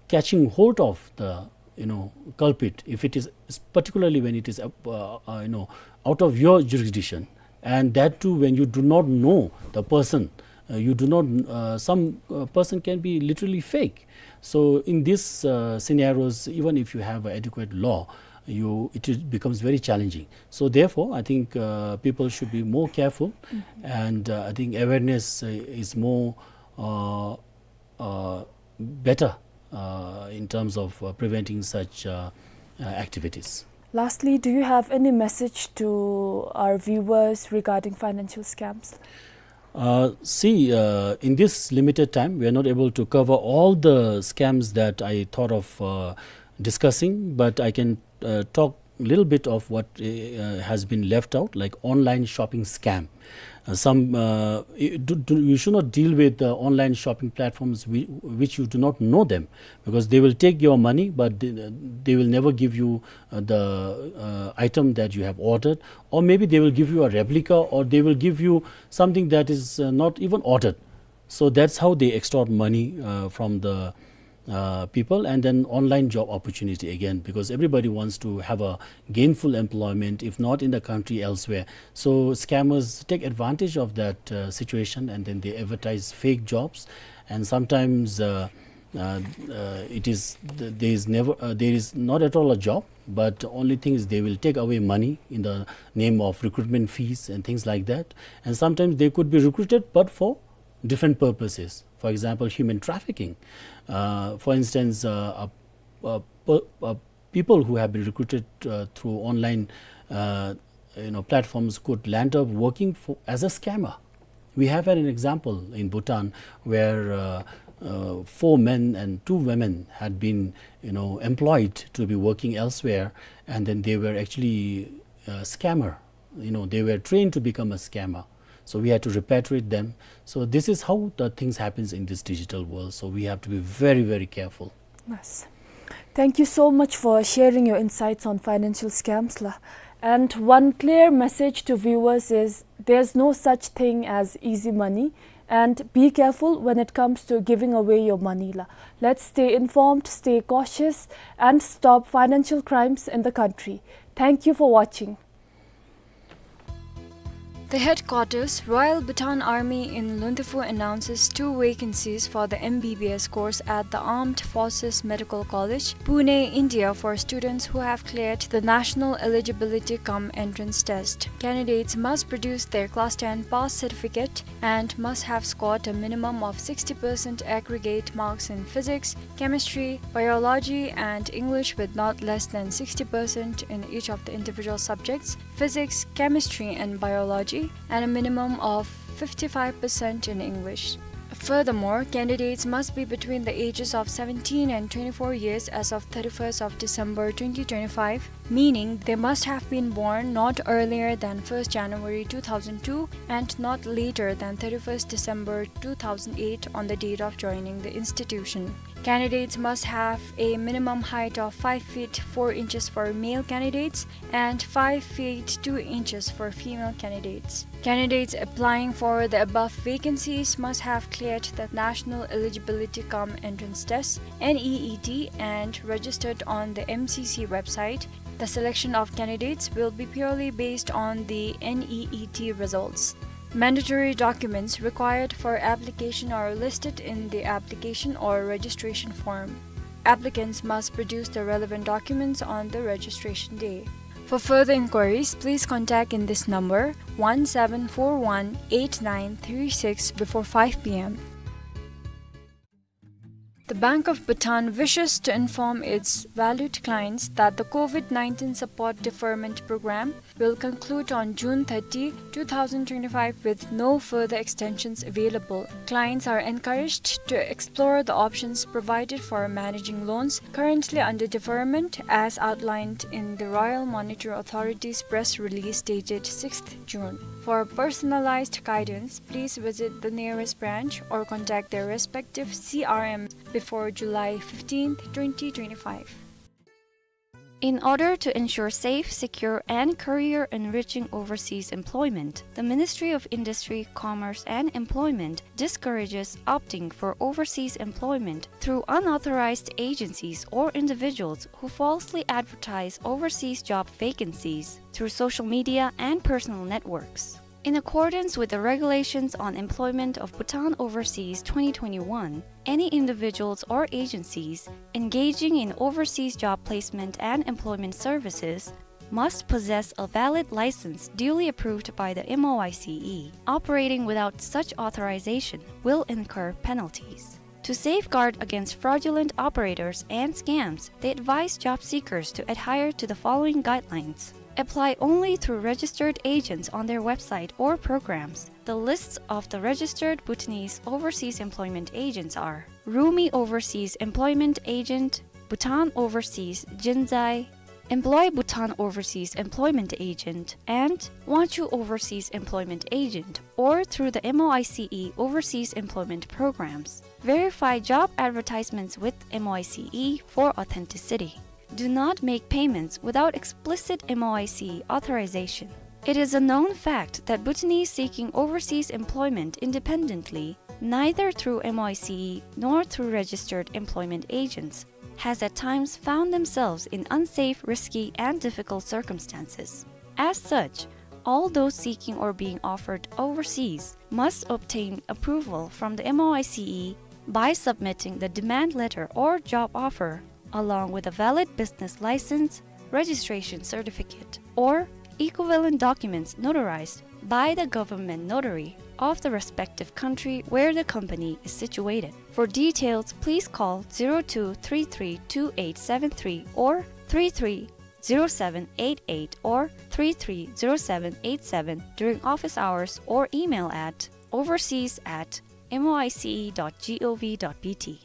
catching hold of the, you know, culprit, if it is, particularly when it is uh, uh, you know, out of your jurisdiction, and that too when you do not know the person, uh, you do not uh, some uh, person can be literally fake. So in these uh, scenarios, even if you have adequate law, you it is- becomes very challenging. So therefore, I think uh, people should be more careful, and uh, I think awareness uh, is more uh, uh, better uh, in terms of uh, preventing such uh, uh, activities. Lastly, do you have any message to our viewers regarding financial scams? Uh, see, uh, in this limited time, we are not able to cover all the scams that I thought of uh, discussing, but I can uh, talk a little bit of what uh, uh, has been left out, like online shopping scam. Uh, some uh, you, do, do, you should not deal with uh, online shopping platforms whi- which you do not know them, because they will take your money, but they, they will never give you uh, the uh, item that you have ordered, or maybe they will give you a replica, or they will give you something that is uh, not even ordered. So that's how they extort money uh, from the uh, people. And then online job opportunity again, because everybody wants to have a gainful employment, if not in the country, elsewhere. So scammers take advantage of that uh, situation, and then they advertise fake jobs, and sometimes uh, uh, uh, it is th- there is never uh, there is not at all a job, but only thing is they will take away money in the name of recruitment fees and things like that. And sometimes they could be recruited, but for different purposes. For example, human trafficking. Uh, for instance, uh, a, a, per- uh, people who have been recruited uh, through online uh, you know, platforms could land up working for, as a scammer. We have had an example in Bhutan where uh, uh, four men and two women had been, you know, employed to be working elsewhere, and then they were actually a scammer. You know, they were trained to become a scammer. So we had to repatriate them. So this is how the things happens in this digital world. So we have to be very, very careful. Yes. Thank you so much for sharing your insights on financial scams, la. And one clear message to viewers is there's no such thing as easy money, and be careful when it comes to giving away your money, la. Let's stay informed, stay cautious, and stop financial crimes in the country. Thank you for watching. The headquarters, Royal Bhutan Army in Lunthifu, announces two vacancies for the M B B S course at the Armed Forces Medical College, Pune, India, for students who have cleared the National Eligibility cum Entrance Test. Candidates must produce their Class ten pass certificate and must have scored a minimum of sixty percent aggregate marks in physics, chemistry, biology, and English with not less than sixty percent in each of the individual subjects, physics, chemistry, and biology, and a minimum of fifty-five percent in English. Furthermore, candidates must be between the ages of seventeen and twenty-four years as of thirty-first of December twenty twenty-five, meaning they must have been born not earlier than first January two thousand two and not later than thirty-first December two thousand eight on the date of joining the institution. Candidates must have a minimum height of five feet four inches for male candidates and five feet two inches for female candidates. Candidates applying for the above vacancies must have cleared the National Eligibility cum Entrance Test, N E E T, and registered on the M C C website. The selection of candidates will be purely based on the N E E T results. Mandatory documents required for application are listed in the application or registration form. Applicants must produce the relevant documents on the registration day. For further inquiries, please contact in this number, one seven four one eight nine three six, before five p m. The Bank of Bhutan wishes to inform its valued clients that the COVID nineteen support deferment program will conclude on June thirty, two thousand twenty-five, with no further extensions available. Clients are encouraged to explore the options provided for managing loans currently under deferment as outlined in the Royal Monetary Authority's press release dated sixth June. For personalized guidance, please visit the nearest branch or contact their respective C R M before July fifteenth, twenty twenty-five. In order to ensure safe, secure, and career-enriching overseas employment, the Ministry of Industry, Commerce, and Employment discourages opting for overseas employment through unauthorized agencies or individuals who falsely advertise overseas job vacancies through social media and personal networks. In accordance with the Regulations on Employment of Bhutan Overseas twenty twenty-one, any individuals or agencies engaging in overseas job placement and employment services must possess a valid license duly approved by the M O I C E. Operating without such authorization will incur penalties. To safeguard against fraudulent operators and scams, they advise job seekers to adhere to the following guidelines. Apply only through registered agents on their website or programs. The lists of the registered Bhutanese overseas employment agents are Rumi Overseas Employment Agent, Bhutan Overseas Jinzai, Employ Bhutan Overseas Employment Agent, and Wangchuh Overseas Employment Agent, or through the M O I C E overseas employment programs. Verify job advertisements with M O I C E for authenticity. Do not make payments without explicit M O I C E authorization. It is a known fact that Bhutanese seeking overseas employment independently, neither through M O I C E nor through registered employment agents, has at times found themselves in unsafe, risky, and difficult circumstances. As such, all those seeking or being offered overseas must obtain approval from the M O I C E by submitting the demand letter or job offer, along with a valid business license, registration certificate, or equivalent documents notarized by the government notary of the respective country where the company is situated. For details, please call zero two three three two eight seven three or three three zero seven eight eight or three three zero seven eight seven during office hours or email at overseas at M O I C E dot G O V dot B T.